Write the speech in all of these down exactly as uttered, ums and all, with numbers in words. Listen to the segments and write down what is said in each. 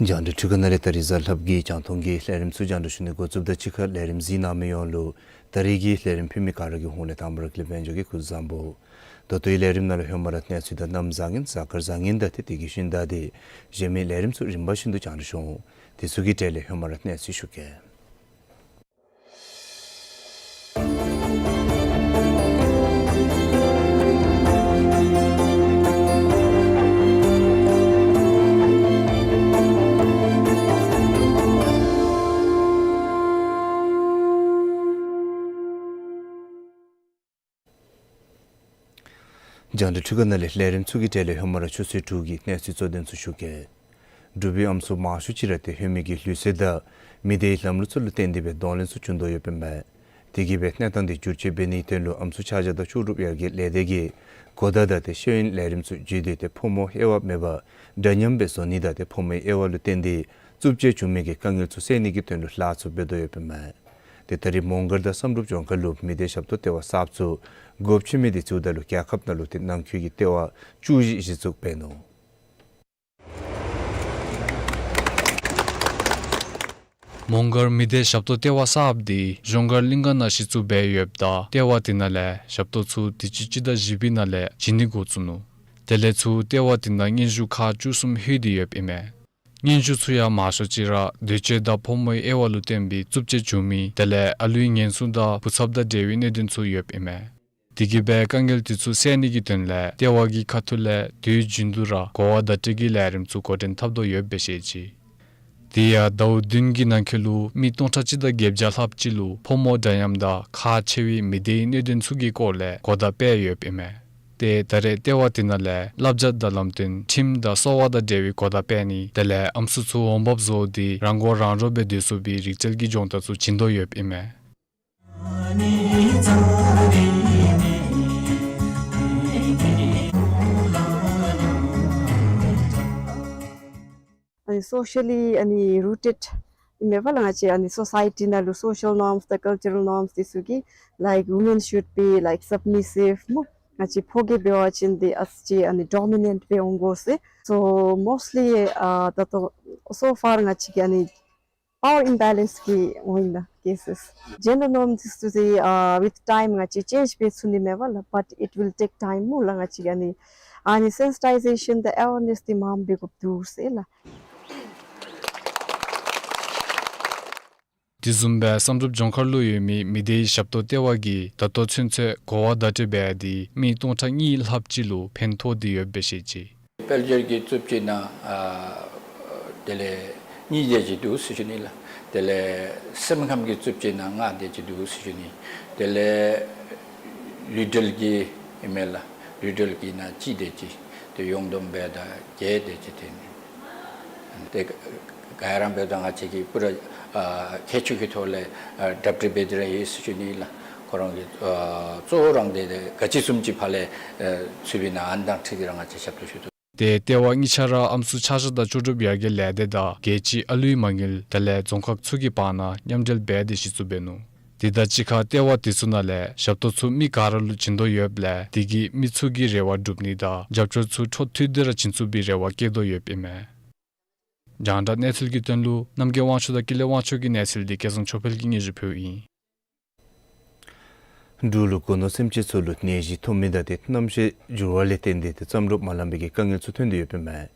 རྒྱང་བསྒྲགས་འཕྲུལ་ཁང་ནང་ལས་ད་རིས་གཟའ་ལྷགཔ་གི་རྒྱང་མཐོང་གི་ལས་རིམ་ཚུ་རྒྱང་བསྒྲགས་ཞུ་ནི་འགོ་བཙུགསཔ་ད་གཅིག་ཁར་ལས་རིམ་གཟིགས་གནང་མི་ཡོངས་ལུ་ད་རིས་ཀྱི་ལས་རིམ་ཕུལ་མི་ག་ར་གི་ཧོངས་ལས་དང་པ་ར་ཀུན་ལེགས་དཔལ་འབྱོར་གྱིས་སྐུ་གཟུགས་བཟང་པོ། ད་ལྟོ་ཡི་ལས་རིམ་ནང་ལུ་ཧེ་མ་ར་གནས་ཚུལ་དང་གནམ་བཟང་ངན་གཟའ་སྐར་བཟང་ངན་དང་དེ་དེ་གི་ཤུལ་ད་དེ་གཞན་མི་ལས་རིམ་ཚུ་རིམ་པ་བཞིན་དུ་རྒྱང་བསྒྲགས་ཞུ་འོང་། དེ་ཚུ་གི་གྲས་ལས་ཧེ་མ་ར་གནས་ཚུལ་ཞུ་གེ། རྒྱང་བསྒྲགས་འཕྲུལ་ཁང་ནང་ལས་ལས་རིམ་ཚུ་གི་གྲས་ལས་ཧེ་མ་ར་ཆུ་ཚོད་དྲུག་གི་གནས་ཚུལ་གཙོ་དོན་ཚུ་ཞུ་གེ། འབྲུག་པའི་ཨམ་སྲུ་མང་ཤོས་ཅིག་ར་ཏེ་ཧེ་མའི་གི་ལུགས་སྲོལ་དང་མི་སྡེའི་ལམ་ལུགས་ཚུ་ལུ་བརྟེན་ཏེ་སྦེ་གདོང་ལེན་ཚུ་བྱུང་དོ་ཡོདཔ་ཨིན་མས། དེ་གིས་སྦེ་གནས་སྟངས་དེ་བསྒྱུར་བཅོས་འབད་ནིའི་དོན་ལུ་ཨམ་སྲུ་ཆ་བཞག་དང་ལྕོགས་གྲུབ་ཡར་རྒྱས་ལས་སྡེ་གིས་གོ་བརྡ་དང་ཏེ་ཤེས་ཡོན་ལས་རིམ་ཚུ་བརྒྱུད་དེ་ཏེ་ཕོ་མོ་དབྱེ་བ་མེད་པར་འདྲ་མཉམ་སྦེ་བཟོ་ནི་དང་ཏེ་ཕོ་མོའི་དབྱེ་བ་ལུ་བརྟེན་ཏེ་རྩུབ་སྤྱོད་བྱུང་མི་གི་དཀའ་ངལ་ཚུ་སེལ་ནི་གི་དོན་ལུ་ལཱ་ཚུ་འབད་དོ་ཡོདཔ་ཨིན་མས། ཏེ་ད་རིས་མོང་སྒར་དང་བསམ་གྲུབ་ལྗོངས་མཁར་ལུ་མི་སྡེ་ཞབས་ཏོག་ལྟེ་བ་གསརཔ་ཚུ་སྒོ་ཕྱེ་མི་དེ་ཚུ་དང་ལུ་རྒྱལ་ཁབ་ནང་ལུ་ཏེ་ནང་འཁོད་ཀྱི་ལྟེ་བ་བཅུ་བཞི་གཞི་བཙུགས་འབད་ནུག། མོང་སྒར་མི་སྡེ་ཞབས་ཏོག་ལྟེ་བ་གསརཔ་དེ་གཞོང་སྒར་གླིང་ག་ནང་གཞི་བཙུགས་འབད་ཡོདཔ་ད་ལྟེ་བ་དེ་ནང་ལས་ཞབས་ཏོག་ཚུ་དུས་ཅི་སྤྱི་ཟླ་བཞི་པའི་ནང་ལས་བྱིན་ནི་འགོ་བཙུགས་ནུག། དེ་ལས་ཚུར་ལྟེ་བ་དེ་ནང་སྙན་ཞུ་ཁག་བཅུ་གསུམ་ལྷོད་དེ་ཡོདཔ་ཨིན་མས། སྙན་ཞུ་ཚུ་ཡང་མང་ཤོས་ཅིག་ར་འདོད་སྤྱོད་དང་ཕོ་མོའི་དབྱེ་བ་ལུ་བརྟེན་པའི་རྩུབ་སྤྱོད་བྱུང་མི་དེ་ལས་ཨ་ལུའི་ངན་སོང་དང་བུ་ཚབ་དང་འབྲེལ་བའི་གནད་དོན་ཚུ་ཡོདཔ་ཨིན་མས། དེ་གིས་སྦེ་དཀའ་ངལ་དེ་ཚུ་སེལ་ནི་གི་དོན་ལས་ལྟེ་བ་གི་ཁ་ཐུག་ལས་དུས་རྒྱུན་དུ་ར་གོ་བ་བརྡ་སྤྲོད་ཀྱི་ལས་རིམ་ཚུ་འགོ་འདྲེན་འཐབ་དོ་ཡོདཔ་སྦེ་བཤད་ཅི། དེ་ཡང་ཟླཝ་བདུན་གྱི་ནང་འཁོད་ལུ་མི་སྟོང་ཕྲག་གཅིག་དང་བརྒྱད་བརྒྱ་ལྷགཔ་ཅིག་ལུ་ཕོ་མོ་འདྲ་མཉམ་དང་ཁག་ཆེ་བའི་མི་སྡེའི་གནད་དོན་ཚུ་གི་སྐོར་ལས་གོ་བརྡ་སྤེལ་ཡོདཔ་ཨིན་མས། ཏེ་ད་རེས་ལྟེ་བ་དེ་ནང་ལས་བསླབ་བྱ་དང་ལམ་སྟོན་ཁྲིམས་དང་གསོ་བ་དང་འབྲེལ་བའི་གོ་བརྡ་སྤེལ་ནི་དེ་ལས་ཨམ་སྲུ་ཚུ་འོང་འབབ་བཟོ་སྟེ་རང་མགོ་རང་འདྲོངས་སྦེ་སྡོད་ཚུགས་པའི་རིག་རྩལ་གྱི་སྦྱོང་བརྡར་ཚུ་བྱིན་དོ་ཡོདཔ་ཨིན་མས། ཨ་ནི་སོ་ཤལ་ལི་ཨ་ནི་རུ་ཊེཌ་ཨིན་མས་པ་ལགས། ང་བཅས་ཨ་ནི་སོ་སའི་ཊི་ནང་ལུ་སོ་ཤལ་ནོརམས་དང་ཀལ་ཅར་ལ་ནོརམས་དེ་ཚུ་གིས་like women should be like submissive སྨོ། ང་བཅས་ཕོ་རྒྱས་འབད་བ་ཅིན་དེ་ཨ་ཙི་ཅིག་ཨ་ནི་ཌོ་མི་ནེཊ་སྦེ་འོང་དགོ་ཟེར། So mostly ཨ་ད་ལྟོ་so far ང་བཅས་ཀྱི་ཨ་ནི་པ་ཝར་ཨིམ་བེ་ལེནསི་གི་འོང་ཡི་ན་ཀེ་སེསི། ཇེན་ཌར་ནོརམས་དེ་ཚུ་དེ་ཨ་with time ང་བཅས་ཅེནཇ་འབད་ཚུགས་ནི་མས་པ་ལགས། But it will take time སྨོ་ལགས། ང་བཅས་ཀྱི་ཨ་ནི་ཨ་ནི་སེན་སི་ཊའི་ཟེ་ཤན་དང་ཨ་ཝེར་ནེསི་དེ་མངམ་འབད་དགོཔ་འདུག་ཟེར་ལགས། དེ་བཟུམ་སྦེ་བསམ་གྲུབ་ལྗོངས་མཁར་ལུ་ཡོད་མི་མི་སྡེའི་ཞབས་ཏོག་ལྟེ་བ་གིས་ད་ལྟོ་ཚུན་ཚོད་གོ་བ་བརྡ་སྤྲོད་འབད་དེ་མི་སྟོང་ཕྲག་གཉིས་ལྷགཔ་ཅིག་ལུ་ཕན་ཐོགས་ཏེ་ཡོདཔ་སྦེ་བཤད་ཅི། དཔལ་འབྱོར་གྱི་རྩུབ་སྤྱོད་ནང་ཨ་དེ་ལས་གཉིས་དེ་ཅིག་འདུག་ཟེར་ཞུ་ནི་ལགས། དེ་ལས་སེམས་ཁམས་ཀྱི་རྩུབ་སྤྱོད་ནང་ལྔ་དེ་ཅིག་འདུག་ཟེར་ཞུ་ནི། དེ་ལས་ལུས་འབྲེལ་གྱི་ཨིན་མས་ལགས། ལུས་འབྲེལ་གྱི་ནང་གཅིག་དེ་ཅིག་ཏེ་ཡོངས་བསྡོམས་འབདཝ་ད་བརྒྱད་དེ་ཅིག་ཐོན་ནི། ཏེ་ག་ར་འབདཝ་ད་ང་བཅས་ཀྱིས་པུ་ར་ཨ་ཁྱད་ཆོས་ཀྱི་ཐོག་ལས་ཨ་གྲ་སྒྲིག་འབད་དེ་ར་ཡོད་ཟེར་ཞུ་ནི་ལགས། ཁོ་ར་གི་ཨ་གཙོ་བོ་ར་འདི་ག་ཅི་བཟུམ་ཅིག་ཕར་ལས་ཨ་ཚུད་པའི་ནང་ཨ་ནི་དང་འཁྲིལ་ཏེ་ར་ང་བཅས་ཞབས་ཏོག་ཞུ་དོ། ཏེ་ལྟེ་བ་གཉིས་ཆ་ར་ཨམ་སྲུ་ཆ་བཞག་དང་ལྕོགས་གྲུབ་ཡར་རྒྱས་ལས་སྡེ་དང་རྒྱལ་སྤྱིའི་ཨ་ལུའི་མ་དངུལ་དེ་ལས་རྫོང་ཁག་ཚུ་གི་བར་ན་མཉམ་འབྲེལ་འབད་དེ་གཞི་བཙུགས་འབད་ནུག། དེ་དང་གཅིག་ཁར་ལྟེ་བ་དེ་ཚུ་ནང་ལས་ཞབས་ཏོག་ཚུ་མི་ག་ར་ལུ་བྱིན་དོ་ཡོདཔ་ལས་དེ་གིས་མི་ཚུ་གི་རེ་བ་སྒྲུབ་ནི་དང་རྒྱབ་སྐྱོར་ཚུ་འཕྲོ་མཐུད་དེ་ར་བྱིན་ཚུགས་པའི་རེ་བ་བསྐྱེད་དོ་ཡོདཔ་ཨིན་མས། རྒྱང་བསྒྲགས་གནས་ཚུལ་གྱི་དོན་ལུ་རྣམ་རྒྱལ་དབང་ཕྱུག་དང་ཀུན་ལེགས་དབང་ཕྱུག་གི་གནས་ཚུལ་འདི་སྐལ་བཟང་ཆོས་འཕེལ་གྱིས་སྙན་ཞུ་ཕུལཝ་ཨིན། འབྲུག་ལུ་སྒོ་ནོར་སེམས་ཅན་ཚུ་ལུ་ནད་གཞི་ཐོབ་མི་དང་ཏེ་གནམ་གཤིས་འགྱུར་བ་ལས་བརྟེན་ཏེ་ཏེ་བརྩམ་རོགས་མ་ལང་པའི་གི་དཀའ་ངལ་ཚུ་ཐོན་ཏེ་ཡོདཔ་ཨིན་མས།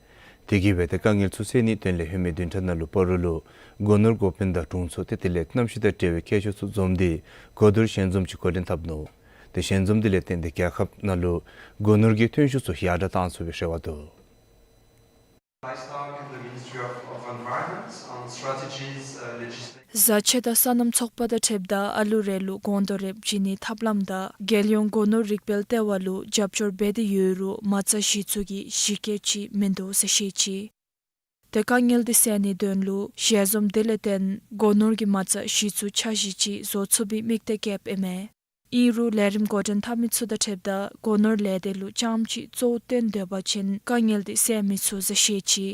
དེ་གིས་འབད་ཏེ་དཀའ་ངལ་ཚུ་སེལ་ནིའི་དོན་ལས་ཧེ་མའི་བདུན་ཕྲག་ནང་ལུ་སྤ་རོ་ལུ་སྒོ་ནོར་འགོ་དཔོན་དང་དྲུང་འཚོ་ཏེ་དེ་ལས་གནམ་གཤིས་དང་འབྲེལ་བའི་མཁས་མཆོག་ཚུ་འཛོམས་ཏེ་གོ་བསྡུར་ཞལ་འཛོམས་ཅིག་འགོ་འདྲེན་འཐབ་ནུག། ཏེ་ཞལ་འཛོམས་དེ་ལས་བརྟེན་ཏེ་རྒྱལ་ཁབ་ནང་ལུ་སྒོ་ནོར་གྱི་ཐོན་ཤུགས་ཚུ་ཡར་དྲག་བཏང་ཚུགས་པའི་རེ་བ་འདུག། Livestock and the Ministry of, of Environment on strategies, uh, legislation. བཟའ་ཆས་དང་སོ་ནམ་ཚོགས་པ་དང་འཁྲིལཝ་ད་ཨ་ལུ་རེ་ལུ་སྒོང་རྡོག་རེ་བྱིན་ནིའི་ཐབས་ལམ་དང་རྒྱལ་ཡོངས་སྒོ་ནོར་རིག་པའི་ལྟེ་བ་ལུ་རྒྱབ་སྐྱོར་འབད་དེ་ཡོད་རུང་མ་རྩ་གཞི་བཙུགས་ཀྱི་གཞི་བཀོད་ཅིག་མིན་འདུག་ཟེར་བཤད་ཅི། ཏེ་དཀའ་ངལ་འདི་སེལ་ནིའི་དོན་ལུ་ཞལ་འཛོམས་དེ་ལས་བརྟེན་སྒོ་ནོར་གྱི་མ་རྩ་གཞི་བཙུགས་འཆར་གཞི་ཅིག་བཟོ་ཚུགས་པའི་དམིགས་གཏད་བསྐྱེདཔ་ཨིན་མས། ཨིན་རུང་ལས་རིམ་འགོ་འདྲེན་འཐབ་མི་ཚུ་དང་འཁྲིལཝ་ད་སྒོ་ནོར་ལས་སྡེ་ལུ་རྐྱངམ་ཅིག་གཙོ་བོ་བཏོན་སྡོད་པ་ཅིན་དཀའ་ངལ་འདི་སེལ་མི་ཚུགས་ཟེར་བཤད་ཅི།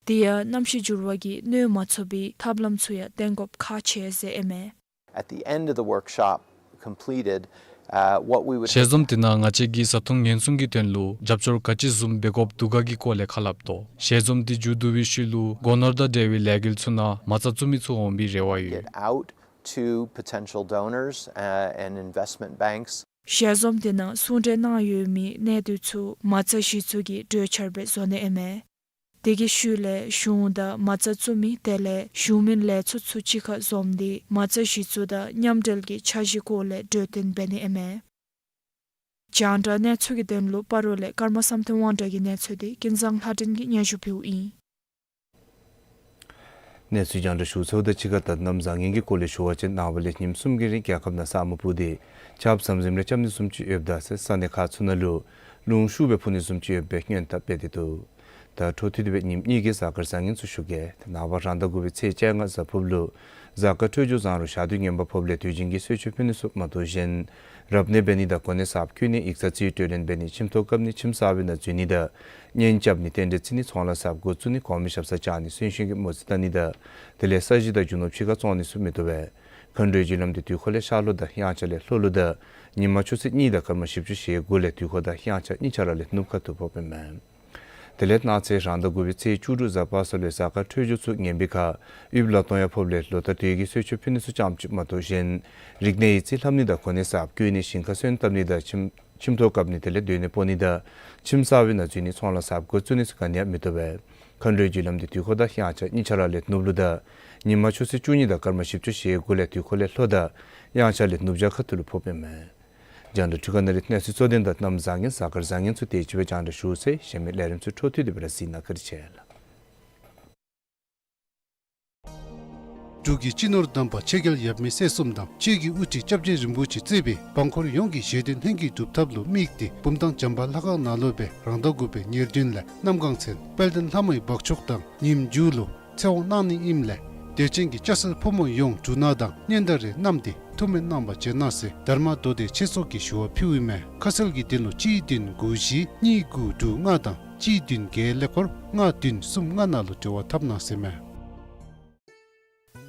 དེ་ཡང་གནམ་གཤིས་འགྱུར་བ་གིས་གནོད་མ་ཚུགས་པའི་ཐབས་ལམ་ཚུ་ཡང་བཏོན་དགོཔ་ཁག་ཆེ་ཟེར་ཨིན་མས། At the end of the workshop completed, uh, what we would ཞལ་འཛོམས་དེ་ནང་ང་བཅས་ཀྱིས་བཟའ་འཐུང་ཉེན་སྲུང་གི་དོན་ལུ་རྒྱབ་སྐྱོར་ག་ཅི་བཟུམ་འབད་དགོཔ་འདུག་ག་གི་སྐོར་ལས་ཁ་སླབ་དོ། ཞལ་འཛོམས་དེ་མཇུག་བསྡུ་བའི་ཤུལ་ལུ་སྒོ་ནོར་དང་འབྲེལ་བའི་ལས་འགུལ་ཚུ་ནང་མ་རྩ་བཙུགས་མི་ཚུ་འོང་བའི་རེ་བ་ཡོད། Get out to potential donors, uh, and investment banks. ཞལ་འཛོམས་དེ་ནང་གསུང་གྲོས་གནང་ཡོད་མི་གནད་དོན་ཚུ་མ་རྩ་གཞི་བཙུགས་ཀྱི་གྲོས་འཆར་སྦེ་བཟོ་ནི་ཨིན་མས། དེ་གི་ཤུལ་ལས་གཞུང་དང་མ་རྩ་བཙུགས་མི་དེ་ལས་གཞུང་མིན་ལས་ཚོགས་ཚུ་གཅིག་ཁར་འཛོམས་ཏེ་མ་རྩ་གཞི་བཙུགས་དང་མཉམ་འབྲེལ་གྱི་འཆར་གཞི་སྐོར་ལས་གྲོས་བསྟུན་འབད་ནི་ཨིན་མས། རྒྱང་བསྒྲགས་གནས་ཚུལ་གྱི་དོན་ལུ་སྤ་རོ་ལས་ཀརྨ་བསམ་གཏན་དབང་གྲགས་ཀྱི་གནས་ཚུལ་འདི་ཀུན་བཟང་ལྷ་སྒྲོན་གྱིས་སྙན་ཞུ་ཕུལཝ་ཨིན། གནས་ཚུལ་རྒྱང་བསྒྲགས་ཞུ་ཚརཝ་དང་གཅིག་ཁར་ད་གནམ་བཟང་ངན་གྱི་སྐོར་ལས་ཞུ་བ་ཅིན་ནངས་པ་ལས་ཉིནམ་གསུམ་གྱི་རིང་རྒྱལ་ཁབ་ནང་ས་སྨུག་སྤུབས་ཏེ་ཆརཔ་ཟམ་ཟིམ་རེ་རྐྱབ་ནི་བཟུམ་ཅིག་ཡོདཔ་ད་ཟེར་ས་གནས་ཁག་ཚུ་ནང་ལུ་རླུང་ཤུགས་སྦེ་འཕུ་ནི་བཟུམ་ཅིག་ཡོདཔ་སྦེ་སྔོན་དཔག་འབད་དེ་འདུག། ད་འཕྲོ་མཐུད་དེ་སྦེ་ཉིནམ་གཉིས་ཀྱི་གཟའ་སྐར་བཟང་ངན་ཚུ་ཞུ་གེ། ད་ནངས་པ་རང་ཟླ་དགུ་པའི་ཚེས་བཅོ་ལྔ་གཟའ་ཕུརཔ་ལུ་གཟའ་སྐར་འཕྲོད་སྦྱོར་བཟང་རུང་ཞག་དུས་ངན་པ་ཕོགཔ་ལས་དུས་རྒྱུན་གྱི་གསོལ་མཆོད་ཕུལ་ནི་ཚུ་མ་གཏོགས་གཞན་རབ་གནས་འབད་ནི་དང་གོ་གནས་གསརཔ་བཀོད་ནི་ཡིག་ཚང་རྩིས་སྤྲོད་ལེན་འབད་ནི་ཁྱིམ་ཐོག་བཀབ་ནི་ཁྱིམ་གསར་པའི་ནང་འཛུལ་ནི་དང་གཉེན་རྐྱབ་ནི་རྟེན་འབྲེལ་བརྩི་ནི་ཚོང་ལཱ་གསརཔ་འགོ་བཙུགས་ནི་གོང་མའི་ཞབས་སར་བཅར་ནི་གསོན་གཤིན་གྱི་མོ་རྩིས་བལྟ་ནི་དང་དེ་ལས་ས་གཞི་དང་རྒྱུ་ནོར་ཕྱི་ཁར་བཙོང་ནི་ཚུ་མི་བཏུབ་པས། མཁའ་འགྲོའི་རྒྱུ་ལམ་འདི་དུས་འཁོར་ལས་ཤར་ལྷོ་དང་དབྱངས་འཆར་ལས་ལྷོ་ལུ་དང་ཉིན་མ་ཆུ་ཚོད་གཉིས་དང་སྐར་མ་བཞི་བཅུ་ཞེ་དགུ་ལས་དུས་འཁོར་དང་དབྱངས་འཆར་གཉིས་ཆ་ར་ལས་ནུབ་ཁ་ཐུག་ཕོགཔ་ཨིན་མས། དེ་ལས་གནངས་ཚེ་རང་ཟླ་དགུ་པའི་ཚེས་བཅུ་དྲུག་གཟའ་པ་སངས་ལུ་གཟའ་སྐར་འཕྲོད་སྦྱོར་ཚུ་ངན་པའི་ཁར་དབུས་ལ་གཏོང་ཡ་ཕོགཔ་ལས་ལོ་ཟླ་དུས་ཀྱི་གསོལ་མཆོད་ཕུལ་ནི་ཚུ་རྐྱངམ་ཅིག་མ་གཏོགས་གཞན་རིག་གནས་ཡིག་རྩིས་ལྷབ་ནི་དང་གོ་གནས་གསརཔ་བཀོད་ནི་ཞིང་ཁར་སོན་བཏབ་ནི་དང་ཁྱིམ་ཁྱིམ་ཐོག་བཀབ་ནི་དེ་ལས་སྡོད་གནས་སྤོ་ནི་དང་ཁྱིམ་གསར་པའི་ནང་འཛུལ་ནི་ཚོང་ལཱ་གསརཔ་འགོ་བཙུགས་ནི་ཚུ་ག་ནི་ཡང་མི་བཏུབ་པས། མཁའ་འགྲོའི་རྒྱུ་ལམ་འདི་དུས་འཁོར་དང་དབྱངས་འཆར་གཉིས་ཆ་ར་ལས་ནུབ་ལུ་དང་ཉིན་མ་ཆུ་ཚོད་བཅུ་གཉིས་དང་སྐར་མ་བཞི་བཅུ་ཞེ་དགུ་ལས་དུས་འཁོར་ལས་ལྷོ་དང་དབྱངས་འཆར་ལས་ནུབ་བྱང་ཁ་ཐུག་ལུ་ཕོགཔ་ཨིན་མས། རྒྱང་བསྒྲགས་འཕྲུལ་ཁང་ནང་ལས་གནས་ཚུལ་གཙོ་དོན་དང་གནམ་བཟང་ངན་གཟའ་སྐར་བཟང་ངན་ཚུ་དེ་ཅིག་སྦེ་རྒྱང་བསྒྲགས་ཞུ་ཚར་ཡི། གཞན་མི་ལས་རིམ་ཚུ་འཕྲོ་མཐུད་དེ་སྦེ་ར་གཟིགས་གནང་། བཀའ་དྲིན་ཆེ་ལགས། འབྲུག་གི་སྤྱི་ནོར་དམ་པ་ཆོས་རྒྱལ་ཡབ་མེས་སྲས་གསུམ་དང་ཆོས་ཀྱི་དབུ་ཁྲིད་སྐྱབས་རྗེ་རིན་པོ་ཆེ་གཙོས་པའི་འབངས་འཁོར་ཡོངས་ཀྱིས་བཞེད་དོན་ལྷུན་གྱིས་གྲུབ་ཐབས་ལུ་དམིགས་ཏེ་བུམ་ཐང་བྱམས་པ་ལྷ་ཁང་ནང་ལུ་སྦེ་རང་ཟླ་དགུ་པའི་ཉེར་བདུན་ལས་གནམ་གང་ཚེ་དཔལ་ལྡན་ལྷ་མོའི་འབག་མཆོག་དང་ཉིནམ་མཇུག་ལུ་ཚེ་དབང་གནང་ནི་ཨིནམ་ལས་དད་ཅན་གྱི་སྐྱ་སེར་ཕོ་མོ་ཡོངས་འབྲུ་སྣ་དང་སྙན་དར་རེ་བསྣམས་ཏེ་ཐུགས་སྨོན་གནང་བར་བྱོན་གནང་ཟེར་དྷརྨ་མདོ་སྡེ་ཆོས་ཚོགས་ཀྱིས་ཞུ་བ་ཕུལཝ་ཨིན་མས། ཁ་གསལ་གྱི་དོན་ལུ་གཅིག་བདུན་དགུ་བཞི་གཉིས་དགུ་དྲུག་ལྔ་དང་གཅིག་བདུན་བརྒྱད་ཀླད་ཀོར་ལྔ་བདུན་གསུམ་ལྔ་ནང་ལུ་འབྲེལ་བ་འཐབ་གནང་ཟེར་ཨིན་མས།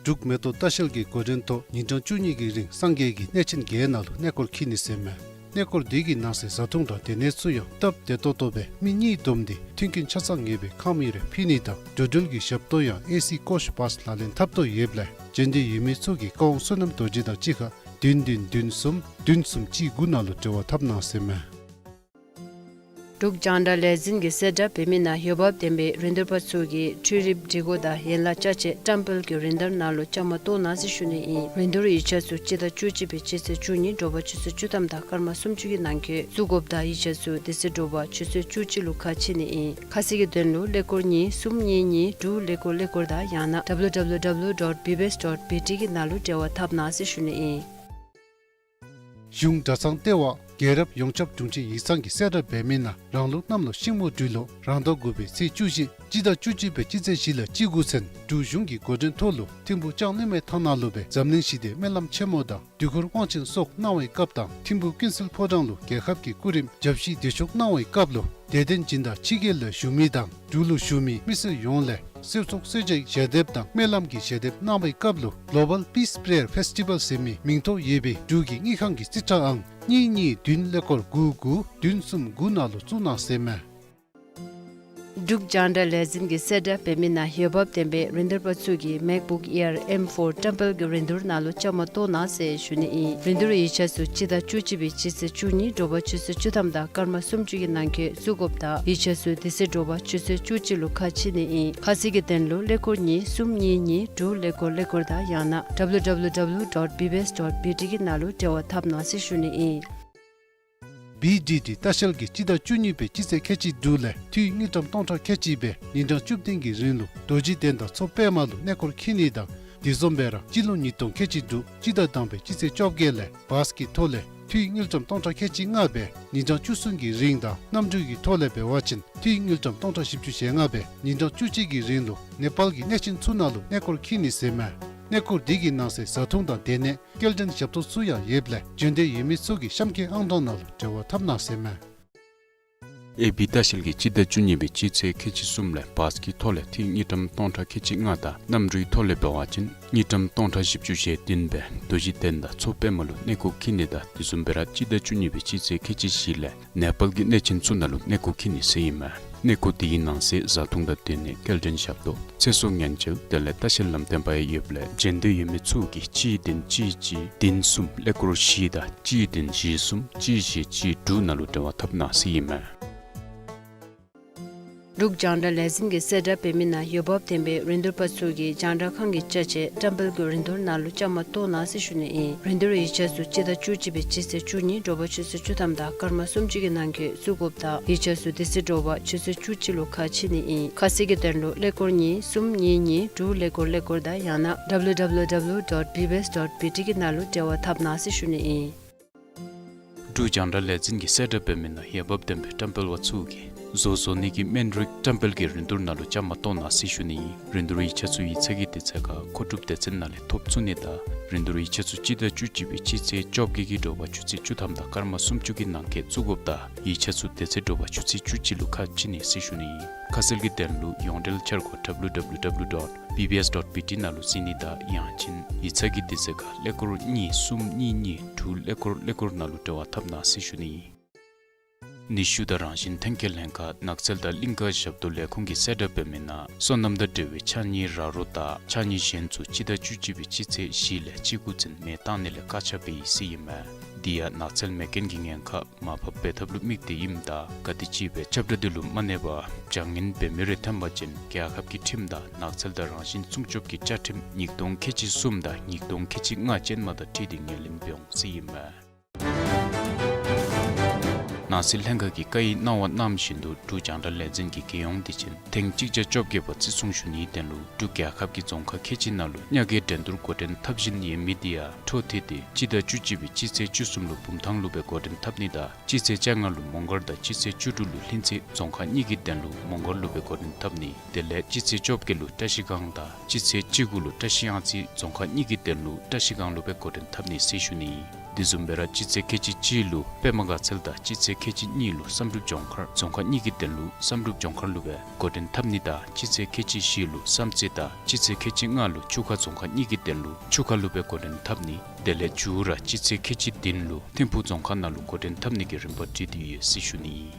འབྲུག་མེ་ཏོག་ལྟ་བཤལ་གྱི་འགོ་འདྲེན་ཐོག་ཉིན་གྲངས་བཅུ་གཉིས་ཀྱི་རིང་སངས་རྒྱས་ཀྱི་གནས་ཆེན་བརྒྱད་ནང་ལུ་གནས་སྐོར་འཁྱིད་ནི་ཟེར་ཨིན་མས། གནས་སྐོར་འདི་གི་ནང་གསེས་བཟའ་འཐུང་དང་སྡོད་གནས་ཚུ་ཡང་སྟབས་བདེ་ཏོག་ཏོ་སྦེ་མི་གཉིས་བསྡོམས་ཏེ་མཐུན་རྐྱེན་ཆ་ཚང་ངེས་པའི་ཁང་མིག་རེ་ཕུལ་ནི་དང་འགྲོ་འགྲུལ་གྱི་ཞབས་ཏོག་ཡང་ཨེ་སི་ཀོཆ་བཱསི་ལག་ལེན་འཐབ་དོ་ཡོདཔ་ལས་འབྱོན་འདོད་ཡོད་མི་ཚུ་གིས་བཀའ་དབང་བསོད་ནམས་རྡོ་རྗེ་དང་གཅིག་ཁར་བདུན་བདུན་བདུན་གསུམ་བདུན་གསུམ་གཅིག་དགུ་ནང་ལུ་འབྲེལ་བ་འཐབ་གནང་ཟེར་ཨིན་མས། འབྲུག་རྒྱང་བསྒྲགས་ལས་འཛིན་གྱིས་གསལ་བསྒྲགས་འབད་མི་ནང་འོས་འབབ་ལྡན་པའི་རིན་བསྡུར་པ་ཚུ་གིས་འཕྲུལ་རིག་སྒྲིག་གོ་དང་ཡན་ལག་ཅ་ཆས་བཀྲམ་སྤེལ་གྱི་རིན་བསྡུར་ནང་ལུ་བཅའ་མར་གཏོགས་གནང་ཟེར་ཞུ་ནི་ཨིན། རིན་བསྡུར་ཡིག་ཆ་ཚུ་སྤྱི་ཟླ་བཅུ་གཅིག་པའི་སྤྱི་ཚེས་བཅུ་གཉིས་དྲོ་པ་ཆུ་ཚོད་བཅུ་ཐམ་དང་སྐར་མ་སུམ་ཅུ་གི་ནང་འཁོད་བཙུགས་དགོཔ་དང་ཡིག་ཆ་ཚུ་དེ་ཚེ་དྲོ་པ་ཆུ་ཚོད་བཅུ་གཅིག་ལུ་ཁ་ཕྱེ་ནི་ཨིན། ཁ་གསལ་གྱི་དོན་ལུ་ཀླད་ཀོར་གཉིས་གསུམ་གཉིས་གཉིས་དྲུག་ཀླད་ཀོར་ཀླད་ཀོར་དང་ཡང་ན་W W W dot B B S dot B T གི་ནང་ལུ་འབྲེལ་བ་འཐབ་གནང་ཟེར་ཞུ་ནི་ཨིན། གཞུང་གྲྭ་ཚང་ལྟེ་བ་ རྒྱལ་རབས་ཡོངས་ཁྱབ་དྲུང་ཆེན་ཡིག་ཚང་གིས་གསལ་བསྒྲགས་འབད་མི་ནང་རང་ལུགས་གནམ་ལོ་ཤིང་མོ་སྦྲུལ་ལོ་རང་ཟླ་དགུ་པའི་ཚེས་བཅུ་བཞི་སྤྱི་ཟླ་བཅུ་གཅིག་པའི་སྤྱི་ཚེས་བཞི་ལས་སྤྱི་དགུ་ཚུན་འབྲུག་གཞུང་གི་འགོ་འདྲེན་ཐོག་ལུ་ཐིམ་ཕུག་ལྕང་གླིང་མའི་ཐང་ནང་ལུ་སྦེ་འཛམ་གླིང་ཞི་བདེའི་སྨོན་ལམ་ཆེན་མོ་དང་དུས་འཁོར་དབང་ཆེན་སོགས་གནང་བའི་སྐབས་དང་ཐིམ་ཕུག་ཀུན་གསལ་ཕོ་བྲང་ལུ་རྒྱལ་ཁབ་ཀྱི་སྐུ་རིམ་བརྒྱ་བཞི་བདེ་མཆོག་གནང་བའི་སྐབས་ལུ་དད་ལྡན་སྦྱིན་བདག་ཕྱི་རྒྱལ་ལས་བཞུགས་མི་དང་འབྲུག་ལུ་བཞུགས་མི་མི་སེར་ཡོངས་ལས་གསོལ་ཚོགས་གསོལ་ཇའི་ཞལ་འདེབས་དང་སྨོན་ལམ་གྱི་ཞལ་འདེབས་གནང་བའི་སྐབས་ལུ་Global Peace Prayer Festival ཟེར་མི་མིང་ཐོ་ཡོད་པའི་འབྲུག་གི་དངུལ་ཁང་གི་རྩིས་ཁྲ་ཨང་གཉིས་གཉིས་བདུན་ཀླད་ཀོར་དགུ་དགུ་བདུན་གསུམ་དགུ་ནང་ལུ་བཙུགས་གནང་ཟེར་མས། འབྲུག་རྒྱང་བསྒྲགས་ལས་འཛིན་གྱིས་གསལ་བསྒྲགས་འབད་མི་ནང་འོས་འབབ་ལྡན་པའི་རིན་བསྡུར་པ་ཚུ་གིས་MacBook Air M four བཀྲམ་སྤེལ་གྱི་རིན་བསྡུར་ནང་ལུ་བཅའ་མར་གཏོགས་གནང་ཟེར་ཞུ་ནི་ཨིན། རིན་བསྡུར་ཡིག་ཆ་ཚུ་སྤྱི་ཟླ་བཅུ་གཅིག་པའི་སྤྱི་ཚེས་བཅུ་གཉིས་དྲོ་པ་ཆུ་ཚོད་བཅུ་ཐམ་དང་སྐར་མ་སུམ་ཅུ་གི་ནང་འཁོད་བཙུགས་དགོཔ་དང་ཡིག་ཆ་ཚུ་དེ་ཚེ་དྲོ་པ་ཆུ་ཚོད་བཅུ་གཅིག་ལུ་ཁ་ཕྱེ་ནི་ཨིན། ཁ་གསལ་གྱི་དོན་ལུ་ཀླད་ཀོར་གཉིས་གསུམ་གཉིས་གཉིས་དྲུག་ཀླད་ཀོར་ཀླད་ཀོར་དང་ཡང་ན་W W W dot B B S dot B T གི་ནང་ལུ་འབྲེལ་བ་འཐབ་གནང་ཟེར་ཞུ་ནི་ཨིན། བི་ཌི་ཊི་ལྟ་བཤལ་གྱིས་སྤྱི་ཟླ་བཅུ་གཉིས་པའི་སྤྱི་ཚེས་ཁལ་གཅིག་དྲུག་ལས་འཐུས་དངུལ་ཀྲམ་སྟོང་ཕྲག་ཁལ་གཅིག་སྦེ་ཉིན་གྲངས་བཅུ་བདུན་གྱི་རིང་ལུ་རྡོ་རྗེ་གདན་དང་མཚོ་པདྨ་ལུ་གནས་སྐོར་འཁྱིད་ནི་དང་དེ་བཟུམ་སྦེ་ར་སྤྱི་ལོ་ཉིས་སྟོང་ཁལ་གཅིག་དྲུག་སྤྱི་ཟླ་དང་པའི་སྤྱི་ཚེས་བཅོ་བརྒྱད་ལས་བཱས་ཀྱི་ཐོག་ལས་འཐུས་དངུལ་ཀྲམ་སྟོང་ཕྲག་ཁལ་གཅིག་ལྔ་སྦེ་ཉིན་གྲངས་བཅུ་གསུམ་གྱི་རིང་དང་གནམ་གྲུ་གི་ཐོག་ལས་འབད་བ་ཅིན་འཐུས་དངུལ་ཀྲམ་སྟོང་ཕྲག་བཞི་བཅུ་ཞེ་ལྔ་སྦེ་ཉིན་གྲངས་བཅུ་གཅིག་གི་རིང་ལུ་ནེ་པཱལ་གྱི་གནས་ཆེན་ཚུ་ནང་ལུ་གནས་སྐོར་འཁྱིད་ནི་ཟེར་མས། གནས་སྐོར་འདི་གི་ནང་གསེས་བཟའ་འཐུང་དང་སྡོད་གནས་སྐྱེལ་འདྲེན་ཞབས་ཏོག་ཚུ་ཡང་ཡོདཔ་ལས་བྱོན་འདོད་ཡོད་མི་ཚུ་གིས་གཤམ་གྱི་ཨང་གྲངས་ནང་ལུ་འབྲེལ་བ་འཐབ་གནང་ཟེར་མས། ཨེ་བི་ལྟ་བཤལ་གྱིས་སྤྱི་ཟླ་བཅུ་གཉིས་པའི་སྤྱི་ཚེས་ཁལ་གཅིག་གསུམ་ལས་བཱས་ཀྱི་ཐོག་ལས་འཐུས་དངུལ་ཀྲམ་སྟོང་ཕྲག་ཁལ་གཅིག་ལྔ་དང་གནམ་གྲུའི་ཐོག་ལས་འབད་བ་ཅིན་དངུལ་ཀྲམ་སྟོང་ཕྲག་བཞི་བཅུ་ཞེ་བདུན་སྦེ་རྡོ་རྗེ་གདན་དང་མཚོ་པདྨ་ལུ་གནས་སྐོར་འཁྱིད་ནི་དང་དེ་བཟུམ་སྦེ་ར་སྤྱི་ཟླ་བཅུ་གཉིས་པའི་སྤྱི་ཚེས་ཁལ་གཅིག་བཞི་ལས་ནེ་པཱལ་གྱི་གནས་ཆེན་ཚུ་ནང་ལུ་གནས་སྐོར་འཁྱིད་ནི་ཟེར་ཨིན་མས། གནས་སྐོར་དེའི་ནང་གསེས་བཟའ་འཐུང་དང་སྡོད་གནས་སྐྱེལ་འདྲེན་ཞབས་ཏོག་ཚེ་སྲོག་ཉེན་བཅོལ་དེ་ལས་ལྟ་བཤལ་ལམ་སྟོན་པ་ཡང་ཡོདཔ་ལས་བྱོན་འདོད་ཡོད་མི་ཚུ་གིས་གཅིག་བདུན་གཅིག་གཅིག་བདུན་གསུམ་ཀླད་ཀོར་བཞི་དང་གཅིག་བདུན་བཞི་གསུམ་གཅིག་བཞི་གཅིག་དྲུག་ནང་ལུ་འབྲེལ་བ་འཐབ་གནང་ཟེར་ཨིན་མས། འབྲུག་རྒྱང་བསྒྲགས་ལས་འཛིན་གྱིས་གསལ་བསྒྲགས་འབད་མི་ནང་འོས་འབབ་ལྡན་པའི་རིན་བསྡུར་པ་ཚུ་གིས་རྒྱང་བསྒྲགས་ཁང་གི་ཅ་ཆས་བཀྲམ་སྤེལ་གྱི་རིན་བསྡུར་ནང་ལུ་བཅའ་མར་གཏོགས་གནང་ཟེར་ཞུ་ནི་ཨིན། རིན་བསྡུར་ཡིག་ཆ་ཚུ་སྤྱི་ཟླ་བཅུ་གཅིག་པའི་སྤྱི་ཚེས་བཅུ་གཉིས་དྲོ་པ་ཆུ་ཚོད་བཅུ་ཐམ་དང་སྐར་མ་སུམ་ཅུ་གི་ནང་འཁོད་བཙུགས་དགོཔ་དང་ཡིག་ཆ་ཚུ་དེ་ཚེ་དྲོ་པ་ཆུ་ཚོད་བཅུ་གཅིག་ལུ་ཁ་ཕྱེ་ནི་ཨིན། ཁ་གསལ་གྱི་དོན་ལུ་ཀླད་ཀོར་གཉིས་གསུམ་གཉིས་གཉིས་དྲུག་ཀླད་ཀོར་ཀླད་ཀོར་དང་ཡང་ན་W W W dot B B S dot B T གི་ནང་ལུ་འབྲེལ་བ་འཐབ་གནང་ཟེར་ཞུ་ནི་ཨིན། འབྲུག་རྒྱང་བསྒྲགས་ལས་འཛིན་གྱིས་གསལ་བསྒྲགས་འབད་མི་ནང་འོས་འབབ་ལྡན་པའི་བཀྲམ་སྤེལ་པ་ཚུ་གིས་བཟོ་བཟོ་ནི་གི་སྨན་རིགས་བཀྲམ་སྤེལ་གྱི་རིན་བསྡུར་ནང་ལུ་བཅའ་མར་གཏོགས་གནང་ཟེར་ཞུ་ནི་ཨིན། རིན་བསྡུར་ཡིག་ཆ་ཚུ་ཡིག་ཚང་གི་དུས་ཚོད་ཁར་མཁོ་སྒྲུབ་སྡེ་ཚན་ནང་ལས་ཐོབ་ཚུགས་ནི་དང་རིན་བསྡུར་ཡིག་ཆ་ཚུ་སྤྱི་ཟླ་བཅུ་གཅིག་པའི་སྤྱི་ཚེས་བཅོ་བརྒྱད་ཀྱི་དྲོ་པ་ཆུ་ཚོད་བཅུ་ཐམ་དང་སྐར་མ་སུམ་ཅུ་གི་ནང་འཁོད་བཙུགས་དགོཔ་དང་ཡིག་ཆ་ཚུ་དེ་ཚེ་དྲོ་པ་ཆུ་ཚོད་བཅུ་གཅིག་ལུ་ཁ་ཕྱེ་ནི་ཟེར་ཞུ་ནི་ཨིན། ཁ་གསལ་གྱི་དོན་ལུ་ཡོངས་འབྲེལ་འཆར་སྒོ་W W W dot B B S dot B T ནང་ལུ་གཟིགས་ནི་དང་ཡང་ཅིན་ཡིག་ཚང་གི་དུས་ཚོད་ཁར་ཀླད་ཀོར་གཉིས་གསུམ་གཉིས་གཉིས་དྲུག་ཀླད་ཀོར་ཀླད་ཀོར་ནང་ལུ་འབྲེལ་བ་འཐབ་གནང་ཟེར་ཞུ་ནི་ཨིན། ནུས་ཤུགས་དང་རང་བཞིན་ཐོན་སྐྱེད་ལྷན་ཁག་ནགས་ཚལ་དང་གླིང་ཀ་ཞབས་ཏོག་ལས་ཁུངས་ཀྱིས་གསལ་བསྒྲགས་འབད་མི་ནང་སོ་ནམ་དང་འབྲེལ་བའི་ཕྱགས་སྙིགས་ར་རོ་དང་ཕྱགས་སྙིགས་གཞན་ཚུ་སྤྱི་ཟླ་བཅུ་གཅིག་པའི་སྤྱི་ཚེས་བཞི་ལས་སྤྱི་དགུ་ཚུན་མེ་བཏང་ནི་ལས་བཀག་ཆ་འབད་ཡི་ཟེར་ཨིན་མས། དེ་ཡང་ནགས་ཚལ་མེ་རྐྱེན་གྱི་ཉེན་ཁ་མར་ཕབ་འབད་ཐབས་ལུ་དམིགས་ཏེ་ཨིནམ་ད་ག་དེམ་ཅིག་སྦེ་ཁྱབ་བསྒྲགས་འདི་ལུ་མ་གནས་པར་བྱང་ཉེས་འབད་མི་རེ་ཐོན་པ་ཅིན་རྒྱལ་ཁབ་ཀྱི་ཁྲིམས་དང་ནགས་ཚལ་དང་རང་བཞིན་སྲུང་སྐྱོབ་ཀྱི་བཅའ་ཁྲིམས་ཉིས་སྟོང་ཁལ་གཅིག་གསུམ་དང་ཉིས་སྟོང་ཁལ་གཅིག་ལྔ་ཅན་མ་དང་འཁྲིལ་ཏེ་ངོས་ལེན་འབད་འོང་ཟེར་ཨིན་མས། ནང་སྲིད་ལྷན་ཁག་གིས་བཀའ་ཡིག་གནང་བ་གནང་བཞིན་དུ་འབྲུག་རྒྱང་བསྒྲགས་ལས་འཛིན་གྱི་རྒྱལ་ཡོངས་དུས་ཆེན་ཐེངས་གཅིག་བརྒྱ་བཅོ་བརྒྱད་པ་བརྩི་སྲུང་ཞུ་ནིའི་དོན་ལུ་འབྲུག་རྒྱལ་ཁབ་ཀྱི་རྫོང་ཁག་ཁལ་གཅིག་ནང་ལུ་ཉག་གའི་འགྲན་བསྡུར་འགོ་འདྲེན་འཐབ་བཞིན་ཡོད་མི་དེ་ཡང་འཕྲོ་མཐུད་དེ་སྤྱི་ཟླ་བཅུ་གཅིག་པའི་སྤྱི་ཚེས་བཅུ་གསུམ་ལུ་བུམ་ཐང་ལུ་སྦེ་འགོ་འདྲེན་འཐབ་ནི་དང་སྤྱི་ཚེས་བཅོ་ལྔ་ལུ་མོང་སྒར་དང་སྤྱི་ཚེས་བཅུ་དྲུག་ལུ་ལྷུན་རྩེ་རྫོང་ཁག་གཉིས་ཀྱི་དོན་ལུ་མོང་སྒར་ལུ་སྦེ་འགོ་འདྲེན་འཐབ་ནི། དེ་ལས་སྤྱི་ཚེས་བཅོ་བརྒྱད་ལུ་བཀྲ་ཤིས་སྒང་དང་སྤྱི་ཚེས་བཅུ་དགུ་ལུ་བཀྲ་ཤིས་གཡང་རྩེ་རྫོང་ཁག་གཉིས་ཀྱི་དོན་ལུ་བཀྲ་ཤིས་སྒང་ལུ་སྦེ་འགོ་འདྲེན་འཐབ་ནི་ཟེར་ཞུ་ནི། དེ་བཟུམ་སྦེ་ར་སྤྱི་ཚེས་ཁལ་གཅིག་གཅིག་ལུ་པདྨ་དགའ་ཚལ་དང་སྤྱི་ཚེས་ཁལ་གཅིག་གཉིས་ལུ་བསམ་གྲུབ་ལྗོངས་མཁར་རྫོང་ཁག་གཉིས་ཀྱི་དོན་ལུ་བསམ་གྲུབ་ལྗོངས་མཁར་ལུ་སྦེ་འགོ་འདྲེན་འཐབ་ནི་དང་སྤྱི་ཚེས་ཁལ་གཅིག་བཞི་ལུ་བསམ་རྩེ་དང་སྤྱི་ཚེས་ཁལ་གཅིག་ལྔ་ལུ་ཆུ་ཁ་རྫོང་ཁག་གཉིས་ཀྱི་དོན་ལུ་ཆུ་ཁ་ལུ་སྦེ་འགོ་འདྲེན་འཐབ་ནི། དེ་ལས་མཇུག་ར་སྤྱི་ཚེས་ཁལ་གཅིག་བདུན་ལུ་ཐིམ་ཕུག་རྫོང་ཁག་ནང་ལུ་འགོ་འདྲེན་འཐབ་ནི་གི་རིམ་པ་བསྒྲིགས་ཏེ་ཡོད་ཟེར་ཞུ་ནི།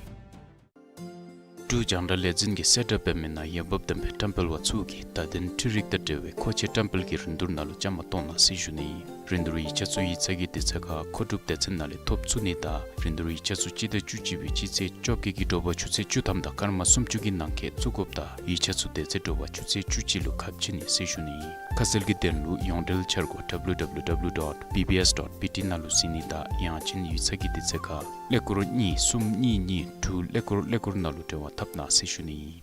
འབྲུག་རྒྱང་བསྒྲགས་ལས་འཛིན་གྱིས་གསལ་བསྒྲགས་འབད་མི་ནང་འོས་འབབ་ལྡན་པའི་བཀྲམ་སྤེལ་པ་ཚུ་གིས་བརྡ་དོན་འཕྲུལ་རིག་དང་འབྲེལ་བའི་མཁོ་ཆས་བཀྲམ་སྤེལ་གྱི་རིན་བསྡུར་ནང་ལུ་བཅའ་མར་གཏོགས་གནང་ཟེར་ཞུ་ནི། རིན་བསྡུར་ཡིག་ཆ་ཚུ་ཡིག་ཚང་གི་དུས་ཚོད་ཁར་མཁོ་སྒྲུབ་སྡེ་ཚན་ནང་ལས་ཐོབ་ཚུགས་ནི་དང་རིན་བསྡུར་ཡིག་ཆ་ཚུ་སྤྱི་ཟླ་བཅུ་གཅིག་པའི་སྤྱི་ཚེས་བཅོ་བརྒྱད་ཀྱི་དྲོ་པ་ཆུ་ཚོད་བཅུ་ཐམ་དང་སྐར་མ་སུམ་ཅུ་གི་ནང་འཁོད་བཙུགས་དགོཔ་དང་ཡིག་ཆ་ཚུ་དེ་ཚེ་དྲོ་པ་ཆུ་ཚོད་བཅུ་གཅིག་ལུ་ཁ་ཕྱེ་ནི་ཟེར་ཞུ་ནི། ཁ་གསལ་གྱི་དོན་ལུ་ཡོངས་འབྲེལ་འཆར་སྒོ་W W W dot B B S dot B T ནང་ལུ་གཟིགས་ནི་དང་ཡང་ཅིན་ཡིག་ཚང་གི་དུས་ཚོད་ཁར་ཀླད་ཀོར་གཉིས་གསུམ་གཉིས་གཉིས་དྲུག་ཀླད་ཀོར་ཀླད་ཀོར་ནང་ལུ་འབྲེལ་བ་འཐབ་གནང་ཟེར་ཞུ་ནི།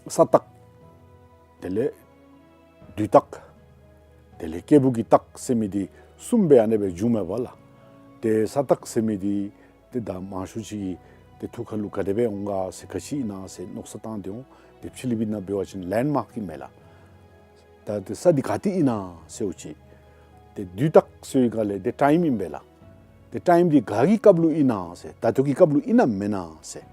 ས་སྟག། དེ་ལས་བདུད་སྟག། དེ་ལས་སྐྱེས་བུ་གི་སྟག་ཟེར་མི་འདི་གསུམ་སྦེ་ཨ་ནི་སྦེ་འབྱུངམ་མས་པ་ལགས། ཏེ་ས་སྟག་ཟེར་མི་འདི་ཏེ་ད་མང་ཤོས་ཅིག་གི་ཏེ་ཐུགས་ཁ་ལུ་ག་དེ་སྦེ་འོང་ག་ཟེར་ག་ཅི་ཨིན་ན་ཟེར་མནོ་བསམ་བཏང་སྟེ་འོང་། ཏེ་ཕྱི་གླིང་པའི་ནང་འབད་བ་ཅིན་ལེནཌ་མཱརཀ་ཨིན་མས་ལགས། ད་ཏེ་ས་འདི་ག་ཏེ་ཨིན་ན་ཟེར་བ་ཅིན་ཏེ་བདུད་སྟག་ཟེར་བའི་སྒང་ལས་ཏེ་ཊའིམ་ཨིན་པས་ལགས། ཏེ་ཊའིམ་འདི་ག་གི་སྐབས་ལུ་ཨིན་ན་ཟེར། ད་ལྟོ་གི་སྐབས་ལུ་ཨིན་ན་མེན་ན་ཟེར།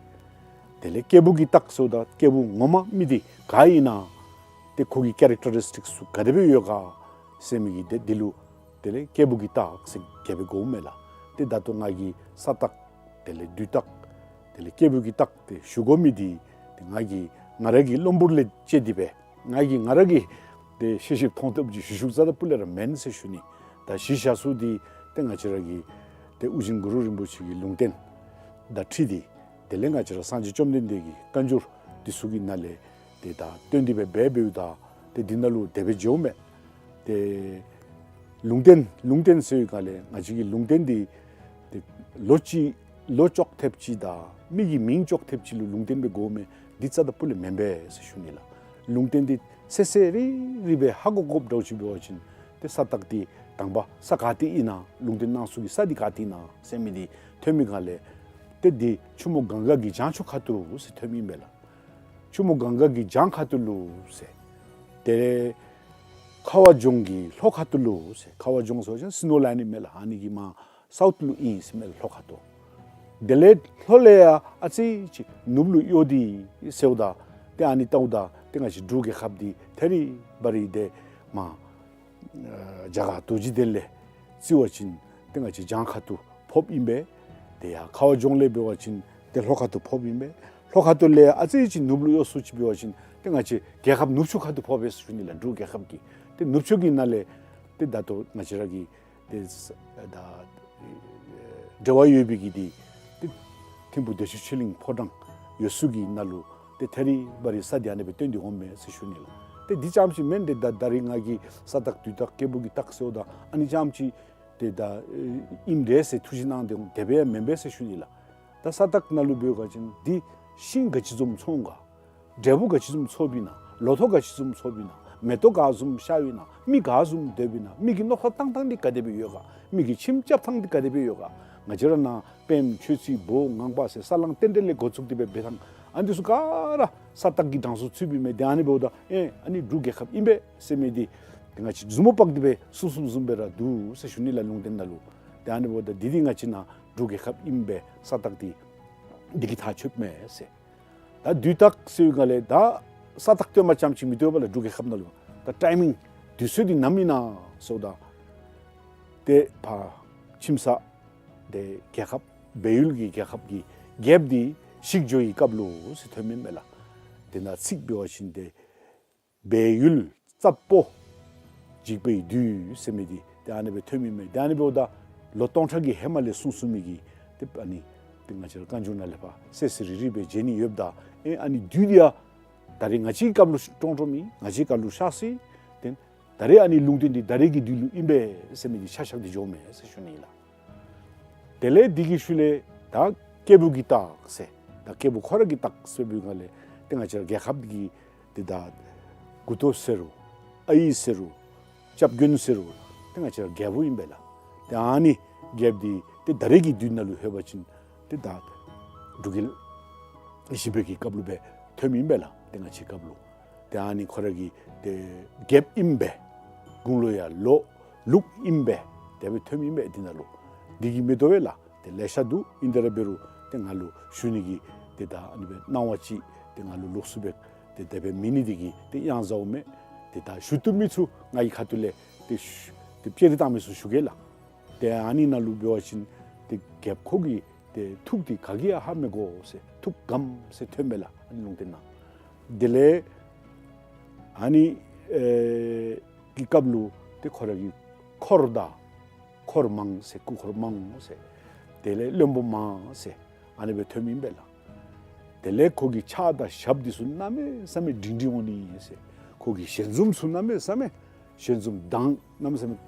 དེ་ལས་སྐྱེས་བུ་གི་སྟག་ཟེརཝ་ད་སྐྱེས་བུ་ངོ་མ་མི་འདི་ག་ཨིན་ན། ཏེ་ཁོ་གི་ཀེ་རེག་ཊ་རི་སི་ཊིཀ་སུ་ག་དེ་སྦེ་ཡོད་ག་ཟེར་མི་གི་ཏེ་འདི་ལུ་དེ་ལས་སྐྱེས་བུ་གི་སྟག་ཟེར་གྱལ་སྦེ་གོཝ་མས་ལགས། ཏེ་ད་ལྟོ་ང་གིས་ས་སྟག་དེ་ལས་བདུད་སྟག་དེ་ལས་སྐྱེས་བུ་གི་སྟག་ཏེ་ཞུ་དགོ་མི་འདི་ཏེ་ང་གིས་ང་ར་གི་བློན་པོ་ལས་བཅད་དེ་སྦེ་ང་གིས་ང་ར་གིས་ཏེ་ཤེས་ཤེསཔ་མཐོང་ཐོབ་ཅིག་ཞུ་ཞུཝ་རྩ་དང་སྤུ་ལས་ར་མེན་ཟེར་ཞུ་ནི། ད་གཞི་བཞག་ས་འདི་ཏེ་ང་བཅས་ར་གི་ཏེ་ཨོ་རྒྱན་གུ་རུ་རིན་པོ་ཆེ་གི་ལུང་བསྟན་དང་འཁྲིལ་ཏེ་དེ་ལས་ང་བཅས་ར་སངས་རྒྱས་བཅོམ་ལྡན་འདས་ཀྱི་བཀའ་འགྱུར་འདི་ཚུ་གི་ནང་ལས་ཏེ་ད་བཏོན་ཏེ་སྦེ་འབད་འབདཝ་ད་ཏེ་འདི་ནང་ལུ་དེ་སྦེ་འགྱོཝ་མས། ཏེ་ལུང་བསྟན་ལུང་བསྟན་ཟེར་བའི་སྒང་ལས་ང་བཅས་ཀྱི་ལུང་བསྟན་འདི་ཏེ་ལོ་གཅིག་ལོ་ཅོག་འཐདཔ་ཅིག་དང་མི་གི་མིང་ཅོག་འཐདཔ་ཅིག་ལུ་ལུང་བསྟན་སྦེ་གོཝ་མས། འདི་རྩ་དང་སྤུ་ལས་མེན་པས་ཟེར་ཞུ་ནི་ལགས། ལུང་བསྟན་འདི་གསལ་གསལ་རི་རི་སྦེ་ཧ་གོ་དགོཔ་འདྲཝ་ཅིག་འབད་བ་ཅིན་ཏེ་ས་སྟག་འདི་དང་པ་ས་ག་ཏེ་ཨིན་ན་ལུང་བསྟན་གནང་ས་གི་ས་འདི་ག་ཏེ་ཨིན་ན་ཟེར་མི་འདི་ཐོན་མི་སྒང་ལས་ཏེ་འདི་ཆུ་མོ་གངྒཱ་གི་བྱང་ཕྱོགས་ཁ་ཐུག་ཟེར་ཐོནམ་ཨིན་པས་ལགས། ཆུ་མོ་གངྒཱ་གི་བྱང་ཁ་ཐུག་ལུ་ཟེར། ཏེ་ཁ་བ་ལྗོངས་ཀྱི་ལྷོ་ཁ་ཐུག་ལུ་ཟེར། ཁ་བ་ལྗོངས་ཟེར་བ་ཅིན་སི་ནོ་ལེནཌ་ཨིན་མས་ལགས། ཨ་ནི་གི་མར་སའུཐ་ལུ་ཨིན་ཟེར་མས་ལྷོ་ཁ་ཐུག། དེ་ལས་ལྷོ་ལས་ཡར་ཨ་ཙི་ཅིག་ནུབ་ལུ་གཡོ་སྟེ་ཟེརཝ་ད་ཏེ་ཨ་ནི་བལྟཝ་ད་ཏེ་ང་བཅས་འབྲུག་རྒྱལ་ཁབ་འདི་ཐ་རི་བ་རི་ཏེ་མར་ཨ་རྒྱ་གར་རྡོ་རྗེ་གདན་ལས་རྩིས་པ་ཅིན་ཏེ་ང་བཅས་བྱང་ཁ་ཐུག་ཕོགཔ་ཨིན་པས། ཏེ་ཡར་ཁ་བ་ལྗོངས་ལས་འབད་བ་ཅིན་ཏེ་ལྷོ་ཁ་ཐུག་ཕོགཔ་ཨིན་པས། ལྷོ་ཁ་ཐུག་ལས་ཨ་ཙི་ཅིག་ནུབ་ལུ་གཡོ་སུ་ཅིག་འབད་བ་ཅིན་ཏེ་ང་བཅས་རྒྱལ་ཁབ་ནུབ་ཕྱོགས་ཁ་ཐུག་ཕོག་པས་ཟེར་ཞུ་ནི་ལགས། འབྲུག་རྒྱལ་ཁབ་ཀྱི་ཏེ་ནུབ་ཕྱོགས་ཀྱི་ནང་ལས་ཏེ་ད་ལྟོ་ང་བཅས་ར་གི་ཏེ་ད་འབྲེལ་བ་ཡོད་པའི་གི་འདི་ཏེ་ཐིམ་ཕུག་བདེ་ཆེན་ཆོས་གླིང་ཕོ་བྲང་ཡོད་ས་གི་ནང་ལུ་ཏེ་ཐ་རི་བ་རི་ས་འདི་ཨ་ནི་སྦེ་བཏོན་ཏེ་འོངམ་མས་ཟེར་ཞུ་ནི་ལགས། ཏེ་འདི་རྐྱངམ་ཅིག་མེན། ཏེ་ད་ད་རིས་ང་གིས་ས་སྟག་བདུད་སྟག་སྐྱེས་བུ་གི་སྟག་ཟེརཝ་ད་ཨ་ནི་རྐྱངམ་ཅིག་ཏེ་ད་ཨིནམ་འདྲས་ཟེར་ཐུགས་བཞེད་གནང་སྟེ་འོང་། དེ་སྦེ་ཡང་མེན་པས་ཟེར་ཞུ་ནི་ལགས། ད་ས་སྟག་ནང་ལུ་འབད་བ་ཅིན་འདི་ཤིང་ག་ཅི་བཟུམ་ཚང་ག་འབྲས་བུ་ག་ཅི་བཟུམ་ཚང་བའི་ན་ལོ་ཐོག་ག་ཅི་བཟུམ་ཚང་བའི་ན་མེ་ཏོག་ག་བཟུམ་ཤར་བའི་ན་མི་ག་བཟུམ་སྡོད་པའི་ན་མི་གི་མནོ་བསམ་བཏང་ཐངས་འདི་ག་དེ་སྦེ་ཡོད་ག་མི་གི་ཁྱིམ་རྐྱབ་ཐངས་འདི་ག་དེ་སྦེ་ཡོད་ག། ང་བཅས་ར་ནཱ་པདྨ་ཆོས་སྲིད་བོད་ངང་པ་ཟེར་ས་བསླང་རྟེན་འབྲེལ་ལས་འགོ་བཙུགས་ཏེ་སྦེ་འབད་ཐངས་ཨ་ནི་འདི་ཚུ་ག་ར་ས་སྟག་གི་གྲངས་སུ་ཚུདཔ་ཨིན་མས། ཏེ་ཨ་ནི་འབདཝ་ད་ཨེ་ཨ་ནི་འབྲུག་རྒྱལ་ཁབ་ཨིན་པས་ཟེར་མི་འདི་ཏེ་ང་བཅས་མཛུབ་མོ་དཔག་སྟེ་སྦེ་ཚུགས་ཚུགསཔ་བཟུམ་སྦེ་ར་འདུག་ཟེར་ཞུ་ནི་ལགས་ལུང་བསྟན་ནང་ལུ། ཏེ་ཨ་ནི་འབདཝ་ད་འདི་འདི་ང་བཅས་ནཱ་འབྲུག་རྒྱལ་ཁབ་ཨིན་པས། ས་སྟག་འདི་འདི་གིས་ཐག་ཆོདཔ་མས་ཟེར། ད་བདུད་སྟག་ཟེར་བའི་སྒང་ལས་ད་ས་སྟག་བཏོནམ་རྐྱངམ་ཅིག་མི་བཏུབ་པས་ལགས། འབྲུག་རྒྱལ་ཁབ་ནང་ལུ་ད་ཊའིམ་ཨིང་དུས་ཚོད་འདི་ནམ་ཨིན་ན་ཟེརཝ་ད་ཏེ་ཕར་ཁྱིམ་ས་ཏེ་རྒྱལ་ཁབ་སྦས་ཡུལ་གྱི་རྒྱལ་ཁབ་ཀྱི་རྒྱལཔོ་འདི་ཞིག་འགྱོ་བའི་སྐབས་ལུ་ཟེར་ཐོནམ་ཨིན་མས་ལགས། ཏེ་ནཱ་ཚིག་འབད་བ་ཅིན་ཏེ་སྦས་ཡུལ་རྩྭ་པོ་འཇིགས་པའི་བདུད་ཟེར་མི་འདི་ཏེ་ཨ་ནི་སྦེ་ཐོནམ་ཨིན་མས། ཏེ་ཨ་ནི་འབདཝ་ད་ལོ་སྟོང་ཕྲག་གི་ཧེ་མ་ལས་གསུངས་གསུངས་མི་གི་ཏེ་ཨ་ནི་ཏེ་ང་བཅས་ར་བཀའ་འགྱུར་ནང་ལས་ཕར་གསལ་གསལ་རི་རི་སྦེ་མཇལ་ནི་ཡོདཔ་ད་ཨེ་ཨ་ནི་བདུད་འདི་ཡང་ད་རེས་ང་བཅས་ཀྱི་སྐབས་ལུ་བཀྲོངས་བཀྲོངསམ་ཨིན། ང་བཅས་ཀྱི་སྐབས་ལུ་གཤགས་སོ་ཡི། ཏེ་ད་རེས་ཨ་ནི་ལུང་བསྟན་འདི་ད་རེས་ཀྱི་བདུད་ལུ་ཨིན་པས་ཟེར་མི་འདི་ཆ་བཞག་སྟེ་འགྱོཝ་མས་ཟེར་ཞུ་ནི་ཨིན་ལགས། དེ་ལས་འདི་གི་ཤུལ་ལས་ད་སྐྱེས་བུ་གི་སྟག་ཟེར་ད་སྐྱེས་བུ་ཁོ་ར་གི་སྟག་ཟེར་བའི་སྒང་ལས་ཏེ་ང་བཅས་ར་རྒྱལ་ཁབ་ཀྱི་ཏེ་ད་མགུ་ཏོ་ཟེར་རུང་ཨའི་ཟེར་རུང་སྐྱབས་མགོན་ཟེར་རུང་ཏེ་ང་བཅས་ར་རྒྱལ་པོ་ཨིན་པས་ལགས། ཏེ་ཨ་ནི་རྒྱལཔོ་འདི་ཏེ་ད་རེས་ཀྱི་བདུད་ནང་ལུ་ལྷོད་པ་ཅིན་ཏེ་ད་འབྲུག་རྒྱལ་བཞི་པའི་གི་སྐབས་ལུ་སྦེ་ཐོནམ་ཨིན་པས་ལགས། ཏེ་ང་བཅས་སྐབས་ལུ་ཏེ་ཨ་ནི་ཁོ་ར་གི་ཏེ་རྒྱལཔོ་ཨིན་པས། དགུང་ལོ་ཡང་ལོ་ལུག་ཨིན་པས། དེ་སྦེ་ཐོནམ་ཨིན་པས་འདི་ནང་ལུ། འདི་གིས་མི་དོ་བས་ལགས། ཏེ་ལེ་ཤ་འདུག། ཨིན་ཏེ་ར་འབད་རུང་ཏེ་ང་ལུ་ཞུ་ནི་གི་ཏེ་ད་ཨ་ནི་སྦེ་གནང་བ་ཅིག་ཏེ་ང་ལུ་ལོགས་སུ་སྦེ་ཏེ་དེ་སྦེ་མེད་ནི་འདི་གིས་ཏེ་ཡང་ཟཝ་མས། ཏེ་ད་ཞུ་བཏུབ་མི་ཚུ་ང་གི་ཁ་ཐུག་ལས་ཏེ་ཞུ་ཏེ་བཅར་ཏེ་བཏང་མི་ཚུ་ཞུ་གེ་ལགས། ཏེ་ཨ་ནི་ནང་ལུ་འབད་བ་ཅིན་ཏེ་རྒྱལཔོ་ཁོ་གི་ཏེ་ཐུགས་འདི་ག་གིས་ཡང་ཧ་མི་གོ་ཟེར་ཐུགས་དགའམ་ཟེར་ཐོནམ་མས་ལགས། ཨ་ནི་ལུང་བསྟན་ནང་། དེ་ལས་ཨ་ནི་ཨེ་གི་སྐབས་ལུ་ཏེ་ཁོ་ར་གི་འཁོར་དང་འཁོར་མང་ཟེར་སྐུ་འཁོར་མང་ཟེར་དེ་ལས་བློན་པོ་མང་ཟེར་ཨ་ནི་སྦེ་ཐོནམ་ཨིན་པས་ལགས། དེ་ལས་ཁོ་གི་ཕྱག་དང་ཞབས་འདི་ཚུ་གནམ་མེད་ས་མེད་སྒྲིང་སྒྲིང་འོང་ནི་ཨིན་ཟེར། ཁོ་གི་ཞལ་འཛུམ་ཚུ་གནམ་མེད་ས་མེད་ཞལ་འཛུམ་མདངས་གནམ་མེད་ས་མེད་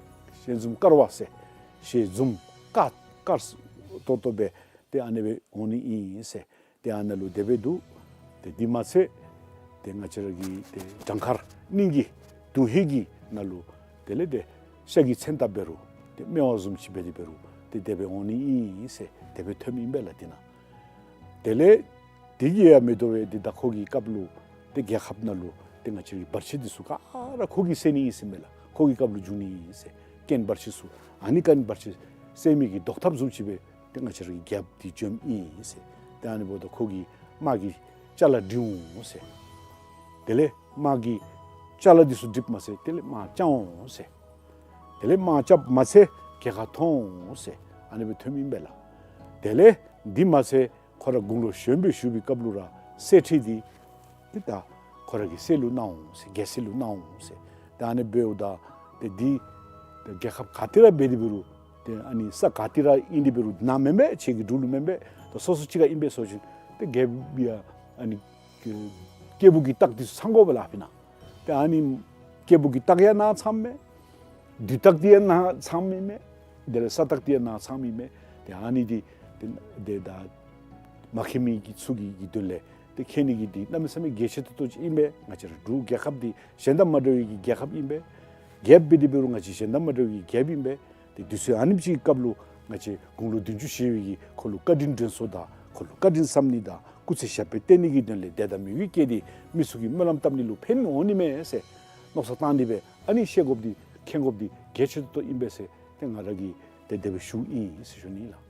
ཞལ་འཛུམ་དཀར་བ་ཟེར་ཞལ་འཛུམ་དཀར་དཀར་ཏོག་ཏོ་སྦེ་ཏེ་ཨ་ནི་སྦེ་འོང་ནི་ཨིན་ཟེར། ཏེ་ཨ་ནཱ་ལུ་དེ་སྦེ་འདུག། ཏེ་འདི་མ་ཚད་ཏེ་ ཏེ་ང་བཅས་ར་གི་ཏེ་གྲངས་ཁར་གླིང་གི་དུང་ཧེ་གི་ནང་ལུ་དེ་ལས་ཏེ་ཤ་གི་མཚོན་རྟགས་འབད་རུང་ཏེ་སྨེ་བ་བཟུམ་ཅིག་འབད་དེ་འབད་རུང་ཏེ་དེ་སྦེ་འོང་ནི་ཨིན་ཟེར་དེ་སྦེ་ཐོནམ་ཨིན་པས་ལགས་དེ་ནང་། དེ་ལས་དེ་གིས་ཡང་མི་དོ་བར་ཏེ་ད་ཁོ་གི་སྐབས་ལུ་ཏེ་རྒྱལ་ཁབ་ནང་ལུ་ཏེ་ང་བཅས་རའི་བར་ཆད་འདི་ཚུ་ག་ར་ཁོ་གིས་སེལ་ནི་ཨིན་ཟེར་མས་ལགས། ཁོ་གི་སྐབས་ལུ་འབྱུང་ནི་ཨིན་ཟེར། རྐྱེན་བར་ཆད་ཚུ་ཨ་ནི་རྐྱེན་བར་ཆད་སེལ་མི་གི་བཟློག་ཐབས་བཟུམ་ཅིག་སྦེ་ཏེ་ང་བཅས་རའི་རྒྱལཔོ་འདི་བྱོནམ་ཨིན་ཟེར། ཏེ་ཨ་ནི་འབདཝ་ད་ཁོ་གིས་དམག་གི་ཅ་ལ་སྒྲིལ་འོང་ཟེར། དེ་ལས་དམག་གི་ཅ་ལ་འདི་ཚུ་སྒྲིལཝ་མ་ཚད་དེ་ལས་དམག་རྐྱབ་འོང་ཟེར། དེ་ལས་དམག་རྐྱབ་མ་ཚད་རྒྱལ་ཁ་ཐོབ་འོང་ཟེར་ཨ་ནི་སྦེ་ཐོནམ་ཨིན་པས་ལགས། དེ་ལས་འདི་མ་ཚད་ཁོ་ར་དགུང་ལོ་གཞོནམ་སྦེ་བཞུགས་པའི་སྐབས་ལུ་ར་གསེར་ཁྲི་འདི་ཏེ་ད་ཁོ་ར་གི་སྲས་ལུ་གནང་འོང་ཟེར། རྒྱལ་སྲས་ལུ་གནང་འོང་ཟེར། ཏེ་ཨ་ནི་འབདཝ་ད་ཏེ་འདི་ཏེ་རྒྱལ་ཁབ་ག་ཏེ་ར་འབད་དེ་འབད་རུང་ཏེ་ཨ་ནི་ས་ག་ཏེ་ར་ཨིན་དེ་འབད་རུང་ནཱ་མེན་པས། ཁྱེད་ཀྱི་འབྲུག་ལུ་མེན་པས། ད་སོ་སོ་ཅིག་ཁར་ཨིན་པས་ཟེར་བ་ཅིན་ཏེ་རྒྱལཔོ་ཡང་ཨ་ནི་སྐྱེས་བུ་གི་རྟགས་འདི་ཚུ་ཚང་དགོ་པས་ལགས་ཨ་ཕི་ནཱ། ཏེ་ཨ་ནི་སྐྱེས་བུ་གི་རྟགས་ཡང་ནཱ་ཚངམ་མས། དུས་རྟགས་འདི་ཡང་ནཱ་ཚངམ་ཨིན་མས། དེ་ལས་ས་རྟགས་འདི་ཡང་ནཱ་ཚངམ་ཨིན་མས། ཏེ་ཨ་ནི་འདི་ཏེ་ཏེ་ད་མ་མཁྱེན་མི་གི་ཚུ་གི་གི་དོན་ལས་ཏེ་མཁྱེན་ནི་གི་འདི་གནམ་མེད་ས་མེད་གལ་ཆེ་ཏོག་ཏོ་ཅིག་ཨིན་པས། ང་བཅས་ར་འབྲུག་རྒྱལ་ཁབ་འདི་གཞན་དང་མ་འདྲ་བའི་གི་རྒྱལ་ཁབ་ཨིན་པས། རྒྱལཔོ་འབད་དེ་འབད་རུང་ང་བཅས་གཞན་དང་མ་འདྲ་བའི་གི་རྒྱལཔོ་ཨིན་པས། ཏེ་དུས་ཚོད་ཨ་ནེམ་ཅིག་གི་སྐབས་ལུ་ང་བཅས་དགུང་ལོ་བདུན་ཅུ་བཞེས་པའི་གི་ཁོ་ལུ་བཀའ་དྲིན་དྲན་གསོ་དང་ཁོ་ལུ་བཀའ་དྲིན་བསམ་ནི་དང་སྐུ་ཚེ་ཞབས་པད་བརྟན་ནི་གི་དོན་ལས་དད་དང་མོས་གུས་བསྐྱེད་དེ་མི་ཚུ་གི་སྨོན་ལམ་བཏབ་ནི་ལུ་ཕན་འོང་ནི་མས་ཟེར་མནོ་བསམ་བཏང་ནི་སྦེ་ཨ་ནི་ཤེས་དགོཔ་འདི་མཁྱེན་དགོཔ་འདི་གལ་ཆེ་ཏོག་ཏོ་ཨིན་པས་ཟེར་ཏེ་ང་ར་གིས་ཏེ་དེ་སྦེ་ཞུཝ་ཨིན་ཟེར་ཞུ་ནི་ལགས།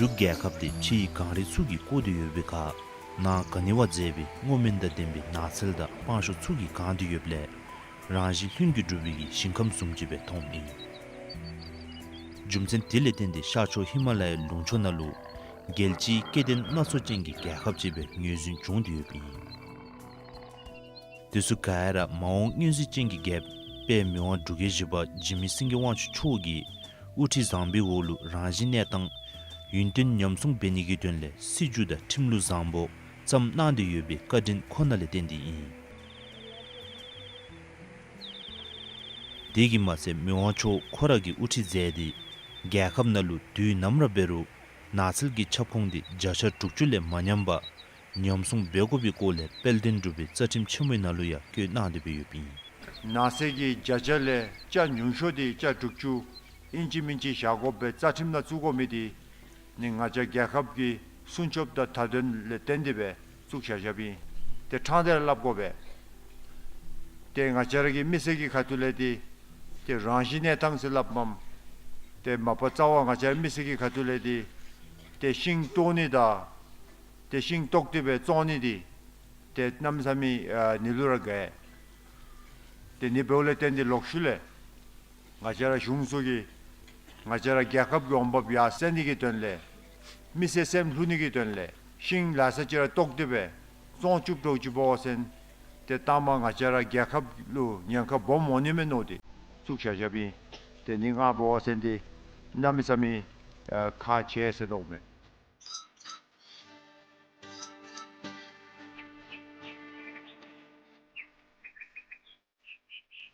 འབྲུག་རྒྱལ་ཁབ་འདི་ཕྱི་ཡི་གངས་རི་ཚུ་གིས་བསྐོར་ཏེ་ཡོད་པའི་ཁར་ནང་ག་ནི་བ་མཛེས་པའི་སྔོ་སྨན་དང་ལྡན་པའི་ནགས་ཚལ་དང་སྤང་ཤོག་ཚུ་གིས་གང་སྟེ་ཡོདཔ་ལས་རང་བཞིན་ལྷུན་གྱིས་གྲུབ་པའི་གི་ཞིང་ཁམས་བཟུམ་ཅིག་སྦེ་མཐོངམ་ཨིན། རྒྱུ་མཚན་དེ་ལས་བརྟེན་ཏེ་ཤར་ཕྱོགས་ཧི་མ་ལ་ཡའི་ལུང་ཕྱོགས་ནང་ལུ་ རྒྱལ་སྤྱིའི་སྐྱེ་ལྡན་སྣ་ཚོགས་ཅན་གྱི་རྒྱལ་ཁབ་ཅིག་སྦེ་ངོས་འཛིན་བྱུང་སྟེ་ཡོདཔ་ཨིན། དེ་ཚུ་ག་ར་མ་འོངས་མངོན་གཟིགས་ཅན་གྱི་རྒྱལཔོ་དཔལ་མི་དབང་འབྲུག་རྒྱལ་བཞི་པ་འཇིགས་མེད་སེང་གེ་དབང་ཕྱུག་མཆོག་གི་དབུ་ཁྲིད་བཟང་པོའི་འོག་ལུ་རང་བཞིན་གནས་སྟངས་ཡུན་བརྟན་ཉམས་སྲུང་འབད་ནི་གི་དོན་ལས་སྲིད་བྱུས་དང་ཁྲིམས་ལུགས་བཟང་པོ་བརྩམས་གནང་སྟེ་ཡོད་པའི་བཀའ་དྲིན་ཁོ་ན་ལས་བརྟེན་ཏེ་ཨིན། དེ་གིས་མ་ཚད་མི་དབང་མཆོག་ཁོ་ར་གིས་དབུ་ཁྲིད་མཛད་དེ་རྒྱལ་ཁབ་ནང་ལུ་དུས་ནམ་ར་འབད་རུང་ནགས་ཚལ་གྱི་ཁྱབ་ཁོངས་དེ་བརྒྱ་ཆ་དྲུག་ཅུ་ལས་མ་ཉམས་པར་ཉམས་སྲུང་འབད་དགོ་པའི་སྐོར་ལས་དཔལ་ལྡན་འབྲུག་པའི་རྩ་ཁྲིམས་ཆེན་མོའི་ནང་ལུ་ཡང་བཀོད་གནང་སྟེ་སྦེ་ཡོདཔ་ཨིན། ནགས་ཚལ་གྱི་བརྒྱ་ཆ་ལས་ཅ་ཉུང་ཤོས་དེ་ཅ་དྲུག་ཅུ་ཨིན་ཅི་མིན་ཅི་བཞག་དགོ་པའི་རྩ་ཁྲིམས་ནང་བཙུགས་དགོ་མི་དེ་ནི་ང་བཅས་རྒྱལ་ཁབ་ཀྱི་སྲུང་སྐྱོབ་དང་མཐའ་དོན་ལས་བརྟེན་ཏེ་སྦེ་བཙུགས་བཞག་བཞགཔ་ཨིན། དེ་ཕྲང་སྟེ་ར་སླབ་དགོ་པས། ཏེ་ང་བཅས་ར་གི་མི་སེར་གྱི་ཁ་ཐུག་ལས་འདི་ཏེ་རང་བཞིན་གནས་སྟངས་ཟེར་སླབ་མས། ཏེ་མ་པ་རྩ་བ་ང་བཅས་ར་མི་སེར་གྱི་ཁ་ཐུག་ལས་འདི་ཏེ་ཤིང་བཏོག་ནི་དང་ཏེ་ཤིང་བཏོག་སྟེ་སྦེ་བཙོང་ནི་འདི་ཏེ་གནམ་མེད་ས་མེད་ཨ་ནི་ལུ་ར་དགའ། ཏེ་ནི་འབདཝ་ལས་བརྟེན་ཏེ་ལོག་ཤུལ་ལས་ང་བཅས་ར་གཞུང་ཚུ་གིས་ང་བཅས་ར་རྒྱལ་ཁབ་ཀྱི་འོང་འབབ་ཡར་སེང་ནི་གི་དོན་ལས་མི་སེར་སེམས་ལྷོད་ནི་གི་དོན་ལས་ཤིང་ལ་ས་ཅིག་ར་བཏོག་སྟེ་སྦེ་བཙོང་བཅུག་འགྱོ་བཅུགཔ་འབད་བ་ཅིན་ཏེ་ལྟ་མ་ང་བཅས་ར་རྒྱལ་ཁབ་ལུ་ཉེན་ཁ་སྦོམ་འོང་ནི་མས་མནོ་སྟེ་བཙུགས་བཞག་བཞགཔ་ཨིན། ཏེ་ནི་ང་འབད་བ་ཅིན་འདི་གནམ་མེད་ས་མེད་ཨ་ཁག་ཆེ་ཟེར་དོ་མས།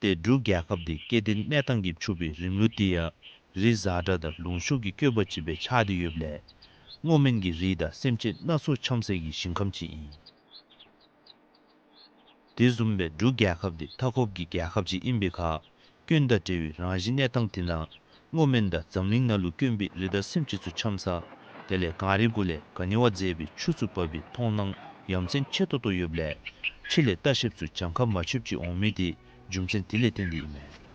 ཏེ་འབྲུག་རྒྱལ་ཁབ་འདི་སྐྱེ་ལྡན་གནས་སྟངས་ཀྱིས་ཕྱུག་པའི་རིམ་ལུགས་འདི་ཡང་རི་བཟའ་བྲག་དང་ལུང་གཤོང་གི་བཀོད་པ་ཅིག་སྦེ་ཆགས་ཏེ་ཡོདཔ་ལས་སྔོ་སྨན་གྱི་རིགས་དང་སེམས་ཅན་སྣ་ཚོགས་འཁྱམས་སའི་ཞིང་ཁམས་ཅིག་ཨིན། དེ་བཟུམ་སྦེ་འབྲུག་རྒྱལ་ཁབ་འདི་མཐའ་འཁོབ་ཀྱི་རྒྱལ་ཁབ་ཅིག་ཨིན་པའི་ཁར་སྐྱོན་དང་བྲལ་བའི་རང་བཞིན་གནས་སྟངས་དེ་ནང་སྔོ་སྨན་དང་འཛམ་གླིང་ནང་ལུ་དཀོན་པའི་རི་དྭགས་སེམས་ཅན་ཚུ་འཁྱམས་ས། དེ་ལས་གངས་རི་གུ་ལས་ག་ནི་བ་མཛེས་པའི་ཆུ་ཚུ་འབབ་པའི་མཐོང་སྣང་ཡ་མཚན་ཆེ་ཏོག་ཏོ་ཡོདཔ་ལས་ཕྱི་ལས་ལྟ་བཤལཔ་ཚུ་གྱངས་ཁ་མ་ཆོདཔ་ཅིག་འོང་མི་དེ་རྒྱུ་མཚན་དེ་ལས་བརྟེན་ཏེ་ཨིན་མས།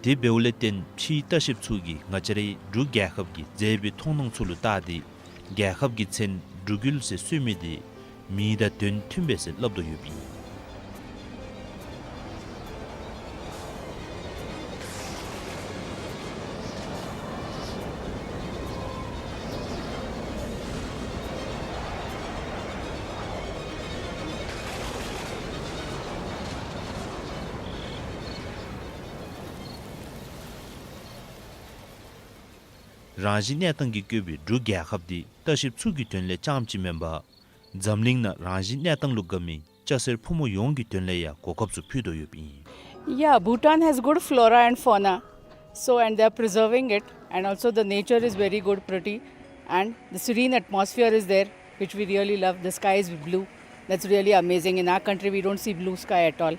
དེ་འབདཝ་ལས་བརྟེན་ཕྱིའི་ལྟ་བཤལཔ་ཚུ་གིས་ང་བཅས་རའི་འབྲུག་རྒྱལ་ཁབ་ཀྱི་མཛེས་པའི་མཐོང་སྣང་ཚུ་ལུ་བལྟ་སྟེ་རྒྱལ་ཁབ་ཀྱི་མཚན་འབྲུག་ཡུལ་ཟེར་གསོལ་མི་དེ་མིང་དང་དོན་མཐུན་པས་ཟེར་སླབ་དོ་ཡོདཔ་ཨིན། རང་བཞིན་གནས་སྟངས་ཀྱིས་བཀོད་པའི་འབྲུག་རྒྱལ་ཁབ་འདི་ལྟ་བཤལཔ་ཚུ་གི་དོན་ལས་རྐྱངམ་ཅིག་མེན་པར་འཛམ་གླིང་ནང་རང་བཞིན་གནས་སྟངས་ལུ་དགའ་མི་སྐྱ་སེར་ཕོ་མོ་ཡོངས་ཀྱི་དོན་ལས་ཡང་གོ་སྐབས་ཚུ་ཕུལ་དོ་ཡོདཔ་ཨིན། Yeah, Bhutan has good flora and fauna. So, and they are preserving it, and also the nature is very good, pretty, and the serene atmosphere is there, which we really love. The sky is blue. That's really amazing. In our country, we don't see blue sky at all,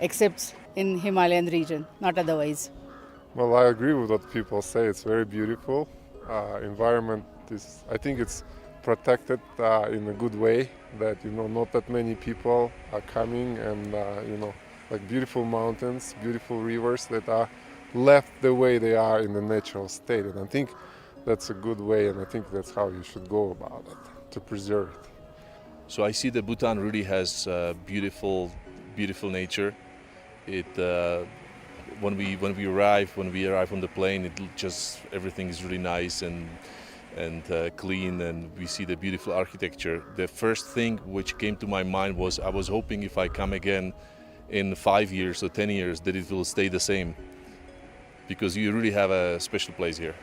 except in Himalayan region, not otherwise. Well, I agree with what people say. It's very beautiful. Uh, environment is, I think it's protected uh, in a good way, that, you know, not that many people are coming and, uh, you know, like, beautiful mountains, beautiful rivers that are left the way they are in the natural state. And I think that's a good way, and I think that's how you should go about it, to preserve it. So I see that Bhutan really has uh, beautiful, beautiful nature. It uh, when we when we arrive when we arrive on the plane, it just everything is really nice and and uh, clean, and we see the beautiful architecture. The first thing which came to my mind was I was hoping if I come again in five years or ten years that it will stay the same, because you really have a special place here.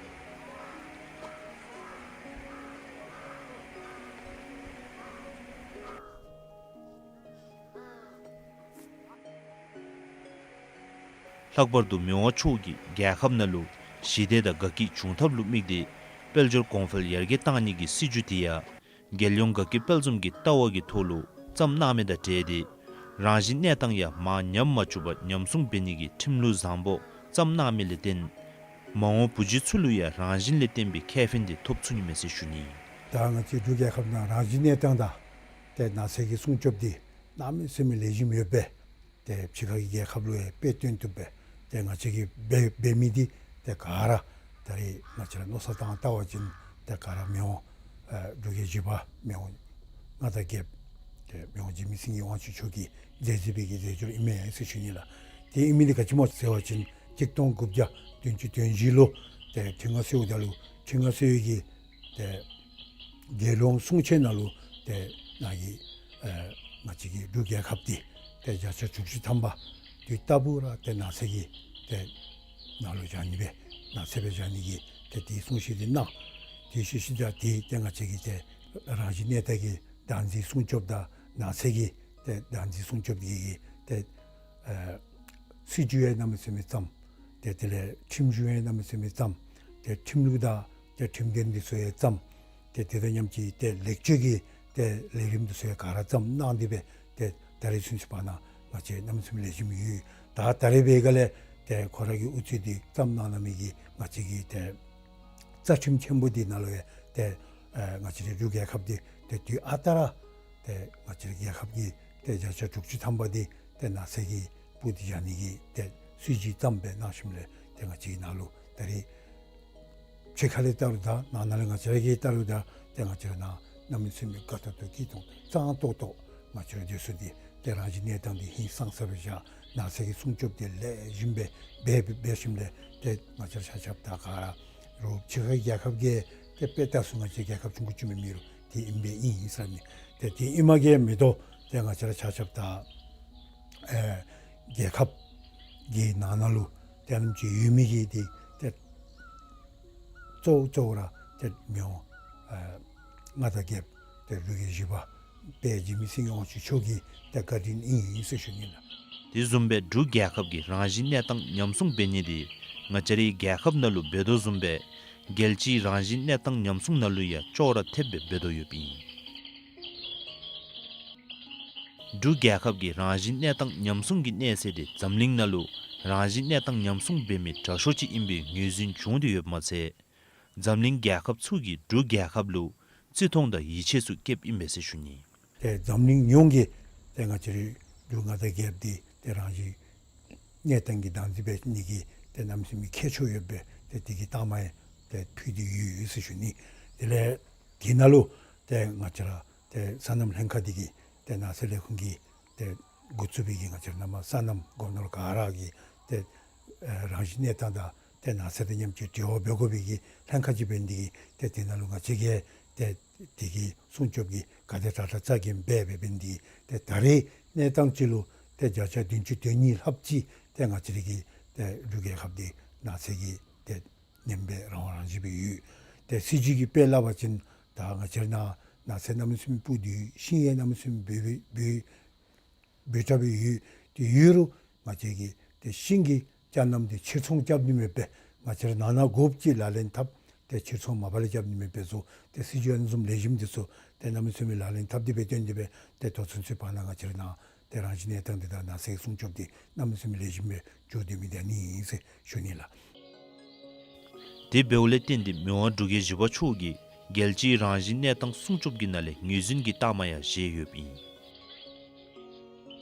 ལྷག་པར་དུ་མི་དབང་མཆོག་གིས་རྒྱལ་ཁབ་ནང་ལུ་ཞི་བདེ་དང་དགའ་སྐྱིད་འབྱུང་ཐབས་ལུ་དམིགས་ཏེ་དཔལ་འབྱོར་གོང་འཕེལ་ཡར་རྒྱས་གཏང་ནི་གི་སྲིད་བྱུས་དེ་ཡང་རྒྱལ་ཡོངས་དགའ་སྐྱིད་དཔལ་འཛོམས་ཀྱི་ལྟ་བ་གི་ཐོག་ལུ་བརྩམས་གནང་མི་དང་འབྲེལ་ཏེ་རང་བཞིན་གནས་སྟངས་ཡང་མར་ཉམས་མ་བཅུག་པར་ཉམས་སྲུང་འབད་ནི་གི་ཁྲིམས་ལུགས་བཟང་པོ་བརྩམས་གནང་མི་ལས་བརྟེན་མ་འོངས་བུ་རྒྱུད་ཚུ་ལུ་ཡང་རང་བཞིན་ལས་བརྟེན་པའི་ཁེ་ཕན་དེ་ཐོབ་ཚུགས་ནི་མས་ཟེར་ཞུ་ནི། ད་ང་བཅས་འབྲུག་རྒྱལ་ཁབ་ནང་རང་བཞིན་གནས་སྟངས་དང་ཏེ་ནགས་ཚལ་གྱི་སྲུང་སྐྱོབ་འདི་གནམ་མེད་ས་མེད་ལེགས་ཤོམ་ཡོད་པས། ཏེ་ཕྱི་ཁ་གི་རྒྱལ་ཁབ་ལུ་ཡང་དཔེ་སྟོན་བཏུབ་པས། ཏེ་ང་བཅས་ཀྱིས་འབད་འབད་མི་འདི་ཏེ་ག་ར་ད་རེས་ང་བཅས་ར་མནོ་བསམ་བཏང་བལྟ་བ་ཅིན་ཏེ་ག་ར་མི་དབང་ཨེ་འབྲུག་རྒྱལ་བཞི་པ་མི་དབང་མངའ་བདག་རྒྱལཔོ་ ཏེ་མི་དབང་འཇིགས་མེད་སེང་གེ་དབང་ཕྱུག་མཆོག་གིས་མཛད་མཛད་པའི་གི་མཛད་སྒོ་ཨིན་མས་ཟེར་ཞུ་ནི་ལགས། ཏེ་ཨིན་མི་འདི་ག་ཅི་སྨོ་ཟེར་བ་ཅིན་གཅིག་སྟོང་དགུ་བརྒྱ་བདུན་ཅུ་དོན་བཞི་ལུ་ཏེ་ཁྲི་མངའ་གསོལཝ་ད་ལུ་ཁྲི་མངའ་གསོལ་བའི་གི་ཏེ་རྒྱལ་ཡོངས་གསུང་ཆོག་ནང་ལུ་ཏེ་ནཱ་གི་ཨེ་ང་བཅས་ཀྱི་འབྲུག་རྒྱལ་ཁབ་འདི་ཏེ་བརྒྱ་ཆ་དྲུག་ཅུ་ཐམ་པ་དུས་རྟག་བུ་ར་ཏེ་ནགས་ཚལ་གྱི་ཏེ་ནང་ལུ་བཞག་ནི་སྦེ་ནགས་ཚལ་སྦེ་བཞག་ནི་གི་ཏེ་དེའི་གསུང་བཤད་འདི་གནང་། དེ་ཤུལ་ཤུལ་ད་ཏེ་ཏེ་ང་བཅས་ཀྱི་ཏེ་རང་བཞིན་གནས་སྟངས་ཀྱི་བདག་འཛིན་སྲུང་སྐྱོབ་དང་ནགས་ཚལ་གྱི་ཏེ་བདག་འཛིན་སྲུང་སྐྱོབ་ཀྱི་ཏེ་ཨེ་སྲིད་བྱུས་ཡང་གནམ་མེད་ས་མེད་བརྩམས། ཏེ་དེ་ལས་ཁྲིམས་གཞུང་ཡང་གནམ་མེད་ས་མེད་བརྩམས། ཏེ་ཁྲིམས་ལུགས་དང་ཏེ་ཁྲིམས་དོན་འདི་ཚུ་ཡང་བརྩམས། ཏེ་དེ་དང་མཉམ་གཅིག་ཏེ་ལེགས་བཅོས་ཀྱི་ཏེ་ལས་རིམ་འདི་ཚུ་ཡང་ག་ར་བརྩམས་གནང་སྟེ་སྦེ་ཏེ་ད་རེས་ཚུན་ཚོད་བར་ན་ང་བཅས་གནམ་མེད་ས་མེད་ལེགས་ཤོམ་ཡོད། ད་ད་རེས་འབད་ག་ལས་ཏེ་ཁོ་ར་གི་ཨུ་ཚུགས་འདི་བརྩམས་གནང་གནང་མི་གི་ང་བཅས་ཀྱི་ཏེ་རྩ་ཁྲིམས་ཆེན་པོ་འདི་ནང་ལུ་ཡང་ཏེ་ཨེ་ང་བཅས་རའི་འབྲུག་རྒྱལ་ཁབ་འདི་ཏེ་དུས་ཨ་རྟག་ར་ཏེ་ང་བཅས་རའི་རྒྱལ་ཁབ་ཀྱི་ཏེ་བརྒྱ་ཆ་དྲུག་ཅུ་ཐམ་པ་འདི་ཏེ་ནགས་ཚལ་གྱི་སྦུག་འདི་བཞག་ནི་གི་ཏེ་སྲིད་བྱུས་བརྩམས་སྦེ་གནང་ཞིནམ་ལས་ཏེ་ང་བཅས་ཀྱི་ནང་ལུ་ད་རེས་ཕྱི་ཁ་ལས་བལྟ་རུང་ད་ནང་ན་ལས་ང་བཅས་ར་གིས་བལྟ་རུང་ད་ཏེ་ང་བཅས་ར་ནཱ་གནམ་མེད་ས་མེད་དགའ་ཏོག་ཏོ་སྐྱིད་ཏོང་ཏོ་གཙང་ཏོག་ཏོ་ང་བཅས་ར་སྡོད་ས་འདི་ཏེ་རང་བཞིན་གནས་སྟངས་འདི་ཧིང་སངས་ས་སྦེ་བཞག། ནགས་ཚལ་གྱི་སྲུང་སྐྱོབ་འདི་ལེགས་ཤོམ་སྦེ་འབད་འབད་ཞིནམ་ལས་ཏེ་ང་བཅས་ར་ཆ་ཁྱབ་ད་ག་ར་རུང་ཕྱི་ཁའི་རྒྱལ་ཁབ་ཀྱིས་ཏེ་དཔེ་བལྟ་ས་ང་བཅས་རྒྱལ་ཁབ་ཆུང་ཀུ་ཅིག་མེན་མི་རུང་དེ་ཨིན་པས་ཨིན་ཟེར་ནི། ཏེ་དེ་ཨིན་མ་གི་མི་དོ་ཏེ་ང་བཅས་ར་ཆ་ཁྱབ་ད་ཨེ་རྒྱལ་ཁབ་ཀྱི་ནང་ན་ལུ་ཏེ་ཨ་ནེམ་ཅིག་ཡོད་མི་གི་འདི་ཏེ་གཙོ་བོ་གཙོ་བོ་ར་ཏེ་མི་དབང་ཨེ་མངའ་བདག་རྒྱལཔོ་ཏེ་འབྲུག་རྒྱལ་བཞི་པ་དཔལ་འཇིགས་མེད་སེང་གེ་དབང་ཕྱུག་མཆོག་གི་ཏེ་བཀའ་དྲིན་ཨིན་ཟེར་ཞུ་ནི་ལགས། དེ་བཟུམ་སྦེ་འབྲུག་རྒྱལ་ཁབ་ཀྱི་རང་བཞིན་གནས་སྟངས་ཉམས་སྲུང་འབད་ནི་འདི་ང་བཅས་རའི་རྒྱལ་ཁབ་ནང་ལུ་འབད་དོ་བཟུམ་སྦེ་རྒྱལ་སྤྱིའི་རང་བཞིན་གནས་སྟངས་ཉམས་སྲུང་ནང་ལུ་ཡང་ཅོག་ར་འཐདཔ་སྦེ་འབད་དོ་ཡོདཔ་ཨིན། འབྲུག་རྒྱལ་ཁབ་ཀྱི་རང་བཞིན་གནས་སྟངས་ཉམས་སྲུང་གི་གནས་ཚད་འདི་འཛམ་གླིང་ནང་ལུ་རང་བཞིན་གནས་སྟངས་ཉམས་སྲུང་འབད་མི་དྲག་ཤོས་ཅིག་ཨིན་པའི་ངོས་འཛིན་བྱུང་སྟེ་ཡོདཔ་མ་ཚད་འཛམ་གླིང་རྒྱལ་ཁབ་ཚུ་གིས་འབྲུག་རྒྱལ་ཁབ་ལུ་བརྩི་མཐོང་དང་ཡིད་ཆེས་ཚུ་བསྐྱེདཔ་ཨིན་པས་ཟེར་ཞུ་ནི། ཏེ་འཛམ་གླིང་ཡོངས་ཀྱིས་ཏེ་ང་བཅས་རའི་འབྲུག་མངའ་བདག་རྒྱལཔོ་འདི་ཏེ་རང་བཞིན་གནས་སྟངས་ཀྱི་བདག་འཛིན་འབད་ནི་གི་ཏེ་གནམ་མེད་ས་མེད་ཁྱད་ཆོས་ཡོདཔ་སྦེ་ཏེ་དེ་གི་རྟགས་མ་ཡང་ཏེ་ཕུལ་ཏེ་ཡོད་ཟེར་ཞུ་ནི། དེ་ལས་དེ་ནང་ལུ་ཏེ་ང་བཅས་ར་ཏེ་སོ་ནམ་ལྷན་ཁག་འདི་གིས་ཏེ་ནགས་ཚལ་ལས་ཁུངས་ཀྱིས་ཏེ་འགོ་བཙུགས་པའི་གི་ང་བཅས་ར་ནཱ་མར་སོ་ནམ་སྒོ་ནོར་ག་ར་གི་ཏེ་ཨེ་རང་བཞིན་གནས་སྟངས་དང་ཏེ་ནགས་ཚལ་དང་མཉམ་གཅིག་འབྲེལ་བ་འབད་དགོ་པའི་གི་ལྷན་ཁག་ཅིག་འབད་ནི་འདི་གིས་ཏེ་དེ་ནང་ལུ་ང་བཅས་ཀྱིས་ཏེ་དེ་གི་སྲུང་སྐྱོབ་ཀྱི་ག་དེ་དྲག་དྲག་རྩ་འགེངས་འབད་འབད་འབད་ནི་འདི་གིས་ཏེ་ད་རེས་གནས་སྟངས་ཅིག་ལུ་ཏེ་བརྒྱ་ཆ་བདུན་ཅུ་དོན་གཉིས་ལྷགཔ་ཅིག་ཏེ་ང་བཅས་ར་གི་ཏེ་འབྲུག་རྒྱལ་ཁབ་འདི་ནགས་ཚལ་གྱི་ཏེ་ཉམས་དཔེ་རང་དབང་རང་བཞིན་སྦེ་ཡོད། ཏེ་སྲིད་བྱུས་ཀྱི་དཔེ་སླབ་པ་ཅིན་ད་ང་བཅས་ར་ནཱ་ནགས་ཚལ་གནམ་མེད་ས་མེད་སྦུག་འདི་ཤིང་ཡང་གནམ་མེད་ས་མེད་སྦོམ་སྦེ་སྦོམ་སྦེ་དྲགས་སྦེ་ཡོད། ཏེ་ཡོད་རུང་ང་བཅས་ཀྱིས་ཏེ་ཤིང་གི་ཅ་རྣམ་འདི་ཕྱིར་ཚོང་རྐྱབ་ནི་མེདཔ་སྦེ་ང་བཅས་ར་ནང་ན་དགོཔ་ཅིག་ལག་ལེན་འཐབ། ཏེ་ཕྱིར་ཚོང་མ་པ་ལས་རྐྱབ་ནི་མེདཔ་སྦེ་བཟོ། ཏེ་སྲིད་བྱུས་ཨ་ནི་བཟུམ་ལེགས་ཤོམ་འདི་ཚུ་ཏེ་གནམ་མེད་ས་མེད་ལག་ལེན་འཐབ་སྟེ་སྦེ་བཏོན་ཏེ་སྦེ་ཏེ་ད་ལྟོ་ཚུན་ཚོད་བར་ན་ང་བཅས་ར་ནཱ་ཏེ་རང་བཞིན་གནས་སྟངས་འདི་དང་ནགས་ཚལ་སྲུང་སྐྱོབ་འདི་གནམ་མེད་ས་མེད་ལེགས་ཤོམ་སྦེ་འགྱོ་སྡོད་མི་འདི་ཨ་ནི་ཨིན་ཟེར་ཞུ་ནི་ལགས། དེ་འབདཝ་ལས་བརྟེན་ཏེ་མི་དབང་འབྲུག་རྒྱལ་བཞི་པ་མཆོག་གིས་རྒྱལ་སྤྱིའི་རང་བཞིན་གནས་སྟངས་སྲུང་སྐྱོབ་ཀྱི་ནང་ལས་ངོས་འཛིན་གྱི་རྟགས་མ་ཡང་བཞེས་ཡོདཔ་ཨིན།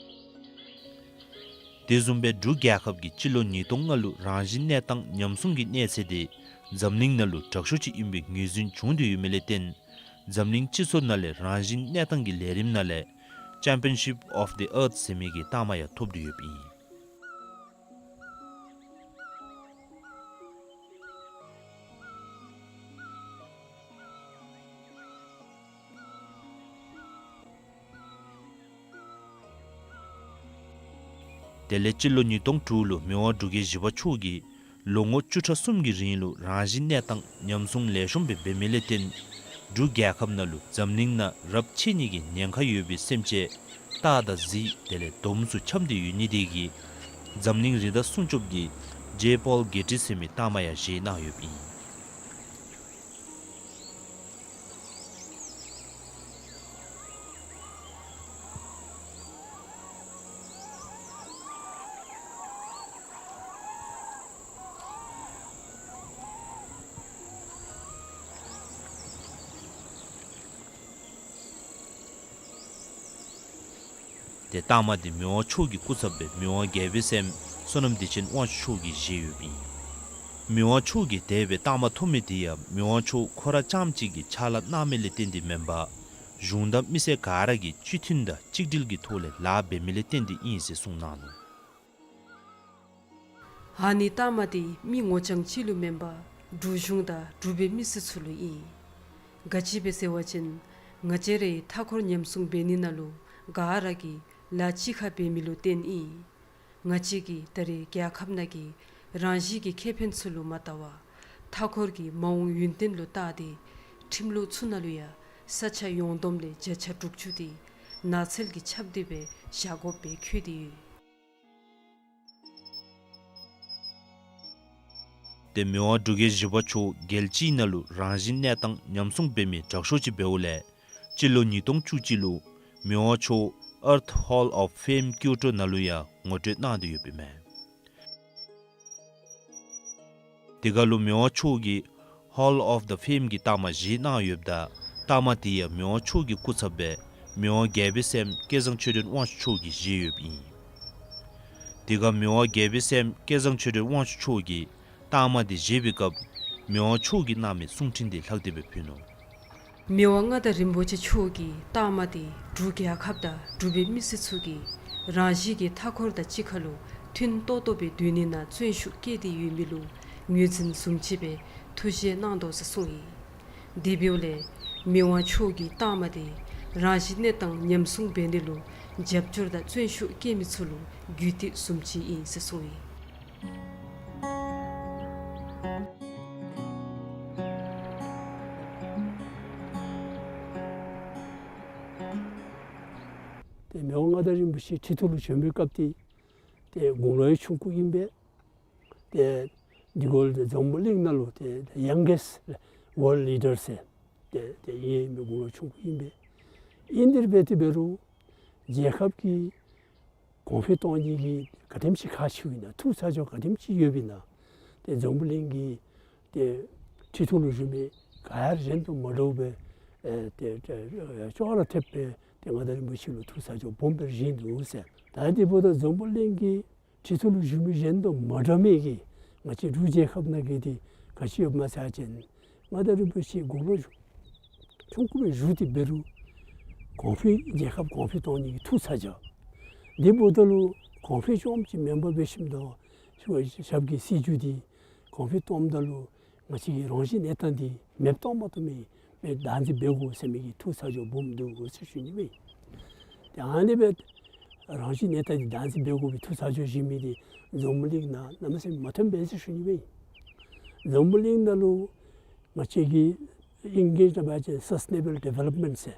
དེ་བཟུམ་སྦེ་འབྲུག་རྒྱལ་ཁབ་ཀྱིས་སྤྱི་ལོ་ཉིས་སྟོང་ལྔ་ལུ་རང་བཞིན་གནས་སྟངས་ཉམས་སྲུང་གི་གནས་ཚད་དེ་འཛམ་གླིང་ནང་ལུ་དྲག་ཤོས་ཅིག་ཨིན་པའི་ངོས་འཛིན་བྱུང་སྟེ་ཡོད་མི་ལས་བརྟེན་འཛམ་གླིང་སྤྱི་ཚོགས་ནང་ལས་རང་བཞིན་གནས་སྟངས་ཀྱི་ལས་རིམ་ནང་ལས་Championship of the Earth ཟེར་མི་གི་རྟགས་མ་ཡང་ཐོབ་སྟེ་ཡོདཔ་ཨིན། དེ་ལས་སྤྱི་ལོ་ཉིས་སྟོང་དྲུག་ལུ་མི་དབང་འབྲུག་རྒྱལ་བཞི་པ་མཆོག་གིས་ལོ་ངོ་བཅུ་ཕྲག་གསུམ་གྱི་རིང་ལུ་རང་བཞིན་གནས་སྟངས་ཉམས་སྲུང་ལེགས་ཤོམ་སྦེ་འབད་མི་ལས་བརྟེན་འབྲུག་རྒྱལ་ཁབ་ནང་ལུ་འཛམ་གླིང་ནང་རབས་ཆད་ནི་གི་ཉེན་ཁ་ཡོད་པའི་སེམས་ཅན་སྟག་དང་གཟིག་དེ་ལས་དོམ་ཚུ་འཁྱམས་ཏེ་ཡོད་ནི་དེ་གིས་འཛམ་གླིང་རི་དྭགས་སྲུང་སྐྱོབ་ཀྱི་J Paul Getty ཟེར་མི་རྟགས་མ་ཡང་བཞེས་གནང་ཡོདཔ་ཨིན། ཏེ་རྟགས་མ་འདི་མི་དབང་མཆོག་གི་སྐུ་ཚབ་སྦེ་མི་དབང་རྒྱལ་པོའི་སྲསམོ་བསོད་ནམས་བདེ་ཆེན་དབང་ཕྱུག་མཆོག་གིས་བཞེས་ཡོདཔ་ཨིན། མི་དབང་མཆོག་གིས་དེ་སྦེ་རྟགས་མ་ཐོབ་མི་དེ་ཡང་མི་དབང་མཆོག་ཁོ་ར་རྐྱངམ་གཅིག་གིས་ཕྱག་ལཱ་གནང་མི་ལས་བརྟེན་ཏེ་མེན་པར་ གཞུང་དང་མི་སེར་ག་ར་གིས་གཅིག་མཐུན་དང་གཅིག་སྒྲིལ་གྱི་ཐོག་ལས་ལཱ་འབད་མི་ལས་བརྟེན་ཏེ་ཨིན་ཟེར་གསུངས་གནང་ནུག། ཨ་ནི་རྟགས་མ་དེ་མི་ངོ་རྐྱང་གཅིག་ལུ་མེན་པར་འབྲུག་གཞུང་དང་འབྲུག་པའི་མི་སེར་ཚུ་ལུ་ཨིན། ག་ཅི་སྦེ་ཟེར་བ་ཅིན་ང་བཅས་རའི་མཐའ་འཁོར་ཉམས་སྲུང་འབད་ནི་ནང་ལུ་ག་ར་གིས་ལཱ་གཅིག་ཁར་འབད་མི་ལུ་བརྟེན་ཨིན། ང་བཅས་ཀྱིས་ད་རེས་རྒྱལ་ཁབ་ནང་གི་རང་བཞིན་གྱི་ཁེ་ཕན་ཚུ་ལུ་མ་བལྟ་བར་མཐའ་འཁོར་གྱི་མ་འོངས་ཡུན་བརྟན་ལུ་བལྟ་སྟེ་ཁྲིམས་ལུགས་ཚུ་ནང་ལུ་ཡང་ས་ཆ་ཡོངས་བསྡོམས་ལས་བརྒྱ་ཆ་དྲུག་ཅུ་དེ་ནགས་ཚལ་གྱི་ཆརཔ་དེ་སྦེ་བཞག་དགོཔ་སྦེ་འཁོད་དེ་ཡོད། ཏེ་མི་དབང་འབྲུག་རྒྱལ་བཞི་པ་མཆོག་རྒྱལ་སྤྱིའི་ནང་ལུ་རང་བཞིན་གནས་སྟངས་ཉམས་སྲུང་འབད་མི་དྲག་ཤོས་ཅིག་འབདཝ་ལས་སྤྱི་ལོ་ཉིས་སྟོང་བཅུ་གཅིག་ལུ་མི་དབང་མཆོག་Earth Hall of Fame ཀིའོ་ཊོ་ནང་ལུ་ཡང་ངོ་སྤྲོད་གནང་སྟེ་ཡོདཔ་ཨིན་མས། དེ་ཁར་ལུ་མི་དབང་མཆོག་གིས་Hall of the Fame གྱི་རྟགས་མ་བཞེས་གནང་ཡོདཔ་ད་རྟགས་མ་དེ་ཡང་མི་དབང་མཆོག་གི་སྐུ་ཚབ་སྦེ་མི་དབང་རྒྱལ་པོའི་སྲསམོ་སྐལ་བཟང་ཆོས་སྒྲོན་དབང་ཕྱུག་མཆོག་གིས་བཞེས་ཡོདཔ་ཨིན། དེ་ཁར་མི་དབང་རྒྱལ་པོའི་སྲསམོ་སྐལ་བཟང་ཆོས་སྒྲོན་དབང་ཕྱུག་མཆོག་གིས་རྟགས་མ་དེ་བཞེས་པའི་སྐབས་མི་དབང་མཆོག་གིས་གནང་མི་གསུང་འཕྲིན་དེ་ལྷག་སྟེ་སྦེ་ཕུལ་ནུག། མི་དབང་མངའ་བདག་རིན་པོ་ཆེ་མཆོག་གིས་རྟགས་མ་དེ་འབྲུག་རྒྱལ་ཁབ་དང་འབྲུག་པའི་མི་སེར་ཚུ་གིས་རང་བཞིན་གྱི་མཐའ་འཁོར་དང་གཅིག་ཁར་ལུ་མཐུན་ཏོག་ཏོ་སྦེ་སྡོད་ནི་ནང་བརྩོན་ཤུགས་བསྐྱེད་དེ་ཡོད་མི་ལུ་ངོས་འཛིན་བཟུམ་ཅིག་སྦེ་ཐུགས་བཞེད་གནང་དོ་ཟེར་གསུངས་ཡི། དེ་འབདཝ་ལས་མི་དབང་མཆོག་གི་རྟགས་མ་དེ་རང་བཞིན་གནས་སྟངས་ཉམས་སྲུང་འབད་ནི་ལུ་རྒྱབ་སྐྱོར་དང་བརྩོན་ཤུགས་བསྐྱེད་མི་ཚུ་ལུ་རྒྱུད་སྟེགས་བཟུམ་ཅིག་ཨིན་ཟེར་གསུངས་ཡི། ཏེ་མི་དབང་མངའ་བདག་རིན་པོ་ཆེ་ཁྲི་ཐོག་ལུ་བྱོན་པའི་སྐབས་དེ་ཏེ་དགུང་ལོ་ཡང་ཆུང་ཀུ་ཨིན་པས། ཏེ་འདི་གུ་ལུ་ཏེ་འཛམ་བུ་གླིང་ནང་ལུ་ཏེ་youngest world leader ཟེར་ཏེ་ཏེ་ཨིན་མི་དགུང་ལོ་ཆུང་ཀུ་ཨིན་པས། ཨིན་དེ་སྦེ་ཏེ་འབད་རུང་རྒྱལ་ཁབ་ཀྱི་གོང་འཕེལ་གཏོང་ནི་གི་ག་དེམ་ཅིག་ཁག་ཆེཝ་ཨིན་ན་ཐུགས་ཚ་གྱང་ག་དེམ་ཅིག་ཡོདཔ་ཨིན་ན་ཏེ་འཛམ་བུ་གླིང་གི་ཏེ་ཁྲི་ཐོག་ལུ་བཞུགས་མི་ག་ཡང་གཞན་དང་མ་འདྲཝ་སྦེ་ཨེ་ཏེ་ཏེ་ཅོག་ར་འཐདཔ་སྦེ་ཏེ་མངའ་བདག་རིན་པོ་ཆེ་ལུ་ཐུགས་ཚ་གྱང་སྦོམ་སྦེ་བཞེས་ནུག་ཟེར། ད་དེ་འབདཝ་ད་འཛམ་བུ་གླིང་གི་ཁྲི་ཐོག་ལུ་བཞུགས་མི་གཞན་དང་མ་འདྲ་མི་གི་ང་བཅས་འབྲུག་རྒྱལ་ཁབ་ནང་གི་དེ་ག་ཅི་ཡོདཔ་སྨོ་ཟེར་བ་ཅིན་མངའ་བདག་རིན་པོ་ཆེ་དགུང་ལོ་ཆུང་ཀུ་སྦེ་བཞུགས་ཏེ་འབད་རུང་གོང་འཕེལ་རྒྱལ་ཁབ་གོང་འཕེལ་གཏོང་ནི་གི་ཐུགས་ཚ་གྱང་། དེ་འབདཝ་ད་ལུ་གོང་འཕེལ་རྐྱངམ་ཅིག་མེན་པར་འབད་ཞིནམ་ད་ཞབས་ཀྱི་སྲིད་བྱུས་དེ་གོང་འཕེལ་གཏངམ་ད་ལུ་ང་བཅས་ཀྱི་རང་བཞིན་གནས་སྟངས་འདི་མེདཔ་གཏང་མ་བཏུབ་མི་སྦེ་བདག་འཛིན་འབད་དགོ་ཟེར་མི་གི་ཐུགས་ཚ་གྱང་སྦོམ་འདུག་ཟེར་ཞུ་ནི་སྦེ། ཏེ་ཨ་ནི་སྦེ་རང་བཞིན་གནས་སྟངས་འདི་བདག་འཛིན་འབད་དགོ་པའི་ཐུགས་ཚ་གྱང་བཞེས་མི་འདི་འཛམ་བུ་གླིང་ནང་གནམ་མེད་ས་མེད་མ་ཐོན་པས་ཟེར་ཞུ་ནི་སྦེ། འཛམ་བུ་གླིང་ནང་ལུ་ང་བཅས་ཀྱི་ཨིང་སྐད་ནང་འབད་བ་ཅིན་sustainable development ཟེར་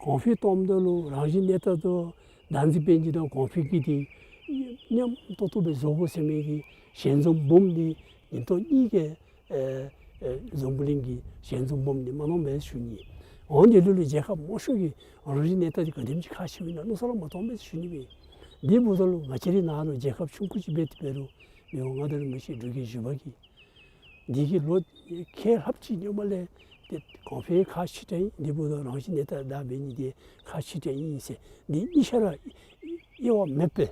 གོང་འཕེལ་གཏངམ་ད་ལུ་རང་བཞིན་གནས་སྟངས་དང་བདག་འཛིན་འབད་ནི་དང་གོང་འཕེལ་གྱི་འདི་མཉམ་ཏོག་ཏོ་སྦེ་བཟོ་དགོ་ཟེར་མི་གི་ཞལ་འཛོམས་འབུམ་འདི་ཉིན་ཐོག་གཉིས་ཀྱི་ཨེ་ཨེ་འཛམ་བུ་གླིང་གི་ཞལ་འཛོམས་འབུམ་འདི་མ་གནང་པས་ཞུ་ནི། འོན་ཏེ་ལུ་ལུ་རྒྱལ་ཁབ་མང་ཤོས་ཀྱི་རང་བཞིན་གནས་སྟངས་འདི་ག་དེམ་ཅིག་ཁག་ཆེཝ་ཨིན་ན་མནོ་བསམ་ར་མ་བཏང་པས་ཞུ་ནི་སྦེ། དེ་འབདཝ་ད་ལུ་ང་བཅས་རའི་ནང་ལུ་རྒྱལ་ཁབ་ཆུང་ཀུ་ཅིག་འབད་དེ་འབད་རུང་མི་དབང་མངའ་བདག་རིན་པོ་ཆེ་འབྲུག་རྒྱལ་བཞི་པ་གིས་འདི་གི་ལོ་ཁལ་ལྷགཔ་ཅིག་སྔོན་མ་ལས་ཏེ་གོང་འཕེལ་ཁག་ཆེ་དྲགས་ཨིན། དེ་འབདཝ་ད་རང་བཞིན་གནས་སྟངས་བདག་འཛིན་འབད་ནི་འདི་ཁག་ཆེ་དྲགས་ཨིན་ཟེར་འདི་གཉིས་ཆ་ར་དབྱེ་བ་མེད་པར་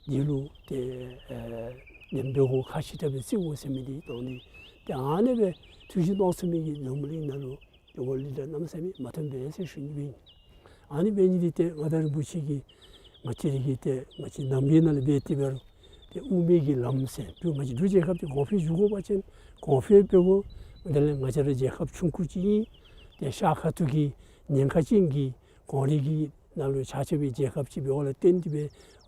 འདི་ལུ་ཏེ་ཨེ་འདི་འབད་དགོ་ཁག་ཆེ་དྲགས་སྦེ་བརྩི་དགོ་ཟེར་མི་འདི་དང་འདི་ཏེ་ཨ་ནི་སྦེ་ཐུགས་བཞེད་གནང་ཚུགས་མི་གི་འཛམ་བུ་གླིང་ནང་ལུ་ཏེ་ཝརལཌ་ལི་ཌར་གནམ་མེད་ས་མེད་མ་ཐོན་པས་ཟེར་ཞུ་ནི་སྦེ་ཨིན། ཨ་ནི་འབད་ནི་འདི་ཏེ་མངའ་བདག་རིན་པོ་ཆེ་གིས་ང་བཅས་ར་གི་ཏེ་ང་བཅས་ནང་པའི་ནང་ལུ་འབད་དེ་འབད་རུང་ཏེ་དབུ་མའི་གི་ལམ་ཟེར་ཏེ་ང་བཅས་འབྲུག་རྒྱལ་ཁབ་འདི་གོང་འཕེལ་འགྱོ་དགོ་པ་ཅིན་གོང་འཕེལ་འབད་དགོ། དེ་ལས་ང་བཅས་ར་རྒྱལ་ཁབ་ཆུང་ཀུ་ཅིག་ཨིན། ཏེ་ཤར་ཁ་ཐུག་གི་ཉེན་ཁ་ཅན་གྱི་གོང་རིམ་གྱི་ནང་ལུ་ཆ་ཁྱབ་པའི་རྒྱལ་ཁབ་ཅིག་འབདཝ་ལས་བརྟེན་ཏེ་སྦེ་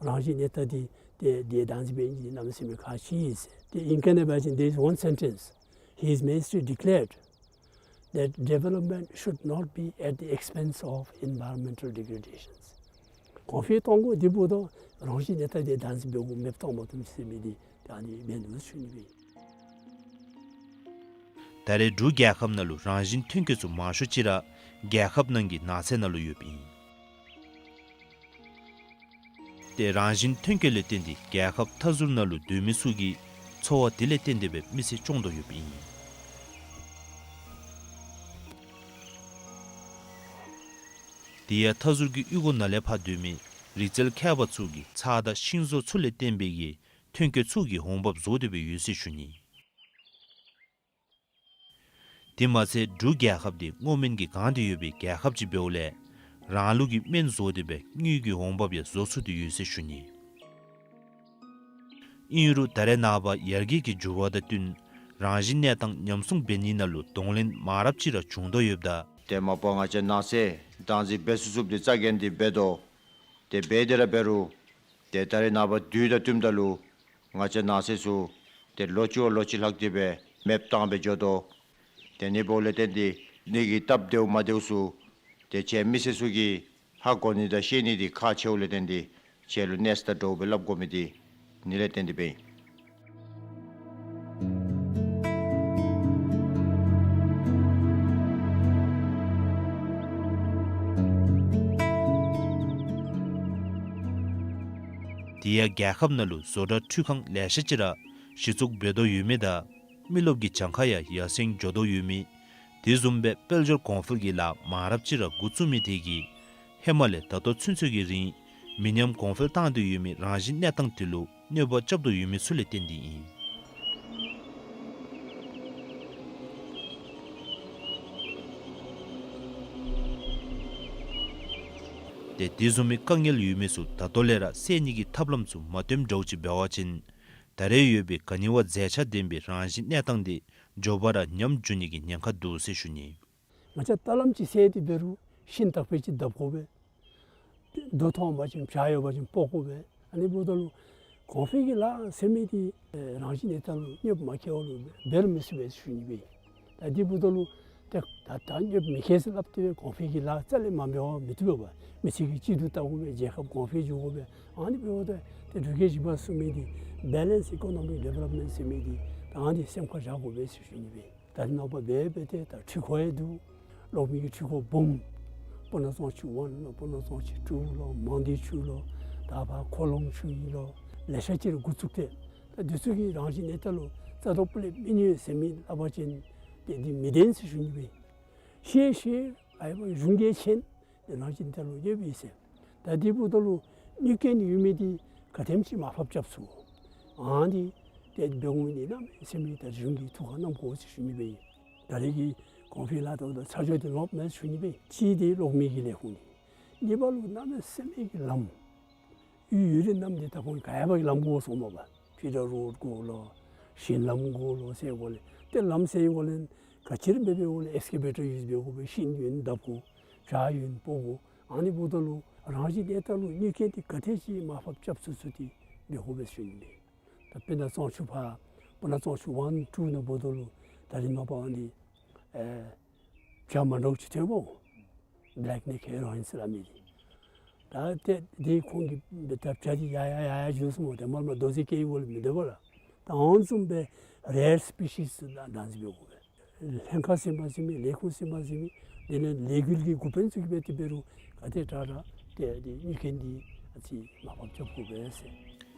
རང་བཞིན་གནས་སྟངས་འདི་ཏེ་དེ་བདག་འཛིན་འབད་ནི་འདི་གནམ་མེད་ས་མེད་ཁག་ཆེ་ཟེར། ཏེ་ཨིང་སྐད་ནང་འབད་བ་ཅིན་there is one sentence, His Majesty declared that development should not be at the expense of environmental degradations. གོང་འཕེལ་གཏང་དགོ། དེ་འབདཝ་ད་རང་བཞིན་གནས་སྟངས་འདི་བདག་འཛིན་འབད་དགོ། མེདཔ་གཏང་མ་བཏུབ་ཟེར་མི་འདི་ད་ཨ་ནི་འབད་ནུག་ཞུ་ནི་སྦེ། ད་རེས་འབྲུག་རྒྱལ་ཁབ་ནང་ལུ་རང་བཞིན་ཐོན་སྐྱེད་ཚུ་མང་ཤོས་ཅིག་ར་རྒྱལ་ཁབ་ནང་གི་ནགས་ཚལ་ནང་ལུ་ཡོདཔ་ཨིན། ཏེ་རང་བཞིན་ཐོན་སྐྱེད་ལས་བརྟེན་ཏེ་རྒྱལ་ཁབ་མཐའ་ཟུར་ནང་ལུ་སྡོད་མི་ཚུ་གི་འཚོ་བ་དེ་ལས་བརྟེན་ཏེ་སྦེ་མི་ཚེ་སྐྱོང་དོ་ཡོདཔ་ཨིན། དེ་ཡང་མཐའ་ཟུར་གྱི་གཡུས་སྒོ་ནང་ལས་ཕར་སྡོད་མི་རི་རྩལ་མཁས་པ་ཚུ་གིས་ཚྭ་དང་ཤིང་བཟོ་ཚུ་ལས་བརྟེན་པའི་གི་ཐོན་སྐྱེད་ཚུ་གི་འོང་འབབ་བཟོ་སྟེ་སྦེ་ཡོད་ཟེར་ཞུ་ནི། དེ་མ་ཚད་འབྲུག་རྒྱལ་ཁབ་འདི་སྔོ་སྨན་གྱིས་གང་སྟེ་ཡོད་པའི་རྒྱལ་ཁབ་ཅིག་འབདཝ་ལས་ རང་ལུགས་ཀྱི་སྨན་བཟོ་སྟེ་སྦེ་དངུལ་གྱི་འོང་འབབ་ཡང་བཟོ་ཚུགས་ཏེ་ཡོད་ཟེར་ཞུ་ནི། ཨིན་རུང་ད་རེས་ནངས་པ་ཡར་རྒྱས་ཀྱི་འགྱུར་བ་དང་བསྟུན་རང་བཞིན་གནས་སྟངས་ཉམས་སྲུང་འབད་ནི་ནང་ལུ་གདོང་ལེན་མང་རབས་ཅིག་ར་བྱུང་དོ་ཡོདཔ་ད། ཏེ་མ་པ་ང་བཅས་ནང་སེལ་བདག་འཛིན་འབད་ཚུགས་ཚུགསཔ་འདི་རྩ་འགེངས་ཏེ་འབད་དོ། ཏེ་འབད་དེ་ར་འབད་རུང་ཏེ་ད་རེས་ནངས་པ་དུས་དང་བསྟུནམ་ད་ལུ་ང་བཅས་ནང་སེལ་ཚུ་ཏེ་ལོ་གཅིག་བ་ལོ་གཅིག་ལྷག་སྟེ་སྦེ་མེདཔ་བཏང་སྦེ་འགྱོ་དོ། ཏེ་ཨ་ནི་འབདཝ་ལས་བརྟེན་ཏེ་ཨ་ནི་གི་སྟབས་བདེཝ་མ་བདེཝ་ཚུ་ཏེ་ཁྱེད་མི་སེར་ཚུ་གིས་ཧ་གོ་ནི་དང་ཤེས་ནི་འདི་ཁག་ཆེཝ་ལས་བརྟེན་ཏེ་ཁྱེད་ལུ་གནས་ས་དང་འདྲཝ་སྦེ་སླབ་དགོ་མི་འདི་ཨ་ནི་ལས་བརྟེན་ཏེ་སྦེ་ཨིན། དེ་ཡང་རྒྱལ་ཁབ་ནང་ལུ་བཟོ་གྲྭ་འཕྲུལ་ཁང་ལེ་ཤ་ཅིག་ར་གཞི་བཙུགས་འབད་དོ་ཡོད་མི་དང་མི་རློབས་ཀྱི་གྱངས་ཁ་ཡང་ཡར་སེང་འགྱོ་དོ་ཡོད་མི། དེ་བཟུམ་སྦེ་དཔལ་འབྱོར་གོང་འཕེལ་གྱི་ལཱ་མང་རབས་ཅིག་ར་འགོ་བཙུགས་མི་དེ་གིས་ཧེ་མ་ལས་ད་ལྟོ་ཚུན་ཚོད་ཀྱི་རིང་མི་ཉམས་གོང་འཕེལ་བཏང་སྟེ་ཡོད་མི་རང་བཞིན་གནས་སྟངས་དེ་ལུ་གནོད་པ་རྐྱབ་དོ་ཡོད་མི་ཚུ་ལས་བརྟེན་ཏེ་ཨིན། ཏེ་དེ་བཟུམ་མའི་དཀའ་ངལ་ཡོད་མི་ཚུ་ད་ལྟོ་ལས་ར་སེལ་ནི་གི་ཐབས་ལམ་ཚུ་མ་བཏོནམ་འདྲཝ་ཅིག་འབད་བ་ཅིན་ད་རེས་ཡོད་པའི་ག་ནི་བ་མཛེས་ཆ་ལྡན་པའི་རང་བཞིན་གནས་སྟངས་དེ་མགྱོགས་པ་ར་ཉམས་འགྱོ་ནི་གི་ཉེན་ཁ་འདུག་ཟེར་ཞུ་ནི། ང་བཅས་ད་ལམ་ཅིག་སེལ་ཏེ་འབད་རུང་ཤིང་བཏགས་པའི་ཅིག་བརྡབ་དགོ་པས། རྡོ་མཐོང་པ་ཅིན་བྱག་ཡོད་པ་ཅིན་སྤོ་དགོ་པས། ཨ་ནི་འབདཝ་ད་ལུ་གོང་འཕེལ་གྱི་ལཱ་ཟེར་མི་འདི་རང་བཞིན་གནས་སྟངས་ལུ་གནོདཔ་མ་བཀལ་བ་ལུ་འབད་རུང་མི་ཚུགས་པས་ཞུ་ནི་སྦེ། ད་དེ་འབདཝ་ད་ལུ་ཏེ་ད་ད་གནོདཔ་མི་བཀལ་ཟེར་སླབ་སྟེ་སྦེ་གོང་འཕེལ་གྱི་ལཱ་རྩ་ལས་མ་འབད་བར་མི་བཏུབ་པས། མི་ཚེ་གི་སྤྱི་འཐུས་བལྟ་དགོ་པས། རྒྱལ་ཁབ་གོང་འཕེལ་འགྱོ་དགོ་པས། ཨ་ནི་འབདཝ་ད་ཏེ་འབྲུག་རྒྱལ་བཞི་པ་གསུངས་མི་འདི་Balanced Economic Development ཟེར་མི་འདི་ད་ཨ་ནི་སེམས་ཁར་བཞག་དགོ་པས་ཟེར་ཞུ་ནི་སྦེ། ད་རེས་ནངས་པ་འབད་འབད་དེ་ད་འཕྲུལ་འཁོར་ཡང་འདུག། གློག་མེ་གི་འཕྲུལ་འཁོར་སྦོམ་སྤུ་ན་གཙང་ཆུ་ཝན་ལོ་སྤུ་ན་གཙང་ཆུ་ཊུ་ལོ་མང་སྡེ་ཆུ་ལོ་ད་ཕར་ཁོ་ལོང་ཆུ་ཨིན་ལོ་ལེ་ཤ་ཅིག་ར་འགོ་བཙུགས་ཏེ་ད་འདི་ཚུ་གིས་རང་བཞིན་གནས་སྟངས་ལུ་རྩ་དོག་སྤུ་ལས་མི་ཉུང་ཟེར་མི་སླབ་པ་ཅིན་ཏེ་འདི་མི་བདེན་ཟེར་ཞུ་ནི་སྦེ། ཤེས་ཤེས་ཨའི་བ་གཞུང་གིས་མཁྱེན། ཏེ་རང་བཞིན་གནས་སྟངས་ལུ་གནོདཔ་ཨིན་ཟེར། ད་དེ་འབདཝ་ད་ལུ་གནོད་བཀལ་ནི་ཡོད་མི་འདི་ག་དེམ་ཅིག་མར་ཕབ་རྐྱབ་ཚུགས། ཨ་ནི་ཏེ་འབད་འོང་མི་འདི་གནམ་མེད་ས་མེད་ད་གཞུང་གིས་ཐུགས་ཁར་བསྣམ་དགོ་ཟེར་ཞུ་ནི་སྦེ་ཨིན། ད་རེས་ཀྱི་གོང་འཕེལ་ལཱ་དང་ད་ཚ་འཇོག་འདི་ལོག་མེན་ཟེར་ཞུ་ནི་སྦེ་ཨིན། གཅིག་འདི་གློག་མེ་གི་ལས་ཁུངས་འདི། གཉིས་པ་ལུ་གནམ་མེད་ས་མེད་ཀྱི་ལམ་ཡུལ་ཡུལ་རིགས་རྣམས་འདི་ད་ཁོང་ག་ཡ་བ་གི་ལམ་དགོ་ཟེར་མས་པ། ཕི་ཌར་རོཌ་དགོ་ལོ། ཞིང་ལམ་དགོ་ལོ་ཟེར་དགོ་ལས། ཏེ་ལམ་ཟེར་དགོ་ལས་ག་ཅི་ར་འབད་འབདཝ་ལས་ཨེགསི་ཀེ་བེ་ཊར་ཡུས་འབད་དགོ་པས། ཤིང་ཡོན་བརྡབ་དགོ། བྱག་ཡོན་སྤོ་དགོ། ཨ་ནི་འབདཝ་ད་ལུ་རང་བཞིན་གནས་སྟངས་ལུ་གནོད་བཀལ་འདི་ག་དེ་ཅིག་མར་ཕབ་རྐྱབ་ཚུགས་ཚུགས་ཏེ་འབད་དགོ་པས་ཟེར་ཞུ་ནི། ད་དཔེར་ན་གཙང་ཆུ་ཕར་སྤུ་ན་གཙང་ཆུ་ཝན་ཊུ་ནང་འབདཝ་ད་ལུ་ད་རེས་ནངས་པ་ཨ་ནི་ཨེ་བྱ་མ་འདྲཝ་ཅིག་ཐོན་པོ། བེ་ལེཀ་ནེཀ་ཧེ་རོ་ཨིན་ཟེར་སླབ་མི་འདི། ད་ཏེ་འདི་ཁོང་གིས་འབད་ད་བྱ་འདི་ཡར་ཡར་ཡར་ཡར་འགྱོ་སོང་མས། ཏེ་མར་མར་རྡོ་རྗེ་སྐྱེལ་དགོ་ལས་མི་འདོད་པས་ལགས། ད་ཨ་ནི་བཟུམ་སྦེ་རེར་སི་པི་ཤིས་ཚུ་ད་བདག་འཛིན་འབད་དགོ་པས། ལྷན་ཁག་ཟེར་མ་ཟེར་མི་ལས་ཁུངས་ཟེར་མ་ཟེར་མི་དེ་ལས་ལས་འགུལ་གྱི་འགོ་དཔོན་ཚུ་གིས་འབད་དེ་འབད་རུང་ག་དེ་དྲག་དྲག་ཏེ་འདི་གནོད་བཀལ་འདི་ཨ་ཙི་མར་ཕབ་རྐྱབ་དགོ་པས་ཟེར།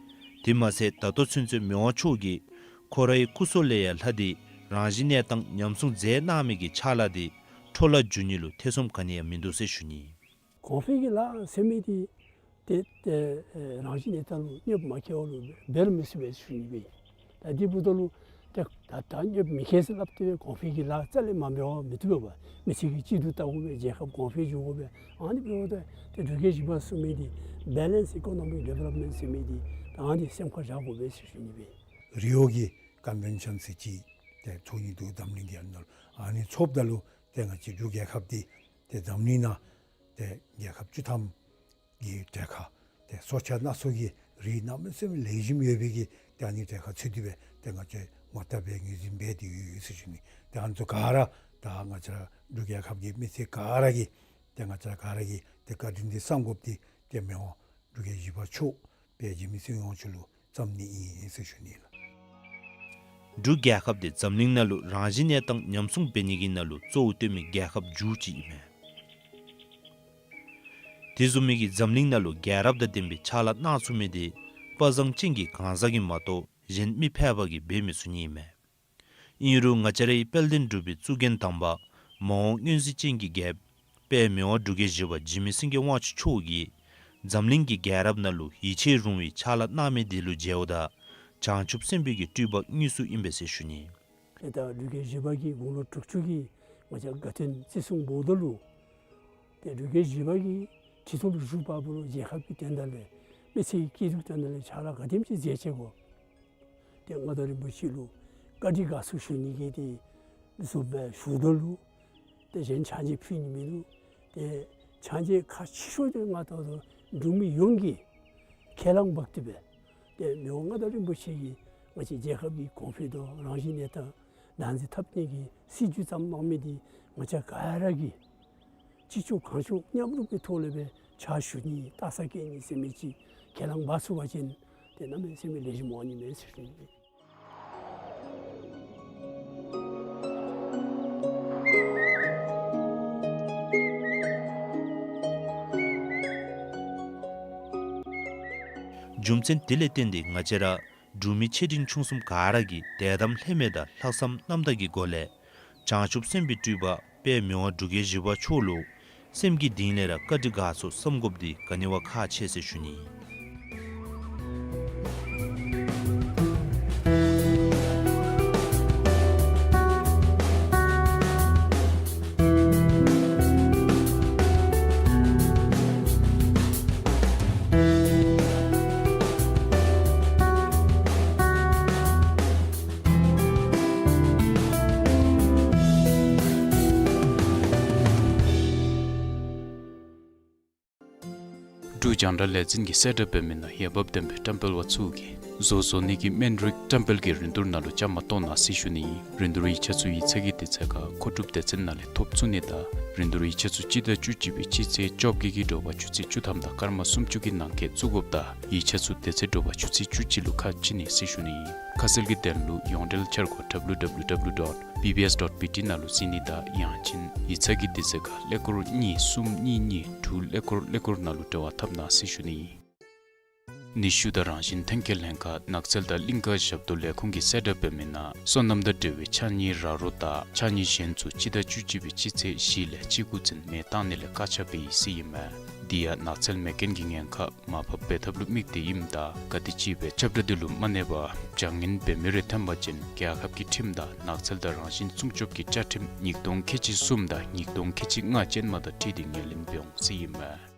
དེ་མ་ཚད་ད་ལྟོ་ཚུན་ཚོད་མི་དབང་མཆོག་གིས་ཁོ་རའི་སྐུ་སྲོག་ལས་ཡང་ལྷག་སྟེ་རང་བཞིན་གནས་སྟངས་ཉམས་སྲུང་མཛད་གནང་མི་གི་ཕྱག་ལཱ་དེ་འཕྲོ་བརླག་འགྱོ་ནི་ལུ་ཐེ་ཚོམ་ག་ནི་ཡང་མིན་འདུག་ཟེར་ཞུ་ནི། གོང་འཕེལ་གྱི་ལཱ་ཟེར་མི་འདི་ཏེ་ཏེ་ཨེ་རང་བཞིན་གནས་སྟངས་ལུ་གནོདཔ་མ་བཀལ་བ་ལུ་འབད་རུང་མི་ཚུགས་པས་ཞུ་ནི་སྦེ། ད་འདི་འབདཝ་ད་ལུ་ཏེ་ད་ད་གནོདཔ་མི་བཀལ་ཟེར་སླབ་སྟེ་སྦེ་གོང་འཕེལ་གྱི་ལཱ་རྩ་ལས་མ་འབད་བར་མི་བཏུབ་པས། མི་ཚེ་གི་སྤྱི་འཐུས་བལྟ་དགོ་པས། རྒྱལ་ཁབ་གོང་འཕེལ་འགྱོ་དགོ་པས། ཨ་ནི་འབདཝ་ད་ཏེ་འབྲུག་རྒྱལ་བཞི་པ་གསུངས་མི་འདི་Balanced Economic Development ཟེར་མི་འདི་ད་ཨ་ནི་སེམས་ཁར་བཞག་དགོ་པས་ཟེར་ཞུ་ནི་སྦེ། རི་ཨོ་གི་ཀོན་ཝེན་ཤཱན་ཟེར་ཅིག་ཏེ་ཚོགས་ནི་འདུག། འཛམ་གླིང་གི་ཨ་ནཱ་ལུ་ཨ་ནི་ཚོགསཔ་ད་ལུ་ཏེ་ང་བཅས་འབྲུག་རྒྱལ་ཁབ་འདི་ཏེ་འཛམ་གླིང་ནང་ཏེ་རྒྱལ་ཁབ་བཅུ་ཐམ་གི་གྲལ་ཁར་ཏེ་སྲོག་ཆགས་སྣ་ཚོགས་ཀྱི་རིགས་གནམ་མེད་ས་མེད་ལེགས་ཤོམ་ཡོད་པའི་གི་ཏེ་ཨ་ནི་གྲལ་ཁར་ཚུད་དེ་སྦེ་ཏེ་ང་བཅས་ངོ་རྟགས་སྦེ་ངོས་འཛིན་འབད་དེ་ཡོད་ཟེར་ཞུ་ནི། ཏེ་ཨ་ནི་ཚུ་ག་ར་ད་ང་བཅས་ར་འབྲུག་རྒྱལ་ཁབ་ཀྱི་མི་སེར་ག་ར་གིས་ཏེ་ང་བཅས་ར་ག་ར་གིས་ཏེ་བཀའ་དྲིན་འདི་བསམ་དགོཔ་འདི་ཏེ་མི་དབང་འབྲུག་རྒྱལ་བཞི་པ་མཆོག་དཔལ་འཇིགས་མེད་ཚེ་དབང་མཆོག་ལུ་བསམ་ནི་ཨིན་ཟེར་ཞུ་ནི་ལགས། འབྲུག་རྒྱལ་ཁབ་འདི་འཛམ་གླིང་ནང་ལུ་རང་བཞིན་གནས་སྟངས་ཉམས་སྲུང་འབད་ནི་གི་ནང་ལུ་གཙོ་བོ་བཏོན་མི་རྒྱལ་ཁབ་མཇུག་ཅིག་ཨིན་མས། དེ་བཟུམ་མའི་གི་འཛམ་གླིང་ནང་ལུ་རྒྱལ་རབས་དང་ལྡན་པའི་ཕྱག་ལཱ་གནང་ཚུགས་མི་དེ་དཔའ་བཟང་ཅན་གྱི་གང་ཟག་གིས་མ་གཏོགས་གཞན་མི་ཕལ་པ་གིས་འབད་མི་ཚུགས་ནི་ཨིན་མས། ཨིན་རུང་ང་བཅས་རའི་དཔལ་ལྡན་འབྲུག་པའི་གཙུག་རྒྱན་དམ་པ་མ་འོངས་མངོན་གཟིགས་ཅན་གྱི་རྒྱལཔོ་དཔལ་མི་དབང་འབྲུག་རྒྱལ་བཞི་པ་འཇིགས་མེད་སེང་གེ་དབང་ཕྱུག་མཆོག་གིས་འཛམ་གླིང་གི་རྒྱལ་རབས་ནང་ལུ་ཡིད་ཆེས་རུང་བའི་ཕྱག་ལཱ་གནང་མི་དེ་ལུ་མཇལཝ་ད་བྱང་ཆུབ་སེམས་དཔའི་གི་སྤྲུལ་པ་དངོས་སུ་ཨིན་པས་ཟེར་ཞུ་ནི། ཏེ་ད་འབྲུག་རྒྱལ་བཞི་པ་གིས་དགུང་ལོ་དྲུག་ཅུ་གི་ང་བཅས་དགའ་སྟོན་བརྩི་སྲུང་འབདཝ་ད་ལུ་ ཏེ་འབྲུག་རྒྱལ་བཞི་པ་གིས་སྤྱི་ཚོགས་ལུ་ཞུགས་པ་འབད་རུང་རྒྱལ་ཁབ་ཀྱི་དོན་དག་ལས་མི་ཚེ་གི་སྐྱིད་སྡུག་དོན་དག་ལས་ཕྱག་ལཱ་ག་དེམ་ཅིག་མཛད་ཅི་གོ། ཏེ་མངའ་བདག་རིན་པོ་ཆེ་ལུ་བཀའ་དྲིན་དགའ་ཚོར་ཞུ་ནི་གི་ཏེ་བཟུམ་སྦེ་ཞུ་དོ་ལུ། ཏེ་གཞན་ཕྱག་མཇལ་ཕུལ་ནི་མེད་ལུ། ཏེ་ཕྱག་མཇལ་ཁག་ཆེ་ཤོས་འདི་ང་ད་ལྟོ་འབྲུག་མི་ཡོངས་ཀྱིས་ཁས་བླངས་འབག་སྟེ་སྦེ། ཏེ་མི་དབང་མངའ་བདག་རིན་པོ་ཆེ་གིས་ང་བཅས་རྒྱལ་ཁབ་ཀྱི་གོང་འཕེལ་དང་རང་བཞིན་གནས་སྟངས་བདག་འཛིན་འཐབ་ནི་གི་སྲིད་བྱུས་བརྩམས་གནང་མི་འདི་ང་བཅས་ག་ར་གིས་ཅི་ལྕོགས་གང་ལྕོགས་མཉམ་རུབ་ཀྱི་ཐོག་ལས་སྦེ་ཕྱག་ཞུ་ནི་རྟགས་གསལ་བསྐྱེད་ནི་ཟེར་མི་ཅིག་ཁས་བླངས་འབག་ཚུགས་པ་ཅིན་ཏེ་གནམ་མེད་ས་མེད་ལེགས་ཤོམ་འོང་ནི་མས་ཟེར་ཞུ་ནི། རྒྱུ་མཚན་དེ་ལས་བརྟེན་ཏེ་ང་བཅས་ར་འབྲུག་མི་ཆེ་འབྲིང་ཆུང་གསུམ་ག་ར་གིས་དད་དམ་ལྷད་མེད་དང་ལྷག་བསམ་རྣམ་དག་གི་སྒོ་ལས་བྱང་ཆུབ་སེམས་དཔའི་སྤྲུལ་པ་དཔལ་མི་དབང་འབྲུག་རྒྱལ་བཞི་པ་མཆོག་ལུ་སེམས་ཀྱི་གཏིང་ལས་ར་བཀའ་དྲིན་དགའ་ཚོར་བསམ་དགོཔ་འདི་ག་ནི་བ་ཁག་ཆེ་ཟེར་ཞུ་ནི། འབྲུག་རྒྱང་བསྒྲགས་ལས་འཛིན་གྱིས་གསལ་བསྒྲགས་འབད་མི་ནང་འོས་འབབ་ལྡན་པའི་བཀྲམ་སྤེལ་པ་ཚུ་གིས་བཟོ་བཟོ་ནི་གི་སྨན་རིགས་བཀྲམ་སྤེལ་གྱི་རིན་བསྡུར་ནང་ལུ་བཅའ་མར་གཏོགས་གནང་ཟེར་ཞུ་ནི་ཨིན། རིན་བསྡུར་ཡིག་ཆ་ཚུ་ཡིག་ཚང་གི་དུས་ཚོད་ཁར་མཁོ་སྒྲུབ་སྡེ་ཚན་ནང་ལས་ཐོབ་ཚུགས་ནི་དང་རིན་བསྡུར་ཡིག་ཆ་ཚུ་སྤྱི་ཟླ་བཅུ་གཅིག་པའི་སྤྱི་ཚེས་བཅོ་བརྒྱད་ཀྱི་དྲོ་པ་ཆུ་ཚོད་བཅུ་ཐམ་དང་སྐར་མ་སུམ་ཅུ་གི་ནང་འཁོད་བཙུགས་དགོཔ་དང་ཡིག་ཆ་ཚུ་དེ་ཚེ་དྲོ་པ་ཆུ་ཚོད་བཅུ་གཅིག་ལུ་ཁ་ཕྱེ་ནི་ཟེར་ཞུ་ནི་ཨིན། ཁ་གསལ་གྱི་དོན་ལུ་ཡོངས་འབྲེལ་འཆར་སྒོ་W W W dot B B S dot B T ནང་ལུ་གཟིགས་ནི་དང་ཡང་ཅིན་ཡིག་ཚང་གི་དུས་ཚོད་ཁར་ཀླད་ཀོར་གཉིས་གསུམ་གཉིས་གཉིས་དྲུག་ཀླད་ཀོར་ཀླད་ཀོར་ནང་ལུ་འབྲེལ་བ་འཐབ་གནང་ཟེར་ཞུ་ནི་ཨིན། ནུས་ཤུགས་དང་རང་བཞིན་ཐོན་སྐྱེད་ལྷན་ཁག་ནགས་ཚལ་དང་གླིང་ཀ་ཞབས་ཏོག་ལས་ཁུངས་ཀྱིས་གསལ་བསྒྲགས་འབད་མི་ནང་སོ་ནམ་དང་འབྲེལ་བའི་ཕྱགས་སྙིགས་ར་རོ་དང་ཕྱགས་སྙིགས་གཞན་ཚུ་སྤྱི་ཟླ་བཅུ་གཅིག་པའི་སྤྱི་ཚེས་བཞི་ལས་བཅུ་དགུ་ཚུན་མེ་བཏང་ནི་ལས་བཀག་ཆ་འབད་ཡི་ཟེར་ཨིན་མས། དེ་ཡང་ནགས་ཚལ་མེ་རྐྱེན་གྱི་ཉེན་ཁ་མར་ཕབ་འབད་ཐབས་ལུ་དམིགས་ཏེ་ཨིནམ་ད་ག་དེམ་ཅིག་སྦེ་ཁྱབ་བསྒྲགས་འདི་ལུ་མ་གནས་པར་བྱང་ངན་འབད་མི་རེ་ཐོན་པ་ཅིན་རྒྱལ་ཁབ་ཀྱི་ཁྲིམས་དང་ནགས་ཚལ་དང་རང་བཞིན་སྲུང་སྐྱོབ་ཀྱི་བཅའ་ཁྲིམས་ཉིས་སྟོང་ཁལ་གཅིག་གསུམ་དང་ཉིས་སྟོང་ཁལ་གཅིག་ལྔ་ཅན་མ་དང་འཁྲིལ་ཏེ་ངོས་ལེན་འབད་འོང་ཟེར་ཨིན་མས།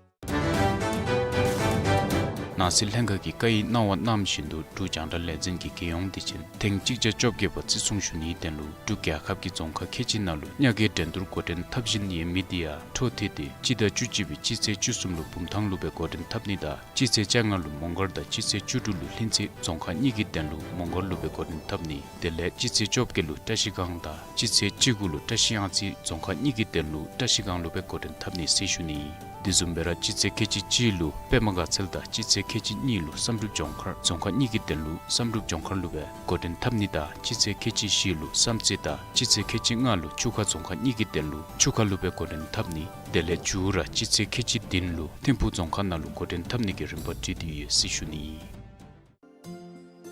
ནང་སྲིད་ལྷན་ཁག་གིས་བཀའ་ཡིག་གནང་བ་གནངམ་བཞིན་དུ་འབྲུག་རྒྱང་བསྒྲགས་ལས་འཛིན་གྱི་རྒྱལ་ཡོངས་དུས་ཆེན་ཐེངས་གཅིག་བརྒྱ་བཅོ་བརྒྱད་པ་བརྩི་སྲུང་ཞུ་ནིའི་དོན་ལུ་འབྲུག་རྒྱལ་ཁབ་ཀྱི་རྫོང་ཁག་ཁལ་གཅིག་ནང་ལུ་ཉ་རྒོད་འགྲན་བསྡུར་འགོ་འདྲེན་འཐབ་བཞིན་ཡོད་མི་དེ་ཡང་འཕྲོ་མཐུད་དེ་སྤྱི་ཟླ་བཅུ་གཅིག་པའི་སྤྱི་ཚེས་བཅུ་གསུམ་ལུ་བུམ་ཐང་ལུ་སྦེ་འགོ་འདྲེན་འཐབ་ནི་དང་སྤྱི་ཚེས་བཅོ་ལྔ་ལུ་མོང་སྒར་དང་སྤྱི་ཚེས་བཅུ་དྲུག་ལུ་ལྷུན་རྩེ་རྫོང་ཁག་གཉིས་ཀྱི་དོན་ལུ་མོང་སྒར་ལུ་སྦེ་འགོ་འདྲེན་འཐབ་ནི། དེ་ལས་སྤྱི་ཚེས་བཅོ་བརྒྱད་ལུ་བཀྲ་ཤིས་སྒང་དང་སྤྱི་ཚེས་བཅུ་དགུ་ལུ་བཀྲ་ཤིས་གཡང་རྩེ་རྫོང་ཁག་གཉིས་ཀྱི་དོན་ལུ་བཀྲ་ཤིས་སྒང་ལུ་སྦེ་འགོ་འདྲེན་འཐབ་ནི་ཟེར་ཞུ་ནི། དེ་བཟུམ་སྦེ་ར་སྤྱི་ཚེས་ཁལ་གཅིག་གཅིག་ལུ་པདྨ་དགའ་ཚལ་དང་སྤྱི་ཚེས་ཁལ་གཅིག་གཉིས་ལུ་བསམ་གྲུབ་ལྗོངས་མཁར་རྫོང་ཁག་གཉིས་ཀྱི་དོན་ལུ་བསམ་གྲུབ་ལྗོངས་མཁར་ལུ་སྦེ་འགོ་འདྲེན་འཐབ་ནི་དང་སྤྱི་ཚེས་ཁལ་གཅིག་བཞི་ལུ་བསམ་རྩེ་དང་སྤྱི་ཚེས་ཁལ་གཅིག་ལྔ་ལུ་ཆུ་ཁ་རྫོང་ཁག་གཉིས་ཀྱི་དོན་ལུ་ཆུ་ཁ་ལུ་སྦེ་འགོ་འདྲེན་འཐབ་ནི། དེ་ལས་མཇུག་ར་སྤྱི་ཚེས་ཁལ་གཅིག་བདུན་ལུ་ཐིམ་ཕུག་རྫོང་ཁག་ནང་ལུ་འགོ་འདྲེན་འཐབ་ནི་གི་རིམ་པ་སྒྲིག་སྟེ་ཡོད་ཟེར་ཞུ་ནི།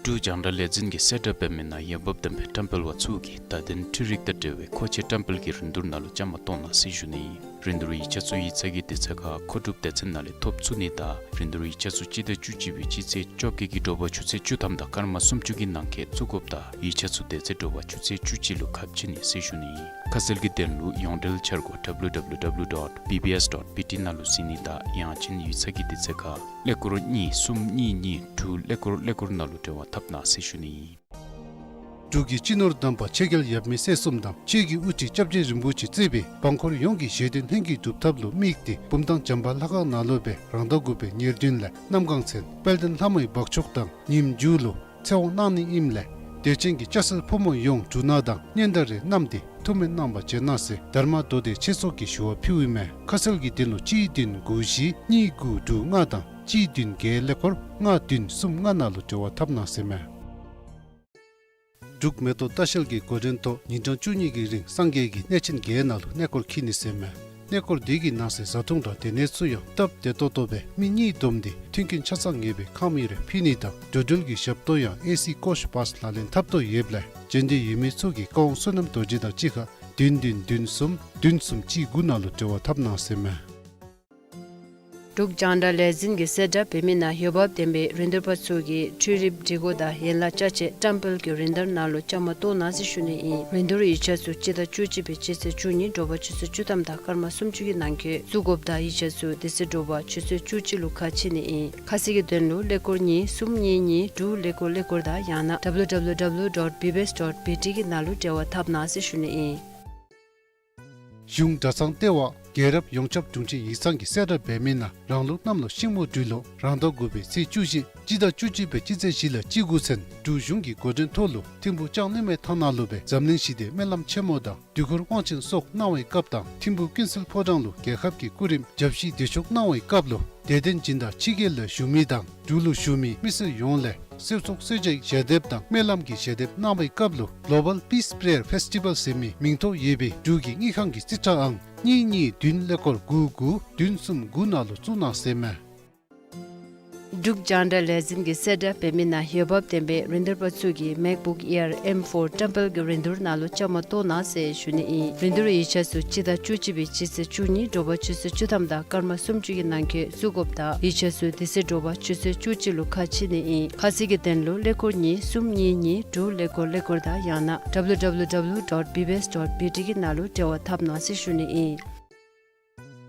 འབྲུག་རྒྱང་བསྒྲགས་ལས་འཛིན་གྱིས་གསལ་བསྒྲགས་འབད་མི་ནང་འོས་འབབ་ལྡན་པའི་བཀྲམ་སྤེལ་པ་ཚུ་གིས་བརྡ་དོན་འཕྲུལ་རིག་དང་འབྲེལ་བའི་མཁོ་ཆས་བཀྲམ་སྤེལ་གྱི་རིན་བསྡུར་ནང་ལུ་བཅའ་མར་གཏོགས་གནང་ཟེར་ཞུ་ནི། རིན་བསྡུར་ཡིག་ཆ་ཚུ་ཡིག་ཚང་གི་དུས་ཚོད་ཁར་མཁོ་སྒྲུབ་སྡེ་ཚན་ནང་ལས་ཐོབ་ཚུགས་ནི་དང་རིན་བསྡུར་ཡིག་ཆ་ཚུ་སྤྱི་ཟླ་བཅུ་གཅིག་པའི་སྤྱི་ཚེས་བཅོ་བརྒྱད་ཀྱི་དྲོ་པ་ཆུ་ཚོད་བཅུ་ཐམ་དང་སྐར་མ་སུམ་ཅུ་གི་ནང་འཁོད་བཙུགས་དགོཔ་དང་ཡིག་ཆ་ཚུ་དེ་ཚེ་དྲོ་པ་ཆུ་ཚོད་བཅུ་གཅིག་ལུ་ཁ་ཕྱེ་ནི་ཟེར་ཞུ་ནི། ཁ་གསལ་གྱི་དོན་ལུ་ཡོངས་འབྲེལ་འཆར་སྒོ་W W W dot B B S dot B T ནང་ལུ་གཟིགས་ནི་དང་ཡང་ཅིན་ཡིག་ཚང་གི་དུས་ཚོད་ཁར་ཀླད་ཀོར་གཉིས་གསུམ་གཉིས་གཉིས་དྲུག་ཀླད་ཀོར་ཀླད་ཀོར་ནང་ལུ་འབྲེལ་བ་འཐབ་གནང་ཟེར་ཞུ་ནི། འབྲུག་གི་སྤྱི་ནོར་དམ་པ་ཆོས་རྒྱལ་ཡབ་མེས་སྲས་གསུམ་དང་ཆོས་ཀྱི་དབུ་ཁྲིད་སྐྱབས་རྗེ་རིན་པོ་ཆེ་གཙོས་པའི་འབངས་འཁོར་ཡོངས་ཀྱི་བཞེད་དོན་ལྷུན་གྱིས་གྲུབ་ཐབས་ལུ་དམིགས་ཏེ་བུམ་ཐང་བྱམས་པ་ལྷ་ཁང་ནང་ལུ་སྦེ་རང་ཟླ་དགུ་པའི་ཉེར་བདུན་ལས་གནམ་གང་ཚེ་དཔལ་ལྡན་ལྷ་མོའི་འབག་མཆོག་དང་ཉིནམ་མཇུག་ལུ་ཚེ་དབང་གནང་ནི་ཨིནམ་ལས་དད་ཅན་གྱི་སྐྱ་སེར་ཕོ་མོ་ཡོངས་འབྲུ་སྣ་དང་སྙན་དར་རེ་བསྣམས་ཏེ་ཐུགས་སྨོན་གནང་བར་བྱོན་གནང་ཟེར་དྷརྨ་མདོ་སྡེ་ཆོས་ཚོགས་ཀྱིས་ཞུ་བ་ཕུལཝ་ཨིན་མས། ཁ་གསལ་གྱི་དོན་ལུ་གཅིག་བདུན་དགུ་བཞི་གཉིས་དགུ་དྲུག་ལྔ་དང་གཅིག་བདུན་བརྒྱད་ཀླད་ཀོར་ལྔ་བདུན་གསུམ་ལྔ་ནང་ལུ་འབྲེལ་བ་འཐབ་གནང་ཟེར་མས། འབྲུག་མེ་ཏོག་ལྟ་བཤལ་གྱི་འགོ་འདྲེན་ཐོག་ཉིན་གྲངས་བཅུ་གཉིས་ཀྱི་རིང་སངས་རྒྱས་ཀྱི་གནས་ཆེན་བརྒྱད་ནང་ལུ་གནས་སྐོར་འཁྱིད་ནི་ཟེར་མས། གནས་སྐོར་འདི་གི་ནང་གསེས་བཟའ་འཐུང་དང་སྡོད་གནས་ཚུ་ཡང་སྟབས་བདེ་ཏོག་ཏོ་སྦེ་མི་གཉིས་བསྡོམས་ཏེ་མཐུན་རྐྱེན་ཆ་ཚང་ངེས་པའི་ཁང་མིག་རེ་ཕུལ་ནི་དང་འགྲོ་འགྲུལ་གྱི་ཞབས་ཏོག་ཡང་ཨེ་སི་ཀོཆ་བཱསི་ལག་ལེན་འཐབ་ཏོག་ཡོདཔ་ལས་བྱོན་འདོད་ཡོད་མི་ཚུ་གིས་བཀའ་དབང་བསོད་ནམས་རྡོ་རྗེ་དང་གཅིག་ཁར་བདུན་བདུན་བདུན་གསུམ་བདུན་གསུམ་གཅིག་དགུ་ནང་ལུ་འབྲེལ་བ་འཐབ་གནང་ཟེར་མས། འབྲུག་རྒྱང་བསྒྲགས་ལས་འཛིན་གྱིས་གསལ་བསྒྲགས་འབད་མི་ནང་འོས་འབབ་ལྡན་པའི་རིན་བསྡུར་པ་ཚུ་གིས་འཕྲུལ་རིག་སྒྲིག་གོ་དང་ཡན་ལག་ཅ་ཆས་བཀྲམ་སྤེལ་གྱི་རིན་བསྡུར་ནང་ལུ་བཅའ་མར་གཏོགས་གནང་ཟེར་ཞུ་ནི་ཨིན། རིན་བསྡུར་ཡིག་ཆ་ཚུ་སྤྱི་ཟླ་བཅུ་གཅིག་པའི་སྤྱི་ཚེས་བཅུ་གཉིས་དྲོ་པ་ཆུ་ཚོད་བཅུ་ཐམ་དང་སྐར་མ་སུམ་ཅུ་གི་ནང་འཁོད་བཙུགས་དགོཔ་དང་ཡིག་ཆ་ཚུ་དེ་ཚེ་དྲོ་པ་ཆུ་ཚོད་བཅུ་གཅིག་ལུ་ཁ་ཕྱེ་ནི་ཨིན། ཁ་གསལ་གྱི་དོན་ལུ་ཀླད་ཀོར་གཉིས་གསུམ་གཉིས་གཉིས་དྲུག་ཀླད་ཀོར་ཀླད་ཀོར་དང་ཡང་ན་W W W dot B B S dot B T གི་ནང་ལུ་འབྲེལ་བ་འཐབ་གནང་ཟེར་ཞུ་ནི་ཨིན། གཞུང་གྲྭ་ཚང་ལྟེ་བ་རྒྱལ་རབས་ཡོངས་ཁྱབ་དྲུང་ཆེ་ཡིག་ཚང་གིས་གསལ་བསྒྲགས་འབད་མི་ནང་རང་ལུགས་གནམ་ལོ་ཤིང་མོ་སྦྲུལ་ལོ་རང་ཟླ་དགུ་པའི་ཚེས་བཅུ་བཞི་སྤྱི་ཟླ་བཅུ་གཅིག་པའི་སྤྱི་ཚེས་བཞི་ལས་སྤྱི་དགུ་ཚུན་འབྲུག་གཞུང་གི་འགོ་འདྲེན་ཐོག་ལུ་ཐིམ་ཕུག་ལྕང་གླིང་མའི་ཐང་ནང་ལུ་སྦེ་འཛམ་གླིང་ཞི་བདེའི་སྨོན་ལམ་ཆེན་མོ་དང་དུས་འཁོར་དབང་ཆེན་སོགས་གནང་བའི་སྐབས་དང་ཐིམ་ཕུག་ཀུན་གསལ་ཕོ་བྲང་ལུ་རྒྱལ་ཁབ་ཀྱི་སྐུ་རིམ་བརྒྱ་བཞི་བདེ་མཆོག་གནང་བའི་སྐབས་ལུ་དད་ལྡན་སྦྱིན་བདག་ཕྱི་རྒྱལ་ལས་བཞུགས་མི་དང་འབྲུག་ལུ་བཞུགས་མི་མི་སེར་ཡོངས་ལས་གསོལ་ཚོགས་གསོལ་ཇའི་ཞལ་འདེབས་དང་སྨོན་ལམ་གྱི་ཞལ་འདེབས་གནང་བའི་སྐབས་ལུ་Global Peace Prayer Festival ཟེར་མི་མིང་ཐོ་ཡོད་པའི་འབྲུག་གི་དངུལ་ཁང་གི་རྩིས་ཁྲའང་གཉིས་གཉིས་བདུན་ཀླད་ཀོར་དགུ་དགུ་བདུན་གསུམ་དགུ་ནང་ལུ་བཙུགས་གནང་ཟེར་མས། འབྲུག་རྒྱང་བསྒྲགས་ལས་འཛིན་གྱིས་གསལ་བསྒྲགས་འབད་མི་ནང་འོས་འབབ་ལྡན་པའི་རིན་བསྡུར་པ་ཚུ་གིས་MacBook Air M four བཀྲམ་སྤེལ་གྱི་རིན་བསྡུར་ནང་ལུ་བཅའ་མར་གཏོགས་གནང་ཟེར་ཞུ་ནི་ཨིན། རིན་བསྡུར་ཡིག་ཆ་ཚུ་སྤྱི་ཟླ་བཅུ་གཅིག་པའི་སྤྱི་ཚེས་བཅུ་གཉིས་དྲོ་པ་ཆུ་ཚོད་བཅུ་ཐམ་དང་སྐར་མ་སུམ་ཅུ་གི་ནང་འཁོད་བཙུགས་དགོཔ་དང་ཡིག་ཆ་ཚུ་དེ་ཚེ་དྲོ་པ་ཆུ་ཚོད་བཅུ་གཅིག་ལུ་ཁ་ཕྱེ་ནི་ཨིན། ཁ་གསལ་གྱི་དོན་ལུ་ཀླད་ཀོར་གཉིས་གསུམ་གཉིས་གཉིས་དྲུག་ཀླད་ཀོར་ཀླད་ཀོར་དང་ཡང་ན W W W dot B B S dot B T གི་ནང་ལུ་འབྲེལ་བ་འཐབ་གནང་ཟེར་ཞུ་ནི་ཨིན།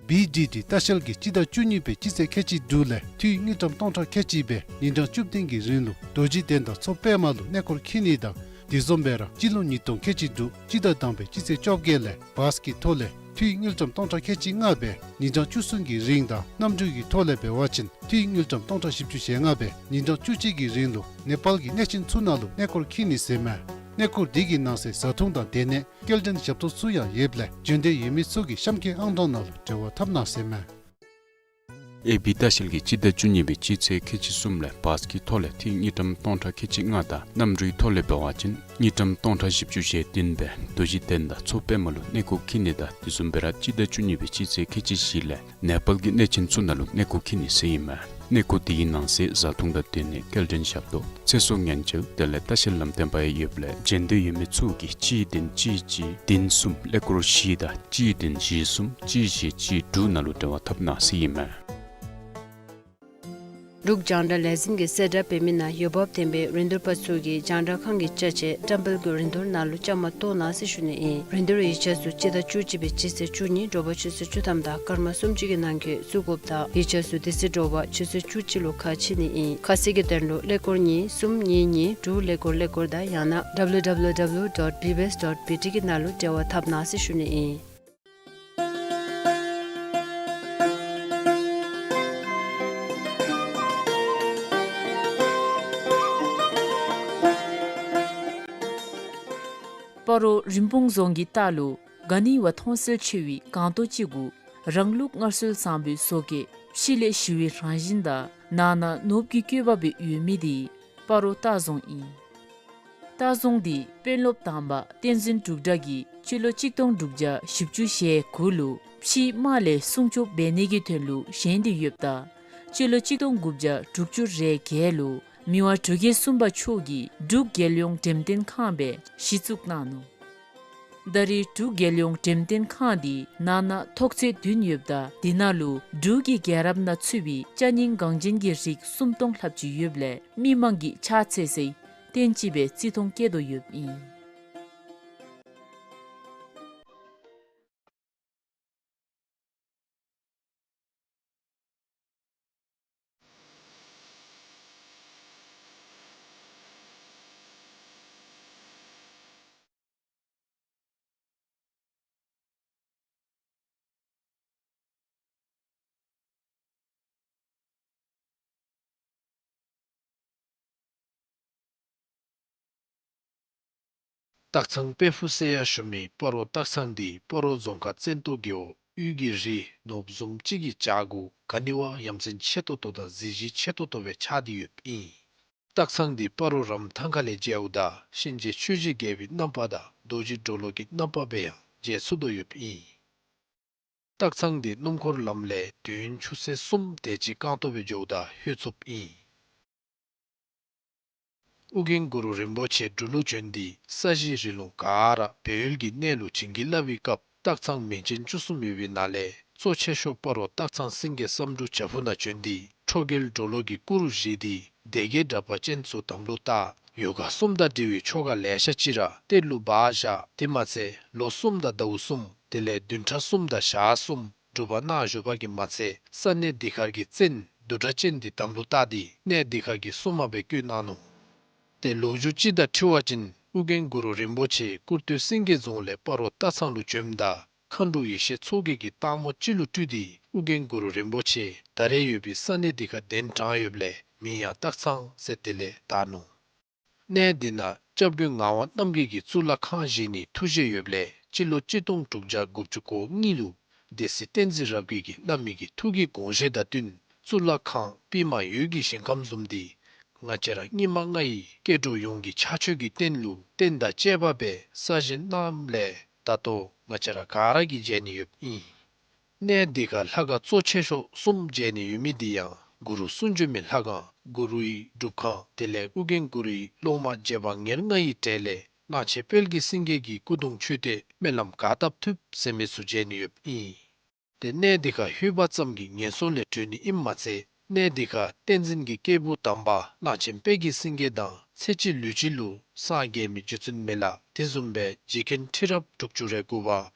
B D T ལྟ་བཤལ་གྱིས་སྤྱི་ཟླ་བཅུ་གཉིས་པའི་སྤྱི་ཚེས་ཁལ་གཅིག་དྲུག་ལས་འཐུས་དངུལ་ཀྲམ་སྟོང་ཕྲག་ཁལ་གཅིག་སྦེ་ཉིན་གྲངས་བཅུ་བདུན་གྱི་རིང་ལུ་རྡོ་རྗེ་གདན་དང་མཚོ་པདྨ་ལུ་གནས་སྐོར་འཁྱིད་ནི་དང་དེ་བཟུམ་སྦེ་ར་སྤྱི་ལོ་ཉིས་སྟོང་ཁལ་གཅིག་དྲུག་སྤྱི་ཟླ་དང་པའི་སྤྱི་ཚེས་བཅོ་བརྒྱད་ལས་བཱས་ཀྱི་ཐོག་ལས་འཐུས་དངུལ་ཀྲམ་སྟོང་ཕྲག་ཁལ་གཅིག་ལྔ་སྦེ་ཉིན་གྲངས་བཅུ་གསུམ་གྱི་རིང་དང་གནམ་གྲུ་གི་ཐོག་ལས་འབད་བ་ཅིན་འཐུས་དངུལ་ཀྲམ་སྟོང་ཕྲག་བཞི་བཅུ་ཞེ་ལྔ་སྦེ་ཉིན་གྲངས་བཅུ་གཅིག་གི་རིང་ལུ་ནེ་པཱལ་གྱི་གནས་ཆེན་ཚུ་ནང་ལུ་གནས་སྐོར་འཁྱིད་ནི་ཟེར་མས། གནས་སྐོར་འདི་གི་ནང་གསེས་བཟའ་འཐུང་དང་སྡོད་གནས་སྐྱེལ་འདྲེན་ཞབས་ཏོག་ཚུ་ཡང་ཡོདཔ་ལས་བྱོན་འདོད་ཡོད་མི་ཚུ་གིས་གཤམ་འཁོད་ཨང་གྲངས་ནང་ལུ་འབྲེལ་བ་འཐབ་གནང་ཟེར་མས། ཨེ་བི་ལྟ་བཤལ་གྱིས་སྤྱི་ཟླ་བཅུ་གཉིས་པའི་སྤྱི་ཚེས་ཁལ་གཅིག་གསུམ་ལས་བཱས་ཀྱི་ཐོག་ལས་འཐུས་དངུལ་ཀྲམ་སྟོང་ཕྲག་ཁལ་གཅིག་ལྔ་དང་གནམ་གྲུའི་ཐོག་ལས་འབད་བ་ཅིན་དངུལ་ཀྲམ་སྟོང་ཕྲག་བཞི་བཅུ་ཞེ་བདུན་སྦེ་རྡོ་རྗེ་གདན་དང་མཚོ་པདྨ་ལུ་གནས་སྐོར་འཁྱིད་ནི་དང་དེ་བཟུམ་སྦེ་ར་སྤྱི་ཟླ་བཅུ་གཉིས་པའི་སྤྱི་ཚེས་ཁལ་གཅིག་བཞི་ལས་ནེ་པཱལ་གྱི་གནས་ཆེན་ཚུ་ནང་ལུ་གནས་སྐོར་འཁྱིད་ནི་ཟེར་ཨིན་མས། གནས་སྐོར་འདི་གི་ནང་གསེས་བཟའ་འཐུང་དང་སྡོད་གནས་སྐྱེལ་འདྲེན་ཞབས་ཏོག་ཚེ་སྲོག་ཉེན་བཅོལ་དེ་ལས་ལྟ་བཤལ་ལམ་སྟོན་པ་ཡང་ཡོདཔ་ལས་བྱོན་འདོད་ཡོད་མི་ཚུ་གིས་གཅིག་བདུན་གཅིག་གཅིག་བདུན་གསུམ་ཀླད་ཀོར་བཞི་དང་གཅིག་བདུན་བཞི་གསུམ་གཅིག་བཞི་གཅིག་དྲུག་ནང་ལུ་འབྲེལ་བ་འཐབ་གནང་ཟེར་ཨིན་མས། འབྲུག་རྒྱང་བསྒྲགས་ལས་འཛིན་གྱིས་གསལ་བསྒྲགས་འབད་མི་ནང་འོས་འབབ་ལྡན་པའི་རིན་བསྡུར་པ་ཚུ་གིས་རྒྱང་བསྒྲགས་ཁང་གི་ཅ་ཆས་བཀྲམ་སྤེལ་གྱི་རིན་བསྡུར་ནང་ལུ་བཅའ་མར་གཏོགས་གནང་ཟེར་ཞུ་ནི་ཨིན། རིན་བསྡུར་ཡིག་ཆ་ཚུ་སྤྱི་ཟླ་བཅུ་གཅིག་པའི་སྤྱི་ཚེས་བཅུ་གཉིས་དྲོ་པ་ཆུ་ཚོད་བཅུ་ཐམ་དང་སྐར་མ་སུམ་ཅུ་གི་ནང་འཁོད་བཙུགས་དགོཔ་དང་ཡིག་ཆ་ཚུ་དེ་ཚེ་དྲོ་པ་ཆུ་ཚོད་བཅུ་གཅིག་ལུ་ཁ་ཕྱེ་ནི་ཨིན། ཁ་གསལ་གྱི་དོན་ལུ་ཀླད་ཀོར་གཉིས་གསུམ་གཉིས་གཉིས་དྲུག་ཀླད་ཀོར་ཀླད་ཀོར་དང་ཡང་ན་W W W dot B B S dot B T གི་ནང་ལུ་འབྲེལ་བ་འཐབ་གནང་ཟེར་ཞུ་ནི་ཨིན། སྤ་རོ་རིན་སྤུངས་རྫོང་གི་ལྟག་ལུ་ག་ནི་བ་མཐོང་གསལ་ཆེ་བའི་སྒང་ཏོག་ཅིག་གུ་རང་ལུགས་སྔར་སྲོལ་བཟང་པོའི་བཟོ་བཀོད་ཕྱི་ལས་ཞི་བའི་རང་བཞིན་དང་ནང་ན་ནོར་བུ་གི་བཀོད་པ་སྦེ་ཡོད་མི་འདི་སྤ་རོ་སྟག་རྫོང་ཨིན། སྟག་རྫོང་འདི་དཔོན་སློབ་དང་པ་བསྟན་འཛིན་འབྲུག་གྲགས་ཀྱིས་སྤྱི་ལོ་གཅིག་སྟོང་དྲུག་བརྒྱ་བཞི་བཅུ་ཞེ་དགུ་ལུ་ཕྱིའི་དམག་ལས་སྲུང་སྐྱོབ་འབད་ནི་གི་དོན་ལུ་བཞེངས་ཏེ་ཡོདཔ་ད་སྤྱི་ལོ་གཅིག་སྟོང་དགུ་བརྒྱ་དྲུག་ཅུ་རེ་བརྒྱད་ལུ་མི་དབང་འབྲུག་རྒྱལ་གསུམ་པ་མཆོག་གིས་འབྲུག་རྒྱལ་ཡོངས་འགྲེམས་སྟོན་ཁང་སྦེ་གཞི་བཙུགས་གནང་ནུག། ད་རེས་འབྲུག་རྒྱལ་ཡོངས་འགྲེམས་སྟོན་ཁང་འདི་ནང་ན་ཐོག་ཚད་བདུན་ཡོདཔ་ད་འདི་ནང་ལུ་འབྲུག་གི་རྒྱལ་རབས་ནང་ཚུད་པའི་ཅ་རྙིང་འགངས་ཅན་གྱི་རིགས་སུམ་སྟོང་ལྷགཔ་ཅིག་ཡོདཔ་ལས་མི་མང་གིས་ཕྱག་འཚལ་སའི་རྟེན་ཅིག་སྦེ་བརྩི་མཐོང་བསྐྱེད་དོ་ཡོདཔ་ཨིན། སྟག་ཚང་དཔལ་ཕུག་ཟེར་ཡང་ཞུ་མི་སྤ་རོ་སྟག་ཚང་འདི་སྤ་རོ་རྫོང་ཁག་བཙན་ཏོ་རྒེད་འོག་དབུས་ཀྱི་རི་ནོར་བུ་བཟུམ་ཅིག་གི་བྱག་གུ་ག་ནི་བ་ཡ་མཚན་ཆེ་ཏོག་ཏོ་དང་གཟི་བརྗིད་ཆེ་ཏོག་ཏོ་སྦེ་ཆགས་ཏེ་ཡོདཔ་ཨིན། སྟག་ཚང་འདི་སྤ་རོ་རམ་ཐང་ཁ་ལས་མཇལཝ་ད་གཤིན་རྗེ་ཆོས་ཀྱི་རྒྱལ་པོའི་རྣམ་པ་དང་རྡོ་རྗེ་གྲོ་ལོད་ཀྱི་རྣམ་པ་སྦེ་ཡང་མཇལ་ཚུགས་དོ་ཡོདཔ་ཨིན། སྟག་ཚང་འདི་སྣུམ་འཁོར་ལམ་ལས་དུས་ཡུན་ཆུ་ཚོད་གསུམ་དེ་ཅིག་རྐང་ཐང་སྦེ་འགྱོཝ་ད་ལྷོད་ཚུགསཔ་ཨིན། ཨོ་རྒྱན་གུ་རུ་རིན་པོ་ཆེ་འབྲུག་ལུ་བྱོན་ཏེ་ས་གཞི་རི་ལུང་ག་ར་སྦས་ཡུལ་གྱི་གནས་ལུ་བྱིན་གྱིས་བརླབས་པའི་སྐབས་སྟག་ཚང་མིང་ཅན་བཅུ་གསུམ་ཡོད་པའི་ནང་ལས་ གཙོ་ཆེ་ཤོས་སྤ་རོ་སྟག་ཚང་སེང་གེ་བསམ་འགྲུབ་བྱག་ཕུག་ནང་བྱོན་ཏེ་ཁྲོ་རྒྱལ་གྲོ་ལོད་ཀྱི་སྐུ་རུ་བཞེངས་ཏེ་སྡེ་བརྒྱད་དྲེགས་པ་ཅན་ཚུ་དམ་ལུ་བཏགས། ཡོ་ག་གསུམ་དང་འབྲེལ་བའི་ཆོ་ག་ལེ་ཤ་ཅིག་ར་གཏེར་ལུ་སྦ་བཞག། དེ་མ་ཚད་ལོ་གསུམ་དང་ཟླཝ་གསུམ་དེ་ལས་བདུན་ཕྲག་གསུམ་དང་ཞག་གསུམ་སྒྲུབ་པ་གནང་བཞུགས་པ་གིས་མ་ཚད་ས་གནས་འདི་ཁར་གྱི་བཙན་བདུད་དྲེགས་ཅན་འདི་དམ་ལུ་བཏགས་ཏེ་གནས་འདི་ཁར་གྱི་སྲུང་མ་སྦེ་བསྐོས་གནང་ནུག། ཏེ་ལོ་རྒྱུས་ཅིག་དང་འཁྲིལ་བ་ཅིན་ཨོ་རྒྱན་གུ་རུ་རིན་པོ་ཆེ་ཀུར་སྟོད་སེང་གེ་རྫོང་ལས་སྤ་རོ་སྟག་ཚང་ལུ་བྱོནམ་ད་མཁའ་འགྲོ་ཡེ་ཤེས་མཚོ་རྒྱལ་གྱིས་སྟག་མོ་ཅིག་ལུ་སྤྲུལ་ཏེ་ཨོ་རྒྱན་གུ་རུ་རིན་པོ་ཆེ་ད་རེས་ཡོད་པའི་ས་གནས་འདི་ཁར་གདན་དྲངས་ཡོདཔ་ལས་མིང་ཡང་སྟག་ཚང་ཟེར་དེ་ལས་བཏགས་ནུག། གནས་འདི་ནང་སྐྱབས་མགོན་ངག་དབང་རྣམ་རྒྱལ་གྱིས་གཙུག་ལག་ཁང་བཞེངས་ནིའི་ཐུགས་བཞེད་ཡོདཔ་ལས་སྤྱི་ལོ་གཅིག་སྟོང་དྲུག་བརྒྱ་དགུ་བཅུ་གོ་གཉིས་ལུ་སྡེ་སྲིད་བསྟན་འཛིན་རབ་རྒྱས་ཀྱིས་བླ་མའི་གི་ཐུགས་ཀྱི་དགོངས་བཞེད་དང་བསྟུན་གཙུག་ལག་ཁང་པདྨ་འོད་ཀྱི་ཞིང་ཁམས་བཟུམ་འདི་ང་བཅས་ར་སྙིགས་མ་ལྔ་ཡི་སྐྱེ་འགྲོ་ཡོངས་ཀྱི་ཕྱག་མཆོད་ཀྱི་རྟེན་ལུ་རྟེན་དང་བཅས་པ་སྦེ་གསར་བཞེངས་གནངམ་ལས་ད་ལྟོ་ང་བཅས་ར་ག་ར་གིས་མཇལ་ནི་ཡོདཔ་ཨིན། གནས་འདི་ཁར་ལྷ་ཁང་གཙོ་ཆེ་ཤོས་གསུམ་མཇལ་ནི་ཡོད་མི་འདི་ཡང་གུ་རུ་གསུང་བྱོན་མའི་ལྷ་ཁང་གུ་རུའི་སྒྲུབ་ཁང་དེ་ལས་ཨོ་རྒྱན་གུ་རུའི་སློབ་མ་རྗེ་འབངས་ཉེར་ལྔ་ཡི་གྲས་ལས་གླང་ཆེན་དཔལ་གྱི་སེང་གེ་གི་སྐུ་གདུང་མཆོད་རྟེན་སྨོན་ལམ་ག་བཏབ་ཐུབ་ཟེར་མི་ཚུ་མཇལ་ནི་ཡོདཔ་ཨིན། ཏེ་གནས་འདི་ཁར་ལྷོད་པ་ཙམ་གྱིས་ངན་སོང་ལས་གྲོལ་ནི་ཨིནམ་མ་ཚད་གནས་འདི་ཁར་བསྟན་འཛིན་གྱི་སྐྱེས་བུ་དམ་པ་གླང་ཆེན་དཔལ་གྱི་སེང་གེ་དང་ཚེ་གཅིག་ལུས་གཅིག་ལུ་སངས་རྒྱས་མི་རྗེ་བཙུན་མི་ལ་དེ་བཟུམ་སྦེ་རྗེ་མཁན་ཁྲི་རབས་དྲུག་ཅུ་རེ་དགུ་པ་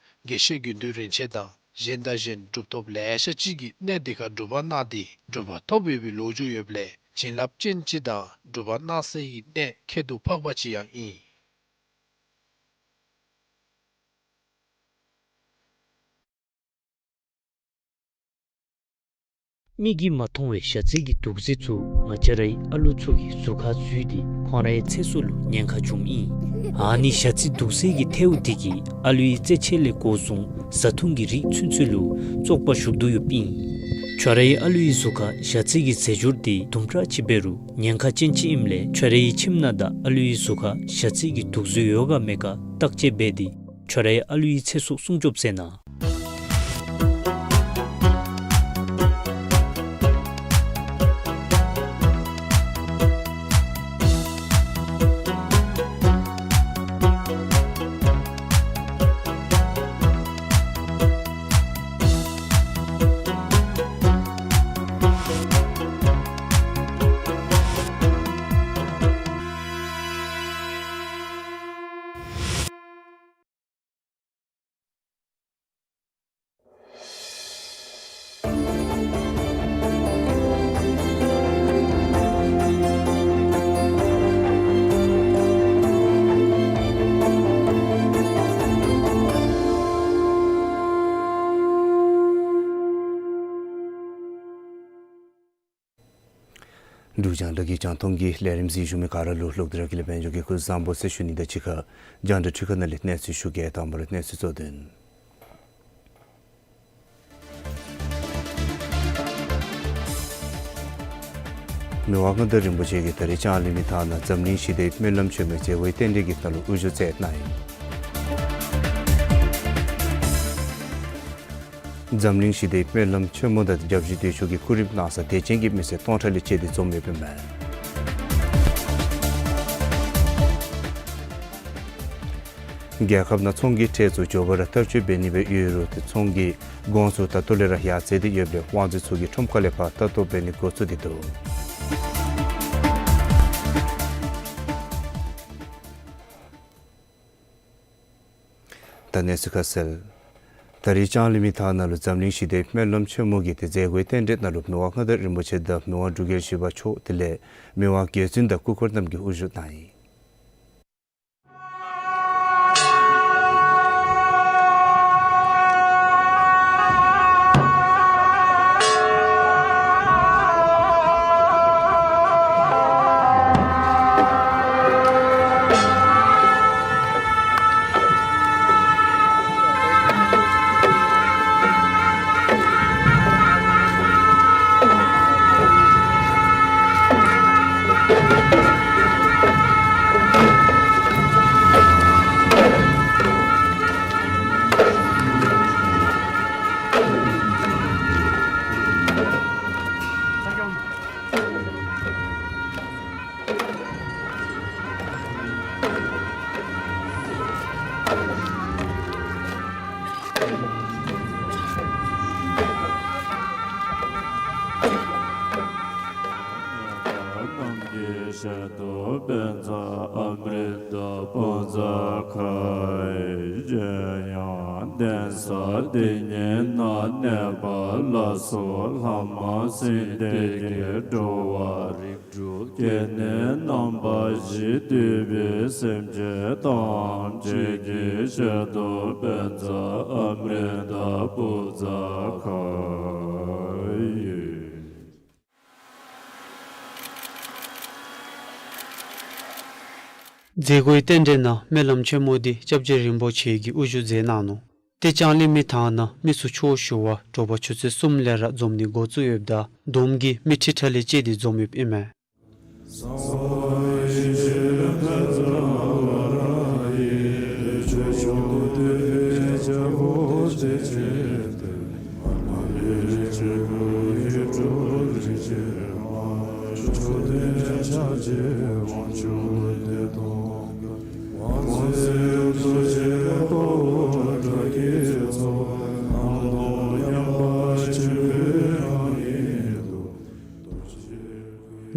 དགེ་བཤེས་དགེ་འདུན་རིན་ཆེན་དང་གཞན་དང་གཞན་གྲུབ་ཐོབ་ལེ་ཤ་ཅིག་གིས་གནས་འདི་ཁར་སྒྲུབ་པ་གནང་སྟེ་གྲུབ་པ་ཐོབ་ཡོད་པའི་ལོ་རྒྱུས་ཡོདཔ་ལས་བྱིན་རླབས་ཅན་ཅིག་དང་སྒྲུབ་པ་གནང་སའི་གནས་ཁྱད་དུ་འཕགས་པ་ཅིག་ཡང་ཨིན། མིག་གིས་མ་མཐོང་བའི་ཞ་རྩི་གི་དུག་རྫས་ཚུ་ང་བཅས་རའི་ཨ་ལུ་ཚུ་གི་གཟུགས་ཁར་འཛུལ་ཏེ་ཁོང་རའི་ཚེ་སྲོག་ལུ་ཉེན་ཁ་འབྱུངམ་ཨིན། ཨ་ནི་ཞ་རྩི་དུག་རྫས་ཀྱི་ཐལཝ་འདི་གིས་ཨ་ལུའི་རྩེད་ཆས་ལས་འགོ་བཟུང་བཟའ་འཐུང་གི་རིགས་ཚུན་ཚོད་ལུ་བཙོག་པ་ཞུགས་དོ་ཡོདཔ་ཨིན། ཁྱོད་རའི་ཨ་ལུའི་གཟུགས་ཁར་ཞ་རྩི་གི་རྫས་སྦྱོར་འདི་དུམ་གྲ་ཅིག་འབད་རུང་ཉེན་ཁ་ཅན་ཅིག་ཨིནམ་ལས་ཁྱོད་རའི་ཁྱིམ་ནང་དང་ཨ་ལུའི་གཟུགས་ཁར་ཞ་རྩི་གི་དུག་རྫས་ཡོད་ག་མེད་ག་བརྟག་དཔྱད་འབད་དེ་ཁྱོད་རའི་ཨ་ལུའི་ཚེ་སྲོག་སྲུང་སྐྱོབ་མཛད་གནང་། འབྲུག་རྒྱང་བསྒྲགས་ཀྱི་རྒྱང་མཐོང་གི་ལས་རིམ་གཟིགས་བཞུགས་མི་ག་ར་ལུ་ལོག་སྟེ་ར་དགེ་ལེགས་དཔལ་འབྱོར་གྱིས་སྐུ་གཟུགས་བཟང་པོ་ཟེར་ཞུ་ནི་དང་གཅིག་ཁར་རྒྱང་བསྒྲགས་འཕྲུལ་ཁང་ནང་ལས་གནས་ཚུལ་ཞུ་གེ། དང་པ་ར་གནས་ཚུལ་གཙོ་དོན། མི་དབང་མངའ་བདག་རིན་པོ་ཆེ་གིས་ད་རིས་ལྕང་གླིང་མི་ཐང་ནང་འཛམ་གླིང་ཞི་བདེའི་སྨོན་ལམ་ཆེན་མོའི་མཛད་སྒོའི་རྟེན་འབྲེལ་གྱི་ནང་ལུ་དབུ་བཞུགས་མཛད་གནང་ཡི། འཛམ་གླིང་ཞི་བདེའི་སྨོན་ལམ་ཆེན་མོ་དང་སྐྱབས་རྗེ་བདེ་མཆོག་གི་སྐུ་རིམ་གནང་ས་དད་ཅན་གྱི་མི་སེར་སྟོང་ཕྲག་ལས་བཅད་དེ་འཛོམས་ཡོདཔ་ཨིན་མས། རྒྱལ་ཁབ་ནང་ཚོང་གི་ཁྲལ་ཚུ་མགྱོགས་པ་ར་བསྟར་སྤྱོད་འབད་ནི་སྦེ་ཡོད་རུང་ཏེ་ཚོང་གི་གོང་ཚུ་ད་ལྟོ་ལས་ར་ཡར་འཛེགས་ཏེ་ཡོདཔ་ལས་དབང་འཛིན་ཚུ་གིས་ཁྲོམ་ཁ་ལས་ཕར་ལྟ་རྟོག་འབད་ནི་འགོ་བཙུགས་ཏེ་འདུག། ད་གནས་ཚུལ་ཁ་གསལ། ད་རིས་ལྕང་གླིང་མི་ཐང་ནང་ལུ་འཛམ་གླིང་ཞི་བདེའི་སྨོན་ལམ་ཆེན་མོ་གི་ཏེ་མཛད་སྒོའི་རྟེན་འབྲེལ་ནང་ལུ་མི་དབང་མངའ་བདག་རིན་པོ་ཆེ་དང་མི་དབང་འབྲུག་རྒྱལ་བཞི་པ་མཆོག་དེ་ལས་མི་དབང་རྒྱལ་བཙུན་དང་སྐུ་འཁོར་རྣམས་ཀྱིས་དབུ་བཞུགས་གནང་ཡི། ཞལ་དུ་པཉྩ་ཨ་མྲྀ་ཏ་བྷུ་ཛ་ག་ཡེ། ཡང་གདན་ས་འདི་ཉིད་ན་གནས་པ་ལ་སོགས་ལྷ་མ་སྲིན་སྡེ་བརྒྱད་འགྲོ་བ་རིགས་དྲུག་སྐྱེ་གནས་རྣམ་པ་བཞི་འདུས་པའི་སེམས་ཅན་ཐམས་ཅད་ཀྱི་ཞལ་དུ་པཉྩ་ཨ་མྲྀ་ཏ་བྷུ་ཛ་ག་ཡེ། མཛད་སྒོའི་རྟེན་འབྲེལ་ནང་སྨོན་ལམ་ཆེན་མོ་འདི་སྐྱབས་རྗེ་རིན་པོ་ཆེ་གིས་དབུ་བཞུགས་མཛད་གནང་ནུག། ཏེ་ལྕང་གླིང་མི་ཐང་ནང་མི་ཚུ་ཆོས་ཞུ་བར་དྲོ་པ་ཆུ་ཚོད་གསུམ་ལས་ར་འཛོམས་ནི་འགོ་བཙུགས་ཡོདཔ་ད་བསྡོམས་ཀྱིས་མི་ཁྲི་ཕྲག་ལས་བཅད་དེ་འཛོམས་ཡོདཔ་ཨིན་མས།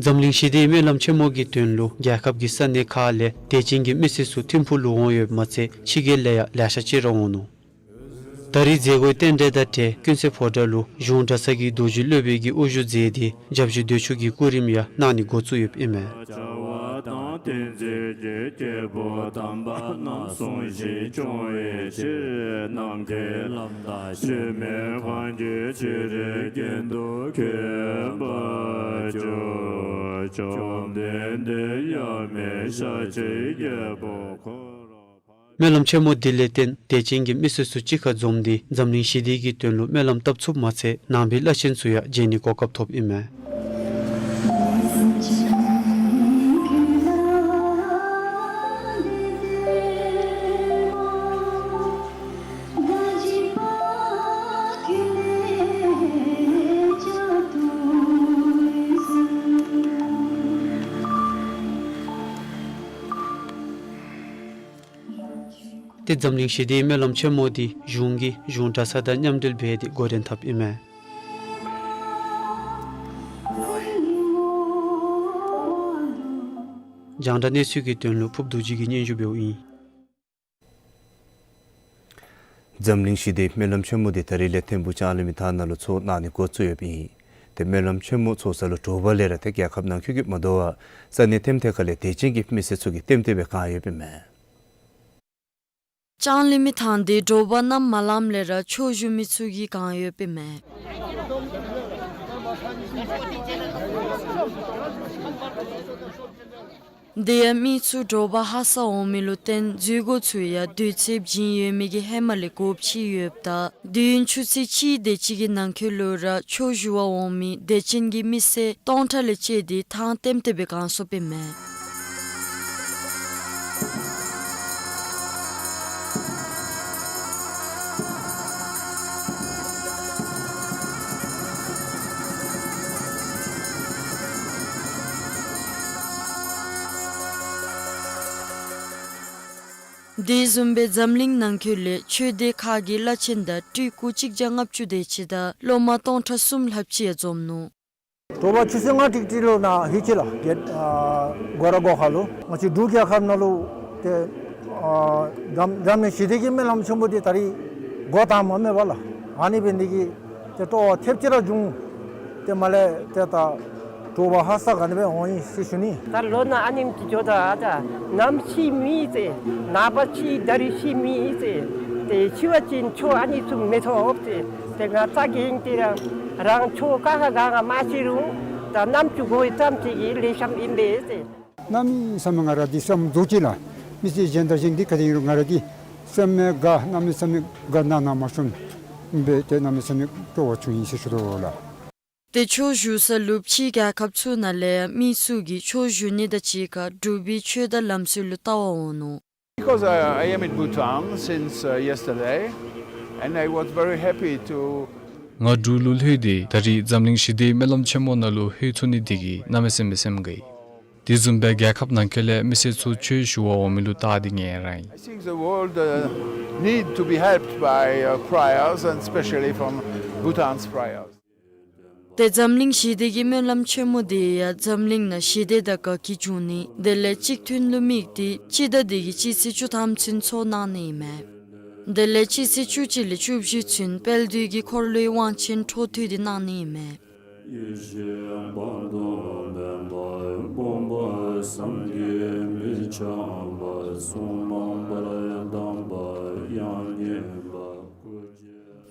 འཛམ་གླིང་ཞི་བདེའི་སྨོན་ལམ་ཆེན་མོ་གི་དོན་ལུ་རྒྱལ་ཁབ་ཀྱི་ས་གནས་ཁག་ལས་དད་ཅན་གྱི་མི་སེར་ཚུ་ཐིམ་ཕུག་ལུ་འོང་ཡོདཔ་མ་ཚད་ཕྱི་རྒྱལ་ལས་ཡང་ལེ་ཤ་ཅིག་ར་འོང་ནུག། ད་རིས་མཛད་སྒོའི་རྟེན་འབྲེལ་དང་འབྲེལ་ཀུན་གསལ་ཕོ་བྲང་ལུ་གཞུང་གྲྭ་ཚང་གི་རྡོ་རྗེ་སློབ་དཔོན་གྱིས་དབུ་བཞུགས་མཛད་དེ་སྐྱབས་རྗེ་བདེ་མཆོག་གི་སྐུ་རིམ་ཡང་གནང་ནི་འགོ་བཙུགས་ཡོདཔ་ཨིན་མས། བྱ་བ་དང་ཏིང་འཛིན་གྱི་སྐྱེས་བུ་དམ་པ་རྣམས་བསྲུང་ཞིང་སྐྱོང་བའི་ཕྱིར། ནམ་མཁའི་ལམ་དང་སྤྱན་མིག་གང་གིས་ཕྱི་རོལ་གྱི་དོན་དུ་མཁྱེན་པར་གྱུར། བཅོམ་ལྡན་འདས་མཉམ་མེད་ཤཱཀྱའི་རྒྱལ་པོ་འཁོར་ལོ། སྨོན་ལམ་ཆེན་མོ་འདི་ལས་བརྟེན་དད་ཅན་གྱི་མི་སེར་ཚུ་གཅིག་ཁར་འཛོམས་ཏེ་འཛམ་གླིང་ཞི་བདེ་གི་དོན་ལུ་སྨོན་ལམ་བཏབ་ཚུགསཔ་མ་ཚད་ནང་པའི་བླ་ཆེན་ཚུ་ཡང་མཇལ་ནི་གོ་སྐབས་ཐོབ་ཨིན་མས། ཏེ་འཛམ་གླིང་ཞི་བདེའི་སྨོན་ལམ་ཆེན་མོ་འདི་གཞུང་གིས་གཞུང་གྲྭ་ཚང་དང་མཉམ་འབྲེལ་འབད་དེ་འགོ་འདྲེན་འཐབ་ཨིན་མས། རྒྱང་བསྒྲགས་གནས་ཚུལ་གྱི་དོན་ལུ་ཕུབ་རྡོ་རྗེ་གིས་སྙན་ཞུ་འབདཝ་ཨིན། འཛམ་གླིང་ཞི་བདེའི་སྨོན་ལམ་ཆེན་མོ་འདི་ད་རིས་ལས་ཐིམ་ཕུག་ལྕང་གླིང་མི་ཐང་ནང་ལུ་ཚོགས་གནང་ནི་འགོ་བཙུགས་ཡོདཔ་ཨིན། ཏེ་སྨོན་ལམ་ཆེན་མོ་ཚོགས་ས་ལུ་དྲོ་པ་ལས་ར་ཏེ་རྒྱལ་ཁབ་ནང་འཁོད་ཀྱི་མ་དོ་བར་ས་གནས་ལྟེམ་ལྟེ་ཁ་ལས་དད་ཅན་གྱི་མི་སེར་ཚུ་གིས་ལྟེམ་ལྟེ་སྦེ་གང་ཡོདཔ་ཨིན་མས། ལྕང་གླིང་མི་ཐང་འདི་དྲོ་པ་གནམ་མ་ལངམ་ལས་ར་ཆོས་ཞུ་མི་ཚུ་གིས་གང་ཡོདཔ་ཨིན་མས། དེ་ཡང་མི་ཚུ་དྲོ་པ་ཧ་སག་འོང་མི་ལུ་བརྟེན་འཛུལ་སྒོ་ཚུ་ཡང་དུས་ཚོད་བྱིན་ཡོད་མི་གིས་ཧེ་མ་ལས་དགོཔ་ཅིག་ཡོདཔ་ད་དུས་ཡུན་ཆུ་ཚོད་གཅིག་དེ་ཅིག་གི་ནང་འཁོད་ལུ་ར་ཆོས་ཞུ་བར་འོང་མི་དད་ཅན་གྱི་མི་སེར་སྟོང་ཕྲག་ལས་བཅད་དེ་ཐང་ལྟེམ་ལྟེ་སྦེ་གང་སོཔ་ཨིན་མས། དེ་བཟུམ་སྦེ་འཛམ་གླིང་ནང་འཁོད་ལས་ཆོས་སྡེ་ཁག་གི་བླ་ཆེན་དང་སྤྲུལ་སྐུ་གཅིག་བརྒྱ་ལྔ་བཅུ་དེ་ཅིག་དང་སློབ་མ་སྟོང་ཕྲག་གསུམ་ལྷགཔ་ཅིག་ཡང་འཛོམས་ནུག། དྲོ་པ་ཆུ་ཚོད་ལྔ་ཏིག་ཏིག་ལུ་ནཱ་ལྷོད་ཅི་ལགས། རྒེཊ་ཨ་སྒོ་ར་སྒོ་ཁ་ལུ། ང་བཅས་འབྲུག་རྒྱལ་ཁབ་ནང་ལུ་ཏེ་ཨ་འཛམ་འཛམ་གླིང་ཞི་བདེ་གི་སྨོན་ལམ་ཆེན་མོ་འདི་ད་རིས་འགོ་དང་པ་མས་པ་ལགས། ཨ་ནི་འབད་ནི་འདི་གིས་ཏེ་སྤྲོ་བ་ཐེབས་ཅིག་ར་བྱུང་། ཏེ་མ་ལས་ཏེ་ད་དྲོ་པ་ཧ་སག་ག་ནི་སྦེ་འོང་ཡི་ཟེར་ཞུ་ནི། ད་ལོ་ན་ཨ་ནེམ་ཅིག་འགྱོ་ད་ཨ་ད་ནམ་ཤི་མི་ཟེར་ནངས་པ་ཤི་ད་རིས་ཤི་མི་ཟེར་ཏེ་ཤི་བ་ཅིན་ཆོས་ཨ་ནི་ཚུ་མི་ཐོབ་ཟེར། ཏེ་ང་རྩ་འགེངས་ཏེ་ར་རང་ཆོས་ཀ་ཁ་ག་ང་མ་ཤི་རུང་ད་ནམ་ཅིག་འགོར་ཡི་ཙམ་ཅིག་གི་ལེགས་ཤོམ་ཨིན་པས་ཟེར། གནམ་མེད་ས་མེད་ང་ར་འདི་བསམ་རྫོགས་ཅི་ལགས། མི་ཚེ་གཞན་དང་གཞན་འདི་ག་དེ་ཨིན་རུང་ང་ར་འདི་བསམ་མེད་དགའ་གནམ་མེད་ས་མེད་དགའ་ནང་ན་མ་ཤོང་སྦེ་ཏེ་གནམ་མེད་ས་མེད་སྤྲོ་བ་བྱུང་ཡི་ཟེར་ཞུ་དོ་ལགས། ཏེ་ཆོས་ཞུ་ས་ལུ་ཕྱི་རྒྱལ་ཁབ་ཚུ་ནང་ལས་ཡང་མི་ཚུ་གིས་ཆོས་ཞུ་ནི་དང་གཅིག་ཁར་འབྲུག་པའི་ཆོས་དང་ལམ་སྲོལ་ལུ་ལྟ་བར་འོང་ནུག། Because I, I am in Bhutan since, uh, yesterday, and I was very happy to ང་འབྲུག་ལུ་ལྷོད་དེ་ད་རིས་འཛམ་གླིང་ཞི་བདེའི་སྨོན་ལམ་ཆེན་མོ་ནང་ལུ་ལྷོད་ཚུགས་ནི་འདི་གིས་གནམ་མེད་ས་མེད་སེམས་དགའ་ཡི། དེ་བཟུམ་སྦེ་རྒྱལ་ཁབ་ནང་འཁོད་ལས་མི་སེར་ཚུ་ཆོས་ཞུ་བར་འོང་མི་ལུ་བལྟ་སྟེ་ངལ་རངས་ཡི། I think the world, uh, need to be helped by, uh, friars, and especially from Bhutan's friars. ཏེ་འཛམ་གླིང་ཞི་བདེ་གི་སྨོན་ལམ་ཆེན་མོ་འདི་ཡང་འཛམ་གླིང་ནང་ཞི་བདེ་དང་དགའ་སྐྱིད་འབྱུང་ནི་དེ་ལས་གཅིག་མཐུན་ལུ་དམིགས་ཏེ་སྤྱི་ཟླ་འདི་གི་སྤྱི་ཚེས་བཅུ་ཐམ་ཚུན་འཚོགས་གནང་ནི་ཨིན་མས། དེ་ལས་སྤྱི་ཚེས་བཅུ་གཅིག་ལས་བཅུ་བཞི་ཚུན་དཔལ་དུས་ཀྱི་འཁོར་ལོའི་དབང་ཆེན་འཕྲོ་མཐུད་དེ་གནང་ནི་ཨིན་མས།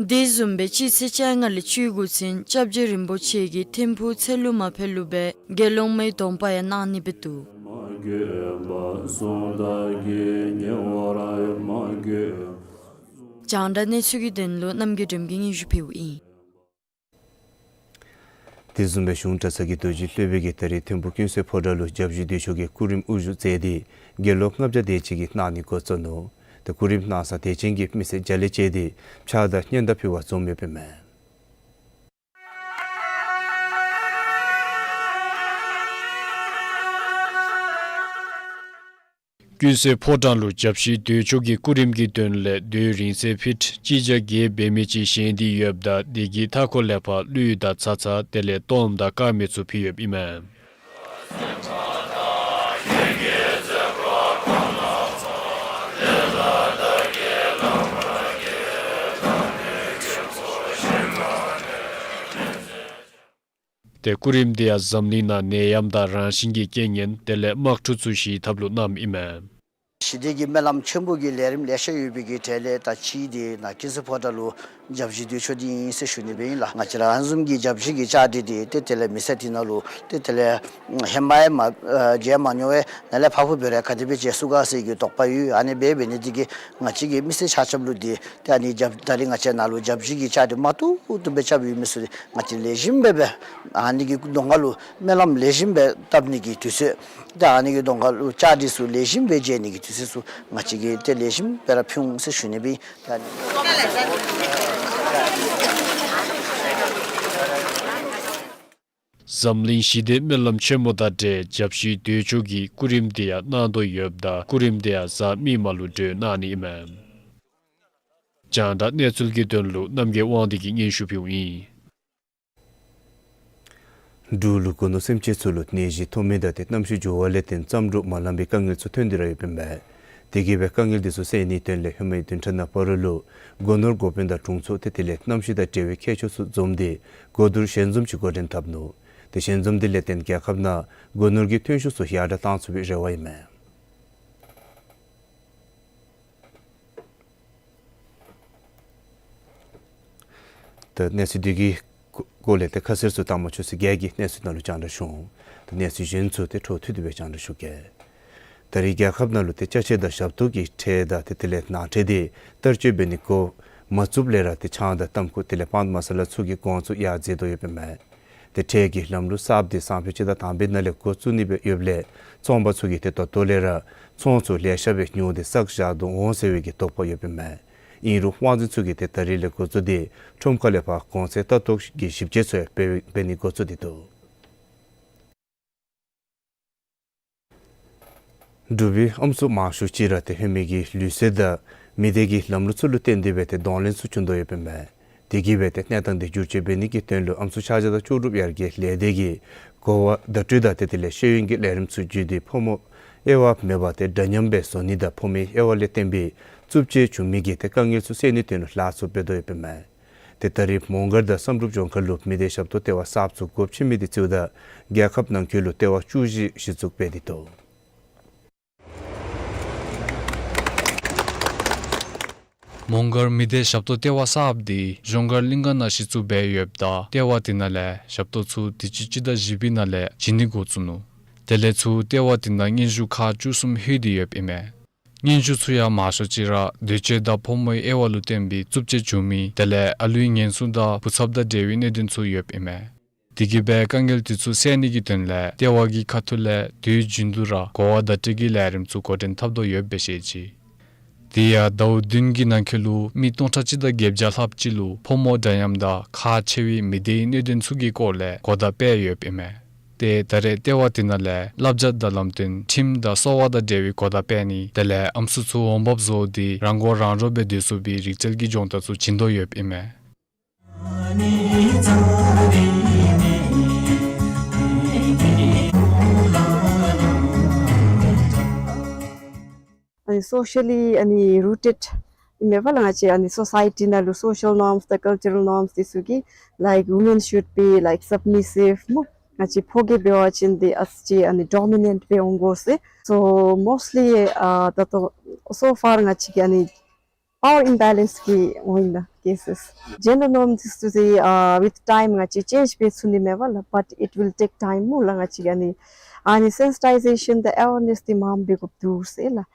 དེ་བཟུམ་སྦེ་སྤྱི་ཚེས་བཅོ་ལྔ་ལས་བཅུ་དགུ་ཚུན་སྐྱབས་རྗེ་རིན་པོ་ཆེ་གིས་ཐིམ་ཕུག་ཚལ་ལུ་མ་ཕེབས་ལུ་སྦེ་དགེ་སློང་མའི་སྡོམ་པ་ཡང་གནང་ནི་སྦེ་འདུག། རྒྱང་བསྒྲགས་གནས་ཚུལ་གྱི་དོན་ལུ་རྣམ་རྒྱལ་སྒྲོལམ་གྱིས་སྙན་ཞུ་ཕུལཝ་ཨིན། དེ་བཟུམ་སྦེ་གཞུང་གྲྭ་ཚང་གི་རྡོ་རྗེ་སློབ་དཔོན་གྱིས་ད་རིས་ཐིམ་ཕུག་ཀུན་གསལ་ཕོ་བྲང་ལུ་སྐྱབས་རྗེ་དོལ་མཆོག་གི་སྐུ་རིམ་དབུ་བཞུགས་མཛད་དེ་དགེ་སློང་ལྔ་བརྒྱ་དེ་ཅིག་གིས་གནང་ནི་འགོ་བཙུགས་ནུག། ཏེ་སྐུ་རིམ་གནང་ས་དེ་ཅིག་གི་མི་སེར་མཇལ་ལེ་བཅས་ཏེ་ཕྱག་དང་སྙན་དར་ཕུལ་བར་འཛོམས་ཡོདཔ་ཨིན་མས། ཀུན་གསལ་ཕོ་བྲང་ལུ་སྐྱབས་རྗེ་དོལ་མཆོག་གི་སྐུ་རིམ་གྱི་དོན་ལས་རྡོའི་རིང་བསྲེལ་ཕིཊ་གཅིག་བརྒྱ་བརྒྱད་འབད་མི་ཅིག་བཞེངས་ཏེ་ཡོདཔ་ད་དེ་གི་མཐའ་འཁོར་ལས་ཕར་གླུད་དང་ཚ་ཚ་དེ་ལས་གཏོརམ་དང་དཀར་མེ་ཚུ་ཕུལ་ཡོདཔ་ཨིན་མས། ཏེ་སྐུ་རིམ་དེ་ཡང་འཛམ་གླིང་ནང་ནད་ཡམས་དང་རང་བཞིན་གྱི་རྐྱེན་ངན་དེ་ལས་དམག་འཁྲུག་ཚུ་ཞི་ཐབས་ལུ་གནངམ་ཨིན་མས། ཞི་བདེ་གི་སྨོན་ལམ་ཆེན་པོ་གི་ལས་རིམ་ལེ་ཤ་ཡོད་པའི་གི་གྲས་ལས་ད་ཅི་དེ་ནཱ་ཀུན་གསལ་ཕོ་བྲང་ལུ་སྐྱབས་རྗེ་དོལ་མཆོག་འདི་ཨིན་ཟེར་ཞུ་ནི་སྦེ་ཨིན་ལགས། ང་བཅས་ར་ཨ་ནི་བཟུམ་གྱི་སྐྱབས་རྗེ་གི་བཅར་འདྲི་འདི་ཏེ་དེ་ལས་མི་སེར་དེ་ནང་ལུ་ཏེ་དེ་ལས་ཧེ་མ་ཡང་མ་ཨ་མཇལ་མ་མྱོང་བས། ནཱ་ལས་ཕར་ཕུ་འབད་རུང་ག་དེ་སྦེ་མཇལ་ཚུགས་ག་ཟེར་གྱི་དོགས་པ་ཡོད། ཨ་ནི་སྦེ་འབད་ནི་འདི་གིས་ང་བཅས་ཀྱི་མི་སེར་ཆ་ཁྱབ་ལུ་འདི་ཏེ་ཨ་ནི་སྐྱབས་ད་རིས་ང་བཅས་ནཱ་ལུ་སྐྱབས་རྗེ་གི་བཅར་འདྲི་མ་ཐུབ་ཐུབ་སྦེ་རྐྱབ་ཡོད་མི་ཚུ་ང་བཅས་ལེགས་ཤོམ་སྦེ་སྦེ་ཨ་ནི་གི་གདོང་ཁ་ལུ་སྨོན་ལམ་ལེགས་ཤོམ་སྦེ་བཏབ་ནི་གི་དུས་ཚོད་ད་ཨ་ནི་གི་གདོང་ཁ་ལུ་བཅར་འདྲི་ཚུ་ལེགས་ཤོམ་སྦེ་མཇལ་ནི་གི་དུས་ཚོད་ཚུ་ང་བཅས་ཀྱིས་ཏེ་ལེགས་ཤོམ་སྦེ་ར་ཕུལ་འོང་ཟེར་ཞུ་ནི་སྦེ་ཨིན། འཛམ་གླིང་ཞི་བདེ་སྨོན་ལམ་ཆེན་མོ་དང་འབྲེལ་སྐྱབས་རྗེ་དོལ་མཆོག་གི་སྐུ་རིམ་དེ་ཡང་གནང་དོ་ཡོདཔ་ད་སྐུ་རིམ་དེ་ཡང་གཟའ་མིག་དམར་ལུ་གྲོལ་གནང་ནི་ཨིན་མས། རྒྱང་བསྒྲགས་གནས་ཚུལ་གྱི་དོན་ལུ་རྣམ་རྒྱལ་དབང་འདུས་ཀྱིས་སྙན་ཞུ་ཕུལཝ་ཨིན། འབྲུག་ལུ་སྒོ་ནོར་སེམས་ཅན་ཚུ་ལུ་ནད་གཞི་ཐོན་མི་དང་ཏེ་གནམ་གཤིས་འགྱུར་བ་ལས་བརྟེན་བརྩམ་འགྲུབ་མ་ལང་པའི་དཀའ་ངལ་ཚུ་ཐོན་ཏེ་ར་ཡོདཔ་ཨིན་པས། དེ་གིས་སྦེ་དཀའ་ངལ་དེ་ཚུ་སེལ་ནིའི་དོན་ལས་ཧེ་མའི་བདུན་ཕྲག་ནང་ཕ་རོལ་ལུ་སྒོ་ནོར་འགོ་དཔོན་དང་དྲུང་འཚོ་ཏེ་དེ་ལས་གནམ་གཤིས་དང་འབྲེལ་བའི་མཁས་མཆོག་ཚུ་འཛོམས་ཏེ་གོ་བསྡུར་ཞལ་འཛོམས་ཅིག་འགོ་འདྲེན་འཐབ་ནུག། ཏེ་ཞལ་འཛོམས་དེ་ལས་བརྟེན་རྒྱལ་ཁབ་ནང་སྒོ་ནོར་གྱི་ཐོན་ཤུགས་ཚུ་ཡར་དྲག་གཏང་ཚུགས་པའི་རེ་བ་ཨིན་མས། ད་གནས་ཚུལ་འདི་གི་སྐོར་ལས་ཏེ་ཁ་གསལ་ཚུ་དང་པ་ཆུ་ཚོད་བརྒྱད་ཀྱི་གནས་ཚུལ་ནང་ལུ་རྒྱང་བསྒྲགས་ཞུ་འོང་། ད་གནས་ཚུལ་གཞན་ཚུ་ཏེ་འཕྲོ་མཐུད་དེ་སྦེ་རྒྱང་བསྒྲགས་ཞུ་གེ། ད་རེས་རྒྱལ་ཁབ་ནང་ལུ་ཏེ་ཅ་ཆས་དང་ཞབས་ཏོག་གི་ཁྲལ་དང་ཏེ་དེ་ལས་ནང་ཁྲལ་དེ་བསྟར་སྤྱོད་འབད་ནི་འགོ་མ་བཙུགསཔ་ལས་ར་ཏེ་ཆང་དང་ཏམ་ཁུ་དེ་ལས་པཱན་མ་ས་ལ་ཚུ་གི་གོང་ཚུ་ཡར་འཛེགས་དོ་ཡོདཔ་ཨིན་མས། ཏེ་ཁྲལ་གྱི་ལམ་ལུགས་གསརཔ་དེ་སང་ཕོད་སྤྱི་ཟླ་དང་པའི་ནང་ལས་འགོ་བཙུགས་ནི་སྦེ་ཡོདཔ་ལས་ཚོང་པ་ཚུ་གིས་ཏེ་ད་ལྟོ་ལས་ར་ཚོང་ཚུ་ལེ་ཤ་སྦེ་ཉོ་སྟེ་བསགས་བཞག་དོ་འོང་ཟེར་བའི་གི་དོགས་པ་ཡོདཔ་ཨིན་མས། ཨིན་རུང་དབང་འཛིན་ཚུ་གིས་ཏེ་ད་རིས་ལས་འགོ་བཙུགས་ཏེ་ཁྲོམ་ཁ་ལས་ཕར་གོང་ཚད་ལྟ་རྟོག་གི་ཞིབ་དཔྱད་ཚུ་འབད་འབད་ནི་འགོ་བཙུགས་ཏེ་འདུག། འབྲུག་པའི་ཨམ་སྲུ་མང་ཤོས་ཅིག་ར་ཏེ་ཧེ་མའི་གི་ལུགས་སྲོལ་དང་མི་སྡེ་གི་ལམ་ལུགས་ཚུ་ལུ་བརྟེན་ཏེ་སྦེ་ཏེ་གདོང་ལེན་ཚུ་བྱུང་དོ་ཡོདཔ་ཨིན་མས། དེ་གིས་སྦེ་ཏེ་གནས་སྟངས་དེ་བསྒྱུར་བཅོས་འབད་ནི་གི་དོན་ལུ་ཨམ་སྲུ་ཆ་བཞག་དང་ལྕོགས་གྲུབ་ཡར་རྒྱས་ལས་སྡེ་གིས་གོ་བ་བརྡ་སྤྲོད་དང་ཏེ་དེ་ལས་ཤེས་ཡོན་གྱི་ལས་རིམ་ཚུ་བརྒྱུད་དེ་ཕོ་མོ་དབྱེ་བ་མེད་པར་ཏེ་འདྲ་མཉམ་སྦེ་བཟོ་ནི་དང་ཕོ་མོའི་དབྱེ་བ་ལས་བརྟེན་པའི་རྩུབ་སྤྱོད་བྱུང་མི་གི་ཏེ་དཀའ་ངལ་ཚུ་སེལ་ནིའི་དོན་ལུ་ལཱ་ཚུ་འབད་དོ་ཡོདཔ་ཨིན་མས། ཏེ་ད་རེས་མོང་སྒར་དང་བསམ་གྲུབ་ལྗོངས་མཁར་ལུ་མི་སྡེ་ཞབས་ཏོག་ལྟེ་བ་གསརཔ་ཚུ་སྒོ་ཕྱེ་མི་དེ་བརྩིཝ་ད་རྒྱལ་ཁབ་ནང་འཁོད་ལུ་ལྟེ་བ་བཅུ་བཞི་གཞི་བཙུགས་འབད་དེ་འདུག། མོང་སྒར་མི་སྡེ་ཞབས་ཏོག་ལྟེ་བ་གསརཔ་དེ་གཞུང་སྒར་གླིང་ག་ནང་གཞི་བཙུགས་འབད་ཡོདཔ་ད་ལྟེ་བ་དེ་ནང་ལས་ཞབས་ཏོག་ཚུ་དུས་ཅི་སྤྱི་ཟླ་བཞི་པའི་ནང་ལས་བྱིན་ནི་འགོ་བཙུགས་ནུག། དེ་ལས་ཚུར་ལྟེ་བ་དེ་ནང་སྙན་ཞུ་ཁག་བཅུ་གསུམ་ལྷོད་དེ་ཡོདཔ་ཨིན་མས། སྙན་ཞུ་ཚུ་ཡང་མང་ཤོས་ཅིག་ར་འདོད་སྤྱོད་དང་ཕོ་མོའི་དབྱེ་བ་ལུ་བརྟེན་པའི་རྩུབ་སྤྱོད་བྱུང་མི་དེ་ལས་ཨ་ལུའི་ངན་སོང་དང་བུ་ཚབ་དང་འབྲེལ་བའི་གནད་དོན་ཚུ་ཡོདཔ་ཨིན་མས། དེ་གིས་སྦེ་དཀའ་ངལ་དེ་ཚུ་སེལ་ནི་གི་དོན་ལས་ལྟེ་བ་གི་ཁ་ཐུག་ལས་དུས་རྒྱུན་དུ་ར་གོ་བ་བརྡ་སྤྲོད་ཀྱི་ལས་རིམ་ཚུ་འགོ་འདྲེན་འཐབ་དོ་ཡོདཔ་སྦེ་བཤད་ཅི། དེ་ཡང་ཟླཝ་བདུན་གྱི་ནང་འཁོད་ལུ་མི་སྟོང་ཕྲག་གཅིག་དང་བརྒྱད་བརྒྱ་ལྷགཔ་ཅིག་ལུ་ཕོ་མོ་འདྲ་མཉམ་དང་ཁག་ཆེ་བའི་མི་སྡེའི་གནད་དོན་ཚུ་གི་སྐོར་ལས་གོ་བརྡ་སྤེལ་ཡོདཔ་ཨིན་མས། ཏེ་ད་རེས་ལྟེ་བ་དེ་ནང་ལས་བསླབ་བྱ་དང་ལམ་སྟོན་ཁྲིམས་དང་གསོ་བ་དང་འབྲེལ་བའི་གོ་བརྡ་སྤེལ་ནི་དེ་ལས་ཨམ་སྲུ་ཚུ་འོང་འབབ་བཟོ་སྟེ་རང་མགོ་རང་འདྲོངས་སྦེ་སྡོད་ཚུགས་པའི་རིག་རྩལ་གྱི་སྦྱོང་བརྡར་ཚུ་བྱིན་དོ་ཡོདཔ་ཨིན་མས། Socially ཨ་ནི་rooted ཨིན་མས་པ་ལགས། ང་བཅས་ཨ་ནི་society ནང་ལུ་social norms དང་cultural norms འདི་ཚུ་གིས་like women should be like submissive སྨོ། ང་བཅས་ཕོ་རྒས་འབད་བ་ཅིན་ཏེ་ཨ་ཙི་ཅིག་ཨ་ནི་dominant སྦེ་འོང་དགོ་ཟེར། So mostly ཨ་ད་ལྟོ་so far ང་བཅས་ཀྱི་ཨ་ནི power imbalance གི་འོང་ཡི་ན་cases། Gender norms འདི་ཚུ་ཨ་with time ང་བཅས་change འབད་ཚུགས་ནི་མས་པ་ལགས། But it will take time སྨོ་ལགས། ང་བཅས་ཀྱི་ཨ་ནི་ཨ་ནི་sensitization དང་awareness འདི་མངམ་འབད་དགོཔ་འདུག་ཟེར་ལགས།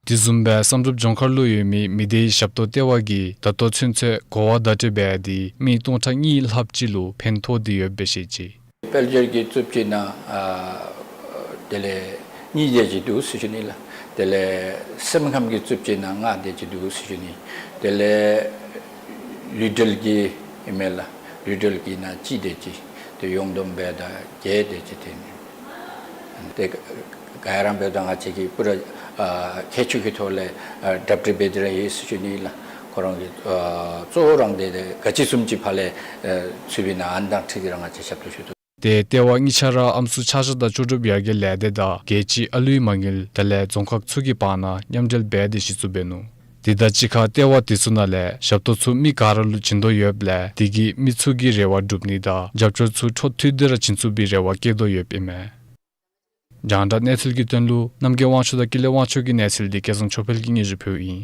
དེ་བཟུམ་སྦེ་བསམ་གྲུབ་ལྗོངས་མཁར་ལུ་ཡོད་མི་མི་སྡེའི་ཞབས་ཏོག་ལྟེ་བ་གིས་ད་ལྟོ་ཚུན་ཚོད་གོ་བ་བརྡ་སྤྲོད་འབད་དེ་མི་སྟོང་ཕྲག་གཉིས་ལྷགཔ་ཅིག་ལུ་ཕན་ཐོགས་ཏེ་ཡོདཔ་སྦེ་བཤད་ཅི། དཔལ་འབྱོར་གྱི་རྩུབ་སྤྱོད་ནང་ཨ་དེ་ལས་གཉིས་དེ་ཅིག་འདུག་ཟེར་ཞུ་ནི་ལགས། དེ་ལས་སེམས་ཁམས་ཀྱི་རྩུབ་སྤྱོད་ནང་ལྔ་དེ་ཅིག་འདུག་ཟེར་ཞུ་ནི། དེ་ལས་ལུས་འབྲེལ་གྱི་ཨིན་མས་ལགས། ལུས་འབྲེལ་གྱི་ནང་གཅིག་དེ་ཅིག་ཏེ་ཡོངས་བསྡོམས་འབདཝ་ད་བརྒྱད་དེ་ཅིག་ཐོན་ནི། ཏེ་ག་ཡ་ར་འབདཝ་ད་ང་བཅས་ཀྱིས་པུ་ར་ཨ་ཁྱད་ཆོས་ཀྱི་ཐོག་ལས་ཨ་གྲ་སྒྲིག་འབད་དེ་ར་ཡོད་ཟེར་ཞུ་ནི་ལགས། ཁོ་ར་གིས་ཨ་གཙོ་བོ་ར་དེ་དེ་ག་ཅི་བཟུམ་ཅིག་ཕར་ལས་ཨ་ཚུད་པའི་ནང་ཨ་ནི་དང་འཁྲིལ་ཏེ་ར་ང་བཅས་ཞབས་ཏོག་ཞུ་དོ། ཏེ་ལྟེ་བ་གཉིས་ཆ་ར་ཨམ་སྲུ་ཆ་བཞག་དང་ལྕོགས་གྲུབ་ཡར་རྒྱས་ལས་སྡེ་དང་རྒྱལ་སྤྱིའི་ཨ་ལུའི་མ་དངུལ་དེ་ལས་རྫོང་ཁག་ཚུ་གི་བར་ན་མཉམ་འབྲེལ་འབད་དེ་གཞི་བཙུགས་འབད་ནུག། དེ་དང་གཅིག་ཁར་ལྟེ་བ་དེ་ཚུ་ནང་ལས་ཞབས་ཏོག་ཚུ་མི་ག་ར་ལུ་བྱིན་དོ་ཡོདཔ་ལས་དེ་གིས་མི་ཚུ་གི་རེ་བ་སྒྲུབ་ནི་དང་རྒྱབ་སྐྱོར་ཚུ་འཕྲོ་མཐུད་དེ་ར་བྱིན་ཚུགས་པའི་རེ་བ་བསྐྱེད་དོ་ཡོདཔ་ཨིན་མས། རྒྱང་བསྒྲགས་གནས་ཚུལ་གྱི་དོན་ལུ་རྣམ་རྒྱལ་དབང་ཕྱུག་དང་ཀུན་ལེགས་དབང་ཕྱུག་གི་གནས་ཚུལ་འདི་སྐལ་བཟང་ཆོས་འཕེལ་གྱིས་སྙན་ཞུ་ཕུལཝ་ཨིན།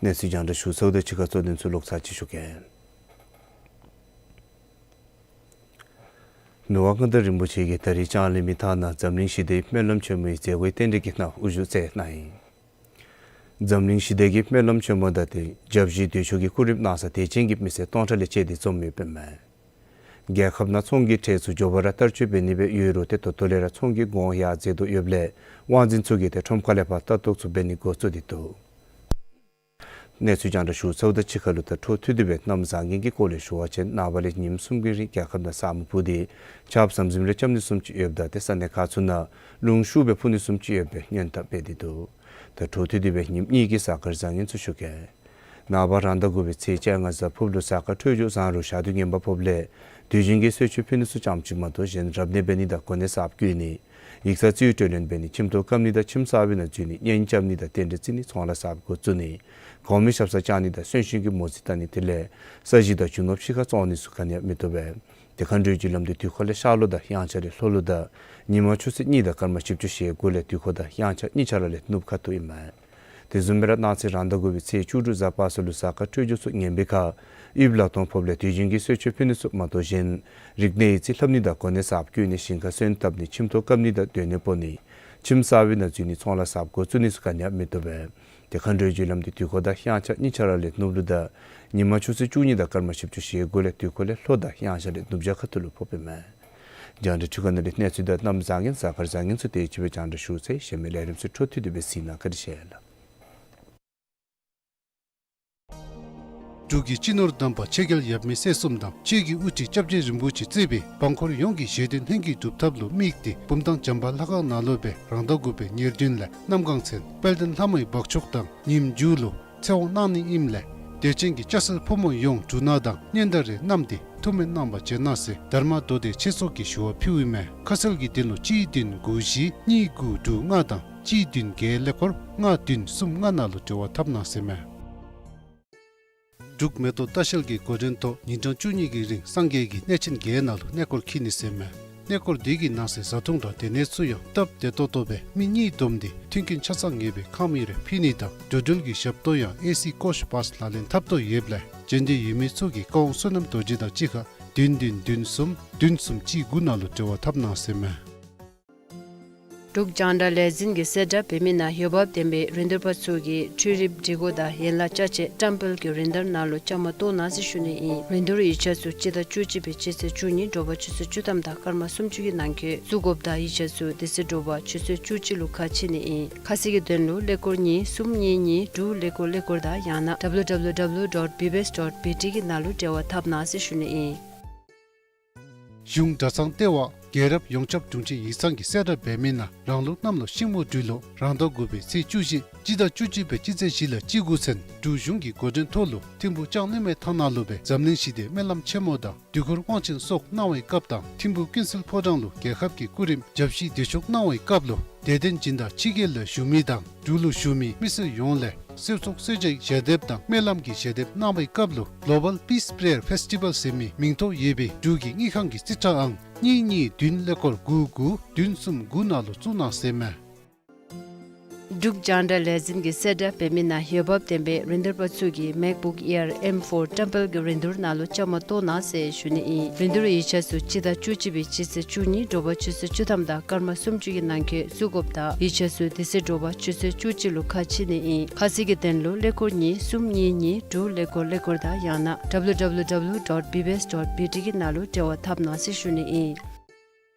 གནས་ཚུལ་རྒྱང་བསྒྲགས་ཞུ་ཚརཝ་དང་གཅིག་ཁར་གཙོ་དོན་ཚུ་ལོག་ཚར་ཅིག་ཞུ་གེ། མི་དབང་མངའ་བདག་རིན་པོ་ཆེ་གིས་ད་རིས་ལྕང་གླིང་མི་ཐང་ནང་འཛམ་གླིང་ཞི་བདེའི་སྨོན་ལམ་ཆེན་མོའི་མཛད་སྒོའི་རྟེན་འབྲེལ་གྱི་ནང་དབུ་བཞུགས་མཛད་གནང་ཡི། འཛམ་གླིང་ཞི་བདེ་གི་སྨོན་ལམ་ཆེན་མོ་དང་འབྲེལ་བའི་ཞབས་ཕྱི་དུས་མཆོད་ཀྱི་སྐུ་རིམ་གནང་ས་དད་ཅན་གྱི་མི་སེར་སྟོང་ཕྲག་ལས་བཅད་དེ་འཛོམས་ཡོདཔ་ཨིན་མས། རྒྱལ་ཁབ་ནང་ཚོང་གི་ཁྲལ་ཚུ་མགྱོགས་པ་ར་བསྟར་སྤྱོད་འབད་ནི་སྦེ་ཡོད་རུང་ཏེ་ད་ལྟོ་ལས་ར་ཚོང་གི་གོང་ཡར་འཛེགས་དོ་ཡོདཔ་ལས་དབང་འཛིན་ཚུ་གིས་ཏེ་ཁྲོམ་ཁ་ལས་ཕར་ལྟ་རྟོག་ཚུ་འབད་ནི་འགོ་བཙུགས་ཏེ་འདུག། གནས་ཚུལ་རྒྱང་བསྒྲགས་ཞུ་ཚརཝ་དང་གཅིག་ཁར་ལུ་ད་འཕྲོ་མཐུད་དེ་སྦེ་གནམ་བཟང་ངན་གྱི་སྐོར་ལས་ཞུ་བ་ཅིན་ནངས་པ་ལས་ཉིནམ་གསུམ་གྱི་རིང་རྒྱལ་ཁབ་ནང་ས་སྨུག་ཕུབ་སྟེ་ཆརཔ་ཟམ་ཟིམ་རེ་རྐྱབ་ནི་བཟུམ་ཅིག་ཡོདཔ་ད་ཏེ་ས་གནས་ཁག་ཚུ་ནང་རླུང་ཤུགས་སྦེ་འཕུ་ནི་བཟུམ་ཅིག་ཡོདཔ་སྦེ་སྔོན་བརྡ་འབད་དེ་འདུག། ད་འཕྲོ་མཐུད་དེ་སྦེ་ཉིནམ་གཉིས་ཀྱི་གཟའ་སྐར་བཟང་ངན་ཚུ་ཞུ་གེ། ནངས་པ་རང་ཟླ་དགུ་པའི་ཚེས་བཅོ་ལྔ་གཟའ་ཕུར་བུ་ལུ་གཟའ་སྐར་འཕྲོད་སྦྱོར་བཟང་རུང་ཞག་དུས་ངན་པ་ཕོགཔ་ལས་དུས་རྒྱུན་གྱི་གསོལ་མཆོད་ཕུལ་ནི་ཚུ་རྐྱངམ་ཅིག་མ་གཏོགས་གཞན་རབ་གནས་འབད་ནི་དང་གོ་གནས་གསརཔ་བསྐོ་ནི་ཡིག་ཚང་རྩིས་སྤྲོད་ལེན་འབད་ནི་ཁྱིམ་ཐོག་བཀབ་ནི་དང་ཁྱིམ་གསར་པའི་ནང་འཛུལ་ནི་གཉེན་རྐྱབ་ནི་དང་རྟེན་འབྲེལ་བརྩི་ནི་ཚོང་ལཱ་གསརཔ་འགོ་བཙུགས་ནི་གོང་མའི་ཞབས་སར་བཅར་ནི་དང་གསོན་གཤིན་གྱི་མོ་རྩིས་བལྟ་ནི་དེ་ལས་ས་གཞི་དང་རྒྱུ་ནོར་ཕྱི་ཁར་བཙོང་ནི་ཚུ་ག་ནི་ཡང་མི་བཏུབ་པས། དེ་མཁའ་འགྲོའི་རྒྱུ་ལམ་འདི་དུས་འཁོར་ལས་ཤར་ལུགས་དང་དབྱངས་འཆར་ལས་ལྷོ་ལུགས་དང་ཉིན་མ་ཆུ་ཚོད་གཉིས་དང་སྐར་མ་བཞི་བཅུ་ཞེ་དགུ་ལས་དུས་འཁོར་དང་དབྱངས་འཆར་གཉིས་ཆ་ར་ལས་ནུབ་ཁ་ཐུག་ཨིན་མས། དེ་བཟུམ་སྦེ་ར་གནངས་ཚེ་རང་ཟླ་དགུ་པའི་ཚེས་བཅུ་དྲུག་གཟའ་པ་སངས་ལུ་གཟའ་སྐར་འཕྲོད་སྦྱོར་ཚུ་ངན་པའི་ཁར་དབྱིབས་ལག་སྟོང་ཕོགཔ་ལས་དུས་རྒྱུན་གྱི་གསོལ་མཆོད་ཕུལ་ནི་ཚུ་མ་གཏོགས་གཞན་རིག་གནས་ཡིག་རྩིས་ལྷབ་ནི་དང་གོ་གནས་གསརཔ་བསྐོ་ནི་ཞིང་ཁར་སོན་བཏབ་ནི་ཁྱིམ་ཐོག་བཀབ་ནི་དང་སྡོད་གནས་སྤོ་ནི་ཁྱིམ་གསར་པའི་ནང་འཛུལ་ནི་ཚོང་ལཱ་གསརཔ་འགོ་བཙུགས་ནི་ཚུ་ག་ནི་ཡང་མི་བཏུབ་པས། དེ་མཁའ་འགྲོའི་རྒྱུ་ལམ་འདི་དུས་འཁོར་དང་དབྱངས་འཆར་གཉིས་ཆ་ར་ལས་ནུབ་ལུགས་དང་ཉིན་མ་ཆུ་ཚོད་བཅུ་གཉིས་དང་སྐར་མ་བཞི་བཅུ་ཞེ་དགུ་ལས་དུས་འཁོར་ལས་ལྷོ་དང་དབྱངས་འཆར་ལས་ནུབ་བྱང་ཁ་ཐུག་ལུ་ཕོགཔ་ཨིན་མས། རྒྱང་བསྒྲགས་འཕྲུལ་ཁང་ནང་ལས་གནས་ཚུལ་དང་གནམ་བཟང་ངན་གཟའ་སྐར་བཟང་ངན་ཚུ་དེ་ཅིག་སྦེ་རྒྱང་བསྒྲགས་ཞུ་ཚར་ཡི། གཞན་མི་ལས་རིམ་ཚུ་འཕྲོ་མཐུད་དེ་སྦེ་གཟིགས་གནང་། བཀའ་དྲིན་ཆེ་ལགས། འབྲུག་གི་སྤྱི་ནོར་དམ་པ་ཆོས་རྒྱལ་ཡབ་མེས་སྲས་གསུམ་དང་ཆོས་ཀྱི་དབུ་ཁྲིད་སྐྱབས་རྗེ་རིན་པོ་ཆེ་གཙོས་པའི་འབངས་འཁོར་ཡོངས་ཀྱིས་བཞེད་དོན་ལྷུན་གྱིས་གྲུབ་ཐབས་ལུ་དམིགས་ཏེ་བུམ་ཐང་བྱམས་པ་ལྷ་ཁང་ནང་ལུ་སྦེ་རང་ཟླ་དགུ་པའི་ཉེར་བདུན་ལས་གནམ་གང་ཚེ་དཔལ་ལྡན་ལྷ་མོའི་འབག་མཆོག་དང་ཉིནམ་མཇུག་ལུ་ཚེ་དབང་གནང་ནི་ཨིནམ་ལས་དད་ཅན་གྱི་སྐྱ་སེར་ཕོ་མོ་ཡོངས་འབྲུ་སྣ་དང་སྙན་དར་རེ་བསྣམས་ཏེ་ཐུགས་སྨོན་གནང་བར་བྱོན་གནང་ཟེར་དྷརྨ་མདོ་སྡེ་ཆོས་ཚོགས་ཀྱིས་ཞུ་བ་ཕུལཝ་ཨིན་མས། ཁ་གསལ་གྱི་དོན་ལུ་གཅིག་བདུན་དགུ་བཞི་གཉིས་དགུ་དྲུག་ལྔ་དང་གཅིག་བདུན་བརྒྱད་ཀླད་ཀོར་ལྔ་བདུན་གསུམ་ལྔ་ནང་ལུ་འབྲེལ་བ་འཐབ་གནང་ཟེར་མས། འབྲུག་མེ་ཏོག་ལྟ་བཤལ་གྱི་འགོ་འདྲེན་ཐོག་ཉིན་གྲངས་བཅུ་གཉིས་ཀྱི་རིང་སངས་རྒྱས་ཀྱི་གནས་ཆེན་བརྒྱད་ནང་ལུ་གནས་སྐོར་འཁྱིད་ནི་ཟེར་མས། གནས་སྐོར་འདི་གི་ནང་གསེས་བཟའ་འཐུང་དང་སྡོད་གནས་ཚུ་ཡང་སྟབས་བདེ་ཏོག་ཏོ་སྦེ་མི་གཉིས་བསྡོམས་ཏེ་མཐུན་རྐྱེན་ཆ་ཚང་ངེས་པའི་ཁང་མིག་རེ་ཕུལ་ནི་དང་འགྲོ་འགྲུལ་གྱི་ཞབས་ཏོག་ཡང་ཨེ་སི་ཀོཆ་བཱསི་ལག་ལེན་འཐབ་དོ་ཡོདཔ་ལས་བྱོན་འདོད་ཡོད་མི་ཚུ་གིས་བཀའ་དབང་བསོད་ནམས་རྡོ་རྗེ་དང་གཅིག་ཁར་བདུན་བདུན་བདུན་གསུམ་བདུན་གསུམ་གཅིག་དགུ་ནང་ལུ་འབྲེལ་བ་འཐབ་གནང་ཟེར་མས། འབྲུག་རྒྱང་བསྒྲགས་ལས་འཛིན་གྱིས་གསལ་བསྒྲགས་འབད་མི་ནང་འོས་འབབ་ལྡན་པའི་རིན་བསྡུར་པ་ཚུ་གིས་འཕྲུལ་རིག་སྒྲིག་གོ་དང་ཡན་ལག་ཅ་ཆས་བཀྲམ་སྤེལ་གྱི་རིན་བསྡུར་ནང་ལུ་བཅའ་མར་གཏོགས་གནང་ཟེར་ཞུ་ནི་ཨིན། རིན་བསྡུར་ཡིག་ཆ་ཚུ་སྤྱི་ཟླ་བཅུ་གཅིག་པའི་སྤྱི་ཚེས་བཅུ་གཉིས་དྲོ་པ་ཆུ་ཚོད་བཅུ་ཐམ་དང་སྐར་མ་སུམ་ཅུ་གི་ནང་འཁོད་བཙུགས་དགོཔ་དང་ཡིག་ཆ་ཚུ་དེ་ཚེ་དྲོ་པ་ཆུ་ཚོད་བཅུ་གཅིག་ལུ་ཁ་ཕྱེ་ནི་ཨིན། ཁ་གསལ་གྱི་དོན་ལུ་ཀླད་ཀོར་གཉིས་གསུམ་གཉིས་གཉིས་དྲུག་ཀླད་ཀོར་ཀླད་ཀོར་དང་ཡང་ན་W W W dot B B S dot B T གི་ནང་ལུ་འབྲེལ་བ་འཐབ་གནང་ཟེར་ཞུ་ནི་ཨིན། གཞུང་གྲྭ་ཚང་ལྟེ་བ་རྒྱལ་རབས་ཡོངས་ཁྱབ་དྲུང་ཆེན་ཡིག་ཚང་གི་གསལ་བསྒྲགས་འབད་མི་ནང་རང་ལུགས་གནམ་ལོ་ཤིང་མོ་སྦྲུལ་ལོ་རང་ཟླ་དགུ་པའི་ཚེས་བཅུ་བཞི་སྤྱི་ཟླ་བཅུ་གཅིག་པའི་སྤྱི་ཚེས་བཞི་ལས་བཅུ་དགུ་ཚུན་འབྲུག་གཞུང་གི་འགོ་འདྲེན་ཐོག་ལུ་ཐིམ་ཕུག་ལྕང་གླིང་མའི་ཐང་ནང་ལུ་སྦེ་འཛམ་གླིང་ཞི་བདེའི་སྨོན་ལམ་ཆེན་མོ་དང་དུས་འཁོར་དབང་ཆེན་སོགས་གནང་བའི་སྐབས་དང་ཐིམ་ཕུག་ཀུན་གསལ་ཕོ་བྲང་ལུ་རྒྱལ་ཁབ་ཀྱི་སྐུ་རིམ་ཞབས་ཕྱི་བདེ་མཆོག་གནང་བའི་སྐབས་ལུ་དད་ལྡན་སྦྱིན་བདག་ཕྱི་རྒྱལ་ལུ་བཞུགས་མི་དང་འབྲུག་ལུ་བཞུགས་མི་མི་སེར་ཡོངས་ལས་གསེར་སོགས་གསོལ་ཇའི་ཞལ་འདེབས་དང་སྨོན་ལམ་གྱི་ཞལ་འདེབས་གནང་བའི་སྐབས་ལུ་Global Peace Prayer Festival ཟེར་མི་མིང་ཐོ་ཡོད་པའི་འབྲུག་གི་དངུལ་ཁང་གི་རྩིས་ཁྲ་ཨང་གཉིས་གཉིས་བདུན་ཀླད་ཀོར་དགུ་དགུ་བདུན་གསུམ་དགུ་ནང་ལུ་བཙུགས་གནང་ཟེར་མས། འབྲུག་རྒྱང་བསྒྲགས་ལས་འཛིན་གྱི་གསལ་བསྒྲགས་འབད་མི་ནང་འོས་འབབ་ལྡན་པའི་རིན་བསྡུར་པ་ཚུ་གིས་MacBook Air M four བཀྲམ་སྤེལ་གྱི་རིན་བསྡུར་ནང་ལུ་བཅའ་མར་གཏོགས་གནང་ཟེར་ཞུ་ནི་ཨིན། རིན་བསྡུར་ཡིག་ཆ་ཚུ་སྤྱི་ཟླ་བཅུ་གཅིག་པའི་སྤྱི་ཚེས་བཅུ་གཉིས་དྲོ་པ་ཆུ་ཚོད་བཅུ་ཐམ་དང་སྐར་མ་སུམ་ཅུ་གི་ནང་འཁོད་བཙུགས་དགོཔ་དང་ཡིག་ཆ་ཚུ་དེ་ཚེ་དྲོ་པ་ཆུ་ཚོད་བཅུ་གཅིག་ལུ་ཁ་ཕྱེ་ནི་ཨིན། ཁ་གསལ་གྱི་དོན་ལུ་ཀླད་ཀོར་གཉིས་གསུམ་གཉིས་གཉིས་དྲུག་ཀླད་ཀོར་ཀླད་ཀོར་དང་ཡང་ན་W W W dot B B S dot B T གི་ནང་ལུ་འབྲེལ་བ་འཐབ་གནང་ཟེར་ཞུ་ནི་ཨིན།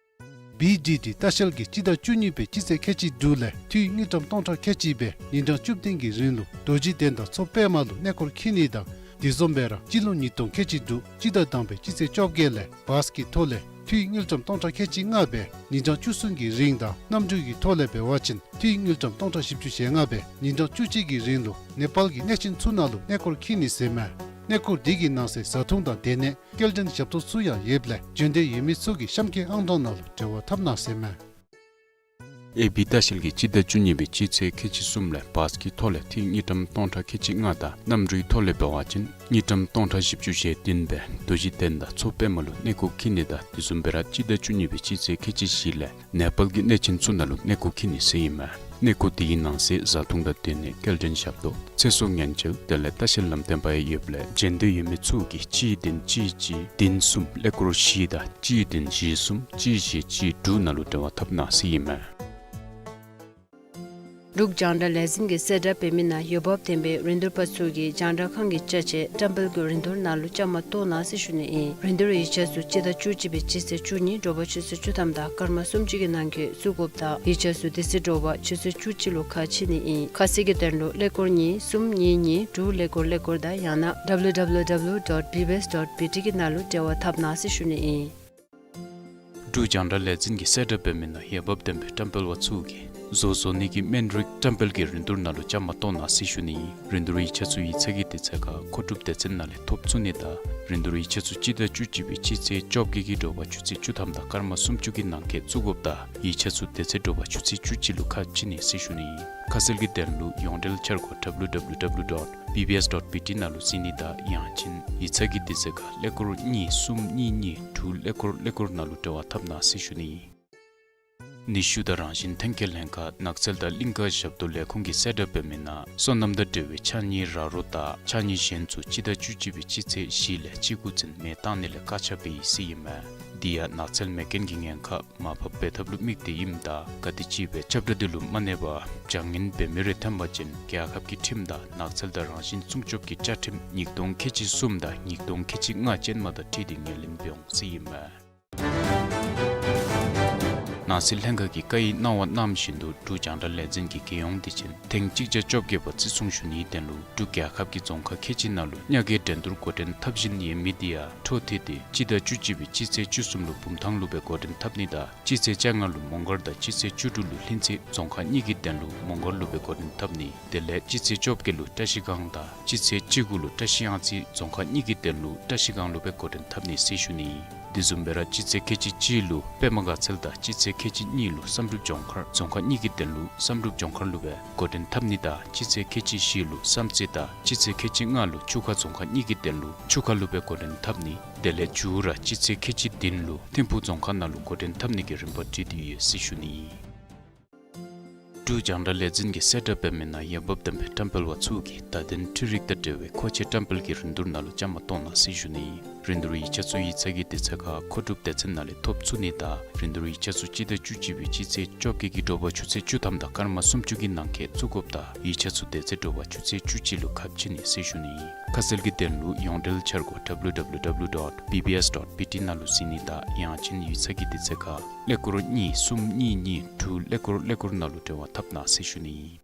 B D T ལྟ་བཤལ་གྱིས་སྤྱི་ཟླ་བཅུ་གཉིས་པའི་སྤྱི་ཚེས་ཁལ་གཅིག་དྲུག་ལས་འཐུས་དངུལ་ཀྲམ་སྟོང་ཕྲག་ཁལ་གཅིག་སྦེ་ཉིན་གྲངས་བཅུ་བདུན་གྱི་རིང་ལུ་རྡོ་རྗེ་གདན་དང་མཚོ་པདྨ་ལུ་གནས་སྐོར་འཁྱིད་ནི་དང་། དེ་བཟུམ་སྦེ་ར་སྤྱི་ལོ་ཉིས་སྟོང་ཁལ་གཅིག་དྲུག་སྤྱི་ཟླ་དང་པའི་སྤྱི་ཚེས་བཅོ་བརྒྱད་ལས་བཱས་ཀྱི་ཐོག་ལས་འཐུས་དངུལ་ཀྲམ་སྟོང་ཕྲག་ཁལ་གཅིག་ལྔ་སྦེ་ཉིན་གྲངས་བཅུ་གསུམ་གྱི་རིང་དང་གནམ་གྲུ་གི་ཐོག་ལས་འབད་བ་ཅིན་འཐུས་དངུལ་ཀྲམ་སྟོང་ཕྲག་བཞི་བཅུ་ཞེ་ལྔ་སྦེ་ཉིན་གྲངས་བཅུ་གཅིག་གི་རིང་ལུ་ནེ་པཱལ་གྱི་གནས་ཆེན་ཚུ་ནང་ལུ་གནས་སྐོར་འཁྱིད་ནི་ཟེར་མས། གནས་སྐོར་འདི་གི་ནང་གསེས་བཟའ་འཐུང་དང་སྡོད་གནས་སྐྱེལ་འདྲེན་ཞབས་ཏོག་ཚུ་ཡང་ཡོདཔ་ལས་བྱོན་འདོད་ཡོད་མི་ཚུ་གིས་གཤམ་གྱི་ཨང་གྲངས་ནང་ལུ་འབྲེལ་བ་འཐབ་གནང་ཟེར་མས། ཨེ་བི་ལྟ་བཤལ་གྱིས་སྤྱི་ཟླ་བཅུ་གཉིས་པའི་སྤྱི་ཚེས་ཁལ་གཅིག་གསུམ་ལས་བཱས་ཀྱི་ཐོག་ལས་འཐུས་དངུལ་ཀྲམ་སྟོང་ཕྲག་ཁལ་གཅིག་ལྔ་དང་གནམ་གྲུའི་ཐོག་ལས་འབད་བ་ཅིན་དངུལ་ཀྲམ་སྟོང་ཕྲག་བཞི་བཅུ་ཞེ་བདུན་སྦེ་རྡོ་རྗེ་གདན་དང་མཚོ་པདྨ་ལུ་གནས་སྐོར་འཁྱིད་ནི་དང་དེ་བཟུམ་སྦེ་ར་སྤྱི་ཟླ་བཅུ་གཉིས་པའི་སྤྱི་ཚེས་ཁལ་གཅིག་བཞི་ལས་ནེ་པཱལ་གྱི་གནས་ཆེན་ཚུ་ནང་ལུ་གནས་སྐོར་འཁྱིད་ནི་ཟེར་ཨིན་མས། གནས་སྐོར་དེ་གི་ནང་གསེས་བཟའ་འཐུང་དང་སྡོད་གནས་སྐྱེལ་འདྲེན་ཞབས་ཏོག་ཚེ་སྲོག་ཉེན་བཅོལ་དེ་ལས་ལྟ་བཤལ་ལམ་སྟོན་པ་ཡང་ཡོདཔ་ལས་བྱོན་འདོད་ཡོད་མི་ཚུ་གིས་གཅིག་བདུན་གཅིག་གཅིག་བདུན་གསུམ་ཀླད་ཀོར་བཞི་དང་གཅིག་བདུན་བཞི་གསུམ་གཅིག་བཞི་གཅིག་དྲུག་ནང་ལུ་འབྲེལ་བ་འཐབ་གནང་ཟེར་ཨིན་མས། འབྲུག་རྒྱང་བསྒྲགས་ལས་འཛིན་གྱི་གསལ་བསྒྲགས་འབད་མི་ནང་འོས་འབབ་ལྡན་པའི་རིན་བསྡུར་པ་ཚུ་གིས་རྒྱང་བསྒྲགས་ཁང་གི་ཅ་ཆས་བཀྲམ་སྤེལ་གྱི་རིན་བསྡུར་ནང་ལུ་བཅའ་མར་གཏོགས་གནང་ཟེར་ཞུ་ནི་ཨིན། རིན་བསྡུར་ཡིག་ཆ་ཚུ་སྤྱི་ཟླ་བཅུ་གཅིག་པའི་སྤྱི་ཚེས་བཅུ་གཉིས་དྲོ་པ་ཆུ་ཚོད་བཅུ་ཐམ་དང་སྐར་མ་སུམ་ཅུ་གི་ནང་འཁོད་བཙུགས་དགོཔ་དང་ཡིག་ཆ་ཚུ་དེ་ཚེ་དྲོ་པ་ཆུ་ཚོད་བཅུ་གཅིག་ལུ་ཁ་ཕྱེ་ནི་ཨིན། ཁ་གསལ་གྱི་དོན་ལུ་ཀླད་ཀོར་གཉིས་གསུམ་གཉིས་གཉིས་དྲུག་ཀླད་ཀོར་ཀླད་ཀོར་དང་ཡང་ན་W W W dot B B S dot B T གི་ནང་ལུ་འབྲེལ་བ་འཐབ་གནང་ཟེར་ཞུ་ནི་ཨིན། འབྲུག་རྒྱང་བསྒྲགས་ལས་འཛིན་གྱི་གསལ་བསྒྲགས་འབད་མི་ནང་འོས་འབབ་ལྡན་པའི་བཀྲམ་སྤེལ་པ་ཚུ་གིས་བཟོ་བཟོ་ནི་གི་སྨན་རིགས་བཀྲམ་སྤེལ་གྱི་རིན་བསྡུར་ནང་ལུ་བཅའ་མར་གཏོགས་གནང་ཟེར་ཞུ་ནི་ཨིན། རིན་བསྡུར་ཡིག་ཆ་ཚུ་ཡིག་ཚང་གི་དུས་ཚོད་ཁར་མཁོ་སྒྲུབ་སྡེ་ཚན་ནང་ལས་ཐོབ་ཚུགས་ནི་དང་རིན་བསྡུར་ཡིག་ཆ་ཚུ་སྤྱི་ཟླ་བཅུ་གཅིག་པའི་སྤྱི་ཚེས་བཅོ་བརྒྱད་ཀྱི་དྲོ་པ་ཆུ་ཚོད་བཅུ་ཐམ་དང་སྐར་མ་སུམ་ཅུ་གི་ནང་འཁོད་བཙུགས་དགོཔ་དང་ཡིག་ཆ་ཚུ་དེ་ཚེ་དྲོ་པ་ཆུ་ཚོད་བཅུ་གཅིག་ལུ་ཁ་ཕྱེ་ནི་ཟེར་ཞུ་ནི་ཨིན། ཁ་གསལ་གྱི་དོན་ལུ་ཡོངས་འབྲེལ་འཆར་སྒོ་W W W dot B B S dot B T ནང་ལུ་གཟིགས་ནི་དང་ཡང་ཅིན་ཡིག་ཚང་གི་དུས་ཚོད་ཁར་ཀླད་ཀོར་གཉིས་གསུམ་གཉིས་གཉིས་དྲུག་ཀླད་ཀོར་ཀླད་ཀོར་ནང་ལུ་འབྲེལ་བ་འཐབ་གནང་ཟེར་ཞུ་ནི་ཨིན། ནུས་ཤུགས་དང་རང་བཞིན་ཐོན་སྐྱེད་ལྷན་ཁག་ནགས་ཚལ་དང་གླིང་ཀ་ཞབས་ཏོག་ལས་ཁུངས་ཀྱི་གསལ་བསྒྲགས་འབད་མི་ནང་སོ་ནམ་དང་འབྲེལ་བའི་ཕྱགས་སྙིགས་ར་རོ་དང་ཕྱགས་སྙིགས་གཞན་ཚུ་སྤྱི་ཟླ་བཅུ་གཅིག་པའི་སྤྱི་ཚེས་བཞི་ལས་བཅུ་དགུ་ཚུན་མེ་བཏང་ནི་ལས་བཀག་ཆ་འབད་ཡི་ཟེར་ཨིན་མས། དེ་ཡང་ནགས་ཚལ་མེ་རྐྱེན་གྱི་ཉེན་ཁ་མར་ཕབ་འབད་ཐབས་ལུ་དམིགས་ཏེ་ཨིནམ་ད་ག་དེམ་ཅིག་སྦེ་ཁྱབ་བསྒྲགས་འདི་ལུ་མ་གནས་པར་བྱ་ངན་འབད་མི་རེ་ཐོན་པ་ཅིན་རྒྱལ་ཁབ་ཀྱི་ཁྲིམས་དང་ནགས་ཚལ་དང་རང་བཞིན་སྲུང་སྐྱོབ་ཀྱི་བཅའ་ཁྲིམས་ཉིས་སྟོང་ཁལ་གཅིག་གསུམ་དང་ཉིས་སྟོང་ཁལ་གཅིག་ལྔ་ཅན་མ་དང་འཁྲིལ་ཏེ་ངོས་ལེན་འབད་འོང་ཟེར་ཨིན་མས། ནང་སྲིད་ལྷན་ཁག་གིས་བཀའ་ཡིག་གནང་བ་གནང་བཞིན་དུ་འབྲུག་རྒྱང་བསྒྲགས་ལས་འཛིན་གྱི་རྒྱལ་ཡོངས་དུས་ཆེན་ཐེངས་གཅིག་བརྒྱ་བཅོ་བརྒྱད་པ་བརྩི་སྲུང་ཞུ་ནིའི་དོན་ལུ་འབྲུག་རྒྱལ་ཁབ་ཀྱི་རྫོང་ཁག་ཁལ་གཅིག་ནང་ལུ་ཉ་རྒོད་འགྲན་བསྡུར་འགོ་འདྲེན་འཐབ་བཞིན་ཡོད་མི་དེ་ཡང་འཕྲོ་མཐུད་དེ་སྤྱི་ཟླ་བཅུ་གཅིག་པའི་སྤྱི་ཚེས་བཅུ་གསུམ་ལུ་བུམ་ཐང་ལུ་སྦེ་འགོ་འདྲེན་འཐབ་ནི་དང་སྤྱི་ཚེས་བཅོ་ལྔ་ལུ་མོང་སྒར་དང་སྤྱི་ཚེས་བཅུ་དྲུག་ལུ་ལྷུན་རྩེ་རྫོང་ཁག་གཉིས་ཀྱི་དོན་ལུ་མོང་སྒར་ལུ་སྦེ་འགོ་འདྲེན་འཐབ་ནི། དེ་ལས་སྤྱི་ཚེས་བཅོ་བརྒྱད་ལུ་བཀྲ་ཤིས་སྒང་དང་སྤྱི་ཚེས་བཅུ་དགུ་ལུ་བཀྲ་ཤིས་གཡང་རྩེ་རྫོང་ཁག་གཉིས་ཀྱི་དོན་ལུ་བཀྲ་ཤིས་སྒང་ལུ་སྦེ་འགོ་འདྲེན་འཐབ་ནི་ཟེར་ཞུ་ནི། དེ་བཟུམ་སྦེ་ར་སྤྱི་ཚེས་ཁལ་གཅིག་གཅིག་ལུ་པདྨ་དགའ་ཚལ་དང་སྤྱི་ཚེས་ཁལ་གཅིག་གཉིས་ལུ་བསམ་གྲུབ་ལྗོངས་མཁར་རྫོང་ཁག་གཉིས་ཀྱི་དོན་ལུ་བསམ་གྲུབ་ལྗོངས་མཁར་ལུ་སྦེ་འགོ་འདྲེན་འཐབ་ནི་དང་སྤྱི་ཚེས་ཁལ་གཅིག་བཞི་ལུ་བསམ་རྩེ་དང་སྤྱི་ཚེས་ཁལ་གཅིག་ལྔ་ལུ་ཆུ་ཁ་རྫོང་ཁག་གཉིས་ཀྱི་དོན་ལུ་ཆུ་ཁ་ལུ་སྦེ་འགོ་འདྲེན་འཐབ་ནི། དེ་ལས་མཇུག་ར་སྤྱི་ཚེས་ཁལ་གཅིག་བདུན་ལུ་ཐིམ་ཕུག་རྫོང་ཁག་ནང་ལུ་འགོ་འདྲེན་འཐབ་ནི་གི་རིམ་པ་སྒྲིག་སྟེ་ཡོད་ཟེར་ཞུ་ནི། འབྲུག་རྒྱང་བསྒྲགས་ལས་འཛིན་གྱི་གསལ་བསྒྲགས་འབད་མི་ནང་འོས་འབབ་ལྡན་པའི་བཀྲམ་སྤེལ་པ་ཚུ་གིས་བརྡ་དོན་འཕྲུལ་རིག་དང་འབྲེལ་བའི་མཁོ་ཆས་བཀྲམ་སྤེལ་གྱི་རིན་བསྡུར་ནང་ལུ་བཅའ་མར་གཏོགས་གནང་ཟེར་ཞུ་ནི། རིན་བསྡུར་ཡིག་ཆ་ཚུ་ཡིག་ཚང་གི་དུས་ཚོད་ཁར་མཁོ་སྒྲུབ་སྡེ་ཚན་ནང་ལས་ཐོབ་ཚུགས་ནི་དང་རིན་བསྡུར་ཡིག་ཆ་ཚུ་སྤྱི་ཟླ་བཅུ་གཅིག་པའི་སྤྱི་ཚེས་བཅོ་བརྒྱད་ཀྱི་དྲོ་པ་ཆུ་ཚོད་བཅུ་ཐམ་དང་སྐར་མ་སུམ་ཅུ་གི་ནང་འཁོད་བཙུགས་དགོཔ་དང་ཡིག་ཆ་ཚུ་དེ་ཚེ་དྲོ་པ་ཆུ་ཚོད་བཅུ་གཅིག་ལུ་ཁ་ཕྱེ་ནི་ཟེར་ཞུ་ནི། ཁ་གསལ་གྱི་དོན་ལུ་ཡོངས་འབྲེལ་འཆར་སྒོ་W W W dot B B S dot B T ནང་ལུ་གཟིགས་ནི་དང་ཡང་ཅིན་ཡིག་ཚང་གི་དུས་ཚོད་ཁར་ཀླད་ཀོར་གཉིས་གསུམ་གཉིས་གཉིས་དྲུག་ཀླད་ཀོར་ཀླད་ཀོར་ནང་ལུ་འབྲེལ་བ་འཐབ་གནང་ཟེར་ཞུ་ནི་ཨིན།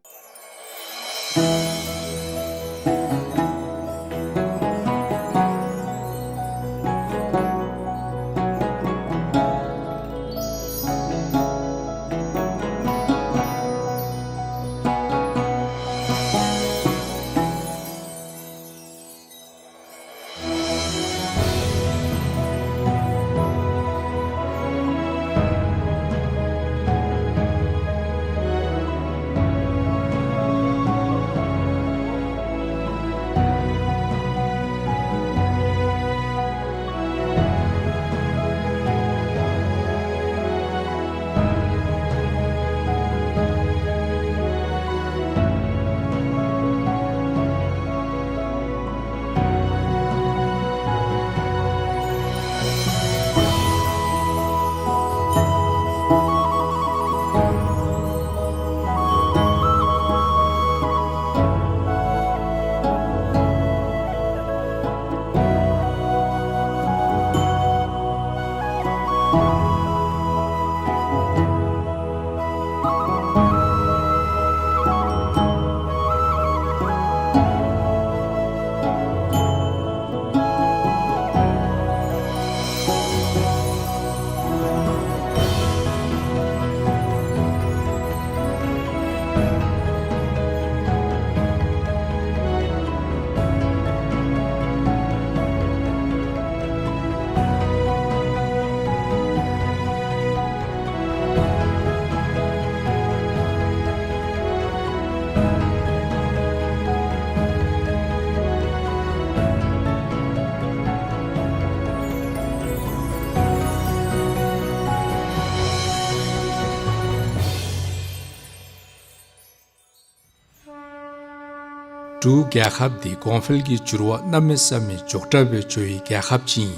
འབྲུག་རྒྱལ་ཁབ་འདི་གོང་འཕེལ་གྱི་འགྱུར་བ་གནམ་མེད་ས་མེད་མགྱོགས་དྲགས་སྦེ་འགྱོ་བའི་རྒྱལ་ཁབ་ཅིག་ཨིན།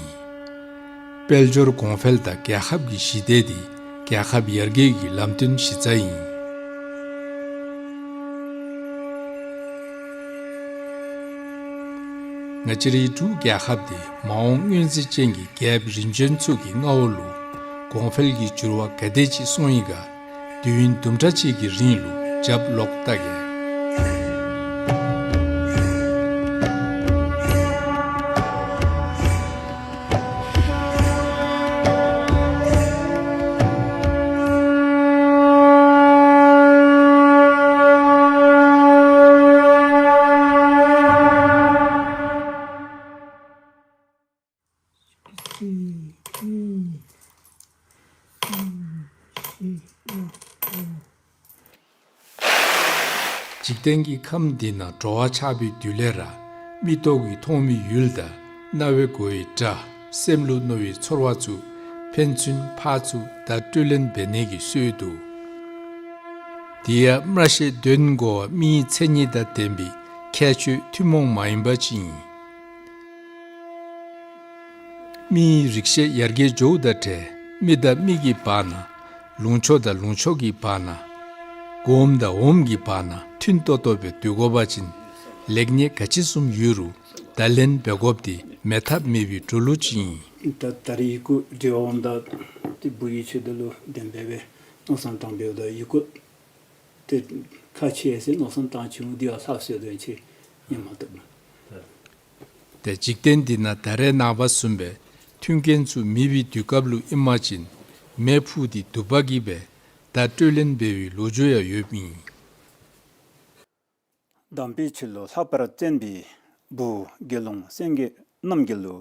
དཔལ་འབྱོར་གོང་འཕེལ་དང་རྒྱལ་ཁབ་ཀྱི་ཞི་བདེ་འདི་རྒྱལ་ཁབ་ཡར་རྒྱས་ཀྱི་ལམ་སྟོན་གཞི་རྩ་ཨིན། ང་བཅས་རའི་འབྲུག་རྒྱལ་ཁབ་འདི་མ་འོངས་མངོན་གཟིགས་ཅན་གྱི་རྒྱལཔོ་རིམ་བྱོན་ཚུ་གི་མངའ་འོག་ལུ་གོང་འཕེལ་གྱི་འགྱུར་བ་ག་དེ་ཅིག་སོང་ཡི་ག་དུས་ཡུན་དུམ་གྲ་ཅིག་གི་རིང་ལུ་རྒྱབ་ལོག་བལྟ་གེ། འཇིག་རྟེན་གྱི་ཁམས་འདི་ན་འགྲོ་བ་ཆགས་པའི་དུས་ལས་ར་མིག་ཏོ་གིས་མཐོང་མི་ཡུལ་དང་རྣ་བས་གོ་བའི་སྒྲ་སེམས་ལུ་མནོ་བའི་ཚོར་བ་ཚུ་ཕན་ཚུན་ཕར་ཚུར་བརྡ་སྤྲོད་ལེན་འབད་ནི་གི་སྲོལ་འདུག། དེ་ཡང་སྨྲ་ཤེས་དོན་གོ་བ་མིའི་མཚན་ཉིད་དང་ལྡན་པའི་ཁྱད་ཆོས་ཐུན་མོང་མ་ཡིན་པ་ཅིག་ཨིན། མིའི་རིག་ཤེས་ཡར་རྒྱས་འགྱོཝ་དང་འབྲེལ་མི་དང་མི་གི་བར་ན་ལུང་ཕྱོགས་དང་ལུང་ཕྱོགས་ཀྱི་བར་ན་འོམ་དང་འོམ་གྱི་བར་ན་མཐུན་ཏོག་ཏོ་སྦེ་སྡོད་དགོ་པ་ཅིན་ལེགས་ཉེས་ག་ཅི་བཟུམ་ཡོད་རུང་བརྡ་ལན་འབད་དགོཔ་འདི་མེད་ཐབས་མེད་པའི་འགྲོ་ལུགས་ཅིག་ཨིན། ད་ད་རེས་ཡི་གུ་འབྲི་འོང་ད་ཏེ་བུ་ཡི་ཆེད་དུ་ལུ་བདེན་པ་སྦེ་མནོ་བསམ་བཏང་འབདཝ་ད་ཡི་གུ་ཏེ་ཁག་ཆེ་ཟེར་མནོ་བསམ་བཏང་བྱུང་། དེ་ཡང་ལྷག་སོ་དོན་ཆེ་ཉན་མ་བཏུབ་ལགས། ཏེ་འཇིག་རྟེན་འདི་ན་ད་རེས་ནངས་པ་བཟུམ་སྦེ་མཐུན་རྐྱེན་ཚུ་མེད་པའི་དུས་སྐབས་ལུ་ཨིན་པ་ཅིན་མེ་ཕུ་སྟེ་དུ་པ་གིས་སྦེ་བརྡ་སྤྲོད་ལེན་འབད་བའི་ལོ་རྒྱུས་ཡང་ཡོདཔ་ཨིན། དམ་པའི་ཆོས་ལུ་ལྷག་པར་བརྩོན་པའི་བུ་དགེ་སློང་སེང་གེ་རྣམ་རྒྱལ་ལུ་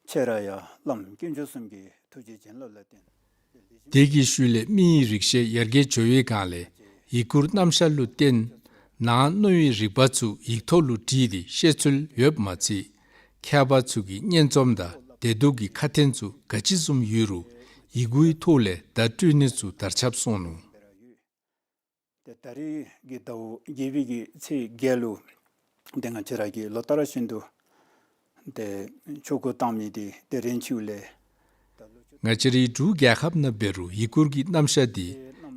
ཁྱེད་ར་ཡང་བླམ་དཀོན་མཆོག་གསུམ་གྱི་ཐུགས་རྗེ་བྱིན་རླབས་ལ་བརྟེན། དེ་གི་ཤུལ་ལས་མིའི་རིག་ཤེས་ཡར་རྒྱས་འགྱོ་བའི་སྒང་ལས་ཡི་གུར་རྣམ་གཞག་ལུ་བརྟེན་ནང་མནོ་བའི་རིག་པ་ཚུ་ཡིག་ཐོག་ལུ་བྲིས་ཏེ་བཤད་ཚུལ་ཡོདཔ་མ་ཚད་མཁས་པ་ཚུ་གིས་སྙན་རྩོམ་དང་བདེ་སྡུག་གི་ཁ་དན་ཚུ་ག་ཅི་བཟུམ་ཡོད་རུང་ཡི་གུའི་ཐོག་ལས་བརྡ་སྤྲོད་ནི་ཚུ་དར་ཁྱབ་སོང་ནུག། ཏེ་ད་རེས་ཀྱི་ཟླཝ་བརྒྱད་པའི་གི་ཚེས་བརྒྱད་ལུ་ཏེ་ང་བཅས་ར་གིས་ལོ་ལྟར་བཞིན་དུ་ཏེ་ཆོ་ག་བཏང་མི་འདི་ཏེ་རེན་ཆིའུ་ལས། ང་བཅས་རའི་འབྲུག་རྒྱལ་ཁབ་ནང་འབད་རུང་ཡི་གུར་གྱི་རྣམ་གཞག་འདི་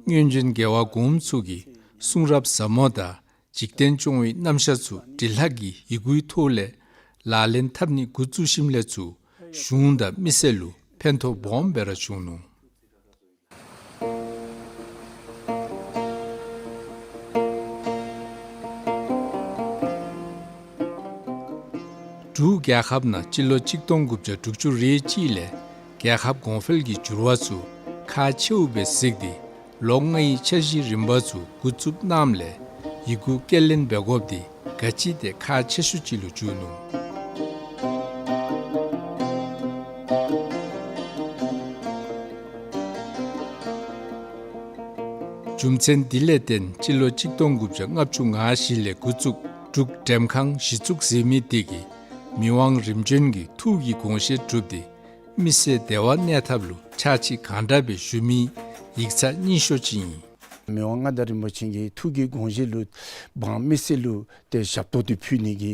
སྔོན་བྱོན་རྒྱལ་བ་གོངམ་ཚུ་གི་གསུང་རབ་ཟབ་མོ་དང་འཇིག་རྟེན་སྐྱོང་བའི་རྣམ་གཞག་ཚུ་འབྲི་ལྷག་གི་ཡི་གུའི་ཐོག་ལས་ལག་ལེན་འཐབ་ནི་འགོ་བཙུགས་ཞིནམ་ལས་ཚུར་གཞུང་དང་མི་སེར་ལུ་ཕན་ཐོགས་སྦོམ་སྦེ་ར་བྱུང་ནུག། འབྲུག་རྒྱལ་ཁབ་ནང་སྤྱི་ལོ་གཅིག་སྟོང་དགུ་བརྒྱ་དྲུག་ཅུ་རེ་གཅིག་ལས་རྒྱལ་ཁབ་གོང་འཕེལ་གྱི་འགྱུར་བ་ཚུ་ཁག་ཆེཝ་སྦེ་གཟིགས་ཏེ་ལོ་ལྔའི་འཆར་གཞི་རིམ་པ་ཚུ་འགོ་བཙུགས་གནངམ་ལས་ཡི་གུ་སྐྱེལ་ལེན་འབད་དགོཔ་འདི་ག་ཅི་དེ་ཁག་ཆེ་ཤོས་ཅིག་ལུ་གྱུར་ནུག། རྒྱུ་མཚན་འདི་ལས་བརྟེན་སྤྱི་ལོ་གཅིག་སྟོང་དགུ་བརྒྱ་ལྔ་བཅུ་ང་བཞི་ལས་འགོ་བཙུགས་འབྲུག་འགྲེམས་ཁང་གཞི་བཙུགས་ཟེར་མི་འདི་གིས་མི་དབང་རིམ་བྱོན་གྱི་ཐུགས་ཀྱི་དགོངས་བཞེད་གྲུབ་སྟེ་མི་སེར་བདེ་བ་གནས་ཐབས་ལུ་ཕྱག་ཕྱི་གང་དྲག་སྦེ་ཞུ་མིའི་ཡིག་ཚང་སྙིང་ཤོས་ཅིག་ཨིན། མི་དབང་མངའ་བདག་རིན་པོ་ཆེ་གི་ཐུགས་ཀྱི་དགོངས་བཞེད་ལུ་འབངས་མི་སེར་ལུ་ཏེ་ཞབས་ཏོག་འདི་ཕུལ་ནི་གི་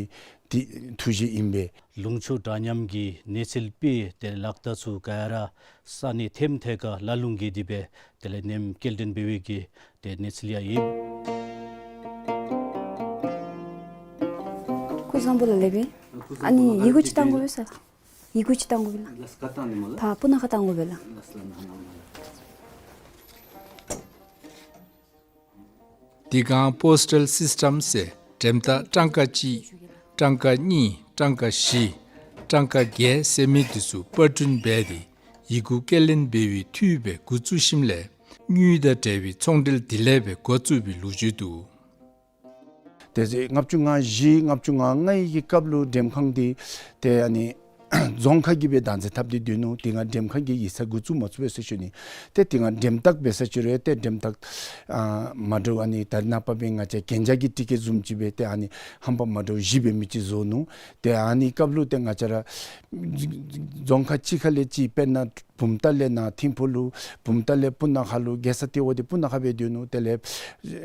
ཏེ་ཐུགས་བཞེད་ཨིན་པས། ལུང་ཕྱོགས་འདྲ་མཉམ་གྱི་གནས་ཚུལ་སྦེ་ཏེ་ལག་བརྡ་ཚུ་ག་ར་ས་གནས་ཐེམ་ཐད་ཁར་ལ་ལུང་གི་དེ་སྦེ་དེ་ལས་ནེམ་སྐྱེལ་འདྲེན་འབད་བའི་གི་ཏེ་གནས་ཚུལ་ཡང་ཨིན། སྐུ་གཟུགས་བཟང་པོ་ལགས་ལེགས་པས། ཨ་ནི་ཡི་གུ་ཅིག་བཏང་དགོ་པས་ཟེར། ཡི་གུ་ཅིག་བཏང་དགོ་པས་ལགས། ལགས་སོ། ག་བཏང་ནི་སྨོ་ལགས། ཕར་སྤུ་ན་ཁ་བཏང་དགོ་པས་ལགས། ལགས་སོ་ལགས། ནང་ནང་ནང་ལགས། དེ་སྒང་པོསི་ཊཱལ་སིསི་ཊམ་ཟེར་འགྲེམས་རྟགས་གྲངས་ཀ་གཅིག་གྲངས་ཀ་གཉིས་གྲངས་ཀ་བཞི་གྲངས་ཀ་བརྒྱད་ཟེར་མི་འདི་ཚུ་པར་སྐྲུན་འབད་དེ་ཡི་གུ་སྐྱེལ་ལེན་འབད་བའི་འཐུས་སྦེ་འགོ་བཙུགས་ཞིནམ་ལས་དངུལ་དང་འབྲེལ་བའི་ཚོང་འབྲེལ་དེ་ལས་སྦེ་འགོ་བཙུགས་པའི་ལོ་རྒྱུས་འདུག། དེ་ཚེ་ལྔ་བཅུ་ང་བཞི་ལྔ་བཅུ་ང་ལྔའི་གི་སྐབས་ལུ་འགྲེམས་ཁང་འདི་ཏེ་ཨ་ནི་རྫོང་ཁ་གིས་སྦེ་བདག་འཛིན་འཐབ་སྟེ་སྡོད་ནུག། དེ་སྒང་འགྲེམས་ཁང་གི་ཡིག་ཚང་འགོ་བཙུགས་མ་ཚུགས་པས་ཟེར་ཞུ་ནི། ཏེ་དེ་སྒང་འགྲེམས་རྟགས་འབད་ས་ཅིག་རུང་ཏེ་འགྲེམས་རྟགས་ཨ་མ་འདྲཝ་ཨ་ནི་ད་རེས་ནངས་པ་སྦེ་ང་བཅས་གན་རྒྱ་གི་ཊི་ཀེཊ་བཟུམ་ཅིག་སྦེ་ཏེ་ཨ་ནི་ཧམ་པ་མ་འདྲཝ་བཞི་འབད་མི་ཅིག་བཟོ་ནུག། ཏེ་ཨ་ནི་སྐབས་ལུ་ཏེ་ང་བཅས་ར་རྫོང་ཁག་གཅིག་ཁ་ལས་གཅིག་དཔེར་ན་ བུམ་ཐང་ལས་ནཱ་ཐིམ་ཕུ་ལུ་བུམ་ཐང་ལས་སྤུ་ན་ཁ་ལུ་རྒྱལ་ས་ཏེ་འོ་དེ་སྤུ་ན་ཁ་སྦེ་སྡོད་ནུག། དེ་ལས་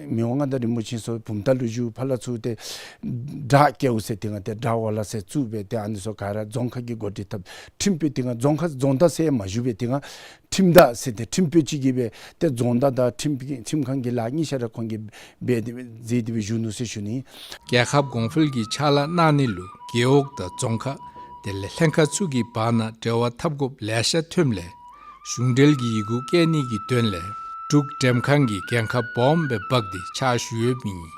མི་དབང་མངའ་བདག་རིན་པོ་ཆེ་མཆོག་བུམ་ཐང་ལུ་བཞུགས། ཕར་ལས་ཚུར་ཏེ་སྦྲགས་སྐལཝ་ཟེར་ཏེ་ང་ཏེ་སྦྲགས་འོག་ལས་ཟེར་བཙུགས་སྦེ་ཏེ་ཨ་ནི་ཚུ་ག་ར་རྫོང་ཁག་གི་འགོ་ཁྲིདཔ་ཁྲིམས་དཔོན་ཏེ་ང་རྫོང་ཁག་རྫོང་བདག་ཟེར་མ་ཞུ་སྦེ་ཏེ་ང་ཁྲིམས་བདག་ཟེར་ཏེ་ཁྲིམས་དཔོན་ཅིག་གིས་སྦེ་ཏེ་རྫོང་བདག་དང་ཁྲིམས་ཁྲིམས་ཁང་གི་ལཱ་གཉིས་ཆ་ར་ཁོང་གིས་འབད་དེ་མཛད་དེ་སྦེ་བཞུགས་ནུག་ཟེར་ཞུ་ནི། རྒྱལ་ཁབ་གོང་འཕེལ་གྱི་ཕྱག་ལཱ་གནང་ནི་ལུ་རྒེད་འོག་དང་རྫོང་ཁག་དེ་ལས་ལྷན་ཁག་ཚུ་གི་བར་ན་འབྲེལ་བ་འཐབ་དགོཔ་ལེ་ཤ་ཐོནམ་ལས་གཞུང་འབྲེལ་གྱི་ཡི་གུ་བཀལ་ནི་གི་དོན་ལས་འབྲུག་འགྲེམས་ཁང་གིས་འགན་ཁག་སྦོམ་སྦེ་འབག་སྟེ་ཕྱག་ཞུ་ཡོདཔ་ཨིན།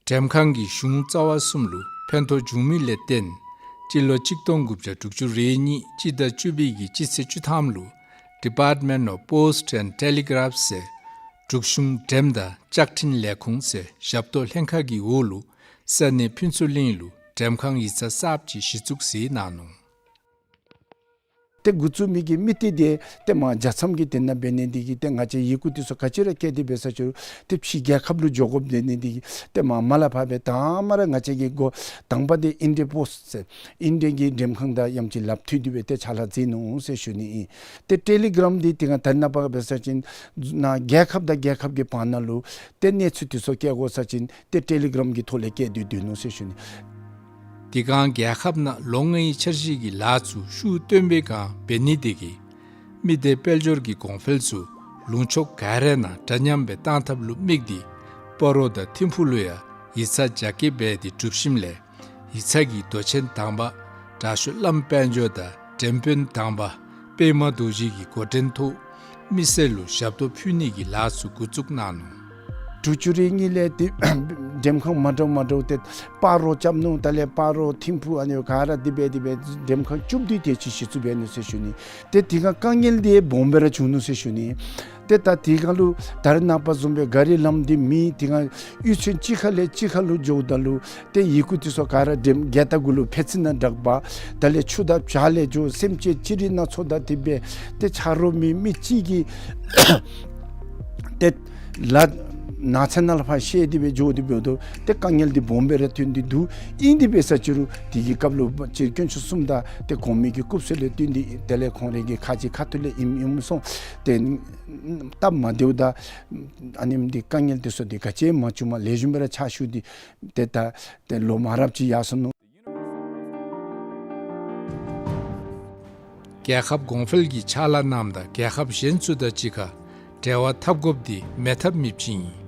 འགྲེམས་ཁང་གིས་གཞུང་རྩ་བ་གསུམ་ལུ་ཕན་ཐོགས་བྱུང་མི་ལས་བརྟེན་སྤྱི་ལོ་གཅིག་སྟོང་དགུ་བརྒྱ་དྲུག་ཅུ་རེ་གཉིས་སྤྱི་ཟླ་བཅུ་པའི་གི་སྤྱི་ཚེས་བཅུ་ཐམ་ལུ་Department of Post and Telegraph ཟེར་འབྲུག་གཞུང་འགྲེམས་དང་ལྕགས་འཕྲིན་ལས་ཁུངས་ཟེར་ཞབས་ཏོག་ལྷན་ཁག་གི་འོག་ལུ་ས་གནས་ཕུན་ཚོགས་གླིང་ལུ་འགྲེམས་ཁང་ཡིག་ཚང་གསརཔ་ཅིག་གཞི་བཙུགས་མཛད་གནང་ནུག། ཏེ་འགོ་བཙུགས་མི་གི་དམིགས་གཏད་དེ་ཏེ་མར་རྒྱལ་མཚམས་ཀྱི་དེ་ནང་འབད་ནི་དེ་གིས་ཏེ་ང་བཅས་ཡི་གུ་དེ་ཚུ་ག་ཅི་ར་བཀལ་ཏེ་འབད་ས་ཅི་རུང་ཏེ་ཕྱི་རྒྱལ་ཁབ་ལུ་འགྱོ་དགོཔ་འབད་ནི་དེ་གིས་ཏེ་མར་མར་ལས་ཕར་སྦེ་དང་མ་ར་ང་བཅས་ཀྱི་འགོ་དང་པ་དེ་ཨིན་ཌི་ཡ་པོསཊ་ཟེར་ཨིན་ཌི་ཡ་གི་འགྲེམས་ཁང་དང་ཡང་ཅིན་ལགཔ་མཐུད་དེ་སྦེ་ཏེ་ཕྱག་ལཱ་མཛད་ནུག་ཟེར་ཞུ་ནི་ཨིན། ཏེ་ཊེ་ལི་གྲམ་འདི་ཏེ་ང་ད་རེས་ནངས་པ་འབད་ས་ཅིན་ནཱ་རྒྱལ་ཁབ་དང་རྒྱལ་ཁབ་ཀྱི་བར་ན་ལུ་ཏེ་གནས་ཚུལ་དེ་ཚུ་བཀལ་དགོ་ས་ཅིན་ཏེ་ཊེ་ལི་གྲམ་གྱི་ཐོག་ལས་བཀལ་ཏེ་སྡོད་ནུག་ཟེར་ཞུ་ནི། དེ་སྒང་རྒྱལ་ཁབ་ནང་ལོ་ལྔའི་འཆར་གཞི་གི་ལཱ་ཚུ་ཤུགས་བཏོན་པའི་སྒང་འབད་ནི་དེ་གིས་མི་སྡེ་དཔལ་འབྱོར་གྱི་གོང་འཕེལ་ཚུ་ལུང་ཕྱོགས་ག་ར་ནང་འདྲ་མཉམ་སྦེ་བཏང་ཐབས་ལུ་དམིགས་ཏེ་སྤ་རོ་དང་ཐིམ་ཕུ་ལུ་ཡང་ཡིག་ཚང་རྒྱ་སྐྱེད་འབད་དེ་གྲུབ་ཞིནམ་ལས་ཡིག་ཚང་གི་མདོ་ཆེན་དང་པ་དྲག་ཤོས་བླམ་དཔལ་འབྱོར་དང་འགྲེམས་དཔོན་དང་པ་པདྨ་རྡོ་རྗེ་གི་འགོ་འདྲེན་ཐོག་མི་སེར་ལུ་ཞབས་ཏོག་ཕུལ་ནི་གི་ལཱ་ཚུ་འགོ་བཙུགས་གནང་ནུག། དྲུག་ཅུ་རེ་གཉིས་ལས་ཏེ་འགྲེམས་ཁང་མ་འདྲཝ་མ་འདྲཝ་ཏེ་སྤ་རོ་རྐྱབ་ནུག། དེ་ལས་སྤ་རོ་ཐིམ་ཕུ་ཨ་ནི་ག་ར་དེ་སྦེ་དེ་སྦེ་འགྲེམས་ཁང་བཅུ་བདུན་དེ་ཅིག་གཞི་བཙུགས་འབད་ནུག་ཟེར་ཞུ་ནི། ཏེ་དེ་སྒང་དཀའ་ངལ་འདི་སྦོམ་སྦེ་ར་བྱུང་ནུག་ཟེར་ཞུ་ནི། ཏེ་ད་དེ་སྒང་ལུ་ད་རེས་ནངས་པ་བཟུམ་སྦེ་ག་རི་ལམ་འདི་མེད། དེ་སྒང་གཡུས་ཚན་གཅིག་ཁ་ལས་གཅིག་ཁ་ལུ་འགྱོཝ་ད་ལུ་ཏེ་ཡི་གུ་དེ་ཚུ་ག་ར་འགྲེམས་རྒྱལ་རྟགས་གུ་ལུ་ཕད་ཙི་ནང་བྲག་པ་དེ་ལས་ཆུ་དང་བྱག་ལས་འགྱོ་སེམས་ཅན་ཅི་རིགས་སྣ་ཚོགས་དང་དེ་སྦེ་ཏེ་ཆ་རོགས་མེད། མི་གཅིག་གིས་ཏེ་ལཱ་ནགས་ཚལ་ནང་ལུ་ཕར་བཤལ་ཏེ་སྦེ་འགྱོ་སྟེ་འབདཝ་ད་ཏེ་དཀའ་ངལ་འདི་སྦོམ་སྦེ་ར་ཐོན་ཏེ་འདུག། ཨིན་དེ་འབད་ས་ཅི་རུང་དེ་གི་སྐབས་ལུ་སྤྱིར་དཀོན་མཆོག་གསུམ་དང་ཏེ་གོང་མའི་གི་སྐུ་ཚེ་ལུ་བསྟུན་ཏེ་དེ་ལས་ཁོང་རའི་གི་ཁ་རྗེ་ཁ་ཐུག་ལས་ཨིནམ་ཨིནམ་སོང་། ཏེ་སྟབས་མ་བདེཝ་དང་ཨ་ནེམ་འདི་དཀའ་ངལ་དེ་ཚུ་འདི་ག་ཅི་མ་བྱུངམ་ལེགས་ཤོམ་སྦེ་ར་ཕྱག་ཞུ་སྟེ་ཏེ་ད་ཏེ་ལོ་མང་རབས་ཅིག་ཡར་སོ་ནུག། རྒྱལ་ཁབ་གོང་འཕེལ་གྱི་ཕྱག་ལཱ་གནངམ་ད་རྒྱལ་ཁབ་གཞན་ཚུ་དང་གཅིག་ཁར་འབྲེལ་བ་འཐབ་དགོཔ་འདི་མེད་ཐབས་མེདཔ་ཅིག་ཨིན།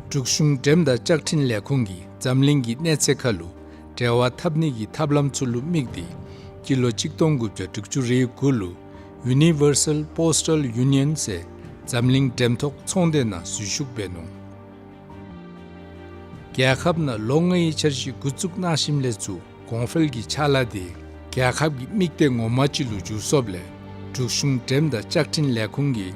འབྲུག་གཞུང་འགྲེམས་དང་ལྕགས་འཕྲིན་ལས་ཁུངས་ཀྱིས་འཛམ་གླིང་གི་གནས་ཚད་ཁར་ལུ་འབྲེལ་བ་འཐབ་ནི་གི་ཐབས་ལམ་ཚུ་ལུ་དམིགས་ཏེ་སྤྱི་ལོ་གཅིག་སྟོང་དགུ་བརྒྱ་དྲུག་ཅུ་རེ་དགུ་ལུ་Universal Postal Union ཟེར་འཛམ་གླིང་འགྲེམས་ཐོག་ཚོང་སྡེ་ནང་འཛུལ་ཞུགས་འབད་ནུག། རྒྱལ་ཁབ་ནང་ལོ་ལྔའི་འཆར་གཞི་འགོ་བཙུགས་གནང་ཞིནམ་ལས་ཚུར་གོང་འཕེལ་གྱི་ཕྱག་ལཱ་དེ་རྒྱལ་ཁབ་ཀྱི་དམིགས་གཏད་ངོ་མ་ཅིག་ལུ་འགྱུར་སོཔ་ལས་འབྲུག་གཞུང་འགྲེམས་དང་ལྕགས་འཕྲིན་ལས་ཁུངས་ཀྱིས་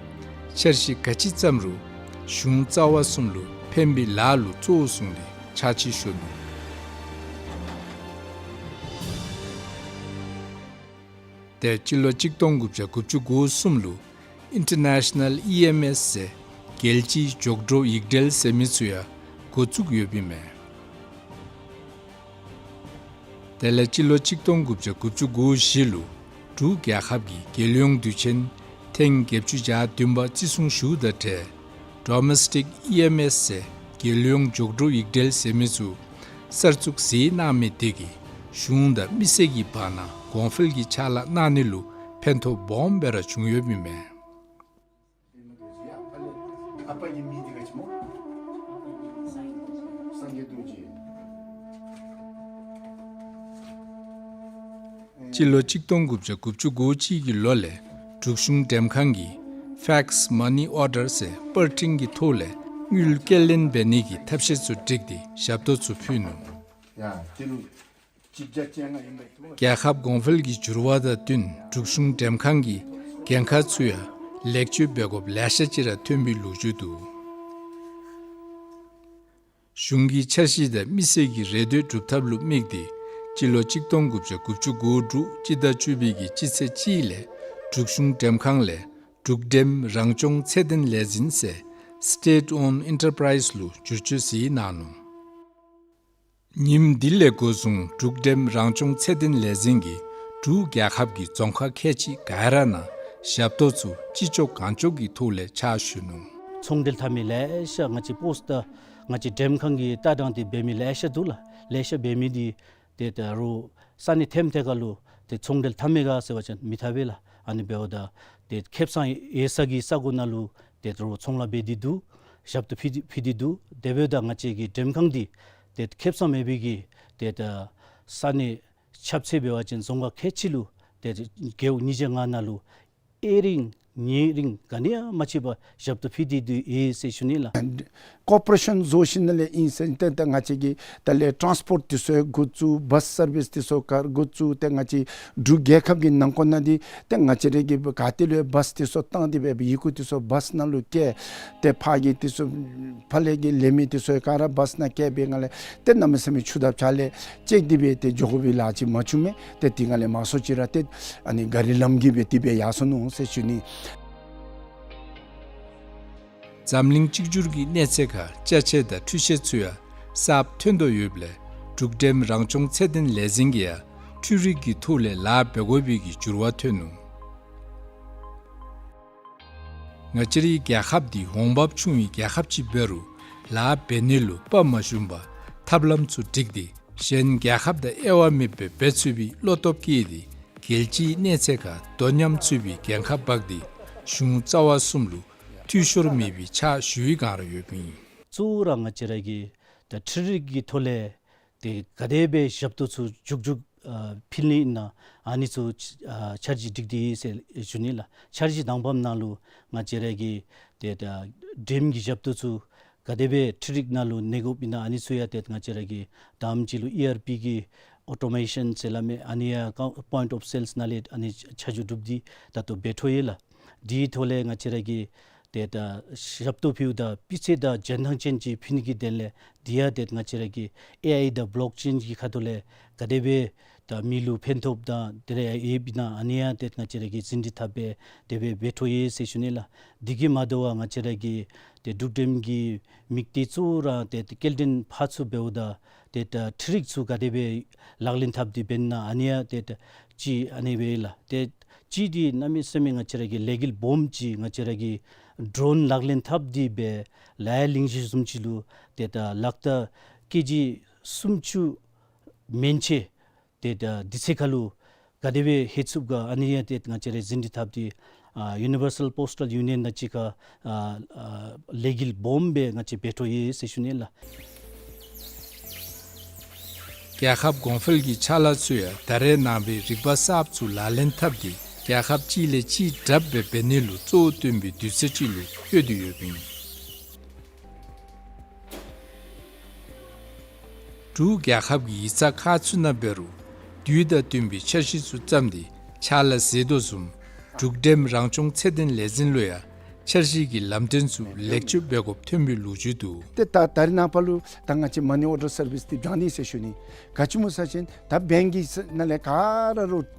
འཆར་གཞི་ག་ཅི་བརྩམ་རུང་གཞུང་རྩ་བ་གསུམ་ལུ་ཕན་པའི་ལཱ་ལུ་གཙོ་བོ་བཟུང་སྟེ་ཕྱག་ཕྱིད་ཞུ་ནུག། ཏེ་སྤྱི་ལོ་གཅིག་སྟོང་དགུ་བརྒྱ་དགུ་བཅུ་གོ་གསུམ་ལུ་International E M S ཟེར་རྒྱལ་སྤྱིའི་མགྱོགས་འགྲོ་ཡིག་འབྲེལ་ཟེར་མི་ཚུ་ཡང་འགོ་བཙུགས་ཡོདཔ་ཨིན་མས། དེ་ལས་སྤྱི་ལོ་གཅིག་སྟོང་དགུ་བརྒྱ་དགུ་བཅུ་གོ་བཞི་ལུ་འབྲུག་རྒྱལ་ཁབ་ཀྱི་རྒྱལ་ཡོངས་དུས་ཆེན་ཐེངས་བརྒྱད་ཅུ་གྱ་བདུན་པ་བརྩི་སྲུང་ཞུཝ་དང་འབྲེལ་Domestic E M S ཟེར་རྒྱལ་ཡོངས་མགྱོགས་འགྲོ་ཡིག་འབྲེལ་ཟེར་མི་ཚུ་གསར་བཙུགས་མཛད་གནང་མི་དེ་གིས་གཞུང་དང་མི་སེར་གྱི་བར་ན་གོང་འཕེལ་གྱི་ཕྱག་ལཱ་གནང་ནི་ལུ་ཕན་ཐོགས་སྦོམ་སྦེ་ར་བྱུང་ཡོདཔ་ཨིན་མས། སྤྱི་ལོ་གཅིག་སྟོང་དགུ་བརྒྱ་དགུ་བཅུ་གོ་གཅིག་གི་ལོ་ལས་འབྲུག་གཞུང་འགྲེམས་ཁང་གིས་Fax Money Order ཟེར་པར་འཕྲིན་གྱི་ཐོག་ལས་དངུལ་སྐྱེལ་ལེན་འབད་ནི་གི་ཐབས་ཤེས་ཚུ་བསྒྲིགས་ཏེ་ཞབས་ཏོག་ཚུ་ཕུལ་ནུག། རྒྱལ་ཁབ་གོང་འཕེལ་གྱི་འགྱུར་བ་དང་བསྟུན་འབྲུག་གཞུང་འགྲེམས་ཁང་གི་འགན་ཁག་ཚུ་ཡང་ལེགས་བཅོས་འབད་དགོཔ་ལེ་ཤ་ཅིག་ར་ཐོན་པའི་ལོ་རྒྱུས་འདུག། གཞུང་གི་འཆར་གཞི་དང་མི་སེར་གྱི་རེ་འདོད་སྒྲུབ་ཐབས་ལུ་དམིགས་ཏེ་སྤྱི་ལོ་གཅིག་སྟོང་དགུ་བརྒྱ་དགུ་བཅུ་གོ་དྲུག་སྤྱི་ཟླ་བཅུ་པའི་གི་སྤྱི་ཚེས་གཅིག་ལས་འབྲུག་གཞུང་འགྲེམས་ཁང་ལས་འབྲུག་འགྲེམས་རང་སྐྱོང་ཚད་ལྡན་ལས་འཛིན་ཟེར་State Owned Enterprise ལུ་བསྒྱུར་བཅོས་མཛད་གནང་ནུག། ཉིནམ་འདི་ལས་འགོ་བཟུང་འབྲུག་འགྲེམ་རང་སྐྱོང་ཚད་ལྡན་ལས་འཛིན་གྱིས་འབྲུག་རྒྱལ་ཁབ་ཀྱི་རྫོང་ཁག་ཁལ་གཅིག་ག་ར་ནང་ཞབས་ཏོག་ཚུ་ཅི་ལྕོགས་གང་ལྕོགས་ཀྱི་ཐོག་ལས་ཕྱག་ཞུ་ནུག། ཚོང་འབྲེལ་འཐབ་མི་ལེ་ཤ་ང་བཅས་པོསཊ་ང་བཅས་འགྲེམ་ཁང་གི་ལྟ་སྟངས་འདི་འབད་མི་ལེ་ཤ་འདུག་ལགས། ལེ་ཤ་འབད་མི་འདི་ཏེ་ད་རུང་ས་གནས་ཐེམ་ཐེ་ཁ་ལུ་ཏེ་ཚོང་འབྲེལ་འཐབ་མི་ག་ཟེར་བ་ཅིན་མི་འཐབ་པས་ལགས། ཨ་ནི་འབདཝ་ད་ཏེ་ཁེ་སང་ཡོད་ས་གི་ས་གོ་ནང་ལུ་ཏེ་ད་རུང་ཚོང་ལཱ་འབད་དེ་འདུག། ཞབས་ཏོག་ཕུལ་ཏེ་ཕུལ་ཏེ་འདུག། དེ་འབདཝ་ད་ང་བཅས་ཀྱི་འགྲེམ་ཁང་འདི་ཏེ་ཁེ་སང་མེད་པའི་གི་ཏེ་ད་ས་གནས་ཁྱབ་ཚད་འབད་བ་ཅིན་རྫོང་ཁག་ཁལ་གཅིག་ལུ་ཏེ་རྒེད་འོག་ཉིས་བརྒྱ་ལྔ་ནང་ལུ་ཨེ་རིང་ཉེ་རིང་ག་ནི་ཡང་མ་མཆིས་པར་ཞབས་ཏོག་ཕུལ་ཏེ་འདུག་ཨིན་ཟེར་ཞུ་ནི་ལགས། ཀོར་པོ་རེ་ཤཱན་བཟོ་ཞིནམ་ལས་ཨིན་ཟེར་ཏེ་ད་ང་བཅས་ཀྱིས་ད་ལས་ཊཱནསི་པོརཊ་འདི་ཚུ་འགོ་བཙུགས། བཱསི་སར་བིསི་འདི་ཚུ་ག་ར་འགོ་བཙུགས། ཏེ་ང་བཅས་འབྲུག་རྒྱལ་ཁབ་ཀྱི་ནང་འཁོད་ནང་འདི་ཏེ་ང་བཅས་ར་གིས་ག་ཏེ་ལུ་ཡང་བཱསི་འདི་ཚུ་བཏང་སྟེ་སྦེ་ཡི་གུ་འདི་ཚུ་བཱསི་ནང་ལུ་བཀལ། ཏེ་ཕར་གྱི་འདི་ཚུ་ཕར་ལས་ཀྱི་ལས་མི་འདི་ཚུ་ག་ར་བཱསི་ནང་བཀལ་སྦེ་ང་ལས་ཏེ་གནམ་མེད་ས་མེད་ཕྱུག་དར་ཕྱག་ལཱ་ཅིག་འདི་སྦེ་ཏེ་འགྱོ་དགོ་པའི་ལཱ་ཅིག་མ་བྱུང་མས། ཏེ་འདི་ང་ལས་མང་སུ་ཅིག་ར་ཏེ་ཨ་ནི་གཱ་རི་ལམ་གྱི་སྦེ་འདི་སྦེ་ཡར་སོ་ནུག་ཟེར་ཞུ་ནི། འཛམ་གླིང་གཅིག་གྱུར་གྱི་གནས་ཚད་ཁར་ཅ་ཆས་དང་འཕྲུལ་ཆས་ཚུ་ཡང་གསརཔ་ཐོན་དོ་ཡོདཔ་ལས་འབྲུག་འགྲེམ་རང་སྐྱོང་ཚད་ལྡན་ལས་འཛིན་གྱིས་ཡང་འཕྲུལ་རིག་གི་ཐོག་ལས་ལཱ་འབད་དགོ་པའི་གི་འགྱུར་བ་ཐོན་ནུག། ང་བཅས་རའི་རྒྱལ་ཁབ་འདི་འོང་འབབ་ཆུང་བའི་རྒྱལ་ཁབ་ཅིག་འབད་རུང་ལཱ་འབད་ནི་ལུ་དཔའ་མ་ཞུམ་པར་ཐབས་ལམ་ཚུ་བསྒྲིགས་ཏེ་གཞན་རྒྱལ་ཁབ་དང་དབྱེ་བ་མེདཔ་སྦེ་འབད་ཚུགས་པའི་བློ་སྟོབས་བསྐྱེད་དེ་རྒྱལ་སྤྱིའི་གནས་ཚད་ཁར་དོ་མཉམ་ཚུགས་པའི་འགན་ཁག་འབག་སྟེ་གཞུང་རྩ་བ་གསུམ་ལུ་འཐུས་ཤོར་མེད་པའི་ཕྱག་ཞུ་བའི་བསྒང་ར་ཡོདཔ་ཨིན། གཙོ་བོ་ར་ང་བཅས་ར་གི་ད་འཕྲུལ་རིག་གི་ཐོག་ལས་ཏེ་ག་དེ་སྦེ་ཞབས་ཏོག་ཚུ་མགྱོགས་མགྱོགས་ཨ་ཕུལ་ནི་ཨིན་ན་ཨ་ནི་ཚུ་ཨ་འཆར་གཞི་བསྒྲིགས་ཏེ་ཡོད་ཟེར་ཞུ་ནི་ལགས། འཆར་གཞི་དང་པམ་ནང་ལུ་ང་བཅས་ར་གི་ཏེ་ད་འགྲེམ་གྱི་ཞབས་ཏོག་ཚུ་ག་དེ་སྦེ་འཕྲུལ་རིག་ནང་ལུ་གནས་དགོཔ་ཨིན་ན་ཨ་ནི་ཚུ་ཡང་ཏེ་ང་བཅས་ར་གི་དང་པམ་ཅིག་ལུ་ཨི་ཨར་པི་གི་ཨོ་ཊོ་མེ་ཤཱན་ཟེར་སླབ་མི་ཨ་ནི་ཡང་པོའིནཊ་ཨོཕ་སེལསི་ནང་ལས་ཨ་ནི་ཆ་འཇོག་གྲུབ་སྟེ་ད་ལྟོ་འབད་འཕྲོ་ཡོད་ལགས། དེའི་ཐོག་ལས་ང་བཅས་ར་གི་ཏེ་ད་ཞབས་ཏོག་ཕུལཝ་ད་སྤུས་ཚད་དང་འཇོན་ཐང་ཅན་ཅིག་ཕུལ་ནི་གི་དོན་ལས་དེ་ཡང་ཏེ་ང་བཅས་ར་གི་ཨེ་ཨའི་དང་བོ་ལོག་ཅེན་གྱི་ཁ་ཐུག་ལས་ག་དེ་སྦེ་ད་མི་ལུ་ཕན་ཐོགས་དང་དེ་ལས་ཡོདཔ་ཨིན་ན་ཨ་ནི་ཡང་ཏེ་ང་བཅས་ར་གིས་ཟིན་བྲིས་འཐབ་སྦེ་དེ་སྦེ་འབད་འཕྲོ་ཡོད་ཟེར་ཞུ་ནི་ལགས། དེ་གིས་མ་དོ་བར་ང་བཅས་ར་གི་ཏེ་འབྲུག་འགྲེམ་གྱི་དམིགས་གཏད་གཙོ་བོ་ར་ཏེ་སྐྱེལ་འདྲེན་ཕར་ཚུར་འབདཝ་ད་ཏེ་ད་འཕྲུལ་རིག་ཚུ་ག་དེ་སྦེ་ལག་ལེན་འཐབ་སྟེ་འབད་ན་ཨ་ནི་ཡང་ཏེ་ད་ཅིག་ཨ་ནི་སྦེ་ལགས། ཏེ་ཅིག་འདི་གནམ་མེད་ས་མེད་ང་བཅས་ར་གི་ལས་འགུལ་སྦོམ་ཅིག་ང་བཅས་ར་གི་ཌོ་རོན་ལག་ལེན་འཐབ་སྟེ་སྦེ་ལ་ཡ་གླིང་བཞི་བཟུམ་ཅིག་ལུ་ཏེ་ད་ལག་རྟགས་ཀེ་ཇི་སུམ་ཅུ་མན་ཆད་ཏེ་ད་དུས་ཚོད་ཁར་ལུ་ག་དེ་སྦེ་ལྷོད་ཚུགས་ག་ཨ་ནི་ཡང་ཏེ་ང་བཅས་ར་ཟིན་བྲིས་འཐབ་སྟེ་ཨ་ཡུ་ནི་བར་སཱལ་པོསི་ཊཱལ་ཡུ་ནི་ཡཱན་དང་གཅིག་ཁར་ཨ་ཨ་ལས་འགུལ་སྦོམ་སྦེ་ང་བཅས་འབད་འཕྲོ་ཡོད་ཟེར་ཞུ་ནི་ལགས། རྒྱལ་ཁབ་གོང་འཕེལ་གྱི་ཕྱག་ལཱ་ཚུ་ཡང་ད་རེས་ནངས་པའི་རིག་པ་གསརཔ་ཚུ་ལག་ལེན་འཐབ་སྟེ་རྒྱལ་ཁབ་གཅིག་ལས་གཅིག་དྲགཔ་སྦེ་འབད་ནི་ལུ་གཙོ་བོ་བཏོན་པའི་དུས་ཚོད་ཅིག་ལུ་ལྷོད་དེ་ཡོདཔ་ཨིན། འབྲུག་རྒྱལ་ཁབ་ཀྱི་ཡིག་ཚང་ཁག་ཚུ་ནང་འབད་རུང་དུས་དང་བསྟུན་པའི་འཆར་གཞི་ཚུ་བརྩམས་ཏེ་ཕྱག་ལཱ་མཛད་དོ་བཟུམ་འབྲུག་འགྲེམ་རང་སྐྱོང་ཚད་ལྡན་ལས་འཛིན་ལུ་ཡང་འཆར་གཞི་གི་ལམ་སྟོན་ཚུ་ལེགས་བཅོས་འབད་དགོཔ་ཐོན་པའི་ལོ་རྒྱུས་འདུག། ཏེ་ད་ད་རེས་ནངས་པ་ལུ་ད་ང་བཅས་མ་ནི་ཨོར་ཌར་སར་བིསི་འདི་འབྱང་ནི་ཟེར་ཞུ་ནི། ག་ཅི་སྨོ་ཟེར་བ་ཅིན་ད་བེངཀ་གི་ནང་ལས་ག་ར་རུང་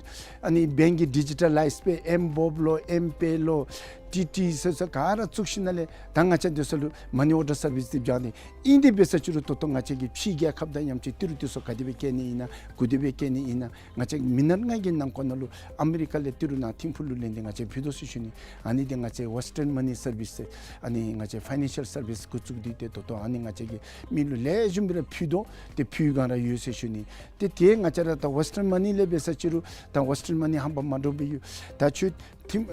ཨ་ནི་བེངཀ་གི་ཌི་ཇི་ཊ་ལའིཛ་སྦེ་ཨེམ་བོབ་ལོ་ཨེམ་པེ་ལོ་ཊི་ཊི་ཟེར་ཟེར་ག་ར་བཙུགས་ཞིནམ་ལས་ད་ང་བཅས་འདི་ཚུ་ལུ་མ་ནི་ཨོར་ཌར་སར་བིསི་འདི་འབྱང་ནི། ཨིན་དེ་འབད་ས་ཅིག་རུང་ད་ལྟོ་ང་བཅས་ཀྱིས་ཕྱིའི་རྒྱལ་ཁབ་དང་མཉམ་གཅིག་ཏི་རུ་འདི་ཚུ་ག་དེ་སྦེ་བསྐྱལ་ནི་ཨིན་ན་ག་དེ་སྦེ་བསྐྱལ་ནི་ཨིན་ན་ང་བཅས་མི་ནག་ལྔ་གི་ནང་འཁོད་ནང་ལུ་ཨ་མི་རི་ཀ་ལས་ཏི་རུ་ནང་ཐིམ་ཕུག་ལུ་ལེན་ཏེ་ང་བཅས་ཕུལ་དོ་ཟེར་ཞུ་ནི། ཨ་ནི་འདི་ང་བཅས་ཝེསི་ཊརན་མ་ནི་སར་བིསི་ཟེར་ཨ་ནི་ང་བཅས་ཕའི་ནན་ཤཱལ་སར་བིསི་འགོ་བཙུགས་ཏེ་ཏེ་ད་ལྟོ་ཨ་ནི་ང་བཅས་ཀྱིས་མི་ལུ་ལེགས་ཤོམ་སྦེ་ར་ཕུལ་དོ། ཏེ་ཕུལ་སྒང་ར་ཡོད་ཟེར་ཞུ་ནི། ཏེ་ཏེ་ང་བཅས་ར་ད་ཝེསི་ཊརན་མ་ནི་ལས་འབད་ས་ཅིག་རུང་ད་ཝེསི་ཊརན་མ་ནི་ཧམ་པ་མ་འདྲཝ་སྦེ་ཡོད། ད་ཁྱོད་ཐིམ་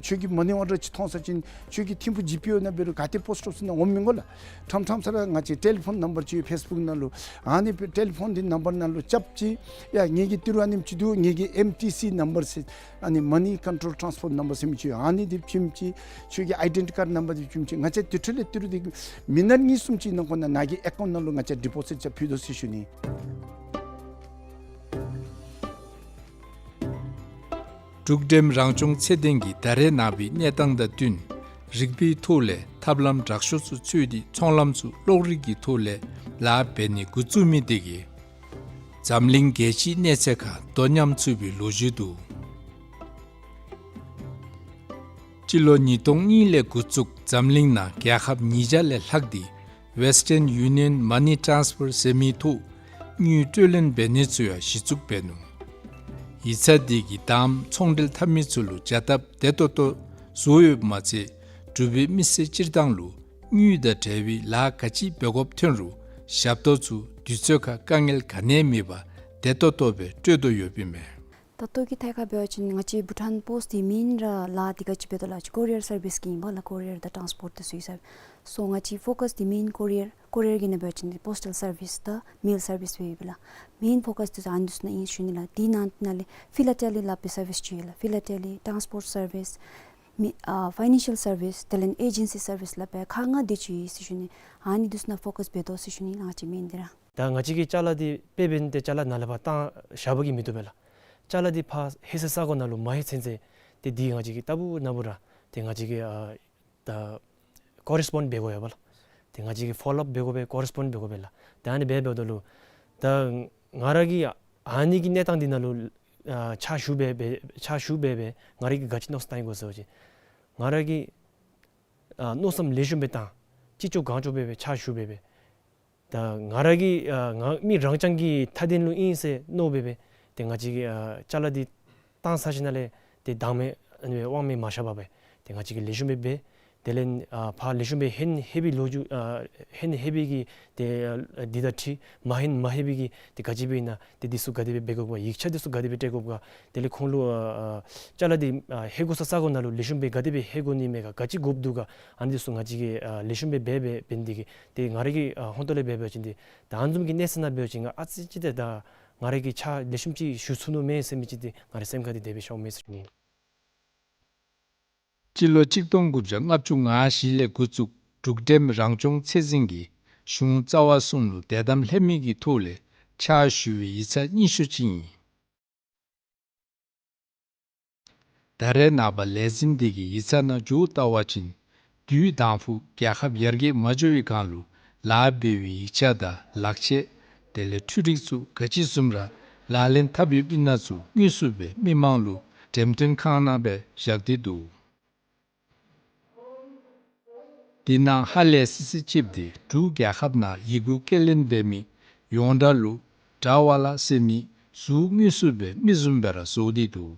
ཁྱོད་ཀྱིས་མ་ནི་ཨོར་ཌར་ཅིག་མཐོང་ས་ཅིན་ཁྱོད་ཀྱིས་ཐིམ་ཕུག་ཇི་པི་ཨོ་ནང་འབད་རུང་ག་ཏེ་པོསཊ་ཨོ་ཕིསི་ནང་འོང་མི་དགོ་ལགས། ཕྲང་ཕྲང་ས་ར་ང་བཅས་ཊེ་ལི་ཕོན་ནམ་བར་ཅིག་ཡོད་ཕེསི་བུཀ་ནང་ལུ། ཨ་ནི་ཊེ་ལི་ཕོན་འདི་ནམ་བར་ནང་ལུ་རྐྱབ་ཅི། ཡ་ངེ་གི་ཏི་རུ་ཨ་ནེམ་ཅིག་འདུག། ངེ་གི་ཨེམ་ཊི་སི་ནམ་བར་ཟེར་ཨ་ནི་མ་ནི་ཀོན་ཊོལ་ཊཱནསི་པོརཊ་ནམ་བར་ཟེར་མི་ཅིག་ཡོད། ཨ་ནི་འདི་བྱིནམ་ཅིག་ཁྱོད་ཀྱི་ཨའི་ཌེན་ཊི་ཀཱཌ་ནམ་བར་འདི་བྱིནམ་ཅིག་ང་བཅས་དེ་འཕྲོ་ལས་ཏི་རུ་འདི་མི་ནཊ་གཉིས་གསུམ་ཅིག་ནང་འཁོད་ནང་ནཱ་གི་ཨེ་ཀའུནཊ་ནང་ལུ་ང་བཅས་ཌི་པོ་ཟིཊ་ཅིག་ཕུལ་དོ་ཟེར་ཞུ་ནི། འབྲུག་འགྲེམ་རང་སྐྱོང་ཚད་ལྡན་གྱིས་ད་རེས་ནངས་པའི་གནས་སྟངས་དང་བསྟུན་རིག་པའི་ཐོག་ལས་ཐབས་ལམ་དྲག་ཤོས་ཚུ་འཚོལ་ཏེ་ཚོང་ལམ་ཚུ་གློག་རིག་གི་ཐོག་ལས་ལཱ་འབད་ནི་འགོ་བཙུགས་མི་དེ་གིས་འཛམ་གླིང་རྒྱལ་སྤྱིའི་གནས་ཚད་ཁར་དོ་མཉམ་ཚུགས་པའི་ལོ་རྒྱུས་འདུག། སྤྱི་ལོ་ཉིས་སྟོང་གཉིས་ལས་འགོ་བཙུགས་འཛམ་གླིང་ནང་རྒྱལ་ཁབ་ཉིས་བརྒྱ་ལས་ལྷག་སྟེ་ Western Union Money Transfer ཟེར་མིའི་ཐོག་དངུལ་སྤྲོད་ལེན་འབད་ནི་ཚུ་ཡང་གཞི་བཙུགས་འབད་ནུག། ཡིག་ཚང་འདི་གིས་དངམ་ཚོང་འབྲེལ་འཐབ་མི་ཚུ་ལུ་བྱ་སྟབས་བདེ་ཏོག་ཏོ་བཟོ་ཡོདཔ་མ་ཚད་འབྲུག་པའི་མི་སེར་སྤྱིར་བཏང་ལུ་དངུལ་དང་འབྲེལ་བའི་ལཱ་ག་ཅི་འབད་དགོཔ་ཐོན་རུང་ཞབས་ཏོག་ཚུ་དུས་ཚོད་ཁར་དཀའ་ངལ་ག་ནི་ཡང་མེད་པར་བདེ་ཏོག་ཏོ་སྦེ་སྤྲོད་དོ་ཡོདཔ་ཨིན་མས། ད་ལྟོ་གི་ཐད་ཁར་འབད་བ་ཅིན་ང་བཅས་བྷུ་ཊཱན་པོསཊ་འདི་མེན་ར་ལཱ་འདི་ག་ཅི་འབད་དོ་ལགས། ཀོ་རི་ཡར་སར་བིསི་གི་ཨིན་པས་ལགས། ཀོ་རི་ཡར་དང་ཊཱནསི་པོརཊ་འདི་ཚུ་ཡོད་ས། སོ་ང་བཅས་ཕོ་ཀཱསི་འདི་མེན་ཀོ་རི་ཡར་ཀོ་རི་ཡར་གྱི་ནང་འབད་བ་ཅིན་འདི་པོསཊལ་སར་བིསི་དང་མེལ་སར་བིསི་སྦེ་ཡོད་པས་ལགས། མེན་ཕོ་ཀཱསི་འདི་ཚུ་ཨ་ནི་འདི་ཚུ་ནང་ཨིན་ཞུ་ནི་ལགས། དེ་ནང་ན་ལས་ཕི་ལ་ཊེ་ལི་སླབ་པའི་སར་བིསི་ཅིག་ཡོད་ལགས། ཕི་ལ་ཊེ་ལི་ཊཱནསི་པོརཊ་སར་བིསི་མི་ཨ་ཕའི་ནན་ཤལ་སར་བིསི་དེ་ལས་ཨེ་ཇེན་སི་སར་བིསི་སླབ་པའི་ཁག་ལྔ་འདི་ཚུ་ཡོད་ཟེར་ཞུ་ནི། ཨ་ནི་འདི་ཚུ་ནང་ཕོ་ཀཱསི་འབད་དོ་ཟེར་ཞུ་ནི་ལགས། ང་བཅས་མེན་འདི་ར། ད་ང་བཅས་ཀྱིས་ཅ་ལ་འདི་དཔེ་འབད་ནི་འདི་ཅ་ལ་ནཱ་ལས་ཕར་བཏང་བཞག་པ་གིས་མི་བཏུབ་པས་ལགས། ཅ་ལ་འདི་ཕར་ལྷོད་སའི་ས་གོ་ནང་ལུ་མ་ལྷོད་ཚུན་ཚོད་ཏེ་འདི་ང་བཅས་ཀྱིས་ལྟ་བུ་ན་བུ་ར་ཏེ་ང་བཅས་ཀྱིས་ཨ་ད་ཀོ་རེས་པོནཌ་འབད་དགོ་ཡོདཔ་ལགས། ཏེ་ང་བཅས་ཀྱིས་ཕོ་ལོ་ཨཔ་འབད་དགོ་པས། ཀོ་རེས་པོནཌ་འབད་དགོ་པས་ལགས། ཏེ་ཨ་ནི་འབད་འབདཝ་ད་ལུ་ད་ང་ར་གིས་ཨ་ནི་གི་གནས་སྟངས་འདི་ནང་ལུ་ཨ་ཕྱག་ཞུ་འབད་འབད་ཕྱག་ཞུ་འབད་འབད་ང་ར་གིས་ག་ཅི་མནོ་བསམ་བཏང་ཡི་གོ་ཟེར་བ་ཅིན་ང་ར་གིས་ཨ་མནོ་བསམ་ལེགས་ཤོམ་སྦེ་བཏང་ཅི་ལྕོགས་གང་ལྕོགས་འབད་འབད་ཕྱག་ཞུ་འབད་འབད། ད་ང་ར་གིས་ཨ་ང་མི་རང་རྐྱང་གི་མཐའ་དོན་ལུ་ཨིན་ཟེར་མནོ་འབད་འབད། ཏེ་ང་བཅས་ཀྱིས་ཨ་ཅ་ལ་འདི་བཏང་ཚར་ཞིནམ་ལས་ཏེ་བདག་མེད་ཨ་ནི་དབང་མེད་མ་བཞག་པར་སྦེ་ཏེ་ང་བཅས་ཀྱིས་ལེགས་ཤོམ་སྦེ་འབད། དེ་ལས་ཨ་ཕར་ལེགས་ཤོམ་སྦེ་ཧེང་ཧེ་བའི་ལོ་རྒྱུས་ཨ་ཧེང་ཧེ་བའི་གི་ཏེ་ཨ་འདི་དང་འཁྲིལ་མ་ཧེང་མ་ཧེ་བའི་གི་ཏེ་ག་ཅི་སྦེ་ཨིན་ན་ཏེ་འདི་ཚུ་ག་དེ་སྦེ་འབད་དགོཔ་ག་ཡིག་ཆ་འདི་ཚུ་ག་དེ་སྦེ་སྤྲོད་དགོཔ་ག་དེ་ལས་ཁོང་ལུ་ཨ་ཨ་ཅ་ལ་འདི་ཨ་ལྷོད་དགོ་སའི་ས་གོ་ནང་ལུ་ལེགས་ཤོམ་སྦེ་ག་དེ་སྦེ་ལྷོད་དགོ་ནི་མས་ག་ག་ཅི་དགོཔ་འདུག་ག་ཨ་ནི་འདི་ཚུ་ང་བཅས་ཀྱིས་ཨ་ལེགས་ཤོམ་སྦེ་འབད་འབད་འབད་ནི་འདི་གིས་ཏེ་ང་ར་གི་ཨ་ཧོང་ཏོ་ལས་འབད་འབད་བ་ཅིན་འདི་ད་ཨ་ནི་བཟུམ་གྱི་གནས་ཚུལ་ནང་འབད་བ་ཅིན་ང་ཨ་ཙི་ཅིག་ཏེ་ད་ང་ར་གིས་ཕྱག་ལེགས་ཤོམ་ཅིག་ཞུ་ཚུགས་ནུག་མེན་ཟེར་མི་ཅིག་འདི་ང་རའི་སེམས་ཁར་འདི་དེ་སྦེ་ཤརཝ་མས་ཟེར་ཞུ་ནི། སྤྱི་ལོ་གཅིག་སྟོང་དགུ་བརྒྱ་ལྔ་བཅུ་ང་བཞི་ལས་འགོ་བཙུགས་འབྲུག་འགྲེམ་རང་སྐྱོང་ཚད་འཛིན་གྱིས་གཞུང་རྩ་བ་གསུམ་ལུ་དད་དམ་ལྷད་མེད་ཀྱི་ཐོག་ལས་ཕྱག་ཞུ་བའི་ཡིག་ཚང་རྙིང་ཤོས་ཅིག་ཨིན། ད་རེས་ནངས་པ་ལས་འཛིན་འདི་གི་ཡིག་ཚང་ནང་འགྱོ་བལྟ་བ་ཅིན་དུས་དང་ཕུ་རྒྱལ་ཁབ་ཡར་རྒྱས་མ་འགྱོ་བའི་སྒང་ལུ་ལཱ་འབད་བའི་ཡིག་ཆ་དང་ལག་ཆས་དེ་ལས་འཕྲུལ་རིག་ཚུ་ག་ཅི་བཟུམ་ར་ལག་ལེན་འཐབ་ཡོདཔ་ཨིན་ན་ཚུ་དངོས་སུ་སྦེ་མི་མང་ལུ་འགྲེམས་སྟོན་ཁང་ནང་སྦེ་བཞག་སྟེ་འདུག། དེ་ནང་ཧ་ལས་སི་སི་ཅིག་འདི་འབྲུག་རྒྱལ་ཁབ་ནང་ཡི་གུ་སྐྱེལ་ལེན་འབད་མི་ཡོངས་གྲགས་ལུ་གྲྭ་ཝ་ལ་ཟེར་མི་གཟུགས་དངོས་སུ་སྦེ་མི་བཟུམ་སྦེ་ར་བཟོ་སྟེ་འདུག།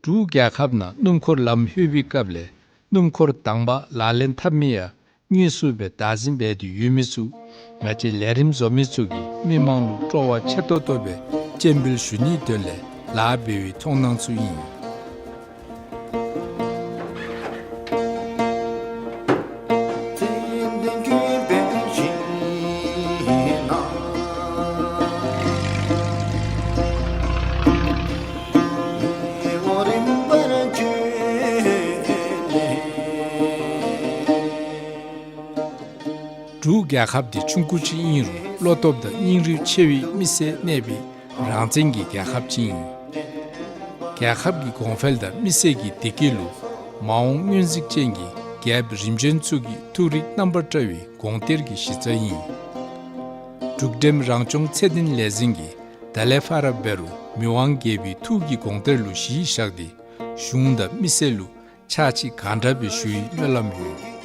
འབྲུག་རྒྱལ་ཁབ་ནང་སྣུམ་འཁོར་ལམ་ལྷོད་པའི་སྐབས་ལས་སྣུམ་འཁོར་དང་པ་ལག་ལེན་འཐབ་མི་ཡང་དངོས་སུ་སྦེ་བདག་འཛིན་འབད་དེ་ཡོད་མི་ཚུ་ང་བཅས་ལས་རིམ་བཟོ་མི་ཚུ་གིས་མི་མང་ལུ་སྤྲོ་བ་ཆེ་ཏོག་ཏོ་སྦེ་སྤྱན་འབུལ་ཞུ་ནིའི་དོན་ལས་ལཱ་འབད་བའི་མཐོང་སྣང་ཚུ་ཨིན། འབྲུག་རྒྱལ་ཁབ་འདི་ཆུང་ཀུ་ཅིག་ཨིན་རུང་བློ་སྟོབས་དང་སྙིང་རུས་ཆེ་བའི་མི་སེར་གནས་པའི་རང་བཙན་གྱི་རྒྱལ་ཁབ་ཅིག་ཨིན། རྒྱལ་ཁབ་ཀྱི་གོང་འཕེལ་དང་མི་སེར་གྱི་བདེ་སྐྱིད་ལུ་མ་འོངས་སྔོན་གཟིགས་ཅན་གྱི་རྒྱལཔོ་རིམ་བྱོན་ཚུ་གི་ཐུགས་རིག་རྣམ་པར་བཀྲ་བའི་དགོངས་གཏེར་གྱི་གཞི་རྩ་ཨིན། འབྲུག་འགྲེམ་རང་སྐྱོང་ཚད་ལྡན་ལས་འཛིན་གྱིས་ད་ལས་ཕར་འབད་རུང་མི་དབང་རྒྱལ་པོའི་ཐུགས་ཀྱི་དགོངས་གཏེར་ལུ་གཞི་བཞག་སྟེ་གཞུང་དང་མི་སེར་ལུ་ཕྱག་ཕྱིད་གང་དྲག་སྦེ་ཞུ་བའི་སྨོན་ལམ་ཡོད།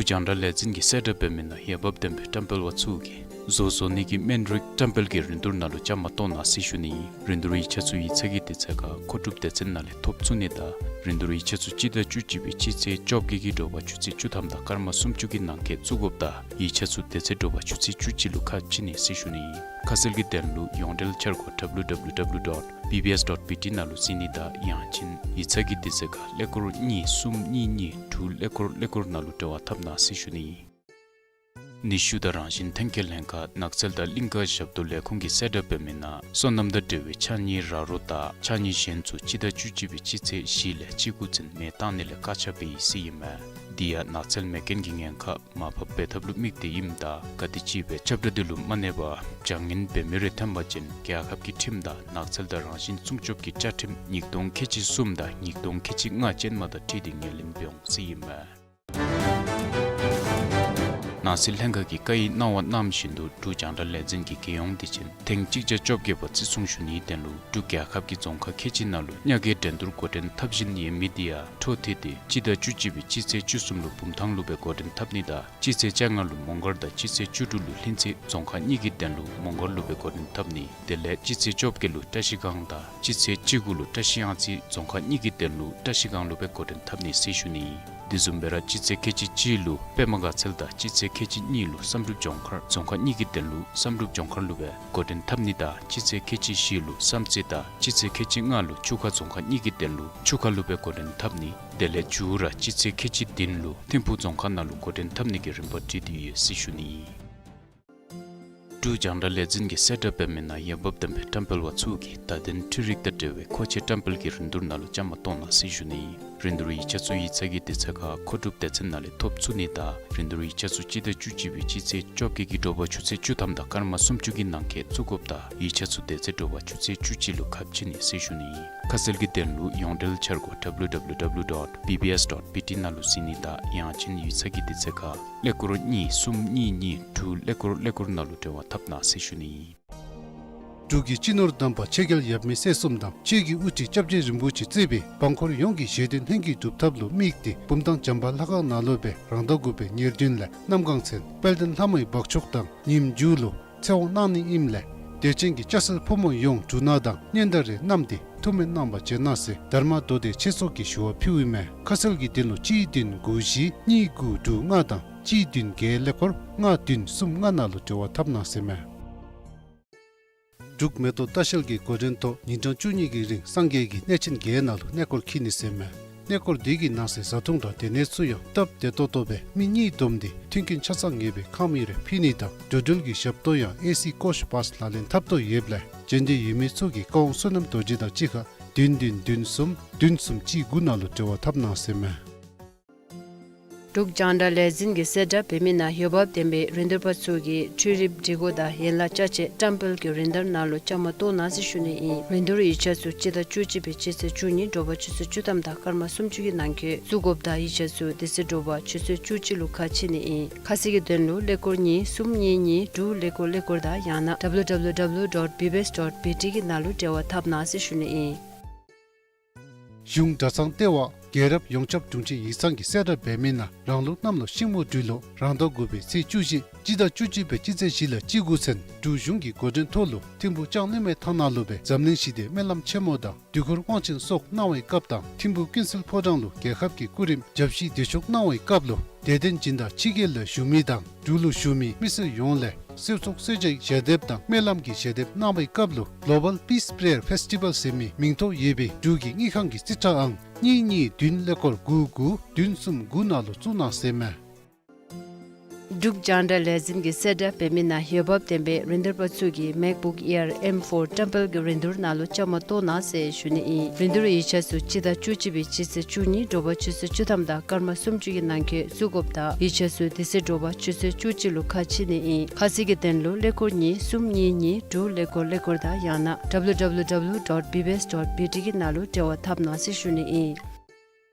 རྒྱང་བསྒྲགས་ལས་འཛིན་གྱིས་གསལ་བསྒྲགས་འབད་མི་ནང་འོས་འབབ་ལྡན་པའི་བཀྲམ་སྤེལ་པ་ཚུ་གིས་བཟོ་བཟོ་ནི་གི་སྨན་རིགས་བཀྲམ་སྤེལ་གྱི་རིན་བསྡུར་ནང་ལུ་བཅའ་མར་གཏོགས་གནང་ཟེར་ཞུ་ནི་ཨིན། རིན་བསྡུར་ཡིག་ཆ་ཚུ་ཡིག་ཚང་གི་དུས་ཚོད་ཁར་མཁོ་སྒྲུབ་སྡེ་ཚན་ནང་ལས་ཐོབ་ཚུགས་ནི་དང་རིན་བསྡུར་ཡིག་ཆ་ཚུ་སྤྱི་ཟླ་བཅུ་གཅིག་པའི་སྤྱི་ཚེས་བཅོ་བརྒྱད་ཀྱི་དྲོ་པ་ཆུ་ཚོད་བཅུ་ཐམ་དང་སྐར་མ་སུམ་ཅུ་གི་ནང་འཁོད་བཙུགས་དགོཔ་དང་ཡིག་ཆ་ཚུ་དེ་ཚེ་དྲོ་པ་ཆུ་ཚོད་བཅུ་གཅིག་ལུ་ཁ་ཕྱེ་ནི་ཟེར་ཞུ་ནི་ཨིན། ཁ་གསལ་གྱི་དོན་ལུ་ཡོངས་འབྲེལ་འཆར་སྒོ་W W W dot B B S dot B T ནང་ལུ་གཟིགས་ནི་དང་ཡང་ཅིན་ཡིག་ཚང་གི་དུས་ཚོད་ཁར་ཀླད་ཀོར་གཉིས་གསུམ་གཉིས་གཉིས་དྲུག་ཀླད་ཀོར་ཀླད་ཀོར་ནང་ལུ་འབྲེལ་བ་འཐབ་གནང་ཟེར་ཞུ་ནི་ཨིན། ནུས་ཤུགས་དང་རང་བཞིན་ཐོན་སྐྱེད་ལྷན་ཁག་ནགས་ཚལ་དང་གླིང་ཀ་ཞབས་ཏོག་ལས་ཁུངས་ཀྱིས་གསལ་བསྒྲགས་འབད་མི་ནང་སོ་ནམ་དང་འབྲེལ་བའི་ཕྱགས་སྙིགས་ར་རོ་དང་ཕྱགས་སྙིགས་གཞན་ཚུ་སྤྱི་ཟླ་བཅུ་གཅིག་པའི་སྤྱི་ཚེས་བཞི་ལས་བཅུ་དགུ་ཚུན་མེ་བཏང་ནི་ལས་བཀག་ཆ་འབད་ཡི་ཟེར་ཨིན་མས། དེ་ཡང་ནགས་ཚལ་མེ་རྐྱེན་གྱི་ཉེན་ཁ་མར་ཕབ་འབད་ཐབས་ལུ་དམིགས་ཏེ་ཨིནམ་ད་ག་དེམ་ཅིག་སྦེ་ཁྱབ་བསྒྲགས་འདི་ལུ་མ་གནས་པར་བྱང་ཉེན་འབད་མི་རེ་ཐོན་པ་ཅིན་རྒྱལ་ཁབ་ཀྱི་ཁྲིམས་དང་ནགས་ཚལ་དང་རང་བཞིན་སྲུང་སྐྱོབ་ཀྱི་བཅའ་ཁྲིམས་ཉིས་སྟོང་ཁལ་གཅིག་གསུམ་དང་ཉིས་སྟོང་ཁལ་གཅིག་ལྔ་ཅན་མ་དང་འཁྲིལ་ཏེ་ངོས་ལེན་འབད་འོང་ཟེར་ཨིན་མས། ནང་སྲིད་ལྷན་ཁག་གིས་བཀའ་ཡིག་གནང་བ་གནང་བཞིན་དུ་འབྲུག་རྒྱང་བསྒྲགས་ལས་འཛིན་གྱི་རྒྱལ་ཡོངས་དུས་ཆེན་ཐེངས་གཅིག་བརྒྱ་བཅོ་བརྒྱད་པ་བརྩི་སྲུང་ཞུ་ནིའི་དོན་ལུ་འབྲུག་རྒྱལ་ཁབ་ཀྱི་རྫོང་ཁག་ཁལ་གཅིག་ནང་ལུ་ཉ་རྒོད་འགྲན་བསྡུར་འགོ་འདྲེན་འཐབ་བཞིན་ཡོད་མི་དེ་ཡང་འཕྲོ་མཐུད་དེ་སྤྱི་ཟླ་བཅུ་གཅིག་པའི་སྤྱི་ཚེས་བཅུ་གསུམ་ལུ་བུམ་ཐང་ལུ་སྦེ་འགོ་འདྲེན་འཐབ་ནི་དང་སྤྱི་ཚེས་བཅོ་ལྔ་ལུ་མོང་སྒར་དང་སྤྱི་ཚེས་བཅུ་དྲུག་ལུ་ལྷུན་རྩེ་རྫོང་ཁག་གཉིས་ཀྱི་དོན་ལུ་མོང་སྒར་ལུ་སྦེ་འགོ་འདྲེན་འཐབ་ནི། དེ་ལས་སྤྱི་ཚེས་བཅོ་བརྒྱད་ལུ་བཀྲ་ཤིས་སྒང་དང་སྤྱི་ཚེས་བཅུ་དགུ་ལུ་བཀྲ་ཤིས་གཡང་རྩེ་རྫོང་ཁག་གཉིས་ཀྱི་དོན་ལུ་བཀྲ་ཤིས་སྒང་ལུ་སྦེ་འགོ་འདྲེན་འཐབ་ནི་ཟེར་ཞུ་ནི། དེ་བཟུམ་སྦེ་ར་སྤྱི་ཚེས་ཁལ་གཅིག་གཅིག་ལུ་པདྨ་དགའ་ཚལ་དང་སྤྱི་ཚེས་ཁལ་གཅིག་གཉིས་ལུ་བསམ་གྲུབ་ལྗོངས་མཁར་རྫོང་ཁག་གཉིས་ཀྱི་དོན་ལུ་བསམ་གྲུབ་ལྗོངས་མཁར་ལུ་སྦེ་འགོ་འདྲེན་འཐབ་ནི་དང་སྤྱི་ཚེས་ཁལ་གཅིག་བཞི་ལུ་བསམ་རྩེ་དང་སྤྱི་ཚེས་ཁལ་གཅིག་ལྔ་ལུ་ཆུ་ཁ་རྫོང་ཁག་གཉིས་ཀྱི་དོན་ལུ་ཆུ་ཁ་ལུ་སྦེ་འགོ་འདྲེན་འཐབ་ནི། དེ་ལས་མཇུག་ར་སྤྱི་ཚེས་ཁལ་གཅིག་བདུན་ལུ་ཐིམ་ཕུག་རྫོང་ཁག་ནང་ལུ་འགོ་འདྲེན་འཐབ་ནི་གི་རིམ་པ་བྲིས་ཏེ་ཡོད་ཟེར་ཞུ་ནི། འབྲུག་རྒྱང་བསྒྲགས་ལས་འཛིན་གྱིས་གསལ་བསྒྲགས་འབད་མི་ནང་འོས་འབབ་ལྡན་པའི་བཀྲམ་སྤེལ་པ་ཚུ་གིས་བརྡ་དོན་འཕྲུལ་རིག་དང་འབྲེལ་བའི་མཁོ་ཆས་བཀྲམ་སྤེལ་གྱི་རིན་བསྡུར་ནང་ལུ་བཅའ་མར་གཏོགས་གནང་ཟེར་ཞུ་ནི། རིན་བསྡུར་ཡིག་ཆ་ཚུ་ཡིག་ཚང་གི་དུས་ཚོད་ཁར་མཁོ་སྒྲུབ་སྡེ་ཚན་ནང་ལས་ཐོབ་ཚུགས་ནི་དང་རིན་བསྡུར་ཡིག་ཆ་ཚུ་སྤྱི་ཟླ་བཅུ་གཅིག་པའི་སྤྱི་ཚེས་བཅོ་བརྒྱད་ཀྱི་དྲོ་པ་ཆུ་ཚོད་བཅུ་ཐམ་དང་སྐར་མ་སུམ་ཅུ་གི་ནང་འཁོད་བཙུགས་དགོཔ་དང་ཡིག་ཆ་ཚུ་དེ་ཚེ་དྲོ་པ་ཆུ་ཚོད་བཅུ་གཅིག་ལུ་ཁ་ཕྱེ་ནི་ཟེར་ཞུ་ནི། ཁ་གསལ་གྱི་དོན་ལུ་ཡོངས་འབྲེལ་འཆར་སྒོ་W W W dot B B S dot B T ནང་ལུ་གཟིགས་ནི་དང་ཡང་ཅིན་ཡིག་ཚང་གི་དུས་ཚོད་ཁར་ཀླད་ཀོར་གཉིས་གསུམ་གཉིས་གཉིས་དྲུག་ཀླད་ཀོར་ཀླད་ཀོར་ནང་ལུ་འབྲེལ་བ་འཐབ་གནང་ཟེར་ཞུ་ནི་ཨིན། འབྲུག་གི་སྤྱི་ནོར་དམ་པ་ཆོས་རྒྱལ་ཡབ་མེས་སྲས་གསུམ་དང་ཆོས་ཀྱི་དབུ་ཁྲིད་སྐྱབས་རྗེ་རིན་པོ་ཆེ་གཙོས་པའི་འབངས་འཁོར་ཡོངས་ཀྱི་བཞེད་དོན་ལྷུན་གྱིས་གྲུབ་ཐབས་ལུ་དམིགས་ཏེ་བུམ་ཐང་བྱམས་པ་ལྷ་ཁང་ནང་ལུ་སྦེ་རང་ཟླ་དགུ་པའི་ཉེར་བདུན་ལས་གནམ་གང་ཚེ་དཔལ་ལྡན་ལྷ་མོའི་འབག་མཆོག་དང་ཉིནམ་མཇུག་ལུ་ཚེ་དབང་གནང་ནི་ཨིནམ་ལས་དད་ཅན་གྱི་སྐྱ་སེར་ཕོ་མོ་ཡོངས་འབྲུ་སྣ་དང་སྙན་དར་རེ་བསྣམས་ཏེ་ཐུགས་སྨོན་གནང་བར་བྱོན་གནང་ཟེར་དྷརྨ་མདོ་སྡེ་ཆོས་ཚོགས་ཀྱིས་ཞུ་བ་ཕུལཝ་ཨིན་མས། ཁ་གསལ་གྱི་དོན་ལུ་གཅིག་བདུན་དགུ་བཞི་གཉིས་དགུ་དྲུག་ལྔ་དང་གཅིག་བདུན་བརྒྱད་ཀླད་ཀོར་ལྔ་བདུན་གསུམ་ལྔ་ནང་ལུ་འབྲེལ་བ་འཐབ་གནང་ཟེར་མས། འབྲུག་མེ་ཏོག་ལྟ་བཤལ་གྱི་འགོ་འདྲེན་ཐོག་ཉིན་གྲངས་བཅུ་གཉིས་ཀྱི་རིང་སངས་རྒྱས་ཀྱི་གནས་ཆེན་བརྒྱད་ནང་ལུ་གནས་སྐོར་འཁྱིད་ནི་ཟེར་མས། གནས་སྐོར་འདི་གི་ནང་གསེས་བཟའ་འཐུང་དང་སྡོད་གནས་ཚུ་ཡང་སྟབས་བདེ་ཏོག་ཏོ་སྦེ་མི་གཉིས་བསྡོམས་ཏེ་མཐུན་རྐྱེན་ཆ་ཚང་ངེས་པའི་ཁང་མིག་རེ་ཕུལ་ནི་དང་འགྲོ་འགྲུལ་གྱི་ཞབས་ཏོག་ཡང་ཨེ་སི་ཀོཆ་བཱས་ལག་ལེན་འཐབ་དོ་ཡོདཔ་ལས་འབྱོན་འདོད་ཡོད་མི་ཚུ་གིས་བཀའ་དབང་བསོད་ནམས་རྡོ་རྗེ་དང་གཅིག་ཁར་བདུན་བདུན་བདུན་གསུམ་བདུན་གསུམ་གཅིག་དགུ་ནང་ལུ་འབྲེལ་བ་འཐབ་གནང་ཟེར་མས། འབྲུག་རྒྱང་བསྒྲགས་ལས་འཛིན་གྱིས་གསལ་བསྒྲགས་འབད་མི་ནང་འོས་འབབ་ལྡན་པའི་རིན་བསྡུར་པ་ཚུ་གིས་འཕྲུལ་རིག་སྒྲིག་གོ་དང་ཡན་ལག་ཅ་ཆས་བཀྲམ་སྤེལ་གྱི་རིན་བསྡུར་ནང་ལུ་བཅའ་མར་གཏོགས་གནང་ཟེར་ཞུ་ནི་ཨིན། རིན་བསྡུར་ཡིག་ཆ་ཚུ་སྤྱི་ཟླ་བཅུ་གཅིག་པའི་སྤྱི་ཚེས་བཅུ་གཉིས་དྲོ་པ་ཆུ་ཚོད་བཅུ་ཐམ་དང་སྐར་མ་སུམ་ཅུ་གི་ནང་འཁོད་བཙུགས་དགོཔ་དང་ཡིག་ཆ་ཚུ་དེ་ཚེ་དྲོ་པ་ཆུ་ཚོད་བཅུ་གཅིག་ལུ་ཁ་ཕྱེ་ནི་ཨིན། ཁ་གསལ་གྱི་དོན་ལུ་ཀླད་ཀོར་གཉིས་གསུམ་གཉིས་གཉིས་དྲུག་ཀླད་ཀོར་ཀླད་ཀོར་དང་ཡང་ན་W W W dot B B S dot B T གི་ནང་ལུ་འབྲེལ་བ་འཐབ་གནང་ཟེར་ཞུ་ནི་ཨིན། གཞུང་གྲྭ་ཚང་ལྟེ་བ་རྒྱལ་རབས་ཡོངས་ཁྱབ་དྲུང་ཆེ་ཡིག་ཚང་གིས་གསལ་བསྒྲགས་འབད་མི་ནང་རང་ལུགས་གནམ་ལོ་ཤིང་མོ་སྦྲུལ་ལོ་རང་ཟླ་དགུ་པའི་ཚེས་བཅུ་བཞི་སྤྱི་ཟླ་བཅུ་གཅིག་པའི་སྤྱི་ཚེས་བཞི་ལས་བཅུ་དགུ་ཚུན་འབྲུག་གཞུང་གི་འགོ་འདྲེན་ཐོག་ལུ་ཐིམ་ཕུག་ལྕང་གླིང་མའི་ཐང་ནང་ལུ་སྦེ་འཛམ་གླིང་ཞི་བདེའི་སྨོན་ལམ་ཆེན་མོ་དང་དུས་འཁོར་དབང་ཆེན་སོགས་གནང་བའི་སྐབས་དང་ཐིམ་ཕུག་ཀུན་གསལ་ཕོ་བྲང་ལུ་རྒྱལ་ཁབ་ཀྱི་སྐུ་རིམ་བརྒྱ་བཞི་བདེ་མཆོག་གནང་བའི་སྐབས་ལུ་དད་ལྡན་སྦྱིན་བདག་ཕྱི་རྒྱལ་ལུ་བཞུགས་མི་དང་འབྲུག་ལུ་བཞུགས་མི་མི་སེར་ཡོངས་ལས་གསོལ་ཚོགས་གསོལ་ཇའི་ཞལ་འདེབས་དང་སྨོན་ལམ་གྱི་ཞལ་འདེབས་གནང་བའི་སྐབས་ལུ་Global Peace Prayer Festival ཟེར་མི་མིང་ཐོ་ཡོད་པའི་འབྲུག་གི་དངུལ་ཁང་གི་རྩིས་ཁྲ་ཨང་གཉིས་གཉིས་བདུན་ཀླད་ཀོར་དགུ་དགུ་བདུན་གསུམ་དགུ་ནང་ལུ་བཙུགས་གནང་ཟེར་མས། འབྲུག་རྒྱང་བསྒྲགས་ལས་འཛིན་གྱིས་གསལ་བསྒྲགས་འབད་མི་ནང་འོས་འབབ་ལྡན་པའི་རིན་བསྡུར་པ་ཚུ་གིས་MacBook Air M four བཀྲམ་སྤེལ་གྱི་རིན་བསྡུར་ནང་ལུ་བཅའ་མར་གཏོགས་གནང་ཟེར་ཞུ་ནི་ཨིན། རིན་བསྡུར་ཡིག་ཆ་ཚུ་སྤྱི་ཟླ་བཅུ་གཅིག་པའི་སྤྱི་ཚེས་བཅུ་གཉིས་དྲོ་པ་ཆུ་ཚོད་བཅུ་ཐམ་དང་སྐར་མ་སུམ་ཅུ་གི་ནང་འཁོད་བཙུགས་དགོཔ་དང་ཡིག་ཆ་ཚུ་དེ་ཚེ་དྲོ་པ་ཆུ་ཚོད་བཅུ་གཅིག་ལུ་ཁ་ཕྱེ་ནི་ཨིན། ཁ་གསལ་གྱི་དོན་ལུ་ཀླད་ཀོར་གཉིས་གསུམ་གཉིས་གཉིས་དྲུག་ཀླད་ཀོར་ཀླད་ཀོར་དང་ཡང་ན་W W W dot B B S dot B T གི་ནང་ལུ་འབྲེལ་བ་འཐབ་གནང་ཟེར་ཞུ་ནི་ཨིན།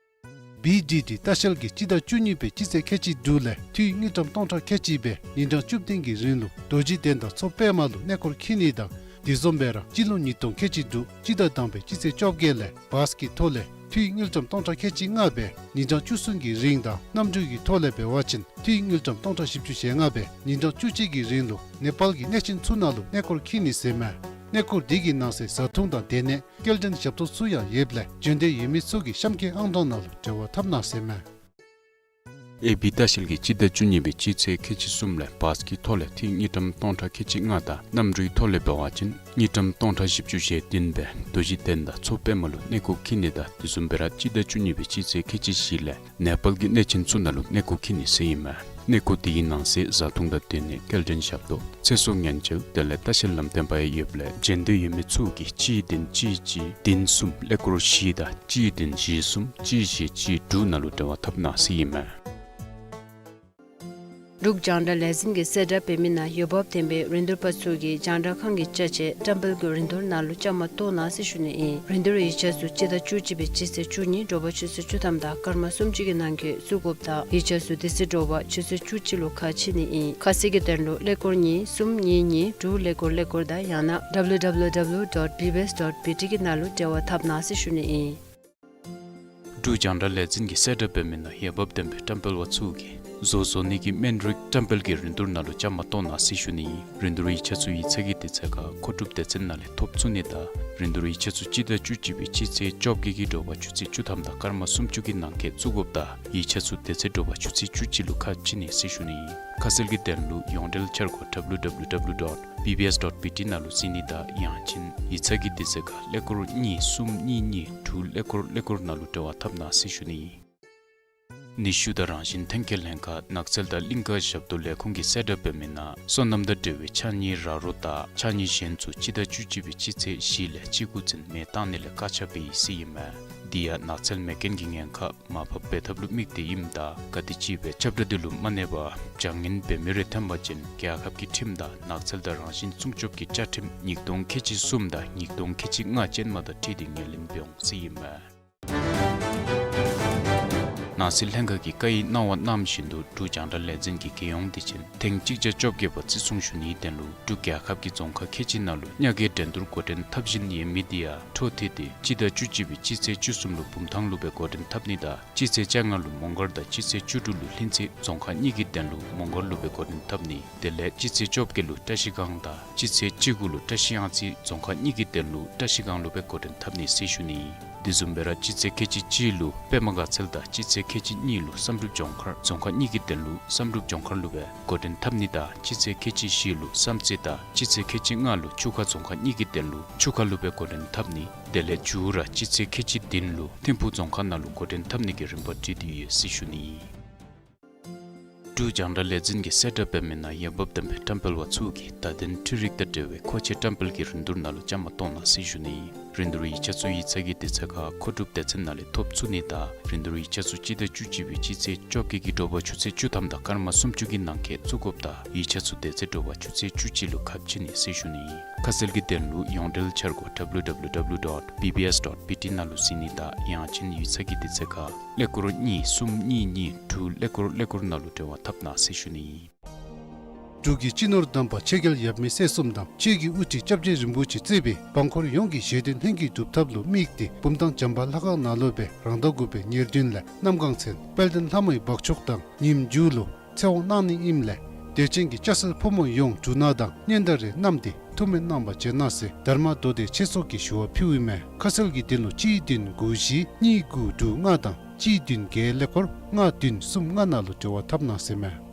བི་ཌི་ཊི་ལྟ་བཤལ་གྱིས་སྤྱི་ཟླ་བཅུ་གཉིས་པའི་སྤྱི་ཚེས་ཁལ་གཅིག་དྲུག་ལས་འཐུས་དངུལ་ཀྲམ་སྟོང་ཕྲག་ཁལ་གཅིག་སྦེ་ཉིན་གྲངས་བཅུ་བདུན་གྱི་རིང་ལུ་རྡོ་རྗེ་གདན་དང་མཚོ་པདྨ་ལུ་གནས་སྐོར་འཁྱིད་ནི་དང་དེ་བཟུམ་སྦེ་ར་སྤྱི་ལོ་ཉིས་སྟོང་ཁལ་གཅིག་དྲུག་སྤྱི་ཟླ་དང་པའི་སྤྱི་ཚེས་བཅོ་བརྒྱད་ལས་བཱས་ཀྱི་ཐོག་ལས་ འཐུས་དངུལ་ཀྲམ་སྟོང་ཕྲག་ཁལ་གཅིག་ལྔ་སྦེ་ཉིན་གྲངས་བཅུ་གསུམ་གྱི་རིང་དང་གནམ་གྲུ་གི་ཐོག་ལས་འབད་བ་ཅིན་འཐུས་དངུལ་ཀྲམ་སྟོང་ཕྲག་བཞི་བཅུ་ཞེ་ལྔ་སྦེ་ཉིན་གྲངས་བཅུ་གཅིག་གི་རིང་ལུ་ནེ་པཱལ་གྱི་གནས་ཆེན་ཚུ་ནང་ལུ་གནས་སྐོར་འཁྱིད་ནི་ཟེར་མས། གནས་སྐོར་འདི་གི་ནང་གསེས་བཟའ་འཐུང་དང་སྡོད་གནས་སྐྱེལ་འདྲེན་ཞབས་ཏོག་ཚུ་ཡང་ཡོདཔ་ལས་བྱོན་འདོད་ཡོད་མི་ཚུ་གིས་གཤམ་གྱི་ཨང་གྲངས་ནང་ལུ་འབྲེལ་བ་འཐབ་གནང་ཟེར་མས། ཨེ་བི་ལྟ་བཤལ་གྱིས་སྤྱི་ཟླ་བཅུ་གཉིས་པའི་སྤྱི་ཚེས་ཁལ་གཅིག་གསུམ་ལས་བཱས་ཀྱི་ཐོག་ལས་འཐུས་དངུལ་ཀྲམ་སྟོང་ཕྲག་ཁལ་གཅིག་ལྔ་དང་གནམ་གྲུའི་ཐོག་ལས་འབད་བ་ཅིན་དངུལ་ཀྲམ་སྟོང་ཕྲག་བཞི་བཅུ་ཞེ་བདུན་སྦེ་རྡོ་རྗེ་གདན་དང་མཚོ་པདྨ་ལུ་གནས་སྐོར་འཁྱིད་ནི་དང་དེ་བཟུམ་སྦེ་ར་སྤྱི་ཟླ་བཅུ་གཉིས་པའི་སྤྱི་ཚེས་ཁལ་གཅིག་བཞི་ལས་ནེ་པཱལ་གྱི་གནས་ཆེན་ཚུ་ནང་ལུ་གནས་སྐོར་འཁྱིད་ནི་ཟེར་ཨིན་མས། གནས་སྐོར་དེའི་ནང་གསེས་བཟའ་འཐུང་དང་སྡོད་གནས་སྐྱེལ་འདྲེན་ཞབས་ཏོག་ཚེ་སྲོག་ཉེན་བཅོལ་དེ་ལས་ལྟ་བཤལ་ལམ་སྟོན་པ་ཡང་ཡོདཔ་ལས་བྱོན་འདོད་ཡོད་མི་ཚུ་གིས་གཅིག་བདུན་གཅིག་གཅིག་བདུན་གསུམ་ཀླད་ཀོར་བཞི་དང་གཅིག་བདུན་བཞི་གསུམ་གཅིག་བཞི་གཅིག་དྲུག་ནང་ལུ་འབྲེལ་བ་འཐབ་གནང་ཟེར་ཨིན་མས། འབྲུག་རྒྱང་བསྒྲགས་ལས་འཛིན་གྱིས་གསལ་བསྒྲགས་འབད་མི་ནང་འོས་འབབ་ལྡན་པའི་རིན་བསྡུར་པ་ཚུ་གིས་རྒྱང་བསྒྲགས་ཁང་གི་ཅ་ཆས་བཀྲམ་སྤེལ་གྱི་རིན་བསྡུར་ནང་ལུ་བཅའ་མར་གཏོགས་གནང་ཟེར་ཞུ་ནི་ཨིན། རིན་བསྡུར་ཡིག་ཆ་ཚུ་སྤྱི་ཟླ་བཅུ་གཅིག་པའི་སྤྱི་ཚེས་བཅུ་གཉིས་དྲོ་པ་ཆུ་ཚོད་བཅུ་ཐམ་དང་སྐར་མ་སུམ་ཅུ་གི་ནང་འཁོད་བཙུགས་དགོཔ་དང་ཡིག་ཆ་ཚུ་དེ་ཚེ་དྲོ་པ་ཆུ་ཚོད་བཅུ་གཅིག་ལུ་ཁ་ཕྱེ་ནི་ཨིན། ཁ་གསལ་གྱི་དོན་ལུ་ཀླད་ཀོར་གཉིས་གསུམ་གཉིས་གཉིས་དྲུག་ཀླད་ཀོར་ཀླད་ཀོར་དང་ཡང་ན་W W W dot B B S dot B T གི་ནང་ལུ་འབྲེལ་བ་འཐབ་གནང་ཟེར་ཞུ་ནི་ཨིན། འབྲུག་རྒྱང་བསྒྲགས་ལས་འཛིན་གྱིས་གསལ་བསྒྲགས་འབད་མི་ནང་འོས་འབབ་ལྡན་པའི་བཀྲམ་སྤེལ་པ་ཚུ་གིས་བཟོ་བཟོ་ནི་གི་སྨན་རིགས་བཀྲམ་སྤེལ་གྱི་རིན་བསྡུར་ནང་ལུ་བཅའ་མར་གཏོགས་གནང་ཟེར་ཞུ་ནི་ཨིན། རིན་བསྡུར་ཡིག་ཆ་ཚུ་ཡིག་ཚང་གི་དུས་ཚོད་ཁར་མཁོ་སྒྲུབ་སྡེ་ཚན་ནང་ལས་ཐོབ་ཚུགས་ནི་དང་རིན་བསྡུར་ཡིག་ཆ་ཚུ་སྤྱི་ཟླ་བཅུ་གཅིག་པའི་སྤྱི་ཚེས་བཅོ་བརྒྱད་ཀྱི་དྲོ་པ་ཆུ་ཚོད་བཅུ་ཐམ་དང་སྐར་མ་སུམ་ཅུ་གི་ནང་འཁོད་བཙུགས་དགོཔ་དང་ཡིག་ཆ་ཚུ་དེ་ཚེ་དྲོ་པ་ཆུ་ཚོད་བཅུ་གཅིག་ལུ་ཁ་ཕྱེ་ནི་ཟེར་ཞུ་ནི་ཨིན། ཁ་གསལ་གྱི་དོན་ལུ་ཡོངས་འབྲེལ་འཆར་སྒོ་W W W dot B B S dot B T ནང་ལུ་གཟིགས་ནི་དང་ཡང་ཅིན་ཡིག་ཚང་གི་དུས་ཚོད་ཁར་ཀླད་ཀོར་གཉིས་གསུམ་གཉིས་གཉིས་དྲུག་ཀླད་ཀོར་ཀླད་ཀོར་ནང་ལུ་འབྲེལ་བ་འཐབ་གནང་ཟེར་ཞུ་ནི་ཨིན། ནུས་ཤུགས་དང་རང་བཞིན་ཐོན་སྐྱེད་ལྷན་ཁག་ནགས་ཚལ་དང་གླིང་ཀ་ཞབས་ཏོག་ལས་ཁུངས་ཀྱིས་གསལ་བསྒྲགས་འབད་མི་ནང་སོ་ནམ་དང་འབྲེལ་བའི་ཕྱགས་སྙིགས་ར་རོ་དང་ཕྱགས་སྙིགས་གཞན་ཚུ་སྤྱི་ཟླ་བཅུ་གཅིག་པའི་སྤྱི་ཚེས་བཞི་ལས་གཅིག་དགུ་ཚུན་མེ་བཏང་ནི་ལས་བཀག་ཆ་འབད་ཡི་ཟེར་ཨིན་མས། འདི་ཡང་ནགས་ཚལ་མེ་རྐྱེན་གྱི་ཉེན་ཁ་མར་ཕབ་འབད་ཐབས་ལུ་དམིགས་ཏེ་ཨིནམ་ད་ག་དེམ་ཅིག་སྦེ་ཁྱབ་བསྒྲགས་འདི་ལུ་མ་གནས་པར་བྱ་ངན་འབད་མི་རེ་ཐོན་པ་ཅིན་རྒྱལ་ཁབ་ཀྱི་ཁྲིམས་དང་ནགས་ཚལ་དང་རང་བཞིན་སྲུང་སྐྱོབ་ཀྱི་བཅའ་ཁྲིམས་ཉིས་སྟོང་ཁལ་གཅིག་གསུམ་དང་ཉིས་སྟོང་ཁལ་གཅིག་ལྔ་ཅན་མ་དང་འཁྲིལ་ཏེ་ངོས་ལེན་འབད་འོང་ཟེར་ཨིན་མས། ནང་སྲིད་ལྷན་ཁག་གིས་བཀའ་ཡིག་གནང་བ་གནང་བཞིན་དུ་འབྲུག་རྒྱང་བསྒྲགས་ལས་འཛིན་གྱིས་རྒྱལ་ཡོངས་དུས་ཆེན་ཐེངས་གཅིག་བརྒྱ་བཅོ་བརྒྱད་པ་བརྩི་སྲུང་ཞུ་ནིའི་དོན་ལུ་འབྲུག་རྒྱལ་ཁབ་ཀྱི་རྫོང་ཁག་ཁལ་གཅིག་ནང་ལུ་ཉག་གའི་འགྲན་བསྡུར་འགོ་འདྲེན་འཐབ་བཞིན་ཡོད་མི་དེ་ཡང་འཕྲོ་མཐུད་དེ་སྤྱི་ཟླ་བཅུ་གཅིག་པའི་སྤྱི་ཚེས་བཅུ་གསུམ་ལུ་བུམ་ཐང་ལུ་སྦེ་འགོ་འདྲེན་འཐབ་ནི་དང་སྤྱི་ཚེས་བཅོ་ལྔ་ལུ་མོང་སྒར་དང་སྤྱི་ཚེས་བཅུ་དྲུག་ལུ་ལྷུན་རྩེ་རྫོང་ཁག་གཉིས་ཀྱི་དོན་ལུ་མོང་སྒར་ལུ་སྦེ་འགོ་འདྲེན་འཐབ་ནི། དེ་ལས་སྤྱི་ཚེས་བཅོ་བརྒྱད་ལུ་བཀྲ་ཤིས་སྒང་དང་སྤྱི་ཚེས་བཅུ་དགུ་ལུ་བཀྲ་ཤིས་གཡང་རྩེ་རྫོང་ཁག་གཉིས་ཀྱི་དོན་ལུ་བཀྲ་ཤིས་སྒང་ལུ་སྦེ་འགོ་འདྲེན་འཐབ་ནི་ཟེར་ཞུ་ནི། དེ་བཟུམ་སྦེ་ར་སྤྱི་ཚེས་ཁལ་གཅིག་གཅིག་ལུ་པདྨ་དགའ་ཚལ་དང་སྤྱི་ཚེས་ཁལ་གཅིག་གཉིས་ལུ་བསམ་གྲུབ་ལྗོངས་མཁར་རྫོང་ཁག་གཉིས་ཀྱི་དོན་ལུ་བསམ་གྲུབ་ལྗོངས་མཁར་ལུ་སྦེ་འགོ་འདྲེན་འཐབ་ནི་དང་སྤྱི་ཚེས་ཁལ་གཅིག་བཞི་ལུ་བསམ་རྩེ་དང་སྤྱི་ཚེས་ཁལ་གཅིག་ལྔ་ལུ་ཆུ་ཁ་རྫོང་ཁག་གཉིས་ཀྱི་དོན་ལུ་ཆུ་ཁ་ལུ་སྦེ་འགོ་འདྲེན་འཐབ་ནི། དེ་ལས་མཇུག་ར་སྤྱི་ཚེས་ཁལ་གཅིག་བདུན་ལུ་ཐིམ་ཕུག་རྫོང་ཁག་ནང་ལུ་འགོ་འདྲེན་འཐབ་ནི་གི་རིམ་པ་བསྒྲིགས་ཏེ་ཡོད་ཟེར་ཞུ་ནི། འབྲུག་རྒྱང་བསྒྲགས་ལས་འཛིན་གྱིས་གསལ་བསྒྲགས་འབད་མི་ནང་འོས་འབབ་ལྡན་པའི་བཀྲམ་སྤེལ་པ་ཚུ་གིས་བརྡ་དོན་འཕྲུལ་རིག་དང་འབྲེལ་བའི་མཁོ་ཆས་བཀྲམ་སྤེལ་གྱི་རིན་བསྡུར་ནང་ལུ་བཅའ་མར་གཏོགས་གནང་ཟེར་ཞུ་ནི། རིན་བསྡུར་ཡིག་ཆ་ཚུ་ཡིག་ཚང་གི་དུས་ཚོད་ཁར་མཁོ་སྒྲུབ་སྡེ་ཚན་ནང་ལས་ཐོབ་ཚུགས་ནི་དང་རིན་བསྡུར་ཡིག་ཆ་ཚུ་སྤྱི་ཟླ་བཅུ་གཅིག་པའི་སྤྱི་ཚེས་བཅོ་བརྒྱད་ཀྱི་དྲོ་པ་ཆུ་ཚོད་བཅུ་ཐམ་དང་སྐར་མ་སུམ་ཅུ་གི་ནང་འཁོད་བཙུགས་དགོཔ་དང་ཡིག་ཆ་ཚུ་དེ་ཚེ་དྲོ་པ་ཆུ་ཚོད་བཅུ་གཅིག་ལུ་ཁ་ཕྱེ་ནི་ཟེར་ཞུ་ནི། ཁ་གསལ་གྱི་དོན་ལུ་ཡོངས་འབྲེལ་འཆར་སྒོ་W W W dot B B S dot B T ནང་ལུ་གཟིགས་ནི་དང་ཡང་ཅིན་ཡིག་ཚང་གི་དུས་ཚོད་ཁར་ཀླད་ཀོར་གཉིས་གསུམ་གཉིས་གཉིས་དྲུག་ཀླད་ཀོར་ཀླད་ཀོར་ནང་ལུ་འབྲེལ་བ་འཐབ་གནང་ཟེར་ཞུ་ནི། འབྲུག་གི་སྤྱི་ནོར་དམ་པ་ཆོས་རྒྱལ་ཡབ་མེས་སྲས་གསུམ་དང་ཆོས་ཀྱི་དབུ་ཁྲིད་སྐྱབས་རྗེ་རིན་པོ་ཆེ་གཙོས་པའི་འབངས་འཁོར་ཡོངས་ཀྱི་བཞེད་དོན་ལྷུན་གྱིས་གྲུབ་ཐབས་ལུ་དམིགས་ཏེ་བུམ་ཐང་བྱམས་པ་ལྷ་ཁང་ནང་ལུ་སྦེ་རང་ཟླ་དགུ་པའི་ཉེར་བདུན་ལས་གནམ་གང་ཚེ་དཔལ་ལྡན་ལྷ་མོའི་འབག་ཆོག་དང་ཉིནམ་མཇུག་ལུ་ཚེ་དབང་གནང་ནི་ཨིནམ་ལས་དད་ཅན་གྱི་སྐྱ་སེར་ཕོ་མོ་ཡོངས་འབྲུ་སྣ་དང་སྙན་དར་རེ་བསྣམས་ཏེ་ཐུགས་སྨོན་གནང་བར་བྱོན་གནང་ཟེར་དྷརྨ་མདོ་སྡེ་ཆོས་ཚོགས་ཀྱིས་ཞུ་བ་ཕུལཝ་ཨིན་མས། ཁ་གསལ་གྱི་དོན་ལུ་གཅིག་བདུན་དགུ་བཞི་གཉིས་དགུ་དྲུག་ལྔ་དང་གཅིག་བདུན་བརྒྱད་ཀླད་ཀོར་ལྔ་བདུན་གསུམ་ལྔ་ནང་ལུ་འབྲེལ་བ་འཐབ་གནང་ཟེར་མས།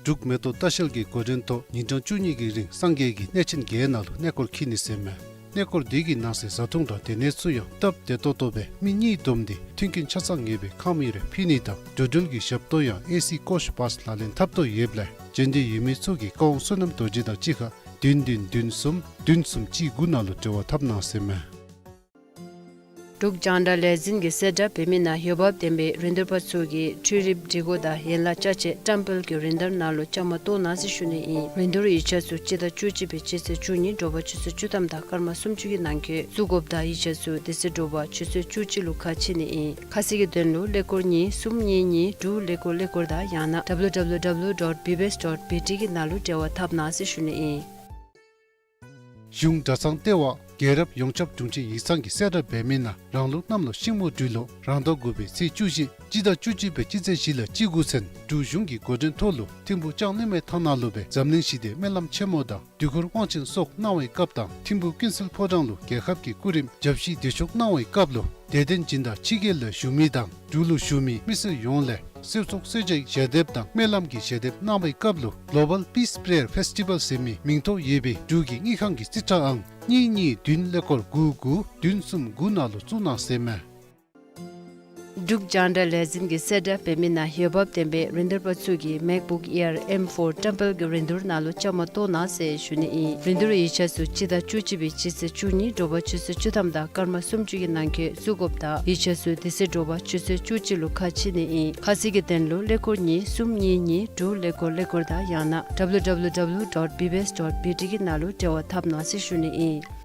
འབྲུག་མེ་ཏོག་ལྟ་བཤལ་གྱིས་འགོ་འདྲེན་ཐོག་ཉིན་གྲངས་བཅུ་གཉིས་ཀྱི་རིང་སངས་རྒྱས་ཀྱི་གནས་ཆེན་བརྒྱད་ནང་ལུ་གནས་སྐོར་འཁྱིད་ནི་ཟེར་མས། གནས་སྐོར་འདི་གི་ནང་གསེས་བཟའ་འཐུང་དང་སྡོད་གནས་ཚུ་ཡང་སྟབས་བདེ་ཏོག་ཏོ་སྦེ་མི་གཉིས་བསྡོམས་ཏེ་མཐུན་རྐྱེན་ཆ་ཚང་ཡོད་པའི་ཁང་མིག་རེ་ཕུལ་ནི་དང་འགྲོ་འགྲུལ་གྱི་ཞབས་ཏོག་ཡང་ཨེ་སི་ཀོ་ཤ་བཱསི་ལག་ལེན་འཐབ་དོ་ཡོདཔ་ལས་བྱོན་འདོད་ཡོད་མི་ཚུ་གིས་ཀ་ཝང་བསོད་ནམས་རྡོ་རྗེ་དང་གཅིག་ཁར་བདུན་བདུན་བདུན་གསུམ་བདུན་གསུམ་གཅིག་དགུ་ནང་ལུ་འབྲེལ་བ་འཐབ་གནང་ཟེར་མས། འབྲུག་རྒྱང་བསྒྲགས་ལས་འཛིན་གྱིས་གསལ་བསྒྲགས་འབད་མི་ནང་འོས་འབབ་ལྡན་པའི་རིན་བསྡུར་པ་ཚུ་གིས་འཕྲུལ་རིག་སྒྲིག་གོ་དང་ཡན་ལག་ཅ་ཆས་བཀྲམ་སྤེལ་གྱི་རིན་བསྡུར་ནང་ལུ་བཅའ་མར་གཏོགས་གནང་ཟེར་ཞུ་ནི་ཨིན། རིན་བསྡུར་ཡིག་ཆ་ཚུ་སྤྱི་ཟླ་བཅུ་གཅིག་པའི་སྤྱི་ཚེས་བཅུ་གཉིས་དྲོ་པ་ཆུ་ཚོད་བཅུ་ཐམ་དང་སྐར་མ་སུམ་ཅུ་གི་ནང་འཁོད་བཙུགས་དགོཔ་དང་ཡིག་ཆ་ཚུ་དེ་ཚེ་དྲོ་པ་ཆུ་ཚོད་བཅུ་གཅིག་ལུ་ཁ་ཕྱེ་ནི་ཨིན། ཁ་གསལ་གྱི་དོན་ལུ་ཀླད་ཀོར་གཉིས་གསུམ་གཉིས་གཉིས་དྲུག་ཀླད་ཀོར་ཀླད་ཀོར་དང་ཡང་ན་W W W dot B B S dot B T གི་ནང་ལུ་འབྲེལ་བ་འཐབ་གནང་ཟེར་ཞུ་ནི་ཨིན། གཞུང་གྲྭ་ཚང་ལྟེ་བ་ རྒྱལ་རབས་ཡོངས་ཁྱབ་དྲུང་ཆེན་ཡིག་ཚང་གིས་གསལ་བསྒྲགས་འབད་མི་ནང་རང་ལུགས་གནམ་ལོ་ཤིང་མོ་སྦྲུལ་ལོ་རང་ཟླ་དགུ་པའི་ཚེས་བཅུ་བཞི་སྤྱི་ཟླ་བཅུ་གཅིག་པའི་སྤྱི་ཚེས་བཞི་ལས་སྤྱི་འགོ་ཚུན་འབྲུག་གཞུང་གི་འགོ་འདྲེན་ཐོག་ལུ་ཐིམ་ཕུག་ལྕང་གླིང་མའི་ཐང་ནང་ལུ་སྦེ་འཛམ་གླིང་ཞི་བདེའི་སྨོན་ལམ་ཆེན་མོ་དང་དུས་འཁོར་དབང་ཆེན་སོགས་གནང་བའི་སྐབས་དང་ཐིམ་ཕུག་ཀུན་གསལ་ཕོ་བྲང་ལུ་རྒྱལ་ཁབ་ཀྱི་སྐུ་རིམ་ཞབས་ཕྱི་བདེ་མཆོག་གནང་བའི་སྐབས་ལུ་དད་ལྡན་སྦྱིན་བདག་ཕྱི་རྒྱལ་ལས་བཞུགས་མི་དང་འབྲུག་ལུ་བཞུགས་མི་མི་སེར་ཡོངས་ལས་གསེར་ཚོགས་གསེར་ཕྱེ་ཞལ་འདེབས་དང་སྨོན་ལམ་གྱི་ཞལ་འདེབས་གནང་བའི་སྐབས་ལུ་གོ་ལོ་བཱལ་པིས་པི་རེ་ཡར་ཕེསི་ཊི་བཱལ་ཟེར་མི་མིང་ཐོ་ཡོད་པའི་འབྲུག་གི་དངུལ་ཁང་གི་རྩིས་ཁྲ་ཨང་གཉིས་གཉིས་བདུན་ཀླད་ཀོར་དགུ་དགུ་བདུན་གསུམ་དགུ་ནང་ལུ་བཙུགས་གནང་ཟེར་མས། འབྲུག་རྒྱང་བསྒྲགས་ལས་འཛིན་གྱིས་གསལ་བསྒྲགས་འབད་མི་ནང་འོས་འབབ་ལྡན་པའི་རིན་བསྡུར་པ་ཚུ་གིས་མེཀ་བུཀ་ཨེར་ཨེམ་ཕོར་ཊེམ་པལ་གྱི་རིན་བསྡུར་ནང་ལུ་བཅའ་མར་གཏོགས་གནང་ཟེར་ཞུ་ནི་ཨིན། རིན་བསྡུར་ཡིག་ཆ་ཚུ་སྤྱི་ཟླ་བཅུ་གཅིག་པའི་སྤྱི་ཚེས་བཅུ་གཉིས་དྲོ་པ་ཆུ་ཚོད་བཅུ་ཐམ་དང་སྐར་མ་སུམ་ཅུ་གི་ནང་འཁོད་བཙུགས་དགོཔ་དང་ཡིག་ཆ་ཚུ་དེ་ཚེ་དྲོ་པ་ཆུ་ཚོད་བཅུ་གཅིག་ལུ་ཁ་ཕྱེ་ནི་ཨིན། ཁ་གསལ་གྱི་དོན་ལུ་ཀླད་ཀོར་གཉིས་གསུམ་གཉིས་གཉིས་དྲུག་ཀླད་ཀོར་ཀླད་ཀོར་དང་ཡང་ན་ཌབ་ལུ་ཌབ་ལུ་ཌབ་ལུ་ཌོཊ་བི་བི་ཨེསི་ཌོཊ་བི་ཊི་གི་ནང་ལུ་འབྲེལ་བ་འཐབ་གནང་ཟེར་ཞུ་ནི་ཨིན།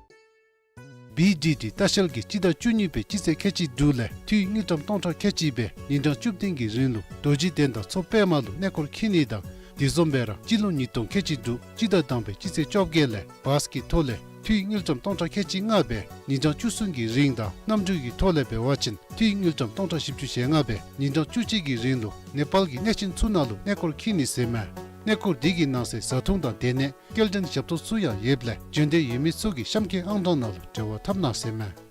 བི་ཌི་ཊི་ལྟ་བཤལ་གྱིས་སྤྱི་ཟླ་བཅུ་གཉིས་པའི་སྤྱི་ཚེས་ཁལ་གཅིག་དྲུག་ལས་འཐུས་དངུལ་ཀྲམ་སྟོང་ཕྲག་ཁལ་གཅིག་སྦེ་ཉིན་གྲངས་བཅུ་བདུན་གྱི་རིང་ལུ་རྡོ་རྗེ་གདན་དང་མཚོ་པདྨ་ལུ་གནས་སྐོར་འཁྱིད་ནི་དང་དེ་བཟུམ་སྦེ་ར་སྤྱི་ལོ་ཉིས་སྟོང་ཁལ་གཅིག་དྲུག་སྤྱི་ཟླ་དང་པའི་སྤྱི་ཚེས་བཅོ་བརྒྱད་ལས་བཱས་ཀྱི་ཐོག་ལས་འཐུས་དངུལ་ཀྲམ་སྟོང་ཕྲག་ཁལ་གཅིག་ལྔ་སྦེ་ཉིན་གྲངས་བཅུ་གསུམ་གྱི་རིང་དང་གནམ་གྲུ་གི་ཐོག་ལས་འབད་བ་ཅིན་འཐུས་དངུལ་ཀྲམ་སྟོང་ཕྲག་བཞི་བཅུ་ཞེ་ལྔ་སྦེ་ཉིན་གྲངས་བཅུ་གཅིག་གི་རིང་ལུ་ནེ་པཱལ་གྱི་གནས་ཆེན་ཚུ་ནང་ལུ་གནས་སྐོར་འཁྱིད་ནི་ཟེར་མས། གནས་སྐོར་འདི་གི་ནང་གསེས་བཟའ་འཐུང་དང་སྡོད་གནས་སྐྱེལ་འདྲེན་ཞབས་ཏོག་ཚུ་ཡང་ཡོདཔ་ལས་བྱོན་འདོད་ཡོད་མི་ཚུ་གིས་གཤམ་འཁོད་ཨང་གྲངས་ནང་ལུ་འབྲེལ་བ་འཐབ་གནང་ཟེར་མས།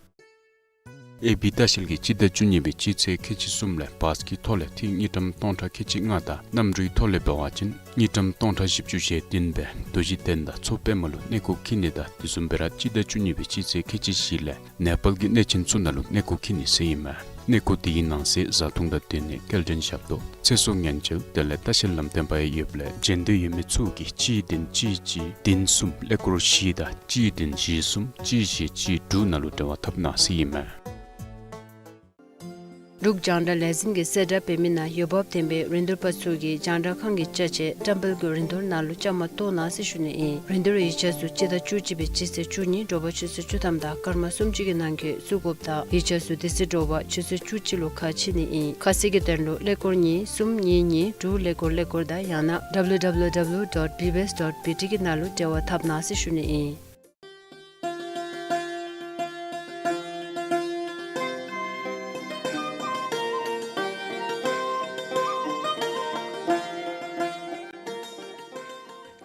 ཨེ་བི་ལྟ་བཤལ་གྱིས་སྤྱི་ཟླ་བཅུ་གཉིས་པའི་སྤྱི་ཚེས་ཁལ་གཅིག་གསུམ་ལས་བཱས་ཀྱི་ཐོག་ལས་འཐུས་དངུལ་ཀྲམ་སྟོང་ཕྲག་ཁལ་གཅིག་ལྔ་དང་གནམ་གྲུའི་ཐོག་ལས་འབད་བ་ཅིན་དངུལ་ཀྲམ་སྟོང་ཕྲག་བཞི་བཅུ་ཞེ་བདུན་སྦེ་རྡོ་རྗེ་གདན་དང་མཚོ་པདྨ་ལུ་གནས་སྐོར་འཁྱིད་ནི་དང་དེ་བཟུམ་སྦེ་ར་སྤྱི་ཟླ་བཅུ་གཉིས་པའི་སྤྱི་ཚེས་ཁལ་གཅིག་བཞི་ལས་ནེ་པཱལ་གྱི་གནས་ཆེན་ཚུ་ནང་ལུ་གནས་སྐོར་འཁྱིད་ནི་ཟེར་ཨིན་མས། གནས་སྐོར་དེ་གི་ནང་གསེས་བཟའ་འཐུང་དང་སྡོད་གནས་སྐྱེལ་འདྲེན་ཞབས་ཏོག་ཚེ་སྲོག་ཉེན་བཅོལ་དེ་ལས་ལྟ་བཤལ་ལམ་སྟོན་པ་ཡང་ཡོདཔ་ལས་བྱོན་འདོད་ཡོད་མི་ཚུ་གིས་གཅིག་བདུན་གཅིག་གཅིག་བདུན་གསུམ་ཀླད་ཀོར་བཞི་དང་གཅིག་བདུན་བཞི་གསུམ་གཅིག་བཞི་གཅིག་དྲུག་ནང་ལུ་འབྲེལ་བ་འཐབ་གནང་ཟེར་ཨིན་མས། འབྲུག་རྒྱང་བསྒྲགས་ལས་འཛིན་གྱིས་གསལ་བསྒྲགས་འབད་མི་ནང་འོས་འབབ་ལྡན་པའི་རིན་བསྡུར་པ་ཚུ་གིས་རྒྱང་བསྒྲགས་ཁང་གི་ཅ་ཆས་ཊེམ་པལ་གྱི་རིན་བསྡུར་ནང་ལུ་བཅའ་མར་གཏོགས་གནང་ཟེར་ཞུ་ནི་ཨིན། རིན་བསྡུར་ཡིག་ཆ་ཚུ་སྤྱི་ཟླ་བཅུ་གཅིག་པའི་སྤྱི་ཚེས་བཅུ་གཉིས་དྲོ་པ་ཆུ་ཚོད་བཅུ་ཐམ་དང་སྐར་མ་སུམ་ཅུ་གི་ནང་འཁོད་བཙུགས་དགོཔ་དང་ཡིག་ཆ་ཚུ་དེ་ཚེ་དྲོ་པ་ཆུ་ཚོད་བཅུ་གཅིག་ལུ་ཁ་ཕྱེ་ནི་ཨིན། ཁ་གསལ་གྱི་དོན་ལུ་ཀླད་ཀོར་གཉིས་གསུམ་གཉིས་གཉིས་དྲུག་ཀླད་ཀོར་ཀླད་ཀོར་དང་ཡང་ན་ཌབ་ལུ་ཌབ་ལུ་ཌབ་ལུ་ཌོཊ་བི་བི་ཨེསི་ཌོཊ་བི་ཊི་གི་ནང་ལུ་འབྲེལ་བ་འཐབ་གནང་ཟེར་ཞུ་ནི་ཨིན།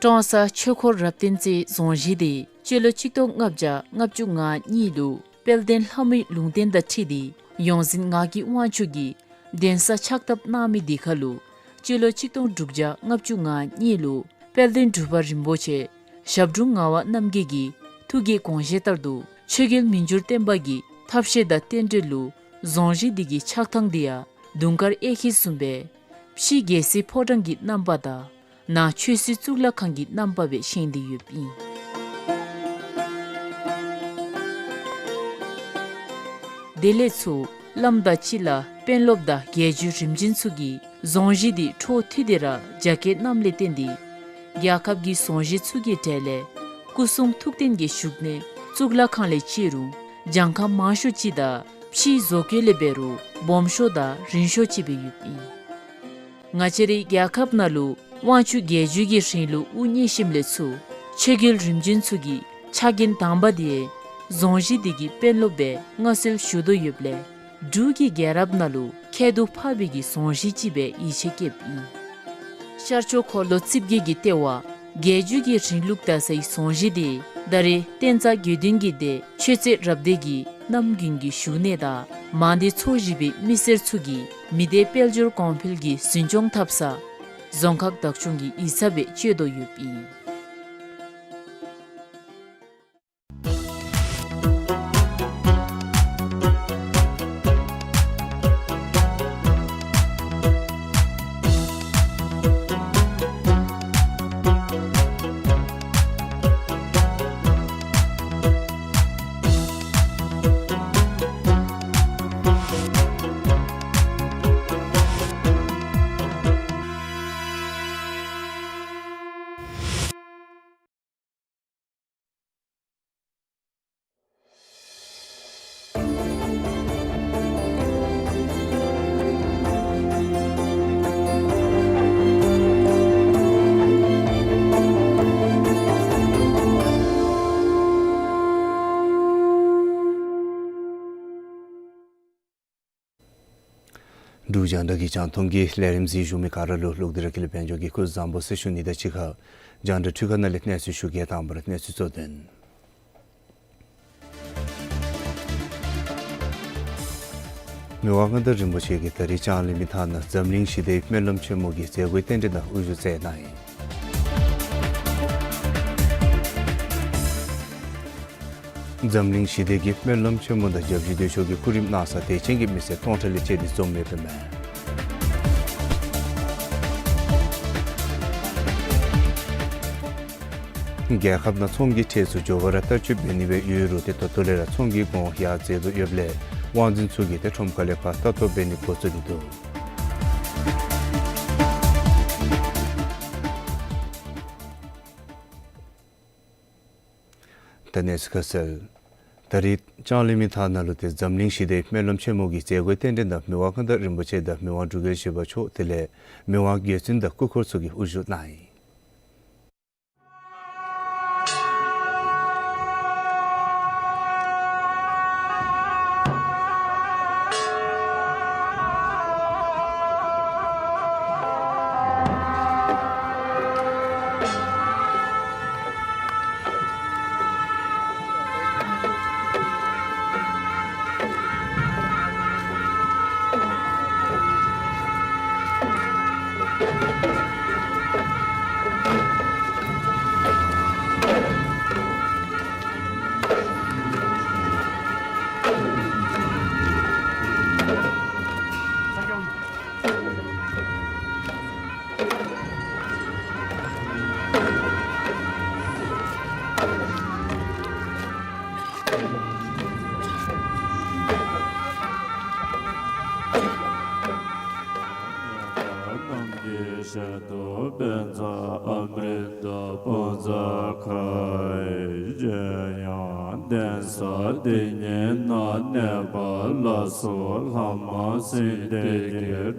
ཀྲོང་གསར་ཆོས་འཁོར་རབ་བརྟན་རྩེའི་རྫོང་གཞིས་དེ་སྤྱི་ལོ་ཆིག་སྟོང་ལྔ་བརྒྱ་ལྔ་བཅུ་ང་གཉིས་ལུ་དཔལ་ལྡན་ལྷ་མོའི་ལུང་བསྟན་དང་འཁྲིལ་ཏེ་ཡོངས་འཛིན་ངག་གི་དབང་ཕྱུག་གིས་གདན་ས་ཕྱག་བཏབ་གནང་མི་དེ་ཁར་ལུ་སྤྱི་ལོ་ཆིག་སྟོང་དྲུག་བརྒྱ་ལྔ་བཅུ་ང་གཉིས་ལུ་དཔལ་ལྡན་འབྲུག་པ་རིན་པོ་ཆེ་ཞབས་དྲུང་ངག་དབང་རྣམ་རྒྱལ་གྱི་ཐུགས་ཀྱི་དགོངས་བཞེད་ལྟར་དུ་ཆོས་རྒྱལ་མི་འགྱུར་བརྟན་པ་གི་ཐབས་ཤེས་དང་རྟེན་འབྲེལ་ལུ་རྫོང་གཞིས་འདི་གི་ཆགས་ཐངས་འདི་ཡང་དུང་དཀར་གཡས་འཁྱིལ་བཟུམ་སྦེ་ཕྱི་རྒྱལ་སྲིད་ཕོ་བྲང་གི་རྣམ་པ་དང་ནང་ཆོས་སྲིད་གཙུག་ལག་ཁང་གི་རྣམ་པ་སྦེ་བཞེངས་ཏེ་ཡོདཔ་ཨིན། དེ་ལས་ཚུར་བླམ་དང་གཅིག་ཁར་དཔོན་སློབ་དང་རྒྱལ་བརྒྱུད་རིམ་བྱོན་ཚུ་གིས་རྫོང་གཞིས་འདི་འཕྲོ་མཐུད་དེ་ར་རྒྱ་སྐྱེད་གནངམ་ལས་བརྟེན་ཏེ་རྒྱལ་ཁབ་ཀྱི་རྫོང་གཞིས་ཚུ་གི་གྲས་ལས་སྐུ་གསུང་ཐུགས་རྟེན་གྱི་བཞུགས་གནས་གཙུག་ལག་ཁང་ལས་བརྩི་རུང་གྱངས་ཁ་མང་ཤོས་ཅིག་དང་ཕྱིའི་བཟོ་བཀོད་ལས་འབད་རུང་སྦོམ་ཤོས་དང་རིང་ཤོས་ཅིག་སྦེ་ཡོདཔ་ཨིན། ང་བཅས་རའི་རྒྱལ་ཁབ་ནང་ལུ་དབང་ཕྱུག་རྒྱལ་བརྒྱུད་ཀྱི་རིང་ལུགས་དབུ་བརྙེས་ཞིནམ་ལས་ཚུར་ཆོས་རྒྱལ་རིམ་བྱོན་ཚུ་གི་ཕྱག་འགན་དང་པ་དེ་རྫོང་གཞིས་འདི་གི་དཔོན་སློབ་སྦེ་མངའ་གསོལ་ཞུ་དོ་ཡོདཔ་ལས་འབྲུག་གི་རྒྱལ་རབས་ནང་ལུ་ཁྱད་དུ་འཕགས་པའི་གི་རྫོང་གཞིས་ཅིག་སྦེ་ཡིད་ཆེས་བསྐྱེདཔ་ཨིན། ཤར་ཕྱོགས་འཁོར་ལོ་རྩིབས་བརྒྱད་ཀྱི་ལྟེ་བ་རྒྱལ་བརྒྱུད་ཀྱི་རིང་ལུགས་དར་སའི་རྫོང་གཞིས་དེ་ད་རེས་བསྟན་རྩ་དགེ་འདུན་གྱི་སྡེ་ཆོས་རྩེ་རབ་སྡེ་གི་རྣམ་རྒྱུན་གྱི་བཞུགས་གནས་དང་མང་སྡེ་ཚོ་བཞི་པའི་མི་སེར་ཚུ་གིས་མི་སྡེ་དཔལ་འབྱོར་གོང་འཕེལ་གྱི་འཛིན་སྐྱོང་འཐབ་ས་རྫོང་ཁག་བདག་སྐྱོང་གི་ཡིག་ཚང་སྦེ་སྤྱོད་དོ་ཡོདཔ་ཨིན། འབྲུག་རྒྱང་བསྒྲགས་ཀྱི་རྒྱང་མཐོང་གི་ལས་རིམ་གཟིགས་བཞུགས་མི་ག་ར་ལུ་ལོག་སྟེ་ར་ཀུན་ལེགས་དཔལ་འབྱོར་གྱིས་སྐུ་གཟུགས་བཟང་པོ་ཟེར་ཞུ་ནི་དང་གཅིག་ཁར་རྒྱང་བསྒྲགས་འཕྲུལ་ཁང་ནང་ལས་གནས་ཚུལ་ཞུ་གེ། དང་པ་ར་གནས་ཚུལ་གཙོ་དོན། མི་དབང་མངའ་བདག་རིན་པོ་ཆེ་གིས་ད་རིས་ལྕང་གླིང་མི་ཐང་ནང་འཛམ་གླིང་ཞི་བདེའི་སྨོན་ལམ་ཆེན་མོ་གི་མཛད་སྒོའི་རྟེན་འབྲེལ་ནང་དབུ་བཞུགས་མཛད་གནང་ཡི། འཛམ་གླིང་ཞི་བདེ་གི་སྨོན་ལམ་ཆེན་མོ་དང་སྐྱབས་རྗེ་བདེ་མཆོག་གི་སྐུ་རིམ་གནང་ས་དད་ཅན་གྱི་མི་སེར་སྟོང་ཕྲག་ལས་བཅད་དེ་འཛོམས་ཡོདཔ་ཨིན་མས། རྒྱལ་ཁབ་ནང་ཚོང་གི་ཁྲལ་ཚུ་མགྱོགས་པ་ར་བསྟར་སྤྱོད་འབད་ནི་སྦེ་ཡོད་རུང་ཏེ་ད་ལྟོ་ལས་ར་ཚོང་གི་གོང་ཡར་འཛེགས་དོ་ཡོདཔ་ལས་དབང་འཛིན་ཚུ་གིས་ཏེ་ཁྲོམ་ཁ་ལས་ཕར་ལྟ་རྟོག་འབད་ནི་འགོ་བཙུགས་ཏེ་འདུག། ད་གནས་ཚུལ་ཁ་གསལ། ད་རིས་ལྕང་གླིང་མི་ཐང་ནང་ལུ་ཏེ་འཛམ་གླིང་ཞི་བདེའི་སྨོན་ལམ་ཆེན་མོ་གི་མཛད་སྒོའི་རྟེན་འབྲེལ་ནང་མི་དབང་མངའ་བདག་རིན་པོ་ཆེ་དང་མི་དབང་འབྲུག་རྒྱལ་བཞི་པ་མཆོག་དེ་ལས་མི་དབང་རྒྱལ་བཙུན་དང་སྐུ་འཁོར་ཚུ་གིས་དབུ་བཞུགས་གནང་ཡི།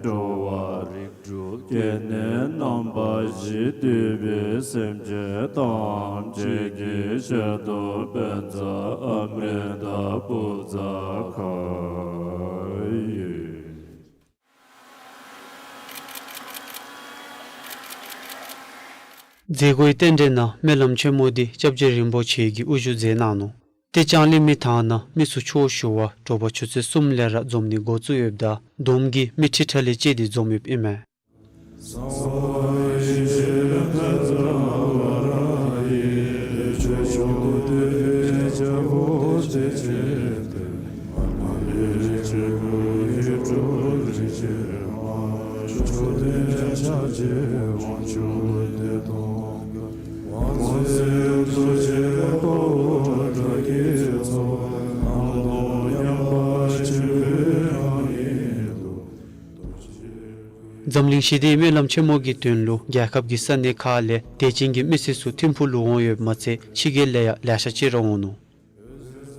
འགྲོ་བ་རིགས་དྲུག་སྐྱེ་གནས་རྣམ་པ་བཞི་འདུལ་བའི་སེམས་ཅན་ཐམས་ཅད་ཀྱི་ཞལ་དུ་པཉྩ་ཨ་མྲྀ་ཏ་པུཥ་ཁ་ཡོད། མཛད་སྒོའི་རྟེན་འབྲེལ་ནང་སྨོན་ལམ་ཆེན་མོ་འདི་སྐྱབས་རྗེ་རིན་པོ་ཆེ་གིས་དབུ་བཞུགས་མཛད་གནང་ནུག། ཏེ་ལྕང་གླིང་མི་ཐང་ནང་མི་སུ་ཆོས་ཞུ་བར་དྲོ་པ་ཆུ་ཚོད་གསུམ་ལས་ར་འཛོམས་ནི་འགོ་བཙུགས་ཡོདཔ་ད་བསྡོམས་ཀྱིས་མི་ཁྲི་ཕྲག་ལས་བཅད་དེ་འཛོམས་ཡོདཔ་ཨིན་མས། འཛམ་གླིང་ཞི་བདེའི་སྨོན་ལམ་ཆེན་མོ་གི་དོན་ལུ་རྒྱལ་ཁབ་ཀྱི་ས་གནས་ཁག་ལས་དད་ཅན་གྱི་མི་སེར་ཚུ་ཐིམ་ཕུག་ལུ་འོང་ཡོདཔ་མ་ཚད་ཕྱི་རྒྱལ་ལས་ཡང་ལེ་ཤ་ཅིག་ར་འོང་ནུག།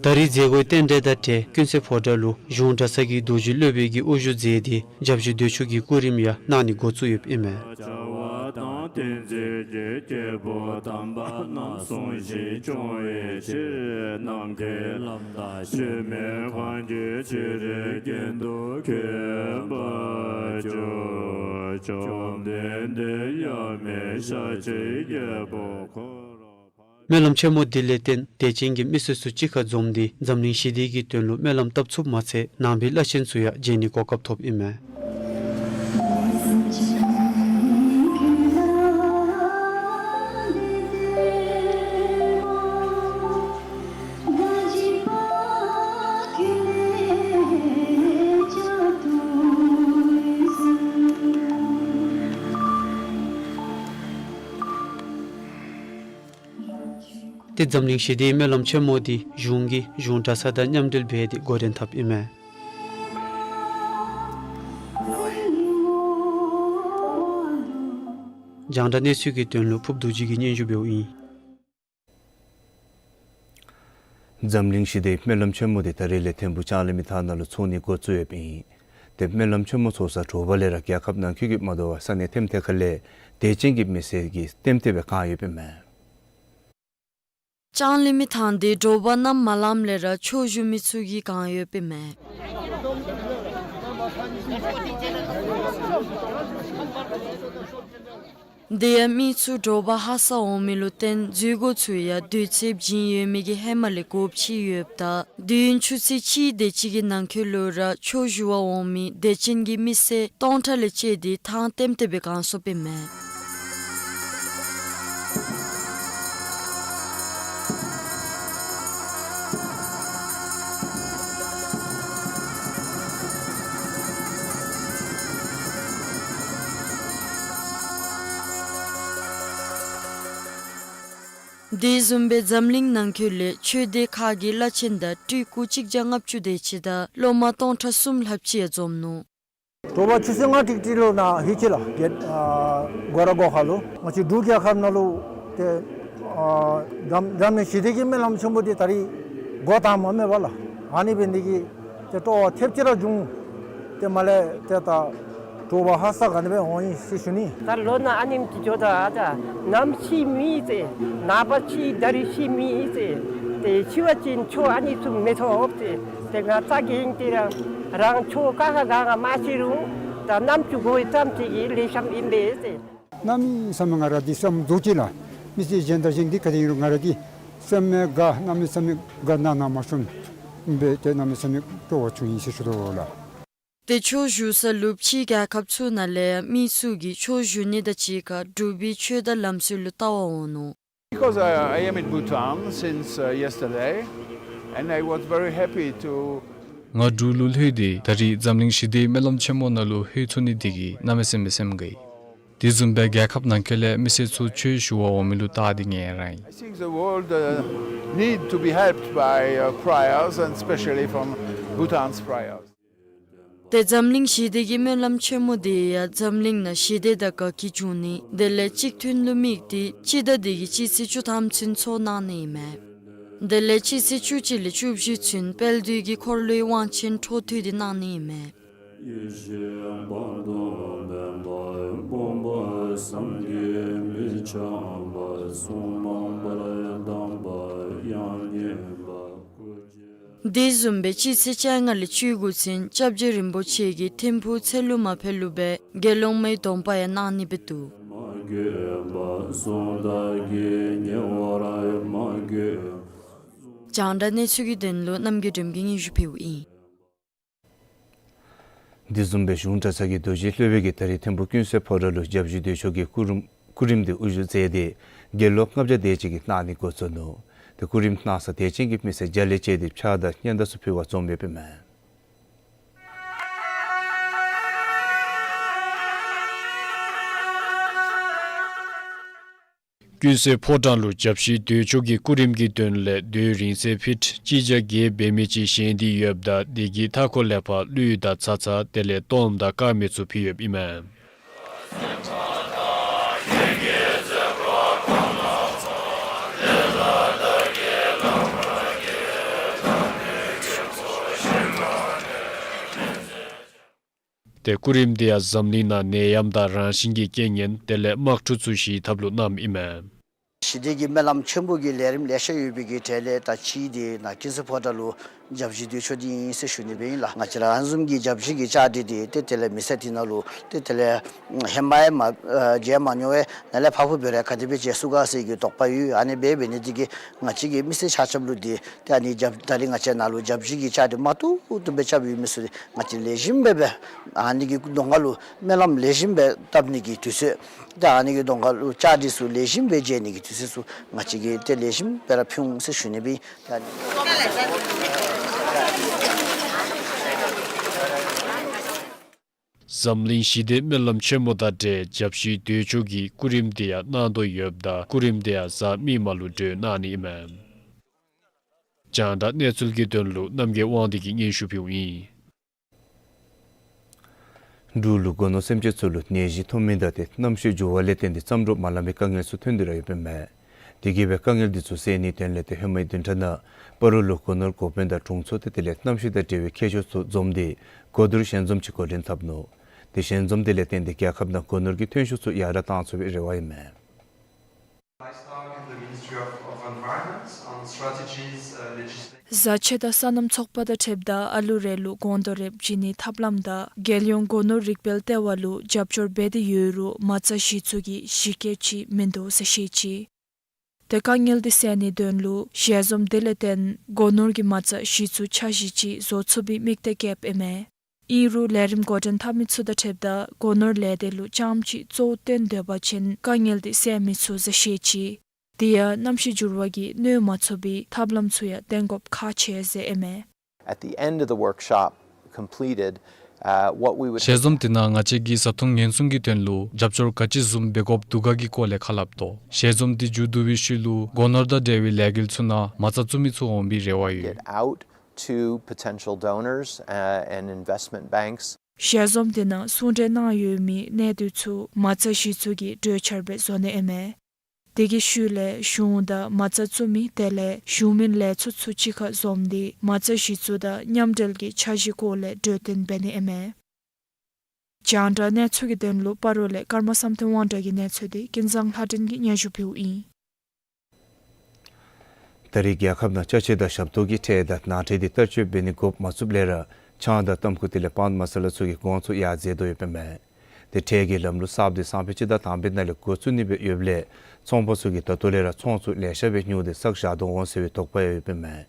ད་རིས་མཛད་སྒོའི་རྟེན་འབྲེལ་དང་འབྲེལ་ཀུན་གསལ་ཕོ་བྲང་ལུ་གཞུང་གྲྭ་ཚང་གི་རྡོ་རྗེ་སློབ་དཔོན་གྱིས་དབུ་བཞུགས་མཛད་དེ་སྐྱབས་རྗེ་བདེ་མཆོག་གི་སྐུ་རིམ་ཡང་གནང་ནི་འགོ་བཙུགས་ཡོདཔ་ཨིན་མས། སྨོན་ལམ་ཆེན་མོ་འདི་ལས་བརྟེན་དད་ཅན་གྱི་མི་སེར་ཚུ་གཅིག་ཁར་འཛོམས་ཏེ་འཛམ་གླིང་ཞི་བདེ་གི་དོན་ལུ་སྨོན་ལམ་བཏབ་ཚུགསཔ་མ་ཚད་ནང་པའི་བླ་ཆེན་ཚུ་ཡང་མཇལ་ནི་གོ་སྐབས་ཐོབ་ཨིན་མས། ཏེ་འཛམ་གླིང་ཞི་བདེའི་སྨོན་ལམ་ཆེན་མོ་འདི་གཞུང་གིས་གཞུང་གྲྭ་ཚང་དང་མཉམ་འབྲེལ་འབད་དེ་འགོ་འདྲེན་འཐབ་ཨིན་མས། རྒྱང་བསྒྲགས་གནས་ཚུལ་གྱི་དོན་ལུ་ཕུབ་རྡོ་རྗེ་གིས་སྙན་ཞུ་འབདཝ་ཨིན། འཛམ་གླིང་ཞི་བདེའི་སྨོན་ལམ་ཆེན་མོ་འདི་ད་རིས་ལས་ཐིམ་ཕུག་ལྕང་གླིང་མི་ཐང་ནང་ལུ་ཚོགས་ནི་འགོ་བཙུགས་ཡོདཔ་ཨིན། ཏེ་སྨོན་ལམ་ཆེན་མོ་ཚོགས་ས་དྲོ་པ་ལས་ར་རྒྱལ་ཁབ་ནང་འཁོད་ཀྱི་མ་དོ་བར་ས་གནས་ཐེམ་ཐེ་ཁ་ལས་དད་ཅན་གྱི་མི་སེར་གྱིས་ལྟེམ་ལྟེ་སྦེ་གང་ཡོདཔ་ཨིན་མས། ལྕང་གླིང་མི་ཐང་འདི་དྲོ་པ་གནམ་མ་ལངམ་ལས་ར་ཆོས་ཞུ་མི་ཚུ་གིས་གང་ཡོདཔ་ཨིན་མས། དེ་ཡང་མི་ཚུ་དྲོ་པ་ཧ་སག་འོང་མི་ལུ་བརྟེན་འཛུལ་སྒོ་ཚུ་ཡང་དུས་ཚོད་བྱིན་ཡོད་མི་གི་ཧེ་མ་ལས་འགོ་བཙུགས་ཡོདཔ་ད་དུས་ཡུན་ཆུ་ཚོད་གཅིག་དེ་ཅིག་གི་ནང་འཁོད་ལུ་ར་ཆོས་ཞུ་བར་འོང་མི་དད་ཅན་གྱི་མི་སེར་སྟོང་ཕྲག་ལས་བཅད་དེ་ཐང་ལྟེམ་ལྟེ་སྦེ་གང་སོང་པའི་མས། དེ་བཟུམ་སྦེ་འཛམ་གླིང་ནང་འཁོད་ལས་ཆོས་སྡེ་ཁག་གི་བླ་ཆེན་དང་སྤྲུལ་སྐུ་གཅིག་བརྒྱ་ལྔ་བཅུ་དེ་ཅིག་དང་སློབ་མ་སྟོང་ཕྲག་གསུམ་ལྷགཔ་ཅིག་ཡང་འཛོམས་ནུག། དྲོ་པ་ཆུ་ཚོད་ལྔ་ཏིག་ཏི་ལུ་ནཱ་ཧེ་ཅི་ལགས་གེཊ་ཨ་སྒོ་ར་སྒོ་ཁ་ལུ་ང་བཅས་འབྲུག་རྒྱལ་ཁབ་ནང་ལུ་ཏེ་ཨ་འཛམ་འཛམ་གླིང་ཞི་བདེ་གི་སྨོན་ལམ་ཆེན་པོ་འདི་ད་རིས་འགོ་དང་པ་མེན་པ་ལགས། ཨ་ནི་འབད་ནི་འདི་གིས་ཏེ་སྤྲོ་བ་ཐེབས་ཅིག་ར་བྱུང་། ཏེ་མ་ལས་ཏེ་ད་དྲོ་པ་ཧ་སག་ག་ནི་སྦེ་འོང་ཡི་ཟེར་ཞུ་ནི། ད་ལོ་ན་ཨ་ནེམ་ཅིག་འགྱོ་ད་ཨ་ད་ནམ་ཤི་མི་ཟེར་ནངས་པ་ཤི་ད་རིས་ཤི་མི་ཟེར་ཏེ་ཤི་བ་ཅིན་ཆོས་ཨ་ནི་ཚུ་མི་ཐོབ་ཟེར། ཏེ་ང་རྩ་འགེངས་ཏེ་ར་རང་ཆོས་ཀ་ཁ་ག་ང་མ་ཤི་རུང་ད་ནམ་ཅིག་འགོར་ཡི་ཙམ་ཅིག་གིས་ལེགས་ཤོམ་ཨིན་པས་ཟེར། གནམ་མེད་ས་མེད་ང་ར་འདི་སེམས་རྫོགས་ཅི་ལགས། མི་སེར་གཞན་དང་གཞན་འདི་ག་དེ་ཨིན་རུང་ང་ར་འདི་སེམས་མེད་དགའ་གནམ་མེད་ས་མེད་དགའ་ན་ན་མ་ཤོང་སྦེ་ཏེ་གནམ་མེད་ས་མེད་སྤྲོ་བ་བྱུང་ཡི་ཟེར་ཞུ་དོ་ལགས། ཏེ་ཆོས་ཞུ་ས་ལུ་ཕྱི་རྒྱལ་ཁབ་ཚུ་ནང་ལས་ཡང་མི་ཚུ་གིས་ཆོས་ཞུ་ནི་དང་གཅིག་ཁར་འབྲུག་པའི་ཆོས་དང་ལམ་སྲོལ་ལུ་ལྟ་བར་འོང་ནུག། Because I, I am in Bhutan since, uh, yesterday, and I was very happy to ང་འབྲུག་ལུ་ལྷོད་དེ་ད་རིས་འཛམ་གླིང་ཞི་བདེའི་སྨོན་ལམ་ཆེན་མོ་ནང་ལུ་ལྷོད་ཚུགས་ནི་འདི་གིས་གནམ་མེད་ས་མེད་སེམས་དགའ་ཡི། དེ་བཟུམ་སྦེ་རྒྱལ་ཁབ་ནང་འཁོད་ལས་མི་སེར་ཚུ་ཆོས་ཞུ་བར་འོང་མི་ལུ་བལྟ་སྟེ་ངལ་རངས་ཡི། I think the world, uh, need to be helped by, uh, friars, and especially from Bhutan's friars. ཏེ་འཛམ་གླིང་ཞི་བདེ་གི་སྨོན་ལམ་ཆེན་མོ་འདི་ཡང་འཛམ་གླིང་ནང་ཞི་བདེ་དང་དགའ་སྐྱིད་འབྱུང་ནི་དེ་ལས་གཅིག་མཐུན་ལུ་དམིགས་ཏེ་སྤྱི་ཟླ་འདི་གི་སྤྱི་ཚེས་བཅུ་ཐམ་ཚུན་ཚོགས་གནང་ནི་ཨིན་མས། དེ་ལས་སྤྱི་ཚེས་བཅུ་གཅིག་ལས་བཅུ་བཞི་ཚུན་དཔལ་དུས་ཀྱི་འཁོར་ལོའི་དབང་ཆེན་འཕྲོ་མཐུད་དེ་གནང་ནི་ཨིན་མས། དེ་བཟུམ་སྦེ་སྤྱི་ཚེས་བཅོ་ལྔ་ལས་བཅུ་དགུ་ཚུན་སྐྱབས་རྗེ་རིན་པོ་ཆེ་གིས་ཐིམ་ཕུག་ཚལ་ལུ་མ་ཕེབས་ལུ་སྦེ་དགེ་སློང་མའི་སྡོམ་པ་ཡང་གནང་ནི་སྦེ་འདུག། རྒྱང་བསྒྲགས་གནས་ཚུལ་གྱི་དོན་ལུ་རྣམ་རྒྱལ་སྒྲོལམ་གྱིས་སྙན་ཞུ་ཕུལཝ་ཨིན། དེ་བཟུམ་སྦེ་གཞུང་གྲྭ་ཚང་གི་རྡོ་རྗེ་སློབ་དཔོན་གྱིས་ད་རིས་ཐིམ་ཕུག་ཀུན་གསལ་ཕོ་བྲང་ལུ་སྐྱབས་རྗེ་ཟློས་མཆོག་གི་སྐུ་རིམ་སྐུ་རིམ་འདི་དབུ་བཞུགས་མཛད་དེ་དགེ་སློང་ལྔ་བརྒྱ་དེ་ཅིག་གིས་གནང་ནི་འགོ་བཙུགས་ནུག། ཏེ་སྐུ་རིམ་གནང་ས་དད་ཅན་གྱི་མི་སེར་རྒྱ་ལས་བཅས་ཏེ་ཕྱག་དང་སྙན་དར་ཚུ་ཕུལ་བར་འཛོམས་ཡོདཔ་ཨིན་མས། ཀུན་གསལ་ཕོ་བྲང་ལུ་སྐྱབས་རྗེ་ཟློས་མཆོག་གི་སྐུ་རིམ་གྱི་དོན་ལས་རྡོའི་རིང་ཚད་ཕིཊ་གཅིག་བརྒྱ་བརྒྱད་འབད་མི་ཅིག་བཞེངས་ཏེ་ཡོདཔ་ད་དེ་གི་མཐའ་འཁོར་ལས་ཕར་གླུད་དང་ཚ་ཚ་དེ་ལས་གཏོརམ་དང་དཀར་མེ་ཚུ་ཕུལ་ཡོདཔ་ཨིན་མས། ཏེ་སྐུ་རིམ་འདི་ཡང་འཛམ་གླིང་ནང་ནད་ཡམས་དང་རང་བཞིན་གྱི་རྐྱེན་ངན་དེ་ལས་དམག་འཁྲུག་ཚུ་ཞི་ཐབས་ལུ་གནངམ་ཨིན་མས། ཞི་བདེ་གི་སྨོན་ལམ་ཆེན་པོ་གི་ལས་རིམ་ལེ་ཤ་ཡོད་པའི་གི་གྲས་ལས་ད་ཅི་འདི་ནཱ་ཀུན་གསལ་ཕོ་བྲང་ལུ་སྐྱབས་རྗེ་ཟློས་མཆོག་འདི་ཨིན་ཟེར་ཞུ་ནི་སྦེ་ཨིན་ལགས། ང་བཅས་ར་ཨ་ནི་བཟུམ་གྱི་སྐྱབས་རྗེ་གི་བཅའ་སྒྲིག་འདི་ཏེ་དེ་ལས་མི་སེར་འདི་ནང་ལུ་ཏེ་དེ་ལས་ཧེ་མ་ཡང་མ་ཨ་མཇལ་མ་མྱོང་བས་ནཱ་ལས་ཕར་ཕུ་འབད་རུང་ག་དེ་སྦེ་མཇལ་ཚུགས་ག་ཟེར་གྱི་དོགས་པ་ཡོད། ཨ་ནི་སྦེ་འབད་ནི་འདི་གིས་ང་བཅས་ཀྱི་མི་སེར་ཆ་ཁྱབ་ལུ་འདི་ཏེ་ཨ་ནི་སྐྱབས་ད་རིས་ང་བཅས་ནཱ་ལུ་སྐྱབས་རྗེ་གི་བཅའ་སྒྲིག་མ་བཏུབ་བཏུབ་སྦེ་རྐྱབ་ཡོད་མི་ཚུ་འདི་ང་བཅས་ལེགས་ཤོམ་སྦེ་སྦེ་ཨ་ནི་གི་གདོང་ཁ་ལུ་སྨོན་ལམ་ལེགས་ཤོམ་སྦེ་བཏབ་ནི་གི་དུས་ཚོད་ད་ཨ་ནི་གི་གདོང་ཁ་ལུ་བཅའ་སྒྲིག་ཚུ་ལེགས་ཤོམ་སྦེ་མཇལ་ནི་གི་དུས་ཚོད་ཚུ་ང་བཅས་ཀྱིས་ཏེ་ལེགས་ཤོམ་སྦེ་ར་ཕུལ་འོང་ཟེར་ཞུ་ནི་སྦེ་ཨིན། ད་ཨ་ནི་འཛམ་གླིང་ཞི་བདེ་སྨོན་ལམ་ཆེན་མོ་དང་འབྲེལ་སྐྱབས་རྗེ་ཟློས་མཆོག་གི་སྐུ་རིམ་འདི་ཡང་གནང་དོ་ཡོདཔ་ད་སྐུ་རིམ་འདི་ཡང་གཟའ་མིག་དམར་ལུ་གྲོལ་གནང་ནི་ཨིན་མས། རྒྱང་བསྒྲགས་གནས་ཚུལ་གྱི་དོན་ལུ་རྣམ་རྒྱལ་དབང་འདུས་ཀྱིས་སྙན་ཞུ་ཕུལཝ་ཨིན། འབྲུག་ལུ་སྒོ་ནོར་སེམས་ཅན་ཚུ་ལུ་ནད་གཞི་ཐོན་མི་དང་ཏེ་གནམ་གཤིས་འགྱུར་བ་ལས་བརྟེན་ཏེ་བརྩམ་འགྲུབ་མ་ལང་པའི་དཀའ་ངལ་ཚུ་ཐོན་ཏེ་ར་ཡོདཔ་ཨིན་མས། དེ་གིས་སྦེ་དཀའ་ངལ་འདི་ཚུ་སེལ་ནིའི་དོན་ལས་ཏེ་ཧེ་མའི་བདུན་ཕྲག་ནང་སྤ་རོ་ལུ་སྒོ་ནོར་འགོ་དཔོན་དང་དྲུང་འཚོ་ཏེ་དེ་ལས་གནམ་གཤིས་དང་འབྲེལ་བའི་མཁས་མཆོག་ཚུ་འཛོམས་ཏེ་གོ་བསྡུར་ཞལ་འཛོམས་ཅིག་འགོ་འདྲེན་འཐབ་ནུག། ཏེ་ཞལ་འཛོམས་དེ་ལས་བརྟེན་ཏེ་རྒྱལ་ཁབ་ནང་སྒོ་ནོར་གྱི་ཐོན་ཤུགས་ཚུ་ཡར་དྲག་གཏང་ཚུགས་པའི་རེ་བ་ཨིན་མས། Livestock and the Ministry of, of Environment on Strategies, uh, legislation. བཟའ་ཆས་དང་སོ་ནམ་ཚོགས་པ་དང་འཁྲིལཝ་ད་ཨ་ལུ་རེ་ལུ་སྒོང་རྡོག་རེ་བྱིན་ནིའི་ཐབས་ལམ་དང་རྒྱལ་ཡོངས་སྒོ་ནོར་རིག་པའི་ལྟེ་བ་ལུ་རྒྱབ་སྐྱོར་འབད་དེ་ཡོད་རུང་མ་རྩ་གཞི་བཙུགས་ཀྱི་གཞི་བཀོད་ཅིག་མིན་འདུག་ཟེར་བཤད་ཅི། དེ་དཀའ་ངལ་དེ་སེལ་ནིའི་དོན་ལུ་ཞལ་འཛོམས་དེ་ལས་བརྟེན་སྒོ་ནོར་གྱི་མ་རྩ་གཞི་བཙུགས་འཆར་གཞི་ཅིག་བཟོ་ཚུགས་པའི་དམིགས་གཏད་བསྐྱེདཔ་ཨིན་མས། ཨིན་རུང་ལས་རིམ་འགོ་འདྲེན་འཐབ་མི་ཚུ་དང་འཁྲིལཝ་ད་སྒོ་ནོར་ལས་སྡེ་ལུ་རྐྱངམ་གཅིག་གཙོ་བོ་བཏོན་སྡོད་པ་ཅིན་དཀའ་ངལ་དེ་སེལ་མི་ཚུགས་ཟེར་བཤད་ཅི། དེ་ཡང་གནམ་གཤིས་འགྱུར་བ་གིས་གནོད་མ་ཚུགས་པའི་ཐབས་ལམ་ཚུ་ཡང་བཏོན་དགོཔ་ཁག་ཆེ་ཟེར་ཨིན་མས། At the end of the workshop completed, uh, what we would ཞལ་འཛོམས་དེ་ནང་ང་བཅས་ཀྱིས་བཟའ་འཐུང་ཉེན་སྲུང་གི་དོན་ལུ་རྒྱབ་སྐྱོར་ག་ཅི་བཟུམ་འབད་དགོཔ་འདུག་ག་གི་སྐོར་ལས་ཁ་སླབ་དོ། ཞལ་འཛོམས་དེ་མཇུག་བསྡུ་བའི་ཤུལ་ལུ་སྒོ་ནོར་དང་འབྲེལ་བའི་ལས་འགུལ་ཚུ་ནང་མ་རྩ་བཙུགས་མི་ཚུ་འོང་བའི་རེ་བ་ཡོད། Get out to potential donors, uh, and investment banks. ཞལ་འཛོམས་དེ་ནང་གསུང་གྲོས་གནང་ཡོད་མི་གནད་དོན་ཚུ་མ་རྩ་གཞི་བཙུགས་ཀྱི་གྲོས་འཆར་སྦེ་བཟོ་ནི་ཨིན་མས། དེ་གི་ཤུལ་ལས་གཞུང་དང་མ་རྩ་བཙུགས་མི་དེ་ལས་གཞུང་མིན་ལས་ཚོགས་ཚུ་གཅིག་ཁར་འཛོམས་ཏེ་མ་རྩ་གཞི་བཙུགས་དང་མཉམ་འབྲེལ་གྱི་འཆར་གཞི་སྐོར་ལས་གྲོས་བསྟུན་འབད་ནི་ཨིན་མས། རྒྱང་བསྒྲགས་གནས་ཚུལ་གྱི་དོན་ལུ་སྤ་རོ་ལས་ཀརྨ་བསམ་གཏན་དབང་གྲགས་ཀྱི་གནས་ཚུལ་དེ་ཀུན་བཟང་ལྷ་སྒྲོན་གྱིས་སྙན་ཞུ་ཕུལཝ་ཨིན། ད་རེས་རྒྱལ་ཁབ་ནང་ཅ་ཆས་དང་ཞབས་ཏོག་གི་ཁྲལ་དང་ནང་ཁྲལ་དེ་བསྟར་སྤྱོད་འབད་ནི་དགོཔ་མ་ཚུགསཔ་ལས་ར་ཆང་དང་ཏམ་ཁུ་དེ་ལས་པཱན་མ་ས་ལ་ཚུ་གི་གོང་ཚུ་ཡར་འཛེགས་དོ་ཡོདཔ་ཨིན་མས། དེ་ཁྲལ་གྱི་ལམ་ལུགས་གསརཔ་དེ་སང་ཕོད་སྤྱི་ཟླ་དང་པའི་ནང་ལས་འགོ་བཙུགས་ནི་སྦེ་ཡོདཔ་ལས་ཚོང་པ་ཚུ་གིས་ད་ལྟོ་ལས་ར་ཚོང་ཚུ་ལེ་ཤ་སྦེ་ཉོ་སྟེ་བསགས་བཞག་དོ་འོང་ཟེར་བའི་དོགས་པ་ཡང་ཡོདཔ་ཨིན་མས།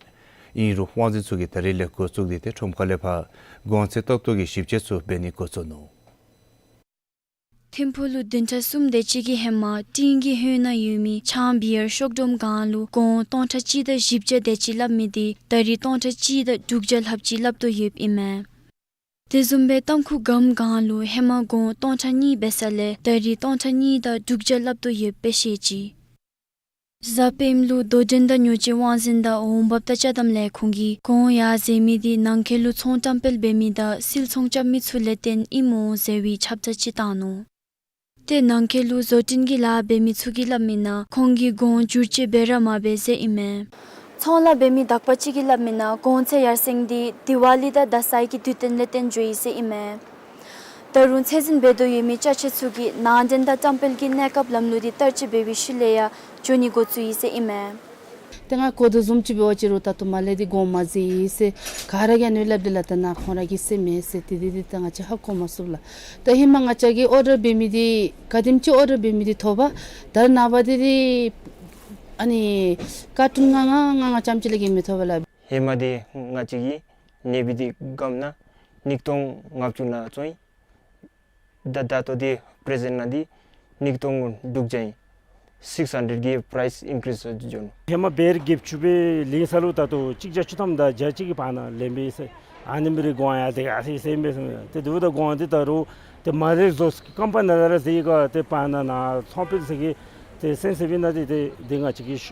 ཨིན་རུང་དབང་འཛིན་ཚུ་གིས་ད་རེས་ལས་འགོ་བཙུགས་ཏེ་ཏེ་ཁྲོམ་ཁ་ལས་ཕར་གོང་ཚད་ལྟ་རྟོག་གི་ཞིབ་དཔྱད་ཚུ་འབད་ནི་འགོ་བཙུགས་ནུག། ཐིམ་ཕུག་ལུ་བདུན་ཕྲག་གསུམ་དེ་ཅིག་གི་ཧེ་མ་སྤྲིན་གྱི་ཧོད་ནང་ཡོད་མི་ཆང་བི་ཡར་གཤོག་སྒྲོམ་གང་ལུ་གོང་སྟོང་ཕྲག་གཅིག་དང་བཞི་བརྒྱ་དེ་ཅིག་སླབ་མི་དེ་ད་རེས་སྟོང་ཕྲག་གཅིག་དང་དྲུག་བརྒྱ་ལྷགཔ་ཅིག་སླབ་དོ་ཡོདཔ་ཨིན་མས། དེ་བཟུམ་སྦེ་ཏམ་ཁུ་སྒམ་གང་ལུ་ཧེ་མ་གོང་སྟོང་ཕྲག་གཉིས་འབད་ས་ལས་ད་རེས་སྟོང་ཕྲག་གཉིས་དང་དྲུག་བརྒྱ་སླབ་དོ་ཡོདཔ་སྦེ་བཤད་ཅི། གཟའ་སྤེནམ་ལུ་དོ་འགྲན་དང་ཉོ་སྤྱོད་དབང་འཛིན་དང་འོང་འབབ་དང་ཅ་དམ་ལས་ཁུངས་ཀྱིས་གོང་ཡར་འཛེགས་མི་དེ་ནང་འཁོད་ལུ་ཚོང་བཀྲམ་སྤེལ་འབད་མི་དང་སིལ་ཚོང་རྐྱབ་མི་ཚུ་ལས་བརྟེན་ཨིནམ་འོང་ཟེར་བའི་ཁྱབ་བསྒྲགས་ཅིག་བཏང་ནུག། ཏེ་ནང་འཁོད་ལུ་བཟོ་སྐྲུན་གྱི་ལཱ་འབད་མི་ཚུ་གིས་སླབ་མིའི་ནང་ཁོང་གིས་གོང་བསྒྱུར་བཅོས་འབད་ར་མ་འབད་ཟེར་ཨིན་མས། ཚོང་ལཱ་འབད་མི་དག་པ་ཅིག་གིས་སླབ་མིའི་ནང་གོང་ཚད་ཡར་སེང་དེ་དི་ཝ་ལི་དང་དག་ས་གི་དུས་སྟོན་ལས་བརྟེན་འགྱོ་ཡི་ཟེར་ཨིན་མས། ད་རུང་ཚད་འཛིན་འབད་དོ་ཡོད་མི་ཅ་ཆས་ཚུ་གི་ནང་འདྲེན་དང་བཀྲམ་སྤེལ་གྱི་གནས་སྐབས་ལམ་ལུགས་དེ་བསྟར་སྤྱོད་འབད་བའི་ཤུལ་ལས་ཡང་འགྱོ་ནི་འགོ་བཙུགས་ཡི་ཟེར་ཨིན་མས། ཏེ་ང་གོ་དོ་བཟུམ་ཅིག་འབད་བ་ཅིན་རུང་ད་ལྟོ་མ་ལས་དེ་གོང་མ་འཛེགས་ཡི་ཟེར་ག་ར་གིས་ཨ་ནི་སླབ་དེས་ལགས། ད་ནཱ་ཁོང་ར་གིས་ཟེར་མེད་ཟེར་དེ་དེ་དེ་ད་ང་བཅས་ཧ་གོ་མ་ཚུགས་ལགས། ད་ཧེ་མ་ང་བཅས་ཀྱིས་ཨོར་ཌར་འབད་མི་དེ་ག་དེམ་ཅིག་ཨོར་ཌར་འབད་མི་དེ་ཐོབ་པ། ད་རེས་ནངས་པ་དེ་དེ་ཨ་ནི་ཀར་ཊུན་ལྔ་ལྔ་ལྔ་ལྔ་ཙམ་ཅིག་ལས་བརྒལ་མི་ཐོབ་པས་ལགས། ཧེ་མ་དེ་ང་བཅས་ཀྱིས་ནེ་བི་དེ་སྒམ་ནང་ཉིས་སྟོང་ལྔ་བཅུ་ནང་བཙོང་ཡི། ད་ད་ལྟོ་དེ་པི་རེ་ཟེནཊ་ནང་དེ་ཉིས་སྟོང་དྲུག་བརྒྱ་ཨིན། སིགསི་ཧན་ཌེཌ་གི་པི་རའིསི་ཨིན་ཀི་རིསི་འགྱོ་ནུག། ཧེ་མ་བེར་བརྒྱད་ཅུ་སྦེ་ལེན་ས་ལུ་ད་ལྟོ་གཅིག་བརྒྱ་བཅུ་ཐམ་དང་བརྒྱ་གཅིག་གི་བར་ན་ལེན་པས་ཟེར། ཨ་ནི་མི་རེ་གོང་ཡར་དེ་ཡར་སེང་སེང་སྦེ་སོང་། ཏེ་དེ་འབདཝ་ད་གོང་དེ་ད་རུང་ཏེ་མ་ལས་བཟོ་ཀམ་པ་ནི་ནང་ར་ཟེར་ག་ཏེ་བར་ན་ནཱ་ཚོང་དཔོན་ཟེར་གི་ཏེ་སེང་སེང་སྦེ་ནི་དེ་ཏེ་དེ་ང་བཅས་ཀྱིས་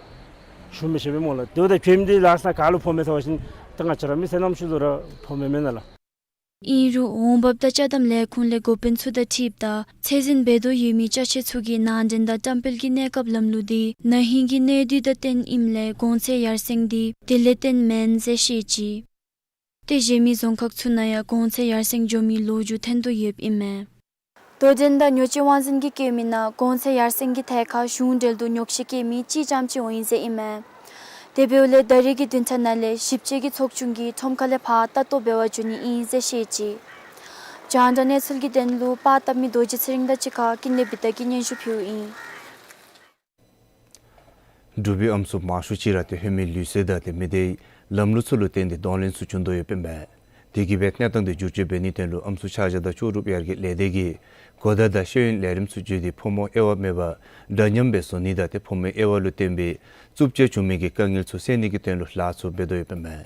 ཞུ་མི་ཤེས་པས་སྨོ་ལགས། དེ་འབདཝ་ད་ཁྱོད་མི་དེ་ལཱ་ས་ག་ལུ་ཕོག་མས་ཟེར་བ་ཅིན་ད་ང་བཅས་ར་མི་སེར་རྣམ་ཚུ་ལུ་ར་ཕོག་མས་མེན་ན་ལགས། ཨིན་རུང་འོང་འབབ་དང་ཅ་དམ་ལས་ཁུངས་ལས་འགོ་དཔོན་ཚུ་དང་འཁྲིལཝ་ད་ཚད་འཛིན་འབད་དོ་ཡོད་མི་ཅ་ཆས་ཚུ་གི་ནང་འདྲེན་དང་བཀྲམ་སྤེལ་གྱི་གནས་སྐབས་ལམ་ལུགས་དེ་ན་ཧིང་གི་གནས་སྡུད་དང་བརྟེན་ཨིནམ་ལས་གོང་ཚད་ཡར་སེང་དེ་དེ་ལས་བརྟེན་མེན་ཟེར་བཤད་ཅི། ཏེ་གཞན་མི་རྫོང་ཁག་ཚུ་ནང་ཡང་གོང་ཚད་ཡར་སེང་འགྱོ་མིའི་ལོ་རྒྱུས་ཐོན་དོ་ཡོདཔ་ཨིན་མས། དོ་འགྲན་དང་ཉོ་སྤྱོད་དབང་འཛིན་གྱིས་བཀོད་མིའི་ནང་གོང་ཚད་ཡར་སེང་གི་ཐད་ཁར་གཞུང་འབྲེལ་དུ་ཉོགས་བཤད་བཀོད་མི་གཅིག་ཙམ་ཅིག་འོང་ཡི་ཟེར་ཨིན་མས། དེ་འབདཝ་ལས་ད་རེས་ཀྱི་བདུན་ཕྲག་ནང་ལས་ཞིབ་དཔྱད་ཀྱི་ཚོགས་ཆུང་གིས་ཁྲོམ་ཁ་ལས་ཕར་ལྟ་རྟོག་འབད་བར་འགྱོ་ནི་ཨིན་ཟེར་བཤད་ཅི། རྒྱང་བསྒྲགས་གནས་ཚུལ་གྱི་དོན་ལུ་པར་བཏབ་མི་རྡོ་རྗེ་ཚེ་རིང་དང་གཅིག་ཁར་ཀུན་ལེགས་བི་ཏ་གིས་སྙན་ཞུ་ཕུལཝ་ཨིན། འབྲུག་པའི་ཨམ་སྲུ་མང་ཤོས་ཅིག་ར་ཏེ་ཧེ་མའི་ལུགས་སྲོལ་དང་ཏེ་མི་སྡེའི་ལམ་ལུགས་ཚུ་ལུ་བརྟེན་ཏེ་གདོང་ལེན་ཚུ་བྱུང་དོ་ཡོདཔ་ཨིན་མས། དེ་གིས་སྦེ་གནས་སྟངས་དེ་བསྒྱུར་བཅོས་འབད་ནིའི་དོན་ལུ་ཨམ་སྲུ་ཆ་བཞག་དང་ལྕོགས་གྲུབ་ཡར་རྒྱས་ལས་སྡེ་གིས་གོ་བརྡ་དང་ཤེས་ཡོན་ལས་རིམ་ཚུ་བརྒྱུད་དེ་ཕོ་མོ་དབྱེ་བ་མེད་པར་འདྲ་མཉམ་སྦེ་བཟོ་ནི་དང་ཏེ་ཕོ་མོའི་དབྱེ་བ་ལུ་བརྟེན་པའི་རྩུབ་སྤྱོད་བྱུང་མི་གི་དཀའ་ངལ་ཚུ་སེལ་ནི་གི་དོན་ལུ་ལཱ་ཚུ་འབད་དོ་ཡོདཔ་ཨིན་མས།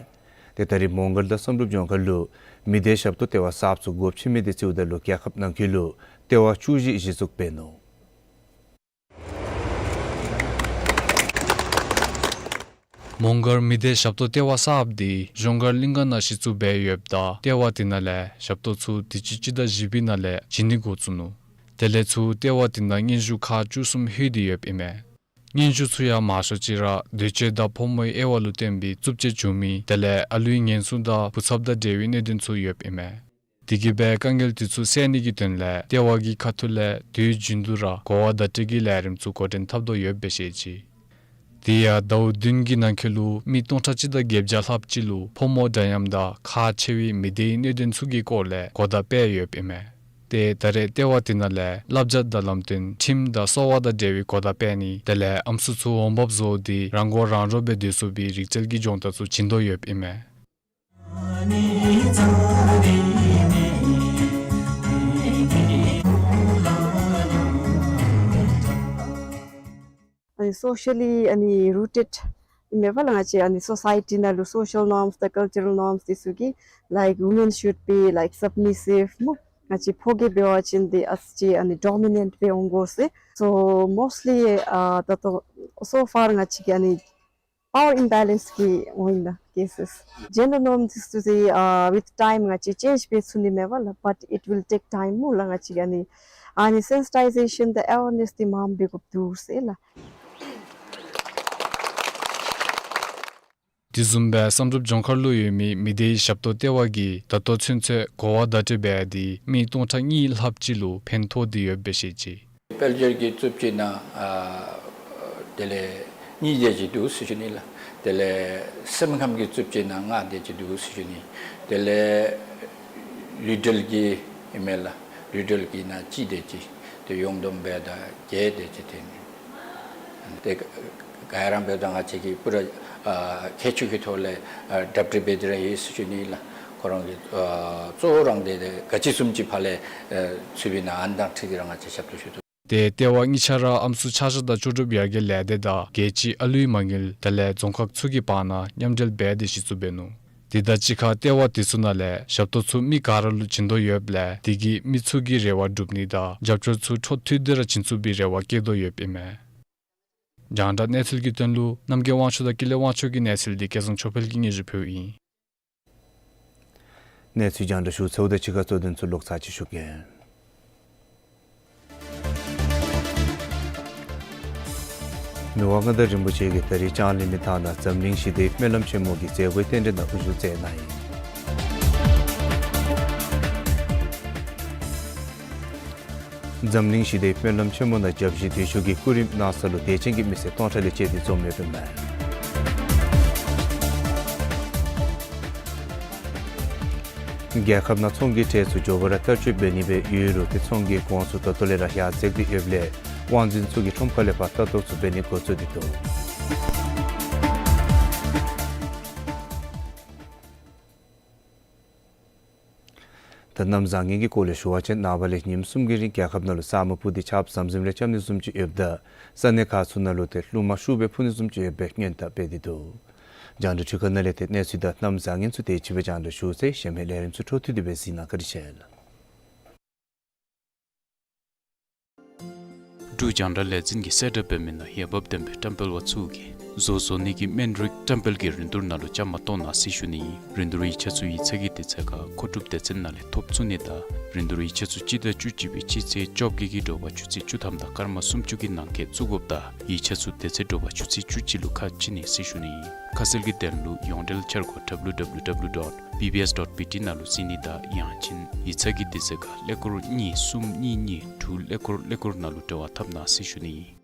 ཏེ་ད་རེས་མོང་སྒར་དང་བསམ་གྲུབ་ལྗོངས་མཁར་ལུ་མི་སྡེའི་ཞབས་ཏོག་ལྟེ་བ་གསརཔ་ཚུ་སྒོ་ཕྱེ་མི་དེ་བརྩིཝ་ད་ལུ་རྒྱལ་ཁབ་ནང་འཁོད་ལུ་ལྟེ་བ་བཅུ་བཞི་གཞི་བཙུགས་འབད་ནུག། མོང་སྒར་མི་སྡེའི་ཞབས་ཏོག་ལྟེ་བ་གསརཔ་དེ་གཞོང་སྒར་གླིང་ག་ནང་གཞི་བཙུགས་འབད་ཡོདཔ་ད་ལྟེ་བ་དེ་ནང་ལས་ཞབས་ཏོག་ཚུ་དུས་ཅི་སྤྱི་ཟླ་བཞི་པའི་ནང་ལས་བྱིན་ནི་འགོ་བཙུགས་ནུག། དེ་ལས་ཚུར་ལྟེ་བ་དེ་ནང་སྙན་ཞུ་ཁག་བཅུ་གསུམ་ལྷོད་དེ་ཡོདཔ་ཨིན་མས། སྙན་ཞུ་ཚུ་ཡང་མང་ཤོས་ཅིག་ར་འདོད་སྤྱོད་དང་ཕོ་མོའི་དབྱེ་བ་ལུ་བརྟེན་པའི་རྩུབ་སྤྱོད་བྱུང་མི་དེ་ལས་ཨ་ལུའི་ངན་སོང་དང་བུ་ཚབ་དང་འབྲེལ་བའི་གནད་དོན་ཚུ་ཡོདཔ་ཨིན་མས། དེ་གིས་སྦེ་དཀའ་ངལ་དེ་ཚུ་སེལ་ནི་གི་དོན་ལས་ལྟེ་བ་གི་ཁ་ཐུག་ལས་དུས་རྒྱུན་དུ་ར་གོ་བ་བརྡ་སྤྲོད་ཀྱི་ལས་རིམ་ཚུ་འགོ་འདྲེན་འཐབ་དོ་ཡོདཔ་སྦེ་བཤད་ཅི། དེ་ཡང་ཟླཝ་བདུན་གྱི་ནང་འཁོད་ལུ་མི་སྟོང་ཕྲག་གཅིག་དང་བརྒྱད་བརྒྱ་ལྷགཔ་ཅིག་ལུ་ཕོ་མོ་འདྲ་མཉམ་དང་ཁག་ཆེ་བའི་མི་སྡེའི་གནད་དོན་ཚུ་གི་སྐོར་ལས་གོ་བརྡ་སྤེལ་ཡོདཔ་ཨིན་མས། ཏེ་ད་རེས་ལྟེ་བ་དེ་ནང་ལས་བསླབ་བྱ་དང་ལམ་སྟོན་ཁྲིམས་དང་གསོ་བ་དང་འབྲེལ་བའི་གོ་བརྡ་སྤེལ་ནི་དེ་ལས་ཨམ་སྲུ་ཚུ་འོང་འབབ་བཟོ་སྟེ་རང་མགོ་རང་འདྲོངས་སྦེ་སྡོད་ཚུགས་པའི་རིག་རྩལ་གྱི་སྦྱོང་བརྡར་ཚུ་བྱིན་དོ་ཡོདཔ་ཨིན་མས། ཨ་ནི་socially ཨ་ནི་rooted ཨིན་མས་པ་ལགས། ང་བཅས་ཨ་ནི་society ནང་ལུ་social norms དང་cultural norms འདི་ཚུ་གིས་like women should be like submissive སྨོ། ང་བཅས་ཕོ་རྒས་འབད་བ་ཅིན་ཏེ་ཨ་ཙི་ཅིག་ཨ་ནི་dominant སྦེ་འོང་དགོ་ཟེར། So mostly ཨ་ད་ལྟོ་so far ང་བཅས་ཀྱི་ཨ་ནི power imbalance གི་འོང་ཡི་ལགས། Cases gender norm འདི་ཚུ་ཨ་with time ང་བཅས་change འབད་ཚུགས་ནི་མས་པ་ལགས། But it will take time སྨོ་ལགས། ང་བཅས་ཀྱི་ཨ་ནི་ཨ་ནི་sensitization དང་awareness འདི་མངམ་འབད་དགོཔ་འདུག་ཟེར་ལགས། དེ་བཟུམ་སྦེ་བསམ་གྲུབ་ལྗོངས་མཁར་ལུ་ཡོད་མི་མི་སྡེའི་ཞབས་ཏོག་ལྟེ་བ་གིས་ད་ལྟོ་ཚུན་ཚོད་གོ་བ་བརྡ་སྤྲོད་འབད་དེ་མི་སྟོང་ཕྲག་གཉིས་ལྷགཔ་ཅིག་ལུ་ཕན་ཐོགས་ཏེ་ཡོདཔ་སྦེ་བཤད་ཅི། དཔལ་འབྱོར་གྱི་རྩུབ་སྤྱོད་ནང་ཨ་དེ་ལས་གཉིས་དེ་ཅིག་འདུག་ཟེར་ཞུ་ནི་ལགས། དེ་ལས་སེམས་ཁམས་ཀྱི་རྩུབ་སྤྱོད་ནང་ལྔ་དེ་ཅིག་འདུག་ཟེར་ཞུ་ནི། དེ་ལས་ལུས་འབྲེལ་གྱི་ཨིན་མས་ལགས། ལུས་འབྲེལ་གྱི་ནང་གཅིག་དེ་ཅིག་ཏེ་ཡོངས་བསྡོམས་འབདཝ་ད་བརྒྱད་དེ་ཅིག་ཐོན་ནི། ཏེ་ག་ར་འབདཝ་ད་ང་བཅས་ཀྱིས་པུ་ར་ཨ་ཁྱད་ཆོས་ཀྱི་ཐོག་ལས་ཨ་གྲ་སྒྲིག་འབད་དེ་ར་ཡོད་ཟེར་ཞུ་ནི་ལགས། ཁོ་ར་གི་ཨ་གཙོ་བོ་ར་དེ་དེ་ག་ཅི་བཟུམ་ཅིག་ཕར་ལས་ཨ་ཚུད་པའི་ནང་ཨ་ནི་དང་འཁྲིལ་ཏེ་ར་ང་བཅས་ཞབས་ཏོག་ཞུ་དོ། ཏེ་ལྟེ་བ་གཉིས་ཆ་ར་ཨམ་སྲུ་ཆ་བཞག་དང་ལྕོགས་གྲུབ་ཡར་རྒྱས་ལས་སྡེ་དང་རྒྱལ་སྤྱིའི་ཨ་ལུའི་མ་དངུལ་དེ་ལས་རྫོང་ཁག་ཚུ་གི་བར་ན་མཉམ་འབྲེལ་འབད་དེ་གཞི་བཙུགས་འབད་ནུག། དེ་དང་གཅིག་ཁར་ལྟེ་བ་དེ་ཚུ་ནང་ལས་ཞབས་ཏོག་ཚུ་མི་ག་ར་ལུ་བྱིན་དོ་ཡོདཔ་ལས་དེ་གིས་མི་ཚུ་གི་རེ་བ་སྒྲུབ་ནི་དང་རྒྱབ་སྐྱོར་ཚུ་འཕྲོ་མཐུད་དེ་ར་བྱིན་ཚུགས་པའི་རེ་བ་བསྐྱེད་དོ་ཡོདཔ་ཨིན་མས། རྒྱང་བསྒྲགས་གནས་ཚུལ་གྱི་དོན་ལུ་རྣམ་རྒྱལ་དབང་ཕྱུག་དང་ཀུན་ལེགས་དབང་ཕྱུག་གི་གནས་ཚུལ་འདི་སྐལ་བཟང་ཆོས་འཕེལ་གྱིས་སྙན་ཞུ་ཕུལཝ་ཨིན། གནས་ཚུལ་རྒྱང་བསྒྲགས་ཞུ་ཚརཝ་དང་གཅིག་ཁར་གཙོ་དོན་ཚུ་ལོག་ཚར་ཅིག་ཞུ་གེ། མི་དབང་མངའ་བདག་རིན་པོ་ཆེ་གིས་ད་རིས་ལྕང་གླིང་མི་ཐང་ནང་འཛམ་གླིང་ཞི་བདེའི་སྨོན་ལམ་ཆེན་མོ་གི་མཛད་སྒོའི་རྟེན་འབྲེལ་ནང་དབུ་བཞུགས་མཛད་གནང་ཡི། འཛམ་གླིང་ཞི་བདེའི་སྨོན་ལམ་ཆེན་མོ་ནང་བརྒྱ་བཞི་དེ་ཅིག་གིས་སྐུ་རིམ་གནང་ས་ལུ་དད་ཅན་གྱི་མི་སེར་སྟོང་ཕྲག་ལས་བཅད་དེ་འཛོམས་ཡོདཔ་ཨིན་མས། རྒྱལ་ཁབ་ནང་ཚོང་གི་ཁྲལ་ཚུ་མགྱོགས་པ་ར་བསྟར་སྤྱོད་འབད་ནི་སྦེ་ཡོད་རུང་ཏེ་ཚོང་གི་གོང་ཚུ་ད་ལྟོ་ལས་ར་ཡར་འཛེགས་ཏེ་ཡོདཔ་ལས་དབང་འཛིན་ཚུ་གིས་ཁྲོམ་ཁ་ལས་ཕར་ལྟ་རྟོག་ཚུ་འབད་ནི་འགོ་བཙུགས་ཏེ་འདུག། ད་གནམ་བཟང་ངན་གྱི་སྐོར་ལས་ཞུ་བ་ཅིན་ནངས་པ་ལས་ཉིནམ་གསུམ་གྱི་རིང་རྒྱལ་ཁབ་ནང་ལུ་ས་སྨུག་སྤུབས་ཏེ་ཆརཔ་ཟམ་ཟིམ་རེ་རྐྱབ་ནི་བཟུམ་ཅིག་ཡོདཔ་ད་ས་གནས་ཁག་ཚུ་ནང་ལུ་ཏེ་རླུང་མ་ཤུགས་སྦེ་འཕུ་ནི་བཟུམ་ཅིག་ཡོད་པའི་སྔོན་བརྡ་སྤེལ་ཏེ་འདུག། རྒྱང་བསྒྲགས་འཕྲུལ་ཁང་ནང་ལས་ཏེ་གནས་ཚུལ་དང་གནམ་བཟང་ངན་ཚུ་དེ་ཅིག་སྦེ་རྒྱང་བསྒྲགས་ཞུ་ཚར་ཡི། གཞན་མི་ལས་རིམ་ཚུ་འཕྲོ་མཐུད་དེ་སྦེ་གཟིགས་གནང་། བཀའ་དྲིན་ཆེ་ལགས། འབྲུག་རྒྱང་བསྒྲགས་ལས་འཛིན་གྱིས་གསལ་བསྒྲགས་འབད་མི་ནང་འོས་འབབ་ལྡན་པའི་བཀྲམ་སྤེལ་པ་ཚུ་གིས་བཟོ་བཟོ་ནི་གི་སྨན་རིགས་བཀྲམ་སྤེལ་གྱི་རིན་བསྡུར་ནང་ལུ་བཅའ་མར་གཏོགས་གནང་ཟེར་ཞུ་ནི་ཨིན། རིན་བསྡུར་ཡིག་ཆ་ཚུ་ཡིག་ཚང་གི་དུས་ཚོད་ཁར་མཁོ་སྒྲུབ་སྡེ་ཚན་ནང་ལས་ཐོབ་ཚུགས་ནི་དང་རིན་བསྡུར་ཡིག་ཆ་ཚུ་སྤྱི་ཟླ་བཅུ་གཅིག་པའི་སྤྱི་ཚེས་བཅོ་བརྒྱད་ཀྱི་དྲོ་པ་ཆུ་ཚོད་བཅུ་ཐམ་དང་སྐར་མ་སུམ་ཅུ་གི་ནང་འཁོད་བཙུགས་དགོཔ་དང་ཡིག་ཆ་ཚུ་དེ་ཚེ་དྲོ་པ་ཆུ་ཚོད་བཅུ་གཅིག་ལུ་ཁ་ཕྱེ་ནི་ཟེར་ཞུ་ནི་ཨིན། ཁ་གསལ་གྱི་དོན་ལུ་ཡོངས་འབྲེལ་འཆར་སྒོ་W W W dot B B S dot B T ནང་ལུ་གཟིགས་ནི་དང་ཡང་ཅིན་ཡིག་ཚང་གི་དུས་ཚོད་ཁར་ཀླད་ཀོར་གཉིས་གསུམ་གཉིས་གཉིས་དྲུག་ཀླད་ཀོར་ཀླད་ཀོར་ནང་ལུ་འབྲེལ་བ་འཐབ་གནང་ཟེར་ཞུ་ནི་ཨིན།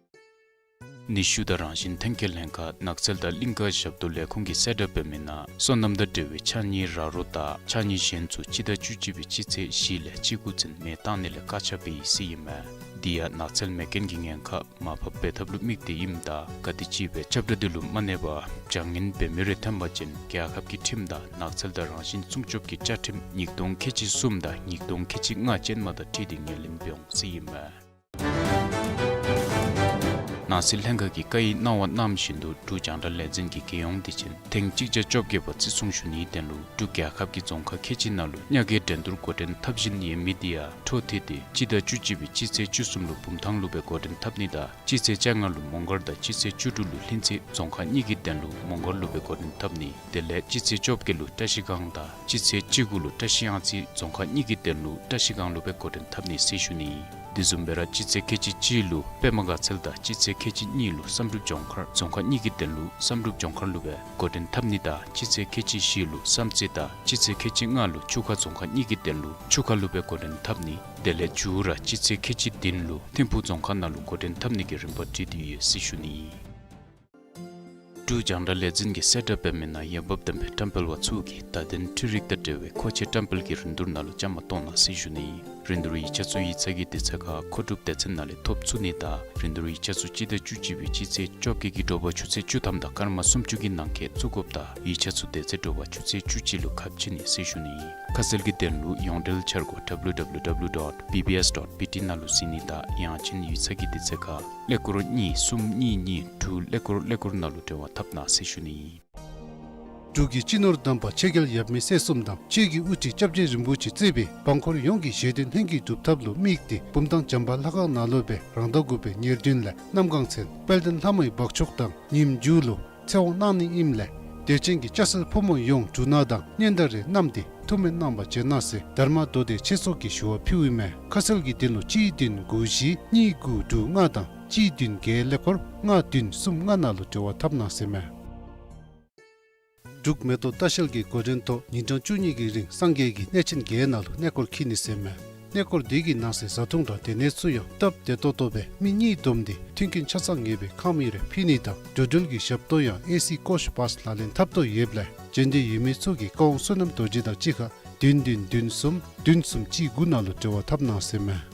ནུས་ཤུགས་དང་རང་བཞིན་ཐོན་སྐྱེད་ལྷན་ཁག་ནགས་ཚལ་དང་གླིང་ཀ་ཞབས་ཏོག་ལས་ཁུངས་ཀྱིས་གསལ་བསྒྲགས་འབད་མི་ནང་སོ་ནམ་དང་འབྲེལ་བའི་ཕྱགས་སྙིགས་ར་རོ་དང་ཕྱགས་སྙིགས་གཞན་ཚུ་སྤྱི་ཟླ་བཅུ་གཅིག་པའི་སྤྱི་ཚེས་བཞི་ལས་གཅིག་དགུ་ཚུན་མེ་བཏང་ནི་ལས་བཀག་ཆ་འབད་ཡི་ཟེར་ཨིན་མས། དེ་ཡང་ནགས་ཚལ་མེ་རྐྱེན་གྱི་ཉེན་ཁ་མར་ཕབ་འབད་ཐབས་ལུ་དམིགས་ཏེ་ཨིནམ་ད་ག་དེམ་ཅིག་སྦེ་ཁྱབ་བསྒྲགས་འདི་ལུ་མ་གནས་པར་བྱ་ངན་འབད་མི་རེ་ཐོན་པ་ཅིན་རྒྱལ་ཁབ་ཀྱི་ཁྲིམས་དང་ནགས་ཚལ་དང་རང་བཞིན་སྲུང་སྐྱོབ་ཀྱི་བཅའ་ཁྲིམས་ཉིས་སྟོང་ཁལ་གཅིག་གསུམ་དང་ཉིས་སྟོང་ཁལ་གཅིག་ལྔ་ཅན་མ་དང་འཁྲིལ་ཏེ་ངོས་ལེན་འབད་འོང་ཟེར་ཨིན་མས། ནང་སྲིད་ལྷན་ཁག་གིས་བཀའ་ཡིག་གནང་བ་གནང་བཞིན་དུ་འབྲུག་རྒྱང་བསྒྲགས་ལས་འཛིན་གྱི་རྒྱལ་ཡོངས་དུས་ཆེན་ཐེངས་གཅིག་བརྒྱ་བཅོ་བརྒྱད་པ་བརྩི་སྲུང་ཞུ་ནིའི་དོན་ལུ་འབྲུག་རྒྱལ་ཁབ་ཀྱི་རྫོང་ཁག་ཁལ་གཅིག་ནང་ལུ་མྱ་ངན་འགྲན་བསྡུར་འགོ་འདྲེན་འཐབ་བཞིན་ཡོད་མི་དེ་ཡང་འཕྲོ་མཐུད་དེ་སྤྱི་ཟླ་བཅུ་གཅིག་པའི་སྤྱི་ཚེས་བཅུ་གསུམ་ལུ་བུམ་ཐང་ལུ་སྦེ་འགོ་འདྲེན་འཐབ་ནི་དང་སྤྱི་ཚེས་བཅོ་ལྔ་ལུ་མོང་སྒར་དང་སྤྱི་ཚེས་བཅུ་དྲུག་ལུ་ལྷུན་རྩེ་རྫོང་ཁག་གཉིས་ཀྱི་དོན་ལུ་མོང་སྒར་ལུ་སྦེ་འགོ་འདྲེན་འཐབ་ནི། དེ་ལས་སྤྱི་ཚེས་བཅོ་བརྒྱད་ལུ་བཀྲ་ཤིས་སྒང་དང་སྤྱི་ཚེས་བཅུ་དགུ་ལུ་བཀྲ་ཤིས་གཡང་རྩེ་རྫོང་ཁག་གཉིས་ཀྱི་དོན་ལུ་བཀྲ་ཤིས་སྒང་ལུ་སྦེ་འགོ་འདྲེན་འཐབ་ནི་ཟེར་ཞུ་ནི། དེ་བཟུམ་སྦེ་ར་སྤྱི་ཚེས་ཁལ་གཅིག་གཅིག་ལུ་པདྨ་དགའ་ཚལ་དང་སྤྱི་ཚེས་ཁལ་གཅིག་གཉིས་ལུ་བསམ་གྲུབ་ལྗོངས་མཁར་རྫོང་ཁག་གཉིས་ཀྱི་དོན་ལུ་བསམ་གྲུབ་ལྗོངས་མཁར་ལུ་སྦེ་འགོ་འདྲེན་འཐབ་ནི་དང་སྤྱི་ཚེས་ཁལ་གཅིག་བཞི་ལུ་བསམ་རྩེ་དང་སྤྱི་ཚེས་ཁལ་གཅིག་ལྔ་ལུ་ཆུ་ཁ་རྫོང་ཁག་གཉིས་ཀྱི་དོན་ལུ་ཆུ་ཁ་ལུ་སྦེ་འགོ་འདྲེན་འཐབ་ནི། དེ་ལས་མཇུག་ར་སྤྱི་ཚེས་ཁལ་གཅིག་བདུན་ལུ་ཐིམ་ཕུག་རྫོང་ཁག་ནང་ལུ་འགོ་འདྲེན་འཐབ་ནི་གི་རིམ་པ་སྒྲིག་སྟེ་ཡོད་ཟེར་ཞུ་ནི། འབྲུག་རྒྱང་བསྒྲགས་ལས་འཛིན་གྱིས་གསལ་བསྒྲགས་འབད་མི་ནང་འོས་འབབ་ལྡན་པའི་བཀྲམ་སྤེལ་པ་ཚུ་གིས་བརྡ་དོན་འཕྲུལ་རིག་དང་འབྲེལ་བའི་མཁོ་ཆས་བཀྲམ་སྤེལ་གྱི་རིན་བསྡུར་ནང་ལུ་བཅའ་མར་གཏོགས་གནང་ཟེར་ཞུ་ནི་ཨིན། རིན་བསྡུར་ཡིག་ཆ་ཚུ་ཡིག་ཚང་གི་དུས་ཚོད་ཁར་མཁོ་སྒྲུབ་སྡེ་ཚན་ནང་ལས་ཐོབ་ཚུགས་ནི་དང་རིན་བསྡུར་ཡིག་ཆ་ཚུ་སྤྱི་ཟླ་བཅུ་གཅིག་པའི་སྤྱི་ཚེས་བཅོ་བརྒྱད་ཀྱི་དྲོ་པ་ཆུ་ཚོད་བཅུ་ཐམ་དང་སྐར་མ་སུམ་ཅུ་གི་ནང་འཁོད་བཙུགས་དགོཔ་དང་ཡིག་ཆ་ཚུ་དེ་ཚེ་དྲོ་པ་ཆུ་ཚོད་བཅུ་གཅིག་ལུ་ཁ་ཕྱེ་ནི་ཟེར་ཞུ་ནི་ཨིན། ཁ་གསལ་གྱི་དོན་ལུ་ཡོངས་འབྲེལ་འཆར་སྒོ་W W W dot B B S dot B T ནང་ལུ་གཟིགས་ནི་དང་ཡང་ཅིན་ཡིག་ཚང་གི་དུས་ཚོད་ཁར་ཀླད་ཀོར་གཉིས་གསུམ་གཉིས་གཉིས་དྲུག་ཀླད་ཀོར་ཀླད་ཀོར་ནང་ལུ་འབྲེལ་བ་འཐབ་གནང་ཟེར་ཞུ་ནི་ཨིན། འབྲུག་གི་སྤྱི་ནོར་དམ་པ་ཆོས་རྒྱལ་ཡབ་མེས་སྲས་གསུམ་དང་ཆོས་ཀྱི་དབུ་ཁྲིད་སྐྱབས་རྗེ་རིན་པོ་ཆེ་གཙོས་པའི་འབངས་འཁོར་ཡོངས་ཀྱི་བཞེད་དོན་ལྷུན་གྱིས་གྲུབ་ཐབས་ལུ་དམིགས་ཏེ་བུམ་ཐང་བྱམས་པ་ལྷ་ཁང་ནང་ལུ་སྦེ་རང་ཟླ་དགུ་པའི་ཉེར་བདུན་ལས་གནམ་གང་ཚེ་དཔལ་ལྡན་ལྷ་མོའི་འབག་ཆོག་དང་ཉིནམ་མཇུག་ལུ་ཚེ་དབང་གནང་ནི་ཨིནམ་ལས་དད་ཅན་གྱི་སྐྱ་སེར་ཕོ་མོ་ཡོངས་འབྲུ་སྣ་དང་སྙན་དར་རེ་བསྣམས་ཏེ་ཐུགས་སྨོན་གནང་བར་བྱོན་གནང་ཟེར་དྷརྨ་མདོ་སྡེ་ཆོས་ཚོགས་ཀྱིས་ཞུ་བ་ཕུལཝ་ཨིན་མས། ཁ་གསལ་གྱི་དོན་ལུ་གཅིག་བདུན་དགུ་བཞི་གཉིས་དགུ་དྲུག་ལྔ་དང་གཅིག་བདུན་བརྒྱད་ཀླད་ཀོར་ལྔ་བདུན་གསུམ་ལྔ་ནང་ལུ་འབྲེལ་བ་འཐབ་གནང་ཟེར་མས། འབྲུག་མེ་ཏོག་ལྟ་བཤལ་གྱི་འགོ་འདྲེན་ཐོག་ཉིན་གྲངས་བཅུ་གཉིས་ཀྱི་རིང་སངས་རྒྱས་ཀྱི་གནས་ཆེན་བརྒྱད་ནང་ལུ་གནས་སྐོར་འཁྱིད་ནི་ཟེར་མས། གནས་སྐོར་འདི་གི་ནང་གསེས་བཟའ་འཐུང་དང་སྡོད་གནས་ཚུ་ཡང་སྟབས་བདེ་ཏོག་ཏོ་སྦེ་མི་གཉིས་བསྡོམས་ཏེ་མཐུན་རྐྱེན་ཆ་ཚང་ངེས་པའི་ཁང་མིག་རེ་ཕུལ་ནི་དང་འགྲོ་འགྲུལ་གྱི་ཞབས་ཏོག་ཡང་ཨེ་སི་ཀོཆ་བཱས་ལག་ལེན་འཐབ་དོ་ཡོདཔ་ལས་བྱོན་འདོད་ཡོད་མི་ཚུ་གིས་བཀའ་དབང་བསོད་ནམས་རྡོ་རྗེ་དང་གཅིག་ཁར་བདུན་བདུན་བདུན་གསུམ་བདུན་གསུམ་གཅིག་དགུ་ནང་ལུ་འབྲེལ་བ་འཐབ་གནང་ཟེར་མས།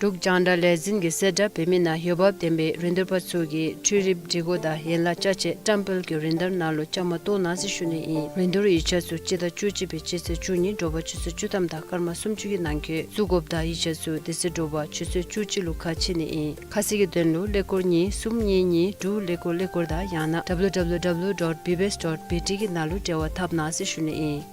འབྲུག་རྒྱང་བསྒྲགས་ལས་འཛིན་གྱིས་གསལ་བསྒྲགས་འབད་མི་ནང་འོས་འབབ་ལྡན་པའི་རིན་བསྡུར་པ་ཚུ་གིས་འཕྲུལ་རིག་སྒྲིག་གོ་དང་ཡན་ལག་ཅ་ཆས་བཀྲམ་སྤེལ་གྱི་རིན་བསྡུར་ནང་ལུ་བཅའ་མར་གཏོགས་གནང་ཟེར་ཞུ་ནི་ཨིན། རིན་བསྡུར་ཡིག་ཆ་ཚུ་སྤྱི་ཟླ་བཅུ་གཅིག་པའི་སྤྱི་ཚེས་བཅུ་གཉིས་དྲོ་པ་ཆུ་ཚོད་བཅུ་ཐམ་དང་སྐར་མ་སུམ་ཅུ་གི་ནང་འཁོད་བཙུགས་དགོཔ་དང་ཡིག་ཆ་ཚུ་དེ་ཚེ་དྲོ་པ་ཆུ་ཚོད་བཅུ་གཅིག་ལུ་ཁ་ཕྱེ་ནི་ཨིན། ཁ་གསལ་གྱི་དོན་ལུ་ཀླད་ཀོར་གཉིས་གསུམ་གཉིས་གཉིས་དྲུག་ཀླད་ཀོར་ཀླད་ཀོར་དང་ཡང་ན་W W W dot B B S dot B T གི་ནང་ལུ་འབྲེལ་བ་འཐབ་གནང་ཟེར་ཞུ་ནི་ཨིན།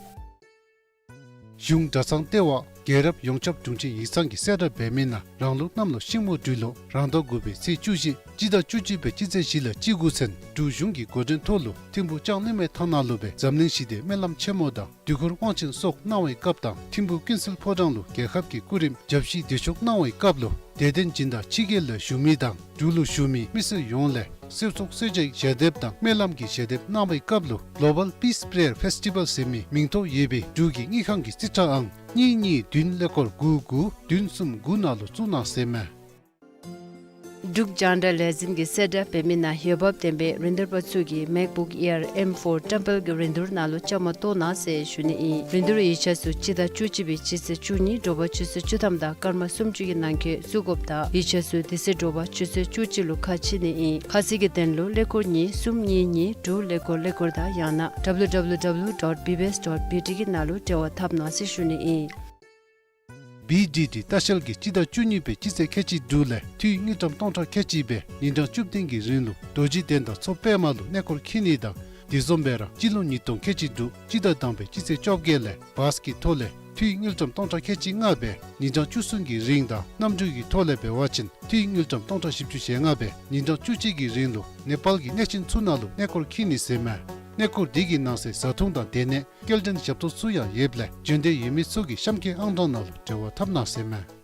གཞུང་གྲྭ་ཚང་ལྟེ་བ་རྒྱལ་རབས་ཡོངས་ཁྱབ་དྲུང་ཆེན་ཡིག་ཚང་གིས་གསལ་བསྒྲགས་འབད་མི་ནང་རང་ལུགས་གནམ་ལོ་ཤིང་མོ་སྦྲུལ་ལོ་རང་ཟླ་དགུ་པའི་ཚེས་བཅུ་བཞི་སྤྱི་ཟླ་བཅུ་གཅིག་པའི་སྤྱི་ཚེས་བཞི་ལས་བཅུ་དགུ་ཚུན་འབྲུག་གཞུང་གི་འགོ་འདྲེན་ཐོག་ལུ་ཐིམ་ཕུག་ལྕང་གླིང་མའི་ཐང་ནང་ལུ་སྦེ་འཛམ་གླིང་ཞི་བདེའི་སྨོན་ལམ་ཆེན་མོ་དང་དུས་འཁོར་དབང་ཆེན་སོགས་གནང་བའི་སྐབས་དང་ཐིམ་ཕུག་ཀུན་གསལ་ཕོ་བྲང་ལུ་རྒྱལ་ཁབ་ཀྱི་སྐུ་རིམ་བརྒྱ་བཞི་བདེ་མཆོག་གནང་བའི་སྐབས་ལུ་དད་ལྡན་སྦྱིན་བདག་ཕྱི་རྒྱལ་ལུ་བཞུགས་མི་དང་འབྲུག་ལུ་བཞུགས་མི་མི་སེར་ཡོངས་ལས་གསོལ་ཚོགས་གསོལ་ཇའི་ཞལ་འདེབས་དང་སྨོན་ལམ་གྱི་ཞལ་འདེབས་གནང་བའི་སྐབས་ལུ་Global Peace Prayer Festival ཟེར་མི་མིང་ཐོ་ཡོད་པའི་འབྲུག་གི་དངུལ་ཁང་གི་རྩིས་ཁྲ་ཨང་གཉིས་གཉིས་བདུན་ཀླད་ཀོར་དགུ་དགུ་བདུན་གསུམ་དགུ་ནང་ལུ་བཙུགས་གནང་ཟེར་མས། འབྲུག་རྒྱང་བསྒྲགས་ལས་འཛིན་གྱིས་གསལ་བསྒྲགས་འབད་མི་ནང་འོས་འབབ་ལྡན་པའི་རིན་བསྡུར་པ་ཚུ་གིས་MacBook Air M four བཀྲམ་སྤེལ་གྱི་རིན་བསྡུར་ནང་ལུ་བཅའ་མར་གཏོགས་གནང་ཟེར་ཞུ་ནི་ཨིན། རིན་བསྡུར་ཡིག་ཆ་ཚུ་སྤྱི་ཟླ་བཅུ་གཅིག་པའི་སྤྱི་ཚེས་བཅུ་གཉིས་དྲོ་པ་ཆུ་ཚོད་བཅུ་ཐམ་དང་སྐར་མ་སུམ་ཅུ་གི་ནང་འཁོད་བཙུགས་དགོཔ་དང་ཡིག་ཆ་ཚུ་དེ་ཚེ་དྲོ་པ་ཆུ་ཚོད་བཅུ་གཅིག་ལུ་ཁ་ཕྱེ་ནི་ཨིན། ཁ་གསལ་གྱི་དོན་ལུ་ཀླད་ཀོར་གཉིས་གསུམ་གཉིས་གཉིས་དྲུག་ཀླད་ཀོར་ཀླད་ཀོར་དང་ཡང་ན་W W W dot B B S dot B T གི་ནང་ལུ་འབྲེལ་བ་འཐབ་གནང་ཟེར་ཞུ་ནི་ཨིན། བི་ཌི་ཊི་ལྟ་བཤལ་གྱིས་སྤྱི་ཟླ་བཅུ་གཉིས་པའི་སྤྱི་ཚེས་ཁལ་གཅིག་དྲུག་ལས་འཐུས་དངུལ་ཀྲམ་སྟོང་ཕྲག་ཁལ་གཅིག་སྦེ་ཉིན་གྲངས་བཅུ་བདུན་གྱི་རིང་ལུ་རྡོ་རྗེ་གདན་དང་མཚོ་པདྨ་ལུ་གནས་སྐོར་འཁྱིད་ནི་དང་དེ་བཟུམ་སྦེ་ར་སྤྱི་ལོ་ཉིས་སྟོང་ཁལ་གཅིག་དྲུག་སྤྱི་ཟླ་དང་པའི་སྤྱི་ཚེས་བཅོ་བརྒྱད་ལས་བཱས་ཀྱི་ཐོག་ལས་འཐུས་དངུལ་ཀྲམ་སྟོང་ཕྲག་ཁལ་གཅིག་ལྔ་སྦེ་ཉིན་གྲངས་བཅུ་གསུམ་གྱི་རིང་དང་གནམ་གྲུ་གི་ཐོག་ལས་འབད་བ་ཅིན་འཐུས་དངུལ་ཀྲམ་སྟོང་ཕྲག་བཞི་བཅུ་ཞེ་ལྔ་སྦེ་ཉིན་གྲངས་བཅུ་གཅིག་གི་རིང་ལུ་ནེ་པཱལ་གྱི་གནས་ཆེན་ཚུ་ནང་ལུ་གནས་སྐོར་འཁྱིད་ནི་ཟེར་མས། གནས་སྐོར་འདི་གི་ནང་གསེས་བཟའ་འཐུང་དང་སྡོད་གནས་སྐྱེལ་འདྲེན་ཞབས་ཏོག་ཚུ་ཡང་ཡོདཔ་ལས་བྱོན་འདོད་ཡོད་མི་ཚུ་གིས་གཤམ་འཁོད་ཨང་གྲངས་ནང་ལུ་འབྲེལ་བ་འཐབ་གནང་ཟེར་མས།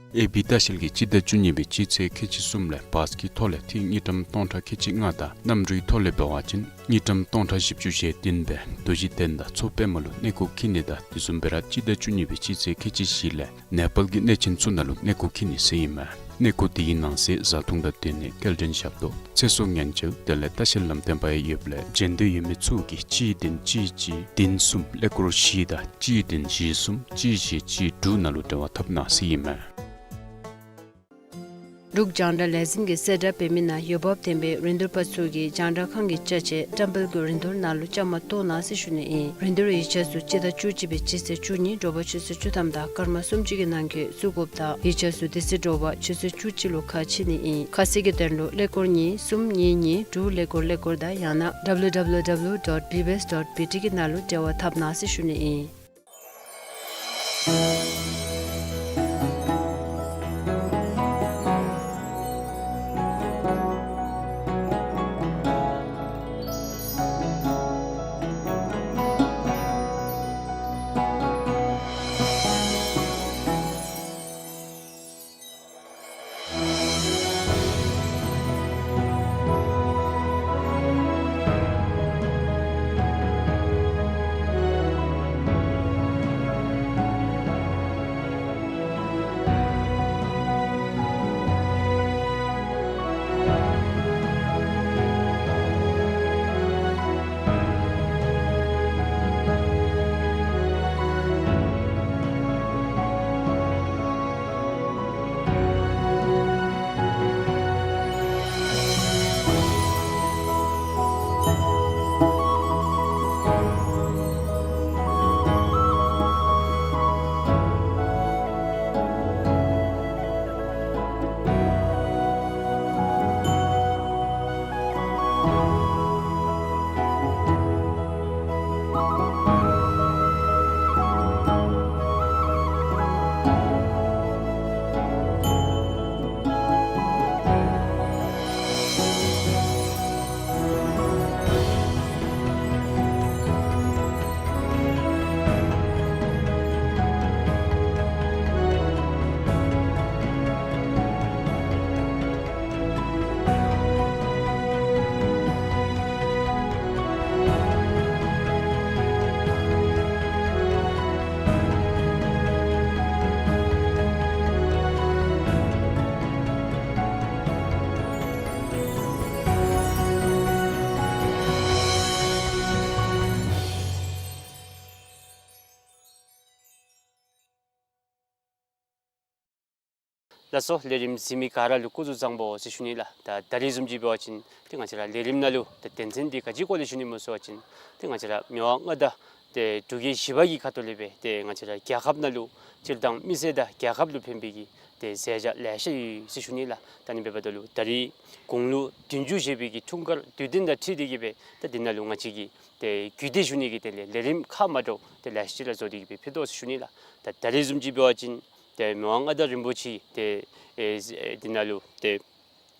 ཨེ་བི་ལྟ་བཤལ་གྱིས་སྤྱི་ཟླ་བཅུ་གཉིས་པའི་སྤྱི་ཚེས་ཁལ་གཅིག་གསུམ་ལས་བཱས་ཀྱི་ཐོག་ལས་འཐུས་དངུལ་ཀྲམ་སྟོང་ཕྲག་ཁལ་གཅིག་ལྔ་དང་གནམ་གྲུའི་ཐོག་ལས་འབད་བ་ཅིན་དངུལ་ཀྲམ་སྟོང་ཕྲག་བཞི་བཅུ་ཞེ་བདུན་སྦེ་རྡོ་རྗེ་གདན་དང་མཚོ་པདྨ་ལུ་གནས་སྐོར་འཁྱིད་ནི་དང་དེ་བཟུམ་སྦེ་ར་སྤྱི་ཟླ་བཅུ་གཉིས་པའི་སྤྱི་ཚེས་ཁལ་གཅིག་བཞི་ལས་ནེ་པཱལ་གྱི་གནས་ཆེན་ཚུ་ནང་ལུ་གནས་སྐོར་འཁྱིད་ནི་ཟེར་ཨིན་མས། གནས་སྐོར་འདི་གི་ནང་གསེས་བཟའ་འཐུང་དང་སྡོད་གནས་སྐྱེལ་འདྲེན་ཞབས་ཏོག་ཚེ་སྲོག་ཉེན་བཅོལ་དེ་ལས་ལྟ་བཤལ་ལམ་སྟོན་པ་ཡང་ཡོདཔ་ལས་བྱོན་འདོད་ཡོད་མི་ཚུ་གིས་གཅིག་བདུན་གཅིག་གཅིག་བདུན་གསུམ་ཀླད་ཀོར་བཞི་དང་གཅིག་བདུན་བཞི་གསུམ་གཅིག་བཞི་གཅིག་དྲུག་ནང་ལུ་འབྲེལ་བ་འཐབ་གནང་ཟེར་ཨིན་མས། འབྲུག་རྒྱང་བསྒྲགས་ལས་འཛིན་གྱིས་གསལ་བསྒྲགས་འབད་མི་ནང་འོས་འབབ་ལྡན་པའི་རིན་བསྡུར་པ་ཚུ་གིས་རྒྱང་བསྒྲགས་ཁང་གི་ཅ་ཆས་བཀྲམ་སྤེལ་གྱི་རིན་བསྡུར་ནང་ལུ་བཅའ་མར་གཏོགས་གནང་ཟེར་ཞུ་ནི་ཨིན། རིན་བསྡུར་ཡིག་ཆ་ཚུ་སྤྱི་ཟླ་བཅུ་གཅིག་པའི་སྤྱི་ཚེས་བཅུ་གཉིས་དྲོ་པ་ཆུ་ཚོད་བཅུ་ཐམ་དང་སྐར་མ་སུམ་ཅུ་གི་ནང་འཁོད་བཙུགས་དགོཔ་དང་ཡིག་ཆ་ཚུ་དེ་ཚེ་དྲོ་པ་ཆུ་ཚོད་བཅུ་གཅིག་ལུ་ཁ་ཕྱེ་ནི་ཨིན། ཁ་གསལ་གྱི་དོན་ལུ་ཀླད་ཀོར་གཉིས་གསུམ་གཉིས་གཉིས་དྲུག་ཀླད་ཀོར་ཀླད་ཀོར་དང་ཡང་ན་W W W dot B B S dot B T གི་ནང་ལུ་འབྲེལ་བ་འཐབ་གནང་ཟེར་ཞུ་ནི་ཨིན། ལགས་སོ། ལས་རིམ་གཟིགས་མི་ག་ར་ལུ་སྐུ་གཟུགས་བཟང་པོ་ཟེར་ཞུ་ནི་ལགས། ད་ད་རིས་བཟུམ་ཅིག་འབད་བ་ཅིན་ཏེ་ང་བཅས་ར་ལས་རིམ་ནང་ལུ་ཏེ་དོན་ཚན་འདི་ག་ཅི་སྐོར་ལས་ཞུ་ནི་སྨོ་ཟེར་བ་ཅིན་ཏེ་ང་བཅས་ར་མི་དབང་མངའ་བདག་ཏེ་འབྲུག་རྒྱལ་བཞི་པ་གི་ཁ་ཐུག་ལས་སྦེ་ཏེ་ང་བཅས་ར་རྒྱལ་ཁབ་ནང་ལུ་སྤྱིར་བཏང་མི་སེར་དང་རྒྱལ་ཁབ་ལུ་ཕན་པའི་གི་ཏེ་མཛད་བྱ་ལེ་ཤ་ཡོད་ཟེར་ཞུ་ནི་ལགས། ད་ཨ་ནི་འབདཝ་ད་ལུ་ད་རིས་དགུང་ལོ་བདུན་ཅུ་བཞེས་པའི་གི་འཁྲུངས་སྐར་དུས་སྟོན་དང་འཁྲིལ་ཏེ་གི་སྦེ་ད་འདི་ནང་ལུ་ང་བཅས་ཀྱིས་ཏེ་རྒྱུད་སྡེ་ཞུ་ནི་གི་དོན་ལས་ལས་རིམ་ཁག་མ་འདྲཝ་ཏེ་ལེ་ཤ་ཅིག་ར་བཟོ་སྟེ་གི་སྦེ་ཕུལ་དོ་ཟེར་ཞུ་ནི་ལགས། ད་ད་རིས་བཟུམ་ཅིག་འབད་བ་ཅིན་ཏེ་མི་དབང་མངའ་བདག་རིན་པོ་ཆེ་ཏེ་ཨེ་འདི་ནང་ལུ་ཏེ་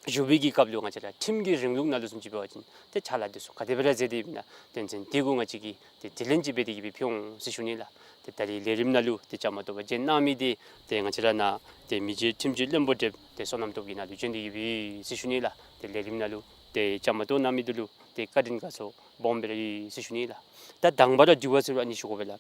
བཞུགས་པའི་གི་སྐབས་ལུ་ང་བཅས་ར་ཁྲིམས་ཀྱི་རིང་ལུགས་ནང་ལུ་བཟུམ་ཅིག་འབད་བ་ཅིན་ཏེ་ཕྱག་ལཱ་འདི་ཚུ་ག་དེ་སྦེ་ར་མཛད་དེ་ཡོདཔ་ཨིན་ན་དོན་ཚན་འདི་གུ་ང་བཅས་ཀྱིས་ཏེ་དྲི་ལན་ཅིག་འབད་དེ་གི་སྦེ་ཕུལ་འོང་ཟེར་ཞུ་ནི་ལགས། ཏེ་ད་རིས་ལས་རིམ་ནང་ལུ་ཏེ་བཅའ་མར་གཏོགས་པར་བྱོན་གནང་མི་འདི་ཏེ་ང་བཅས་ར་ནཱ་ཏེ་མི་རྗེ་ཁྲིམས་སྤྱི་བློན་པོ་བགྲེསཔ་ཏེ་བསོད་ནམས་སྟོབས་རྒྱས་ནཱ་ལུ་བྱོན་ཏེ་གི་སྦེ་ཟེར་ཞུ་ནི་ལགས། ཏེ་ལས་རིམ་ནང་ལུ་ཏེ་བཅའ་མར་གཏོགས་གནང་མི་འདི་ལུ་ཏེ་བཀའ་དྲིན་དགའ་ཚོར་སྦོམ་སྦེ་ར་ཡོད་ཟེར་ཞུ་ནི་ལགས། ད་དང་པ་ར་དྲི་བ་ཟེར་རུང་ཨ་ནི་ཞུ་དགོ་པས་ལགས།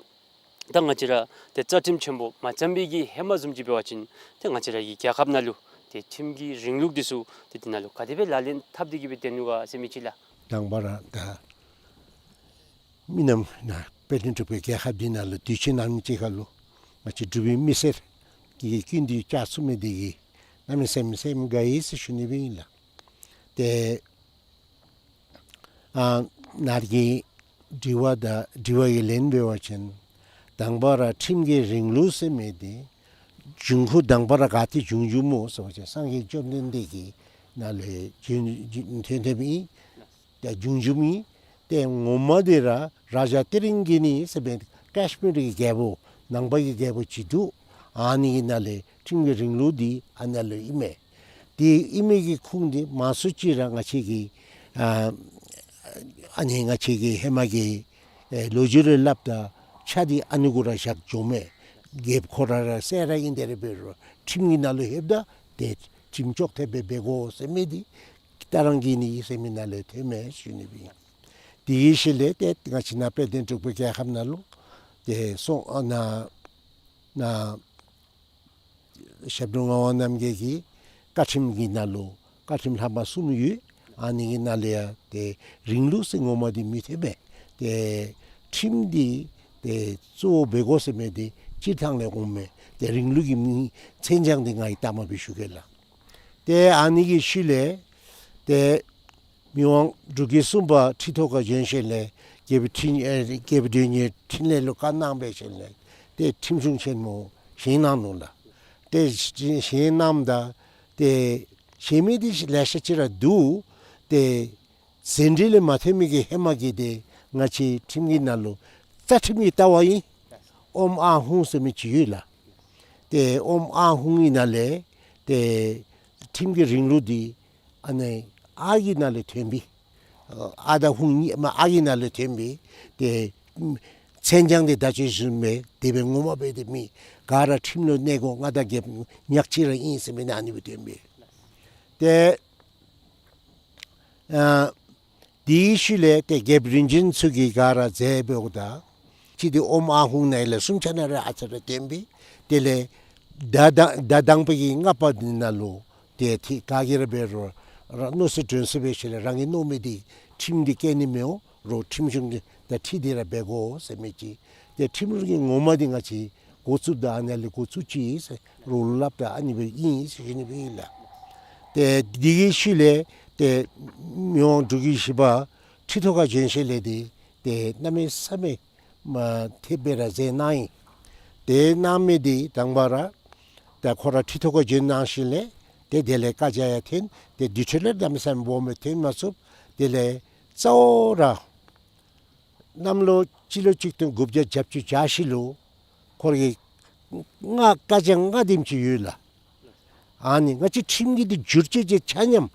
ད་ང་བཅས་ར་ཏེ་རྩ་ཁྲིམས་ཆེན་པོ་མ་བརྩམས་པའི་གི་ཧེ་མ་བཟུམ་ཅིག་འབད་བ་ཅིན་ཏེ་ང་བཅས་ར་གི་རྒྱལ་ཁབ་ནང་ལུ་ཏེ་ཁྲིམས་ཀྱི་རིང་ལུགས་འདི་ཚུ་ཏེ་འདི་ནང་ལུ་ག་དེ་སྦེ་ལག་ལེན་འཐབ་སྟེ་གི་སྦེ་སྡོད་ནུག་ག་ཟེར་མི་ཅིག་ལགས། དང་པ་ར་ད་མི་ནམ་ནཱ་དཔལ་ལྡན་འབྲུག་པའི་རྒྱལ་ཁབ་འདི་ནང་ལུ་དུས་ཅི་ནམ་ཅིག་ཁར་ལུ་ང་བཅས་འབྲུག་པའི་མི་སེར་གྱི་སྐྱིད་སྡུག་བཅར་ཚུགས་མི་འདི་གིས་གནམ་མེད་ས་མེད་སེམས་དགའ་ཡི་ཟེར་ཞུ་ནི་སྦེ་ཨིན་ལགས། ཏེ་ཨ་ནཱ་གི་དྲི་བ་དང་དྲི་བ་གི་ལན་འབད་བ་ཅིན་དང་པ་ར་ཁྲིམས་ཀྱི་རིང་ལུགས་ཟེར་མི་འདི་འབྱུང་ཁུངས་དང་པ་ར་ག་ཏེ་བྱུང་བྱུངམ་སྨོ་ཟེར་བ་ཅིན་སངས་རྒྱས་བཅོམ་ལྡན་འདས་ཀྱི་ནང་ལས་བྱུང་བྱུང་ཐོན་ཐོནམ་ཨིན། ཏེ་བྱུང་བྱུངམ་ཨིན། ཏེ་ངོ་མ་འདི་ར་རཱ་ཛ་ཏི་རིང་གི་ནི་ཟེར་བའི་ཀཱཤ་མིར་གྱི་རྒྱལ་པོ་ནང་པ་གི་རྒྱལ་པོ་ཅིག་འདུག། ཨ་ནི་གི་ནང་ལས་ཁྲིམས་ཀྱི་རིང་ལུགས་འདི་ཨ་ནཱ་ལུ་ཨིན་མས། ཏེ་ཨིན་མི་གི་ཁུངས་འདི་མང་སུ་ཅིག་ར་ང་བཅས་ཀྱི་ཨ་ཨ་ནི་ང་བཅས་ཀྱི་ཧེ་མ་གི་ཨེ་ལོ་རྒྱུས་ལས་སླབ་ད་ཆ་འདི་ཨ་ནི་གུ་ར་བཞག་འགྱོཝ་མས། རྒྱལཔོ་ཁོ་ར་ར་སྲས་ར་ཨིན། དེ་ར་འབད་རུང་ཁྲིམས་ཀྱི་ནང་ལུ་ལྷོདཔ་ད་ཏེ་ཁྲིམས་ཅོག་འཐདཔ་སྦེ་འབད་དགོ་ཟེར་མི་འདི་ད་རང་གི་ནི་ཟེར་མི་ནང་ལས་ཐོནམ་མས་ཞུ་ནི་སྦེ་ཨིན། དེ་གི་ཤུལ་ལས་ཏེ་ང་བཅས་ནཱ་དཔལ་ལྡན་འབྲུག་པའི་རྒྱལ་ཁབ་ནང་ལུ་ཏེ་སོང་ཨ་ནཱ་ནཱ་ཞབས་དྲུང་ངག་དབང་རྣམ་རྒྱལ་གྱི་བཀའ་ཁྲིམས་ཀྱི་ནང་ལུ་བཀའ་ཁྲིམས་ལྷག་མ་གསུམ་ཡོད། ཨ་ནི་གི་ནང་ལས་ཡང་ཏེ་རིང་ལུགས་ཟེར་ངོ་མ་འདི་མི་ཐོན་པས། ཏེ་ཁྲིམས་འདི་ཏེ་གཙོ་བོ་འབད་དགོ་ཟེར་མི་འདི་སྤྱིར་བཏང་ལས་འོངམ་མས། ཏེ་རིང་ལུགས་ཀྱི་མིང་མཚན་བྱང་འདི་ང་གིས་ལྟ་མ་སྦེ་ཞུ་གེ་ལགས། ཏེ་ཨ་ནི་གི་ཤུལ་ལས་ཏེ་མི་དབང་འབྲུག་རྒྱལ་གསུམ་པ་ཁྲི་ཐོག་ཁར་བྱོན་ཞིནམ་ལས་རྒྱལ་པོ་ཁྲི་ཨེ་རྒྱལ་པོ་དོན་གཉེར་འཕྲིན་ལས་ལུ་བཀའ་གནང་འབད་ཞིནམ་ལས་ཏེ་ཁྲིམས་གཞུང་ཆེན་མོ་བཞེངས་གནང་ནུག་ལགས། ཏེ་བཞེངས་གནངམ་ད་ཏེ་བཞེངས་མི་འདི་ལེ་ཤ་ཅིག་ར་འདུག། ཏེ་ཟིན་བྲིས་ལས་མ་ཐོན་མི་གི་ཧེ་མ་གི་འདི་ང་བཅས་ཁྲིམས་ཀྱི་ནང་ལུ་རྩ་ཁྲིམས་ཀྱི་ལྟ་བ་ཨིན། ཨོཾ་ཨཱཿཧཱུྃ་ཟེར་མི་ཅིག་ཡོད་ལགས། ཏེ་ཨོཾ་ཨཱཿཧཱུྃ་གི་ནང་ལས་ཏེ་ཁྲིམས་ཀྱི་རིང་ལུགས་འདི་ཨ་ནི་ཨཱཿ་གི་ནང་ལས་ཐོན་པས། ཨཱཿ་དང་ཧཱུྃ་གཉིས་མ་ཨཱཿ་གི་ནང་ལས་ཐོན་པས། ཏེ་མཚན་བྱང་འདི་ད་ཅི་ཞུ་མི་དེ་སྦེ་ངོ་མ་སྦེ་ཏེ་མེད། ག་ར་ཁྲིམས་ལུ་གནས་དགོ། མངའ་བདག་རྒྱལཔོ་ཉག་གཅིག་ར་ཨིན་ཟེར་མི་ནང་ཨ་ནི་སྦེ་ཐོན་པས། ཏེ་ཨ་དེའི་ཤུལ་ལས་ཏེ་རྒྱལཔོ་རིམ་བྱོན་ཚུ་གིས་ག་ར་མཛད་འབདཝ་ད་ཅི་འདི་ཨོཾ་ཨཱཿཧཱུྃ་ནང་ལས་གསུམ་ཆ་ནང་ར་ཨ་ཙི་ར་ཐོན་པས། དེ་ལས་ཟླ་དང་ཟླ་དང་པ་གི་ལྔ་པ་འདི་ནང་ལུ་ཏེ་ཏེ་ག་གིས་ར་འབད་རུང་ར་མནོ་ཚུལ་དྲན་ཚུལ་འབད་ཞིནམ་ལས་རང་གིས་མནོ་མི་འདི་ཁྲིམས་འདི་བཀལ་ནི་མི་འོང་རུང་ཁྲིམས་གཞུང་འདི་དང་འཁྲིལ་ཏེ་ར་འབད་དགོ་ཟེར་མི་ཅིག། ཏེ་ཁྲིམས་ལུགས་ཀྱི་ངོ་མ་འདི་ང་བཅས་འགོ་བཙུགསཔ་ད་ཨ་ནཱ་ལས་འགོ་བཙུགས་ཅི་ཟེར་རོགས་ལུ་སླབ་ད་ཨ་ནི་སྦེ་ཨིན་ཟེར་ཞུ་ནི་སྦེ་ཨིན་ལགས། ཏེ་དེ་གི་ཤུལ་ལས་ཏེ་མི་དབང་འབྲུག་རྒྱལ་བཞི་པ་ཁྲི་ཐོག་ཁར་བྱོན་ཞིནམ་ལས་འདི་ཏེ་གནམ་མེད་ས་མེད་མ་ཐེབས་སྦེ་ར་མཛད་གནང་ཡི། ཏེ་གནང་མི་འདི་དང་པ་ར་ད་ཁོ་ར་ཁྲི་ཐོག་ཁར་བྱོན་གནང་ཞིནམ་ལས་ཏེ་དེ་ལས་བཀའ་རྒྱ་ཡང་ཐོན། ཏེ་དེ་འཕྲོ་ལས་གནམ་མེད་ས་མེད་སྦོམ་སྦེ་ཐོན་མ་ཚུགས། དེ་ལས་གཙོ་བོ་ར་གནམ་ལོ་སྤྱི་ལོ་གཅིག་སྟོང་དགུ་བརྒྱ་བརྒྱད་ཅུ་གྱ་བཞི་ལུ་ཁོ་ར་གི་ལྔ་བཀའ་རྒྱ་ལྔ་དེམ་ཅིག་ཡོད་ལགས། ཨ་ནི་ང་བཅས་ཁྲིམས་ཀྱི་འདི་བསྒྱུར་བཅོས་ཅིག་ཆ་མཉམ་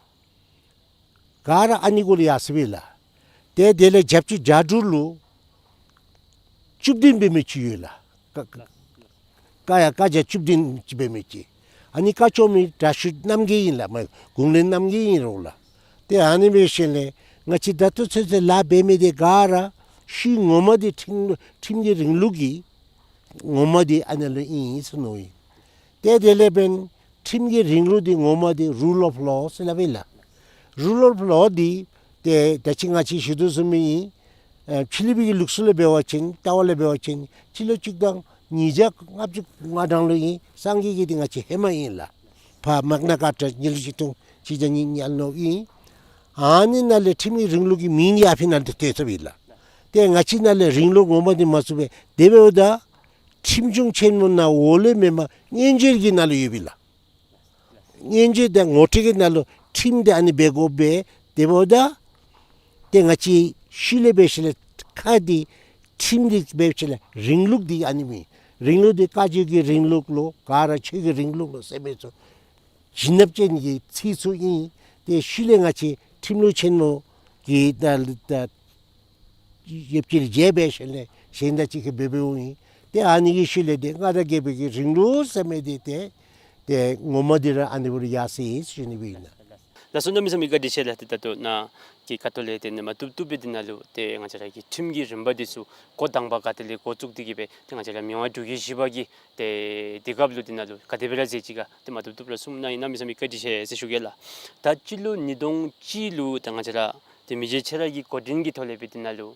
ག་ར་ཨ་ནི་གུ་ལུ་ཡར་སོང་པས་ལགས། ཏེ་དེ་ལས་བརྒྱད་ཅུ་གྱ་དྲུག་ལུ་བཅུ་བདུན་འབད་མི་ཅིག་ཡོད་ལགས། ཀ་ཀ་ཀ་ཡ་བཀའ་རྒྱ་བཅུ་བདུན་ཅིག་འབད་མི་ཅིག། ཨ་ནི་བཀའ་བཅོ་མི་དྲག་ཤོས་རྣམ་རྒྱལ་ཨིན་ལགས། མ་གུང་བློན་རྣམ་རྒྱལ་ཨིན་རུང་ལགས། ཏེ་ཨ་ནི་འབད་ཞིནམ་ལས་ང་བཅས་ད་ལྟོ་ཚུན་ཚོད་ལཱ་འབད་མི་འདི་ག་ར་ཤུལ་ངོ་མ་འདི་ཁྲིམས་ཁྲིམས་ཀྱི་རིང་ལུགས་ཀྱི་ངོ་མ་འདི་ཨ་ནཱ་ལུ་ཨིན་ཟེར་མནོ་ཡི། ཏེ་དེ་ལས་འབདན་ཁྲིམས་ཀྱི་རིང་ལུགས་འདི་ངོ་མ་འདི་རུལ་ཨོཕ་ལོ་ཟེར་སླབ་ཨིན་ལགས། རུལ་ཨོཕ་ལོ་འདི་ཏེ་ད་ཅི་ང་བཅས་ཞུ་དོ་བཟུམ་ཨིན། ཨེ་ཕྱི་གླིང་པའི་གི་ལུགས་སྲོལ་ལས་འབད་བ་ཅིན་ལྟ་བ་ལས་འབད་བ་ཅིན་སྤྱི་ལོ་གཅིག་སྟོང་ཉིས་བརྒྱ་ལྔ་བཅུ་ང་གྲངས་ལུ་ཨིན། སངས་རྒྱས་ཀྱི་འདི་ང་བཅས་ཧེ་མ་ཨིན་ལགས། ཕར་མཱག་ན་ཀཱར་ཊ་དངུལ་ཆིག་སྟོང་གཅིག་བརྒྱ་ཉིས་བརྒྱ་ཨ་ནི་ནང་ལས་ཨིན། ཨ་ནི་ནང་ལས་ཁྲིམས་ཀྱི་རིང་ལུགས་ཀྱི་མིང་ཡང་ཨ་ཕི་ནང་ལས་བཏོན་ཚར་ཡི་ལགས། ཏེ་ང་བཅས་ནང་ལས་རིང་ལུགས་ངོ་མ་འདི་མ་བཙུགས་པས། དེ་འབདཝ་ད་ཁྲིམས་གཞུང་ཆེན་མོ་ནང་འོག་ལས་མེན་པར་སྔོན་འཇུག་གི་ནང་ལུ་ཡོད་པས་ལགས། སྔོན་འཇུག་དང་ངོ་སྤྲོད་ཀྱི་ནང་ལུ་ཁྲིམས་འདི་ཨ་ནི་འབད་དགོ་པས། དེ་འབདཝ་ད་ཏེ་ང་བཅས་ཤུལ་ལས་འབད་ཞིནམ་ལས་ཁ་འདི་ཁྲིམས་འདི་འབད་ཞིནམ་ལས་རིང་ལུགས་འདི་ཨ་ནི་མེན། རིང་ལུགས་འདི་བཀའ་བརྒྱུད་ཀྱི་རིང་ལུགས་ལོ་ག་ར་ཆོས་ཀྱི་རིང་ལུགས་ལོ་ཟེར་མི་ཚུ་བྱིན་རླབས་ཅན་གྱི་ཚིག་ཚུ་ཨིན། ཏེ་ཤུལ་ལས་ང་བཅས་ཁྲིམས་ལུགས་ཆེན་མོ་གི་ད་ད་ཡོདཔ་ཅིག་ལུ་མཇལ་འབད་ཞིནམ་ལས་གཞན་དང་གཅིག་ཁར་འབད་འབདཝ་ཨིན། ཏེ་ཨ་ནི་གི་ཤུལ་ལས་ཏེ་མངའ་བདག་རྒྱལ་པོ་གི་རིང་ལུགས་ཟེར་མི་འདི་ཏེ་ཏེ་ངོ་མ་འདི་ར་ཨ་ནི་འབད་རུང་ཡར་སོ་ཡི་ཟེར་ཞུ་ནི་སྦེ་ཨིན་ལགས། ལགས་སོ། གནམ་མེད་ས་མེད་བཀའ་དྲིན་ཆེ་ལགས། ཏེ་ད་ལྟོ་ནཱ་གི་ཁ་ཐུག་ལས་ཏེ་ནཱ་མ་བཏུབ་བཏུབ་སྦེ་འདི་ནང་ལུ་ཏེ་ང་བཅས་ར་གི་ཁྲིམས་ཀྱི་རིམ་པ་འདི་ཚུ་འགོ་དང་པ་ག་ཏེ་ལས་འགོ་བཙུགས་ཏེ་གི་སྦེ་ཏེ་ང་བཅས་ར་མི་དབང་འབྲུག་རྒྱལ་བཞི་པ་གིས་ཏེ་དེ་སྐབས་ལུ་འདི་ནང་ལུ་ག་དེ་སྦེ་ར་མཛད་ཅི་ག་ཏེ་མ་བཏུབ་བཏུབ་ར་གསུངམ་གནང་ཡི། གནམ་མེད་ས་མེད་བཀའ་དྲིན་ཆེ་ཟེར་ཞུ་གེ་ལགས། ད་སྤྱི་ལོ་ཉིས་སྟོང་གཅིག་ལུ་ཏེ་ང་བཅས་ར་ཏེ་མི་རྗེ་ཁྱེད་ར་གི་འགོ་འདྲེན་གྱི་ཐོག་ལས་སྦེ་འདི་ནང་ལུ་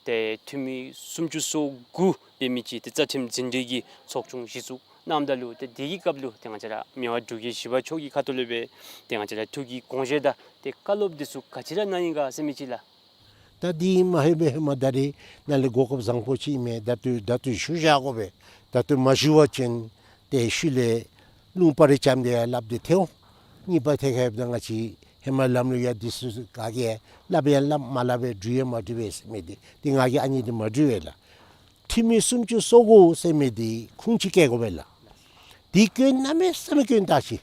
ཏེ་འཐུས་མི་སུམ་ཅུ་སོ་དགུ་འབད་མི་ཅིག་ཏེ་རྩ་ཁྲིམས་འཛིན་གྲོས་ཀྱི་ཚོགས་ཆུང་གཞི་བཙུགས་གནངམ་ད་ལུ་ཏེ་དེ་གི་སྐབས་ལུ་ཏེ་ང་བཅས་ར་མི་དབང་འབྲུག་རྒྱལ་བཞི་པ་མཆོག་གི་ཁ་ཐུག་ལས་སྦེ་ཏེ་ང་བཅས་ར་ཐུགས་ཀྱི་དགོངས་བཞེད་དང་ཏེ་བཀའ་སློབ་འདི་ཚུ་ག་ཅི་ར་གནང་ཡི་ག་ཟེར་མི་ཅིག་ལགས། ད་འདི་མ་ཧེ་མ་ཧེ་མ་ད་རེས་ནཱ་ལས་གོ་སྐབས་བཟང་པོ་ཅིག་ཨིན་མས། ད་ལྟོ་ད་ལྟོ་ཞུ་བཞག་དགོ་པས། ད་ལྟོ་མ་ཞུ་བ་ཅིན་ཏེ་ཤུལ་ལས་ལུང་པ་རེ་བཅམ་སྟེ་ཡང་སླབ་སྟེ་ཐལ་འོང་། གཉིས་པ་ཐད་ཁར་ཡོདཔ་ད་ང་བཅས་ཧེ་མ་ལམ་ལུགས་ཡང་འདི་ཚུ་ག་གིས་ཡང་སླབ་ཡང་སླབ་མ་སླབ་པས། འགྲུབ་ཡང་མ་འགྲུབ་པས་ཟེར་མི་འདི་ཏེ་ང་གིས་ཨ་ནི་འདི་མ་འགྲུབ་པས་ལགས། འཐུས་མི་སུམ་ཅུ་སོ་དགུ་ཟེར་མི་འདི་ཁུངས་ཅིག་བཀལ་དགོ་པས་ལགས། འདི་སྐྱོན་གནམ་མེད་ས་མེད་སྐྱོན་དྲགས་ཅི།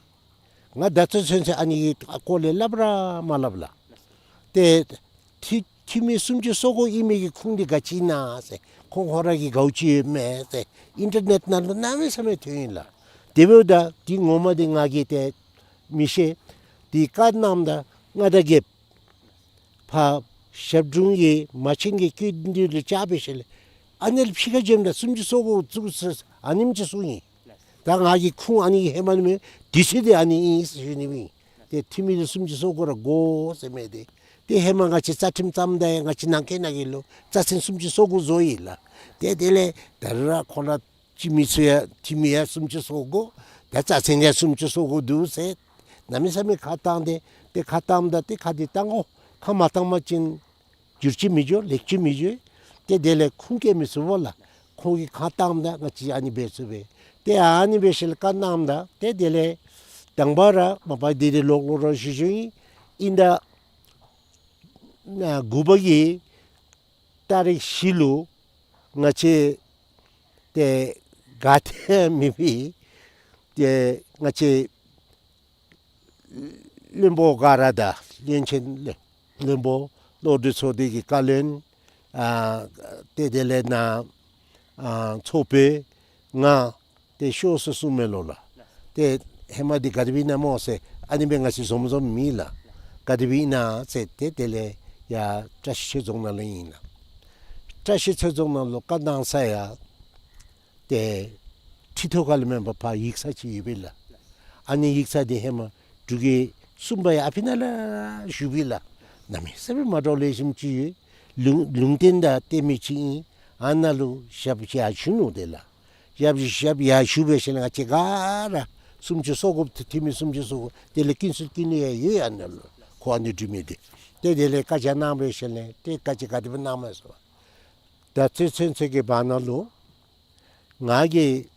ང་ད་ལྟོ་ཚུན་ཚོད་ཨ་ནི་གི་སྐོར་ལས་སླབ་ར་མ་སླབ་ལགས། ཏེ་འཐུས་འཐུས་མི་སུམ་ཅུ་སོ་དགུ་ཨིན་མི་གི་ཁུངས་འདི་ག་ཅི་ཨིན་ན་ཟེར་ཁོང་ཁོང་ར་གི་ག་ཅི་ཡོད་མེད་ཟེར་ཨིན་ཊར་ནེཊ་ནང་ལུ་གནམ་མེད་ས་མེད་ཐོན་ཡི་ལགས། དེ་འབདཝ་ད་འདི་ངོ་མ་འདི་ང་གིས་ཏེ་མི་ཤེས། འདི་བཀའ་གནངམ་ད་མངའ་བདག་རྒྱལཔོ་ཕར་ཞབས་དྲུང་གིས་མ་བྱིན་གྱིས་བསྐུལ་འདི་ལུ་བཅར་འབད་ཞིནམ་ལས་ཨ་ནི་ལས་ཕྱི་ཁར་འབྱོནམ་ད་སུམ་ཅུ་སོ་དགུ་བཙུགས་ཟེར་ཨ་ནེམ་ཅིག་གསུངས་ཡི། ད་ང་གི་ཁུངས་ཨ་ནི་ཧེ་མ་ནི་མེད། དུས་ཚོད་འདི་ཨ་ནི་ཨིན་ཟེར་ཞུ་ནི་སྦེ་ཨིན། ཏེ་འཐུས་མི་འདི་སུམ་ཅུ་སོ་དགུ་ར་དགོ་ཟེར་མི་འདི་ཏེ་ཧེ་མ་ང་བཅས་རྩ་ཁྲིམས་བརྩམ་ད་ཡང་ང་བཅས་ནང་འཁོད་ནང་གི་ལུ་རྩ་ཚན་སུམ་ཅུ་སོ་དགུ་བཟོ་ཡི་ལགས། ཏེ་དེ་ལས་ད་རུང་ར་ཁོང་ར་སྤྱི་མི་ཚུ་ཡང་འཐུས་མི་ཡང་སུམ་ཅུ་སོ་དགུ། ད་རྩ་ཚན་ཡང་སུམ་ཅུ་སོ་དགུ་འདུག་ཟེར་གནམ་མེད་ས་མེད་ཁ་བཏང་སྟེ་ཏེ་ཁ་བཏངམ་ད་ཏེ་ཁ་འདི་བཏང་དགོ། ཁ་མ་བཏང་པ་ཅིན་འགྱུར་བཅོས་མི་འགྱོ། ལེགས་བཅོས་མི་འགྱོ། ཏེ་དེ་ལས་ཁུངས་བཀལ་མི་ཚུགས་པས་ལགས། ཁོང་གིས་ཁ་བཏངམ་ད་ང་བཅས་ཨ་ནི་འབད་ཚུགས་པས། ཏེ་ཨ་ནི་འབད་ཞིནམ་ལས་བཀའ་གནངམ་ད་ཏེ་དེ་ལས་དང་པ་ར་མ་པ་འདི་འདི་ལོག་ལོག་ར་ཞུ་ཞུཝ་ཨིན། ཨིན་ད་ཨ་དགུ་པ་གི་ཏ་རིག་བཞི་ལུ་ང་བཅས་ཏེ་ག་ཏེ་མེད་པའི་ཏེ་ང་བཅས་བློན་པོ་ག་ར་དང་བློན་ཆེན་བློན་པོ་བློ་གྲོས་ཚོགས་སྡེ་གི་བཀའ་བློན་ཨ་ཏེ་དེ་ལས་ནཱ་ཨ་ཚོགས་པའི་ང་ཏེ་ཤོག་ཟེར་གསུངམ་མས་ལོ་ལགས། ཏེ་ཧེ་མ་འདི་ག་དེ་སྦེ་ཨིན་ན་སྨོ་ཟེར་ཨ་ནི་སྦེ་ང་བཅས་འཛོམས་འཛོམསམ་མེད་ལགས། ག་དེ་སྦེ་ཨིན་ན་ཟེར་ཏེ་དེ་ལས་ཡར་བཀྲ་ཤིས་ཆོས་རྫོང་ནང་ལུ་ཨིན་ལགས། བཀྲ་ཤིས་ཆོས་རྫོང་ནང་ལུ་བཀའ་གནང་ས་ཡང་ཏེ་ཁྲི་ཐོག་ཁ་ལས་མེན་པར་ཕར་ཡིག་ཚང་ཅིག་ཡོད་པས་ལགས། ཨ་ནི་ཡིག་ཚང་འདི་ཧེ་མ་འབྲུག་རྒྱལ་གསུམ་པ་ཡང་ཨ་ཕི་ནང་ལུ་བཞུགས་པས་ལགས། གནམ་མེད་ས་མེད་མ་འདྲཝ་ལེགས་ཤོམ་ཅིག་ཡོད། ལུང་ལུང་བསྟན་དང་བསྟན་མི་ཅིག་ཨིན། ཨ་ནཱ་ལུ་ཞབས་ཡར་ཞུ་ནུག་ཏེ་ལགས། ཞབས་ཞབས་ཡར་ཞུ་འབད་ཞིནམ་ལས་ང་བཅས་ག་ར་སུམ་ཅུ་སོ་དགུ་འཐུས་མི་སུམ་ཅུ་སོ་དགུ་དེ་ལས་ཀུན་གསལ་ཀུན་གླེང་ཡང་ཡོད། ཨ་ནཱ་ལུ་ཁོ་ཨ་ནི་འབྲི་མི་འདི་ཏེ་དེ་ལས་བཀའ་རྒྱ་གནང་འབད་ཞིནམ་ལས་ཏེ་བཀའ་རྒྱ་ག་དེ་སྦེ་གནངམ་མས་ཟེར་བ་ད་ཚུན་ཚོད་ཀྱི་བར་ན་ལུ་ང་གིས་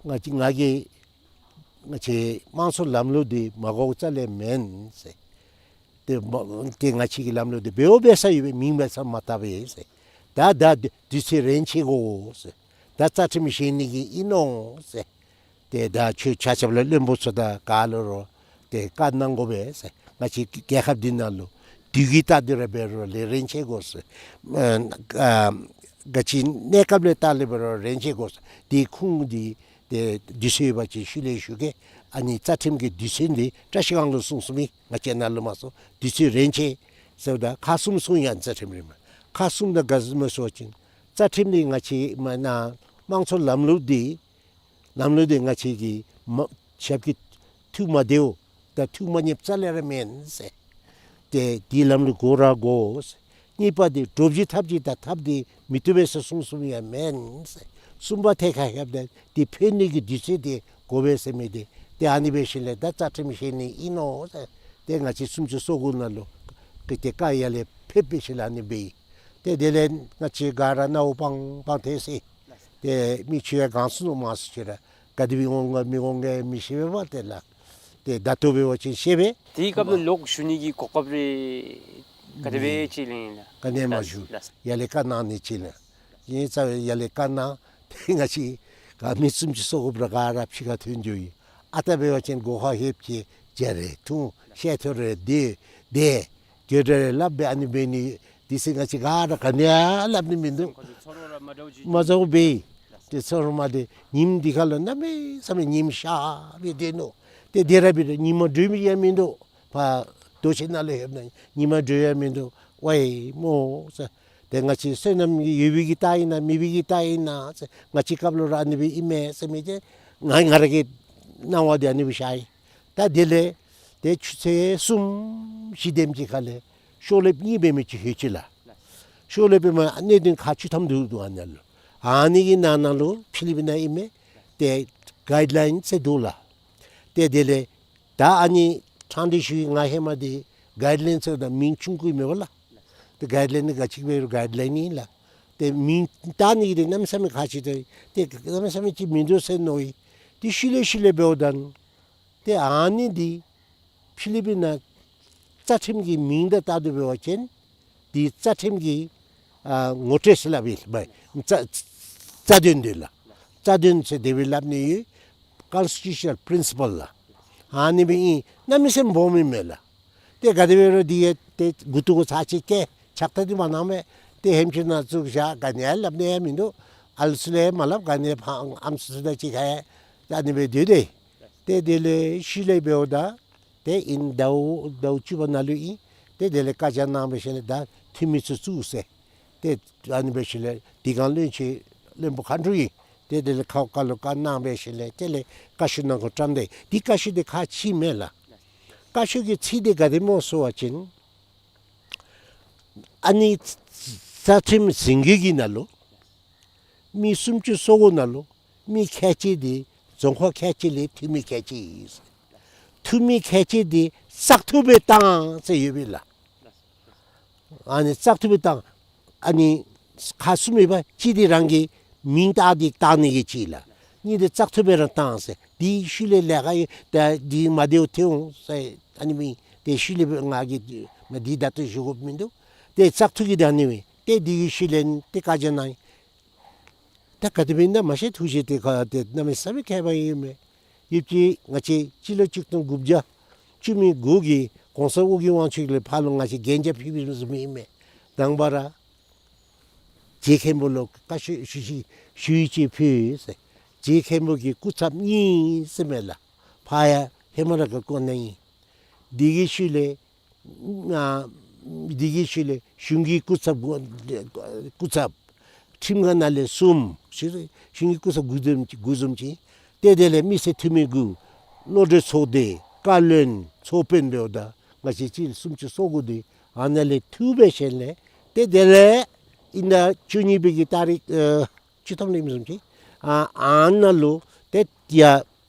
ང་གིས་ང་གིས་ང་བཅས་དམངས་གཙོའི་ལམ་ལུགས་འདི་མ་དགོཔ་རྩ་ལས་མེན་ཟེར། ཏེ་མ་ཏེ་ང་བཅས་ཀྱི་ལམ་ལུགས་འདི་འབདཝ་འབད་ས་ཡོད་པས། མིང་འབད་ས་མ་བཏགས་པས་ཟེར། ད་ད་དུས་ཚོད་རན་ཆི་དགོ་ཟེར། ད་རྩ་ཁྲིམས་བཞེངས་ནི་གི་ཨིན་ནོ་ཟེར། ཏེ་ད་ཁྱོད་ཆ་ཁྱབ་ལུ་བློན་པོ་ཚུ་དང་ག་ལུ་རུང་ཏེ་བཀའ་གནང་དགོ་པས་ཟེར། ང་བཅས་རྒྱལ་ཁབ་འདི་ནང་ལུ་དུས་ཀྱི་རྟགས་འདི་ར་འབད་རུང་ལས་རན་ཆི་དགོ་ཟེར། ཨ་ག་ཅི་གནས་སྐབས་ལས་རྟགས་ལས་འབད་རུང་རན་ཆི་དགོ་ཟེར། དེ་ཁུངས་འདི་ཏེ་དུས་ཚོད་ཡོད་པ་ཅིན་ཤུལ་ལས་ཞུ་གེ། ཨ་ནི་རྩ་ཁྲིམས་ཀྱི་དུས་ཚོད་འདི་བཀྲ་ཤིས་སྒང་ལུ་གསུངས་གསུངསམ་ཨིན། ང་བཅས་ནཱ་ལུ་མ་གསུངས། དུས་ཚོད་རན་ཆི་ཟེརཝ་ད་ཁག་གསུམ་གསུངས་ཡི། ཨ་ནི་རྩ་ཁྲིམས་རིམ་ཁག་གསུམ་ད་ག་ཟེར་སྨོ་ཟེར་བ་ཅིན་རྩ་ཁྲིམས་འདི་ང་བཅས་མ་ནཱ་དམངས་གཙོའི་ལམ་ལུགས་འདི་ལམ་ལུགས་འདི་ང་བཅས་ཀྱི་མ་ཞབས་ཀྱིས་ཐུགས་མ་བདེཝ་དང་ཐུགས་མ་མཉེསཔ་རྩ་ལས་ར་མེན་ཟེར། ཏེ་འདི་ལམ་ལུགས་དགོ་ར་དགོ་ཟེར། གཉིས་པ་འདི་འགྲོ་བཞི་ཐབས་ཅིག་དང་ཐབས་འདི་མི་བཏུབ་པས་ཟེར་གསུངས་གསུངསམ་ཡང་མེན་ཟེར། གསུམ་པ་ཐད་ཁར་ལྷོདཔ་ད་འདི་ཕན་ནི་གི་དུས་ཚོད་འདི་དགོ་པས་ཟེར་མི་འདི་ ཏེ་ཨ་ནི་འབད་ཞིནམ་ལས་ད་རྩ་ཁྲིམས་བཞེས་ནི་ཨིན་ནོ་ཟེར། ཏེ་ང་བཅས་སུམ་ཅུ་སོ་དགུ་ནང་ལུ་ཏེ་བཀའ་ཡར་ལས་ཕེབས་འབད་ཞིནམ་ལས་ཨ་ནི་འབད་ཡི། ཏེ་དེ་ལས་ང་བཅས་ག་ར་སྣང་བ་སྤང་སྤང་ཏེ་ཟེར། ཏེ་མི་ཆོས་ཡང་གང་སུ་ནུག་མང་སུ་ཅིག་ར་ག་དེ་སྦེ་འོང་ག་མི་འོང་ག་མི་ཤེས་པས་པ། དེ་ལས་ཏེ་ད་ལྟོ་འབད་བ་ཅིན་ཤེས་པས། དེའི་སྐབས་ལུ་ལོག་ཞུ་ནི་གི་གོ་སྐབས་རེ་ག་དེ་སྦེ་ཅིག་ལེན་ལགས། ག་ནི་མ་ཞུ། ལགས། ཡར་ལས་བཀའ་གནང་ནི་ཅིག་ལགས། ཨིན་ཙང་ཡར་ལས་བཀའ་གནང་། ཏེ་ང་བཅས་ག་མི་སུམ་ཅུ་སོ་དགུ་པ་ར་ག་ར་ཕྱི་ཁར་ཐོན་འགྱོ་ཡི། ཨ་རྟག་འབད་བ་ཅིན་སྒོ་ཁར་ལྷོདཔ་ཅིག་ཇ་རེ་འཐུང་བཤད་ཐོ་རེ་དེ་དེ་གྱོད་རེ་སླབ་སྦེ་ཨ་ནི་འབད་ནི། དེ་ཚེ་ང་བཅས་ག་ར་ག་ནི་ཡང་སླབ་ནི་མིན་འདུག། མ་འཛོམས་སྦེ་ཏེ་ཚོར་མ་དེ་ཉིནམ་འདི་ཁར་ལུ་གནམ་མེད་ས་མེད་ཉིམ་ཤར་སྦེ་སྡོད་ནུག། ཏེ་དེ་ར་འབད་རུང་ཉི་མ་སྒྲོན་མི་ཡང་མིན་འདུག། ཕར་རྡོ་ཆེན་ནང་ལུ་ལྷོདཔ་ད་ཉི་མ་སྒྲོན་ཡང་མིན་འདུག། ཝའི་སྨོ་ཟེར། ཏེ་ང་བཅས་བསོད་ནམས་ཡོད་པའི་གི་རྟགས་ཨིན་ན་མེད་པའི་གི་རྟགས་ཨིན་ན་ཟེར། ང་བཅས་སྐབས་ལུ་ར་ཨ་ནི་སྦེ་ཨིན་མས་ཟེར་མི་དེ་ང་ང་ར་གི་སྣང་བ་དེ་ཨ་ནི་སྦེ་ཤར་ཡི། ད་དེ་ལས་ཏེ་ཆུ་ཚོད་གསུམ་བཞི་དེམ་ཅིག་ཁར་ལས་ཤོག་ལེབ་གཉིས་འབད་མི་ཅིག་ལྷོད་ཅི་ལགས། ཤོག་ལེབ་འབད་མི་གནད་དོན་ཁག་བཅུ་ཐམ་འདུག་འདུག་ཨ་ནཱ་ལུ། ཨ་ནི་གི་ནང་ན་ལུ་ཕྱི་གླིང་པའི་ནང་ཨིན་མས། ཏེ་གའིཌ་ལའིན་ཟེར་འདུག་ལགས། ཏེ་དེ་ལས་ད་ཨ་ནི་ཕྲང་སྟེ་ཞུ་ཡི། ང་ཧེ་མ་འདི་གའིཌ་ལའིན་ཟེརཝ་ད་མིང་ཆུང་ཀུ་མེན་པ་ལགས། ཏེ་གའིཌ་ལའིན་ནི་ག་ཅི་འབད་རུང་གའིཌ་ལའིན་ཨིན་ལགས། ཏེ་མིང་བཏགས་ནི་གི་དེ་གནམ་མེད་ས་མེད་ཁག་ཆེ་སྟེ་ཏེ་གནམ་མེད་ས་མེད་ཅིག་མིན་འདུག་ཟེར་མནོ་ཡི། ཏེ་ཤུལ་ལས་ཤུལ་ལས་འབདཝ་ད་ཏེ་ཨ་ནི་འདི་ཕྱི་གླིང་པའི་ནང་རྩ་ཁྲིམས་ཀྱི་མིང་དང་བཏགས་ཏེ་འབད་བ་ཅིན་འདི་རྩ་ཁྲིམས་ཀྱི་ཨ་ངོ་སྤྲོད་ཟེར་སླབ་ཨིན་པས། རྩ་རྩ་དོན་འདི་ལགས། རྩ་དོན་ཟེར་དེ་སྦེ་སླབ་ནི་ཡོད། ཀོན་སི་ཊི་ཊུ་ཤ་ནཱལ་པིརིན་སི་པཱལ་ལགས། ཨ་ནི་སྦེ་ཨིན། གནམ་མེད་ས་མེད་སྦོམ་ཨིན་མས་ལགས། ཏེ་ག་དེ་འབད་རུང་འདི་ཡང་ཏེ་མགུ་ཏོ་གུ་ཚར་གཅིག་བཀལ་ཕྱག་ཐལ་འདི་མ་གནང་མས། ཏེ་ཧེམ་ཆུང་ནང་བཙུགས་བཞག། ག་ནི་ཡང་སླབ་ནི་ཡང་མིན་འདུག། ཨ་ལུ་ཚུ་ལུ་ཡང་མ་སླབ། ག་ནི་ཕར་ཨམ་སྲུ་ཚུ་དང་གཅིག་ཁར་ཡང་ཨ་ནི་སྦེ་སྡོད་དེ། ཏེ་དེ་ལས་ཤུལ་ལས་འབདཝ་ད་ཏེ་ཨིན་ཟླཝ་ཟླཝ་བཅུ་པ་ནང་ལུ་ཨིན། ཏེ་དེ་ལས་བཀའ་རྒྱ་གནང་འབད་ཞིནམ་ལས་ད་འཐུས་མི་ཚུ་བཙུགས་ཟེར། ཏེ་ཨ་ནི་འབད་ཞིནམ་ལས་འདི་གང་བློན་ཆེན་བློན་པོ་མཁའ་འགྲོ་ཨིན། ཏེ་དེ་ལས་ཁོ་བཀའ་ལུ་བཀའ་གནང་འབད་ཞིནམ་ལས་དེ་ལས་བཀའ་ཤོག་ནང་འཁོད་བཀྲམ་སྟེ། འདི་བཀའ་ཤོག་འདི་ཁག་ཆེ་མས་ལགས། བཀའ་ཤོག་གི་ཚིག་འདི་ག་དེ་སྨོ་ཟེར་བ་ཅིན་ཨ་ནི་རྩ་ཁྲིམས་ཟིན་བྲིས་ཀྱི་ནང་ལུ་མི་སུམ་ཅུ་སོ་དགུ་ནང་ལུ་མི་ཁལ་གཅིག་འདི་རྫོང་ཁག་ཁལ་གཅིག་ལས་འཐུས་མི་ཁལ་གཅིག་ཨིན། འཐུས་མི་ཁལ་གཅིག་འདི་བཙག་འཐུ་སྦེ་བཏང་ཟེར་ཡོད་པས་ལགས། ཨ་ནི་བཙག་འཐུ་སྦེ་བཏང་། ཨ་ནི་ཁག་གསུམ་ཡོད་པ། གཅིག་འདི་རང་གི་མིང་བཏགས་ཏེ་བཏང་ནི་གི་གཅིག་ལགས། གཉིས་འདི་བཙག་འཐུ་སྦེ་ར་བཏང་ཟེར། འདི་ཤུལ་ལས་ལས་ཀ་ཡོད། ད་འདི་མ་བདེཝ་ཐོན་འོང་ཟེར་ཨ་ནི་མི་འདི་ཤུལ་ལས་ང་གིས་མ་འདི་ད་ལྟོ་ཞུ་དགོཔ་མིན་འདུག། ཏེ་བཙག་འཐུ་གི་ད་ཨ་ནི་མི་ཏེ་འདི་གི་ཤུལ་ལས་ཏེ་བཀའ་རྒྱ་གནང་ཡི། ད་ག་དེ་སྦེ་ཨིན་ན་མ་ཤེས། ཐུགས་བཞེད་དེ་ཁ་ཏེ་གནམ་མེད་ས་མེད་ཁྱད་པར་ཡོད་མས། ཡོད་ཅི། ང་བཅས་སྤྱི་ལོ་གཅིག་སྟོང་དགུ་བརྒྱ་བཅུ་མེད་དགུ་གི་གོང་ས་ཨོ་རྒྱན་དབང་ཕྱུག་ལས་ཕར་ལུ་ང་བཅས་གན་རྒྱ་ཕུལ་བའི་བཟུམ་ཨིན་མས། དང་པ་ར་རྗེ་མཁན་པོ་ལུ་བཀའ་ཤོག་ཞུ་ཞུ་ཞུ་ཡིག་ཅིག་ཕུལ་ཟེར། རྗེ་མཁན་པོ་གི་སྐུ་ཚབ་གཉིས་ཟེར་མས་ལགས། ཕར་ཡང་ཧེ་མ་ར་ག་བསྐོ་གནང་ཡི། འདི་གི་ཤུལ་ལས་ཨ་འདི་གི་ཤུལ་ལས་གཞུང་གི་སྐུ་ཚབ་དགུ་སྐུ་ཚབ་ཁྲིམས་ཁང་ནང་ལས་གསུམ། གཞུང་གི་སྐུ་ཚབ་དགུ་འཛོམས་ཅི་དགུ་འཛོམས་ཅི། ཏེ་དེ་ལས་མི་སེར་འཐུས་མི་དགུ། བློ་གྲོས་ཚོགས་སྡེ། བཀའ་བློན། ཚོགས་དཔོན་འབདཝ་ད་ང་བཅས་སྤྱི་སུམ་ཅུ་སོ་དགུ་འདི་ཨ་ནཱ་ལས་འཐུས་འབད་ཞིནམ་ལས་ཏེ་དེ་ལས་ཨིན་ན་བཅུ་གཉིས་པའི་གི་ཏ་རིག་ཨ་བཅུ་ཐམ་ལས་མི་བཟུམ་ཅིག་ཨ་ཨ་ནཱ་ལུ་ཏེ་ཡ་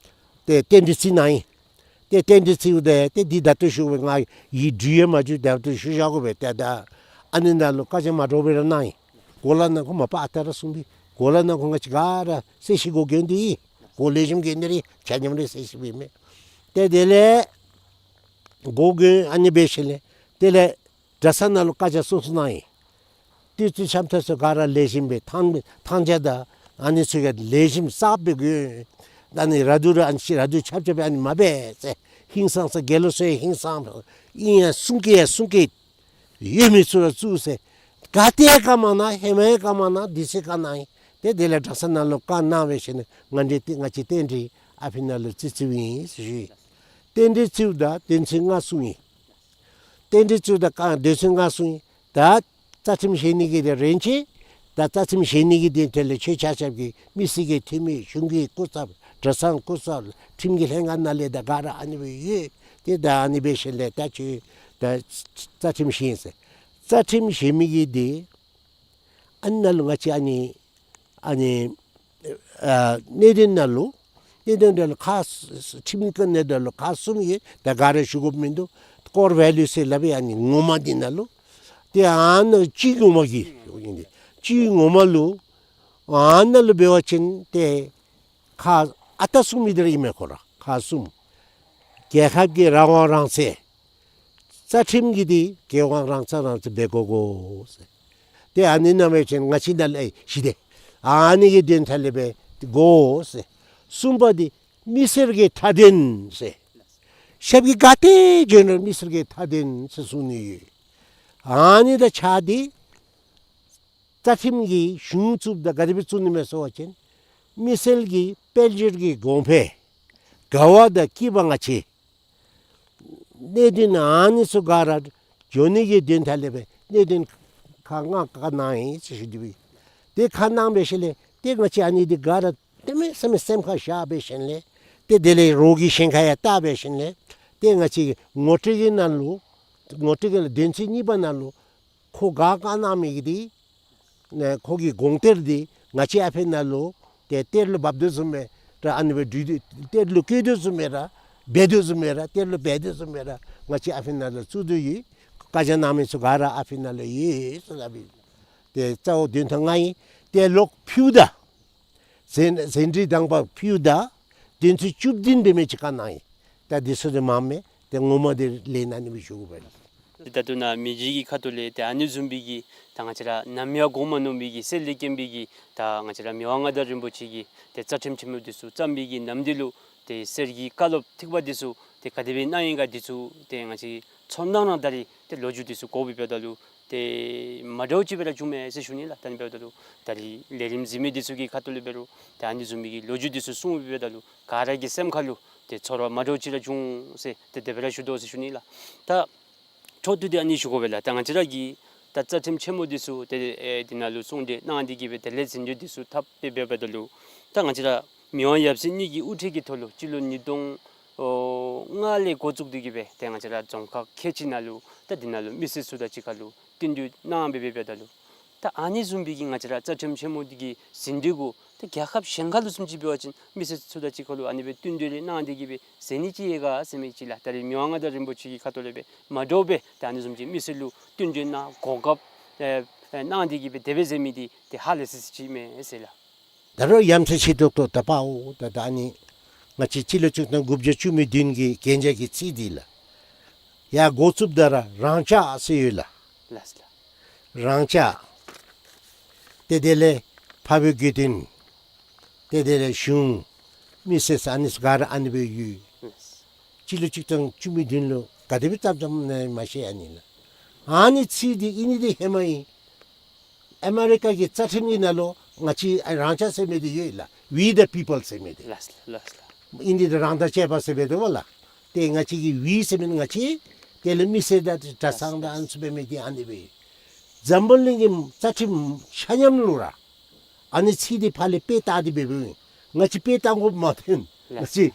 ཏེ་རྟེན་འབྲེལ་བརྩི་གནང་ཡི། ཏེ་རྟེན་འབྲེལ་བརྩིཝ་ད་ཏེ་འདི་ད་ལྟོ་ཞུ་བའི་ང་ཡིག་འབྲུ་ཡང་མ་བྱུང་། ད་ལྟོ་ཞུ་བཞག་དགོ་པས། ཏེ་ད་ཨ་ནི་ནང་ལུ་བཀའ་རྒྱ་མ་འདྲཝ་སྦེ་ར་གནང་ཡི། གོ་ལ་ནང་འཁོད་མ་པ་ཨ་རྟག་ར་གསུངས་པས། གོ་ལ་ནང་འཁོད་ང་བཅས་ག་ར་གསལ་བཤད་གོ་གེ་འདི་ཨིན། གོ་ལེགས་ཤོམ་གེ་འདི་རེ་ཆ་མཉམ་ར་གསལ་བཤད་འབད་མས། ཏེ་དེ་ལས་གོ་གེ་ཨ་ནི་འབད་ཞིནམ་ལས་དེ་ལས་གྲྭ་ཚང་ནང་ལུ་བཀའ་རྒྱ་གསུང་གསུང་གནང་ཡི། བསྟོད་ཚིག་ཤམ་ཐབས་ཚུ་ག་ར་ལེགས་ཤོམ་སྦེ་ཐང་ཐང་རྒྱ་དང་ཨ་ནི་ཚུ་ག་ལེགས་ཤོམ་གསརཔ་སྦེ་དགོ། ཨ་ནི་ར་དུ་ར་ཨ་ནི་ཅིག་ར་དུ་ཆབ་ཆབ་སྦེ་ཨ་ནི་མ་འབད་ཟེར། ཧིང་སངས་ས་དགེ་སློང་ཚུ་ཡང་ཧིང་སངས་ཨིན་ཡ་གསུང་གི་ཡ་གསུང་གི་ཡོད་མི་ཚུ་ར་བཙུགས་ཟེར། ག་ཏེ་བཀའ་མ་གནང་། ཧེ་མ་ཡང་བཀའ་མ་གནང་། དུས་ཚོད་བཀའ་གནང་ཡི། ཏེ་དེ་ལས་གྲྭ་ཚང་ནང་ལུ་བཀའ་གནང་འབད་ཞིནམ་ལས་ང་འདི་ཏེ་ང་བཅས་རྟེན་འབྲེལ་ཨ་ཕི་ནང་ལུ་བརྩི་བརྩིཝ་ཨིན་ཟེར་ཞུ་ཡི། རྟེན་འབྲེལ་བརྩིཝ་ད་དོན་ཚན་ལྔ་གསུངས་ཡི། རྟེན་འབྲེལ་བརྩིཝ་ད་བཀའ་དོན་ཚན་ལྔ་གསུངས་ཡི། ད་རྩ་ཁྲིམས་བཞེས་ནི་གི་དེ་རན་ཆི། ད་རྩ་ཁྲིམས་བཞེས་ནི་གི་དེ་དེ་ལས་ཆོས་ཆ་ཁྱབ་ཀྱི་མི་སེར་གྱི་འཐུས་མི་གཞུང་གི་སྐུ་ཚབ་གྲྭ་ཚང་སྐུ་ཚབ་ཁྲིམས་ཀྱི་ལྷན་ཁག་ནང་ལས་ད་ག་ར་ཨ་ནི་སྦེ་ཡོད། ཏེ་ད་ཨ་ནི་འབད་ཞིནམ་ལས་ད་ཁྱོད་ད་རྩ་ཁྲིམས་བཞེས་ཟེར། རྩ་ཁྲིམས་བཞེས་མི་གི་དེ་ཨ་ནཱ་ལུ་ང་བཅས་ཨ་ནི་ཨ་ནི་ཨ་གནད་དོན་ནང་ལུ་ ཏེ་དོན་དག་ལུ་ཁག་ཁྲིམས་ཀྱི་ནང་དོན་ལུ་ཁག་གསུམ་ཡོད། ད་ག་ར་ཞུ་དགོཔ་མིན་འདུག། ཀོར་ཝེ་ལུ་ཟེར་སླབ་ཨིན། ཨ་ནི་ངོ་མ་འདི་ནང་ལུ་ཏེ་ཨ་ནི་སྤྱི་ངོ་མ་གི་སྤྱི་ངོ་མ་ལུ་ཨ་ནཱ་ལུ་འབད་བ་ཅིན་ཏེ་ཁག་ཨ་རྟག་གསུམ་ཡོད་དེ་ར་ཨིན་མས། ཁོ་ར་ཁག་གསུམ། རྒྱལ་ཁབ་ཀྱི་རང་དབང་རང་བཙན། རྩ་ཁྲིམས་ཀྱི་འདི་རྒྱལ་དབང་རང་བཙན་རང་བཙན་སྦེ་དགོ་དགོ་ཟེར། ཏེ་ཨ་ནི་ནང་མེད་ཅིན་ང་བཅས་ནང་ལུ་ཨེ་ཞི་བདེ་ཨ་ནི་གི་དོན་དག་ལས་སྦེ་དགོ་ཟེར། གསུམ་པ་འདི་མི་སེར་གྱི་མཐའ་དོན་ཟེར། ཞབས་ཀྱིས་ག་ཏེ་བྱོན་རུང་མི་སེར་གྱི་མཐའ་དོན་ཟེར་གསུངས་ནི་ཡོད། ཨ་ནི་དང་ཆ་འདི་རྩ་ཁྲིམས་ཀྱི་གཞུང་བཙུགསཔ་ད་ག་དེ་སྦེ་བཙུགས་ནི་མས་ཟེར་བ་ཅིན་མི་སེར་གྱི་དཔལ་འབྱོར་གྱི་གོང་འཕེལ་དགའ་བ་དང་སྐྱིད་པ་ང་བཅས་གནད་དོན་ཨ་ནི་ཚུ་ག་ར་འགྱོ་ནི་གི་དོན་དག་ལས་སྦེ་གནད་དོན་ཁག་ལྔ་བཀའ་གནང་ཡི་ཟེར་ཞུ་དོ་ཡོད། ཏེ་བཀའ་གནང་བའི་ཤུལ་ལས་ཏེ་ང་བཅས་ཨ་ནི་འདི་ག་ར་གནམ་མེད་ས་མེད་སེམས་ཁར་བཞག་པའི་ཤུལ་ལས་ཏེ་དེ་ལས་རོགས་ཀྱི་ཞེན་ཁ་ཡང་བཏང་བའི་ཤུལ་ལས་ཏེ་ང་བཅས་ངོ་སྤྲོད་ཀྱི་ནང་ལུ་ངོ་སྤྲོད་ཀྱི་དོན་ཚན་གཉིས་པ་ནང་ལུ་ཁོ་ག་བཀའ་གནང་མི་གི་འདི་ནཱ་ཁོ་གི་དགོངས་གཏེར་འདི་ང་བཅས་ཨ་ཕི་ནང་ལུ་ཏེ་གཏེར་ལུ་འབག་དོ་བཟུམ་སྦེ་ར་ཨ་ནི་སྦེ་འབྲི་དོ་གཏེར་ལུ་བཀོད་དོ་བཟུམ་སྦེ་ར་འབད་དོ་བཟུམ་སྦེ་ར་གཏེར་ལུ་འབད་དོ་བཟུམ་སྦེ་ར་ང་བཅས་ཨ་ཕི་ནང་ལུ་བཙུགས་དོ་ཡོད། བཀའ་རྒྱ་གནང་མི་ཚུ་ག་ར་ཨ་ཕི་ནང་ལུ་ཡོད་ཟེར་སླབ་ཨིན། ཏེ་རྩ་བོ་དོན་དག་ལྔ་ཨིན། ཏེ་ལོག་ཕུལཝ་ད་ཟན་ཟན་བྲིས་དང་པ་ཕུལཝ་ད་དོན་ཚན་བཅུ་བདུན་འབད་མི་ཅིག་བཀའ་གནང་ཡི། ད་འདི་ཚུ་འདི་མངམ་མས། ཏེ་ངོ་མ་འདི་ལས་ན་ཨ་ནི་སྦེ་ཞུ་དགོ་པས། ད་ལྟོ་ནཱ་མི་རྗེ་གི་ཁ་ཐུག་ལས་ཏེ་ཨ་ནི་བཟུམ་སྦེ་གི་ད་ང་བཅས་ར་ནམ་ཡང་གོ་མ་མྱོང་མི་གི་གསེར་ལས་བརྒྱན་པའི་གི་ད་ང་བཅས་ར་མི་དབང་མངའ་བདག་རིན་པོ་ཆེ་གིས་ཏེ་རྩ་ཁྲིམས་ཆེན་མོ་འདི་ཚུ་བརྩམས་པའི་གི་ནམ་དུས་ལུ་ཏེ་གསེར་གྱི་བཀའ་སློབ་ཐེག་པ་འདི་ཚུ་ཏེ་ག་དེ་སྦེ་གནང་ཡི་ག་འདི་ཚུ་ཏེ་ང་བཅས་ཚོར་སྣང་ར་ད་རིས་ཏེ་ལོ་རྒྱུས་འདི་ཚུ་གོ་བའི་འབདཝ་ད་ལུ་ཏེ་མ་འདྲཝ་ཅིག་སྦེ་ར་བྱུང་མས་ཟེར་ཞུ་ནི་ལགས། ད་ཨ་ནི་འབདཝ་ད་ལུ་ད་རིས་ལས་རིམ་གཟིགས་མི་འདི་ཚུ་གི་ཁ་ཐུག་ལས་འབད་རུང་ཏེ་ཨ་ནི་བཟུམ་མའི་གི་ལོ་རྒྱུས་འདི་ཚུ་གསུངས་པའི་འབདཝ་ད་ལུ་ག་ར་གི་སེམས་ཁ་ལུ་ཏེ་ཚོར་བ་མ་འདྲཝ་ཅིག་ར་བྱུང་ཟེར་ཏེ་དེ་སྦེ་ར་ཞུ་དོ་ཟེར་ཞུ་ནི་ལགས། ད་འཕྲོ་མཐུད་དེ་ཨ་ནི་ཞུ་དགོ་པས་ལགས། ད་ང་བཅས་ར་གི་ད་རྩ་ཁྲིམས་ཆེན་མོ་འདི་ཚུ་ཏེ་ཨེ་འདི་ནང་ལུ་གསུང་གྲོས་གནང་སྟེ་གི་སྦེ་དེ་ལས་ཟིན་བྲིས་འདི་ཚུ་བཏབ་སྦེ་འབདཝ་ད་ལུ་ད་ང་བཅས་ར་མི་དབང་ཡབ་སྲས་གཉིས་ཀྱི་དབུ་ཁྲིད་ཀྱི་ཐོག་ལུ་སྤྱི་ལོ་ཉིས་སྟོང་ལྔ་ལས་འགོ་བཙུགས་ཏེ་གི་སྦེ་ཏེ་ང་བཅས་ར་རྫོང་ཁག་ཁལ་གཅིག་ནང་ལུ་ད་འདི་ནང་ལུ་མི་སེར་ཚུ་དང་གཅིག་ཁར་ལུ་བསྟུན་གྲོས་གནང་སྦེ་འབདཝ་ད་ལུ་ད་ཨ་ནི་བཟུམ་སྦེ་གི་ང་བཅས་ར་རྩ་ཁྲིམས་ཆེན་མོ་འདི་གི་ཟིན་བྲིས་གུ་ད་རྒྱལ་ཁབ་གཞན་ཁར་ལུ་བཟུམ་ཅིག་འབད་བ་ཅིན་མི་སེར་ཚུ་དང་གཅིག་ཁར་ལུ་ཨ་ནི་སྦེ་བསྟུན་གྲོས་རེ་གནང་སྟེ་གི་སྦེ་ཟེར་ནི་ཅིག་ཡོད་ག་ཟེར་མི་ཅིག་ལགས། ད་རིས་མི་དབང་མངའ་བདག་རིན་པོ་ཆེ་གི་ཁ་ཐུག་ལས་སྦེ་མ་འདྲཝ་སྦེ་ད་ཨ་ནི་བཟུམ་ཅིག་མི་སེར་ལུ་བསྟུན་གྲོས་གནང་གོ་སྐབས་ཨེ་ཨེ་གནང་སྟེ་གི་སྦེ་དེ་སྦེ་ཟེར་མི་འདི་ཏེ་ཧ་ལས་སི་སི་ཅིག་མས་ཟེར་ལགས། ད་རུང་ཡ་མཚན་ཆེ་ཏོག་ཏོ་ད་པའོ། ད་ད་ཨ་ནི་ང་བཅས་སྤྱི་ལོ་གཅིག་སྟོང་དགུ་བརྒྱ་བཅུ་མེད་བདུན་གྱི་གན་རྒྱ་གི་ཚིག་འདི་ལགས། ཡར་འགོ་བཙུགསཔ་ད་ར་རང་འཇགས་ཟེར་ཡོད་ལགས། ལགས་ལགས། རང་འཇགས། ཏེ་དེ་ལས་འཕགས་པའི་དགེ་འདུན། ཏེ་དེ་ལས་གཞུང་མི་སེར་ཟེར་ཨ་ནི་ཚུ་ག་ར་ཨ་ནི་སྦེ་ཡོད། ལགས། སྤྱི་ལོ་གཅིག་སྟོང་དགུ་བརྒྱ་བཅུ་མེད་བདུན་ལུ་ག་དེ་སྦེ་བརྩམས་བརྩམས་ནི་མ་ཤེས། ཨ་ནི་ལགས། ཨ་ནི་ཚིག་འདི་ཨིན་ནི་འདི་ཧེ་མ་ཨིན། ཨ་མེ་རི་ཀ་གི་རྩ་ཁྲིམས་ཀྱི་ནང་ལུ་ང་བཅས་རང་འཇགས་ཟེར་མི་འདི་ཡོད་ལགས། We the people ཟེར་མི་འདི། ལགས་ལགས་ལགས། ཨིན་འདི་རང་དང་བཅས་པ་ཟེར་མི་འདི་སྨོ་ལགས། ཏེ་ང་བཅས་ཀྱི་we ཟེར་མི་འདི་ང་བཅས་དེ་ལས་མི་སེར་དང་གྲྭ་ཚང་དང་ཨ་ནི་ཚུ་འབད་མི་འདི་ཨ་ནི་སྦེ་ཡོད། འཛམ་བུ་གླིང་གི་རྩ་ཁྲིམས་ཆ་མཉམ་ལུ་ར་ཨ་ནི་ཚིག་འདི་ཕར་ལས་དཔེ་བལྟ་སྟེ་འབདཝ་ཨིན། ང་བཅས་དཔེ་བལྟ་དགོཔ་མ་ཐོན། ལགས། ང་བཅས་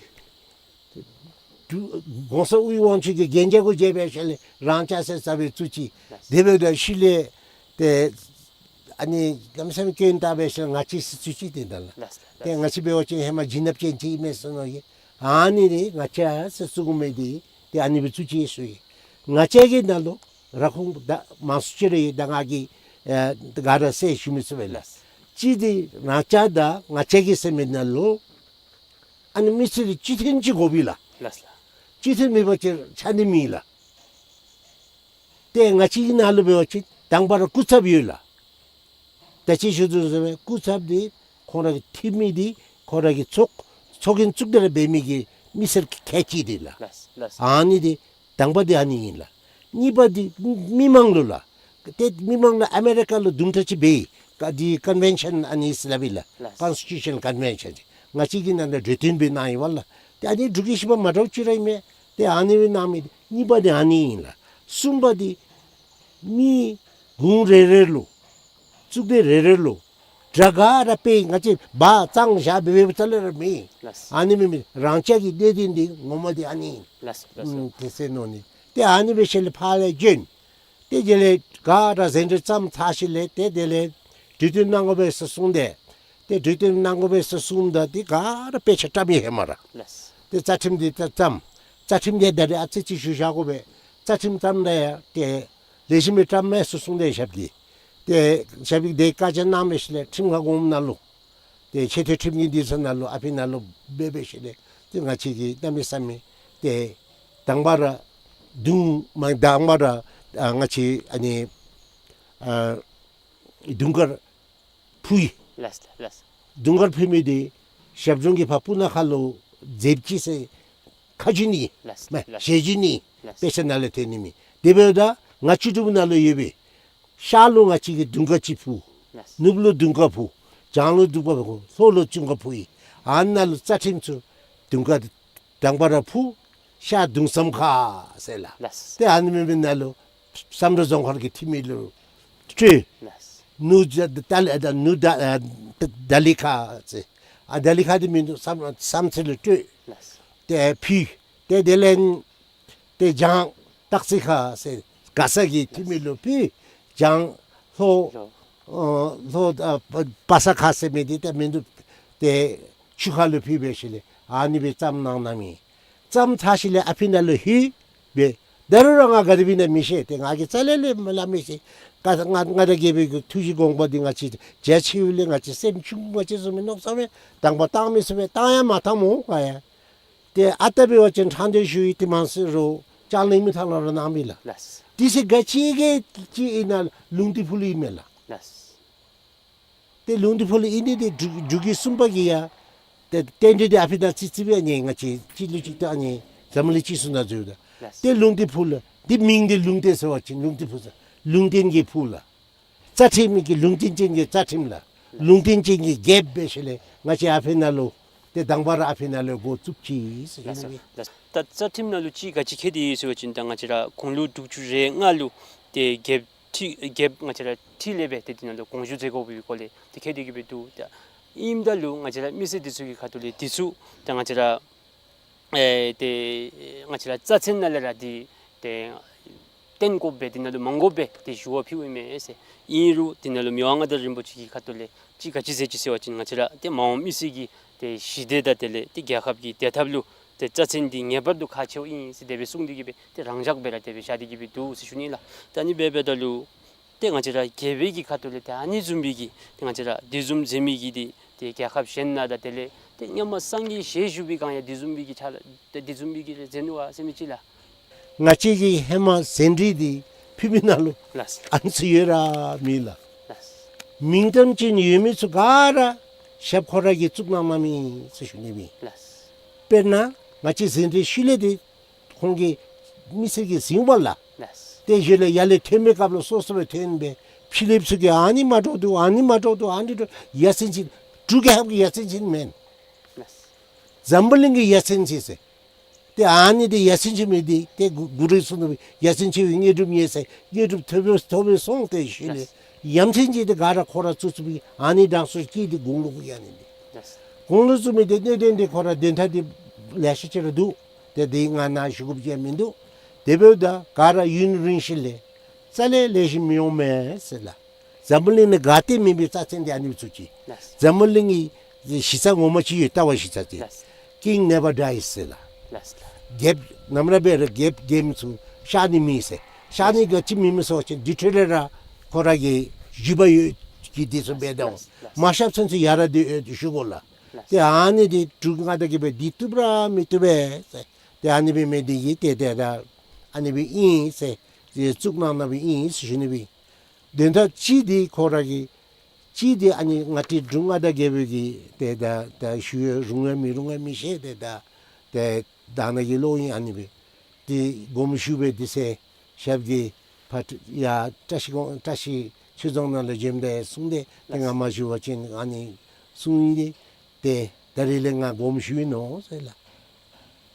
གོང་ས་དབུས་དབང་ཕྱུག་གི་གན་རྒྱ་གུ་མཇལ་བའི་ཤུལ་ལས་རང་འཇགས་ཟེར་རྩ་བའི་བཙུགས་ཅི། ལགས། དེ་འབདཝ་ད་ཤུལ་ལས་ཏེ་ཨ་ནི་གནམ་མེད་ས་མེད་སྐྱོན་བཏགས་པའི་ཤུལ་ལས་ང་བཅས་ཟེར་བཙུགས་ཅི། ཏེ་ད་ལགས། ལགས། ཏེ་ང་བཅས་འབད་བ་ཅིན་ཧེ་མ་བྱིན་རླབས་ཅན་ཅིག་ཨིན་མས་ཟེར་མནོ་ཡི། ཨ་ནི་ནི་ང་བཅས་ཟེར་བཙུགས་མི་འདི་ཏེ་ཨ་ནི་སྦེ་བཙུགས་ཅི་ཟེར་ཡི། ང་བཅས་ཀྱི་ནང་ལུ་ར་ཁུངས་ད་མང་སུ་ཅིག་ར་ཡོད། ད་ང་གིས་ཨེ་ག་ར་ཟེར་ཞུ་མི་ཚུགས་པས་ལགས། ལགས། གཅིག་འདི་རང་འཇགས་དང་ང་བཅས་ཀྱི་ཟེར་མི་ནང་ལུ་ཨ་ནི་མི་སེར་གཅིག་མཐུན་ཅིག་དགོ་པས་ལགས། ལགས་ལགས། གཅིག་མཐུན་མེད་པ་ཅིན་ཆ་ནི་མེད་ལགས། ཏེ་ང་བཅས་ཀྱི་ནང་ལུ་འབད་བ་ཅིན་དང་པ་ར་སྐུ་ཚབ་ཡོད་ལགས། ད་ཅི་ཞུ་དོ་བཟུམ་སྦེ་སྐུ་ཚབ་འདི་ཁོང་ར་གི་འཐུས་མི་འདི་ཁོང་ར་གི་ཚོགས་ཚོགས་རྒྱན་བཙུགས་ཏེ་ར་འབད་མི་གི་མི་སེར་ཁལ་གཅིག་འདི་ལགས། ལགས་ལགས། ཨ་ནི་འདི་དང་པ་འདི་ཨ་ནི་ཨིན་ལགས། གཉིས་པ་འདི་མི་མང་ལུ་ལགས། ཏེ་མི་མང་ལུ་ཨ་མེ་རི་ཀ་ལུ་དུམ་གྲ་ཅིག་འབད་ཡི། ཀ་འདི་ཀོན་ཝེན་ཤཱན་ཨ་ནི་ཟེར་སླབ་ཨིན་ལགས། ལགས། ཀོན་སི་ཊི་ཊུ་ཤཱན་ཀོན་ཝེན་ཤཱན་ཅིག་ང་བཅས་ཀྱི་ནང་ན་གྲོས་མཐུན་འབད་གནང་ཡི་པ་ལགས། ཏེ་ཨ་ནི་འབྲུག་གི་ཞིབ་པ་མ་འདྲཝ་ཅིག་ར་ཨིན་མས། ཏེ་ཨ་ནི་སྦེ་གནང་མི་འདི་གཉིས་པ་འདི་ཨ་ནི་ཨིན་ལགས། གསུམ་པ་འདི་མི་གུང་རེ་རེ་ལུ་གཙུག་སྡེ་རེ་རེ་ལུ་གྲྭ་ག་ར་སྤེལ་ང་བཅས་འབག་བཙོང་བཞག་འབད་འབདཝ་ཙམ་ལས་ར་མེད། ལགས། ཨ་ནི་མེན་མེན་རང་འཇགས་ཀྱི་གནད་དོན་འདི་ངོ་མ་འདི་ཨ་ནི་ཨིན། ལགས་ལགས། ཨུམ་དེ་ཟེར་མནོ་ནི། ཏེ་ཨ་ནི་འབད་ཞིནམ་ལས་ཕར་ལས་བྱོན། ཏེ་དེ་ལས་ག་ར་ཟིན་བྲིས་བརྩམས་ཚར་ཞིནམ་ལས་ཏེ་དེ་ལས་གྲོས་བསྟུན་གནང་དགོ་པས་ཟེར་གསུངས་ཏེ། ཏེ་གྲོས་བསྟུན་གནང་དགོ་པས་ཟེར་གསུངམ་ད་འདི་ག་ར་དཔེ་ཆ་བཀྲམ་ཡི་ཧེ་མ་ར། ལགས། ཏེ་རྩ་ཁྲིམས་འདི་ད་བརྩམས། རྩ་ཁྲིམས་འདི་ད་རེས་ཨ་ཙི་ཅིག་ཞུ་བཞག་དགོ་པས། རྩ་ཁྲིམས་བརྩམས་ད་ཡང་ཏེ་ལེགས་ཤོམ་སྦེ་བཀྲམ་མས་ཟེར་གསུངས་ཏེ་ཞབས་ཀྱིས། ཏེ་ཞབས་ཀྱིས་ཏེ་བཀའ་རྒྱ་གནང་མི་ཤུལ་ལས་ཁྲིམས་ཁང་གོངམ་ནང་ལུ་ཏེ་ཆེ་མཐོའི་ཁྲིམས་ཀྱི་འདུན་ས་ནང་ལུ་ཨ་ཕི་ནང་ལུ་འབད་འབད་ཞིནམ་ལས་ཏེ་ང་བཅས་ཀྱིས་གནམ་མེད་ས་མེད་ཏེ་དང་པ་ར་དུང་མ་དང་པ་ར་ཨ་ང་བཅས་ཨ་ནི་ཨ་དུང་དཀར་ཕུ་ཡི། ལགས་ལགས། དུང་དཀར་ཕུ་མི་འདི་ཞབས་དྲུང་གིས་ཕར་སྤུ་ན་ཁ་ལུ་མཛདཔ་ཅིག་ཟེར་ཁ་རྗེ་ནི། ལགས་མ་ལགས། ཞལ་རྗེ་ནི། ལགས། དཔེ་ཆ་ནང་ལུ་ཐོན་ནི་མས། དེ་འབདཝ་ད་ང་བཅུ་དྲུག་ནང་ལུ་ཡོད་པས། ཤར་ལུ་ང་བཅས་ཀྱིས་དུང་དཀར་ཅིག་ཕུ། ལགས། ནུབ་ལུ་དུང་དཀར་ཕུ། བྱང་ལུ་དུང་དཀར་ཕུ། ལྷོ་ལུ་དུང་དཀར་ཕུ་ཡི། ཨ་ནཱ་ལུ་རྩ་ཁྲིམས་ཚུ་དུང་དཀར་དང་པ་ར་ཕུ། ཤར་དུང་བསམ་ཁ་ཟེར་ལགས། ལགས། ཏེ་ཨ་ནི་མེན་པའི་ནང་ལུ་བསམ་གྲུབ་རྫོང་མཁར་གྱི་འཐུས་མི་ལུ་སྤྲོད། ལགས། ནུབ་ད་ད་ད་ནུབ་ད་ད་ལི་ཁ་ཟེར། ཨ་ད་ལི་ཁ་འདི་མིན་འདུག། བསམ་བསམ་རྩེ་ལུ་སྤྲོད། ལགས། ཏེ་ཕུལ། ཏེ་དེ་ལས་ཏེ་བྱང་སྟག་རྩེ་ཁ་ཟེར་མགར་ས་གི་འཐུས་མི་ལུ་ཕུལ། བྱང་ལྷོ་ལྷོ། ཨ་ལྷོ་ཨ་པ་པ་ས་ཁ་ཟེར་མི་འདི་ཏེ་མིན་འདུག། ཏེ་ཆུ་ཁ་ལུ་ཕུལ་འབད་ཞིནམ་ལས་ཨ་ནི་སྦེ་བརྩམས་གནང་གནངམ་ཨིན། བརྩམས་ཚར་ཞིནམ་ལས་ཨ་ཕི་ནང་ལུ་ལྷོད་སྦེ། ད་རུང་ར་ང་ག་དེ་སྦེ་ཨིན་ན་མི་ཤེས། ཏེ་ང་གིས་རྩ་ལས་ལས་མ་སླབ་མི་ཤེས། ཀ་ང་མངའ་བདག་རྒྱལ་པོའི་གི་ཐུགས་བཞེད་དགོངས་པ་འདི་ང་བཅས་རྒྱ་ཆེ་བའི་ལས་ང་བཅས་སེམས་ཆུང་ཀུ་ང་བཅས་བཟུམ་མའི་མནོ་བསམ་སྦེ་དང་པ་བཏང་མི་ཚུགས་པས། བཏང་ཡང་མ་བཏངམ་འོང་ག་ཡ། ཏེ་ཨ་རྟག་འབད་བ་ཅིན་ཕྲང་སྟེ་ཞུ་ཡི། དེ་མ་ཚད་རུང་ལྕང་གླིང་མི་ཐང་ལུ་ར་གནང་མི་ལགས། ལགས། དེ་ཚེ་ག་ཅི་གི་ཅིག་ཨིན་ན་ལུང་བསྟན་ཕུལ་ཡི་མས་ལགས། ལགས། ཏེ་ལུང་བསྟན་ཕུལ་ཡི་ནི་ཏེ་འབྲུག་འབྲུག་རྒྱལ་གསུམ་པ་གིས་ཡང་ཏེ་རྟེན་འབྲེལ་འདི་ཨ་ཕི་དང་རྩིས་རྩིསཔ་ཨ་ནི་ང་བཅས་གཅིག་ལུ་གཅིག་ཏུ་ཨ་ནི་འཛམ་བུ་གླིང་སྤྱི་གསུམ་ནང་འཛུལཝ་ད། ལགས། ཏེ་ལུང་བསྟན་ཕུལ་ལགས། འདི་མིང་འདི་ལུང་བསྟན་ཟེར་བ་ཅིན་ལུང་བསྟན་ཕུལ་ཟེར། ལུང་བསྟན་གྱི་ཕུ་ལགས། རྩ་ཁྲིམས་ཀྱི་ལུང་བསྟན་ཅན་གྱི་རྩ་ཁྲིམས་ལགས། ལུང་བསྟན་ཅན་གྱི་རྒྱལཔོ་འབད་ཞིནམ་ལས་ང་བཅས་ཨ་ཕི་ནང་ལུ་ཏེ་དང་པ་ར་ཨ་ཕི་ནང་ལུ་འགོ་བཙུགས་ཅི་ཟེར་ཞུ་ནི་ཨིན། ལགས། ད་རྩ་ཁྲིམས་ནང་ལུ་ཅིག་ག་ཅི་བཀོད་དེ་ཡོད་ཟེར་བ་ཅིན་ད་ང་བཅས་ར་དགུང་ལོ་དྲུག་ཅུ་རེ་ལྔ་ལུ་ཏེ་རྒྱལཔོ་ཁྲི་རྒྱལཔོ་ང་བཅས་ར་ཁྲི་ལས་སྦེ་ཏེ་འདི་ནང་ལུ་དགོངས་ཞུ་མཛད་དགོ་པའི་སྐོར་ལས་ཏེ་བཀོད་དེ་གི་སྦེ་འདུག། ད་ཨིནམ་ད་ལུ་ང་བཅས་ར་མི་སེར་འདི་ཚུ་གི་ཁ་ཐུག་ལས་འདི་ཚུ་ད་ང་བཅས་ར་ཨེ་ཏེ་ང་བཅས་ར་རྩ་ཚན་ནང་ལས་ར་འདི་ཏེ་བཏོན་དགོ་པས། འདི་ནང་ལུ་མ་དགོ་པས་ཏེ་ཞུ་བ་ཕུལཝ་ཨིན་མས་ཟེར། ཨིན་རུང་འདི་ནང་ལུ་མི་དབང་མངའ་བདག་རིན་པོ་ཆེ་གི་ཁ་ཐུག་ལས་ཅིག་ག་ཅི་ཟེར་ཅི་ཟེར་བ་ཅིན་ང་བཅས་ར་ཏེ་མ་འོངས་མི་སེར་གྱི་ཏེ་ཞི་བདེ་དང་དེ་ལས་ཏེ་རྒྱལ་ཁབ་ཀྱི་བདེ་ཐབས་ལུ་ཏེ་རྩ་ཚན་འདི་ངེས་པར་དུ་ཁག་ཆེཝ་ཨིན་ཟེར་དེ་སྦེ་གསུངས་ཏེ་གི་སྦེ་ཏེ་རང་འཇགས་སྦེ་ར་དེ་སྦེ་བཞག་སྟེ་གི་སྦེ་འདུག་ཟེར་ཞུ་ནི་ལགས། ད་ཨ་ནི་སྦེ་འབདཝ་ད་ལུ་ཏེ་ང་བཅས་ར་རྒྱལ་པོའི་གི་ཁ་ཐུག་ལས་ཏེ་ཨ་ནི་བཟུམ་སྦེ་གི་ཏེ་ང་བཅས་ར་དེ་བཟུམ་མཛད་མི་གི་འདི་ཏེ་རྒྱལ་ཁབ་གཞན་ནང་དང་དེ་ལས་ཏེ་སྔོན་མ་སངས་རྒྱས་ཞལ་བཞུགས་པའི་སྒང་ཡང་དེ་བཟུམ་སྦེ་གི་ཆ་ལ་ཏེ་དེ་བཟུམ་སྦེ་གི་རེ་མཛད་ནུག་ག་ཟེར་མི་ཅིག་ལགས། ང་བཅས་ཀྱི་ཧེ་མ་ཟིན་བྲིས་འདི་ཕུལ་མི་ནང་ལུ་ལགས། ཨ་ནི་ཚུ་ཡོད་ར་མེད་ལགས། ལགས། མིང་གཏམ་ཅན་ཡོད་མི་ཚུ་ག་ར་ཞབས་ཁོ་ར་གིས་བཙུགས་གནང་གནངམ་ཨིན་ཟེར་ཞུ་ནི་ཨིན། ལགས། དཔེར་ན་ང་བཅས་ཟིན་བྲིས་ཤུལ་ལས་འདི་ཁོང་གི་མི་སེར་གྱིས་ཟིན་པ་ལགས། ལགས། ཏེ་གཞུག་ལས་ཡར་ལས་ཐོན་པའི་སྐབས་ལུ་སོ་སོ་སྦེ་ཐོན་སྦེ་ཕྱི་གླིངཔ་ཚུ་གིས་ཨ་ནི་མ་འདྲཝ་འདུག། ཨ་ནི་མ་འདྲཝ་འདུག། ཨ་ནི་འདྲཝ་ཡ་མཚན་ཅན་འབྲུག་རྒྱལ་ཁབ་ཀྱི་ཡ་མཚན་ཅན་མེན། ལགས། འཛམ་བུ་གླིང་གི་ཡ་མཚན་ཅན་ཟེར། ཏེ་ཨ་ནི་འདི་ཡ་མཚན་ཆེ་མི་འདི་ཏེ་གུ་གུ་རུ་གསུངས་ནུག། ཡ་མཚན་ཆེ་བའི་དངོས་གྲུབ་བརྙེས་ཟེར། དངོས་གྲུབ་ཐོབ་པས་ཐོབ་པས་སོང་སྟེ་ཞུ་ལས། ལགས། ཡ་མཚན་ཅན་འདི་ག་ར་ཁོ་ར་བཙུགས་བཙུགསཔ་ཨིན། ཨ་ནི་དྲང་སྲོང་སྐད་འདི་དགུང་ལོ་གུ་ཡ་ནི་འདི། ལགས། དགུང་ལོ་བཙུགས་མི་འདི་གནད་དོན་འདི་ཁོ་ར་དོན་དག་འདི་ལེ་ཤ་ཅིག་ར་འདུག། ཏེ་འདི་ང་ནཱ་ཞུ་དགོཔ་ཅིག་མིན་འདུག། དེ་འབདཝ་ད་ག་ར་ཡུན་རིང་ཞིནམ་ལས་རྩ་ལས་ལེགས་ཤོམ་མི་འོང་མས་ཟེར་ལགས། འཛམ་བུ་གླིང་ནང་ག་ཏེ་མེད་པའི་རྩ་ཚན་འདི་ཨ་ནི་བཙུགས་ཅི། ལགས། འཛམ་བུ་གླིང་གི་གཞི་རྩ་ངོ་མ་ཅིག་ཡོད། ལྟ་བ་གཞི་རྩ་ཅིག། ལགས། King never dies ཟེར་ལགས། ལགས། རྒྱལཔོ་ནམ་ར་འབད་རུང་རྒྱལཔོ་རྒྱལམོ་ཚུ་གཤགས་ནི་མེད་ཟེར། གཤགས་ནི་ག་ཅི་མེད་མས་ཟེར་བ་ཅིན་འདི་འཕྲོ་ལས་ར་ཁོ་ར་གི་བརྒྱུད་པ་ཡོད་ཀྱི་འདི་ཚུ་འབད་དོ། ལགས། མ་གཤགས་ཚུན་ཚོད་ཡར་ར་འདི་ཡོད་ཞུ་དགོ་ལགས། ལགས། ཏེ་ཨ་ནི་འདི་འབྲུག་མངའ་བདག་རྒྱལ་པོ་འདི་བཏུབ་ར་མི་བཏུབ་པས་ཟེར། ཏེ་ཨ་ནི་སྦེ་མི་འདི་གིས་ཏེ་ཏེ་ད་ཨ་ནི་སྦེ་ཨིན་ཟེར། ཏེ་བཙུགས་གནང་གནངམ་ཨིན་ཟེར་ཞུ་ནི་སྦེ། དོན་དག་གཅིག་འདི་ཁོ་ར་གི་གཅིག་འདི་ཨ་ནི་ང་བཅས་འབྲུག་མངའ་བདག་རྒྱལ་པོ་གིས་ཏེ་ད་ད་ཞུ་ཡང་རུང་ཡང་མི་རུང་ཡང་མི་ཤེས། ཏེ་ད་ཏེ་ད་ནཱ་གི་ལོ་ཨིན། ཨ་ནི་སྦེ་ཏེ་དགོངསམ་ཞུ་སྦེ་འདི་ཚེ་ཞབས་ཀྱིས་ཕར་ཡར་བཀྲ་ཤིས་དགོན་བཀྲ་ཤིས་ཆོས་རྫོང་ནང་ལུ་བྱོནམ་ད་གསུངས་ཏེ་ཏེ་ང་མ་ཞུ་བ་ཅིན་ཨ་ནི་གསུངས་ཡི། ཏེ་ད་རིས་ལས་ང་དགོངསམ་ཞུ་ཡི་ནོ་ཟེར་ལགས།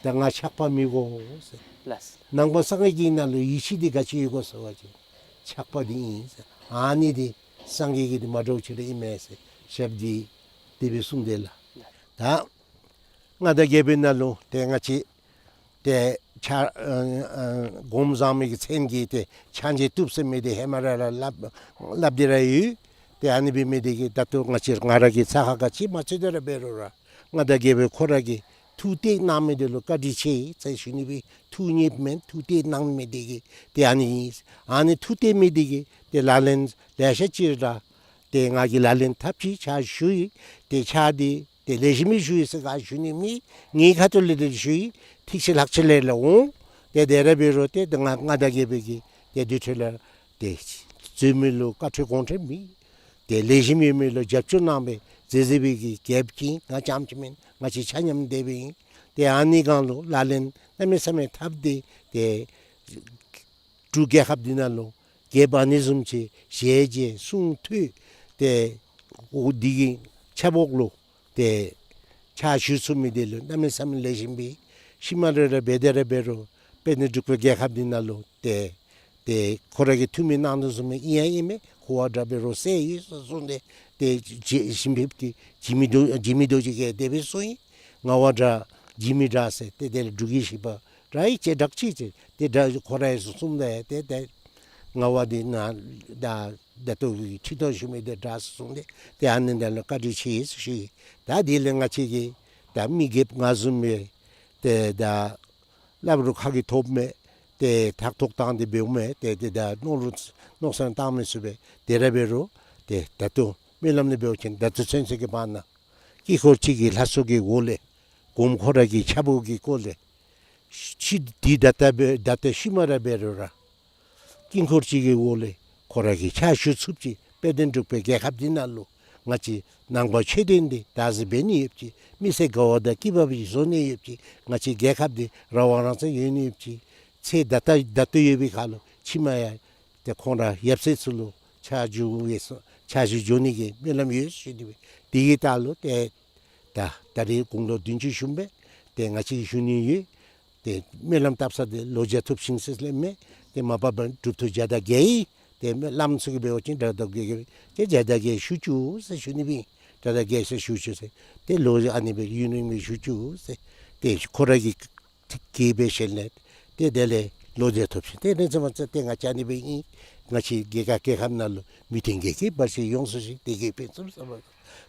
ད་ང་ཆགས་པ་མི་དགོ་ཟེར། ལགས། ནང་པ་སངས་རྒྱས་ཀྱི་ནང་ལུ་ཡིད་ཆེས་འདི་ག་ཅི་ཡོད་དགོ་ཟེར་བ་ཅིན་ཆགས་པ་འདི་ཨིན་ཟེར། ཨ་ནི་འདི་སངས་རྒྱས་ཀྱི་འདི་མ་འདྲཝ་ཅིག་ར་ཨིན་མས་ཟེར་ཞབས་ཀྱིས་དེ་སྦེ་གསུངས་ཏེ་ལགས། ད་མངའ་བདག་རྒྱལ་པོའི་ནང་ལུ་ཏེ་ང་བཅས་ཏེ་ཕྱག་ཨ་ཨ་སྒོམ་བཟང་མི་གི་མཚན་གྱིས་ཏེ་ཕྱག་མཇལ་བཏུབ་ཟེར་མི་འདི་ཧེ་མ་ར་ར་སླབ་སླབ་སྟེ་ར་ཡོད། ཏེ་ཨ་ནི་འབད་མི་འདི་གིས་ད་ལྟོ་ང་བཅས་ང་ར་གི་ཚ་ཁ་ག་ཅི་མ་ཚུད་དེ་ར་འབད་རུང་ར་མངའ་བདག་རྒྱལ་པོ་ཁོ་ར་གིས་ཐུགས་གཏད་གནང་མི་འདི་ལུ་བཀའ་དྲིན་ཆེ་ཟེར་ཞུ་ནི་སྦེ། ཐུགས་མཉེསཔ་མེན་ཐུགས་གཏད་གནང་མི་འདི་གིས། ཏེ་ཨ་ནི་ཨ་ནི་ཐུགས་གཏད་མི་འདི་གིས་ཏེ་ལག་ལེན་ལེ་ཤ་ཅིག་ར་ཏེ་ང་གིས་ལག་ལེན་འཐབ་ཅི། ཕྱག་ཞུ་ཡི། ཏེ་ཕྱག་འདི་ཏེ་ལེགས་ཤོམ་སྦེ་ཞུ་ཡི་ཟེར་ག་ཞུ་ནི་མེད། ངེའི་ཁ་ཐུག་ལས་ཏེ་ཞུ་ཡི། ཐིག་ཚད་ལྷག་ཚད་ལས་ལས་འོང་། ཏེ་དེ་ར་འབད་རུང་ཏེ་ཏེ་ང་མངའ་བདག་རྒྱལ་པོ་གིས་ཏེ་དེ་འཕྲོ་ལས་ཏེ་འཛོལ་མི་ལུ་བཀའ་འཁྲོལ་དགོངས་འཁྲོལ་མེད། ཏེ་ལེགས་ཤོམ་ཡོད་མི་ལུ་རྒྱབ་སྐྱོར་གནང་སྦེ་མཛད་མཛད་པའི་གི་རྒྱལཔོ་ཅིག་ང་རྐྱངམ་ཅིག་མེན། ང་བཅས་ཆ་མཉམ་དེ་སྦེ་ཨིན། ཏེ་ཨ་ནི་སྒང་ལུ་ལག་ལེན་གནམ་མེད་ས་མེད་འཐབ་སྟེ་ཏེ་འབྲུག་རྒྱལ་ཁབ་འདི་ནང་ལུ་རྒྱལཔོ་ཨ་ནི་བཟུམ་ཅིག་ཞལ་མཇལ་གསུང་ཐོས་ཏེ་འོ་འདི་གི་ཆབ་འོག་ལུ་ཏེ་ཕྱག་ཞུ་ཚུགས་མི་འདི་ལུ་གནམ་མེད་ས་མེད་ལེགས་ཤོམ་སྦེ་ཤུལ་མ་རེ་རེ་འབད་དེ་ར་འབད་རུང་དཔལ་ལྡན་འབྲུག་པའི་རྒྱལ་ཁབ་འདི་ནང་ལུ་ཏེ་ཏེ་ཁོ་ར་གིས་འཐུས་མི་གནང་དོ་བཟུམ་སྦེ་ཨིན་ཡང་ཨིན་མས། གོ་བ་འདྲ་འབད་རུང་གསལ་ཡོད་ཟེར་གསུངས་ཏེ་ཏེ་ཞིང་ཞིང་ཕེབས་ཀྱི་འཇིགས་མེད་རྡོ་འཇིགས་མེད་རྡོ་རྗེ་གིས་དེ་སྦེ་གསུངས་ཡི། ངག་དབང་གྲགས་འཇིགས་མེད་གྲགས་ཟེར་ཏེ་དེ་ལས་འབྲུག་གི་བཞི་པ་ར་ཨིན། བྱེ་བྲག་ཅིག་ཅིག་ཏེ་གྲགས་ཁོ་ར་ཡང་གསུངས་ཏེ་ཏེ་ཏེ་ངག་དབང་འདི་ནཱ་ད་ད་ལྟོ་གི་ཁྲི་ཐོག་བཞུགས་མི་འདི་གྲགས་གསུངས་ཏེ་ཏེ་ཨ་ནི་འདི་ལུ་བཀའ་དྲིན་ཆེ་ཟེར་ཞུ་ཡི། ད་དེ་ལས་ང་བཅས་ཀྱིས་ད་མི་སྒེར་ང་བཟུམ་སྦེ་ཏེ་ད་སླབ་རུང་ཁ་གིས་ཐོབ་མས། ཏེ་ཐག་ཐོག་བཏང་སྟེ་འབདཝ་མས། ཏེ་ཏེ་ད་མནོ་རུང་མནོ་བསམ་བཏང་མི་ཚུགས་པས། དེ་ར་འབད་རུང་ཏེ་ད་ལྟོ་སྨོན་ལམ་ནང་འབད་བ་ཅིན་ད་ལྟོ་ཚུན་ཚོད་ཀྱི་བར་ན་དཀྱིལ་འཁོར་གཅིག་གི་ལྷ་ཚོགས་ཀྱི་འོག་ལས་སྒོམ་ཁོ་ར་གི་ཆབ་འོག་གི་སྐོར་ལས་ཤི་འདི་ད་ལྟ་འབད་ད་ལྟ་ཤུལ་མ་ར་འབད་རུང་ར་དཀྱིལ་འཁོར་གཅིག་གི་འོག་ལས་ཁོ་ར་གིས་ཕྱག་ཞུ་ཚུགསཔ་ཅིག་དཔལ་ལྡན་འབྲུག་པའི་རྒྱལ་ཁབ་འདི་ནང་ལུ་ང་བཅས་ནང་པ་ཆོས་ལྡན་འདི་བདག་འཛིན་འབད་ནི་ཡོདཔ་ཅིག་མི་སེར་དགའ་བ་དང་སྐྱིད་པ་སྦེ་བཟོ་ནི་ཡོདཔ་ཅིག་ང་བཅས་རྒྱལ་ཁབ་འདི་རང་དབང་རང་བཙན་ཡོད་ནི་ཡོདཔ་ཅིག་ཚེ་ད་ལྟ་ད་ལྟོ་ཡོད་པའི་ཁར་ལུ་ཕྱི་མ་ཡང་ཏེ་ཁོང་ར་ཡབ་སྲས་ཚུ་ལུ་ཕྱག་ཞུ་བའི་སོ་ཕྱག་ཞུ་འགྱོ་ནི་གི་སྨོན་ལམ་ཡོད་ཟེར་ཞུ་ནི་སྦེ། དེ་གི་ད་ལུ་ཏེ་ད་ད་རེས་དགུང་ལོ་བདུན་ཅུ་ཞུ་བའི་ཏེ་ང་བཅས་ཞུ་ནི་ཡོད། ཏེ་སྨོན་ལམ་བཏབ་ས་འདི་ལོ་བརྒྱ་ཐུབ་ཤིང་ཟེར་སླབ་མས། ཏེ་མ་པ་འབདན་གྲུབ་ཐོབ་བརྒྱ་དང་བརྒྱད་ཨིན། ཏེ་བླམ་ཚུ་གིས་འབད་བ་ཅིན་བརྒྱ་དང་བརྒྱད་ཏེ་བརྒྱ་དང་བརྒྱད་ཞུ་བཅུག་ཟེར་ཞུ་ནི་སྦེ་ཨིན། བརྒྱ་དང་བརྒྱད་ཟེར་ཞུ་བཅུག་ཟེར། ཏེ་ལོ་ཨ་ནི་སྦེ་ཡུན་རིང་སྦེ་ཞུ་བཅུག་ཟེར། ཏེ་ཁོ་ར་གིས་གིས་འབད་ཞིནམ་ལས་ཏེ་དེ་ལས་ལོ་བརྒྱ་ཐུབ་ཤིང་ཏེ་རིན་ཆེན་མ་ཚད་ཏེ་ང་བཅས་ཨ་ནི་སྦེ་ཨིན། ང་བཅས་རྒྱལ་ཁབ་རྒྱལ་ཁབ་ནང་ལུ་མི་མཐུན་རྐྱེན་གྱི་བར་ཆད་ཡོངས་སུ་ཞི། བདེ་སྐྱིད་ཕུན་སུམ་ཚོགས་པ།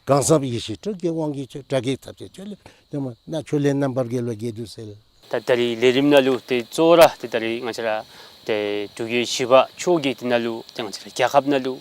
གང་བསམ་ཡེ་ཤེས་སྤྲོས་བྲལ་དབང་གིས་སྤྱོད། དགྲ་བགེགས་ཐམས་ཅད་ཆོས་ལས་ནམ་མཁའ་རྒྱལ་བ་རྒྱལ་དུ་གསལ། ད་ད་རིས་ལས་རིམ་ནང་ལུ་ཏེ་གཙོ་བོ་ར་ཏེ་ད་རིས་ང་བཅས་ར་ཏེ་འབྲུག་རྒྱལ་བཞི་པ་མཆོག་གིས་ཏེ་ནཱ་ལུ་ཏེ་ང་བཅས་ར་རྒྱལ་ཁབ་ནང་ལུ་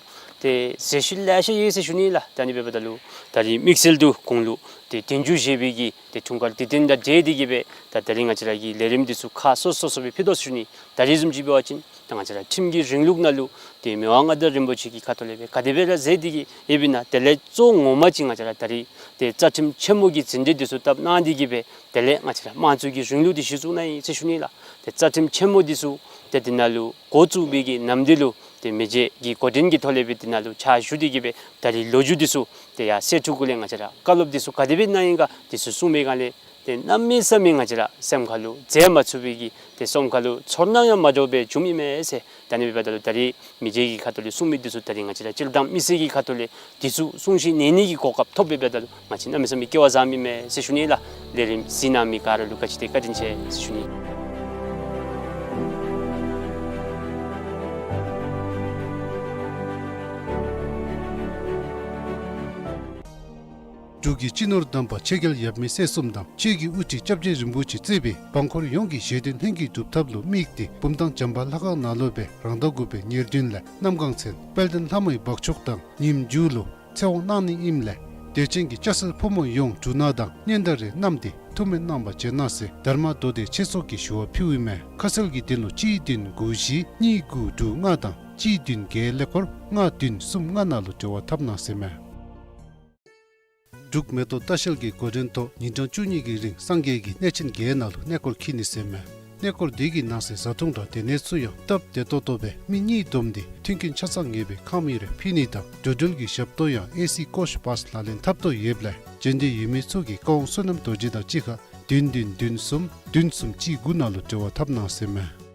ཏེ་མཛད་བཞུགས་ལེ་ཤ་ཡོད་ཟེར་ཞུ་ནི་ལགས། ད་ཨ་ནི་འབདཝ་ད་ལུ་ད་རིས་དམིགས་བསལ་དུ་ཁོང་ལུ་ཏེ་དོན་བསྡུ་བཞེས་པའི་གི་ཏེ་འཁྲུངས་སྐར་དུས་སྟོན་དང་འབྲེལ་ཏེ་གིས་སྦེ་ད་ད་རིས་ང་བཅས་ར་གི་ལས་རིམ་འདི་ཚུ་ཁག་སོ་སོ་སོ་སྦེ་ཕུལ་དོ་ཟེར་ཞུ་ནི། ད་རིས་བཟུམ་ཅིག་འབད་བ་ཅིན་ད་ང་བཅས་ར་ཁྲིམས་ཀྱི་རིང་ལུགས་ནང་ལུ་ཏེ་མི་དབང་མངའ་བདག་རིན་པོ་ཆེ་གི་ཁ་ཐུག་ལས་སྦེ་ག་དེ་སྦེ་ར་མཛད་དེ་གིས་ཡོདཔ་ཨིན་ན། དེ་ལས་གཙོ་བོ་ངོ་མ་ཅིག་ང་བཅས་ར་ད་རིས་ཏེ་རྩ་ཁྲིམས་ཆེན་མོ་གི་ཟིན་བྲིས་འདི་ཚུ་བཏབ་གནང་སྟེ་གིས་སྦེ་དེ་ལས་ང་བཅས་ར་དམངས་གཙོ་གི་རིང་ལུགས་འདི་གཞི་བཙུགས་གནང་ཡི་ཟེར་ཞུ་ནི་ལགས། ཏེ་རྩ་ཁྲིམས་ཆེན་མོ་འདི་ཚུ་ཏེ་འདི་ནང་ལུ་འགོ་བཙུགས་པའི་གི་ནམ་འདི་ལུ་ཏེ་མི་རྗེ་གི་འགོ་འདྲེན་གྱི་ཐོག་ལས་སྦེ་འདི་ནང་ལུ་ཕྱག་ཞུ་སྟེ་གིས་སྦེ་ད་རིས་ལོ་རྒྱུས་འདི་ཚུ་ཏེ་ཡར་གསེར་ཕྲེང་གུ་ལས་ང་བཅས་ར་བཀའ་སློབ་འདི་ཚུ་ག་དེ་སྦེ་གནང་ཡི་ག་འདི་ཚུ་གསུངས་པའི་སྒང་ལས་ཏེ་གནམ་མེད་ས་མེད་ང་བཅས་ར་སེམས་ཁ་ལུ་མཛད་མ་ཚུགས་པའི་གི་ཏེ་སེམས་ཁ་ལུ་ཚོར་སྣང་ཡང་མ་འདྲཝ་སྦེ་བྱུངམ་ཨིན་མས་ཟེར། ད་ཨ་ནི་འབདཝ་ད་ལུ་ད་རིས་མི་རྗེ་གི་ཁ་ཐུག་ལས་གསུངས་མི་འདི་ཚུ་ད་རིས་ང་བཅས་ར་སྤྱིར་བཏང་མི་སེར་གྱི་ཁ་ཐུག་ལས་འདི་ཚུ་གསུང་ཤེས་ཉན་ནི་གི་གོ་སྐབས་ཐོབ་པའི་འབདཝ་ད་ལུ་ང་བཅས་གནམ་མེད་ས་མེད་སྐལ་བ་བཟང་མི་ཨིན་མས་ཟེར་ཞུ་ནི་ལགས། ལས་རིམ་གཟིགས་གནང་མི་ག་ར་ལུ་ག་ཅི་ཏེ་བཀའ་དྲིན་ཆེ་ཟེར་ཞུ་ནི། འབྲུག་གི་སྤྱི་ནོར་དམ་པ་ཆོས་རྒྱལ་ཡབ་མེས་སྲས་གསུམ་དང་ཆོས་ཀྱི་དབུ་ཁྲིད་སྐྱབས་རྗེ་རིན་པོ་ཆེ་གཙོས་པའི་འབངས་འཁོར་ཡོངས་ཀྱིས་བཞེད་དོན་ལྷུན་གྱིས་གྲུབ་ཐབས་ལུ་དམིགས་ཏེ་བུམ་ཐང་བྱམས་པ་ལྷ་ཁང་ནང་ལུ་སྦེ་རང་ཟླ་དགུ་པའི་ཉེར་བདུན་ལས་གནམ་གང་ཚེ་དཔལ་ལྡན་ལྷ་མོའི་འབག་མཆོག་དང་ཉིནམ་མཇུག་ལུ་ཚེ་དབང་གནང་ནི་ཨིནམ་ལས་དད་ཅན་གྱི་སྐྱ་སེར་ཕོ་མོ་ཡོངས་འབྲུ་སྣ་དང་སྙན་དར་རེ་བསྣམས་ཏེ་ཐུགས་སྨོན་གནང་བར་བྱོན་གནང་ཟེར་དྷརྨ་མདོ་སྡེ་ཆོས་ཚོགས་ཀྱིས་ཞུ་བ་ཕུལཝ་ཨིན་མས། ཁ་གསལ་གྱི་དོན་ལུ་གཅིག་བདུན་དགུ་བཞི་གཉིས་དགུ་དྲུག་ལྔ་དང་གཅིག་བདུན་བརྒྱད་ཀླད་ཀོར་ལྔ་བདུན་གསུམ་ལྔ་ནང་ལུ་འབྲེལ་བ་འཐབ་གནང་ཟེར་མས། འབྲུག་མེ་ཏོག་ལྟ་བཤལ་གྱི་འགོ་འདྲེན་ཐོག་ཉིན་གྲངས་བཅུ་གཉིས་ཀྱི་རིང་སངས་རྒྱས་ཀྱི་གནས་ཆེན་བརྒྱད་ནང་ལུ་གནས་སྐོར་འཁྱིད་ནི་ཟེར་མས། གནས་སྐོར་འདི་གི་ནང་གསེས་བཟའ་འཐུང་དང་སྡོད་གནས་ཚུ་ཡང་སྟབས་བདེ་ཏོག་ཏོ་སྦེ་མི་གཉིས་བསྡོམས་ཏེ་མཐུན་རྐྱེན་ཆ་ཚང་ངེས་པའི་ཁང་མིག་རེ་ཕུལ་ནི་དང་འགྲོ་འགྲུལ་གྱི་ཞབས་ཏོག་ཡང་ཨེ་སི་ཀོཆ་བཱས་ལག་ལེན་འཐབ་ཐོག་ཡོདཔ་ལས་འབྱོན་འདོད་ཡོད་མི་ཚུ་གིས་བཀའ་དབང་བསོད་ནམས་རྡོ་རྗེ་དང་གཅིག་ཁར་བདུན་བདུན་བདུན་གསུམ་བདུན་གསུམ་གཅིག་དགུ་ནང་ལུ་འབྲེལ་བ་འཐབ་གནང་ཟེར་མས།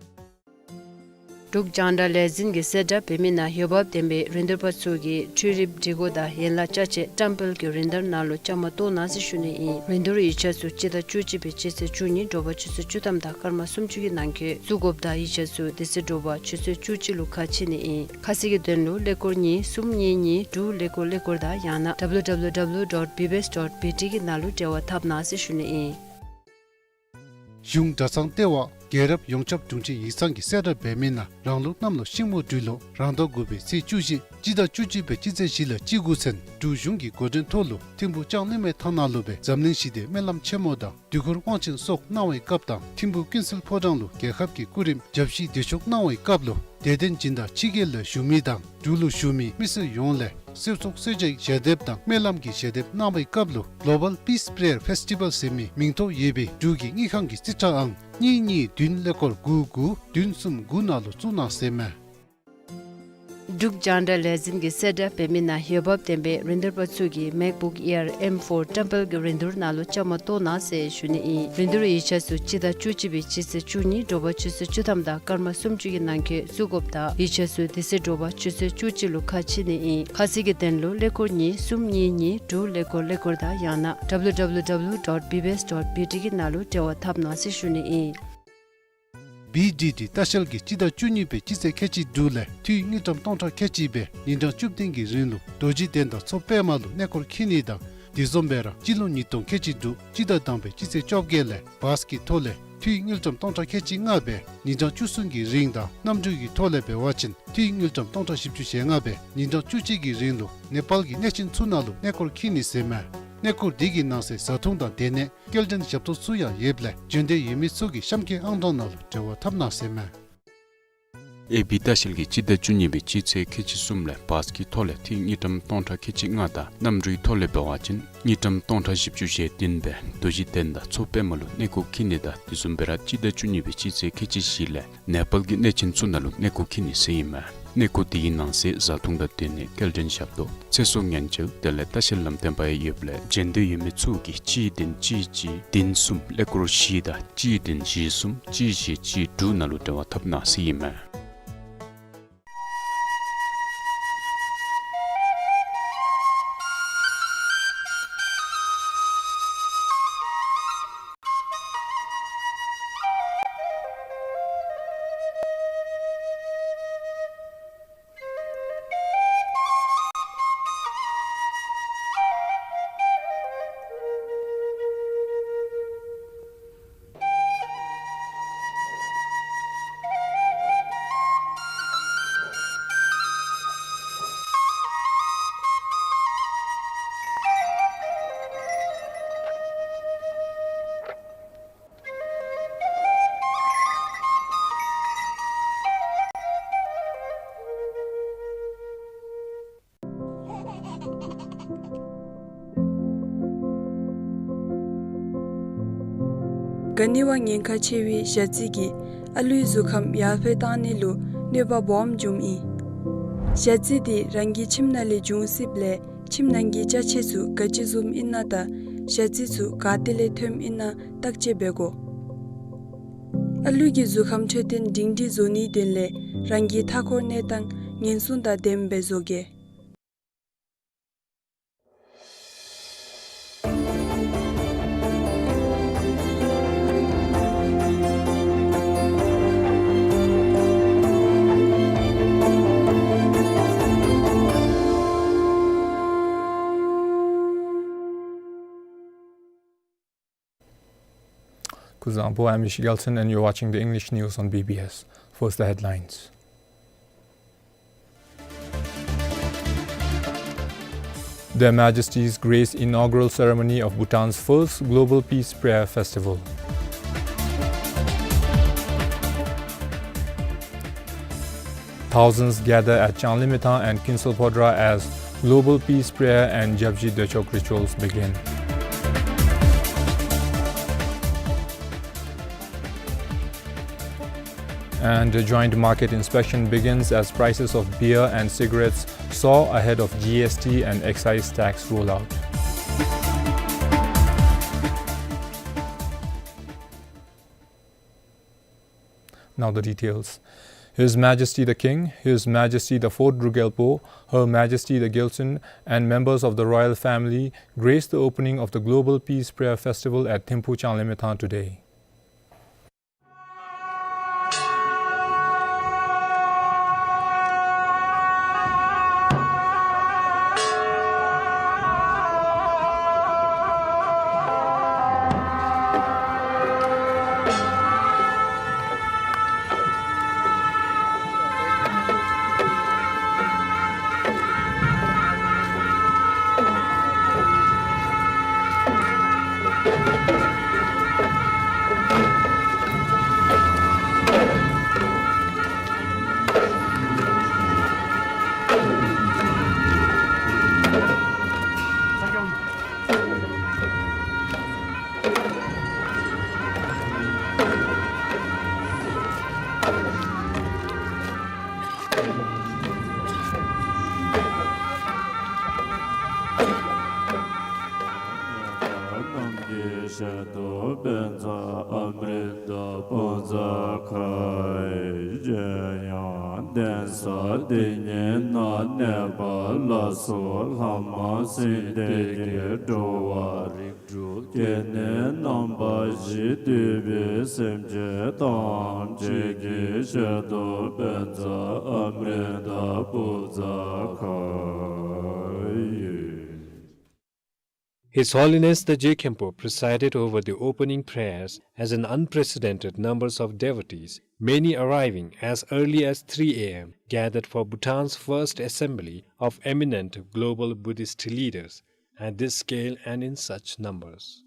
འབྲུག་རྒྱང་བསྒྲགས་ལས་འཛིན་གྱིས་གསལ་བསྒྲགས་འབད་མི་ནང་འོས་འབབ་ལྡན་པའི་རིན་བསྡུར་པ་ཚུ་གིས་འཕྲུལ་རིག་སྒྲིག་གོ་དང་ཡན་ལག་ཅ་ཆས་བཀྲམ་སྤེལ་གྱི་རིན་བསྡུར་ནང་ལུ་བཅའ་མར་གཏོགས་གནང་ཟེར་ཞུ་ནི་ཨིན། རིན་བསྡུར་ཡིག་ཆ་ཚུ་སྤྱི་ཟླ་བཅུ་གཅིག་པའི་སྤྱི་ཚེས་བཅུ་གཉིས་དྲོ་པ་ཆུ་ཚོད་བཅུ་ཐམ་དང་སྐར་མ་སུམ་ཅུ་གི་ནང་འཁོད་བཙུགས་དགོཔ་དང་ཡིག་ཆ་ཚུ་དེ་ཚེ་དྲོ་པ་ཆུ་ཚོད་བཅུ་གཅིག་ལུ་ཁ་ཕྱེ་ནི་ཨིན། ཁ་གསལ་གྱི་དོན་ལུ་ཀླད་ཀོར་གཉིས་གསུམ་གཉིས་གཉིས་དྲུག་ཀླད་ཀོར་ཀླད་ཀོར་དང་ཡང་ན་W W W dot B B S dot B T གི་ནང་ལུ་འབྲེལ་བ་འཐབ་གནང་ཟེར་ཞུ་ནི་ཨིན། གཞུང་གྲྭ་ཚང་ལྟེ་བ་རྒྱལ་རབས་ཡོངས་ཁྱབ་དྲུང་ཆེ་ཡིག་ཚང་གིས་གསལ་བསྒྲགས་འབད་མི་ནང་རང་ལུགས་གནམ་ལོ་ཤིང་མོ་སྦྲུལ་ལོ་རང་ཟླ་དགུ་པའི་ཚེས་བཅུ་བཞི་སྤྱི་ཟླ་བཅུ་གཅིག་པའི་སྤྱི་ཚེས་བཞི་ལས་སྤྱི་འགོ་ཚུན་འབྲུག་གཞུང་གི་འགོ་འདྲེན་ཐོག་ལུ་ཐིམ་ཕུག་ལྕང་གླིང་མའི་ཐང་ནང་ལུ་སྦེ་འཛམ་གླིང་ཞི་བདེའི་སྨོན་ལམ་ཆེན་མོ་དང་དུས་འཁོར་དབང་ཆེན་སོགས་གནང་བའི་སྐབས་དང་ཐིམ་ཕུག་ཀུན་གསལ་ཕོ་བྲང་ལུ་རྒྱལ་ཁབ་ཀྱི་སྐུ་རིམ་བརྒྱ་བཞི་བདེ་མཆོག་གནང་བའི་སྐབས་ལུ་དད་ལྡན་སྦྱིན་བདག་ཕྱི་རྒྱལ་ལས་བཞུགས་མི་དང་འབྲུག་ལུ་བཞུགས་མི་མི་སེར་ཡོངས་ལས་གསོལ་ཚོགས་གསོལ་ཇའི་ཞལ་འདེབས་དང་སྨོན་ལམ་གྱི་ཞལ་འདེབས་གནང་བའི་སྐབས་ལུ་Global Peace Prayer Festival ཟེར་མི་མིང་ཐོ་ཡོད་པའི་འབྲུག་གི་དངུལ་ཁང་གི་རྩིས་ཁྲའང་གཉིས་གཉིས་བདུན་ཀླད་ཀོར་དགུ་དགུ་བདུན་གསུམ་དགུ་ནང་ལུ་བཙུགས་གནང་ཟེར་མས། འབྲུག་རྒྱང་བསྒྲགས་ལས་འཛིན་གྱིས་གསལ་བསྒྲགས་འབད་མི་ནང་འོས་འབབ་ལྡན་པའི་རིན་བསྡུར་པ་ཚུ་གིས་MacBook Air M four བཀྲམ་སྤེལ་གྱི་རིན་བསྡུར་ནང་ལུ་བཅའ་མར་གཏོགས་གནང་ཟེར་ཞུ་ནི་ཨིན། རིན་བསྡུར་ཡིག་ཆ་ཚུ་སྤྱི་ཟླ་བཅུ་གཅིག་པའི་སྤྱི་ཚེས་བཅུ་གཉིས་དྲོ་པ་ཆུ་ཚོད་བཅུ་ཐམ་དང་སྐར་མ་སུམ་ཅུ་གི་ནང་འཁོད་བཙུགས་དགོཔ་དང་ཡིག་ཆ་ཚུ་དེ་ཚེ་དྲོ་པ་ཆུ་ཚོད་བཅུ་གཅིག་ལུ་ཁ་ཕྱེ་ནི་ཨིན། ཁ་གསལ་གྱི་དོན་ལུ་ཀླད་ཀོར་གཉིས་གསུམ་གཉིས་གཉིས་དྲུག་ཀླད་ཀོར་ཀླད་ཀོར་དང་ཡང་ན W W W dot B B S dot B T གི་ནང་ལུ་འབྲེལ་བ་འཐབ་གནང་ཟེར་ཞུ་ནི་ཨིན། B D T ལྟ་བཤལ་གྱིས་སྤྱི་ཟླ་བཅུ་གཉིས་པའི་སྤྱི་ཚེས་ཁལ་གཅིག་དྲུག་ལས་འཐུས་དངུལ་ཀྲམ་སྟོང་ཕྲག་ཁལ་གཅིག་སྦེ་ཉིན་གྲངས་བཅུ་བདུན་གྱི་རིང་ལུ་རྡོ་རྗེ་གདན་དང་མཚོ་པདྨ་ལུ་གནས་སྐོར་འཁྱིད་ནི་དང་དེ་བཟུམ་སྦེ་ར་སྤྱི་ལོ་ཉིས་སྟོང་ཁལ་གཅིག་དྲུག་སྤྱི་ཟླ་དང་པའི་སྤྱི་ཚེས་བཅོ་བརྒྱད་ལས་བཱས་ཀྱི་ཐོག་ལས་འཐུས་དངུལ་ཀྲམ་སྟོང་ཕྲག་ཁལ་གཅིག་ལྔ་སྦེ་ཉིན་གྲངས་བཅུ་གསུམ་གྱི་རིང་དང་གནམ་གྲུ་གི་ཐོག་ལས་འབད་བ་ཅིན་འཐུས་དངུལ་ཀྲམ་སྟོང་ཕྲག་བཞི་བཅུ་ཞེ་ལྔ་སྦེ་ཉིན་གྲངས་བཅུ་གཅིག་གི་རིང་ལུ་ནེ་པཱལ་གྱི་གནས་ཆེན་ཚུ་ནང་ལུ་གནས་སྐོར་འཁྱིད་ནི་ཟེར་མས། གནས་སྐོར་འདི་གི་ནང་གསེས་བཟའ་འཐུང་དང་སྡོད་གནས་སྐྱེལ་འདྲེན་ཞབས་ཏོག་ཚུ་ཡང་ཡོདཔ་ལས་འབྱོན་འདོད་ཡོད་མི་ཚུ་གིས་གཤམ་འཁོད་ཨང་གྲངས་ནང་ལུ་འབྲེལ་བ་འཐབ་གནང་ཟེར་མས། ཨེ་བི་ལྟ་བཤལ་གྱིས་སྤྱི་ཟླ་བཅུ་གཉིས་པའི་སྤྱི་ཚེས་ཁལ་གཅིག་གསུམ་ལས་བཱས་ཀྱི་ཐོག་ལས་འཐུས་དངུལ་ཀྲམ་སྟོང་ཕྲག་ཁལ་གཅིག་ལྔ་དང་གནམ་གྲུའི་ཐོག་ལས་འབད་བ་ཅིན་དངུལ་ཀྲམ་སྟོང་ཕྲག་བཞི་བཅུ་ཞེ་བདུན་སྦེ་རྡོ་རྗེ་གདན་དང་མཚོ་པདྨ་ལུ་གནས་སྐོར་འཁྱིད་ནི་དང་དེ་བཟུམ་སྦེ་ར་སྤྱི་ཟླ་བཅུ་གཉིས་པའི་སྤྱི་ཚེས་ཁལ་གཅིག་བཞི་ལས་ནེ་པཱལ་གྱི་གནས་ཆེན་ཚུ་ནང་ལུ་གནས་སྐོར་འཁྱིད་ནི་ཟེར་ཨིན་མས། གནས་སྐོར་འདི་གི་ནང་གསེས་བཟའ་འཐུང་དང་སྡོད་གནས་སྐྱེལ་འདྲེན་ཞབས་ཏོག་ཚེ་སྲོག་ཉེན་བཅོལ་དེ་ལས་ལྟ་བཤལ་ལམ་སྟོན་པ་ཡང་ཡོདཔ་ལས་འབྱོན་འདོད་ཡོད་མི་ཚུ་གིས་གཅིག་བདུན་གཅིག་གཅིག་བདུན་གསུམ་ཀླད་ཀོར་བཞི་དང་གཅིག་བདུན་བཞི་གསུམ་གཅིག་བཞི་གཅིག་དྲུག་ནང་ལུ་འབྲེལ་བ་འཐབ་གནང་ཟེར་ཨིན་མས། ག་ནི་བ་ཉེན་ཁ་ཆེ་བའི་ཞ་རྩི་གིས་ཨ་ལུའི་གཟུགས་ཁམས་ཡར་འཕེལ་གཏང་ནི་ལུ་གནོད་པ་སྦོམ་འབྱུངམ་ཨིན། ཞ་རྩི་འདི་རང་གི་ཁྱིམ་ནང་ལས་འབྱུང་སྲིདཔ་ལས་ཁྱིམ་ནང་གི་ཅ་ཆས་ཚུ་ག་ཅི་བཟུམ་ཨིན་ན་དང་ཞ་རྩི་ཚུ་ག་ཏེ་ལས་ཐོནམ་ཨིན་ན་བརྟག་དཔྱད་འབད་དགོ། ཨ་ལུ་གི་གཟུགས་ཁམས་འཕྲོད་བསྟེན་སྒྲིང་སྒྲི་བཟོ་ནིའི་དོན་ལས་རང་གི་མཐའ་འཁོར་གནས་སྟངས་ཉེན་སྲུང་དང་ལྡནམ་སྦེ་བཟོ་གེ། Kuzuzangpo, I'm Ishi Gelson and you're watching the English news on B B S. First, the headlines. Their Majesties grace inaugural ceremony of Bhutan's first Global Peace Prayer Festival. Thousands gather at Changlimethang and Kinsulphodra as Global Peace Prayer and Japji Dechok rituals begin. And a joint market inspection begins as prices of beer and cigarettes soar ahead of G S T and excise tax rollout. Now the details. His Majesty the King, His Majesty the Fourth Druk Gyalpo, Her Majesty the Gyaltsuen, and members of the royal family graced the opening of the Global Peace Prayer Festival at Thimphu Changlimithang today. དྲུག་སྐྱེ་གནས་རྣམ་པ་བཞི་འདུས་པའི་སེམས་ཅན་ཐམས་ཅད་ཀྱི་ཞལ་དུ་བཛྲ་ཨ་མྲྀ་ཏ་པུ་ཛ་ཁཱ་ཡོད། His Holiness the Je Khenpo presided over the opening prayers as an unprecedented numbers of devotees, many arriving as early as three A M, gathered for Bhutan's first assembly of eminent global Buddhist leaders at this scale and in such numbers.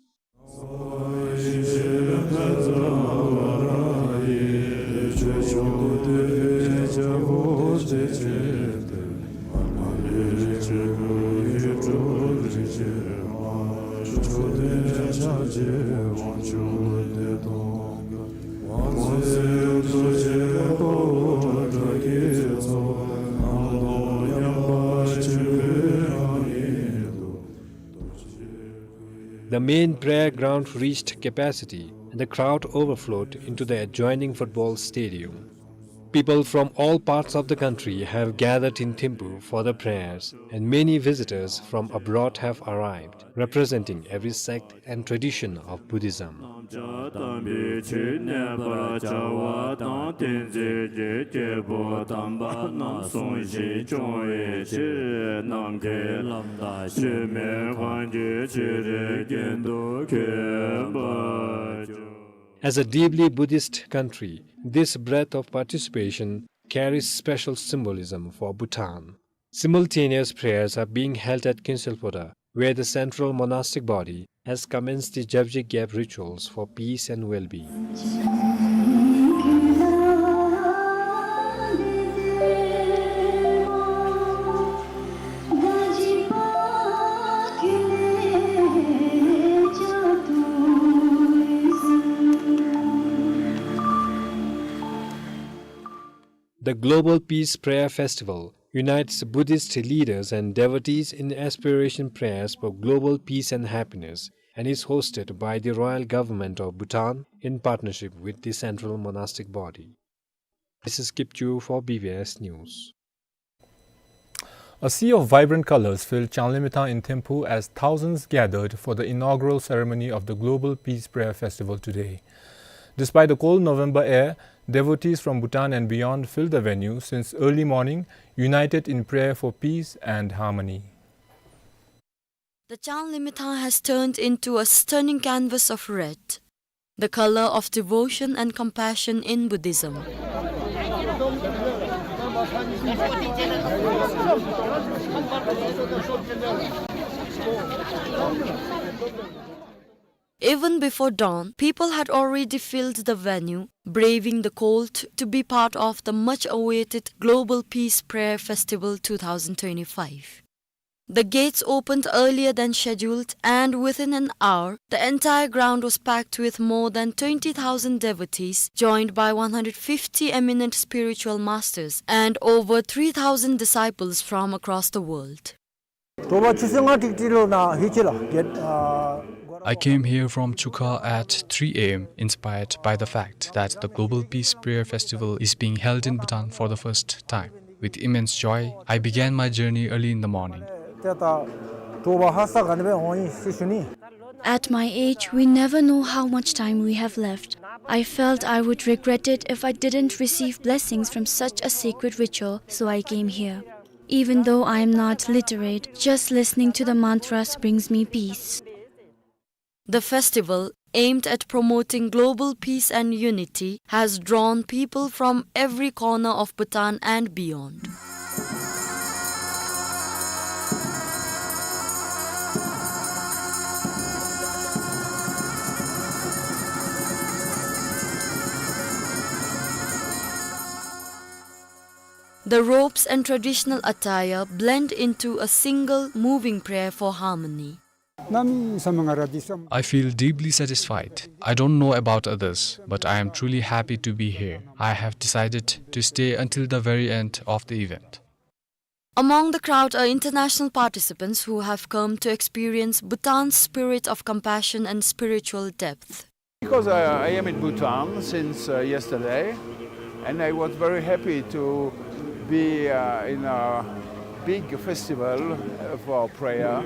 The main prayer ground reached capacity and the crowd overflowed into the adjoining football stadium. People from all parts of the country have gathered in Thimphu for the prayers, and many visitors from abroad have arrived, representing every sect and tradition of Buddhism. As a deeply Buddhist country, this breadth of participation carries special symbolism for Bhutan. Simultaneous prayers are being held at Kinselphoda, where the central monastic body has commenced the Jabje Gyab rituals for peace and well-being. The Global Peace Prayer Festival unites Buddhist leaders and devotees in aspiration prayers for global peace and happiness and is hosted by the Royal Government of Bhutan in partnership with the Central Monastic Body. This is Kipchu for B B S News. A sea of vibrant colors filled Changlimithang in Thimphu as thousands gathered for the inaugural ceremony of the Global Peace Prayer Festival today. Despite the cold November air, devotees from Bhutan and beyond filled the venue since early morning, united in prayer for peace and harmony. The Changlimithang has turned into a stunning canvas of red, the color of devotion and compassion in Buddhism. Even before dawn, people had already filled the venue, braving the cold to be part of the much-awaited Global Peace Prayer Festival two thousand twenty-five. The gates opened earlier than scheduled, and within an hour, the entire ground was packed with more than twenty thousand devotees, joined by one hundred fifty eminent spiritual masters and over three thousand disciples from across the world. དྲོ་པ་ཆུ་ཚོད་ལྔ་ཏིག་ཏིག་ལུ་ནཱ་ཧེ་ཅི་ལགས་གེཊ་ཨ་སྒོ་ I came here from Chukha at three a m, inspired by the fact that the Global Peace Prayer Festival is being held in Bhutan for the first time. With immense joy, I began my journey early in the morning. At my age, we never know how much time we have left. I felt I would regret it if I didn't receive blessings from such a sacred ritual, so I came here. Even though I am not literate, just listening to the mantras brings me peace. The festival, aimed at promoting global peace and unity, has drawn people from every corner of Bhutan and beyond. The robes and traditional attire blend into a single moving prayer for harmony. I feel deeply satisfied. I don't know about others, but I am truly happy to be here. I have decided to stay until the very end of the event. Among the crowd are international participants who have come to experience Bhutan's spirit of compassion and spiritual depth. Because I, I am in Bhutan since, uh, yesterday, and I was very happy to be, uh, in a big festival, uh, for prayer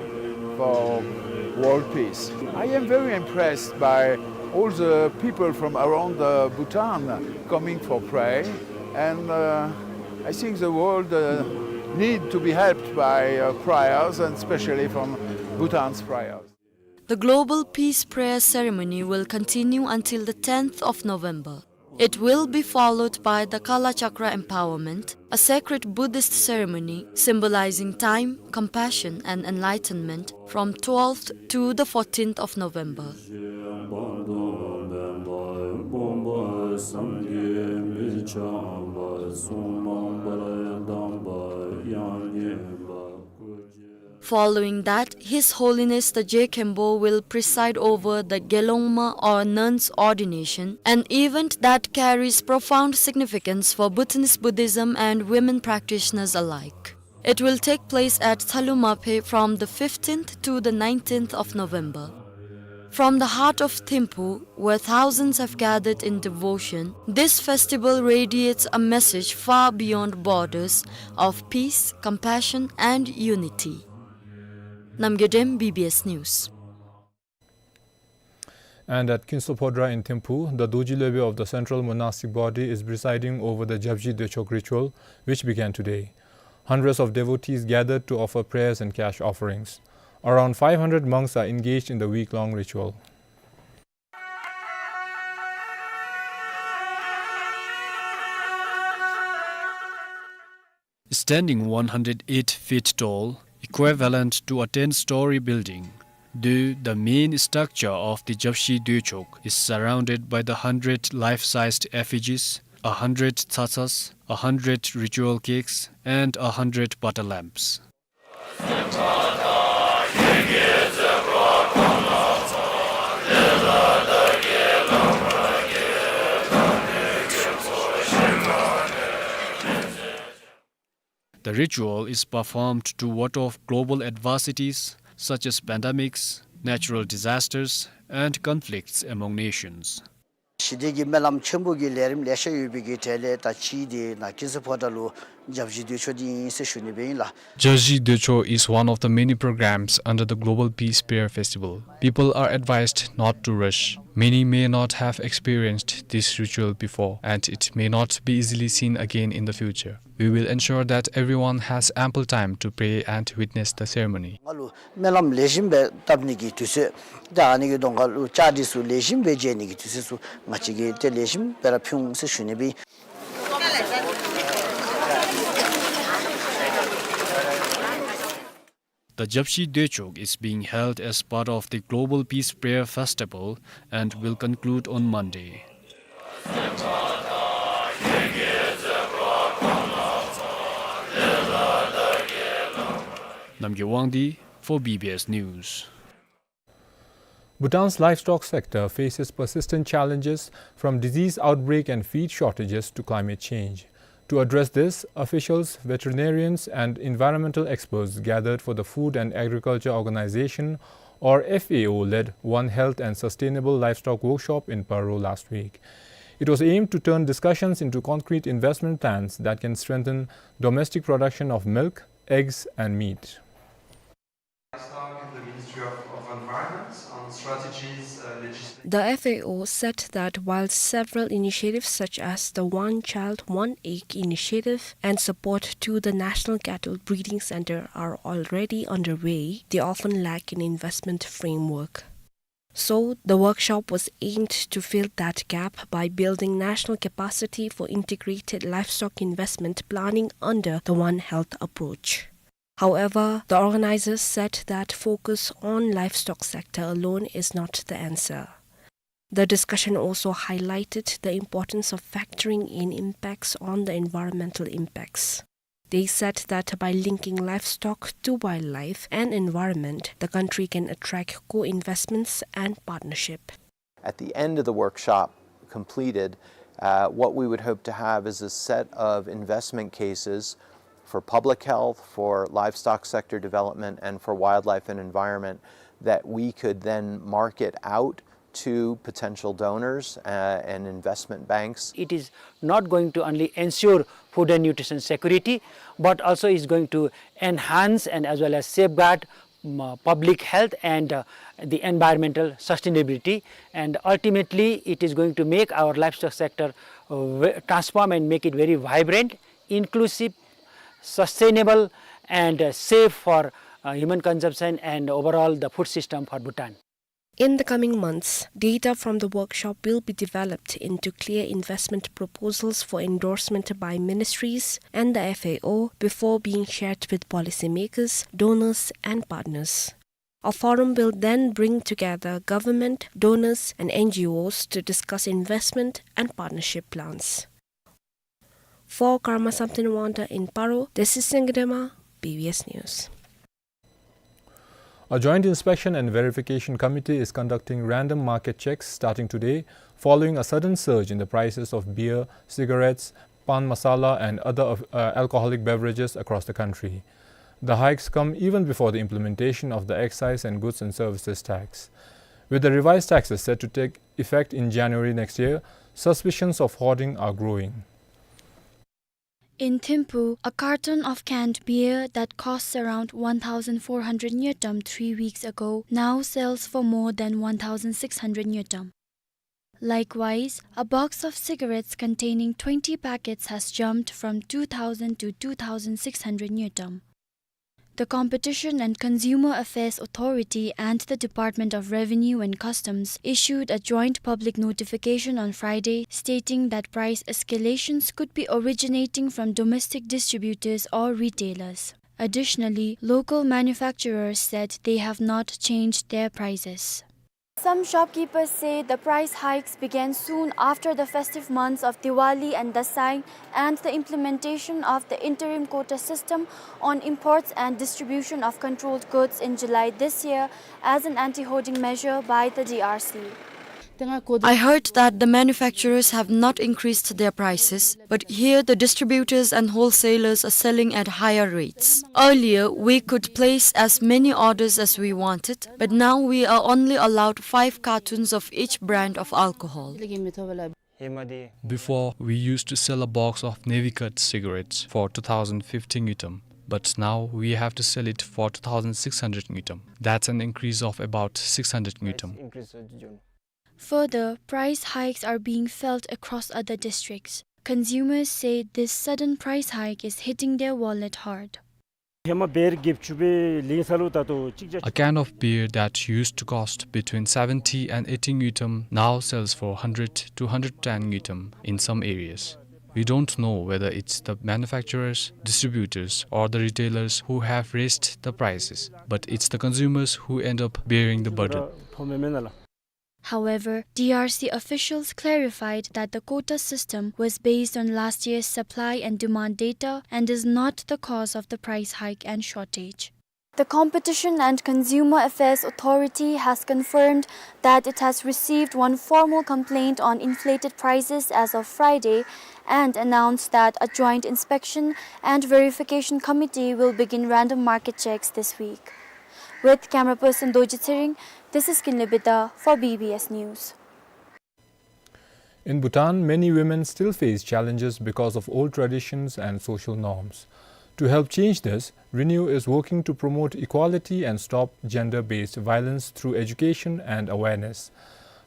for world peace. I am very impressed by all the people from around, uh, Bhutan coming for prayer, and, uh, I think the world, uh, need to be helped by, uh, prayers, and especially from Bhutan's prayers. The Global Peace Prayer Ceremony will continue until the tenth of November. It will be followed by the Kala Chakra Empowerment, a sacred Buddhist ceremony symbolizing time, compassion, and enlightenment from twelfth to the fourteenth of November. Following that, His Holiness the Je Khenpo will preside over the Gelongma or nun's ordination, an event that carries profound significance for Bhutanese Buddhism and women practitioners alike. It will take place at Tsalumaphe from the fifteenth to the nineteenth of November. From the heart of Thimphu, where thousands have gathered in devotion, this festival radiates a message far beyond borders of peace, compassion, and unity. Namgay Dem, B B S News. And at Kinsophodra in Thimphu, the Dorji Lobey of the Central Monastic Body is presiding over the Japji Doechok ritual, which began today. Hundreds of devotees gathered to offer prayers and cash offerings. Around five hundred monks are engaged in the week-long ritual. Standing one hundred eight feet tall, equivalent to a ten-story building, though the main structure of the Japji Doechok is surrounded by the hundred life-sized effigies, a hundred tsatsas, a hundred ritual cakes, and a hundred butter lamps. The ritual is performed to ward off global adversities such as pandemics, natural disasters, and conflicts among nations. ཞི་བདེ་གི་སྨོན་ལམ་ཆེན་པོ་གི་ལས་རིམ་ལེ་ཤ་ཡོད་པའི་གི་གྲས་ལས་ད་ཅི་འདི་ནཱ་ཀིན་སོ་ཕོ་ཊ་ལུ་ཇབ་ཇི་དོད་ཆོག་འདི་ཨིན་ཟེར་ཞུ་ནི་སྦེ་ཨིན་ལགས། Japji Doechok is one of the many programs under the Global Peace Prayer Festival. People are advised not to rush. Many may not have experienced this ritual before, and it may not be easily seen again in the future. We will ensure that everyone has ample time to pray and witness the ceremony. ང་ལུ་སྨོན་ལམ་ལེགས་ཤོམ་སྦེ་བཏབ་ནི་གི་དུས་ཚོད་ད་ཨ་ནི་གི་གདོང་ཁ་ལུ་བཅའ་སྒྲིག་ཚུ་ལེགས་ཤོམ་སྦེ་མཇལ་ནི་གི་དུས་ཚོད་ཚུ་ང་བཅས་ཀྱིས་ཏེ་ལེགས་ཤོམ་སྦེ་ར་ཕུལ་འོང་ཟེར་ཞུ་ནི་སྦེ། The Japji Doechok is being held as part of the Global Peace Prayer Festival and will conclude on Monday. Namgay Wangdi for B B S News. Bhutan's livestock sector faces persistent challenges from disease outbreak and feed shortages to climate change. To address this, officials, veterinarians, and environmental experts gathered for the Food and Agriculture Organization, or F A O-led One Health and Sustainable Livestock Workshop in Paro last week. It was aimed to turn discussions into concrete investment plans that can strengthen domestic production of milk, eggs, and meat. Livestock and the Ministry of, of Environment on strategies, uh, legislation. The F A O said that while several initiatives such as the One Child, One Egg initiative and support to the National Cattle Breeding Center are already underway, they often lack in investment framework. So, the workshop was aimed to fill that gap by building national capacity for integrated livestock investment planning under the One Health approach. However, the organizers said that focus on livestock sector alone is not the answer. The discussion also highlighted the importance of factoring in impacts on the environmental impacts. They said that by linking livestock to wildlife and environment, the country can attract co-investments and partnership. At the end of the workshop completed, uh, what we would hope to have is a set of investment cases for public health, for livestock sector development, and for wildlife and environment that we could then market out to potential donors, uh, and investment banks. It is not going to only ensure food and nutrition security, but also is going to enhance and as well as safeguard, um, uh, public health and, uh, the environmental sustainability. And ultimately, it is going to make our livestock sector, uh, ve-, transform and make it very vibrant, inclusive, sustainable, and, uh, safe for, uh, human consumption and overall the food system for Bhutan. In the coming months, data from the workshop will be developed into clear investment proposals for endorsement by ministries and the F A O before being shared with policymakers, donors, and partners. A forum will then bring together government, donors, and N G Os to discuss investment and partnership plans. For Karma Samten Wangda in Paro, this is Singdema, B B S News. A joint inspection and verification committee is conducting random market checks starting today following a sudden surge in the prices of beer, cigarettes, pan masala and other, uh, alcoholic beverages across the country. The hikes come even before the implementation of the excise and goods and services tax. With the revised taxes set to take effect in January next year, suspicions of hoarding are growing. In Thimphu, a carton of canned beer that costs around one thousand four hundred ngultrum three weeks ago now sells for more than one thousand six hundred ngultrum. Likewise, a box of cigarettes containing twenty packets has jumped from two thousand to two thousand six hundred ngultrum. The Competition and Consumer Affairs Authority and the Department of Revenue and Customs issued a joint public notification on Friday stating that price escalations could be originating from domestic distributors or retailers. Additionally, local manufacturers said they have not changed their prices. Some shopkeepers say the price hikes began soon after the festive months of Diwali and Dasai and the implementation of the interim quota system on imports and distribution of controlled goods in July this year as an anti-hoarding measure by the D R C. I heard that the manufacturers have not increased their prices, but here the distributors and wholesalers are selling at higher rates. Earlier, we could place as many orders as we wanted, but now we are only allowed five cartons of each brand of alcohol. Before, we used to sell a box of Navy Cut cigarettes for two thousand fifty ngultrum, but now we have to sell it for two thousand six hundred ngultrum. That's an increase of about six hundred ngultrum. Further, price hikes are being felt across other districts. Consumers say this sudden price hike is hitting their wallet hard. A can of beer that used to cost between seventy and eighty ngultrum now sells for hundred to hundred ten ngultrum in some areas. We don't know whether it's the manufacturers, distributors, or the retailers who have raised the prices, but it's the consumers who end up bearing the burden. However, D R C officials clarified that the quota system was based on last year's supply and demand data and is not the cause of the price hike and shortage. The Competition and Consumer Affairs Authority has confirmed that it has received one formal complaint on inflated prices as of Friday and announced that a joint inspection and verification committee will begin random market checks this week. With camera person Dorji Tshering, this is Kinley Bida for B B S News. In Bhutan, many women still face challenges because of old traditions and social norms. To help change this, Renew is working to promote equality and stop gender-based violence through education and awareness.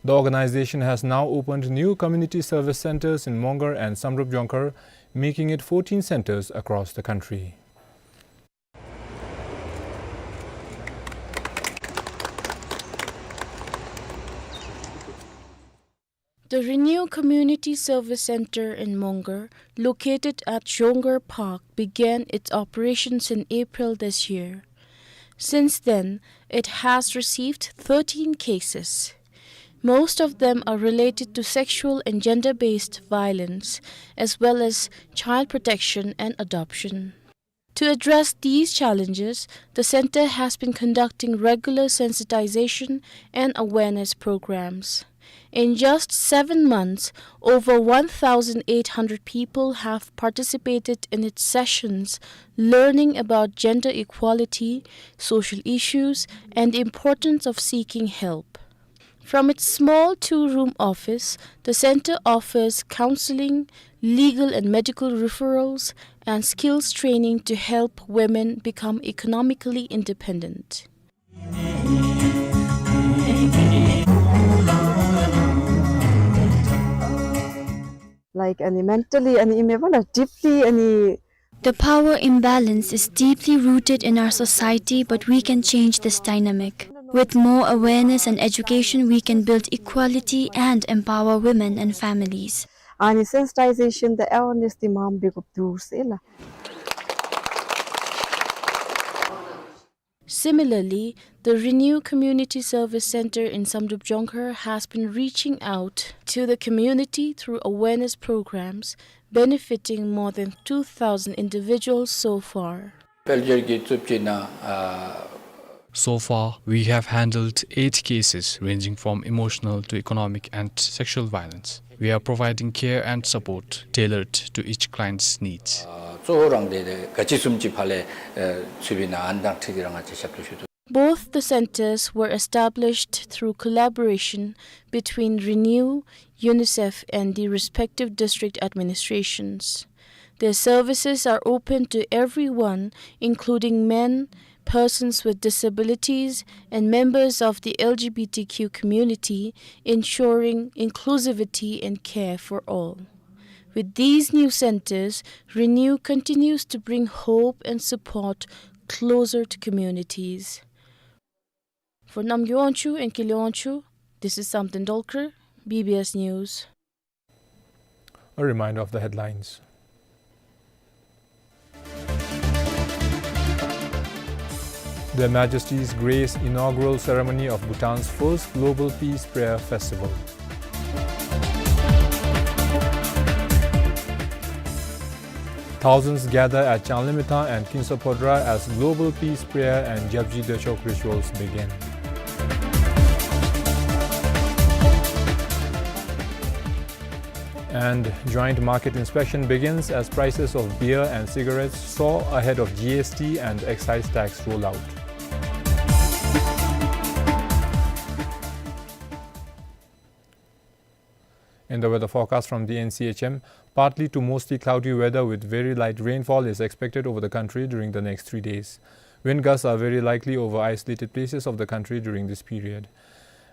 The organization has now opened new community service centers in Mongar and Samdrup Jongkhar, making it fourteen centers across the country. The Renew Community Service Center in Mongar, located at Jongkhar Park, began its operations in April this year. Since then, it has received thirteen cases. Most of them are related to sexual and gender-based violence, as well as child protection and adoption. To address these challenges, the center has been conducting regular sensitization and awareness programs. In just seven months, over one thousand eight hundred people have participated in its sessions, learning about gender equality, social issues, and the importance of seeking help. From its small two-room office, the center offers counseling, legal and medical referrals, and skills training to help women become economically independent. Like, ཨ་ནི་mentally, ཨ་ནི་ཨིན་མས་པ་ལགས། deeply, ཨ་ནི The power imbalance is deeply rooted in our society, but we can change this dynamic. With more awareness and education, we can build equality and empower women and families. ཨ་ནི་sensitization དང་awareness འདི་མངམ་འབད་དགོཔ་འདུག་ཟེར་ལགས། Similarly, the Renew Community Service Center in Samdrup Jongkhar has been reaching out to the community through awareness programs, benefiting more than two thousand individuals so far. དཔལ་འབྱོར་གྱི་རྩུབ་སྤྱོད་ནང་ཨ། So far, we have handled eight cases ranging from emotional to economic and sexual violence. We are providing care and support tailored to each client's needs. ཨ་གཙོ་བོ་ར་འདི་དགའ་སྐྱིད་གསུམ་གྱི་ཕར་ལས་ཨ་ཚུད་པའི་ནང་ཨ་ནི་དང་འཁྲིལ་ཏེ་ར་ང་བཅས་ཞབས་ཏོག་ཞུ་དོ། Both the centers were established through collaboration between Renew, UNICEF, and the respective district administrations. Their services are open to everyone, including men, persons with disabilities, and members of the L G B T Q community, ensuring inclusivity and care for all. With these new centers, Renew continues to bring hope and support closer to communities. For Namgay Wangchuk and Kinley Wangchuk, this is Samten Dolkar, B B S News. A reminder of the headlines. Their Majesties grace inaugural ceremony of Bhutan's first Global Peace Prayer Festival. Thousands gather at Changlimithang and Kinsaphodra as Global Peace Prayer and Japji Dochok rituals begin. And joint market inspection begins as prices of beer and cigarettes soar ahead of G S T and excise tax rollout. In the weather forecast from the N C H M, partly to mostly cloudy weather with very light rainfall is expected over the country during the next three days. Wind gusts are very likely over isolated places of the country during this period.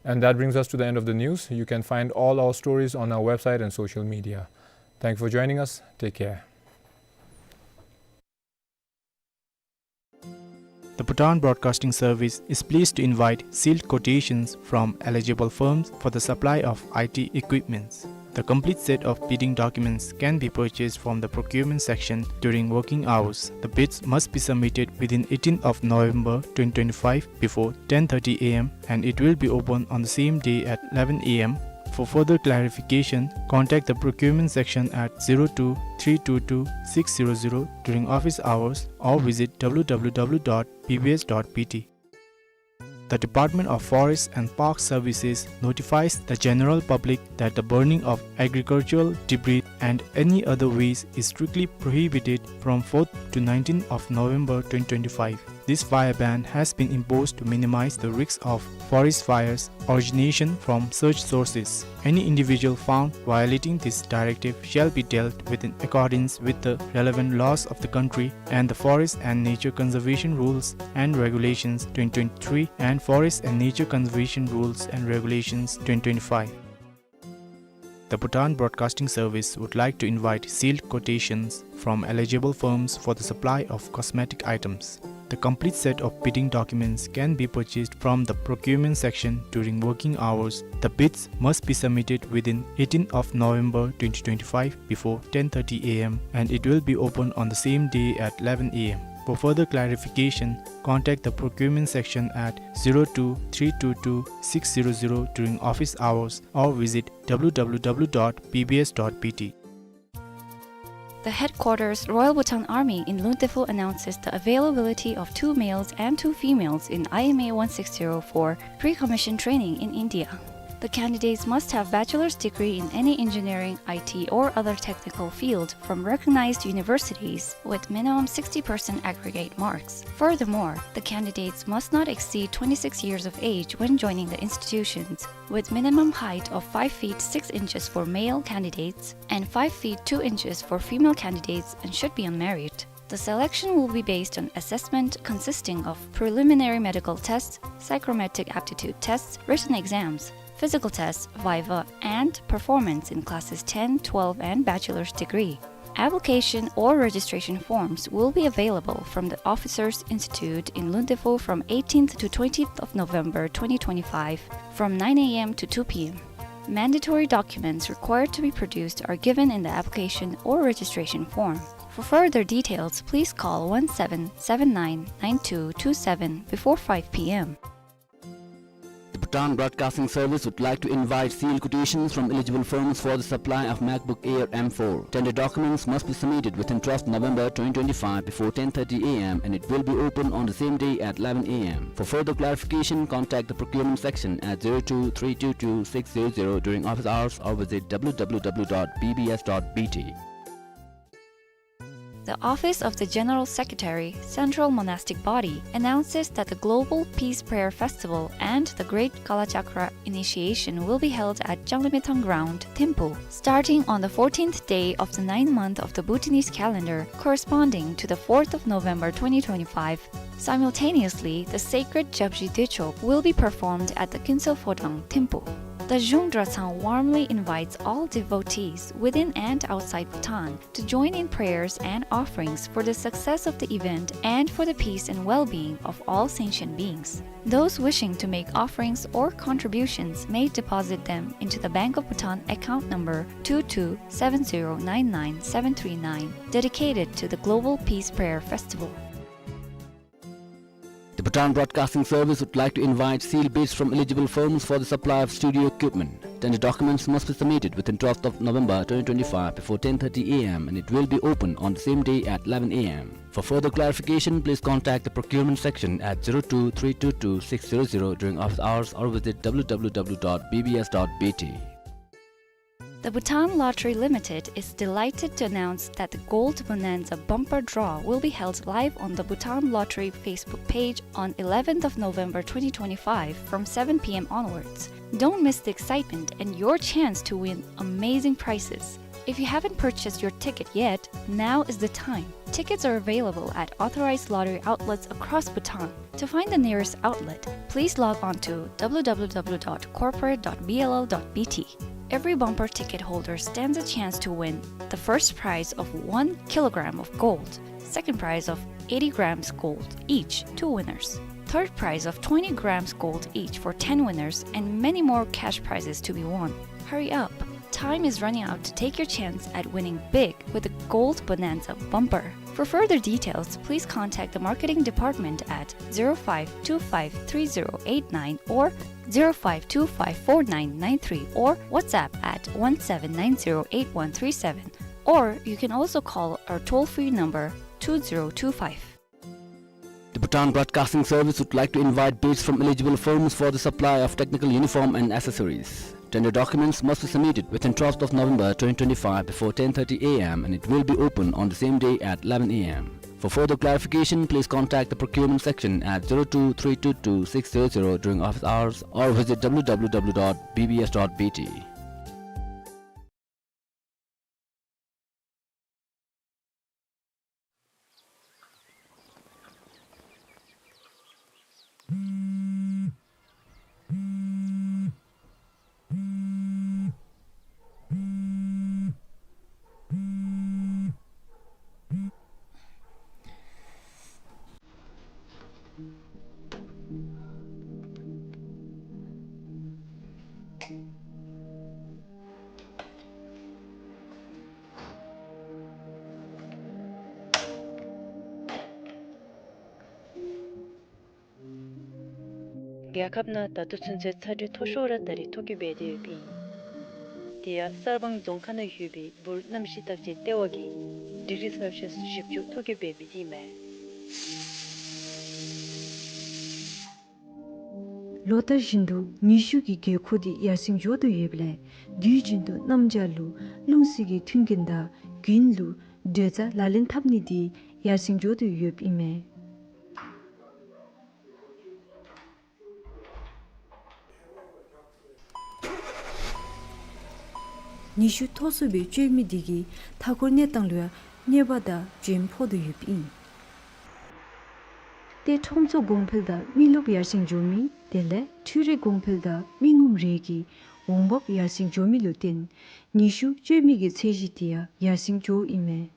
And that brings us to the end of the news. You can find all our stories on our website and social media. Thank you for joining us. Take care. The Bhutan Broadcasting Service is pleased to invite sealed quotations from eligible firms for the supply of I T equipments. The complete set of bidding documents can be purchased from the procurement section during working hours. The bids must be submitted within eighteenth of November twenty twenty-five before ten thirty A M, and it will be open on the same day at eleven A M. For further clarification, contact the procurement section at zero two three two two six zero zero during office hours or visit W W W dot B B S dot B T. The Department of Forest and Park Services notifies the general public that the burning of agricultural debris and any other waste is strictly prohibited from fourth to nineteenth of November twenty twenty-five. This fire ban has been imposed to minimize the risks of forest fires origination from such sources. Any individual found violating this directive shall be dealt with in accordance with the relevant laws of the country and the Forest and Nature Conservation Rules and Regulations twenty twenty-three and Forest and Nature Conservation Rules and Regulations twenty twenty-five. The Bhutan Broadcasting Service would like to invite sealed quotations from eligible firms for the supply of cosmetic items. The complete set of bidding documents can be purchased from the procurement section during working hours. The bids must be submitted within eighteenth of November twenty twenty-five before ten thirty A M and it will be open on the same day at eleven A M. For further clarification, contact the procurement section at zero two three two two six zero zero during office hours or visit W W W dot B B S dot B T. The headquarters Royal Bhutan Army in Luntepho announces the availability of two males and two females in I M A one six zero for pre-commission training in India. The candidates must have bachelor's degree in any engineering, I T, or other technical field from recognized universities with minimum sixty percent aggregate marks. Furthermore, the candidates must not exceed twenty-six years of age when joining the institutions, with minimum height of five feet six inches for male candidates and five feet two inches for female candidates, and should be unmarried. The selection will be based on assessment consisting of preliminary medical tests, psychometric aptitude tests, written exams, physical tests, viva, and performance in classes ten, twelve, and bachelor's degree. Application or registration forms will be available from the Officers Institute in Luntepho from eighteenth to twentieth of November twenty twenty-five, from nine A M to two P M. Mandatory documents required to be produced are given in the application or registration form. For further details, please call one seven seven nine nine two two seven before five P M. The Bhutan Broadcasting Service would like to invite sealed quotations from eligible firms for the supply of MacBook Air M four. Tender documents must be submitted within twelfth November twenty twenty-five before ten thirty A M and it will be open on the same day at eleven A M. For further clarification, contact the procurement section at zero two three two two six zero zero during office hours or visit W W W dot B B S dot B T. The Office of the General Secretary, Central Monastic Body, announces that the Global Peace Prayer Festival and the Great Kalachakra Initiation will be held at Changlimethang Ground, Thimphu, starting on the fourteenth day of the ninth month of the Bhutanese calendar, corresponding to the fourth of November twenty twenty-five. Simultaneously, the sacred Jabzhi Dechok will be performed at the Kinsel Phodang, Thimphu. The Zhung Drachang warmly invites all devotees within and outside Bhutan to join in prayers and offerings for the success of the event and for the peace and well-being of all sentient beings. Those wishing to make offerings or contributions may deposit them into the Bank of Bhutan account number two two seven zero nine nine seven three nine, dedicated to the Global Peace Prayer Festival. The Bhutan Broadcasting Service would like to invite sealed bids from eligible firms for the supply of studio equipment. Tender documents must be submitted within twelfth of November twenty twenty-five before ten thirty A M and it will be open on the same day at eleven A M. For further clarification, please contact the procurement section at zero two three two two six zero zero during office hours or visit W W W dot B B S dot B T. The Bhutan Lottery Limited is delighted to announce that the Gold Bonanza Bumper Draw will be held live on the Bhutan Lottery Facebook page on eleventh of November twenty twenty-five from seven P M onwards. Don't miss the excitement and your chance to win amazing prizes. If you haven't purchased your ticket yet, now is the time. Tickets are available at authorized lottery outlets across Bhutan. To find the nearest outlet, please log on to W W W dot corporate dot B L L dot B T. Every bumper ticket holder stands a chance to win the first prize of one kilogram of gold, second prize of eighty grams gold each, two winners, third prize of twenty grams gold each for ten winners, and many more cash prizes to be won. Hurry up! Time is running out to take your chance at winning big with the Gold Bonanza Bumper. For further details, please contact the marketing department at zero five two five three zero eight nine or zero five two five four nine nine three or WhatsApp at one seven nine zero eight one three seven. Or you can also call our toll-free number two zero two five. The Bhutan Broadcasting Service would like to invite bids from eligible firms for the supply of technical uniform and accessories. Tender documents must be submitted within twelfth of November twenty twenty-five before ten thirty A M and it will be open on the same day at eleven A M. For further clarification, please contact the procurement section at zero two three two two six zero zero during office hours or visit W W W dot B B S dot B T. རྒྱལ་ཁབ་ནང་ད་ལྟོ་ཚུན་ཚོད་ཚ་དྲོད་མཐོ་ཤོས་ར་ད་རེས་ཐོ་བཀོད་འབད་དེ་ཡོདཔ་ཨིན། དེ་ཡང་གསར་སྤང་རྫོང་ཁག་ནང་ཡོད་པའི་འབུར་གནམ་གཤིས་བརྟག་དཔྱད་ལྟེ་བ་གིས་ཌིག་རི་སེལ་ཤི་ཡཱས་བཞི་བཅུ་ཐོ་བཀོད་འབད་མི་དེ་ཨིན་མས། ལོ་ལྟར་བཞིན་དུ་ཉི་ཤུ་གི་དགོས་མཁོ་དེ་ཡར་སེང་འགྱོ་དོ་ཡོདཔ་ལས་དུས་རྒྱུན་དུ་གནམ་བྱཱར་ལུ་རླུང་བསིལ་གྱི་མཐུན་རྐྱེན་དང་དགུན་ལུ་དྲོད་རྩ་ལག་ལེན་འཐབ་ནི་དེ་ཡར་སེང་འགྱོ་དོ་ཡོདཔ་ཨིན་མས། ཉི་ཤུ་མཐོ་སུ་སྦེ་གཅོད་མི་དེ་གིས་མཐའ་འཁོར་གནས་སྟངས་ལུ་ཡང་གནོད་པ་དང་འཇོན་ཕོག་དོ་ཡོདཔ་ཨིན། ཏེ་ཁྲོམ་ཚུ་གོང་འཕེལ་དང་མི་རློབས་ཡར་སེང་འགྱོ་མི་དེ་ལས་འཕྲུལ་རིག་གོང་འཕེལ་དང་མི་ངོམ་རེ་གི་འོང་འབབ་ཡར་སེང་འགྱོ་མི་ལུ་བརྟེན་ཉི་ཤུ་གཅོད་མི་གི་ཚད་གཞི་དེ་ཡང་ཡར་སེང་འགྱོཝ་ཨིན་མས།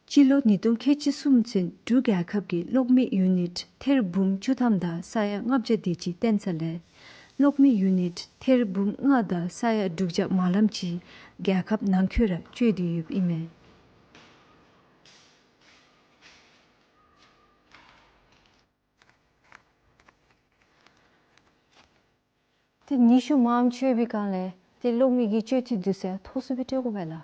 སྤྱི་ལོ་ཉིས་སྟོང་ཁལ་གཅིག་གསུམ་ཚུན་འབྲུག་རྒྱལ་ཁབ་ཀྱི་གློག་མེ་ཡུ་ནིཊ་ཐེར་འབུམ་བཅུ་ཐམ་དང་ས་ཡ་ལྔ་བརྒྱ་དེ་ཅིག་བཏོན་ས་ལས་གློག་མེ་ཡུ་ནིཊ་ཐེར་འབུམ་ལྔ་དང་ས་ཡ་དྲུག་བརྒྱ་མ་ལམ་ཅིག་རྒྱལ་ཁབ་ནང་འཁོད་ར་གཅོད་དེ་ཡོདཔ་ཨིན་མས། ཏེ་ཉི་ཤུ་མངམ་གཅོད་པའི་སྒང་ལས་ཏེ་གློག་མེ་གི་གཅོད་འཐུས་འདི་ཚུ་མཐོ་སུ་སྦེ་སྤྲོད་དགོ་པས་ལགས།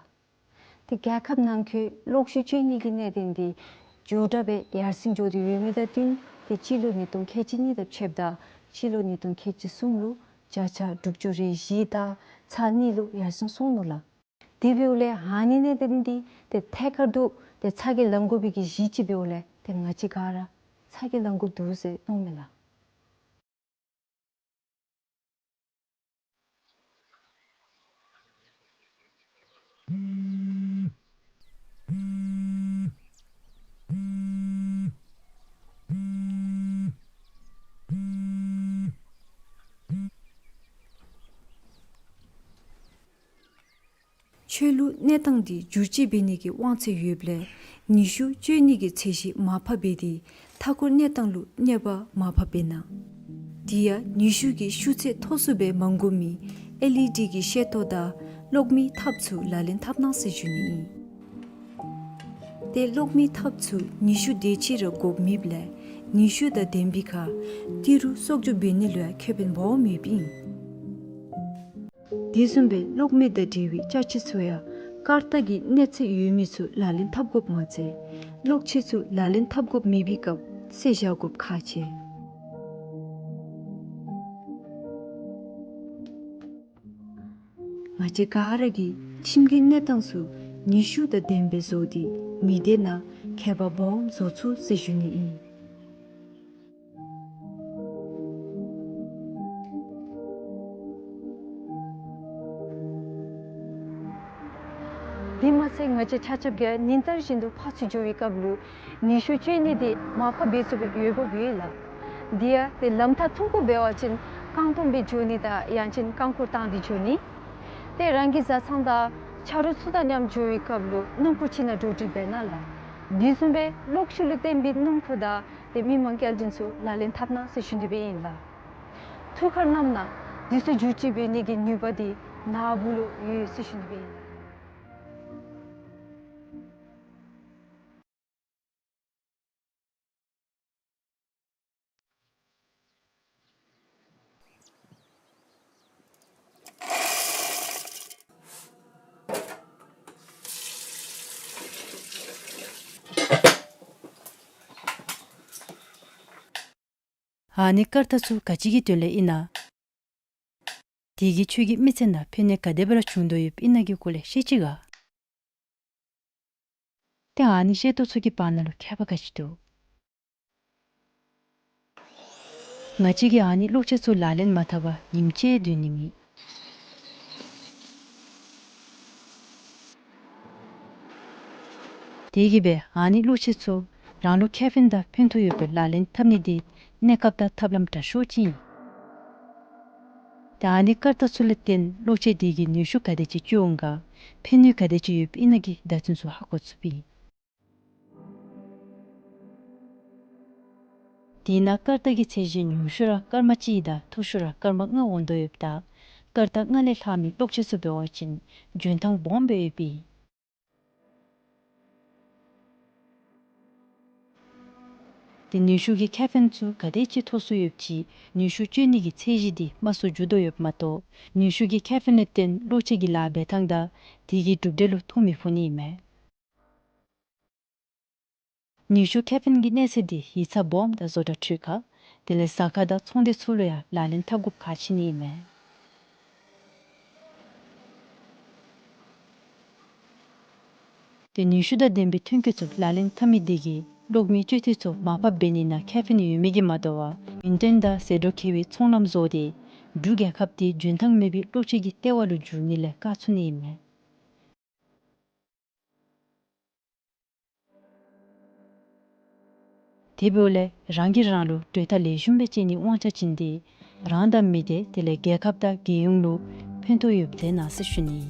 ཏེ་རྒྱལ་ཁབ་ནང་འཁོད་གློག་ཤུགས་གཅོད་ནི་གི་གནད་དོན་འདི་མགྱོགས་དྲགས་སྦེ་ཡར་སེང་འགྱོ་སྟེ་ཡོད་མི་དང་བསྟུན་ཏེ་སྤྱི་ལོ་ཉིས་སྟོང་ཁལ་གཅིག་གཉིས་དང་ཕྱདཔ་ད་སྤྱི་ལོ་ཉིས་སྟོང་ཁལ་གཅིག་གསུམ་ལུ་བརྒྱ་ཆ་དྲུག་ཅུ་རེ་བཞི་དང་ཚག་གཉིས་ལུ་ཡར་སེང་སོང་ནུག་ལགས། དེ་འབདཝ་ལས་ཨ་ནི་གནད་དོན་འདི་ཏེ་ཐད་ཀར་དུ་ཏེ་ཚ་གྱང་ལང་དགོ་པའི་གི་གཞི་ཅིག་འབདཝ་ལས་ཏེ་ང་བཅས་ག་ར་ཚ་གྱང་ལང་དགོཔ་འདུག་ཟེར་མནོཝ་མས་ལགས། ཆོས་ལུགས་གནས་སྟངས་འདི་བསྒྱུར་བཅོས་འབད་ནི་གི་དབང་ཚད་ཡོདཔ་ལས་ཉི་ཤུ་གཅོད་ནི་གི་ཚད་གཞི་མར་ཕབ་འབད་དེ་མཐའ་འཁོར་གནས་སྟངས་ལུ་གནོད་པ་མར་ཕབ་འབད་ན། དེ་ཡང་ཉི་ཤུ་གི་ཤུགས་ཚད་མཐོ་སུ་སྦེ་མ་འགོར་མི་ཨེལ་ཨི་ཌི་གི་ཤེལ་ཏོག་དང་གློག་མེའི་ཐགཔ་ཚུ་ལག་ལེན་འཐབ་གནང་ཟེར་ཞུ་ནི་ཨིན། ཏེ་གློག་མེའི་ཐགཔ་ཚུ་ཉི་ཤུ་དེ་ཅིག་ར་དགོཔ་མེདཔ་ལས་ཉི་ཤུ་དང་ལྡན་པའི་ཁར་ཏི་རུ་གསོག་འཇོག་འབད་ནི་ལུ་ཡང་ཁེ་ཕན་སྦོམ་ཡོདཔ་ཨིན། དེ་བཟུམ་སྦེ་གློག་མེ་དང་འབྲེལ་བའི་ཅ་ཆས་ཚུ་ཡང་སྐར་རྟགས་ཀྱི་གནས་ཚད་ཡོད་མི་ཚུ་ལག་ལེན་འཐབ་དགོཔ་མ་ཚད་གློག་ཆས་ཚུ་ལག་ལེན་འཐབ་དགོཔ་མེད་པའི་སྐབས་བསལ་བཞག་དགོཔ་ཁག་ཆེ། ང་བཅས་ག་ར་གིས་ཁྱིམ་གྱི་གནས་སྟངས་ཚུ་ཉི་ཤུ་དང་ལྡནམ་སྦེ་བཟོ་སྟེ་མི་སྡེ་ནང་ཁྱད་པར་སྦོམ་བཟོ་ཚུགས་ཟེར་ཞུ་ནི་ཨིན། དེ་མ་ཚད་ང་བཅས་ཆ་ཁྱབ་ཀྱིས་ཉིན་ལྟར་བཞིན་དུ་ཕར་ཚུར་འགྱོ་བའི་སྐབས་ལུ་ཉི་ཤུ་གཅོད་ནི་དེ་མར་ཕབ་འབད་ཚུགས་པའི་འོས་འབབ་ཡོད་ལགས། དེ་ཡང་ཏེ་ལམ་ཐག་ཐུང་ཀུ་འབད་བ་ཅིན་རྐང་སྟོང་སྦེ་འགྱོ་ནི་དང་ཡང་ཅིན་རྐང་འཁོར་བཏང་སྟེ་འགྱོ་ནི། ཏེ་རང་གི་བཟའ་ཚང་དང་ཆ་རོགས་ཚུ་དང་མཉམ་འགྱོ་བའི་སྐབས་ལུ་སྣུམ་འཁོར་ཅིག་ནང་འགྲོ་སྒྲིག་འབད་གནང་ལགས། དེ་བཟུམ་སྦེ་གློག་ཤུགས་ལུ་བརྟེན་པའི་སྣུམ་འཁོར་དང་ཏེ་མི་མང་སྐྱེལ་འདྲེན་ཚུ་ལག་ལེན་འཐབ་གནང་ཟེར་ཞུ་ནི་སྦེ་ཨིན་ལགས། ཐུགས་ཁར་བསྣམས་གནང་། དེ་ཚུ་བསྒྱུར་བཅོས་འབད་ནི་གི་ནུས་པ་དེ་ནཱ་བུ་ལུ་ཡོད་ཟེར་ཞུ་ནི་སྦེ་ཨིན་ལགས། ཨ་ནི་སྐར་རྟགས་ཚུ་ག་ཅི་གི་དོན་ལས་ཨིན་ན། དེ་གིས་ཁྱོད་ཀྱི་མི་ཚེ་ནང་ཕན་ནུས་ག་དེ་སྦེ་ར་བྱུང་དོ་ཡོདཔ་ཨིན་ན་གི་སྐོར་ལས་ཤེས་ཅི་ག། ཏེ་ཨ་ནི་ཤེས་རྟོགས་ཚུ་གི་བར་ན་ལུ་ཁྱད་པར་ག་ཅི་འདུག། ང་བཅས་ཀྱིས་ཨ་ནི་གློག་ཆས་ཚུ་ལག་ལེན་མ་འཐབ་པར་ཉིནམ་གཅིག་སྡོད་ནི་མེད། དེ་གིས་སྦེ་ཨ་ནི་གློག་ཆས་ཚུ་རང་ལུ་ཁེ་ཕན་དང་ཕན་ཐོགས་ཡོད་པའི་ལག་ལེན་འཐབ་ནི་འདི་གནས་སྐབས་དང་ཐབས་ལམ་དྲག་ཤོས་ཅིག་ཨིན། ཏེ་ཨ་ནི་སྐར་རྟགས་ཚུ་ལུ་བརྟེན་གློག་ཆས་འདི་གིས་ནུས་ཤུགས་ག་དེ་ཅིག་སྤྱོད་འོང་ག་ཕན་ནུས་ག་དེ་ཅིག་ཡོདཔ་ཨིན་ན་གི་བརྡ་མཚོན་ཚུ་ཧ་གོ་ཚུགསཔ་ཨིན། དེས་ན་སྐར་རྟགས་ཀྱི་ཚད་གཞི་ཉུང་ཤོས་ར་སྐར་མ་གཅིག་དང་མཐོ་ཤོས་ར་སྐར་མ་ལྔ་འོང་དོ་ཡོདཔ་ད་སྐར་རྟགས་ལྔ་ལས་ལྷག་མི་གློག་ཆས་ཚུ་འབད་བ་ཅིན་འཇོན་ཐངས་སྦོམ་སྦེ་ཡོདཔ་ཨིན། ཏེ་ནུས་ཤུགས་ཀྱི་ཁེ་ཕན་ཚུ་ག་དེ་ཅིག་ཐོབ་སྲོལ་ཡོདཔ་ཅིག་ནུས་ཤུགས་སྤྱོད་ནི་གི་ཚད་གཞི་འདི་མང་སུ་འགྱོ་དོ་ཡོདཔ་མ་གཏོགས་ནུས་ཤུགས་ཀྱི་ཁེ་ཕན་ལུ་བརྟེན་གློག་ཆས་ཀྱི་ལཱ་འབད་ཐངས་དང་དེ་གི་གྲུབ་འབྲས་ལུ་ཐོ་མི་ཕོག་ནི་ཨིན་མས། ནུས་ཤུགས་ཁེ་ཕན་གྱི་གནས་ཚད་འདི་ཡིག་ཚང་སྦོམ་དང་བཟོ་གྲྭ་འཕྲུལ་ཁང་དེ་ལས་ཟ་ཁང་དང་ཚོང་སྡེ་ཚུ་ལུ་ཡང་ལག་ལེན་འཐབ་དགོཔ་ཁག་ཆེ་ནི་ཨིན་མས། ཏེ་ནུས་ཤུགས་དང་ལྡན་པའི་ཐོན་སྐྱེད་ཚུ་ལག་ལེན་འཐབ་མི་འདི་གིས་གློག་མེའི་སྤྱོད་ཐེངས་ཚུ་མར་ཕབ་འབད་ནི་ནང་ཁེ་ཕན་ཡོད་མི་གིས་མ་དོ་བར་མུན་སྟོན་དང་ཟད་འགྲོ་འཁྱེར་བའི་ཚོང་ལམ་བཟོ་སྟེ་འབྲུག་རྒྱལ་ཁབ་འདི་འཇོན་ཐངས་མེད་པའི་གློག་ཆས་ཀྱི་ལྟེ་བ་ལུ་འགྱུར་ནི་ལས་བཀག་ཚུགས་ནི་ཨིན་མས། དེ་འབདཝ་ལས་རང་གིས་རང་ལུ་གྲོས་ཐག་ལེགས་ཤོམ་སྦེ་བཅད་ནིའི་དབང་ཆ་བྱིན་ཏེ་རང་དང་མི་སྡེ་དེ་ལས་རྒྱལ་ཁབ་དང་རྒྱལ་ཡོངས་ལུ་ཕན་ཐོགས་ཡོདཔ་ཐོན་གནང་ཟེར་ཞུ་ནི།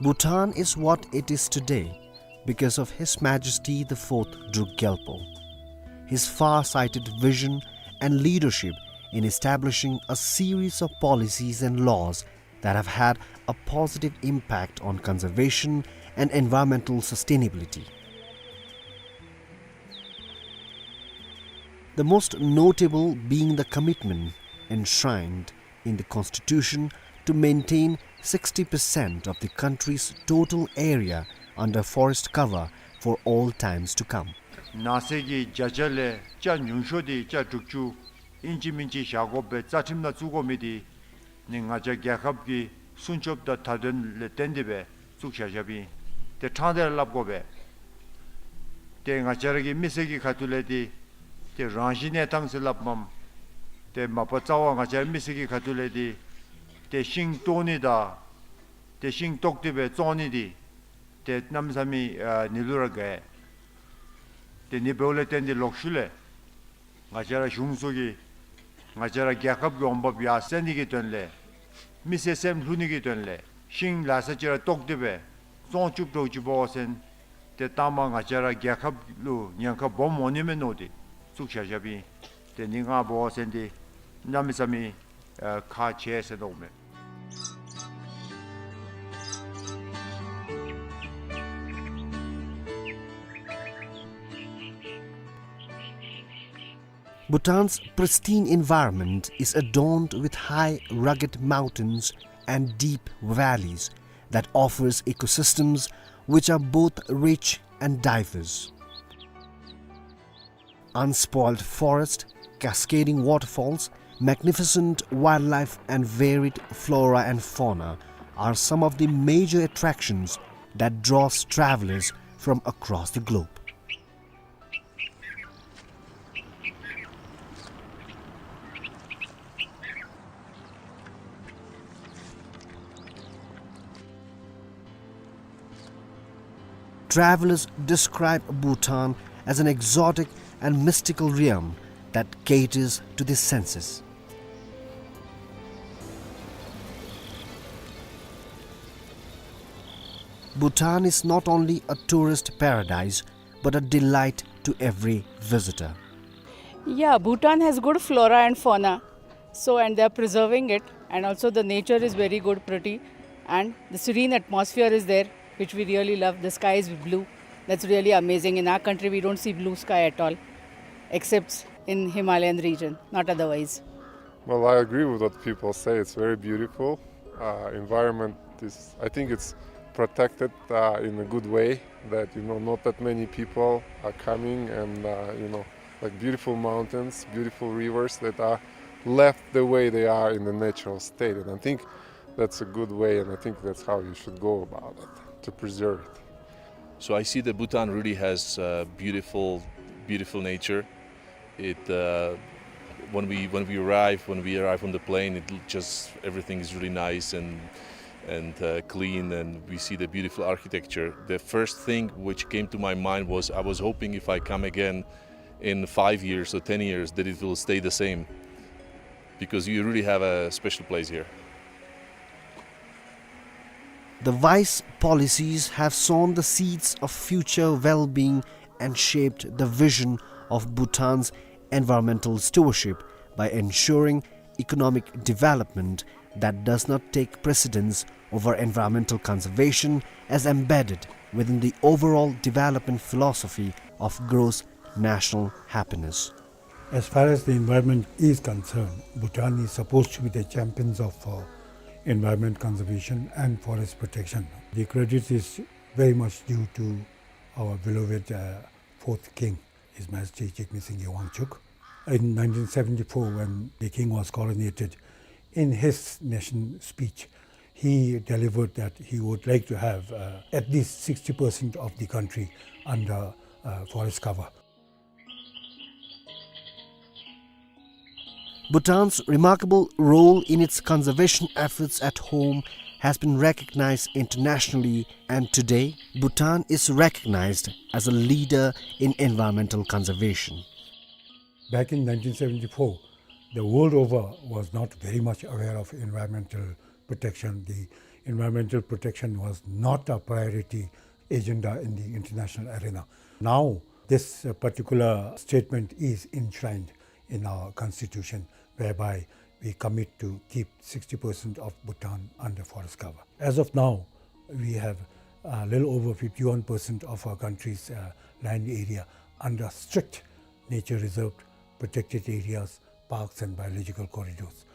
Bhutan is what it is today because of His Majesty the Fourth Druk Gyalpo. His far-sighted vision and leadership in establishing a series of policies and laws that have had a positive impact on conservation and environmental sustainability. The most notable being the commitment enshrined in the Constitution to maintain sixty percent of the country's total area under forest cover for all times to come. ནགས་ཚལ་གྱི་བརྒྱ་ཆ་ལས་ཆ་ཉུང་ཤོས་འདི་ཆ་དྲུག་ཅུ་ཨིན་ཅི་མིན་ཅི་བཞག་དགོ་པའི་རྩ་ཁྲིམས་ནང་བཙུགས་དགོ་མི་འདི་ནི་ང་བཅས་རྒྱལ་ཁབ་ཀྱི་སྲུང་སྐྱོབ་དང་མཐའ་དོན་ལས་བརྟེན་ཏེ་སྦེ་བཙུགས་བཞག་བཞགཔ་ཨིན། ཏེ་ཕྲང་སྟེ་ར་སླབ་དགོ་པས། ཏེ་ང་བཅས་ར་གི་མི་སེར་གྱི་ཁ་ཐུག་ལས་འདི་ཏེ་རང་བཞིན་གནས་སྟངས་ཟེར་སླབ་མས། ཏེ་མ་པ་རྩ་བ་ང་བཅས་ར་མི་སེར་གྱི་ཁ་ཐུག་ལས་འདི་ཏེ་ཤིང་བཏོག་ནི་དང་ཏེ་ཤིང་བཏོག་སྟེ་སྦེ་བཙོང་ནི་འདི་ཏེ་གནམ་མེད་ས་མེད་ཨ་ནི་ལུ་ར་དགའ། ཏེ་ནི་འབདཝ་ལས་བརྟེན་ཏེ་ལོག་ཤུལ་ལས་ང་བཅས་ར་གཞུང་ཚོགས་ཀྱིས་ང་བཅས་ར་རྒྱལ་ཁབ་ཀྱི་འོང་འབབ་ཡར་སེང་ནི་གི་དོན་ལས་མི་སེར་སེམས་ལྷོད་ནི་གི་དོན་ལས་ཤིང་ལ་ས་ཅིག་ར་བཏོག་སྟེ་སྦེ་བཙོང་བཅུག་འགྱོ་ཅི་འབད་བ་ཅིན་ཏེ་ལྟག་མ་ང་བཅས་ར་རྒྱལ་ཁབ་ལུ་ཉེན་ཁ་སྦོམ་འོང་ནི་མས་མནོ་སྟེ་བཙུགས་བཞག་བཞགཔ་ཨིན། ཏེ་ནི་ང་འབད་བ་ཅིན་འདི་གནམ་མེད་ས་མེད་ཨ་ཁག་ཆེ་ཟེར་མནོཝ་མས། Bhutan's pristine environment is adorned with high, rugged mountains and deep valleys that offers ecosystems which are both rich and diverse. Unspoiled forest, cascading waterfalls, magnificent wildlife and varied flora and fauna are some of the major attractions that draws travelers from across the globe. Travelers describe Bhutan as an exotic and mystical realm that caters to the senses. Bhutan is not only a tourist paradise, but a delight to every visitor. Yeah, Bhutan has good flora and fauna. So, and they are preserving it, and also the nature is very good, pretty, and the serene atmosphere is there, which we really love. The sky is blue. That's really amazing. In our country, we don't see blue sky at all, except in Himalayan region, not otherwise. Well, I agree with what people say. It's very beautiful. Uh, environment is, I think it's protected, uh, in a good way, that, you know, not that many people are coming and, uh, you know, like, beautiful mountains, beautiful rivers that are left the way they are in the natural state. And I think that's a good way, and I think that's how you should go about it, to preserve it. So I see that Bhutan really has, uh, beautiful, beautiful nature. It, uh, when we, when we arrive, when we arrive on the plane, it l-, just, everything is really nice and, and, uh, clean, and we see the beautiful architecture. The first thing which came to my mind was, I was hoping if I come again in five years or ten years that it will stay the same, because you really have a special place here. The wise policies have sown the seeds of future well-being and shaped the vision of Bhutan's environmental stewardship by ensuring economic development that does not take precedence over environmental conservation, as embedded within the overall development philosophy of gross national happiness. As far as the environment is concerned, Bhutan is supposed to be the champions of, uh, environment conservation and forest protection. The credit is very much due to our beloved, uh, fourth king, His Majesty Jigme Singye Wangchuck. In nineteen seventy-four, when the king was coronated, in his nation speech, he delivered that he would like to have, uh, at least sixty percent of the country under, uh, forest cover. Bhutan's remarkable role in its conservation efforts at home has been recognized internationally, and today, Bhutan is recognized as a leader in environmental conservation. Back in nineteen seventy-four, the world over was not very much aware of environmental protection. The environmental protection was not a priority agenda in the international arena. Now, this, uh, particular statement is enshrined in our constitution, whereby we commit to keep sixty percent of Bhutan under forest cover. As of now, we have a little over fifty-one percent of our country's, uh, land area under strict nature reserve, protected areas, parks and biological corridors.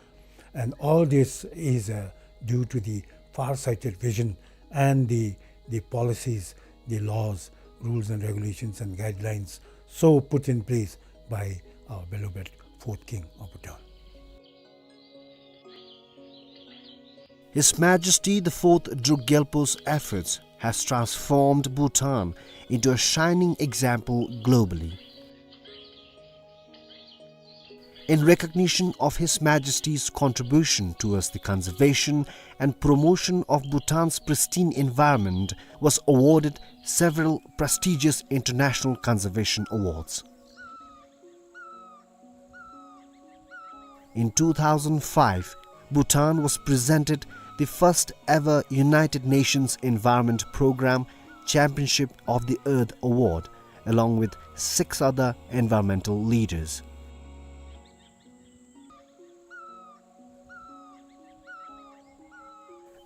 And all this is, uh, due to the far-sighted vision and the, the policies, the laws, rules and regulations and guidelines so put in place by our beloved fourth king of Bhutan. His Majesty the Fourth Druk Gyalpo's efforts has transformed Bhutan into a shining example globally. In recognition of His Majesty's contribution towards the conservation and promotion of Bhutan's pristine environment, was awarded several prestigious international conservation awards. In two thousand five, Bhutan was presented the first ever United Nations Environment Programme Championship of the Earth Award, along with six other environmental leaders.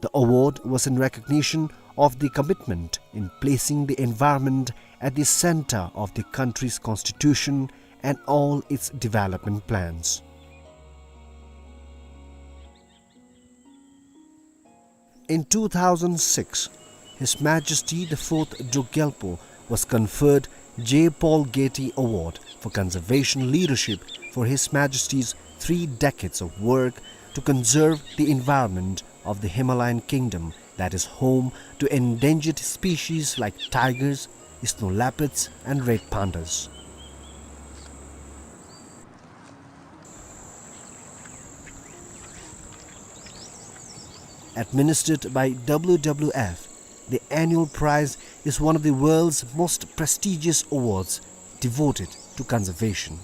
The award was in recognition of the commitment in placing the environment at the center of the country's constitution and all its development plans. In two thousand six, His Majesty the Fourth Druk Gyalpo was conferred J. Paul Getty Award for Conservation Leadership for His Majesty's three decades of work to conserve the environment of the Himalayan kingdom that is home to endangered species like tigers, snow leopards, and red pandas. Administered by W W F, the annual prize is one of the world's most prestigious awards devoted to conservation.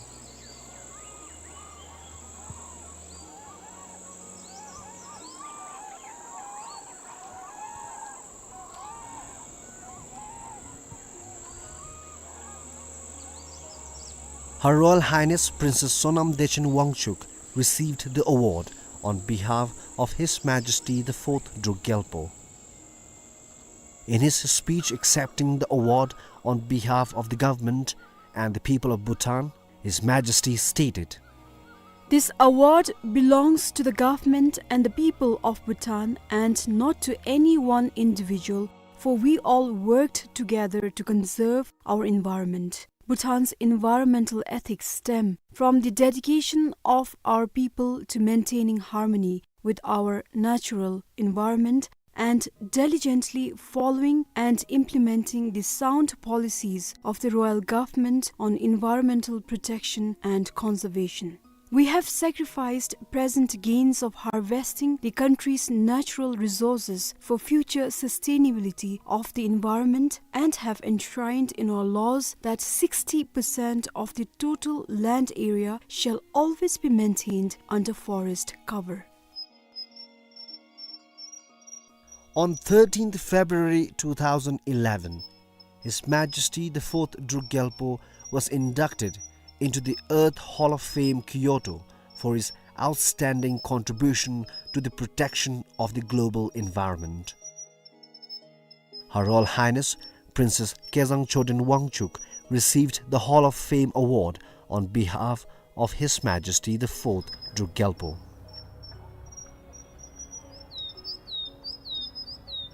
Her Royal Highness Princess Sonam Dechen Wangchuck received the award on behalf of His Majesty the Fourth Druk Gyalpo. In his speech accepting the award on behalf of the government and the people of Bhutan, His Majesty stated, "This award belongs to the government and the people of Bhutan and not to any one individual, for we all worked together to conserve our environment." Bhutan's environmental ethics stem from the dedication of our people to maintaining harmony with our natural environment and diligently following and implementing the sound policies of the royal government on environmental protection and conservation. We have sacrificed present gains of harvesting the country's natural resources for future sustainability of the environment and have enshrined in our laws that sixty percent of the total land area shall always be maintained under forest cover. On thirteenth February two thousand eleven, His Majesty the Fourth Druk Gyalpo was inducted into the Earth Hall of Fame, Kyoto, for his outstanding contribution to the protection of the global environment. Her Royal Highness Princess Kezang Choden Wangchuck received the Hall of Fame award on behalf of His Majesty the Fourth Druk Gyalpo.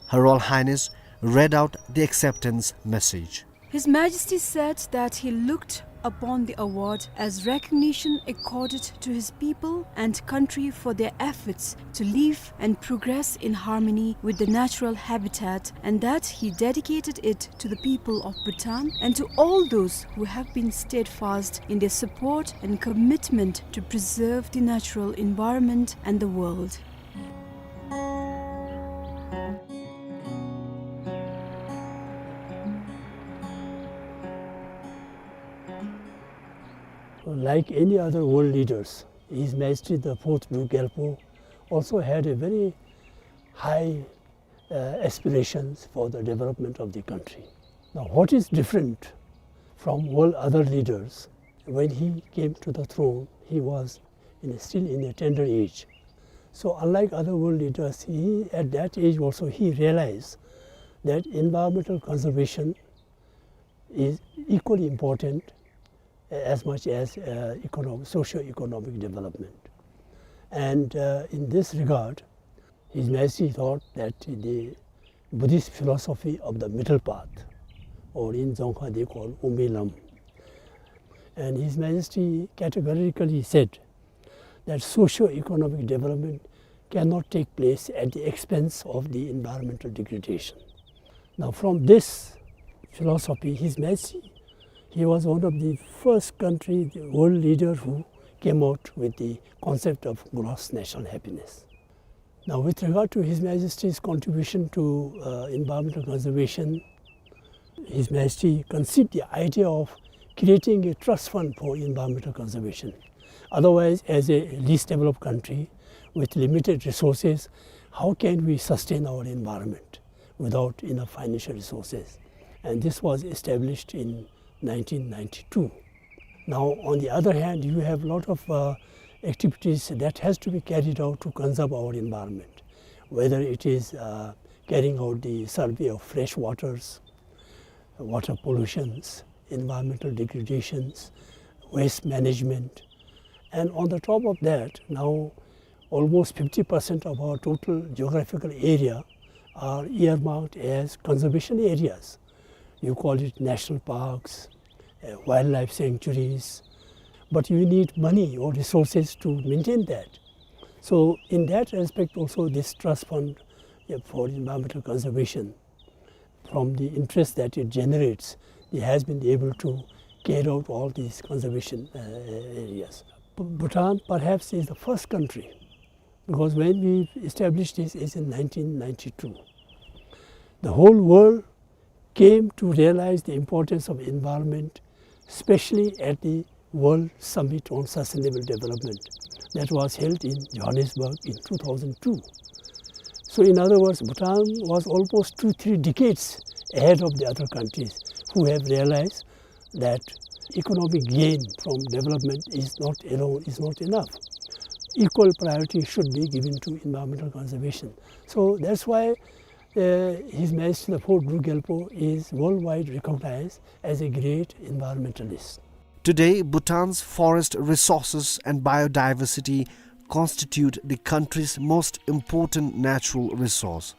Her Royal Highness read out the acceptance message. His Majesty said that he looked upon the award as recognition accorded to his people and country for their efforts to live and progress in harmony with the natural habitat, and that he dedicated it to the people of Bhutan and to all those who have been steadfast in their support and commitment to preserve the natural environment and the world. Like any other world leaders, His Majesty the Fourth Druk Gyalpo also had a very high, uh, aspirations for the development of the country. Now, what is different from all other leaders, when he came to the throne, he was in a, still in a tender age. So, unlike other world leaders, he, at that age also, he realized that environmental conservation is equally important as much as, uh, economic, socio-economic development. And, uh, in this regard, His Majesty thought that the Buddhist philosophy of the middle path, or in Dzongkha they call Umbi Lam, and His Majesty categorically said that socio-economic development cannot take place at the expense of the environmental degradation. Now, from this philosophy, His Majesty, he was one of the first country, the world leader who came out with the concept of gross national happiness. Now, with regard to His Majesty's contribution to, uh, environmental conservation, His Majesty conceived the idea of creating a trust fund for environmental conservation. Otherwise, as a least developed country with limited resources, how can we sustain our environment without enough financial resources? And this was established in nineteen ninety-two. Now, on the other hand, you have a lot of, uh, activities that has to be carried out to conserve our environment, whether it is, uh, carrying out the survey of fresh waters, water pollutions, environmental degradations, waste management. And on the top of that, now almost fifty percent of our total geographical area are earmarked as conservation areas. You call it national parks, uh, wildlife sanctuaries, but you need money or resources to maintain that. So in that respect also, this trust fund, uh, for environmental conservation, from the interest that it generates, it has been able to carry out all these conservation, uh, areas. B-, Bhutan perhaps is the first country, because when we established this is in nineteen ninety-two. The whole world came to realize the importance of environment, especially at the World Summit on Sustainable Development that was held in Johannesburg in two thousand two. So in other words, Bhutan was almost two, three decades ahead of the other countries who have realized that economic gain from development is not alone, is not enough. Equal priority should be given to environmental conservation. So that's why, uh, His Majesty the Fourth Druk Gyalpo is worldwide recognized as a great environmentalist. Today, Bhutan's forest resources and biodiversity constitute the country's most important natural resource.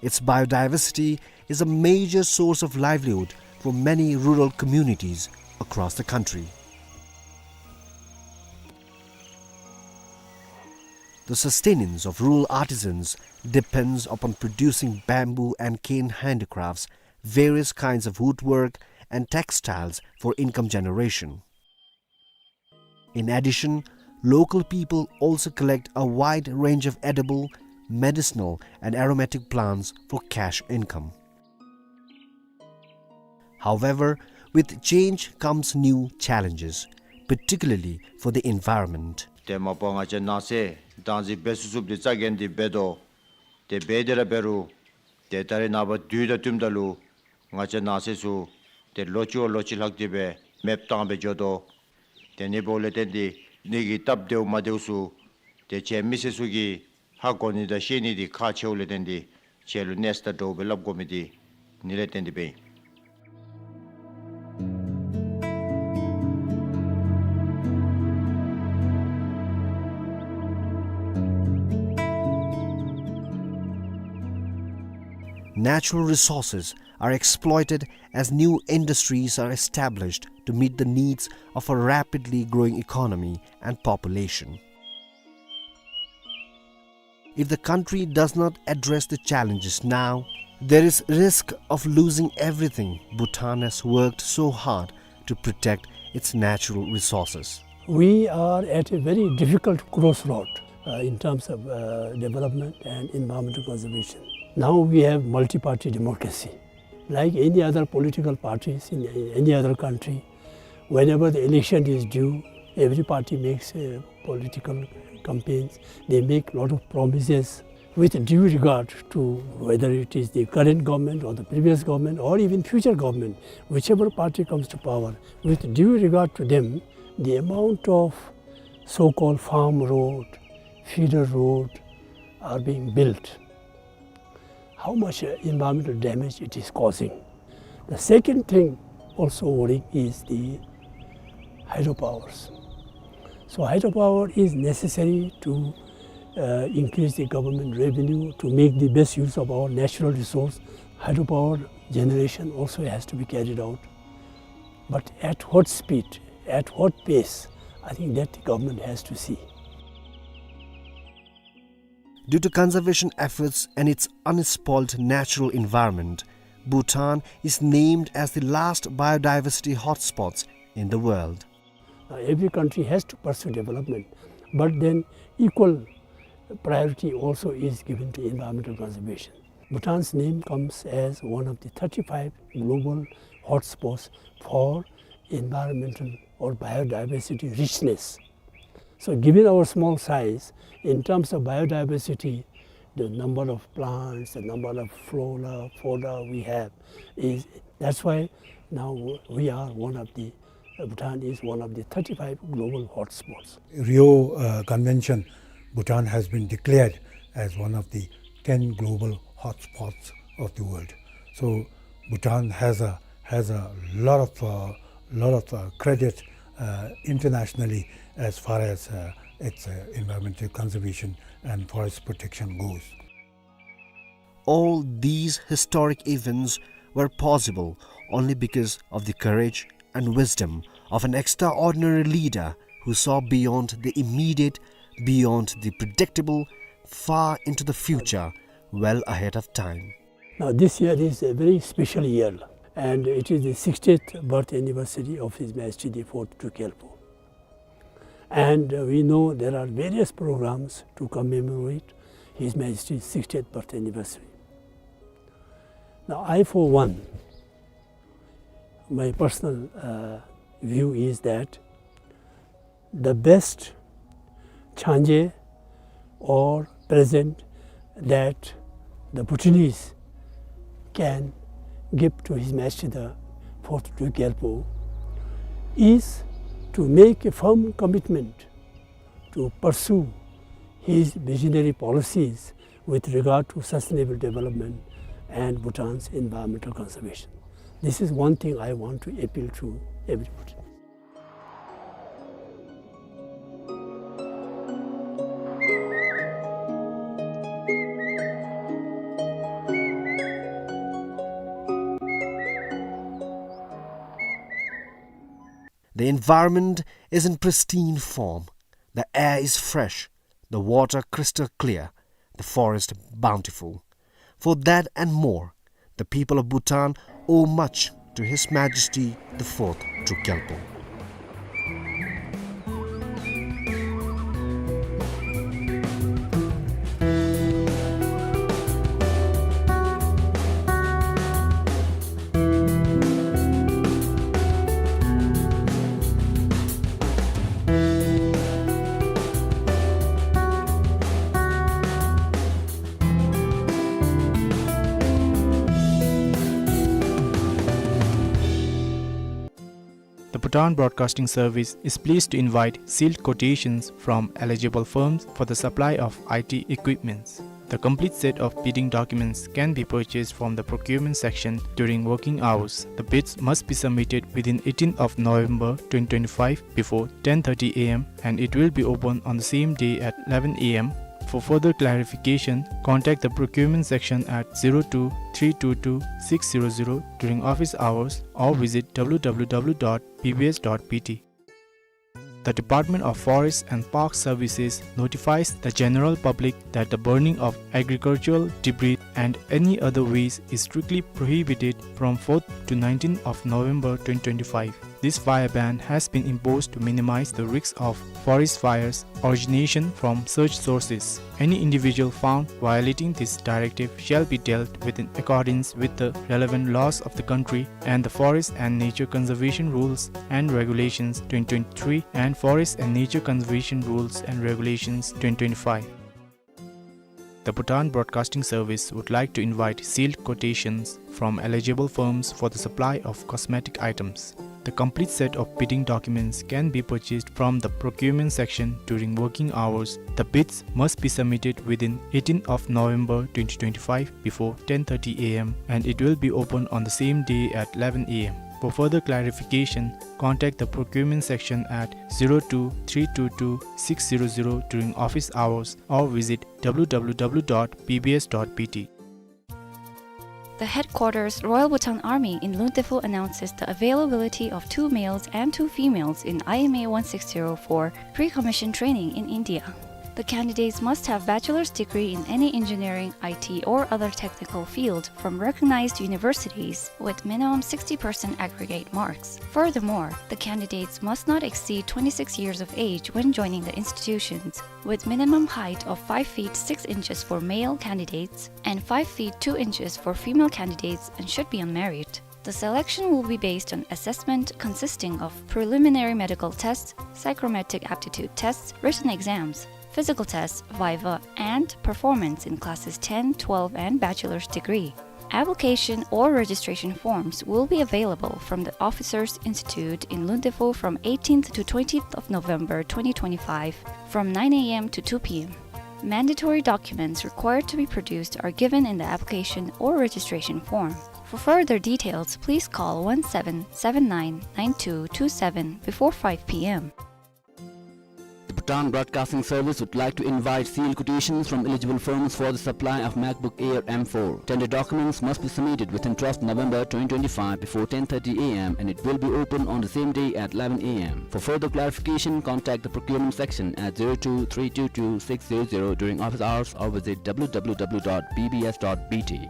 Its biodiversity is a major source of livelihood for many rural communities across the country. The sustenance of rural artisans depends upon producing bamboo and cane handicrafts, various kinds of woodwork, and textiles for income generation. In addition, local people also collect a wide range of edible, medicinal, and aromatic plants for cash income. However, with change comes new challenges, particularly for the environment. ཏེ་མ་པ་ང་བཅས་ནང་གསེས་བདག་འཛིན་འབད་ཚུགས་ཚུགསཔ་འདི་རྩ་འགེངས་ཏེ་འབད་དོ། ཏེ་འབད་དེ་ར་འབད་རུང་ཏེ་ད་རེས་ནངས་པ་དུས་དང་བསྟུནམ་ད་ལུ་ང་བཅས་ནང་གསེས་ཚུ་ཏེ་ལོ་གཅིག་བ་ལོ་གཅིག་ལྷག་སྟེ་སྦེ་མེདཔ་བཏང་སྦེ་འགྱོ་དོ། ཏེ་ཨ་ནི་འབདཝ་ལས་བརྟེན་ཏེ་ཨ་ནི་གི་སྟབས་བདེཝ་མ་བདེཝ་ཚུ་ཏེ་ཁྱེད་མི་སེར་ཚུ་གིས་ཧ་གོ་ནི་དང་ཤེས་ནི་འདི་ཁག་ཆེཝ་ལས་བརྟེན་ཏེ་ཁྱེད་ལུ་གནས་ཚུ་དང་འདྲཝ་སྦེ་སླབ་དགོ་མི་འདི་ཨ་ནི་ལས་བརྟེན་ཏེ་སྦེ་ཨིན། Natural resources are exploited as new industries are established to meet the needs of a rapidly growing economy and population. If the country does not address the challenges now, there is risk of losing everything Bhutan has worked so hard to protect its natural resources. We are at a very difficult crossroad, uh, in terms of, uh, development and environmental conservation. Now we have multi-party democracy. Like any other political parties in any other country, whenever the election is due, every party makes, uh, political campaigns. They make lot of promises. With due regard to whether it is the current government or the previous government or even future government, whichever party comes to power, with due regard to them, the amount of so-called farm road, feeder road are being built, how much, uh, environmental damage it is causing. The second thing also worrying is the hydropowers. So hydropower is necessary to, uh, increase the government revenue, to make the best use of our natural resource. Hydropower generation also has to be carried out. But at what speed, at what pace, I think that the government has to see. Due to conservation efforts and its unspoiled natural environment, Bhutan is named as the last biodiversity hotspots in the world. Uh, every country has to pursue development, but then equal priority also is given to environmental conservation. Bhutan's name comes as one of the thirty-five global hotspots for environmental or biodiversity richness. So given our small size, in terms of biodiversity, the number of plants, the number of flora, fauna we have is, that's why now we are one of the, uh, Bhutan is one of the thirty-five global hotspots. Rio, uh, Convention, Bhutan has been declared as one of the ten global hotspots of the world. So Bhutan has a, has a lot of, uh, lot of, uh, credit, uh, internationally as far as, uh, its, uh, environmental conservation and forest protection goes. All these historic events were possible only because of the courage and wisdom of an extraordinary leader who saw beyond the immediate, beyond the predictable, far into the future, well ahead of time. Now, this year is a very special year, and it is the sixtieth birth anniversary of His Majesty the Fourth Druk Gyalpo. And, uh, we know there are various programs to commemorate His Majesty's sixtieth birth anniversary. Now, I, for one, my personal, uh, view is that the best changé or present that the Bhutanese can give to His Majesty the Fourth Druk Gyalpo is to make a firm commitment to pursue his visionary policies with regard to sustainable development and Bhutan's environmental conservation. This is one thing I want to appeal to everybody. The environment is in pristine form. The air is fresh, the water crystal clear, the forest bountiful. For that and more, the people of Bhutan owe much to His Majesty the Fourth Druk Gyalpo. The Bhutan Broadcasting Service is pleased to invite sealed quotations from eligible firms for the supply of I T equipments. The complete set of bidding documents can be purchased from the procurement section during working hours. The bids must be submitted within eighteenth of November twenty twenty-five before ten thirty A M, and it will be open on the same day at eleven A M. For further clarification, contact the procurement section at zero two three two two six zero zero during office hours or visit W W W dot B B S dot B T. The Department of Forest and Park Services notifies the general public that the burning of agricultural debris and any other waste is strictly prohibited from fourth to nineteenth of November twenty twenty-five. This fire ban has been imposed to minimize the risks of forest fires origination from such sources. Any individual found violating this directive shall be dealt with in accordance with the relevant laws of the country and the Forest and Nature Conservation Rules and Regulations twenty twenty-three and Forest and Nature Conservation Rules and Regulations twenty twenty-five. The Bhutan Broadcasting Service would like to invite sealed quotations from eligible firms for the supply of cosmetic items. The complete set of bidding documents can be purchased from the procurement section during working hours. The bids must be submitted within eighteenth of November twenty twenty-five before ten thirty A M, and it will be open on the same day at eleven A M. For further clarification, contact the procurement section at zero two three two two six zero zero during office hours or visit W W W dot B B S dot B T. The headquarters Royal Bhutan Army in Luntefu announces the availability of two males and two females in I M A one six zero for pre-commission training in India. The candidates must have bachelor's degree in any engineering, I T, or other technical field from recognized universities with minimum sixty percent aggregate marks. Furthermore, the candidates must not exceed twenty-six years of age when joining the institutions, with minimum height of five feet six inches for male candidates and five feet two inches for female candidates, and should be on merit. The selection will be based on assessment consisting of preliminary medical tests, psychometric aptitude tests, written exams, physical tests, viva, and performance in classes ten, twelve, and bachelor's degree. Application or registration forms will be available from the Officers Institute in Luntefu from eighteenth to twentieth of November twenty twenty-five, from nine A M to two P M. Mandatory documents required to be produced are given in the application or registration form. For further details, please call one seven seven nine nine two two seven before five P M. The Bhutan Broadcasting Service would like to invite sealed quotations from eligible firms for the supply of MacBook Air M four. Tender documents must be submitted within twelfth November twenty twenty-five before ten thirty A M and it will be open on the same day at eleven A M. For further clarification, contact the procurement section at zero two three two two six zero zero during office hours or visit W W W dot B B S dot B T.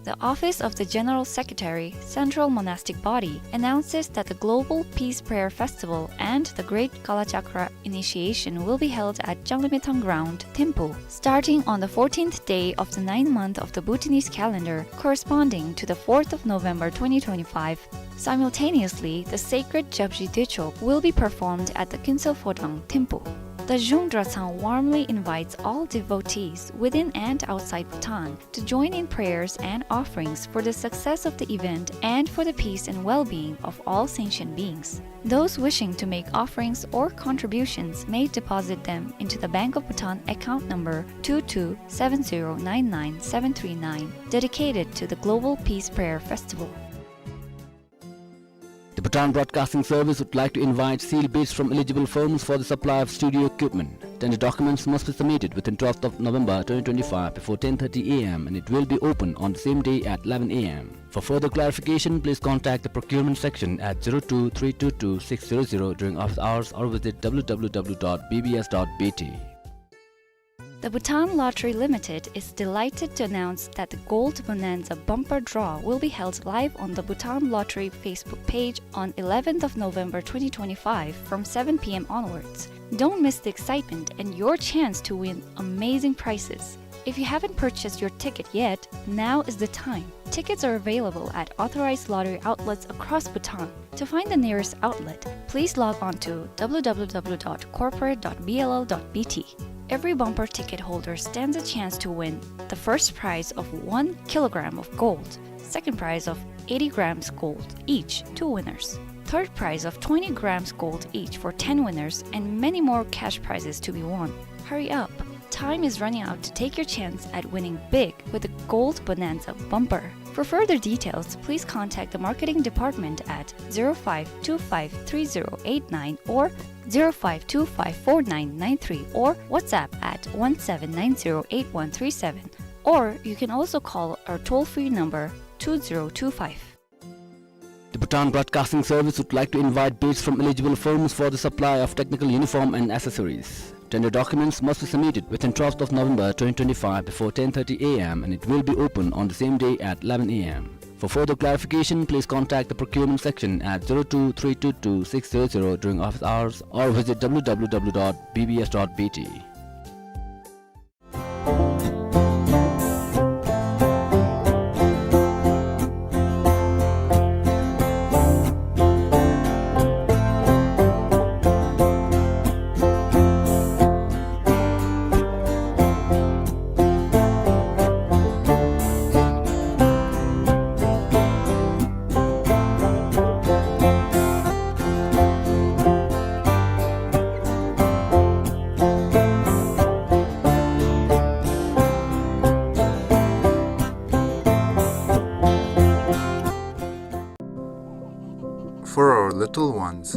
The Office of the General Secretary, Central Monastic Body, announces that the Global Peace Prayer Festival and the Great Kalachakra Initiation will be held at Changlimithang Ground, Thimphu, starting on the fourteenth day of the ninth month of the Bhutanese calendar, corresponding to the fourth of November twenty twenty-five. Simultaneously, the sacred Japji Dechok will be performed at the Kintsel Phodrang, Thimphu. The Zhung Drachang warmly invites all devotees within and outside Bhutan to join in prayers and offerings for the success of the event and for the peace and well-being of all sentient beings. Those wishing to make offerings or contributions may deposit them into the Bank of Bhutan account number two two seven zero nine nine seven three nine, dedicated to the Global Peace Prayer Festival. The Bhutan Broadcasting Service would like to invite sealed bids from eligible firms for the supply of studio equipment. Tender documents must be submitted within twelfth of November twenty twenty-five before ten thirty A M and it will be open on the same day at eleven A M. For further clarification, please contact the procurement section at zero two three two two six zero zero during office hours or visit W W W dot B B S dot B T. The Bhutan Lottery Limited is delighted to announce that the Gold Bonanza Bumper Draw will be held live on the Bhutan Lottery Facebook page on eleventh of November twenty twenty-five from seven P M onwards. Don't miss the excitement and your chance to win amazing prizes. If you haven't purchased your ticket yet, now is the time. Tickets are available at authorized lottery outlets across Bhutan. To find the nearest outlet, please log on to W W W dot corporate dot B L L dot B T. Every bumper ticket holder stands a chance to win the first prize of one kilogram of gold, second prize of eighty grams gold each, two winners, third prize of twenty grams gold each for ten winners, and many more cash prizes to be won. Hurry up! Time is running out to take your chance at winning big with the Gold Bonanza Bumper. For further details, please contact the marketing department at zero five two five three zero eight nine or zero five two five four nine nine three or WhatsApp at one seven nine zero eight one three seven, or you can also call our toll-free number two zero two five. The Bhutan Broadcasting Service would like to invite bids from eligible firms for the supply of technical uniform and accessories. Tender documents must be submitted within twelfth of November twenty twenty-five before ten thirty A M and it will be open on the same day at eleven A M. For further clarification, please contact the procurement section at zero two three two two six zero zero during office hours or visit W W W dot B B S dot B T. For our little ones,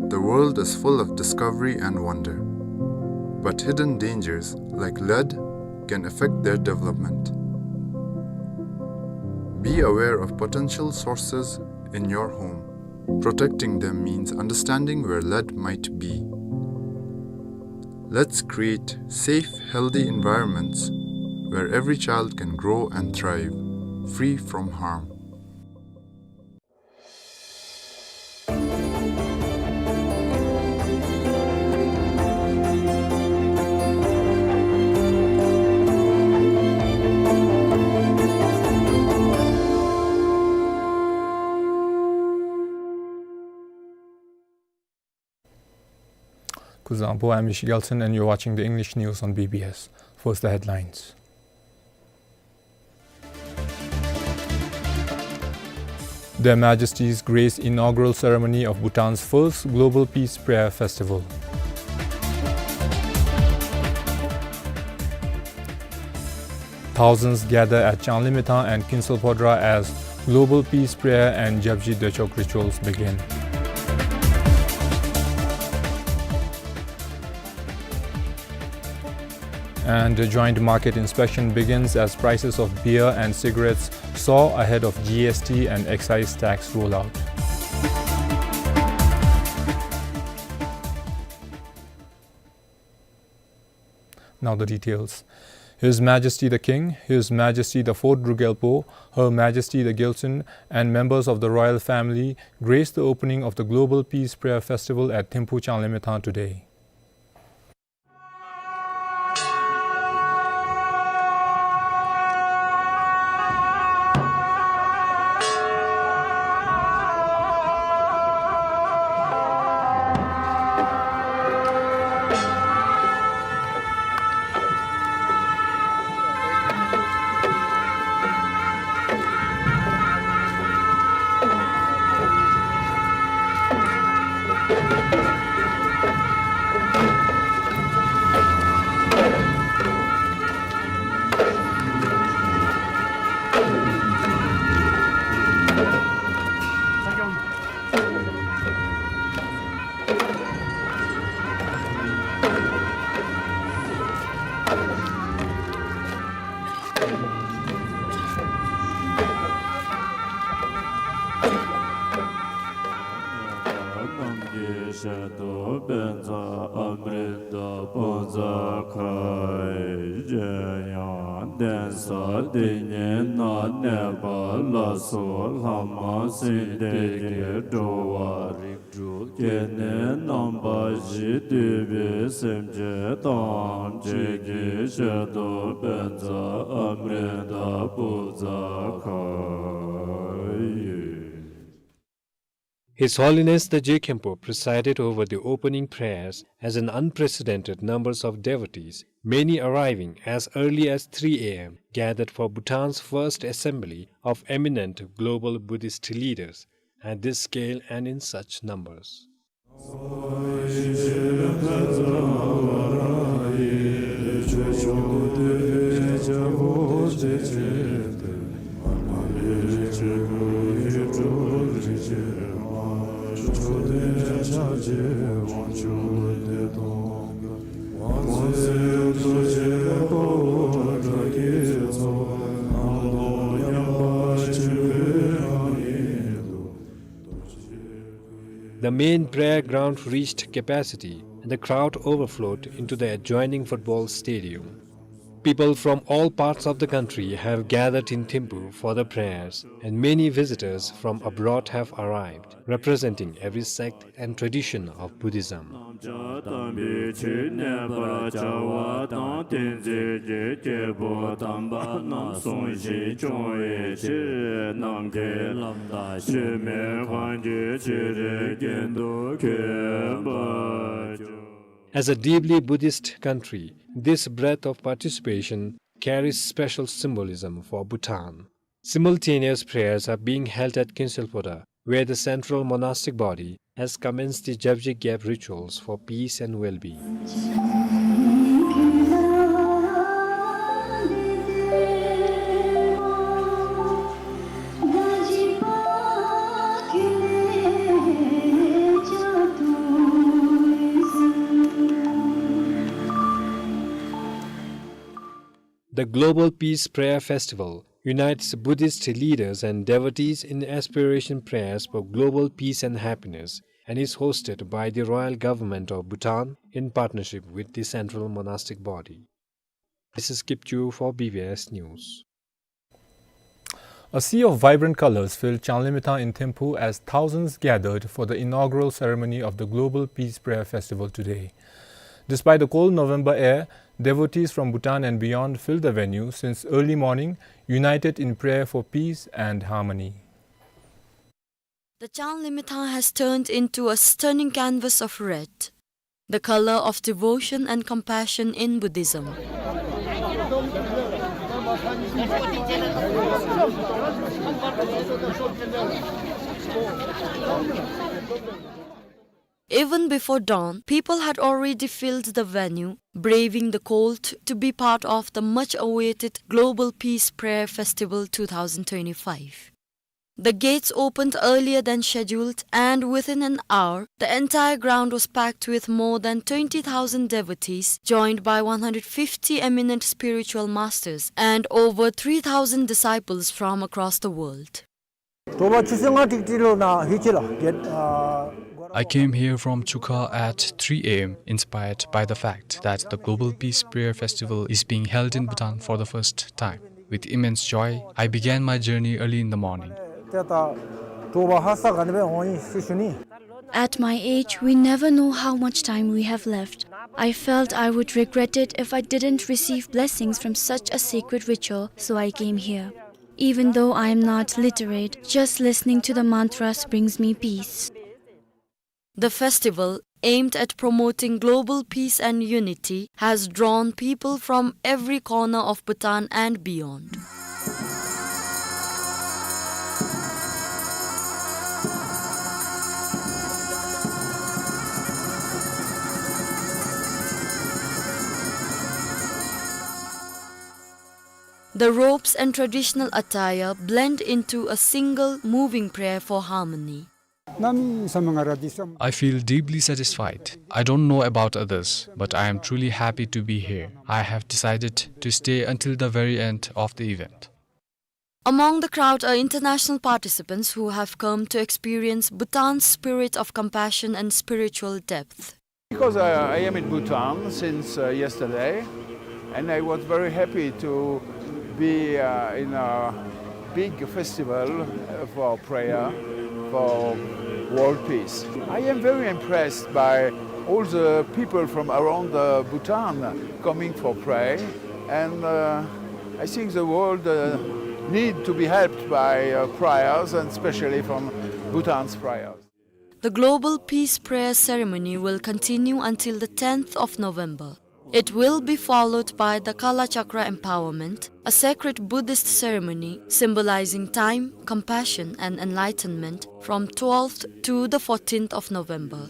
the world is full of discovery and wonder. But hidden dangers, like lead, can affect their development. Be aware of potential sources in your home. Protecting them means understanding where lead might be. Let's create safe, healthy environments where every child can grow and thrive, free from harm. Kuzuzangpo, I'm Ishi Gelson and you're watching the English news on B B S. First, the headlines. Their Majesties grace inaugural ceremony of Bhutan's first Global Peace Prayer Festival. Thousands gather at Changlimithang and Kinselphodra as Global Peace Prayer and Japji Dechok rituals begin. And the joint market inspection begins as prices of beer and cigarettes soar ahead of G S T and excise tax rollout. Now the details. His Majesty the King, His Majesty the Fourth Druk Gyalpo, Her Majesty the Gyaltsuen, and members of the royal family graced the opening of the Global Peace Prayer Festival at Thimphu Changlimithang today. His Holiness the Je Khenpo presided over the opening prayers as an unprecedented numbers of devotees, many arriving as early as three A M, gathered for Bhutan's first assembly of eminent global Buddhist leaders at this scale and in such numbers. The main prayer ground reached capacity and the crowd overflowed into the adjoining football stadium. People from all parts of the country have gathered in Thimphu for the prayers, and many visitors from abroad have arrived, representing every sect and tradition of Buddhism. As a deeply Buddhist country, this breadth of participation carries special symbolism for Bhutan. Simultaneous prayers are being held at Kinselphoda, where the central monastic body has commenced the Jabje Gyep rituals for peace and well-being. The Global Peace Prayer Festival unites Buddhist leaders and devotees in aspiration prayers for global peace and happiness and is hosted by the Royal Government of Bhutan in partnership with the Central Monastic Body. This is Kipchu for B B S News. A sea of vibrant colors filled Changlimithang in Thimphu as thousands gathered for the inaugural ceremony of the Global Peace Prayer Festival today. Despite the cold November air, devotees from Bhutan and beyond filled the venue since early morning, united in prayer for peace and harmony. The Changlimithang has turned into a stunning canvas of red, the color of devotion and compassion in Buddhism. Even before dawn, people had already filled the venue, braving the cold to be part of the much-awaited Global Peace Prayer Festival two thousand twenty-five. The gates opened earlier than scheduled, and within an hour, the entire ground was packed with more than twenty thousand devotees, joined by one hundred fifty eminent spiritual masters and over three thousand disciples from across the world. དྲོ་པ་ཆུ་ཚོད་ལྔ་ཏིག་ཏིག་ལུ་ནཱ་ལྷོད་ཅི་ལགས། གེཊ་ཨ། I came here from Chukha at three A M, inspired by the fact that the Global Peace Prayer Festival is being held in Bhutan for the first time. With immense joy, I began my journey early in the morning. ཏེ་ད་དྲོ་པ་ཧ་སག་ག་ནི་སྦེ་འོང་ཡི་ཟེར་ཞུ་ནི། At my age, we never know how much time we have left. I felt I would regret it if I didn't receive blessings from such a sacred ritual, so I came here. Even though I am not literate, just listening to the mantras brings me peace. The festival, aimed at promoting global peace and unity, has drawn people from every corner of Bhutan and beyond. The robes and traditional attire blend into a single moving prayer for harmony. I feel deeply satisfied. I don't know about others, but I am truly happy to be here. I have decided to stay until the very end of the event. Among the crowd are international participants who have come to experience Bhutan's spirit of compassion and spiritual depth. Because I, I am in Bhutan since, uh, yesterday, and I was very happy to be, uh, in a big festival, uh, for prayer, for world peace. I am very impressed by all the people from around, uh, Bhutan coming for pray, and, uh, I think the world, uh, need to be helped by, uh, prayers, and especially from Bhutan's prayers. The Global Peace Prayer Ceremony will continue until the tenth of November. It will be followed by the Kala Chakra Empowerment, a sacred Buddhist ceremony symbolizing time, compassion, and enlightenment from twelfth to the fourteenth of November.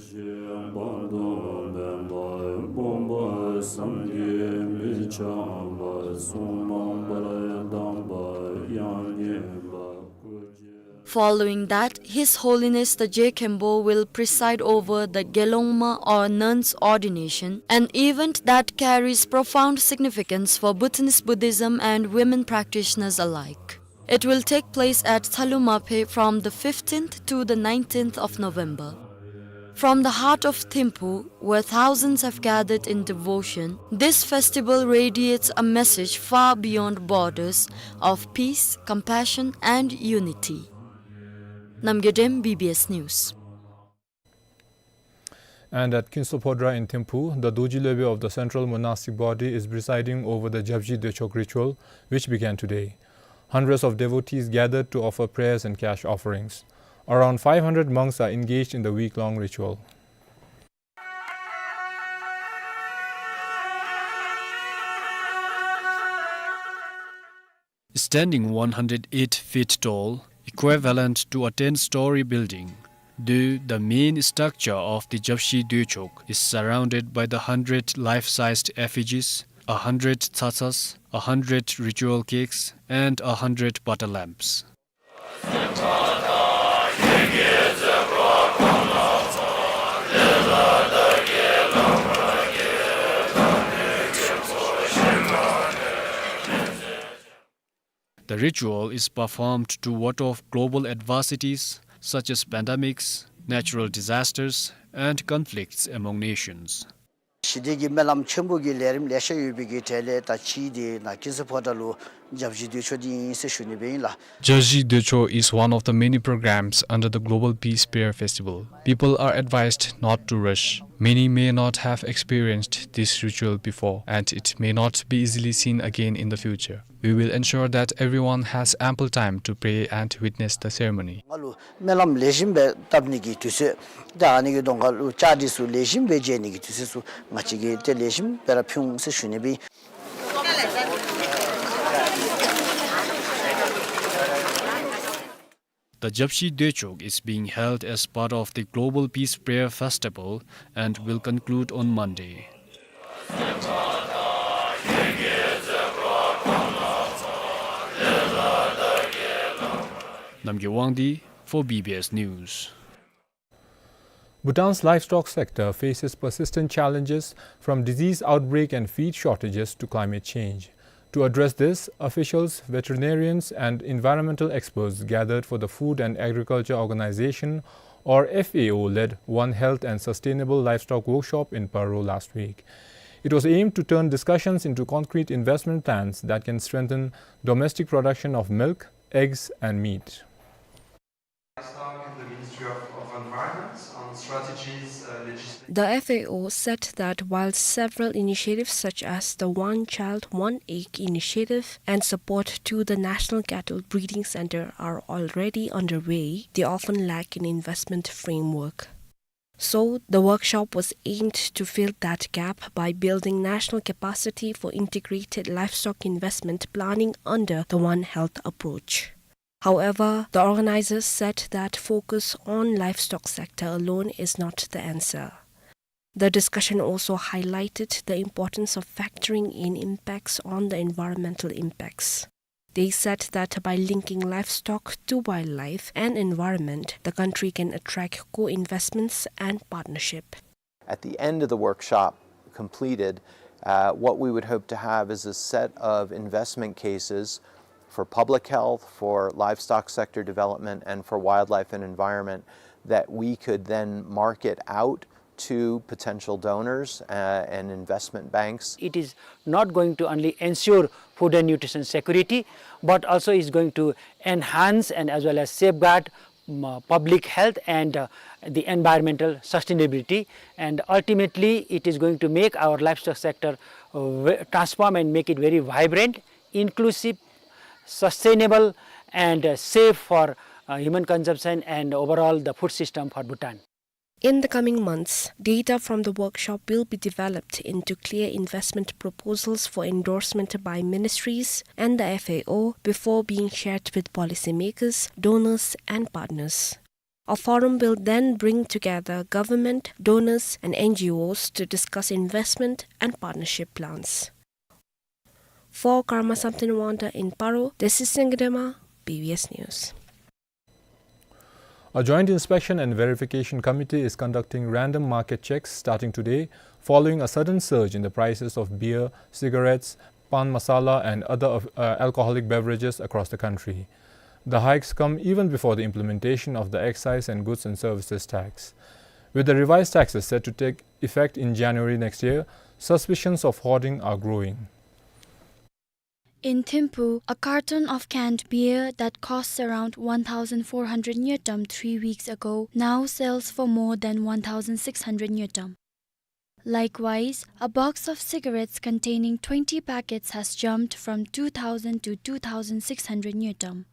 Following that, His Holiness the Je Khenpo will preside over the Gelongma or nun's ordination, an event that carries profound significance for Bhutanese Buddhism and women practitioners alike. It will take place at Thalumaphe from the fifteenth to the nineteenth of November. From the heart of Thimphu, where thousands have gathered in devotion, this festival radiates a message far beyond borders of peace, compassion, and unity. Namgay Dem, B B S News. And at Kinso Phodra in Thimphu, the Dorji Lhobe of the Central Monastic Body is presiding over the Japji Doechok ritual, which began today. Hundreds of devotees gathered to offer prayers and cash offerings. Around five hundred monks are engaged in the week-long ritual. Standing one hundred eight feet tall, equivalent to a ten-story building, the, the main structure of the Japji Doechok is surrounded by the hundred life-sized effigies, a hundred tsatsas, a hundred ritual cakes, and a hundred butter lamps. The ritual is performed to ward off global adversities such as pandemics, natural disasters, and conflicts among nations. ཞི་བདེ་གི་སྨོན་ལམ་ཆེན་པོ་གི་ལས་རིམ་ལེ་ཤ་ཡོད་པའི་གི་གྲས་ལས་ད་ཅིག་འདི་ནཱ་ཀིན་སོ་ཕོ་ཊ་ལུ་ཇབ་ཇི་དོད་ཆོག་འདི་ཨིན་ཟེར་ཞུ་ནི་སྦེ་ཨིན་ལགས། Japji Doechok is one of the many programs under the Global Peace Prayer Festival. People are advised not to rush. Many may not have experienced this ritual before, and it may not be easily seen again in the future. We will ensure that everyone has ample time to pray and witness the ceremony. ང་ལུ་སྨོན་ལམ་ལེགས་ཤོམ་སྦེ་བཏབ་ནི་གི་དུས་ཚོད་ད་ཨ་ནི་གི་གདོང་ཁ་ལུ་བཅའ་སྒྲིག་ཚུ་ལེགས་ཤོམ་སྦེ་མཇལ་ནི་གི་དུས་ཚོད་ཚུ་ང་བཅས་ཀྱིས་ཏེ་ལེགས་ཤོམ་སྦེ་ར་ཕུལ་འོང་ཟེར་ཞུ་ནི་སྦེ། The Japji Doechok is being held as part of the Global Peace Prayer Festival and will conclude on Monday. Namgay Wangdi for B B S News. Bhutan's livestock sector faces persistent challenges, from disease outbreak and feed shortages to climate change. To address this, officials, veterinarians, and environmental experts gathered for the Food and Agriculture Organization, or F A O-led One Health and Sustainable Livestock Workshop in Paro last week. It was aimed to turn discussions into concrete investment plans that can strengthen domestic production of milk, eggs, and meat. Livestock and the Ministry of, of Environment on strategies, uh, legislation. The F A O said that while several initiatives such as the One Child, One Egg initiative and support to the National Cattle Breeding Center are already underway, they often lack an investment framework. So, the workshop was aimed to fill that gap by building national capacity for integrated livestock investment planning under the One Health approach. However, the organizers said that focus on livestock sector alone is not the answer. The discussion also highlighted the importance of factoring in impacts on the environmental impacts. They said that by linking livestock to wildlife and environment, the country can attract co-investments and partnership. At the end of the workshop completed, uh, what we would hope to have is a set of investment cases for public health, for livestock sector development, and for wildlife and environment that we could then market out to potential donors, uh, and investment banks. It is not going to only ensure food and nutrition security, but also is going to enhance and as well as safeguard, um, uh, public health and, uh, the environmental sustainability. And ultimately, it is going to make our livestock sector, uh, ve-, transform and make it very vibrant, inclusive, sustainable, and, uh, safe for, uh, human consumption and overall the food system for Bhutan. In the coming months, data from the workshop will be developed into clear investment proposals for endorsement by ministries and the F A O before being shared with policymakers, donors, and partners. A forum will then bring together government, donors, and N G Os to discuss investment and partnership plans. For Karma Samten Wangda in Paro, this is Singdema, B B S News. A joint inspection and verification committee is conducting random market checks starting today, following a sudden surge in the prices of beer, cigarettes, pan masala, and other, uh, alcoholic beverages across the country. The hikes come even before the implementation of the excise and goods and services tax. With the revised taxes set to take effect in January next year, suspicions of hoarding are growing. In Thimphu, a carton of canned beer that costs around one thousand four hundred ngultrum three weeks ago now sells for more than one thousand six hundred ngultrum. Likewise, a box of cigarettes containing twenty packets has jumped from two thousand to two thousand six hundred ngultrum.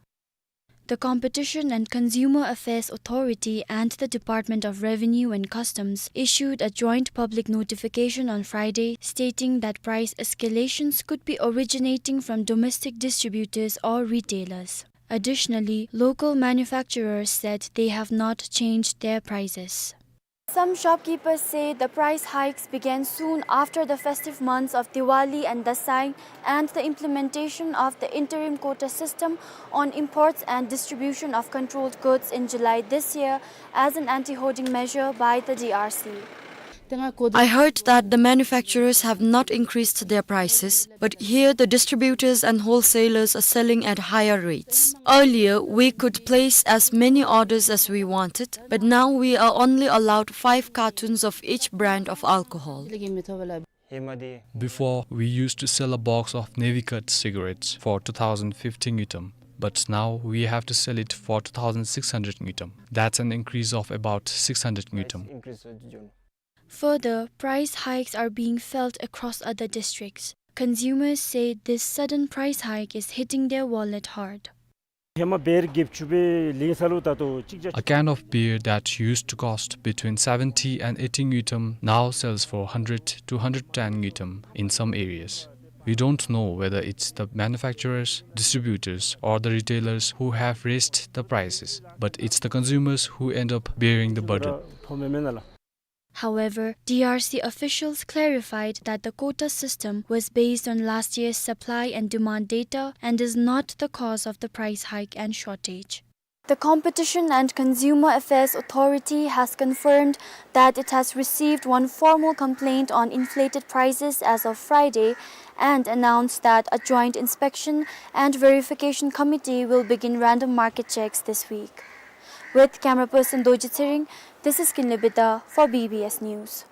The Competition and Consumer Affairs Authority and the Department of Revenue and Customs issued a joint public notification on Friday stating that price escalations could be originating from domestic distributors or retailers. Additionally, local manufacturers said they have not changed their prices. Some shopkeepers say the price hikes began soon after the festive months of Diwali and Dasai and the implementation of the interim quota system on imports and distribution of controlled goods in July this year as an anti-hoarding measure by the D R C. I heard that the manufacturers have not increased their prices, but here the distributors and wholesalers are selling at higher rates. Earlier, we could place as many orders as we wanted, but now we are only allowed five cartons of each brand of alcohol. Before, we used to sell a box of Navy Cut cigarettes for two thousand fifty ngultrum, but now we have to sell it for two thousand six hundred ngultrum. That's an increase of about six hundred ngultrum. Further, price hikes are being felt across other districts. Consumers say this sudden price hike is hitting their wallet hard. A can of beer that used to cost between seventy and eighty ngultrum now sells for hundred to hundred ten ngultrum in some areas. We don't know whether it's the manufacturers, distributors, or the retailers who have raised the prices, but it's the consumers who end up bearing the burden. However, D R C officials clarified that the quota system was based on last year's supply and demand data and is not the cause of the price hike and shortage. The Competition and Consumer Affairs Authority has confirmed that it has received one formal complaint on inflated prices as of Friday and announced that a joint inspection and verification committee will begin random market checks this week. With camera person Doji Tsering, this is Kinle Bida for B B S News.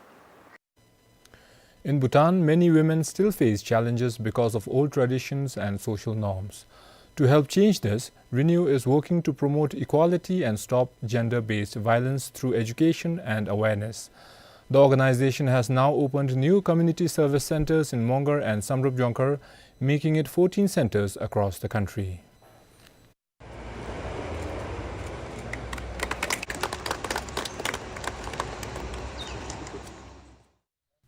In Bhutan, many women still face challenges because of old traditions and social norms. To help change this, Renew is working to promote equality and stop gender-based violence through education and awareness. The organization has now opened new community service centers in Mongar and Samdrup Jongkhar, making it fourteen centers across the country.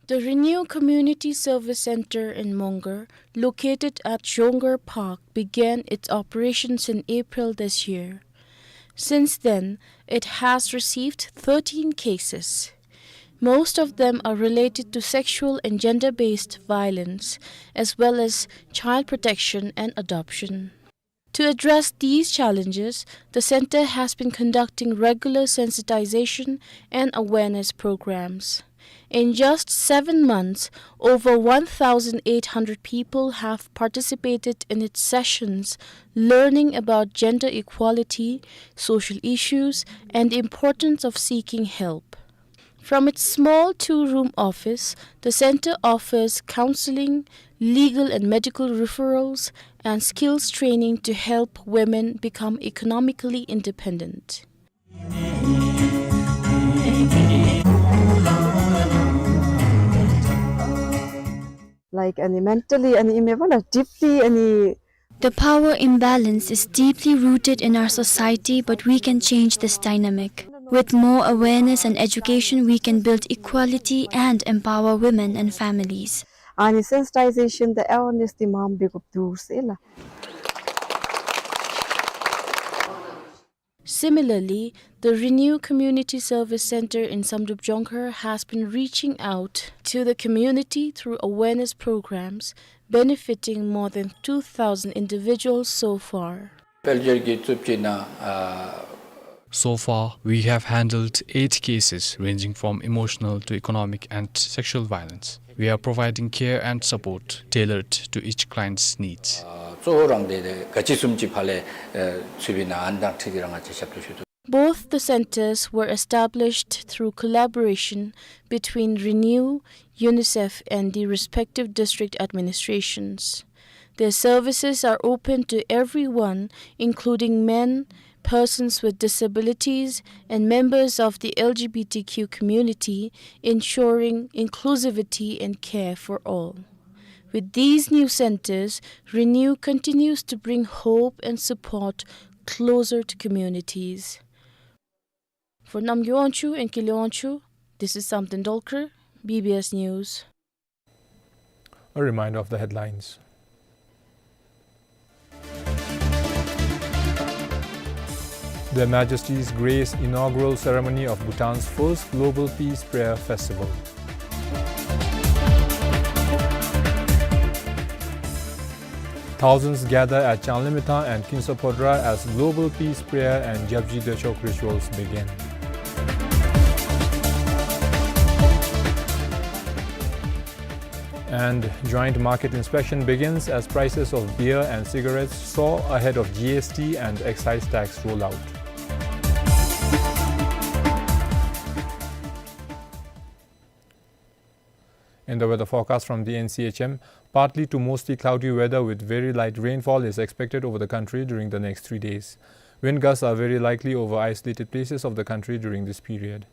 The Renew Community Service Center in Mongar, located at Jongkhar Park, began its operations in April this year. Since then, it has received thirteen cases. Most of them are related to sexual and gender-based violence, as well as child protection and adoption. To address these challenges, the center has been conducting regular sensitization and awareness programs. In just seven months, over one thousand eight hundred people have participated in its sessions, learning about gender equality, social issues, and the importance of seeking help. From its small two-room office, the center offers counseling, legal and medical referrals, and skills training to help women become economically independent. Like, āni mentally, āni ime bala deeply, āni The power imbalance is deeply rooted in our society, but we can change this dynamic. With more awareness and education, we can build equality and empower women and families. Āni sensitization, the awareness ti mam bekup du sela. Similarly, the Renew Community Service Center in Samdrup Jongkhar has been reaching out to the community through awareness programs, benefiting more than two thousand individuals so far. དཔལ་འབྱོར་གྱི་རྩུབ་སྤྱོད་ནང་ཨ། So far, we have handled eight cases ranging from emotional to economic and sexual violence. We are providing care and support tailored to each client's needs. གཙོ་བོ་རང་དེ་དེ་ག་ཅི་གསུམ་གྱི་ཕར་ལས་ཚུད་པའི་ནང་ཨ་ནི་དང་འཁྲིལ་ཏེ་རང་ང་བཅས་ཞབས་ཏོག་ཞུ་དོ། Both the centers were established through collaboration between Renew, UNICEF, and the respective district administrations. Their services are open to everyone, including men, persons with disabilities, and members of the L G B T Q community, ensuring inclusivity and care for all. With these new centers, Renew continues to bring hope and support closer to communities. For Namgay Wangchuk and Kinle Wangchuk, this is Samten Dolkar, B B S News. A reminder of the headlines. Their Majesties grace inaugural ceremony of Bhutan's first Global Peace Prayer Festival. Thousands gather at Changlimithang and Kinsaphodra as Global Peace Prayer and Japji Dechok rituals begin. And joint market inspection begins as prices of beer and cigarettes soar ahead of G S T and excise tax rollout. In the weather forecast from the N C H M, partly to mostly cloudy weather with very light rainfall is expected over the country during the next three days. Wind gusts are very likely over isolated places of the country during this period.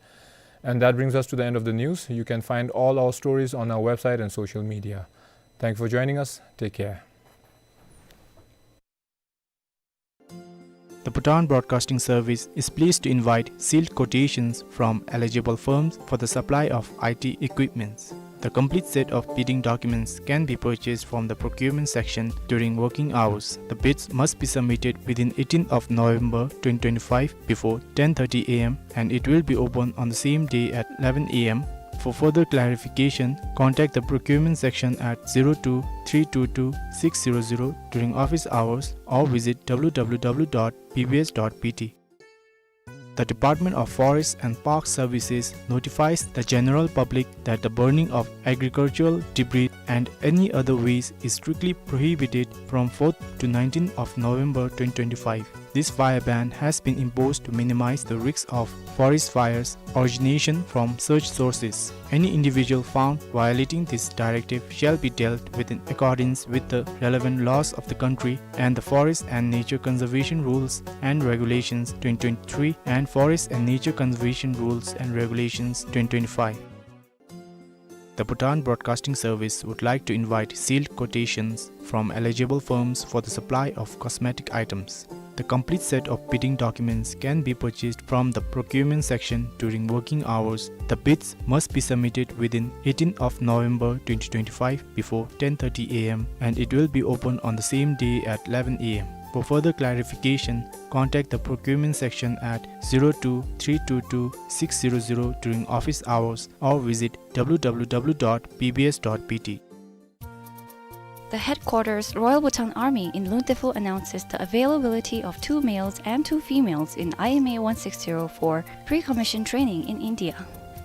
And that brings us to the end of the news. You can find all our stories on our website and social media. Thank you for joining us. Take care. The Bhutan Broadcasting Service is pleased to invite sealed quotations from eligible firms for the supply of I T equipments. The complete set of bidding documents can be purchased from the procurement section during working hours. The bids must be submitted within eighteenth of November twenty twenty-five before ten thirty A M and it will be open on the same day at eleven A M. For further clarification, contact the procurement section at zero two three two two six zero zero during office hours or visit W W W dot B B S dot B T. The Department of Forest and Park Services notifies the general public that the burning of agricultural debris and any other waste is strictly prohibited from fourth to nineteenth of November twenty twenty-five. This fire ban has been imposed to minimize the risks of forest fires origination from such sources. Any individual found violating this directive shall be dealt with in accordance with the relevant laws of the country and the Forest and Nature Conservation Rules and Regulations twenty twenty-three and Forest and Nature Conservation Rules and Regulations twenty twenty-five. The Bhutan Broadcasting Service would like to invite sealed quotations from eligible firms for the supply of cosmetic items. The complete set of bidding documents can be purchased from the procurement section during working hours. The bids must be submitted within eighteenth of November twenty twenty-five before ten thirty A M and it will be open on the same day at eleven A M. For further clarification, contact the procurement section at zero two three two two six zero zero during office hours or visit W W W dot B B S dot B T. The headquarters, Royal Bhutan Army in Luntefu, announces the availability of two males and two females in I M A one six zero for pre-commission training in India.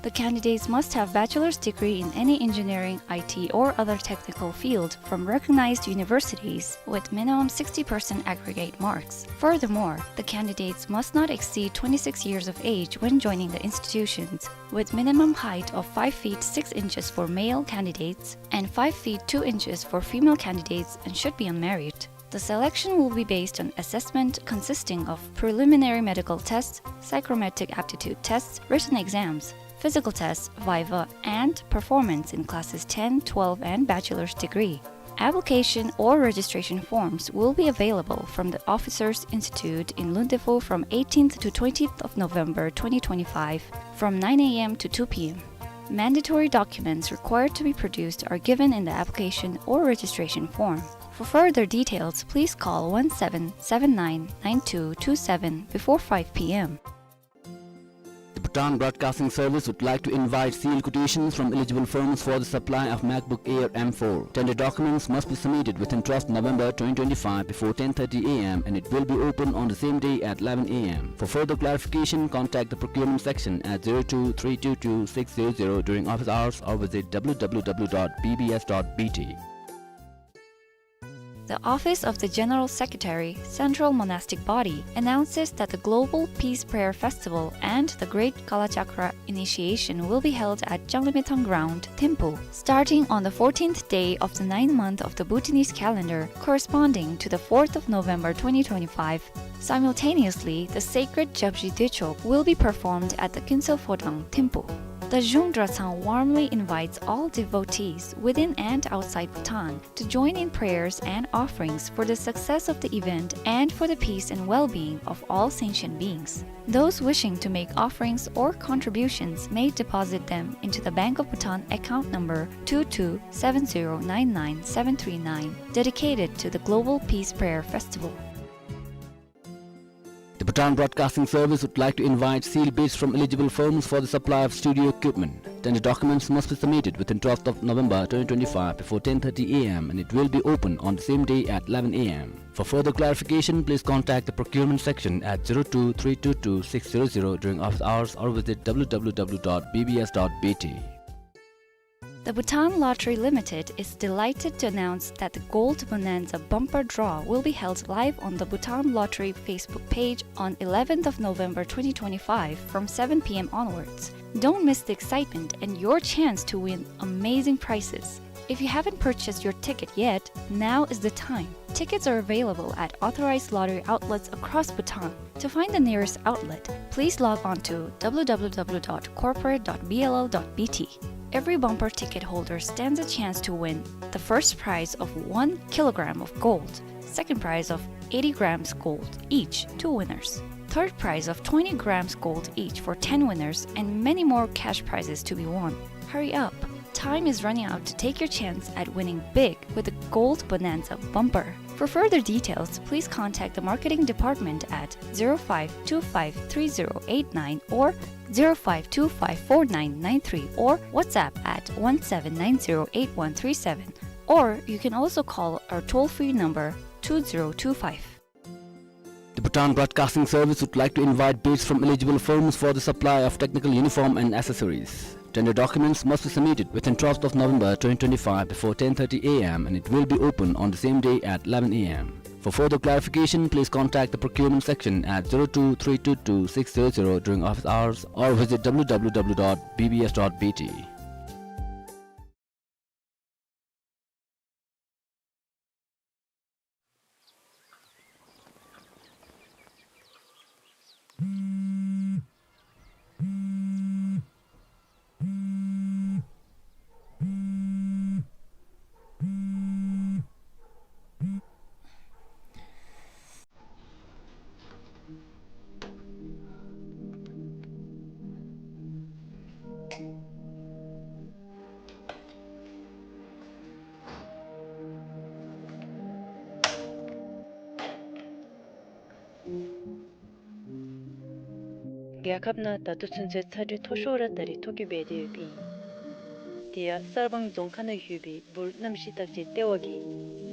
The candidates must have bachelor's degree in any engineering, I T, or other technical field from recognized universities with minimum sixty percent aggregate marks. Furthermore, the candidates must not exceed twenty-six years of age when joining the institutions, with minimum height of five feet six inches for male candidates and five feet two inches for female candidates, and should be unmarried. The selection will be based on assessment consisting of preliminary medical tests, psychometric aptitude tests, written exams, physical tests, viva, and performance in classes ten, twelve, and bachelor's degree. Application or registration forms will be available from the Officers Institute in Luntefu from eighteenth to twentieth of November twenty twenty-five, from nine A M to two P M. Mandatory documents required to be produced are given in the application or registration form. For further details, please call one seven seven nine nine two two seven before five P M. The Bhutan Broadcasting Service would like to invite sealed quotations from eligible firms for the supply of MacBook Air M four. Tender documents must be submitted within twelfth November twenty twenty-five before ten thirty A M and it will be open on the same day at eleven A M. For further clarification, contact the procurement section at zero two three two two six zero zero during office hours or visit W W W dot B B S dot B T. The Office of the General Secretary, Central Monastic Body, announces that the Global Peace Prayer Festival and the Great Kalachakra Initiation will be held at Janglimitang Ground, Thimphu, starting on the fourteenth day of the ninth month of the Bhutanese calendar, corresponding to the fourth of November twenty twenty-five. Simultaneously, the sacred Jabzhi Dechok will be performed at the Kinso Phodang, Thimphu. The Zhung Drachang warmly invites all devotees within and outside Bhutan to join in prayers and offerings for the success of the event and for the peace and well-being of all sentient beings. Those wishing to make offerings or contributions may deposit them into the Bank of Bhutan account number two two seven zero nine nine seven three nine, dedicated to the Global Peace Prayer Festival. The Bhutan Broadcasting Service would like to invite sealed bids from eligible firms for the supply of studio equipment. Tender documents must be submitted within twelfth of November twenty twenty-five before ten thirty A M and it will be open on the same day at eleven A M. For further clarification, please contact the procurement section at zero two three two two six zero zero during office hours or visit W W W dot B B S dot B T. The Bhutan Lottery Limited is delighted to announce that the Gold Bonanza Bumper Draw will be held live on the Bhutan Lottery Facebook page on eleventh of November twenty twenty-five from seven P M onwards. Don't miss the excitement and your chance to win amazing prizes. If you haven't purchased your ticket yet, now is the time. Tickets are available at authorized lottery outlets across Bhutan. To find the nearest outlet, please log on to W W W dot corporate dot B L L dot B T. Every bumper ticket holder stands a chance to win the first prize of one kilogram of gold, second prize of eighty grams gold each, two winners, third prize of twenty grams gold each for ten winners, and many more cash prizes to be won. Hurry up! Time is running out to take your chance at winning big with the Gold Bonanza Bumper. For further details, please contact the marketing department at zero five two five three zero eight nine or zero five two five four nine nine three or WhatsApp at one seven nine zero eight one three seven, or you can also call our toll-free number two zero two five. The Bhutan Broadcasting Service would like to invite bids from eligible firms for the supply of technical uniform and accessories. Tender documents must be submitted within twelfth of November twenty twenty-five before ten thirty A M and it will be open on the same day at eleven A M. For further clarification, please contact the procurement section at zero two three two two six zero zero during office hours or visit W W W dot B B S dot B T. རྒྱལ་ཁབ་ནང་ད་ལྟོ་ཚུན་ཚོད་ཚ་དྲོད་མཐོ་ཤོས་ར་ད་རེས་མཐོ་རྒྱས་འབད་དེ་ཡོདཔ་ཨིན། དེ་ཡང་གསར་སྤང་རྫོང་ཁག་ནང་ཡོད་པའི་འབུར་གནམ་གཤིས་བརྟག་དཔྱད་ལྟེ་བ་གིས་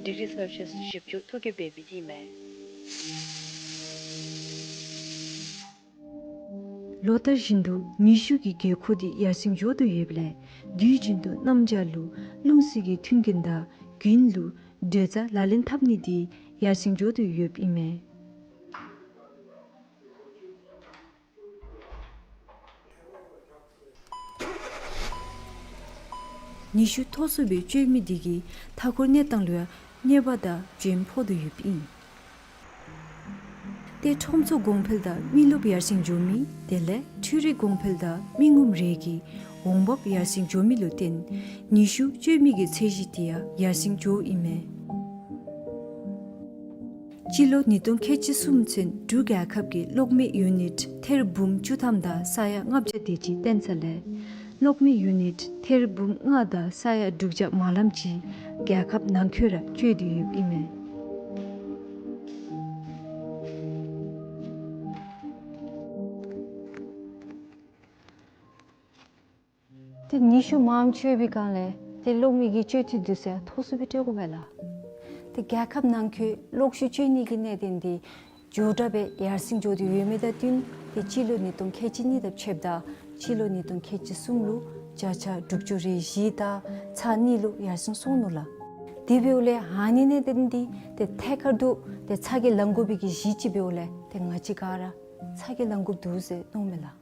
ཌིག་རི་སེལ་ཤི་ཡས་བཞི་བཅུ་མཐོ་རྒྱས་འབད་འབདཝ་ཨིན་མས། ལོ་ལྟར་བཞིན་དུ་ནུས་ཤུགས་ཀྱི་དགོས་མཁོ་དེ་ཡར་སེང་འགྱོ་དོ་ཡོདཔ་ལས་དུས་རྒྱུན་དུ་གནམ་བྱཱར་ལུ་རླུང་བསིལ་གྱི་མཐུན་རྐྱེན་དང་དགུན་ལུ་དྲོད་རྩ་ལག་ལེན་འཐབ་ནི་དེ་ཡར་སེང་འགྱོ་དོ་ཡོདཔ་ཨིན་མས། ནུས་ཤུགས་མཐོ་སུ་སྦེ་སྤྱོད་མི་དེ་གིས་མཐའ་འཁོར་གནས་སྟངས་ལུ་ཡང་གནོད་པ་དང་འཇོན་ཕོག་དོ་ཡོདཔ་ཨིན། ཏེ་ཁྲོམ་ཚོགས་གོང་འཕེལ་དང་མི་རློབས་ཡར་སེང་འགྱོ་མི་དེ་ལས་འཕྲུལ་རིག་གོང་འཕེལ་དང་མི་ངོམ་རེ་གི་འོང་འབབ་ཡར་སེང་འགྱོ་མི་ལུ་བརྟེན་ནུས་ཤུགས་སྤྱོད་མི་གི་ཚད་གཞི་དེ་ཡང་ཡར་སེང་འགྱོཝ་ཨིན་མས། སྤྱི་ལོ་ཉིས་སྟོང་ཁལ་གཅིག་གསུམ་ཚུན་འབྲུག་རྒྱལ་ཁབ་ཀྱིས་གློག་མེ་ཡུ་ནིཊ་ཐེར་འབུམ་བཅུ་ཐམ་དང་ས་ཡ་ལྔ་བརྒྱ་དེ་ཅིག་བཏོན་ས་ལས་གློག་མེ་ཡུ་ནིཊ་ཐེར་འབུམ་ལྔ་དང་ས་ཡ་དྲུག་བརྒྱ་མ་ལམ་ཅིག་རྒྱལ་ཁབ་ནང་འཁོད་ར་སྤྱོད་དེ་ཡོདཔ་ཨིན་མས། ཏེ་ནུས་ཤུགས་མངམ་སྤྱོད་པའི་སྒང་ལས་ཏེ་གློག་མེ་གི་སྤྱོད་འཐུས་འདི་ཚུ་མཐོ་སུ་སྦེ་སྤྲོད་དགོ་པས་ལགས། ཏེ་རྒྱལ་ཁབ་ནང་འཁོད་གློག་ཤུགས་སྤྱོད་ནི་གི་གནད་དོན་འདི་མགྱོགས་དྲགས་སྦེ་ཡར་སེང་འགྱོ་སྟེ་ཡོད་མི་དང་བསྟུན་ཏེ་སྤྱི་ལོ་ཉིས་སྟོང་ཁལ་གཅིག་གཉིས་དང་ཕྱདཔ་ད་སྤྱི་ལོ་ཉིས་སྟོང་ཁལ་གཅིག་གསུམ་ལུ་བརྒྱ་ཆ་དྲུག་ཅུ་རེ་བཞི་དང་ཚག་གཉིས་ལུ་ཡར་སེང་སོང་ནུག་ལགས། དེ་འབདཝ་ལས་ཨ་ནི་གནད་དོན་འདི་ཏེ་ཐད་ཀར་དུ་ཏེ་ཚ་གྱང་ལང་དགོ་པའི་གི་གཞི་ཅིག་འབདཝ་ལས་ཏེ་ང་བཅས་ག་ར་ཚ་གྱང་ལང་དགོཔ་འདུག་ཟེར་མནོཝ་མས་ལགས།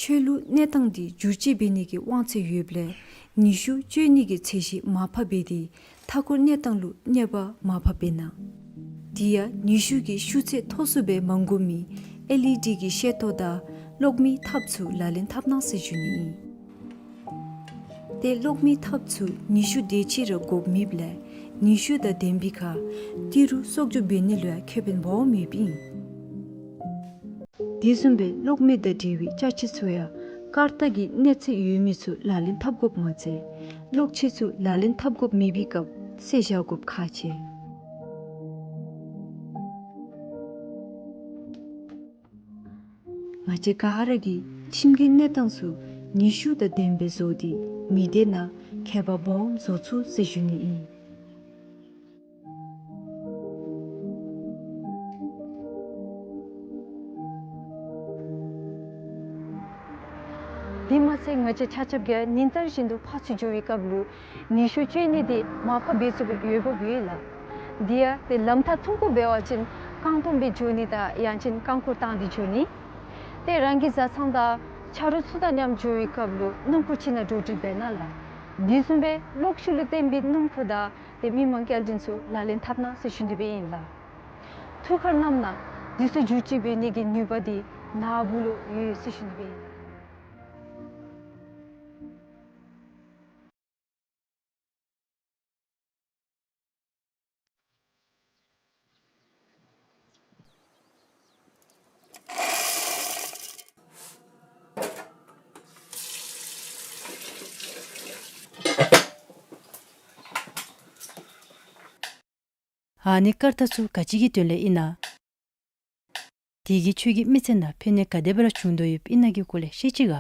ཆོས་ལུགས་གནས་སྟངས་འདི་འགྱུར་བཅོས་འབད་ནི་གི་དབང་ཚད་ཡོདཔ་ལས་ནུས་ཤུགས་སྤྱོད་ནི་གི་ཚད་གཞི་མར་ཕབ་འབད་དེ་མཐའ་འཁོར་གནས་སྟངས་ལུ་གནོད་པ་མར་ཕབ་འབད་ནུག། དེ་ཡང་ནུས་ཤུགས་ཀྱི་ཤུགས་ཚད་མཐོ་སུ་སྦེ་མ་དགོ་མི་ཨེལ་ཨི་ཌི་གི་ཤེལ་ཏོག་དང་གློག་མེའི་ཐགཔ་ཚུ་ལག་ལེན་འཐབ་གནང་ཟེར་ཞུ་ནི་ཨིན། ཏེ་གློག་མེའི་ཐགཔ་ཚུ་ནུས་ཤུགས་དེ་ཅིག་ར་དགོཔ་མེདཔ་ལས་ནུས་ཤུགས་དང་ལྡན་པའི་ཁར་ཏི་རུ་གསོག་འཇོག་འབད་ནི་ལུ་ཡང་ཁེ་ཕན་སྦོམ་ཡོདཔ་ཨིན། དེ་བཟུམ་སྦེ་གློག་མེ་དང་འབྲེལ་བའི་ཅ་ཆས་ཚུ་ཡང་སྐར་རྟགས་ཀྱི་གནས་ཚད་ཡོད་མི་ཚུ་ལག་ལེན་འཐབ་དགོཔ་མ་ཚད་གློག་ཆས་ཚུ་ལག་ལེན་འཐབ་དགོཔ་མེད་པའི་སྐབས་བསལ་བཞག་དགོཔ་ཁག་ཆེ། ང་བཅས་ག་ར་གིས་ཁྱིམ་གྱི་གནས་སྟངས་ཚུ་ནུས་ཤུགས་དང་ལྡན་པའི་བཟོ་སྟེ་མི་སྡེ་ནང་ཁྱད་པར་སྦོམ་བཟོ་ཚུགས་ཟེར་ཞུ་ནི་ཨིན། དེ་མ་ཚད་ང་བཅས་ཆ་ཁྱབ་ཀྱིས་ཉིན་ལྟར་བཞིན་དུ་ཕར་ཚུར་འགྱོ་བའི་སྐབས་ལུ་ནུས་ཤུགས་སྤྱོད་ནི་དེ་མར་ཕབ་འབད་ཚུགསཔ་ཡོདཔ་ཡོད་ལགས། དེ་ཡང་ཏེ་ལམ་ཐག་ཐུང་ཀུ་འབད་བ་ཅིན་རྐང་ཐུང་སྦེ་འགྱོ་ནི་དང་ཡང་ཅིན་རྐང་འཁོར་བཏང་སྟེ་འགྱོ་ནི། ཏེ་རང་གི་བཟའ་ཚང་དང་ཆ་རོགས་ཚུ་དང་མཉམ་འགྱོ་བའི་སྐབས་ལུ་སྣུམ་འཁོར་ཅིག་ནང་འགྲོ་སྒྲིག་འབད་གནང་ལགས། དེ་བཟུམ་སྦེ་གློག་ཤུགས་ལུ་བརྟེན་པའི་སྣུམ་འཁོར་དང་ཏེ་མི་མང་སྐྱེལ་འདྲེན་ཚུ་ལག་ལེན་འཐབ་གནང་ཟེར་ཞུ་ནི་སྦེ་ཨིན་ལགས། ཐུགས་ཁར་བསྣམས་གནང་། དེ་ཚུ་བསྒྱུར་བཅོས་འབད་ནི་གི་ནུས་པ་དེ་ནཱ་བུ་ལུ་ཡོད་ཟེར་ཞུ་ནི་སྦེ་ཨིན་ལགས། ཨ་ནི་སྐར་རྟགས་ཚུ་ག་ཅི་གི་དོན་ལས་ཨིན་ན། དེ་གིས་ཁྱོད་ཀྱི་མི་ཚེ་ནང་ཕན་ནུས་ག་དེ་སྦེ་ར་བྱུང་དོ་ཡོདཔ་ཨིན་ན་གི་སྐོར་ལས་ཤེས་ཅི་ག།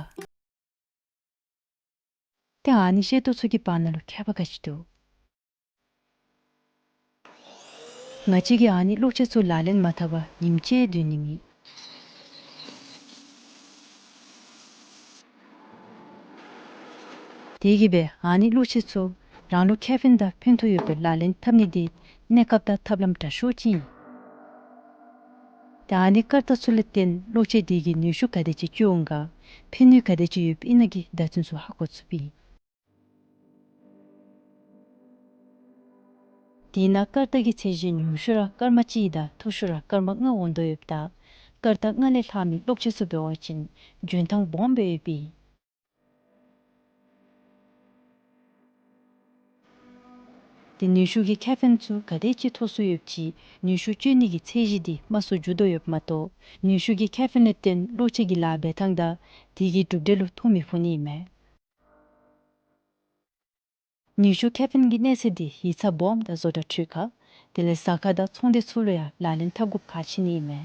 ཏེ་ཨ་ནི་ཤེས་ཏོག་ཚུ་གི་བར་ན་ལུ་ཁྱད་པར་ག་ཅི་འདུག། ང་བཅས་ཀྱིས་ཨ་ནི་གློག་ཆས་ཚུ་ལག་ལེན་མ་འཐབ་པར་ཉིནམ་གཅིག་སྡོད་ནི་མེད། དེ་གིས་སྦེ་ཨ་ནི་གློག་ཆས་ཚུ་རང་ལུ་ཁེ་ཕན་དང་ཕན་ཐོགས་ཡོདཔ་སྦེ་ལག་ལེན་འཐབ་ནི་འདི་གནས་སྐབས་དང་ཐབས་ལམ་དྲག་ཤོས་ཅིག་ཨིན། ཏེ་ཨ་ནི་སྐར་རྟགས་ཚུ་ལས་བརྟེན་གློག་ཆས་དེ་གིས་ནུས་ཤུགས་ག་དེ་ཅིག་སྤྱོད་འོང་ག། ཕན་ནུས་ག་དེ་ཅིག་ཡོདཔ་ཨིན་ན་གི་བརྡ་དོན་ཚུ་ཧ་གོ་ཚུགསཔ་ཨིན། དེས་ན་སྐར་རྟགས་ཀྱི་ཚད་གཞི་ཉུང་ཤོས་ར་སྐར་མ་གཅིག་དང་མཐོ་ཤོས་ར་སྐར་མ་ལྔ་འོང་དོ་ཡོདཔ་ད། སྐར་རྟགས་ལྔ་ལས་ལྷག་མི་གློག་ཆས་ཚུ་འབད་བ་ཅིན་འཇོན་ཐངས་སྦོམ་སྦེ་ཡོདཔ་ཨིན། ཏེ་ནུས་ཤུགས་ཀྱི་ཁེ་ཕན་ཚུ་ག་དེ་ཅིག་ཐོབ་སོ་ཡོདཔ་ཅིག་ནུས་ཤུགས་སྤྱོད་ནི་གི་ཚད་གཞི་འདི་མང་སུ་འགྱོ་དོ་ཡོདཔ་མ་གཏོགས་ནུས་ཤུགས་ཀྱི་ཁེ་ཕན་ལས་བརྟེན་གློག་ཆས་ཀྱི་ལཱ་འབད་ཐངས་དང་དེ་གི་གྲུབ་འབྲས་ལུ་ཐོ་མི་ཕོག་ནི་ཨིན་མས། ནུས་ཤུགས་ཁེ་ཕན་གྱི་གནས་ཚད་འདི་ཡིག་ཚང་སྦོམ་དང་བཟོ་གྲྭ་འཕྲུལ་ཁང་དེ་ལས་ཟ་ཁང་དང་ཚོང་སྡེ་ཚུ་ལུ་ཡང་ལག་ལེན་འཐབ་དགོཔ་ཁག་ཆེ་ནི་ཨིན་མས།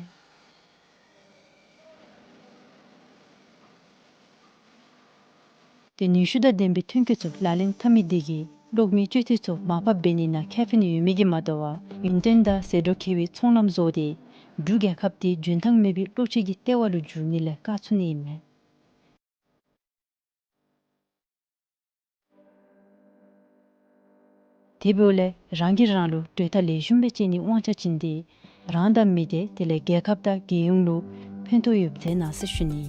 ཏེ་ནུས་ཤུགས་དང་ལྡན་པའི་ཐོན་སྐྱེད་ཚུ་ལག་ལེན་འཐབ་མི་དེ་གིས་གློག་མེའི་སྤྱོད་ཐེངས་ཚུ་མར་ཕབ་འབད་ནི་ནང་ཁེ་ཕན་ཡོད་མི་གིས་མ་དོ་བར་ཡུན་བརྟན་དང་ཟད་འགྲོ་ཁེལ་བའི་ཚོང་ལམ་བཟོ་སྟེ་འབྲུག་རྒྱལ་ཁབ་དེ་འཇོན་ཐངས་མེད་པའི་གློག་ཆས་ཀྱི་ལྟེ་བ་ལུ་འགྱུར་ནི་ལས་བཀག་ཚུགས་ནི་ཨིན་མས། དེ་འབདཝ་ལས་རང་གིས་རང་ལུ་གྲོས་ཐག་ལེགས་ཤོམ་སྦེ་བཅད་ནིའི་དབང་ཆ་བྱིན་ཏེ་རང་དང་མི་སྡེ་དེ་ལས་རྒྱལ་ཁབ་དང་རྒྱལ་ཡོངས་ལུ་ཕན་ཐོགས་ཡོདཔ་མཛད་གནང་ཟེར་ཞུ་ནི།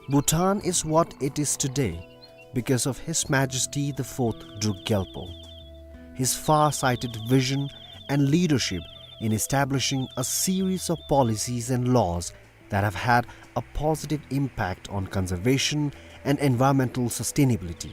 Bhutan is what it is today because of His Majesty the Fourth Druk Gyalpo. His far-sighted vision and leadership in establishing a series of policies and laws that have had a positive impact on conservation and environmental sustainability.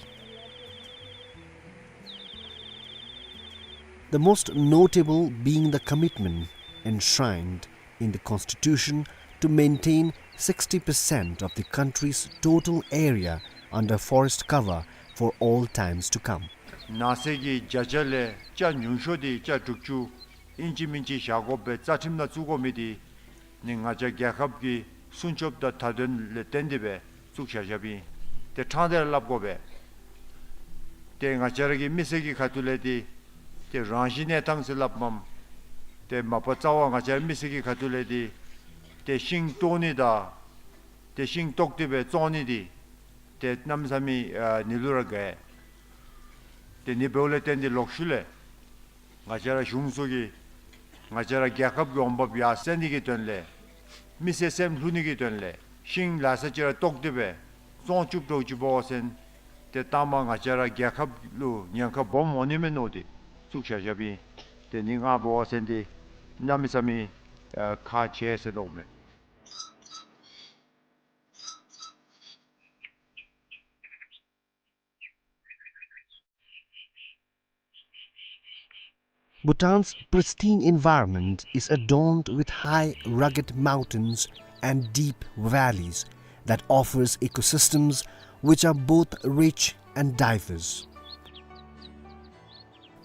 The most notable being the commitment enshrined in the Constitution to maintain sixty percent of the country's total area under forest cover for all times to come. ནགས་ཚལ་གྱི་བརྒྱ་ཆ་ལས་ཆ་ཉུང་ཤོས་དེ་ཆ་དྲུག་ཅུ་ཨིན་ཅི་མིན་ཅི་བཞག་དགོ་པའི་རྩ་ཁྲིམས་ནང་བཙུགས་དགོ་མི་དེ་ནི་ང་བཅས་རྒྱལ་ཁབ་ཀྱི་སྲུང་སྐྱོབ་དང་མཐའ་དོན་ལས་བརྟེན་ཏེ་སྦེ་བཙུགས་བཞག་བཞགཔ་ཨིན། ཏེ་ཕྲང་སྟེ་ར་སླབ་དགོ་པས། ཏེ་ང་བཅས་ར་གི་མི་སེར་གྱི་ཁ་ཐུག་ལས་ཏེ་ཏེ་རང་བཞིན་གནས་སྟངས་ཟེར་སླབ་མས། ཏེ་མ་པ་རྩ་བ་ང་བཅས་ར་མི་སེར་གྱི་ཁ་ཐུག་ལས་ཏེ་ཏེ་ཤིང་བཏོག་ནི་དང་ཏེ་ཤིང་བཏོག་སྟེ་སྦེ་བཙོང་ནི་དེ་ཏེ་གནམ་མེད་ས་མེད་ཨ་ནི་ལུ་ར་དགའ། ཏེ་ནི་འབདཝ་ལས་བརྟེན་ཏེ་ལོག་ཤུལ་ལས་ང་བཅས་ར་གཞུང་ཚུ་གིས་ང་བཅས་ར་རྒྱལ་ཁབ་ཀྱི་འོང་འབབ་ཡར་སེང་ནི་གི་དོན་ལས་མི་སེར་སེམས་ལྷོད་ནི་གི་དོན་ལས་ཤིང་ལ་ས་ཅིག་ར་བཏོག་སྟེ་སྦེ་བཙོང་བཅུག་འགྱོ་ཅི་འབད་བ་ཅིན་ཏེ་ལྟག་མ་ང་བཅས་ར་རྒྱལ་ཁབ་ལུ་ཉེན་ཁ་སྦོམ་འོང་ནི་མས་མནོ་སྟེ་བཙུགས་བཞག་བཞགཔ་ཨིན། ཏེ་ནི་ང་འབད་བ་ཅིན་ཏེ་གནམ་མེད་ས་མེད་ཨ་ཁག་ཆེ་ཟེར་མནོཝ་མས། Bhutan's pristine environment is adorned with high, rugged mountains and deep valleys that offers ecosystems which are both rich and diverse.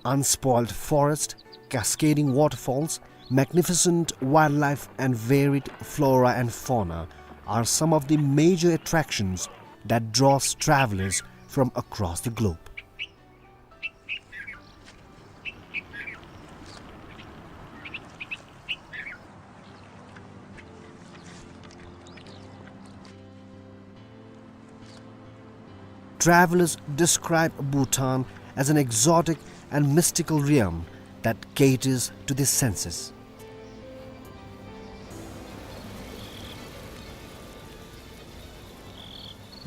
Unspoiled forest, cascading waterfalls, magnificent wildlife and varied flora and fauna are some of the major attractions that draws travelers from across the globe. Travelers describe Bhutan as an exotic and mystical realm that caters to the senses.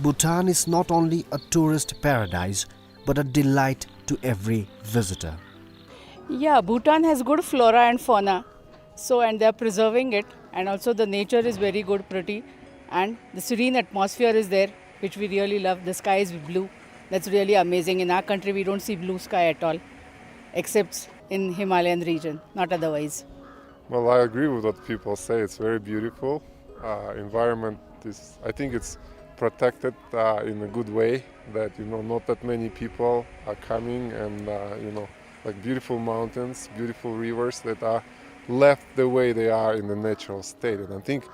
Bhutan is not only a tourist paradise, but a delight to every visitor. Yeah, Bhutan has good flora and fauna. So, and they are preserving it, and also the nature is very good, pretty, and the serene atmosphere is there, which we really love. The sky is blue. That's really amazing. In our country, we don't see blue sky at all, except in Himalayan region, not otherwise. Well, I agree with what people say. It's very beautiful. Uh, environment is, I think it's protected, uh, in a good way, that, you know, not that many people are coming, and, uh, you know, like, beautiful mountains, beautiful rivers that are left the way they are in the natural state. And I think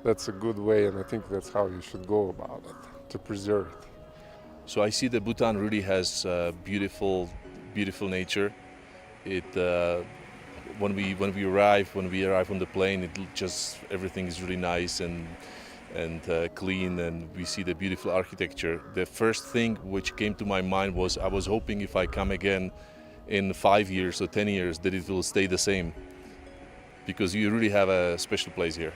that's a good way, and I think that's how you should go about it, to preserve it. So I see that Bhutan really has, uh, beautiful, beautiful nature. It, uh, when we, when we arrive, when we arrive on the plane, it l-, just, everything is really nice and, and, uh, clean, and we see the beautiful architecture. The first thing which came to my mind was, I was hoping if I come again in five years or ten years that it will stay the same, because you really have a special place here.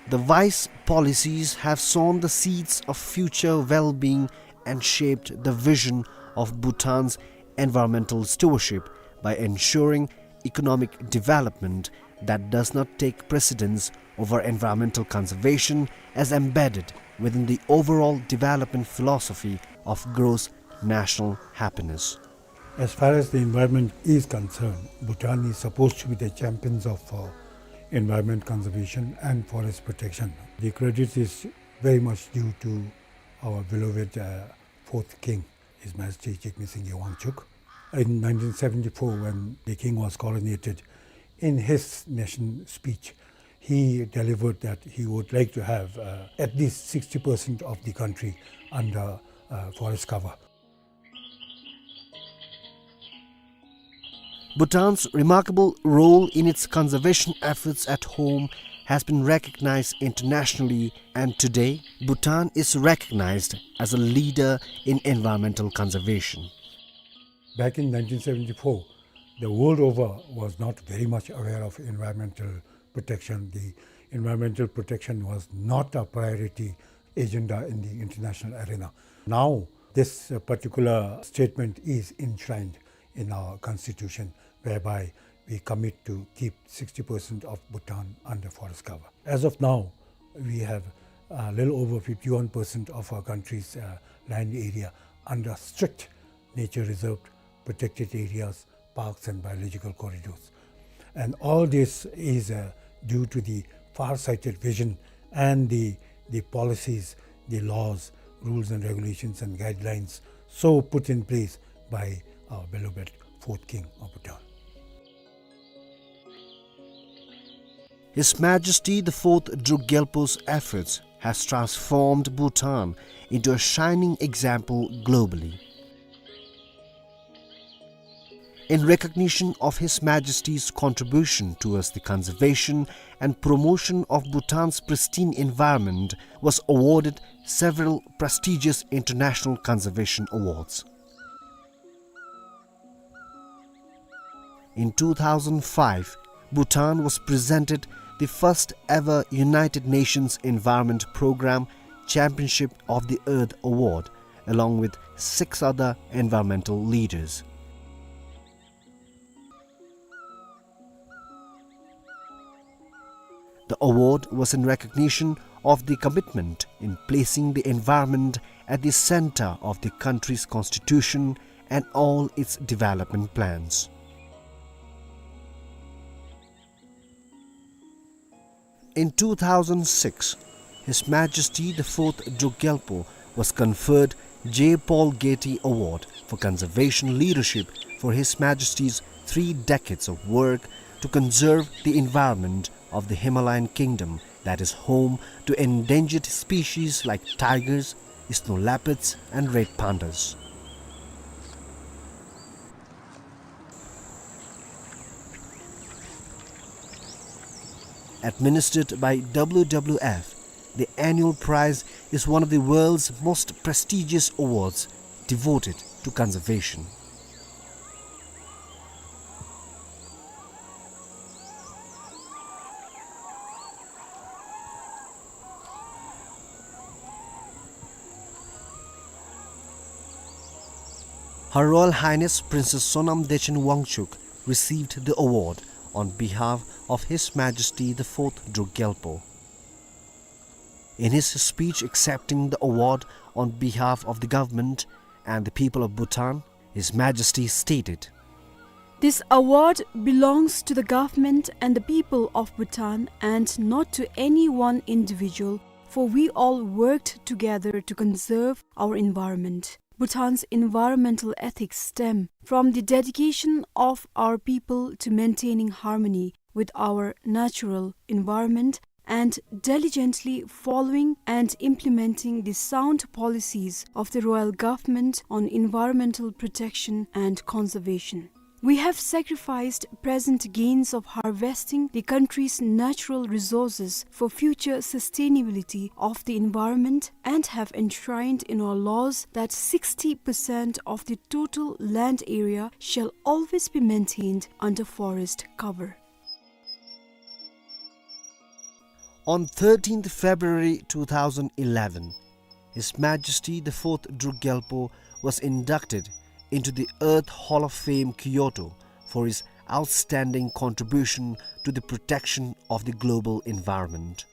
The wise policies have sown the seeds of future well-being and shaped the vision of Bhutan's environmental stewardship by ensuring economic development that does not take precedence over environmental conservation, as embedded within the overall development philosophy of gross national happiness. As far as the environment is concerned, Bhutan is supposed to be the champions of, uh, environment conservation and forest protection. The credit is very much due to our beloved, uh, fourth king, His Majesty Jigme Singye Wangchuck. In nineteen seventy-four, when the king was coronated, in his nation speech, he delivered that he would like to have, uh, at least sixty percent of the country under, uh, forest cover. Bhutan's remarkable role in its conservation efforts at home has been recognized internationally, and today, Bhutan is recognized as a leader in environmental conservation. Back in nineteen seventy-four, the world over was not very much aware of environmental protection. The environmental protection was not a priority agenda in the international arena. Now, this, uh, particular statement is enshrined in our constitution, whereby we commit to keep sixty percent of Bhutan under forest cover. As of now, we have a little over fifty-one percent of our country's, uh, land area under strict nature reserve, protected areas, parks and biological corridors. And all this is, uh, due to the far-sighted vision and the, the policies, the laws, rules and regulations and guidelines so put in place by our beloved fourth king of Bhutan. His Majesty the Fourth Druk Gyalpo's efforts has transformed Bhutan into a shining example globally. In recognition of His Majesty's contribution towards the conservation and promotion of Bhutan's pristine environment, was awarded several prestigious international conservation awards. In two thousand five, Bhutan was presented the first ever United Nations Environment Programme Championship of the Earth Award, along with six other environmental leaders. The award was in recognition of the commitment in placing the environment at the center of the country's constitution and all its development plans. In two thousand six, His Majesty the Fourth Druk Gyalpo was conferred J. Paul Getty Award for Conservation Leadership for His Majesty's three decades of work to conserve the environment of the Himalayan kingdom that is home to endangered species like tigers, snow leopards, and red pandas. Administered by W W F, the annual prize is one of the world's most prestigious awards devoted to conservation. Her Royal Highness Princess Sonam Dechen Wangchuck received the award on behalf of His Majesty the Fourth Druk Gyalpo. In his speech accepting the award on behalf of the government and the people of Bhutan, His Majesty stated, "This award belongs to the government and the people of Bhutan and not to any one individual, for we all worked together to conserve our environment." Bhutan's environmental ethics stem from the dedication of our people to maintaining harmony with our natural environment and diligently following and implementing the sound policies of the Royal Government on environmental protection and conservation. We have sacrificed present gains of harvesting the country's natural resources for future sustainability of the environment and have enshrined in our laws that sixty percent of the total land area shall always be maintained under forest cover. On thirteenth February two thousand eleven, His Majesty the Fourth Druk Gyalpo was inducted into the Earth Hall of Fame, Kyoto, for his outstanding contribution to the protection of the global environment.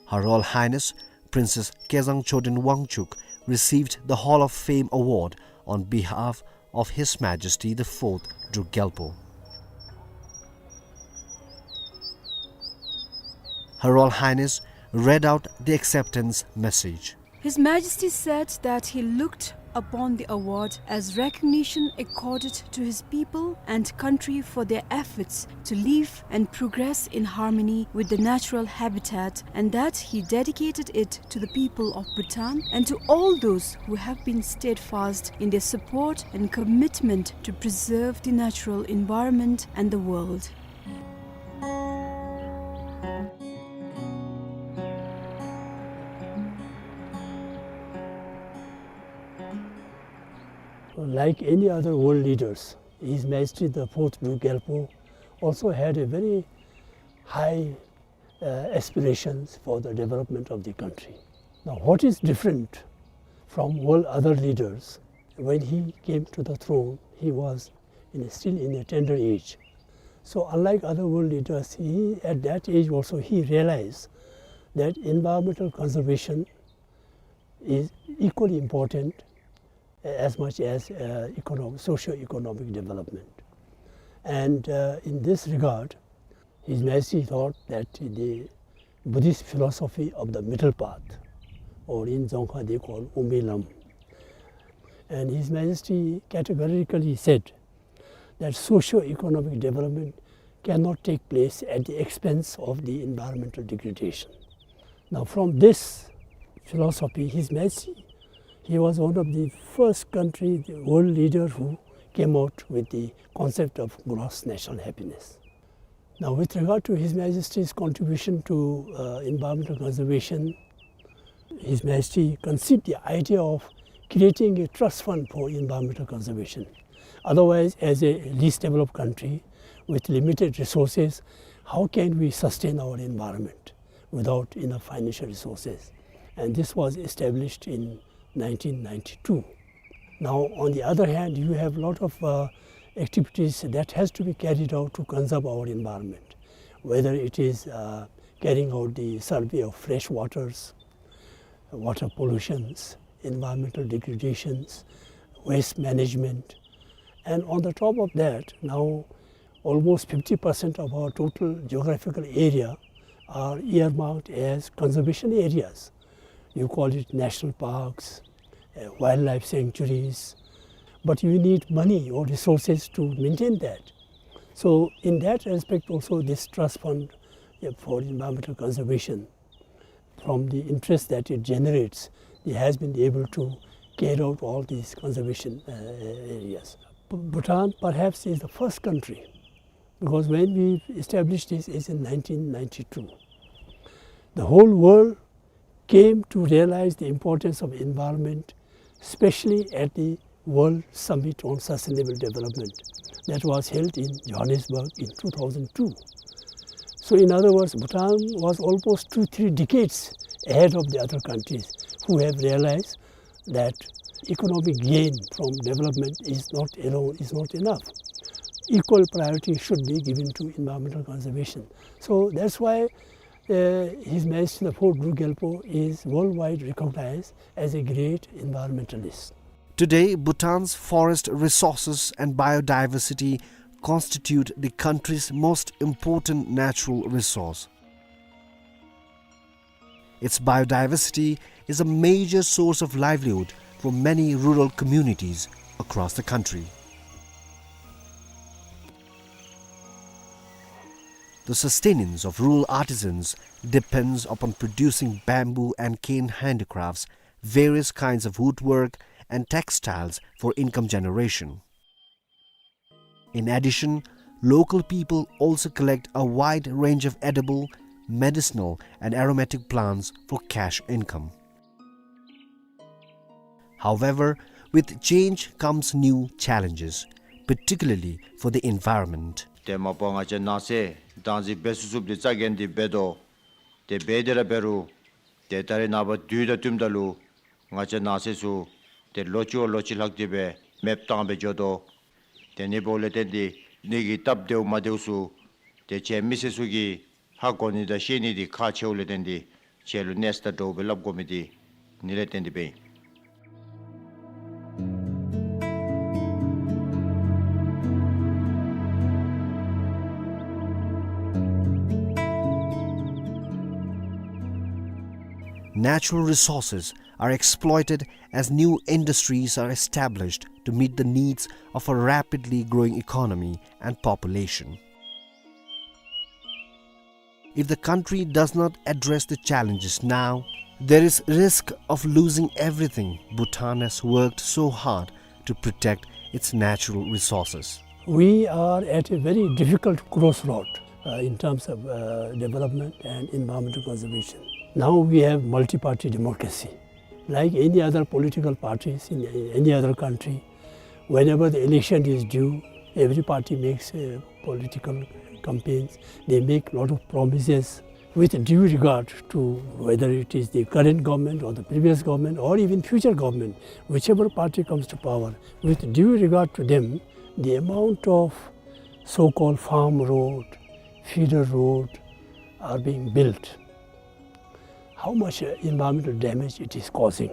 Her Royal Highness Princess Kezang Choden Wangchuck received the Hall of Fame award on behalf of His Majesty the Fourth Druk Gyalpo. Her Royal Highness read out the acceptance message. His Majesty said that he looked upon the award as recognition accorded to his people and country for their efforts to live and progress in harmony with the natural habitat, and that he dedicated it to the people of Bhutan and to all those who have been steadfast in their support and commitment to preserve the natural environment and the world. Like any other world leaders, His Majesty the Fourth Druk Gyalpo also had a very high, uh, aspirations for the development of the country. Now, what is different from all other leaders, when he came to the throne, he was in, still in a tender age. So, unlike other world leaders, he, at that age also, he realized that environmental conservation is equally important as much as, uh, econo-, socio-economic development. And, uh, in this regard, His Majesty thought that the Buddhist philosophy of the middle path, or in Dzongkha they call Umbi Lam, and His Majesty categorically said that socio-economic development cannot take place at the expense of the environmental degradation. Now, from this philosophy, His Majesty, he was one of the first country, the world leader who came out with the concept of gross national happiness. Now, with regard to His Majesty's contribution to, uh, environmental conservation, His Majesty conceived the idea of creating a trust fund for environmental conservation. Otherwise, as a least developed country with limited resources, how can we sustain our environment without enough financial resources? And this was established in nineteen ninety-two. Now, on the other hand, you have lot of, uh, activities that has to be carried out to conserve our environment, whether it is, uh, carrying out the survey of fresh waters, water pollutions, environmental degradations, waste management. And on the top of that, now almost fifty percent of our total geographical area are earmarked as conservation areas. You call it national parks, uh, wildlife sanctuaries, but you need money or resources to maintain that. So in that respect also, this trust fund, uh, for environmental conservation, from the interest that it generates, it has been able to carry out all these conservation, uh, areas. Bhutan perhaps is the first country, because when we established this is in nineteen ninety-two. The whole world came to realize the importance of environment, especially at the World Summit on Sustainable Development that was held in Johannesburg in two thousand two. So in other words, Bhutan was almost two, three decades ahead of the other countries who have realized that economic gain from development is not alone, is not enough. Equal priority should be given to environmental conservation. So that's why, uh, His Majesty the Fourth Druk Gyalpo is worldwide recognized as a great environmentalist. Today, Bhutan's forest resources and biodiversity constitute the country's most important natural resource. Its biodiversity is a major source of livelihood for many rural communities across the country. The sustenance of rural artisans depends upon producing bamboo and cane handicrafts, various kinds of woodwork, and textiles for income generation. In addition, local people also collect a wide range of edible, medicinal, and aromatic plants for cash income. However, with change comes new challenges, particularly for the environment. ཏེ་མ་པ་ང་བཅས་ནགས་ཚལ་བདག་འཛིན་འབད་ཚུགས་ཚུགསཔ་འདི་རྩ་འགེངས་ཏེ་འབད་དོ། ཏེ་འབད་དེ་ར་འབད་རུང་ཏེ་ད་རེས་ནངས་པ་དུས་དང་བསྟུནམ་ད་ལུ་ང་བཅས་ནགས་ཚལ་ཚུ་ཏེ་ལོ་གཅིག་བ་ལོ་གཅིག་ལྷག་སྟེ་སྦེ་མེདཔ་བཏང་སྦེ་འགྱོ་དོ། ཏེ་ཨ་ནི་འབདཝ་ལས་བརྟེན་ཏེ་ཨ་ནི་གི་སྟབས་བདེཝ་མ་བདེཝ་ཚུ་ཏེ་ཁྱེད་མི་སེར་ཚུ་གིས་ཧ་གོ་ནི་དང་ཤེས་ནི་འདི་ཁག་ཆེཝ་ལས་བརྟེན་ཏེ་ཁྱེད་ལུ་གནས་ས་དང་འདྲཝ་སྦེ་སླབ་དགོ་མི་འདི་ཨ་ནི་ལས་བརྟེན་ཏེ་སྦེ་ཨིན། Natural resources are exploited as new industries are established to meet the needs of a rapidly growing economy and population. If the country does not address the challenges now, there is risk of losing everything Bhutan has worked so hard to protect its natural resources. We are at a very difficult crossroad, uh, in terms of, uh, development and environmental conservation. Now we have multi-party democracy. Like any other political parties in any other country, whenever the election is due, every party makes, uh, political campaigns. They make lot of promises. With due regard to whether it is the current government or the previous government or even future government, whichever party comes to power, with due regard to them, the amount of so-called farm road, feeder road are being built, how much, uh, environmental damage it is causing.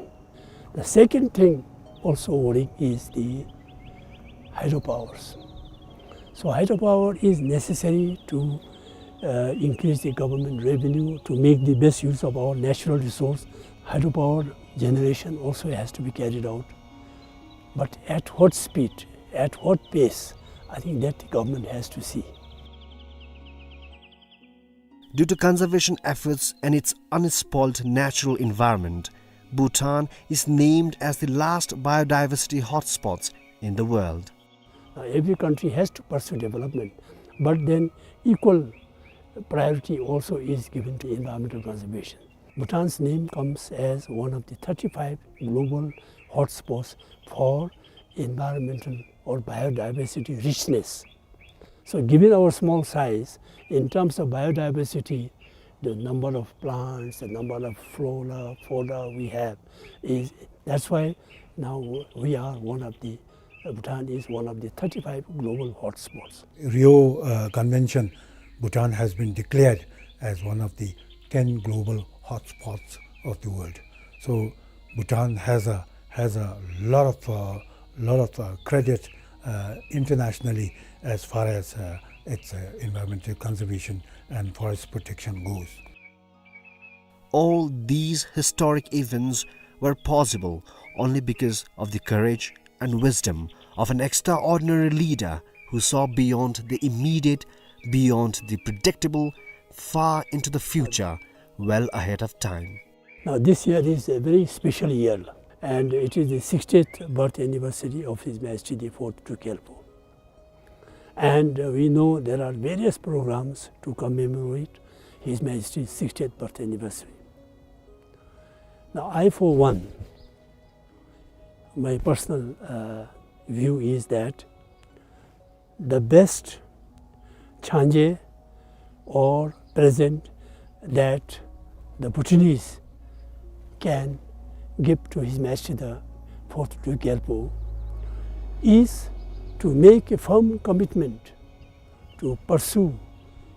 The second thing also worrying is the hydropowers. So hydropower is necessary to, uh, increase the government revenue, to make the best use of our natural resource. Hydropower generation also has to be carried out. But at what speed, at what pace, I think that the government has to see. Due to conservation efforts and its unspoiled natural environment, Bhutan is named as the last biodiversity hotspots in the world. Uh, every country has to pursue development, but then equal priority also is given to environmental conservation. Bhutan's name comes as one of the thirty-five global hotspots for environmental or biodiversity richness. So given our small size, in terms of biodiversity, the number of plants, the number of flora, fauna we have is, that's why now we are one of the, uh, Bhutan is one of the thirty-five global hotspots. Rio, uh, Convention, Bhutan has been declared as one of the ten global hotspots of the world. So Bhutan has a, has a lot of, uh, lot of, uh, credit, uh, internationally as far as, uh, its, uh, environmental conservation and forest protection goes. All these historic events were possible only because of the courage and wisdom of an extraordinary leader who saw beyond the immediate, beyond the predictable, far into the future, well ahead of time. Now, this year is a very special year, and it is the sixtieth birth anniversary of His Majesty the Fourth Duke Gyalpo. And, uh, we know there are various programs to commemorate His Majesty's sixtieth birth anniversary. Now, I, for one, my personal, uh, view is that the best changé or present that the Bhutanese can give to His Majesty the Fourth Duke Gyalpo is to make a firm commitment to pursue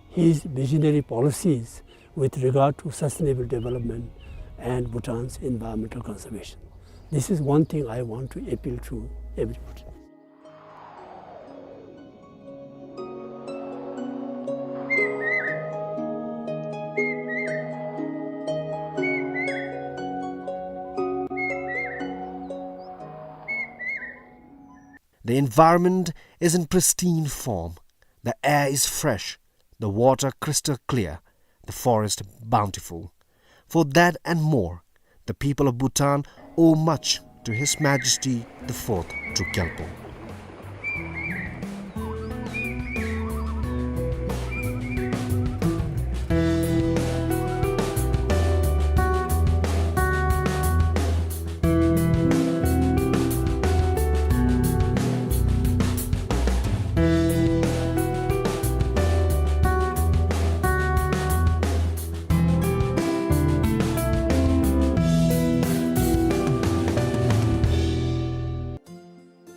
his visionary policies with regard to sustainable development and Bhutan's environmental conservation. This is one thing I want to appeal to everybody. The environment is in pristine form. The air is fresh, the water crystal clear, the forest bountiful. For that and more, the people of Bhutan owe much to His Majesty the Fourth Duke Gyalpo.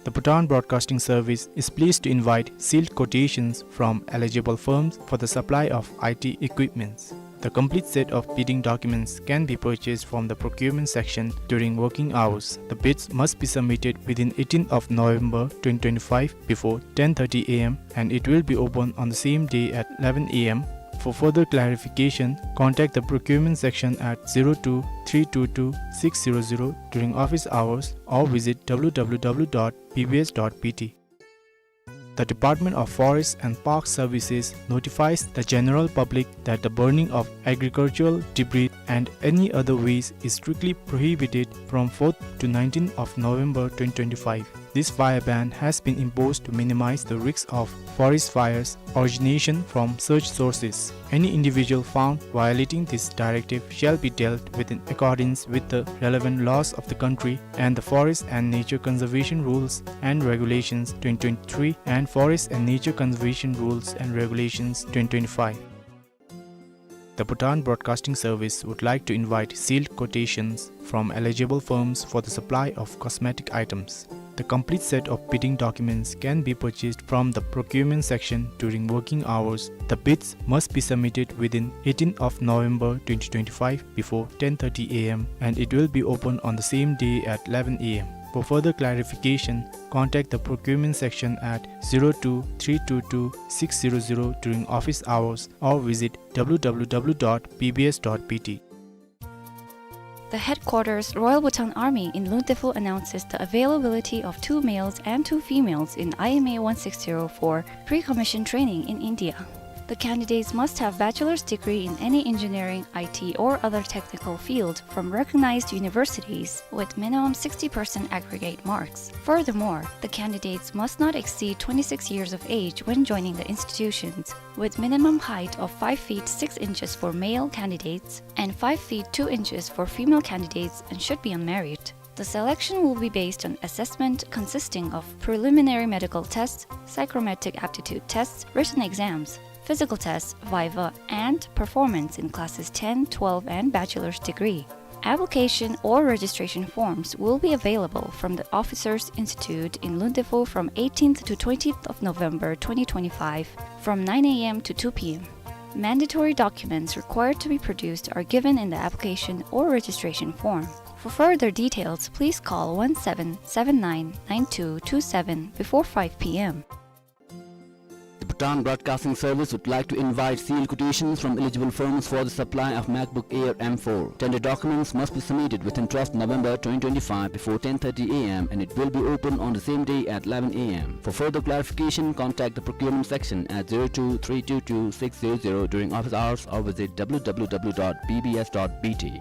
The Bhutan Broadcasting Service is pleased to invite sealed quotations from eligible firms for the supply of I T equipments. The complete set of bidding documents can be purchased from the procurement section during working hours. The bids must be submitted within eighteenth of November twenty twenty-five before ten thirty A M, and it will be open on the same day at eleven A M. For further clarification, contact the procurement section at zero two three two two six zero zero during office hours or visit W W W dot B B S dot B T. The Department of Forest and Park Services notifies the general public that the burning of agricultural debris and any other waste is strictly prohibited from fourth to nineteenth of November twenty twenty-five. This fire ban has been imposed to minimize the risks of forest fires origination from such sources. Any individual found violating this directive shall be dealt with in accordance with the relevant laws of the country and the Forest and Nature Conservation Rules and Regulations twenty twenty-three and Forest and Nature Conservation Rules and Regulations twenty twenty-five. The Bhutan Broadcasting Service would like to invite sealed quotations from eligible firms for the supply of cosmetic items. The complete set of bidding documents can be purchased from the procurement section during working hours. The bids must be submitted within eighteenth of November twenty twenty-five before ten thirty A M, and it will be open on the same day at eleven A M. For further clarification, contact the procurement section at zero two three two two six zero zero during office hours or visit W W W dot B B S dot B T. The headquarters Royal Bhutan Army in Luntefu announces the availability of two males and two females in I M A one six zero for pre-commission training in India. The candidates must have bachelor's degree in any engineering, I T, or other technical field from recognized universities with minimum sixty percent aggregate marks. Furthermore, the candidates must not exceed twenty-six years of age when joining the institutions, with minimum height of five feet six inches for male candidates and five feet two inches for female candidates, and should be unmarried. The selection will be based on assessment consisting of preliminary medical tests, psychometric aptitude tests, written exams, physical tests, viva, and performance in classes ten, twelve, and bachelor's degree. Application or registration forms will be available from the Officers Institute in Luntefu from eighteenth to twentieth of November twenty twenty-five, from nine A M to two P M. Mandatory documents required to be produced are given in the application or registration form. For further details, please call one seven seven nine nine two two seven before five P M. The Bhutan Broadcasting Service would like to invite sealed quotations from eligible firms for the supply of MacBook Air M four. Tender documents must be submitted within twelfth November twenty twenty-five before ten thirty A M and it will be open on the same day at eleven A M. For further clarification, contact the procurement section at zero two three two two six zero zero during office hours or visit W W W dot B B S dot B T.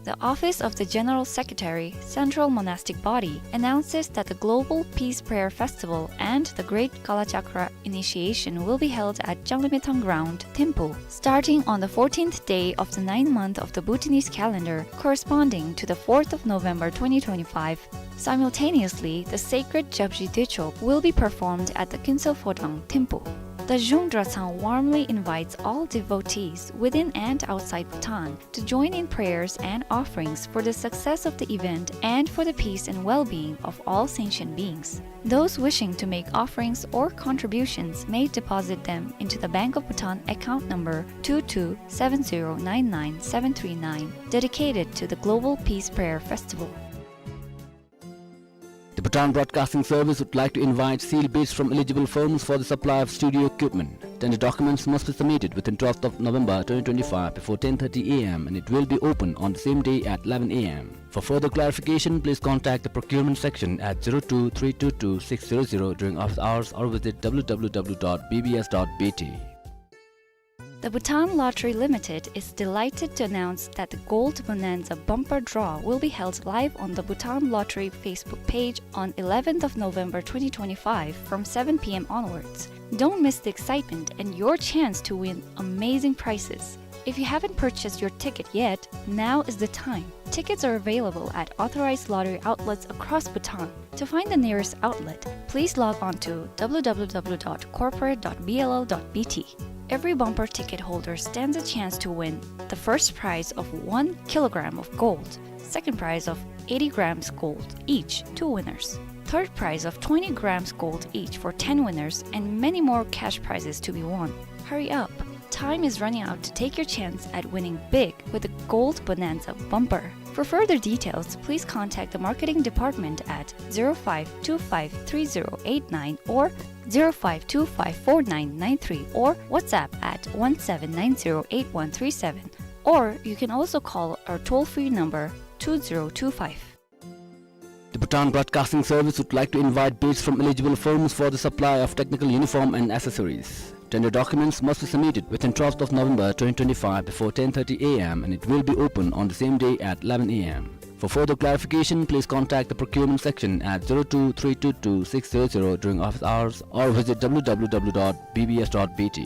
The Office of the General Secretary, Central Monastic Body, announces that the Global Peace Prayer Festival and the Great Kalachakra Initiation will be held at Janglimethang Ground, Thimphu, starting on the fourteenth day of the ninth month of the Bhutanese calendar, corresponding to the fourth of November twenty twenty-five. Simultaneously, the sacred Japji Dechok will be performed at the Kinsel Phodrang, Thimphu. The Zhung Drachang warmly invites all devotees within and outside Bhutan to join in prayers and offerings for the success of the event and for the peace and well-being of all sentient beings. Those wishing to make offerings or contributions may deposit them into the Bank of Bhutan account number two two seven zero nine nine seven three nine, dedicated to the Global Peace Prayer Festival. The Bhutan Broadcasting Service would like to invite sealed bids from eligible firms for the supply of studio equipment. Tender documents must be submitted within twelfth of November twenty twenty-five before ten thirty A M and it will be open on the same day at eleven A M. For further clarification, please contact the procurement section at zero two three two two six zero zero during office hours or visit W W W dot B B S dot B T. The Bhutan Lottery Limited is delighted to announce that the Gold Bonanza Bumper Draw will be held live on the Bhutan Lottery Facebook page on eleventh of November twenty twenty-five from seven P M onwards. Don't miss the excitement and your chance to win amazing prizes. If you haven't purchased your ticket yet, now is the time. Tickets are available at authorized lottery outlets across Bhutan. To find the nearest outlet, please log on to W W W dot corporate dot B L L dot B T. Every bumper ticket holder stands a chance to win the first prize of one kilogram of gold, second prize of eighty grams gold each, two winners, third prize of twenty grams gold each for ten winners, and many more cash prizes to be won. Hurry up! Time is running out to take your chance at winning big with the Gold Bonanza Bumper. For further details, please contact the marketing department at zero five two five three zero eight nine or zero five two five four nine nine three or WhatsApp at one seven nine zero eight one three seven, or you can also call our toll-free number two zero two five. The Bhutan Broadcasting Service would like to invite bids from eligible firms for the supply of technical uniform and accessories. Tender documents must be submitted within twelfth of November twenty twenty-five before ten thirty A M and it will be open on the same day at eleven A M. For further clarification, please contact the procurement section at zero two three two two six zero zero during office hours or visit W W W dot B B S dot B T.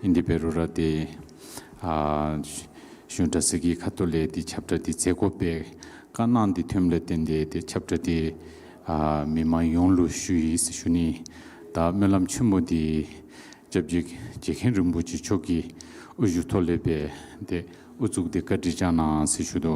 ཨིན་དེ་འབད་རུང་ར་ཏེ་ཨ་གཞུང་གྲྭ་ཚང་གི་ཁ་ཐུག་ལས་ཏེ་ཁྱབ་བསྒྲགས་འདི་མཛད་དགོ་པའི་བཀའ་གནང་སྟེ་ཐོནམ་ལས་བརྟེན་ཏེ་ཏེ་ཁྱབ་བསྒྲགས་འདི་ ཨ་མི་མང་ཡོངས་ལུ་ཞུ་ཡི་ཟེར་ཞུ་ནི། ད་སྨོན་ལམ་ཆེན་མོ་འདི་སྐྱབས་རྗེ་རྗེ་མཁན་རིན་པོ་ཆེ་མཆོག་གི་དབུ་བཞུགས་ཐོག་ལས་སྦེ་ཏེ་དབུ་བཙུགས་ཏེ་བཀའ་དྲིན་བསྐྱང་གནང་ཟེར་ཞུ་དོ།